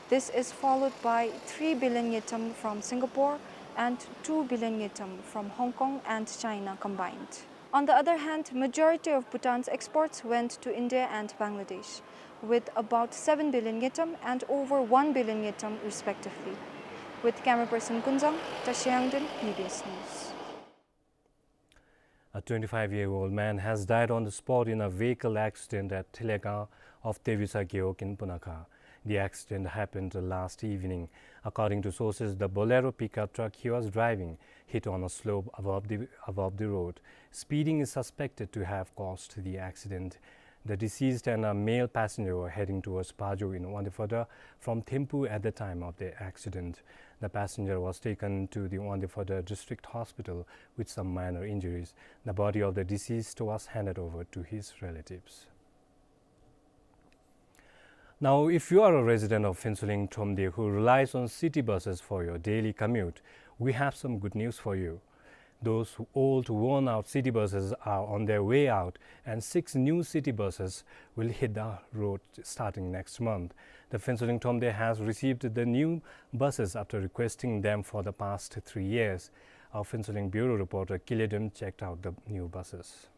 This is followed by three billion ngultrum from Singapore and two billion ngultrum from Hong Kong and China combined. On the other hand, majority of Bhutan's exports went to India and Bangladesh, with about seven billion ngultrum and over one billion ngultrum respectively. With camera person Kunzang, Tashi Yangden, B B S News. A twenty-five-year-old man has died on the spot in a vehicle accident at Thilegang of Tevisa Gewog in Punakha. The accident happened last evening. According to sources, the Bolero pickup truck he was driving hit on a slope above the, above the road. Speeding is suspected to have caused the accident. The deceased and a male passenger were heading towards Paju in Wangdue Phodrang from Thimphu at the time of the accident. The passenger was taken to the Wangdue Phodrang District Hospital with some minor injuries. The body of the deceased was handed over to his relatives. Now, if you are a resident of Phuentsholing Thromde who relies on city buses for your daily commute, we have some good news for you. Those old, worn-out city buses are on their way out, and six new city buses will hit the road starting next month. The Phuentsholing Thromde has received the new buses after requesting them for the past three years. Our Phuentsholing bureau reporter Kile Dem checked out the new buses.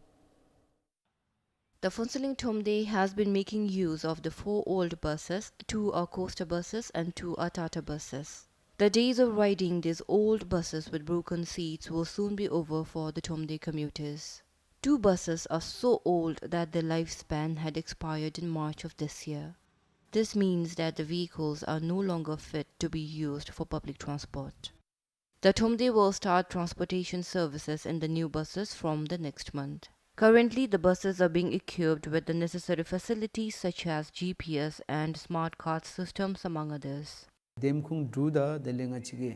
The Phuentsholing Thromde has been making use of the four old buses. Two are coaster buses and two are Tata buses. The days of riding these old buses with broken seats will soon be over for the Thromde commuters. Two buses are so old that their lifespan had expired in March of this year. This means that the vehicles are no longer fit to be used for public transport. The Thromde will start transportation services in the new buses from the next month. Currently, the buses are being equipped with the necessary facilities such as G P S and smart card systems, among others. ཐེམ་ཁུངས་དྲུག་དང་དེ་ལས་ང་བཅས་ཀྱི་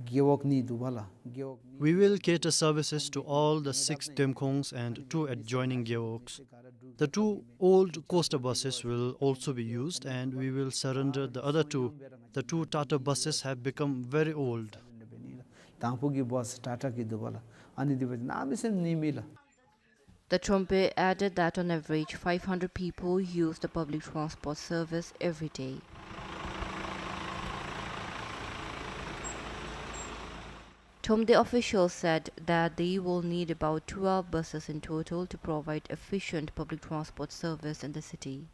རྒེད་འོག་གཉིས་འདུག་པ་ལགས། རྒེད་འོག་གཉིས། We will cater services to all the six Themkhungs and two adjoining Gewogs. The two old coaster buses will also be used and we will surrender the other two. The two Tata buses have become very old. དང་ཕུ་གི་བཱས་ཊ་ཊ་གི་འདུག་པ་ལགས། ཨ་ནི་འདི་བཱས་གནམ་མེད་ས་མེད་ནི་མེད་ལགས། The Thromde added that on average five hundred people use the public transport service every day. Thromde officials said that they will need about twelve buses in total to provide efficient public transport service in the city.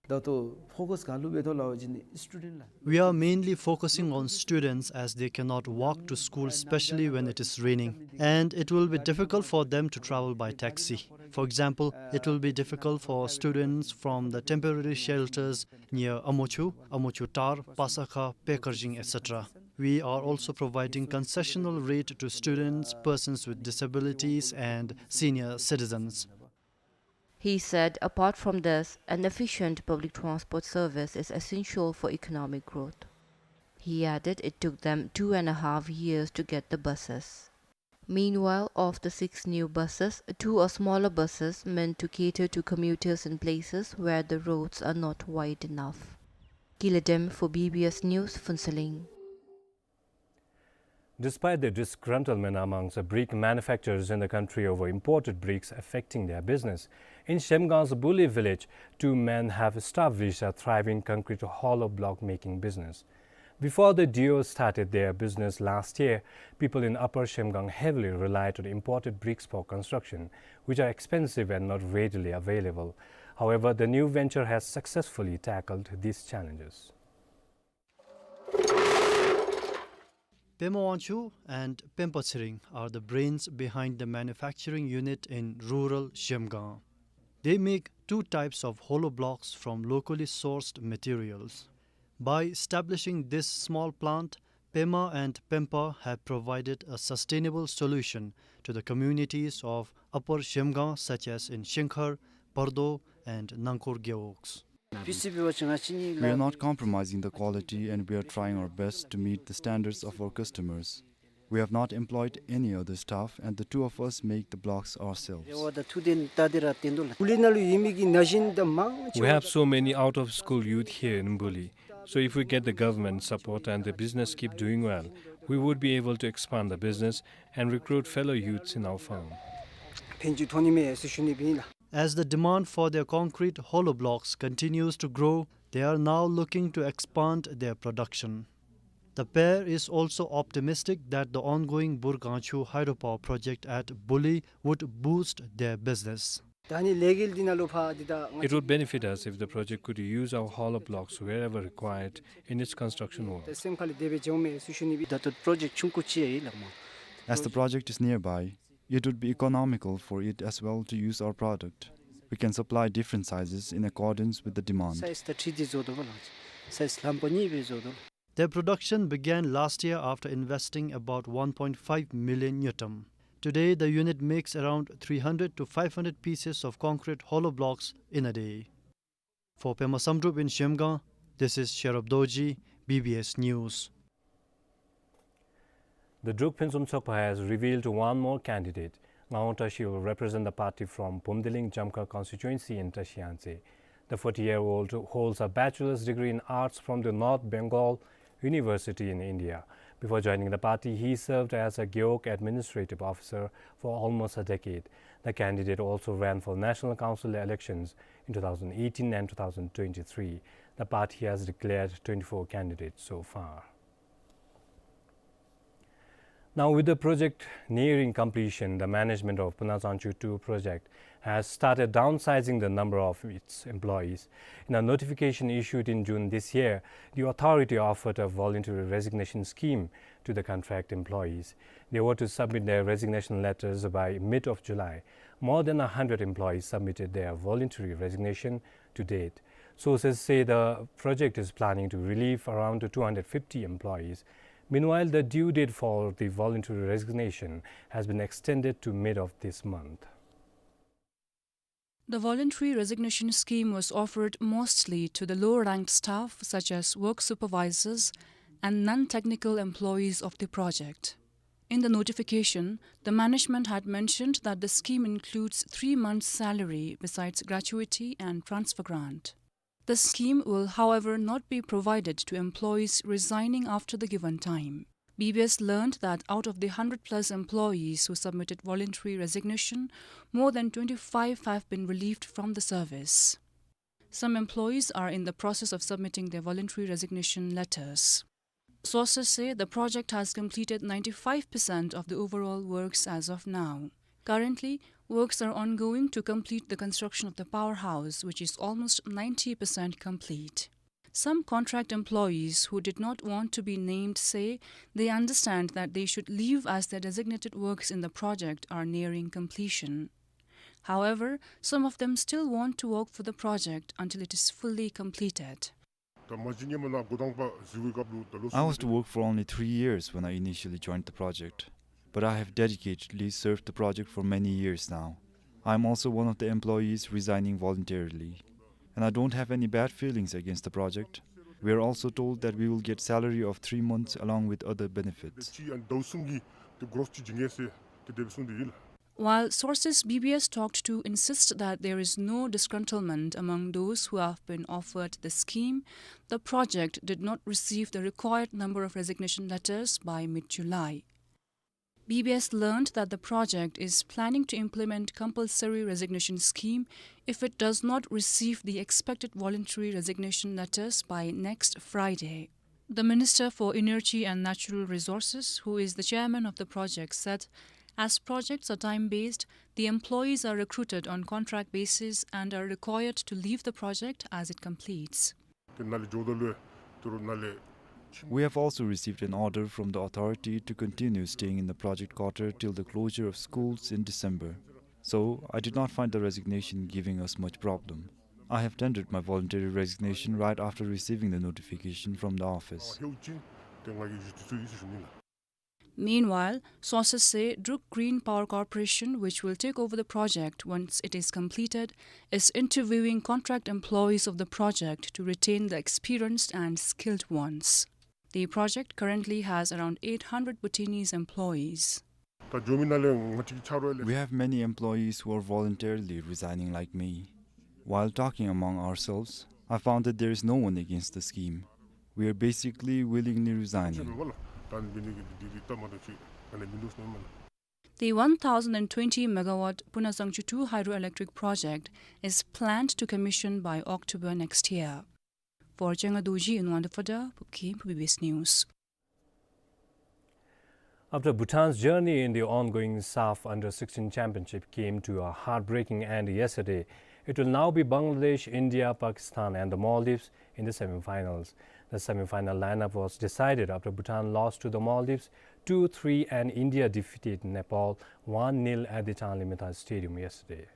ད་ལྟོ་ཕོ་ཀཱས་ག་ལུ་འབད་དོ་ལབ་པ་ཅིན་སི་ཊུ་ཌེནཊ་ལགས། We are mainly focusing on students as they cannot walk to school, especially when it is raining, and it will be difficult for them to travel by taxi. For example, it will be difficult for students from the temporary shelters near Amochu, Amochu Tar, Pasakha, Pekarjing, et cetera. We are also providing concessional rate to students, persons with disabilities, and senior citizens. He said, apart from this, an efficient public transport service is essential for economic growth. He added it took them two and a half years to get the buses. Meanwhile, of the six new buses, two are smaller buses meant to cater to commuters in places where the roads are not wide enough. Kile Dem for B B S News, Phuentsholing. Despite the disgruntlement amongst the brick manufacturers in the country over imported bricks affecting their business, In Zhemgang's Buli village, two men have established a thriving concrete hollow block making business. Before the duo started their business last year, people in Upper Zhemgang heavily relied on imported bricks for construction, which are expensive and not readily available. However, the new venture has successfully tackled these challenges. Pema Wangchuk and Pempa Tshering are the brains behind the manufacturing unit in rural Zhemgang. They make two types of hollow blocks from locally sourced materials. By establishing this small plant, Pema and Pempa have provided a sustainable solution to the communities of Upper Zhemgang, such as in Shengkhar, Pardo, and Nangkhor gewogs. We are not compromising the quality, and we are trying our best to meet the standards of our customers. We have not employed any other staff, and the two of us make the blocks ourselves. We have so many out-of-school youth here in Buli. So if we get the government support and the business keep doing well, we would be able to expand the business and recruit fellow youths in our farm. As the demand for their concrete hollow blocks continues to grow, they are now looking to expand their production. The pair is also optimistic that the ongoing Burgangchhu hydropower project at Buli would boost their business. It would benefit us if the project could use our hollow blocks wherever required in its construction work. As the project is nearby, it would be economical for it as well to use our product. We can supply different sizes in accordance with the demand. Their production began last year after investing about one point five million ngultrum. Today, the unit makes around three hundred to five hundred pieces of concrete hollow blocks in a day. For Pema Samdrup in Zhemgang, this is Sherub Dorji, B B S News. The Druk Phintsum Tsokpa has revealed one more candidate. Ngawang Tashi will represent the party from Phumdiling Jamkhar constituency in Tashi Yangtse. The forty-year-old holds a bachelor's degree in arts from the North Bengal University in India. Before joining the party, he served as a Gewog administrative officer for almost a decade. The candidate also ran for national council elections in two thousand eighteen and two thousand twenty-three. The party has declared twenty-four candidates so far. Now, with the project nearing completion, the management of Punazangchu two project has started downsizing the number of its employees. In a notification issued in June this year, the authority offered a voluntary resignation scheme to the contract employees. They were to submit their resignation letters by mid of July. More than a hundred employees submitted their voluntary resignation to date. Sources say the project is planning to relieve around two hundred fifty employees. Meanwhile, the due date for the voluntary resignation has been extended to mid of this month. The voluntary resignation scheme was offered mostly to the lower-ranked staff, such as work supervisors and non-technical employees of the project. In the notification, the management had mentioned that the scheme includes three months' salary besides gratuity and transfer grant. The scheme will, however, not be provided to employees resigning after the given time. B B S learned that out of the hundred plus employees who submitted voluntary resignation, more than twenty-five have been relieved from the service. Some employees are in the process of submitting their voluntary resignation letters. Sources say the project has completed ninety-five percent of the overall works as of now. Currently, works are ongoing to complete the construction of the powerhouse, which is almost ninety percent complete. Some contract employees who did not want to be named say they understand that they should leave as their designated works in the project are nearing completion. However, some of them still want to work for the project until it is fully completed. I was to work for only three years when I initially joined the project, but I have dedicatedly served the project for many years now. I am also one of the employees resigning voluntarily, and I don't have any bad feelings against the project. We are also told that we will get salary of three months along with other benefits. While sources B B S talked to insist that there is no disgruntlement among those who have been offered the scheme, the project did not receive the required number of resignation letters by mid-July. B B S learned that the project is planning to implement compulsory resignation scheme if it does not receive the expected voluntary resignation letters by next Friday. The Minister for Energy and Natural Resources, who is the chairman of the project, said as projects are time-based, the employees are recruited on contract basis and are required to leave the project as it completes. We have also received an order from the authority to continue staying in the project quarter till the closure of schools in December. So, I did not find the resignation giving us much problem. I have tendered my voluntary resignation right after receiving the notification from the office. Meanwhile, sources say Druk Green Power Corporation, which will take over the project once it is completed, is interviewing contract employees of the project to retain the experienced and skilled ones. The project currently has around eight hundred Bhutanese employees. We have many employees who are voluntarily resigning like me. While talking among ourselves, I found that there is no one against the scheme. We are basically willingly resigning. The one thousand and twenty megawatt Punasangchu two hydroelectric project is planned to commission by October next year. For Chenga Dorji in Wonderfada, Pukki, B B S News. After Bhutan's journey in the ongoing SAFF Under sixteen Championship came to a heartbreaking end yesterday, it will now be Bangladesh, India, Pakistan and the Maldives in the semi-finals. The semi-final lineup was decided after Bhutan lost to the Maldives two three and India defeated Nepal one nil at the Changlimithang Stadium yesterday.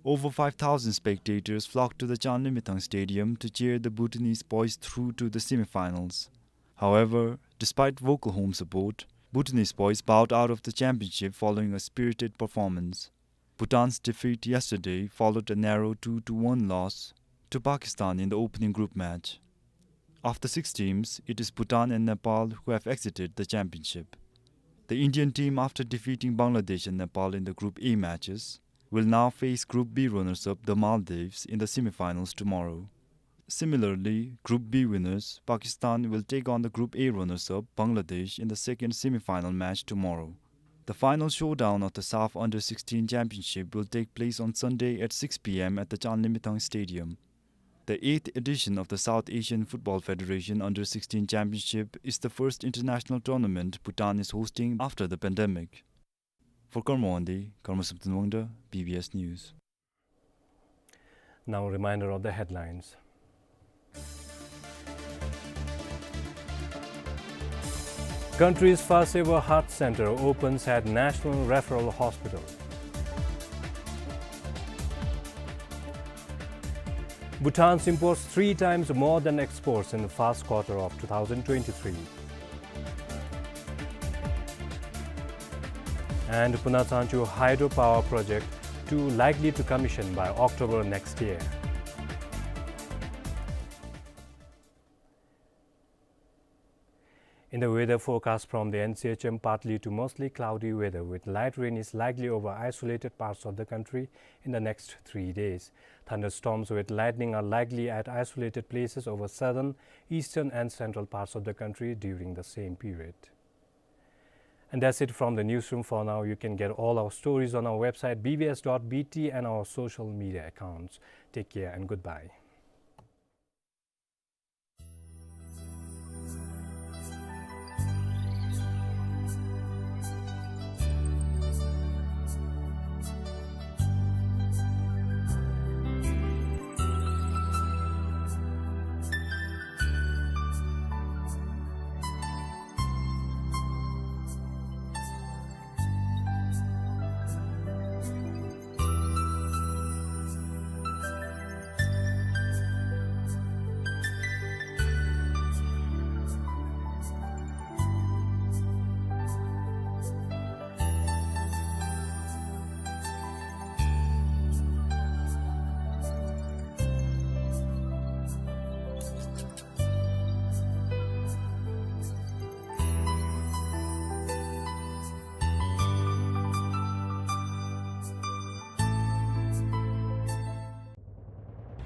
Over five thousand spectators flocked to the Changlimithang Stadium to cheer the Bhutanese boys through to the semi-finals. However, despite vocal home support, Bhutanese boys bowed out of the championship following a spirited performance. Bhutan's defeat yesterday followed a narrow two to one loss to Pakistan in the opening group match. Of the six teams, it is Bhutan and Nepal who have exited the championship. The Indian team, after defeating Bangladesh and Nepal in the Group A matches, will now face Group B runners-up, the Maldives, in the semi-finals tomorrow. Similarly, Group B winners, Pakistan, will take on the Group A runners-up, Bangladesh, in the second semi-final match tomorrow. The final showdown of the SAFF Under sixteen Championship will take place on Sunday at six P M at the Changlimithang Stadium. The eighth edition of the South Asian Football Federation Under sixteen Championship is the first international tournament Bhutan is hosting after the pandemic. For Karma Wangdi, Karma Samten Wangda, B B S News. Now a reminder of the headlines. Country's first ever heart center opens at National Referral Hospital. Bhutan's imports three times more than exports in the first quarter of two thousand twenty-three. And Punasangchu hydropower project two likely to commission by October next year. In the weather forecast from the N C H M, partly to mostly cloudy weather with light rain is likely over isolated parts of the country in the next three days. Thunderstorms with lightning are likely at isolated places over southern, eastern and central parts of the country during the same period. And that's it from the newsroom for now. You can get all our stories on our website B B S dot B T and our social media accounts. Take care and goodbye.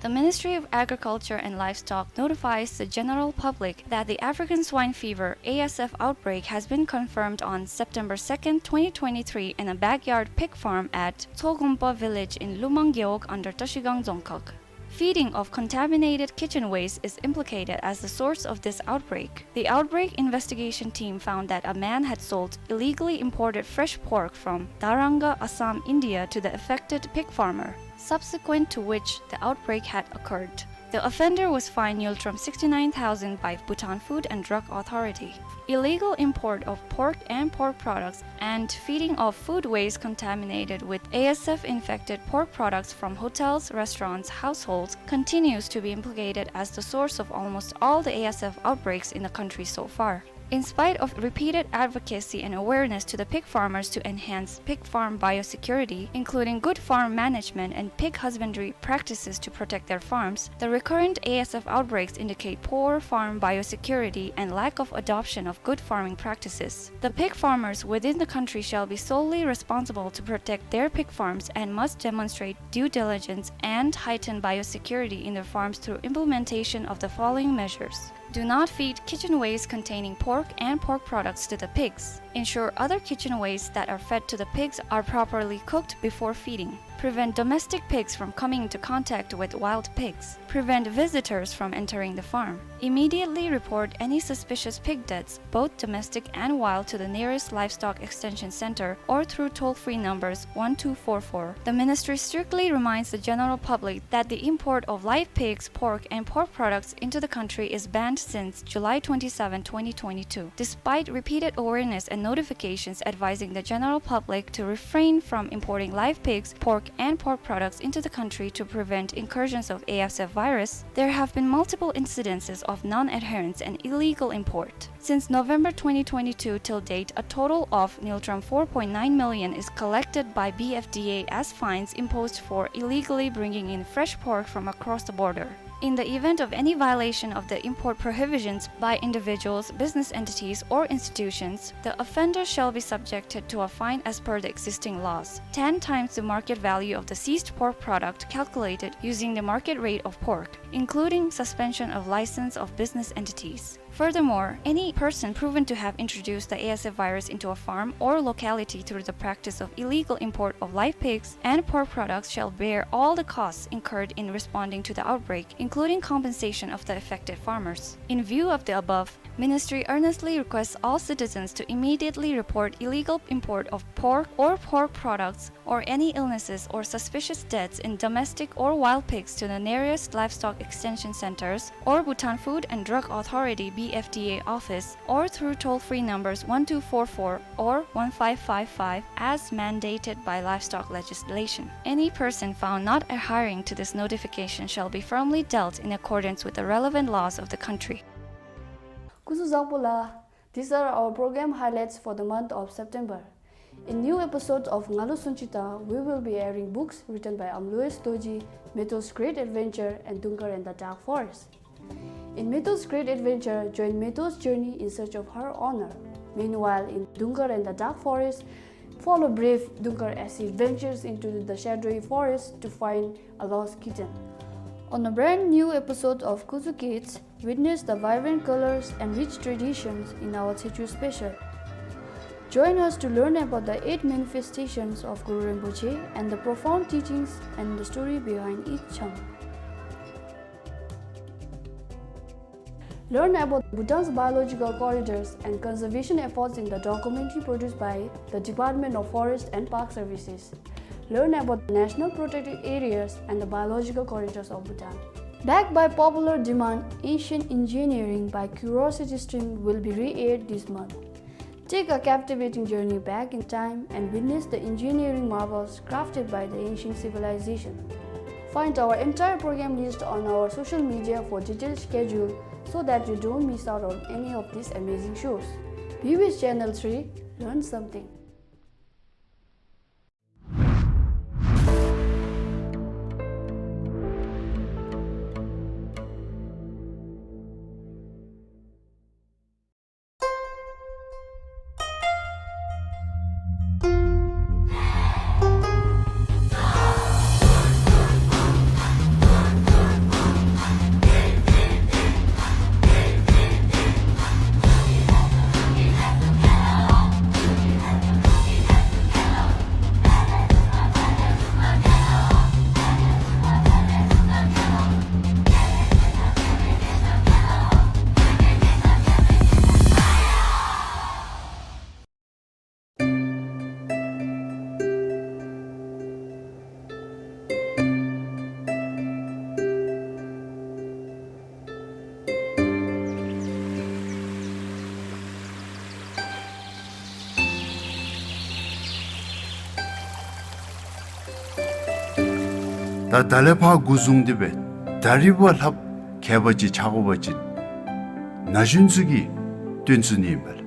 The Ministry of Agriculture and Livestock notifies the general public that the African swine fever, A S F, outbreak has been confirmed on September second, twenty twenty-three, in a backyard pig farm at Tsogompa village in Lumang Gewog under Trashigang Dzongkhag. Feeding of contaminated kitchen waste is implicated as the source of this outbreak. The outbreak investigation team found that a man had sold illegally imported fresh pork from Daranga, Assam, India, to the affected pig farmer, subsequent to which the outbreak had occurred. The offender was fined ngultrum sixty-nine thousand by Bhutan Food and Drug Authority. Illegal import of pork and pork products and feeding of food waste contaminated with A S F infected pork products from hotels, restaurants, households continues to be implicated as the source of almost all the A S F outbreaks in the country so far. In spite of repeated advocacy and awareness to the pig farmers to enhance pig farm biosecurity, including good farm management and pig husbandry practices to protect their farms, the recurrent A S F outbreaks indicate poor farm biosecurity and lack of adoption of good farming practices. The pig farmers within the country shall be solely responsible to protect their pig farms and must demonstrate due diligence and heighten biosecurity in their farms through implementation of the following measures. Do not feed kitchen waste containing pork and pork products to the pigs. Ensure other kitchen waste that are fed to the pigs are properly cooked before feeding. Prevent domestic pigs from coming into contact with wild pigs. Prevent visitors from entering the farm. Immediately report any suspicious pig deaths, both domestic and wild, to the nearest livestock extension center or through toll-free numbers one two four four. The ministry strictly reminds the general public that the import of live pigs, pork, and pork products into the country is banned since July twenty-seventh, twenty twenty-two. Despite repeated awareness and notifications advising the general public to refrain from importing live pigs, pork, and pork products into the country to prevent incursions of A S F virus, there have been multiple incidences of non-adherence and illegal import. Since November twenty twenty-two till date, a total of ngultrum four point nine million is collected by B F D A as fines imposed for illegally bringing in fresh pork from across the border. In the event of any violation of the import prohibitions by individuals, business entities, or institutions, the offender shall be subjected to a fine as per the existing laws, ten times the market value of the seized pork product calculated using the market rate of pork, including suspension of license of business entities. Furthermore, any person proven to have introduced the A S F virus into a farm or locality through the practice of illegal import of live pigs and pork products shall bear all the costs incurred in responding to the outbreak, including compensation of the affected farmers. In view of the above, Ministry earnestly requests all citizens to immediately report illegal import of pork or pork products or any illnesses or suspicious deaths in domestic or wild pigs to the nearest livestock extension centers or Bhutan Food and Drug Authority, B F D A, office, or through toll-free numbers one two four four or one five five five as mandated by livestock legislation. Any person found not adhering to this notification shall be firmly dealt in accordance with the relevant laws of the country. སྐུ་གཟུགས་བཟང་པོ་ལགས། These are our program highlights for the month of September. In new episodes of Ngalu Sunchita, we will be airing books written by Amlois Dorji, Meto's Great Adventure and Dunkar and the Dark Forest. In Meto's Great Adventure, join Meto's journey in search of her honor. Meanwhile, in Dunkar and the Dark Forest, follow brave Dunkar as he ventures into the shadowy forest to find a lost kitten. On a brand new episode of Kuzu Kids, witness the vibrant colors and rich traditions in our Techo special. Join us to learn about the eight manifestations of Guru Rinpoche and the profound teachings and the story behind each chang. Learn about Bhutan's biological corridors and conservation efforts in the documentary produced by the Department of Forest and Park Services. Learn about the national protected areas and the biological corridors of Bhutan. Backed by popular demand, Ancient Engineering by Curiosity Stream will be re-aired this month. Take a captivating journey back in time and witness the engineering marvels crafted by the ancient civilization. Find our entire program list on our social media for detailed schedule so that you don't miss out on any of these amazing shows. Be with Channel three, learn something. ད་ད་ལས་ཕར་འགོ་བཟུང་སྟེ་སྦེ་ད་རིས་བ་ལྷགཔ་མཁས་པ་ཅིག་ཆགས་དགོ་པ་ཅིན་ན་གཞོན་ཚུ་གིས་སྟོན་ཚུགས་ནི་ཨིན་པས་ལགས།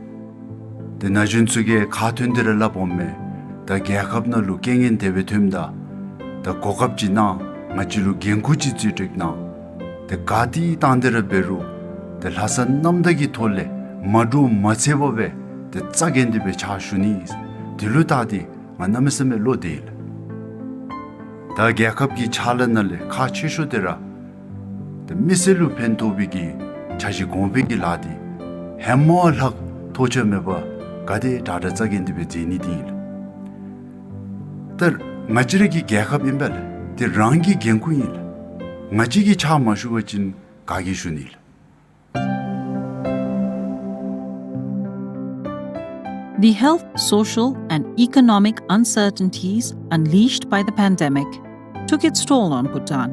ཏེ་ན་གཞོན་ཚུ་གིས་ཁ་ཐོན་ཏེ་ར་སླབ་འོང་མས། ད་རྒྱལ་ཁབ་ནང་ལུ་རྐྱེན་ངན་དེ་སྦེ་ཐོནམ་ད་ད་གོ་སྐབས་ཅིག་གནང་། ང་བཅས་ལུ་འགན་ཁུར་ཅིག་བརྩི་སྤྲོད་གནང་། ཏེ་ག་ཏེ་བཏང་སྟེ་ར་འབད་རུང་ཏེ་ལྷག་བསམ་རྣམ་དག་གི་ཐོག་ལས་མ་འདྲོག་མ་འཚེར་བར་སྦེ་ཏེ་རྩ་འགེངས་ཏེ་སྦེ་ཕྱག་ཞུ་ནི། དེ་ལུ་བལྟ་སྟེ་ང་གནམ་མེད་ས་མེད་བློ་བདེ་ཡི་ལགས། ད་རྒྱལ་ཁབ་ཀྱི་ཕྱག་ལཱ་ནང་ལས་ཁག་ཆེ་ཤོས་དེ་ར་ཏེ་མི་སེར་ལུ་ཕན་ཐོགས་པའི་གི་འཆར་གཞི་གོང་འཕེལ་གྱི་ལཱ་འདི་ཧེ་མ་ལྷག་ཐོགས་ཆགས་མེད་པར་ག་དེ་དྲག་དྲག་རྩ་འགེངས་ཏེ་སྦེ་མཛད་ནི་འདི་ཨིན་ལགས། ད་ང་བཅས་ར་གི་རྒྱལ་ཁབ་ཨིན་པས་ལགས། ཏེ་རང་གི་འགན་ཁུར་ཨིན་ལགས། ང་བཅས་ཀྱིས་ཕྱག་མ་ཞུ་བ་ཅིན་ག་གིས་ཞུ་ནི་ལགས། The health, social, and economic uncertainties unleashed by the pandemic took its toll on Bhutan.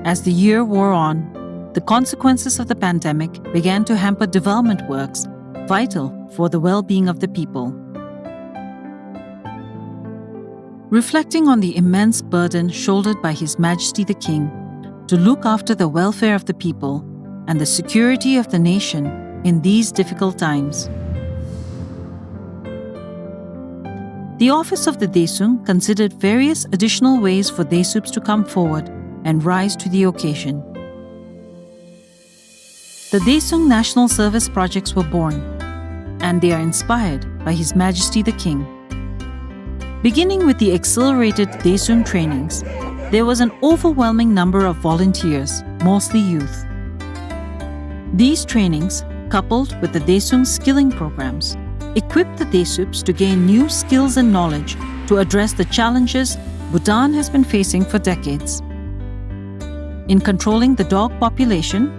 As the year wore on, the consequences of the pandemic began to hamper development works vital for the well-being of the people. Reflecting on the immense burden shouldered by His Majesty the King to look after the welfare of the people and the security of the nation in these difficult times, the office of the Daesung considered various additional ways for Daesups to come forward and rise to the occasion. The Daesung National Service projects were born, and they are inspired by His Majesty the King. Beginning with the accelerated Daesung trainings, there was an overwhelming number of volunteers, mostly youth. These trainings, coupled with the Daesung skilling programs, equipped the Daesups to gain new skills and knowledge to address the challenges Bhutan has been facing for decades in controlling the dog population,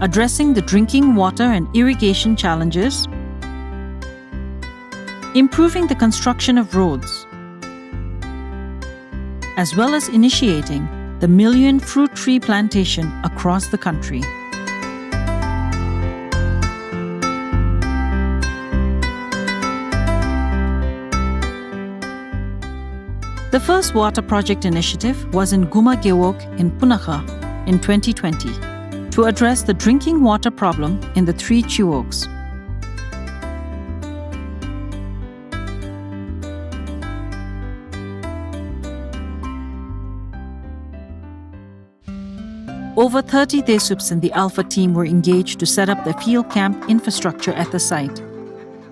addressing the drinking water and irrigation challenges, improving the construction of roads, as well as initiating the million fruit tree plantation across the country. The first water project initiative was in Guma Gewog in Punakha in twenty twenty to address the drinking water problem in the three Chiwogs. Over thirty Daesups in the Alpha team were engaged to set up the field camp infrastructure at the site.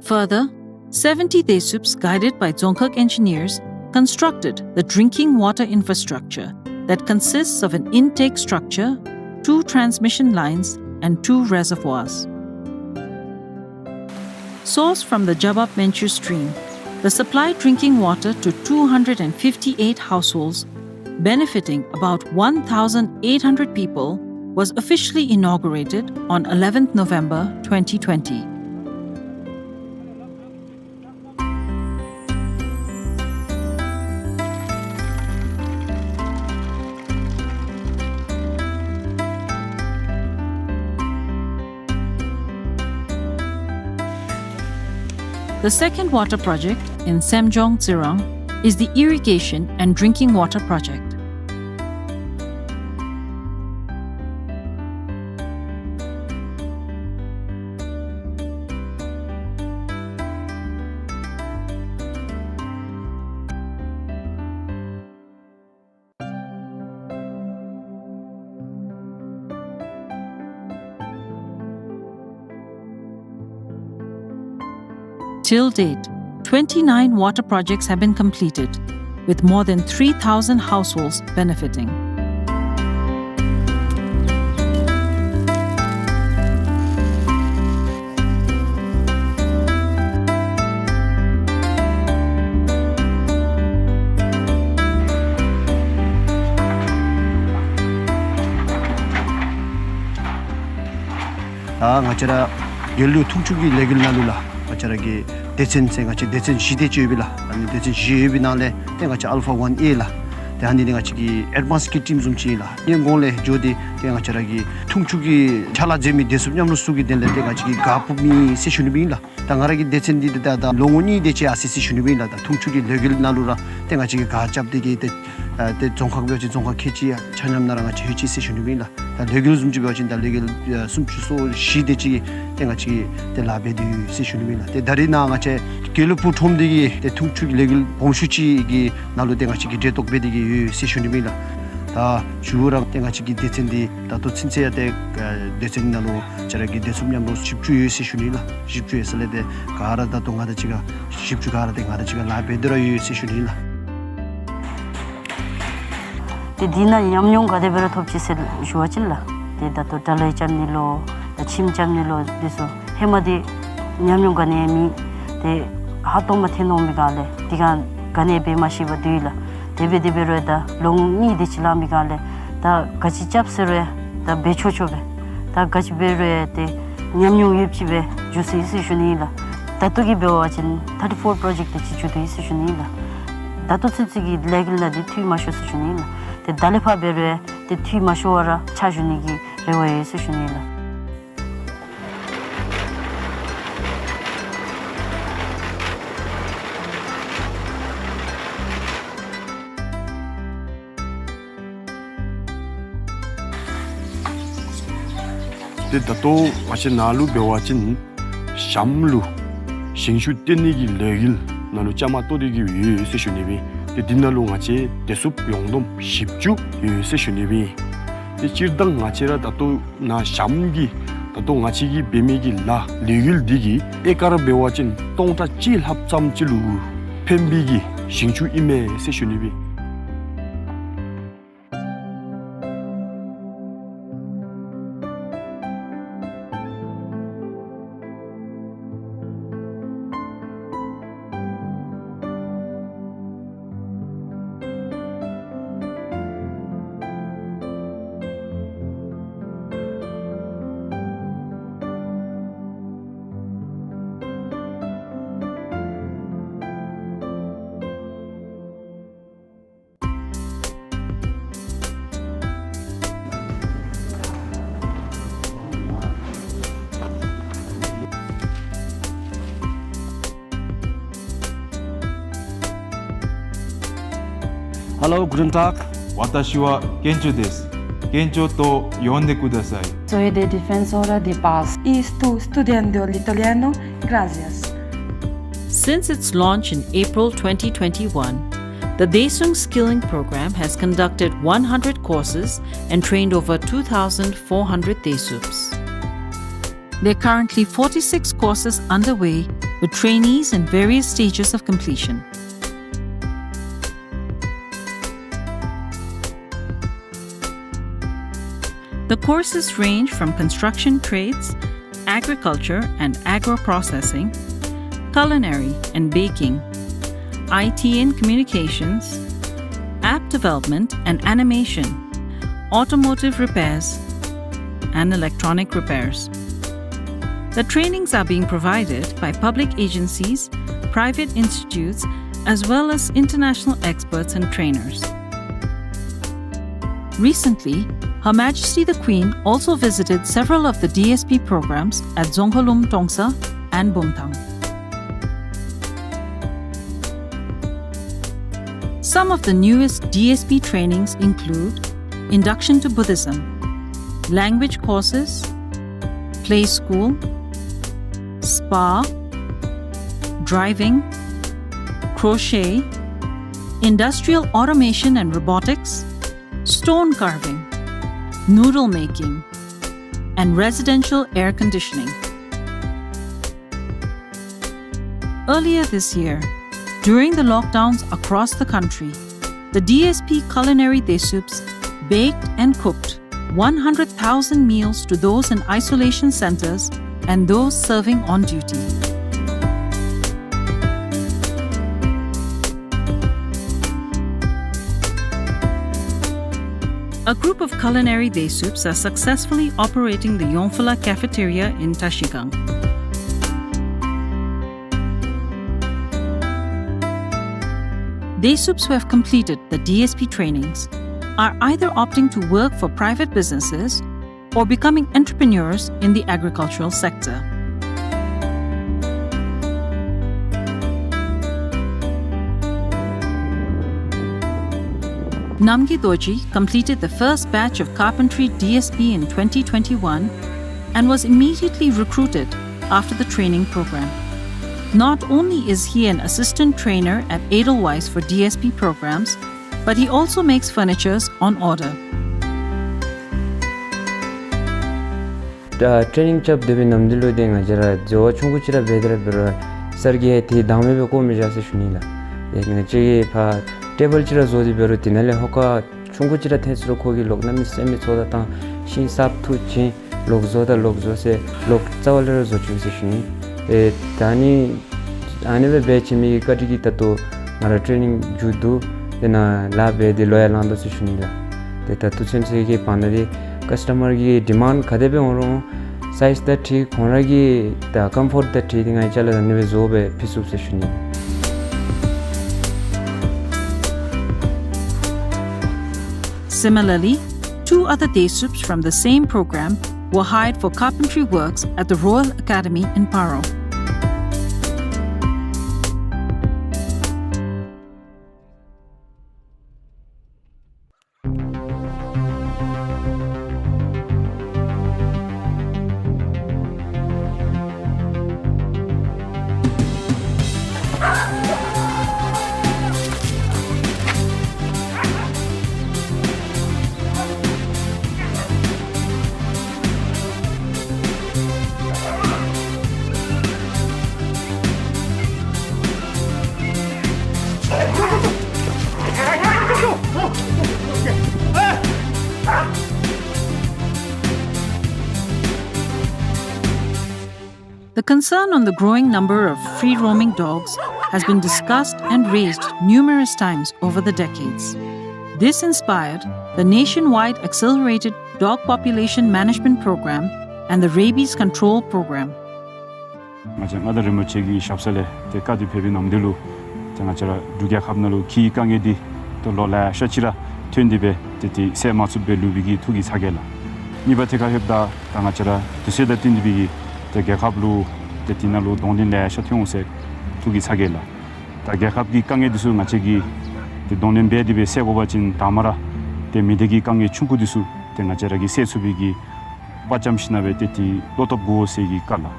Further, seventy Daesups, guided by Dzongkhag engineers, constructed the drinking water infrastructure that consists of an intake structure, two transmission lines, and two reservoirs. Sourced from the Jabab Menchu stream, the supply drinking water to two hundred and fifty-eight households, benefiting about one thousand eight hundred people, was officially inaugurated on eleventh November twenty twenty. The second water project in Semjong Tsirang is the irrigation and drinking water project. Till date, twenty-nine water projects have been completed, with more than three thousand households benefiting. ད་ང་བཅས་ར་ཡར་ལུ་འཐུང་ཆུ་གི་ལས་འགུལ་ནང་ལུ་ལགས། ང་བཅས་ར་གི་སྡེ་ཚན་ཟེར་ང་བཅས་སྡེ་ཚན་བཞི་དེ་ཅིག་ཡོད་པས་ལགས། ཨ་ནི་སྡེ་ཚན་བཞི་ཡོད་པའི་ནང་ལས་ཏེ་ང་བཅས་ཨལ་ཕ་ཝན་ཨེ་ལགས། ཏེ་ཨ་ནི་འདི་ང་བཅས་ཀྱི་ཨེཌ་ཝཱནསི་གི་ཊིམ་བཟུམ་ཅིག་ཨིན་ལགས། ཨ་ནི་གོང་ལས་འགྱོ་སྟེ་ཏེ་ང་བཅས་ར་གི་འཐུང་ཆུ་གི་ཕྱག་ལཱ་མཛད་མི་སྡེ་ཚན་མཉམ་རོགས་ཚུ་གི་དོན་ལས་ཏེ་ང་བཅས་ཀྱིས་གཱ་ཕུབ་མི་ཟེར་ཞུ་ནི་སྦེ་ཨིན་ལགས། ད་ང་ར་གི་སྡེ་ཚན་འདི་ད་ད་ལོ་ངོ་གཉིས་དེ་ཅིག་ཨ་ཙི་ཙི་ཞུ་ནི་ཨིན་ལགས། ད་འཐུང་ཆུ་གི་ལས་འགུལ་ནང་ལུ་ར་ཏེ་ང་བཅས་ཀྱིས་ག་རྐྱབ་སྟེ་གི་ཏེ་ཨ་ཏེ་རྫོང་ཁག་འབད་བ་ཅིན་རྫོང་ཁག་ཁལ་གཅིག་ཆ་མཉམ་ནང་ར་ང་བཅས་ལྷོད་ཅི་ཟེར་ཞུ་ནི་ཨིན་ལགས། ད་ལས་འགུལ་བཟུམ་ཅིག་འབད་བ་ཅིན་ད་ལས་འགུལ་ཨ་སུམ་ཅུ་སོ་བཞི་དེ་ཅིག་ཏེ་ང་བཅས་ཀྱིས་ཏེ་ལཱ་འབད་དེ་ཡོད་ཟེར་ཞུ་ནི་ཨིན་ལགས། ཏེ་ད་རེས་ནཱ་ང་བཅས་དགེ་ལུགས་སྤུངས་ཁྲོམ་འདི་གི་ཏེ་འཐུང་ཆུ་གི་ལས་འགུལ་སྦོམ་ཤོས་ཅིག་གི་ནང་ལུ་ཏེ་ང་བཅས་ཀྱིས་གྲལ་གཏོགས་འབད་དེ་གི་ཡོད་ཟེར་ཞུ་ནི་ཨིན་ལགས། ད་མཇུག་ར་ཏེ་ང་བཅས་ཀྱི་སྡེ་ཚན་འདི་ད་ལྟོ་ཚུན་ཚོད་ཡང་ཏེ་ཨ་སྡེ་ཚན་ནང་ལུ་ང་བཅས་ར་གི་བདེ་སྲུངཔ་མཉམ་རོགས་བཞི་བཅུ་ཡོད་ཟེར་ཞུ་ནི་ཨིན་ལགས། བཞི་བཅུ་ཡོད་ཟེར་ལས་ཏེ་ག་ར་ད་ལྟོ་ང་དང་གཅིག་ཁར་བཞི་བཅུ་ག་ར་ཏེ་ང་དང་གཅིག་ཁར་ལཱ་འབད་དེ་ར་ཡོད་ཟེར་ཞུ་ནི་ཨིན་ལགས། ཏེ་འདི་ནང་ཉམས་མྱོང་ག་དེ་སྦེ་ར་ཐོབ་ཅི་ཟེར་ཞུ་བ་ཅིན་ལགས། ཏེ་ད་ལྟོ་དགྲ་ལྷོད་རྐྱབ་ནི་ལོ་ད་ཁྱིམ་རྐྱབ་ནི་ལོ་འདི་ཚུ་ཧེ་མ་འདི་ཉམས་མྱོང་ག་ནི་ཡང་མེད། ཏེ་ཧ་ཏོག་མ་ཐོན་འོང་མི་ག་ལས་འདི་ག་ག་ནི་འབད་མ་ཤེས་པར་སྡོད་ཡི་ལགས། དེ་སྦེ་དེ་སྦེ་རུང་ད་ལོ་ངོ་གཉིས་དེ་ཅིག་ལང་མི་ག་ལས་ད་ག་ཅི་རྐྱབ་ཟེར་རུང་ད་འབད་ཆོག་ཆོག་སྦེ་ད་ག་ཅི་འབད་རུང་ཏེ་ཉམས་མྱོང་ཡོདཔ་ཅིག་སྦེ་འགྱོ་སོ་ཡི་ཟེར་ཞུ་ནི་ཨིན་ལགས། ད་ལྟོ་གི་འབད་བ་ཅིན་ཐར་ཊི་ཕོར་པྲོ་ཇེཀཊ་དེ་ཅིག་མཇུག་བསྡུ་ཡི་ཟེར་ཞུ་ནི་ཨིན་ལགས། ད་ལྟོ་ཚུན་ཚོད་ཀྱི་ལས་འགུལ་ནང་འདི་འཐུས་མ་ཤོར་ཟེར་ཞུ་ནི་ཨིན་ལགས། ཏེ་ད་ལས་ཕར་འབད་རུང་ཏེ་འཐུས་མ་ཤོར་བར་ར་ཕྱག་ཞུ་ནི་གི་རེ་བ་ཡོད་ཟེར་ཞུ་ནི་ཨིན་ལགས། ཏེ་ད་ལྟོ་ང་བཅས་ནཱ་ལུ་འབད་བ་ཅིན་གཤམ་ལུ་ཞིང་ཆུ་བཏོན་ནི་གི་ལས་འགུལ་ནང་ལུ་བཅའ་མར་གཏོགས་ཏེ་གི་ཡོད་ཟེར་ཞུ་ནི་ཨིན། ཏེ་འདི་ནང་ལུ་ང་བཅས་བདེ་སྲུངཔ་ཡོངས་བསྡོམས་བཞི་བཅུ་ཡོད་ཟེར་ཞུ་ནི་ཨིན། ཏེ་སྤྱིར་བཏང་ང་བཅས་ར་ད་ལྟོ་ནཱ་གཤམ་གྱི་ད་ལྟོ་ང་བཅས་ཀྱིས་འབད་མི་གི་ལཱ་ལས་འགུལ་འདི་གིས་ཨེ་ཀར་འབད་བ་ཅིན་སྟོང་ཕྲག་གཅིག་ལྷགཔ་ཙམ་ཅིག་ལུ་ཕན་པའི་གི་ཞིང་ཆུ་ཨིན་མས་ཟེར་ཞུ་ནི་ཨིན། Hello, guten Tag. 私はケンチョです。ケンチョと呼んでください。 Soy de Defensora de Paz. Y estoy estudiando el italiano. Gracias. Since its launch in April twenty twenty-one, the Daesung Skilling Program has conducted one hundred courses and trained over two thousand four hundred Daesups. There are currently forty-six courses underway, with trainees in various stages of completion. The courses range from construction trades, agriculture and agro-processing, culinary and baking, I T and communications, app development and animation, automotive repairs, and electronic repairs. The trainings are being provided by public agencies, private institutes, as well as international experts and trainers. Recently, Her Majesty the Queen also visited several of the D S P programs at Dzongkhalum Tongsa and Bumthang. Some of the newest D S P trainings include induction to Buddhism, language courses, play school, spa, driving, crochet, industrial automation and robotics, stone carving, noodle making, and residential air conditioning. Earlier this year, during the lockdowns across the country, the D S P culinary Daesups baked and cooked one hundred thousand meals to those in isolation centers and those serving on duty. A group of culinary Daesups are successfully operating the Yongphola Cafeteria in Tashigang. Daesups who have completed the D S P trainings are either opting to work for private businesses or becoming entrepreneurs in the agricultural sector. Namgay Dorji completed the first batch of carpentry D S P in twenty twenty-one and was immediately recruited after the training program. Not only is he an assistant trainer at Edelweiss for D S P programs, but he also makes furnitures on order. ད་ཊེ་ནིང་རྐྱབ་སྡོད་པའི་ནམ་དུས་ལུ་ཏེ་ང་བཅས་ར་བཟོ་བ་ཆུང་ཀུ་ཅིག་ར་འབད་དེ་ར་འབད་རུང་སར་གྱིས་ཏེ་དང་མེད་པའི་བཀོ་མི་བཞག་ཟེར་ཞུ་ནི་ལགས། ཏེ་ང་བཅས་ཀྱིས་ཕར་ཊེ་བཱལ་ཅིག་ར་བཟོ་སྟེ་འབད་རུང་དེ་ནང་ལས་ཧོ་ཀ་ཆུང་ཀུ་ཅིག་ར་འཐེན་ཚུགས་རུང་ཁོ་གིས་ལོག་གནམ་མེད་ས་མེད་ཚོད་ལྟ་བཏང་ཤིང་སྲབ་འཐུ་བྱིན་ལོག་བཟོ་ད་ལོག་བཟོ་ཟེར་ལོག་རྩ་བ་ལས་ར་བཟོ་བཅུག་ཟེར་ཞུ་ནི། ཏེ་ད་ནི་ཨ་ནི་སྦེ་འབད་བྱིན་མི་གི་བཀའ་དྲིན་གྱིས་ད་ལྟོ་ང་ར་ཊེ་ནིང་མཇུག་བསྡུ་ཏེ་ནཱ་ལཱ་འབད་དེ་ལོ་ཡང་ལང་དོ་ཟེར་ཞུ་ནི་ལགས། ཏེ་ད་ལྟོ་ཚུན་ཚོད་ཀྱི་བར་ན་འདི་ཀཱསི་ཊ་མར་གྱི་ཌི་མཱནཌ་ག་དེ་སྦེ་འོང་རུང་སའིཛ་དང་འཁྲིལ་ཁོང་ར་གི་ད་ཀམ་ཕོརཊ་དང་འཁྲིལ་ཏེ་ང་བཅས་ལུ་ཨ་ནི་སྦེ་བཟོ་སྦེ་ཕུལ་ཚུགས་ཟེར་ཞུ་ནི། Similarly, two other Dae Sups from the same program were hired for carpentry works at the Royal Academy in Paro. The concern on the growing number of free-roaming dogs has been discussed and raised numerous times over the decades. This inspired the nationwide Accelerated Dog Population Management Program and the Rabies Control Program. ང་བཅས་མངའ་བདག་རིན་པོ་ཆེ་གི་ཞབས་ས་ལས་ཏེ་བཀའ་དྲིན་ཕེབས་པའི་ནམ་དུས་ལུ་ཏེ་ང་བཅས་ར་འབྲུག་རྒྱལ་ཁབ་ནང་ལུ་ཁྱིའི་དཀའ་ངལ་འདི་ཏེ་ལོ་ལེ་ཤ་ཅིག་ར་ཐོན་ཏེ་སྦེ་ཏེ་ཏེ་སེལ་མ་ཚུགསཔ་སྦེ་ལུས་པའི་གི་ཐུགས་ཀྱི་ཚ་གྱང་ལགས། གཉིས་པ་ཐད་ཁར་ལྷོདཔ་ད་ད་ང་བཅས་ར་དུས་ཚོད་དང་བསྟུན་ཏེ་སྦེ་གི་ཏེ་རྒྱལ་ཁབ་ལུ་ཏེ་དེ་ནང་ལུ་གདོང་ལེན་ལེ་ཤ་ཐོན་འོང་ཟེར་ཐུགས་ཀྱི་ཚ་གྱང་ལགས། ད་རྒྱལ་ཁབ་ཀྱི་དཀའ་ངལ་འདི་ཚུ་ང་བཅས་ཀྱིས་ཏེ་གདོང་ལེན་འབད་དེ་སྦེ་སེལ་དགོ་པ་ཅིན་དང་པ་ར་ཏེ་མི་སྡེ་གི་དཀའ་ངལ་ཆུང་ཀུ་འདི་ཚུ་ཏེ་ང་བཅས་ར་གིས་སེལ་ཚུགས་པའི་གི་དཔའ་བཅམ་ཞིན་ན་སྦེ་ཏེ་ཏེ་བློ་སྟོབས་དགོ་ཟེར་གྱི་བཀའ་ལགས།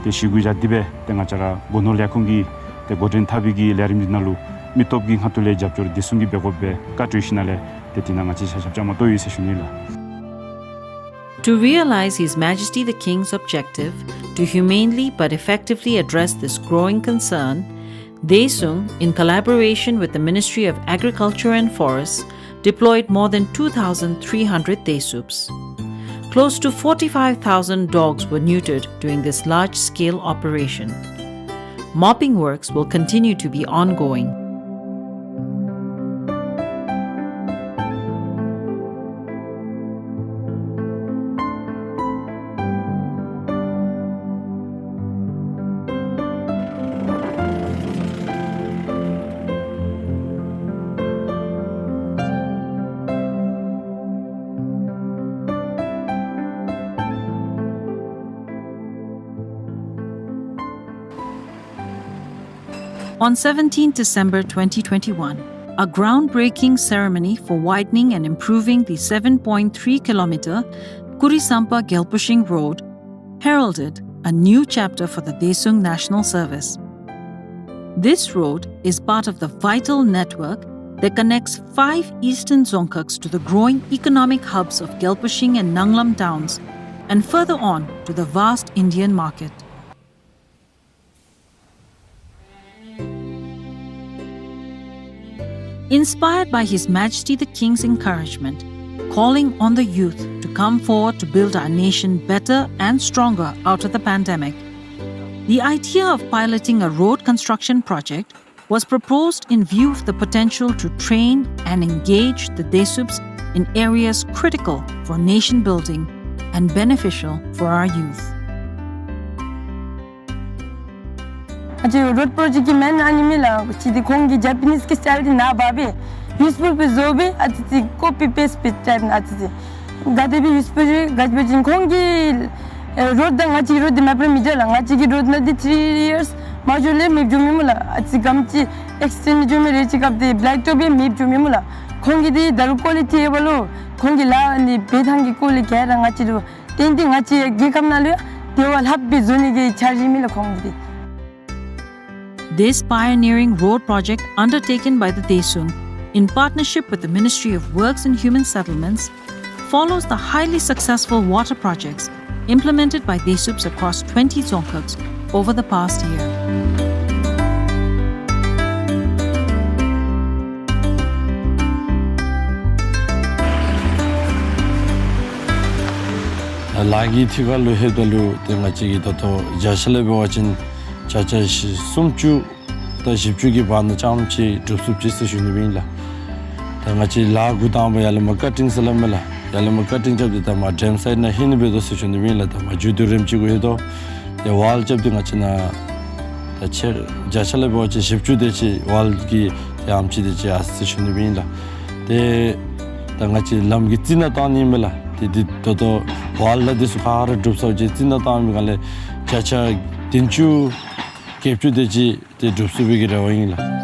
ཏེ་ཞི་གུ་བཞག་སྟེ་སྦེ་ཏེ་ང་བཅས་ར་སྒོ་ནོར་ལས་ཁུངས་ཀྱི་ཏེ་འགོ་འདྲེན་འཐབ་པའི་གི་ལས་རིམ་འདི་ནང་ལུ་མི་སྟོབས་ཀྱི་ཁ་ཐུག་ལས་རྒྱབ་སྐྱོར་བདེ་སྲུང་གིས་འབད་དགོ་པའི་བཀའ་གྲོས་ཞིན་ན་ལས་ཏེ་དེ་ནང་ང་བཅས་ཆ་ཁྱབ་བཅའ་མར་གཏོགས་ཡི་ཟེར་ཞུ་ནི་ལགས། To realize His Majesty the King's objective to humanely but effectively address this growing concern, Dae Sung, in collaboration with the Ministry of Agriculture and Forests, deployed more than two thousand three hundred Dae Sups. Close to forty-five thousand dogs were neutered during this large-scale operation. Mopping works will continue to be ongoing. On seventeenth December twenty twenty-one, a groundbreaking ceremony for widening and improving the seven point three kilometer Kurisampa Gyalpushing Road heralded a new chapter for the Dae Sung National Service. This road is part of the vital network that connects five eastern Dzongkhags to the growing economic hubs of Gyalpushing and Nanglam towns, and further on to the vast Indian market. Inspired by His Majesty the King's encouragement, calling on the youth to come forward to build our nation better and stronger out of the pandemic, the idea of piloting a road construction project was proposed in view of the potential to train and engage the Dae Sups in areas critical for nation building and beneficial for our youth. ཨ་ཙི་རོཌ་པོ་རོ་ཇེཀཊ་གི་མེན་ཨ་ནི་མེན་ལགས། ཅི་འདི་ཁོང་གི་ཇ་པ་ནིས་ཀྱི་སི་ཊའིལ་འདི་ནཱ་འབག་སྦེ་ཡུས་ཕུལ་སྦེ་བཟོ་སྦེ་ཨ་ཙི་ཙི་ཀོ་པི་པེསཊ་སྦེ་ཊའིཔ་ཨ་ཙི་ཙི་ག་དེ་སྦེ་ཡུས་ཕུལ་ག་ཅི་སྦེ་ཅིན་ཁོང་གི་ཨེ་རོཌ་དང་ང་བཅས་ཀྱི་རོཌ་འདི་མ་པ་ར་མི་འདྲ་ལགས། ང་བཅས་ཀྱི་རོཌ་ནང་འདི་ཐི་རི་ཡརསི་མ་འགྱོ་ལས་མེདཔ་འགྱོ་མི་སྨོ་ལགས། ཨ་ཙི་གམ་ཅིག་ཨེགསི་ཊེནཌ་འགྱོ་མི་རེ་ཅིག་སྐབས་འདི་བེ་ལེཀ་ཊོཔ་སྦེ་མེདཔ་འགྱོ་མི་སྨོ་ལགས། ཁོང་གིས་འདི་ད་རུང་ཀོ་ལི་ཊི་ཨེ་བལ་ལོ་ཁོང་གི་ལཱ་ཨ་ནི་འབད་ཐངས་ཀྱི་སྐོར་ལས་ག་ར་ང་བཅས་ལུ་ཏན་ཏན་ང་བཅས་རྒྱལ་ཁབ་ནང་ལུ་དེ་བ་ལྷགཔ་སྦེ་བཟོ་ནི་གི་འཆར་གཞི་ཨིན་མས་ལགས་ཁོང་གིས་འདི། This pioneering road project undertaken by the Daesung in partnership with the Ministry of Works and Human Settlements follows the highly successful water projects implemented by Daesups across twenty dzongkhags over the past year. ལཱ་གི་ཐད་ཁར་ལུ་ལྷོདཔ་ད་ལུ་ཏེ་ང་བཅས་ཀྱིས་ད་ལྟོ་བརྒྱ་ཆ་ལས་འབད་བ་ཅིན་བརྒྱ་ཆ་བཞི་སུམ་ཅུ་དང་བཞི་བཅུ་གི་བར་ན་རྐྱངམ་ཅིག་འགྲུབ་ཚུགསཔ་ཅིག་ཟེར་ཞུ་ནི་སྦེ་ཨིན་ལགས། ད་ང་བཅས་ལཱ་འགོ་དང་པ་ཡར་ལས་མར་ཀ་ཊིང་ཟེར་སླབ་མས་ལགས། ཡར་ལས་མར་ཀ་ཊིང་རྐྱབ་སྟེ་ད་མར་ཌེམ་སའིཌ་ནང་ལྷོད་ནི་འབད་དོ་ཟེར་ཞུ་ནི་སྦེ་ཨིན་ལགས། ད་མར་མཇུག་བསྡུ་རནམ་ཅིག་གུ་ལྷོད་དོ། ཏེ་ཝཱལ་རྐྱབ་སྟེ་ང་བཅས་ནཱ་ད་ཆེ་བརྒྱ་ཆ་ལས་འབད་བ་ཅིན་བཞི་བཅུ་དེ་ཅིག་ཝཱལ་གྱི་ཏེ་ཨམ་ཅིག་དེ་ཅིག་ཡར་སོ་ཡི་ཟེར་ཞུ་ནི་སྦེ་ཨིན་ལགས། ཏེ་ད་ང་བཅས་ལམ་གྱི་རྩི་ནག་བཏང་ནི་ཨིན་མས་ལགས། ཏེ་འདི་ད་ལྟོ་ཝཱལ་ལ་འདི་ཚུ་ག་ར་འགྲུབ་ཚར་བ་ཅིན་རྩི་ནག་བཏང་མི་ག་ལས་བརྒྱ་ཆ་བདུན་ཅུ་བརྒྱད་ཅུ་དེ་ཅིག་ཏེ་འགྲུབ་ཚུགས་པའི་གི་རེ་བ་ཨིན་ལགས།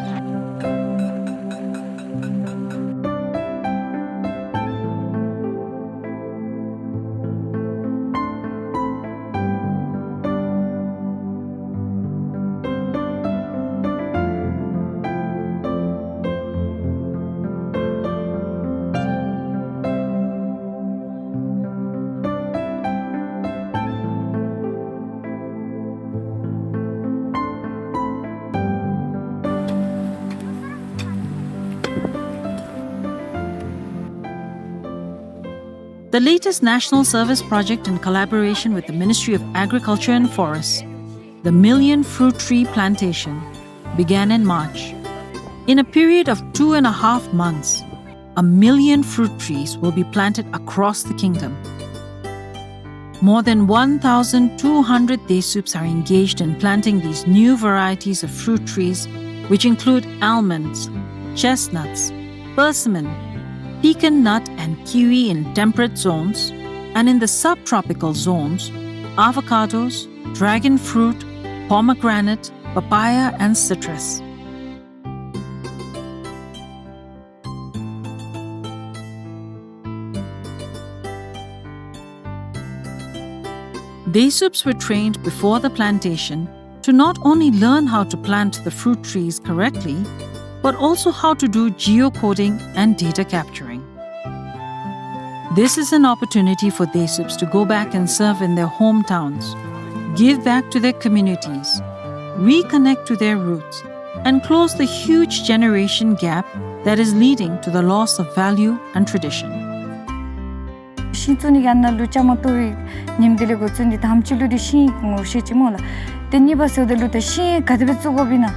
The latest national service project in collaboration with the Ministry of Agriculture and Forests, the Million Fruit Tree Plantation, began in March. In a period of two and a half months, a million fruit trees will be planted across the kingdom. More than one thousand two hundred Daesups are engaged in planting these new varieties of fruit trees, which include almonds, chestnuts, persimmon, pecan nut and kiwi in temperate zones, and in the subtropical zones, avocados, dragon fruit, pomegranate, papaya, and citrus. Daesups were trained before the plantation to not only learn how to plant the fruit trees correctly, but also how to do geocoding and data capturing. This is an opportunity for Daesups to go back and serve in their hometowns, give back to their communities, reconnect to their roots, and close the huge generation gap that is leading to the loss of value and tradition. ཤིང་བཙུགས་ནི་གི་ཨ་ནཱ་ལུ་བཅའ་མར་གཏོགས་པའི་ཉིནམ་དེ་ལས་འགོ་བཙུགས་ཏེ་དང་པ་ཅིག་ལུ་འདི་ཤིང་ངོ་ཤེས་ཅིག་སྨོ་ལགས། ཏེ་གཉིས་པ་ཟེརཝ་ད་ལུ་ད་ཤིང་ག་དེ་སྦེ་བཙུགས་དགོཔ་ཨིན་ན།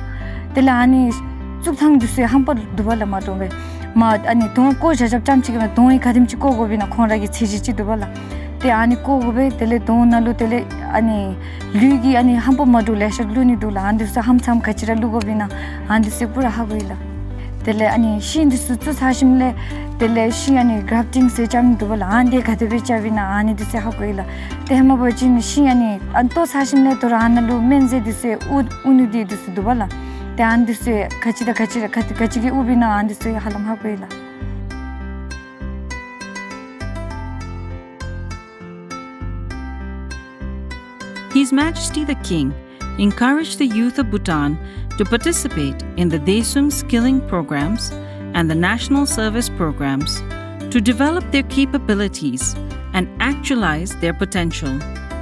དེ་ལས་ཨ་ནི་བཙུགས་ཐངས་འདི་ཚུ་ཧམ་པ་འདུག་པ་ལགས། མ་འདྲཝ་སྦེ་མར་ཨ་ནི་དོང་བརྐོ་བཞག་བཞགཔ་ཙམ་ཅིག་གིས་དོང་ཡང་ག་དེམ་ཅིག་བརྐོ་དགོཔ་ཨིན་ན་ཁོང་ར་གི་ཚད་གཞི་ཅིག་འདུག་པ་ལགས། ཏེ་ཨ་ནི་བརྐོ་དགོ་པས། དེ་ལས་དོང་ནང་ལུ་དེ་ལས་ཨ་ནི་ལུད་ཀྱི་ཨ་ནི་ཧམ་པ་མ་འདྲཝ་ལེ་ཤ་བླུག་ནི་འདུག་ལགས། ཨ་ནི་འདི་ཚུ་ཧམ་ཚམ་ག་ཅི་ར་བླུག་དགོཔ་ཨིན་ན་ཨ་ནི་འདི་ཚུ་པུ་ར་ཧ་གོ་ཡི་ལགས། དེ་ལས་ཨ་ནི་ཤིང་འདི་ཚུ་བཙུགས་ཚར་ཞིནམ་ལས་དེ་ལས་ཤིང་ཨ་ནི་གརབ་ཊིང་ཟེར་རྐྱབ་ནི་འདུག་པ་ལགས། ཨ་ནི་འདི་ག་དེ་སྦེ་རྐྱབ་ཨིན་ན་ཨ་ནི་འདི་ཚུ་ཧ་གོ་ཡི་ལགས། ཏེ་ཧེ་མ་འབད་བ་ཅིན་ཤིང་ཨ་ནི་ཨ་ནི་བཏོག་ཚར་ཞིནམ་ལས་དོ་རུང་ཨ་ནཱ་ལུ་སྨན་རྫས་འདི་ཚུ་དབུར་དབུར་ནི་འདི་འདི་ཚུ་འདུག་པ་ལགས། ཏེ་ཨ་ནི་འདི་ཚུ་ག་ཅི་དང་ག་ཅི་ར་ག་ཅི་ག་ཅི་གིས་དབུར་བ་ཨིན་ན་ཨ་ནི་འདི་ཚུ་ཧ་ལམ་ཧ་གོ་ཡི་ལགས། His Majesty the King encouraged the youth of Bhutan to participate in the Daesung skilling programs and the national service programs to develop their capabilities and actualize their potential,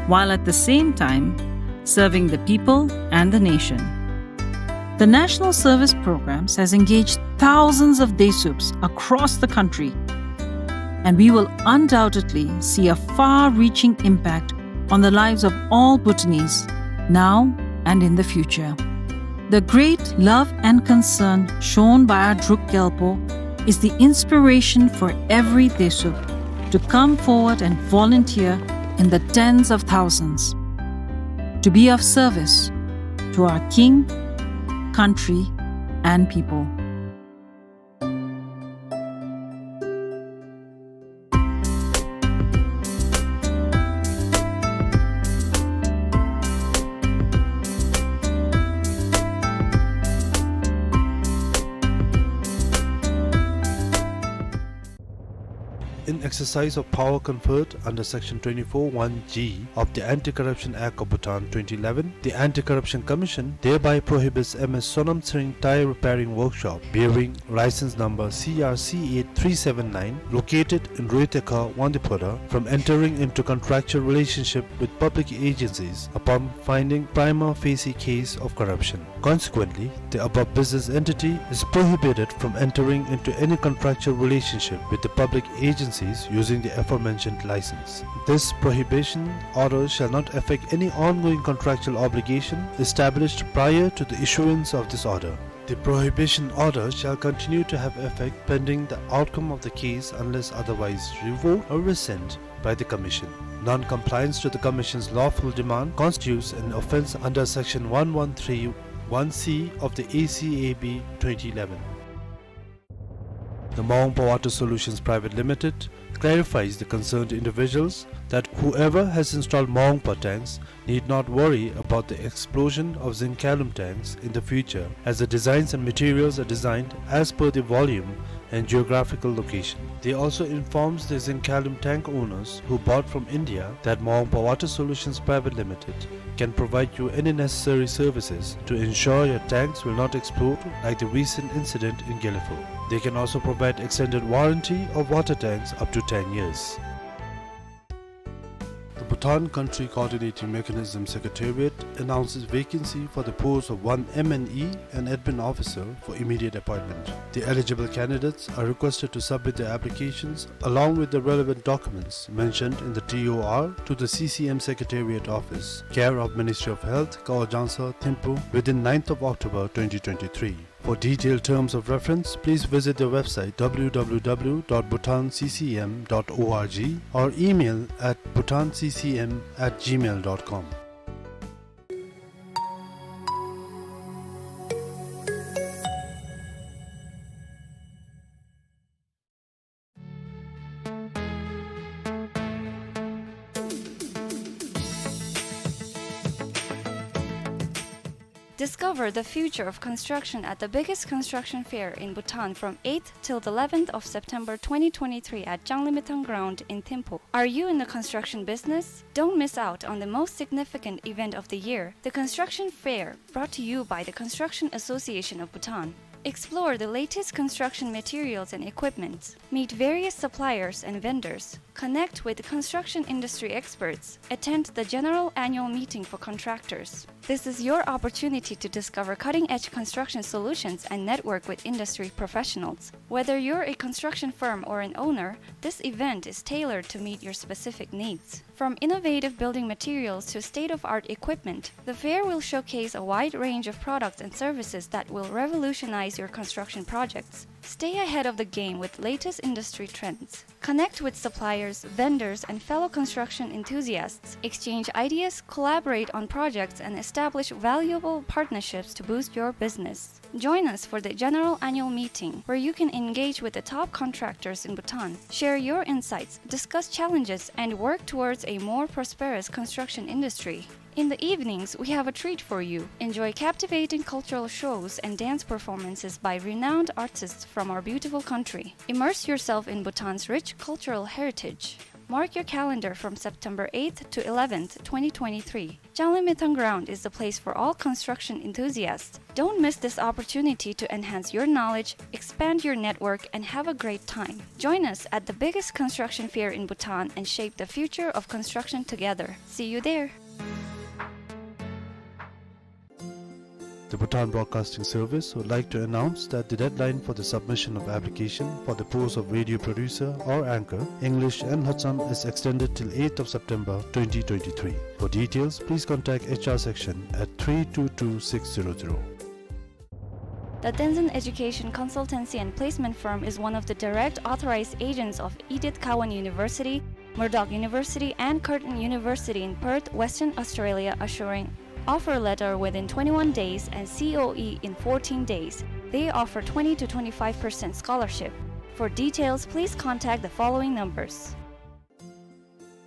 while at the same time serving the people and the nation. The National Service Programs has engaged thousands of Daesups across the country, and we will undoubtedly see a far-reaching impact on the lives of all Bhutanese, now and in the future. The great love and concern shown by our Druk Gyalpo is the inspiration for every Daesup to come forward and volunteer in the tens of thousands to be of service to our king, country, and people. In exercise of power conferred under Section twenty-four one G of the Anti-Corruption Act of Bhutan twenty eleven, the Anti-Corruption Commission thereby prohibits M S Sonam Tshering Tyre Repairing Workshop, bearing license number C R C eight three seven nine, located in Roetekha, Wangdue Phodrang, from entering into contractual relationship with public agencies upon finding prima facie case of corruption. Consequently, the above business entity is prohibited from entering into any contractual relationship with the public agencies using the aforementioned license. This prohibition order shall not affect any ongoing contractual obligation established prior to the issuance of this order. The prohibition order shall continue to have effect pending the outcome of the case unless otherwise revoked or rescinded by the Commission. Non-compliance to the Commission's lawful demand constitutes an offence under Section one one three one C of the A C A B twenty eleven. The Maungpa Water Solutions Private Limited clarifies the concerned individuals that whoever has installed Maungpa tanks need not worry about the explosion of Zinc Kaolum tanks in the future, as the designs and materials are designed as per the volume and geographical location. They also informs the Zinc Kaolum tank owners who bought from India that Maungpa Water Solutions Private Limited can provide you any necessary services to ensure your tanks will not explode like the recent incident in Gelephu. They can also provide extended warranty of water tanks up to ten years. The Bhutan Country Coordinating Mechanism Secretariat announces vacancy for the post of one M and E and admin officer for immediate appointment. The eligible candidates are requested to submit their applications along with the relevant documents mentioned in the T O R to the C C M Secretariat Office, care of Ministry of Health, Kawa Jangsar, Thimphu, within ninth of October twenty twenty-three. For detailed terms of reference, please visit their website W W W dot bhutan C C M dot O R G or email at bhutan C C M at gmail dot com. Discover the future of construction at the biggest construction fair in Bhutan from eighth till the eleventh of September twenty twenty-three at Janglimithang Ground in Thimphu. Are you in the construction business? Don't miss out on the most significant event of the year, the Construction Fair, brought to you by the Construction Association of Bhutan. Explore the latest construction materials and equipment. Meet various suppliers and vendors. Connect with construction industry experts. Attend the general annual meeting for contractors. This is your opportunity to discover cutting-edge construction solutions and network with industry professionals. Whether you're a construction firm or an owner, this event is tailored to meet your specific needs. From innovative building materials to state-of-art equipment, the fair will showcase a wide range of products and services that will revolutionize your construction projects. Stay ahead of the game with latest industry trends. Connect with suppliers, vendors, and fellow construction enthusiasts. Exchange ideas, collaborate on projects, and establish valuable partnerships to boost your business. Join us for the general annual meeting, where you can engage with the top contractors in Bhutan, share your insights, discuss challenges, and work towards a more prosperous construction industry. In the evenings, we have a treat for you. Enjoy captivating cultural shows and dance performances by renowned artists from our beautiful country. Immerse yourself in Bhutan's rich cultural heritage. Mark your calendar from September eighth to eleventh, twenty twenty-three. Janglimithang Ground is the place for all construction enthusiasts. Don't miss this opportunity to enhance your knowledge, expand your network, and have a great time. Join us at the biggest construction fair in Bhutan and shape the future of construction together. See you there. The Bhutan Broadcasting Service would like to announce that the deadline for the submission of application for the post of radio producer or anchor, English and Lhotsam, is extended till eighth of September twenty twenty-three. For details, please contact H R section at three two two six zero zero. The Tenzin Education Consultancy and Placement Firm is one of the direct authorized agents of Edith Cowan University, Murdoch University, and Curtin University in Perth, Western Australia, assuring offer letter within twenty-one days and C O E in fourteen days. They offer twenty to twenty-five percent scholarship. For details, please contact the following numbers.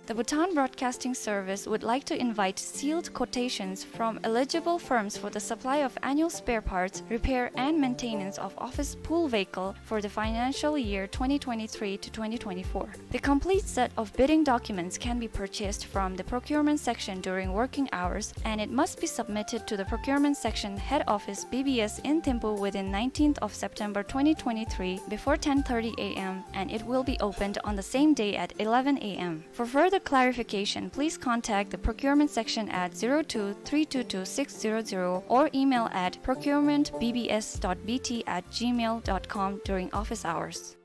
The Bhutan Broadcasting Service would like to invite sealed quotations from eligible firms for the supply of annual spare parts, repair and maintenance of office pool vehicle for the financial year twenty twenty-three to twenty twenty-four. The complete set of bidding documents can be purchased from the procurement section during working hours, and it must be submitted to the procurement section head office B B S in Thimphu within nineteenth of September twenty twenty-three before ten thirty A M, and it will be opened on the same day at eleven A M. For further clarification, please contact the procurement section at zero two three two two six zero zero or email at procurement B B S dot B T at gmail dot com during office hours.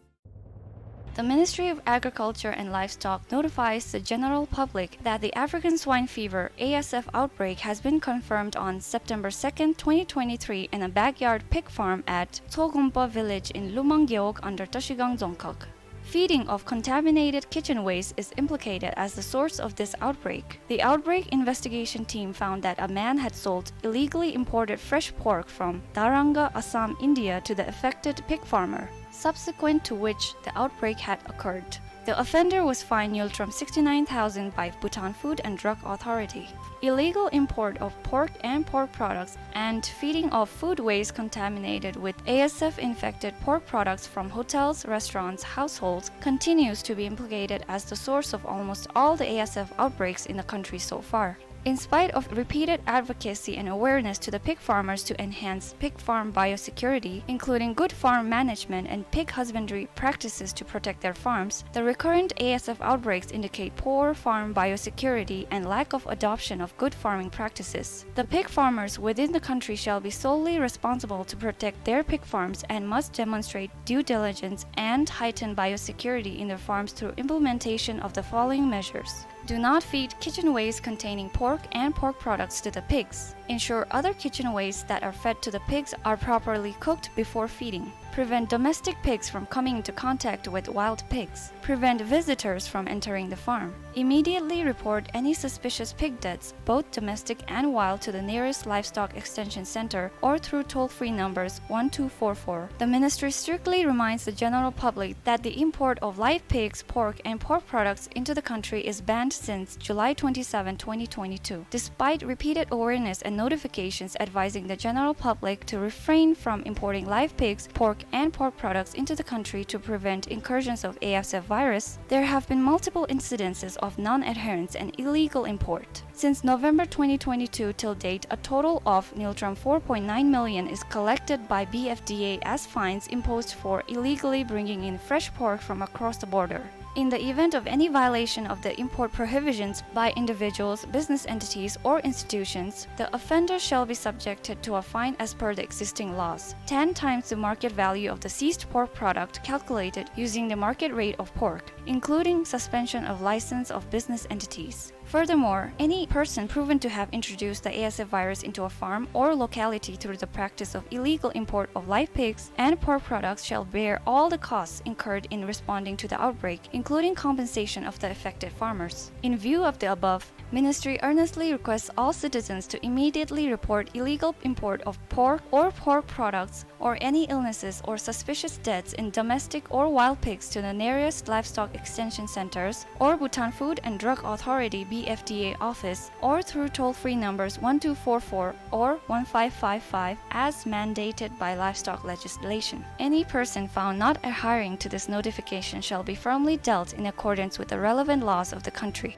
The Ministry of Agriculture and Livestock notifies the general public that the African swine fever, A S F, outbreak has been confirmed on September second, twenty twenty-three, in a backyard pig farm at Tsogumpa village in Lumang Gewog under Trashigang Dzongkhag. Feeding of contaminated kitchen waste is implicated as the source of this outbreak. The outbreak investigation team found that a man had sold illegally imported fresh pork from Daranga, Assam, India, to the affected pig farmer, subsequent to which the outbreak had occurred. The offender was fined ngultrum sixty-nine thousand by Bhutan Food and Drug Authority. Illegal import of pork and pork products and feeding of food waste contaminated with A S F infected pork products from hotels, restaurants, households continues to be implicated as the source of almost all the A S F outbreaks in the country so far. In spite of repeated advocacy and awareness to the pig farmers to enhance pig farm biosecurity, including good farm management and pig husbandry practices to protect their farms, the recurrent A S F outbreaks indicate poor farm biosecurity and lack of adoption of good farming practices. The pig farmers within the country shall be solely responsible to protect their pig farms and must demonstrate due diligence and heighten biosecurity in their farms through implementation of the following measures. Do not feed kitchen waste containing pork and pork products to the pigs. Ensure other kitchen waste that are fed to the pigs are properly cooked before feeding. Prevent domestic pigs from coming into contact with wild pigs. Prevent visitors from entering the farm. Immediately report any suspicious pig deaths, both domestic and wild, to the nearest livestock extension center or through toll-free numbers one two four four. The ministry strictly reminds the general public that the import of live pigs, pork, and pork products into the country is banned since July twenty-seventh, twenty twenty-two. Despite repeated awareness and notifications advising the general public to refrain from importing live pigs, pork, and pork products into the country to prevent incursions of A S F virus, there have been multiple incidences of non-adherence and illegal import. Since November twenty twenty-two till date, a total of ngultrum four point nine million is collected by B F D A as fines imposed for illegally bringing in fresh pork from across the border. In the event of any violation of the import prohibitions by individuals, business entities, or institutions, the offender shall be subjected to a fine as per the existing laws, ten times the market value of the seized pork product calculated using the market rate of pork, including suspension of license of business entities. Furthermore, any person proven to have introduced the A S F virus into a farm or locality through the practice of illegal import of live pigs and pork products shall bear all the costs incurred in responding to the outbreak, including compensation of the affected farmers. In view of the above, Ministry earnestly requests all citizens to immediately report illegal import of pork or pork products or any illnesses or suspicious deaths in domestic or wild pigs to the nearest livestock extension centers or Bhutan Food and Drug Authority, B F D A, office or through toll-free numbers one two four four or one five five five as mandated by livestock legislation. Any person found not adhering to this notification shall be firmly dealt in accordance with the relevant laws of the country.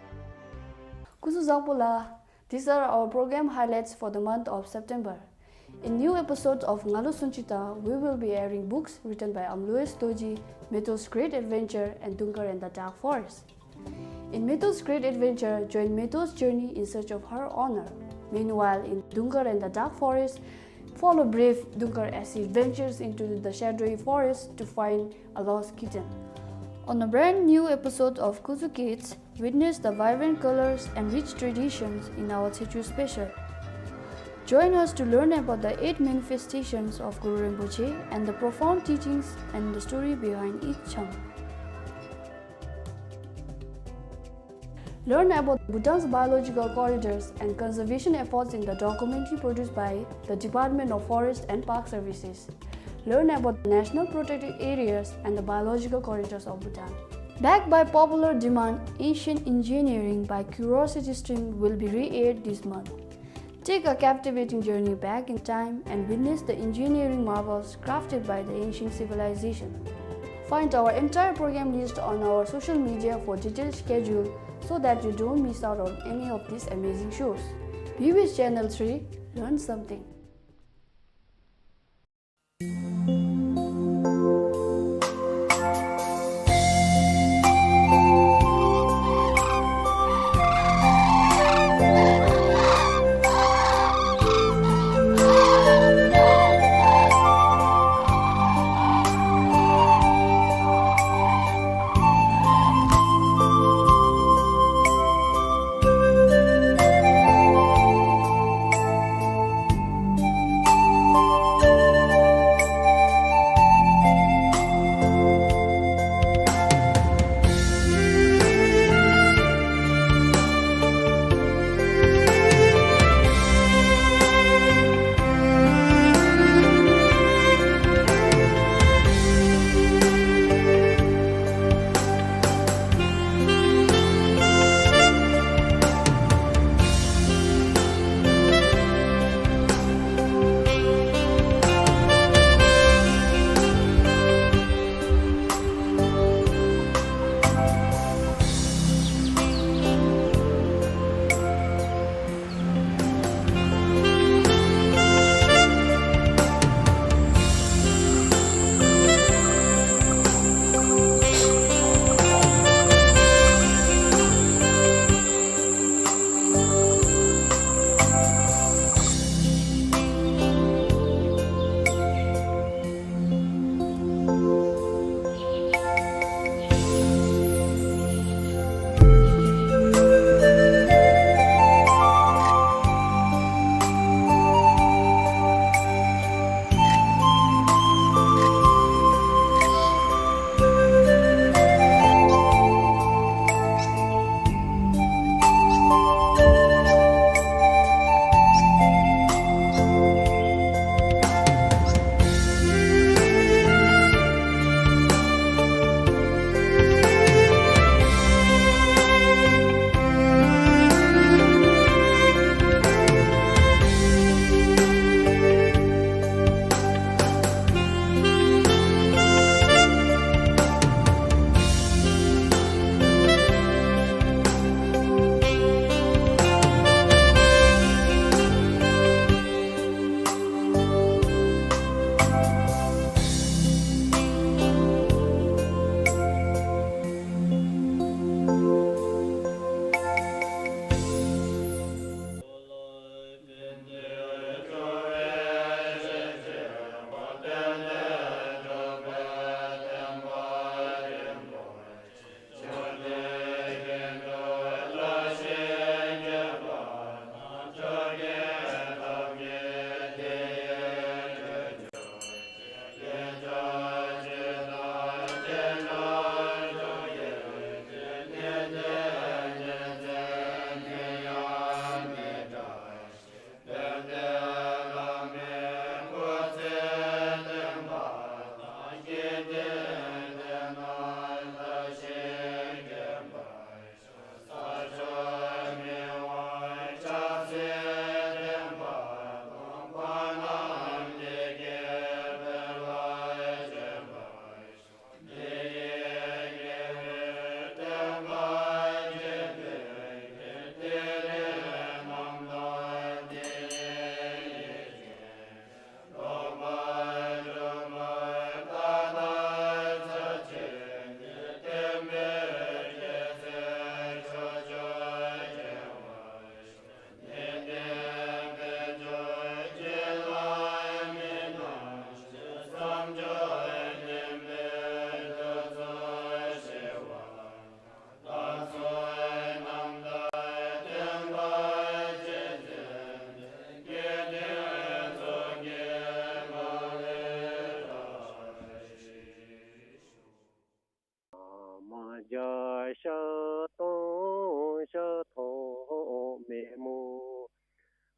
སྐུ་གཟུགས་བཟང་པོ་ལགས། These are our program highlights for the month of September. In new episodes of Ngalo Sunchita, we will be airing books written by Amloes Dorji, Meto's Great Adventure, and Dungkar and the Dark Forest. In Meto's Great Adventure, join Meto's journey in search of her honor. Meanwhile, in Dungkar and the Dark Forest, follow brave Dungkar as he ventures into the shadowy forest to find a lost kitten. On a brand new episode of Kuzu Kids, witness the vibrant colors and rich traditions in our Techo special. Join us to learn about the eight manifestations of Guru Rinpoche and the profound teachings and the story behind each chang. Learn about Bhutan's biological corridors and conservation efforts in the documentary produced by the Department of Forest and Park Services. Learn about the national protected areas and the biological corridors of Bhutan. Backed by popular demand, Ancient Engineering by Curiosity Stream will be re-aired this month. Take a captivating journey back in time and witness the engineering marvels crafted by the ancient civilization. Find our entire program list on our social media for detailed schedule so that you don't miss out on any of these amazing shows. B B S Channel three, learn something.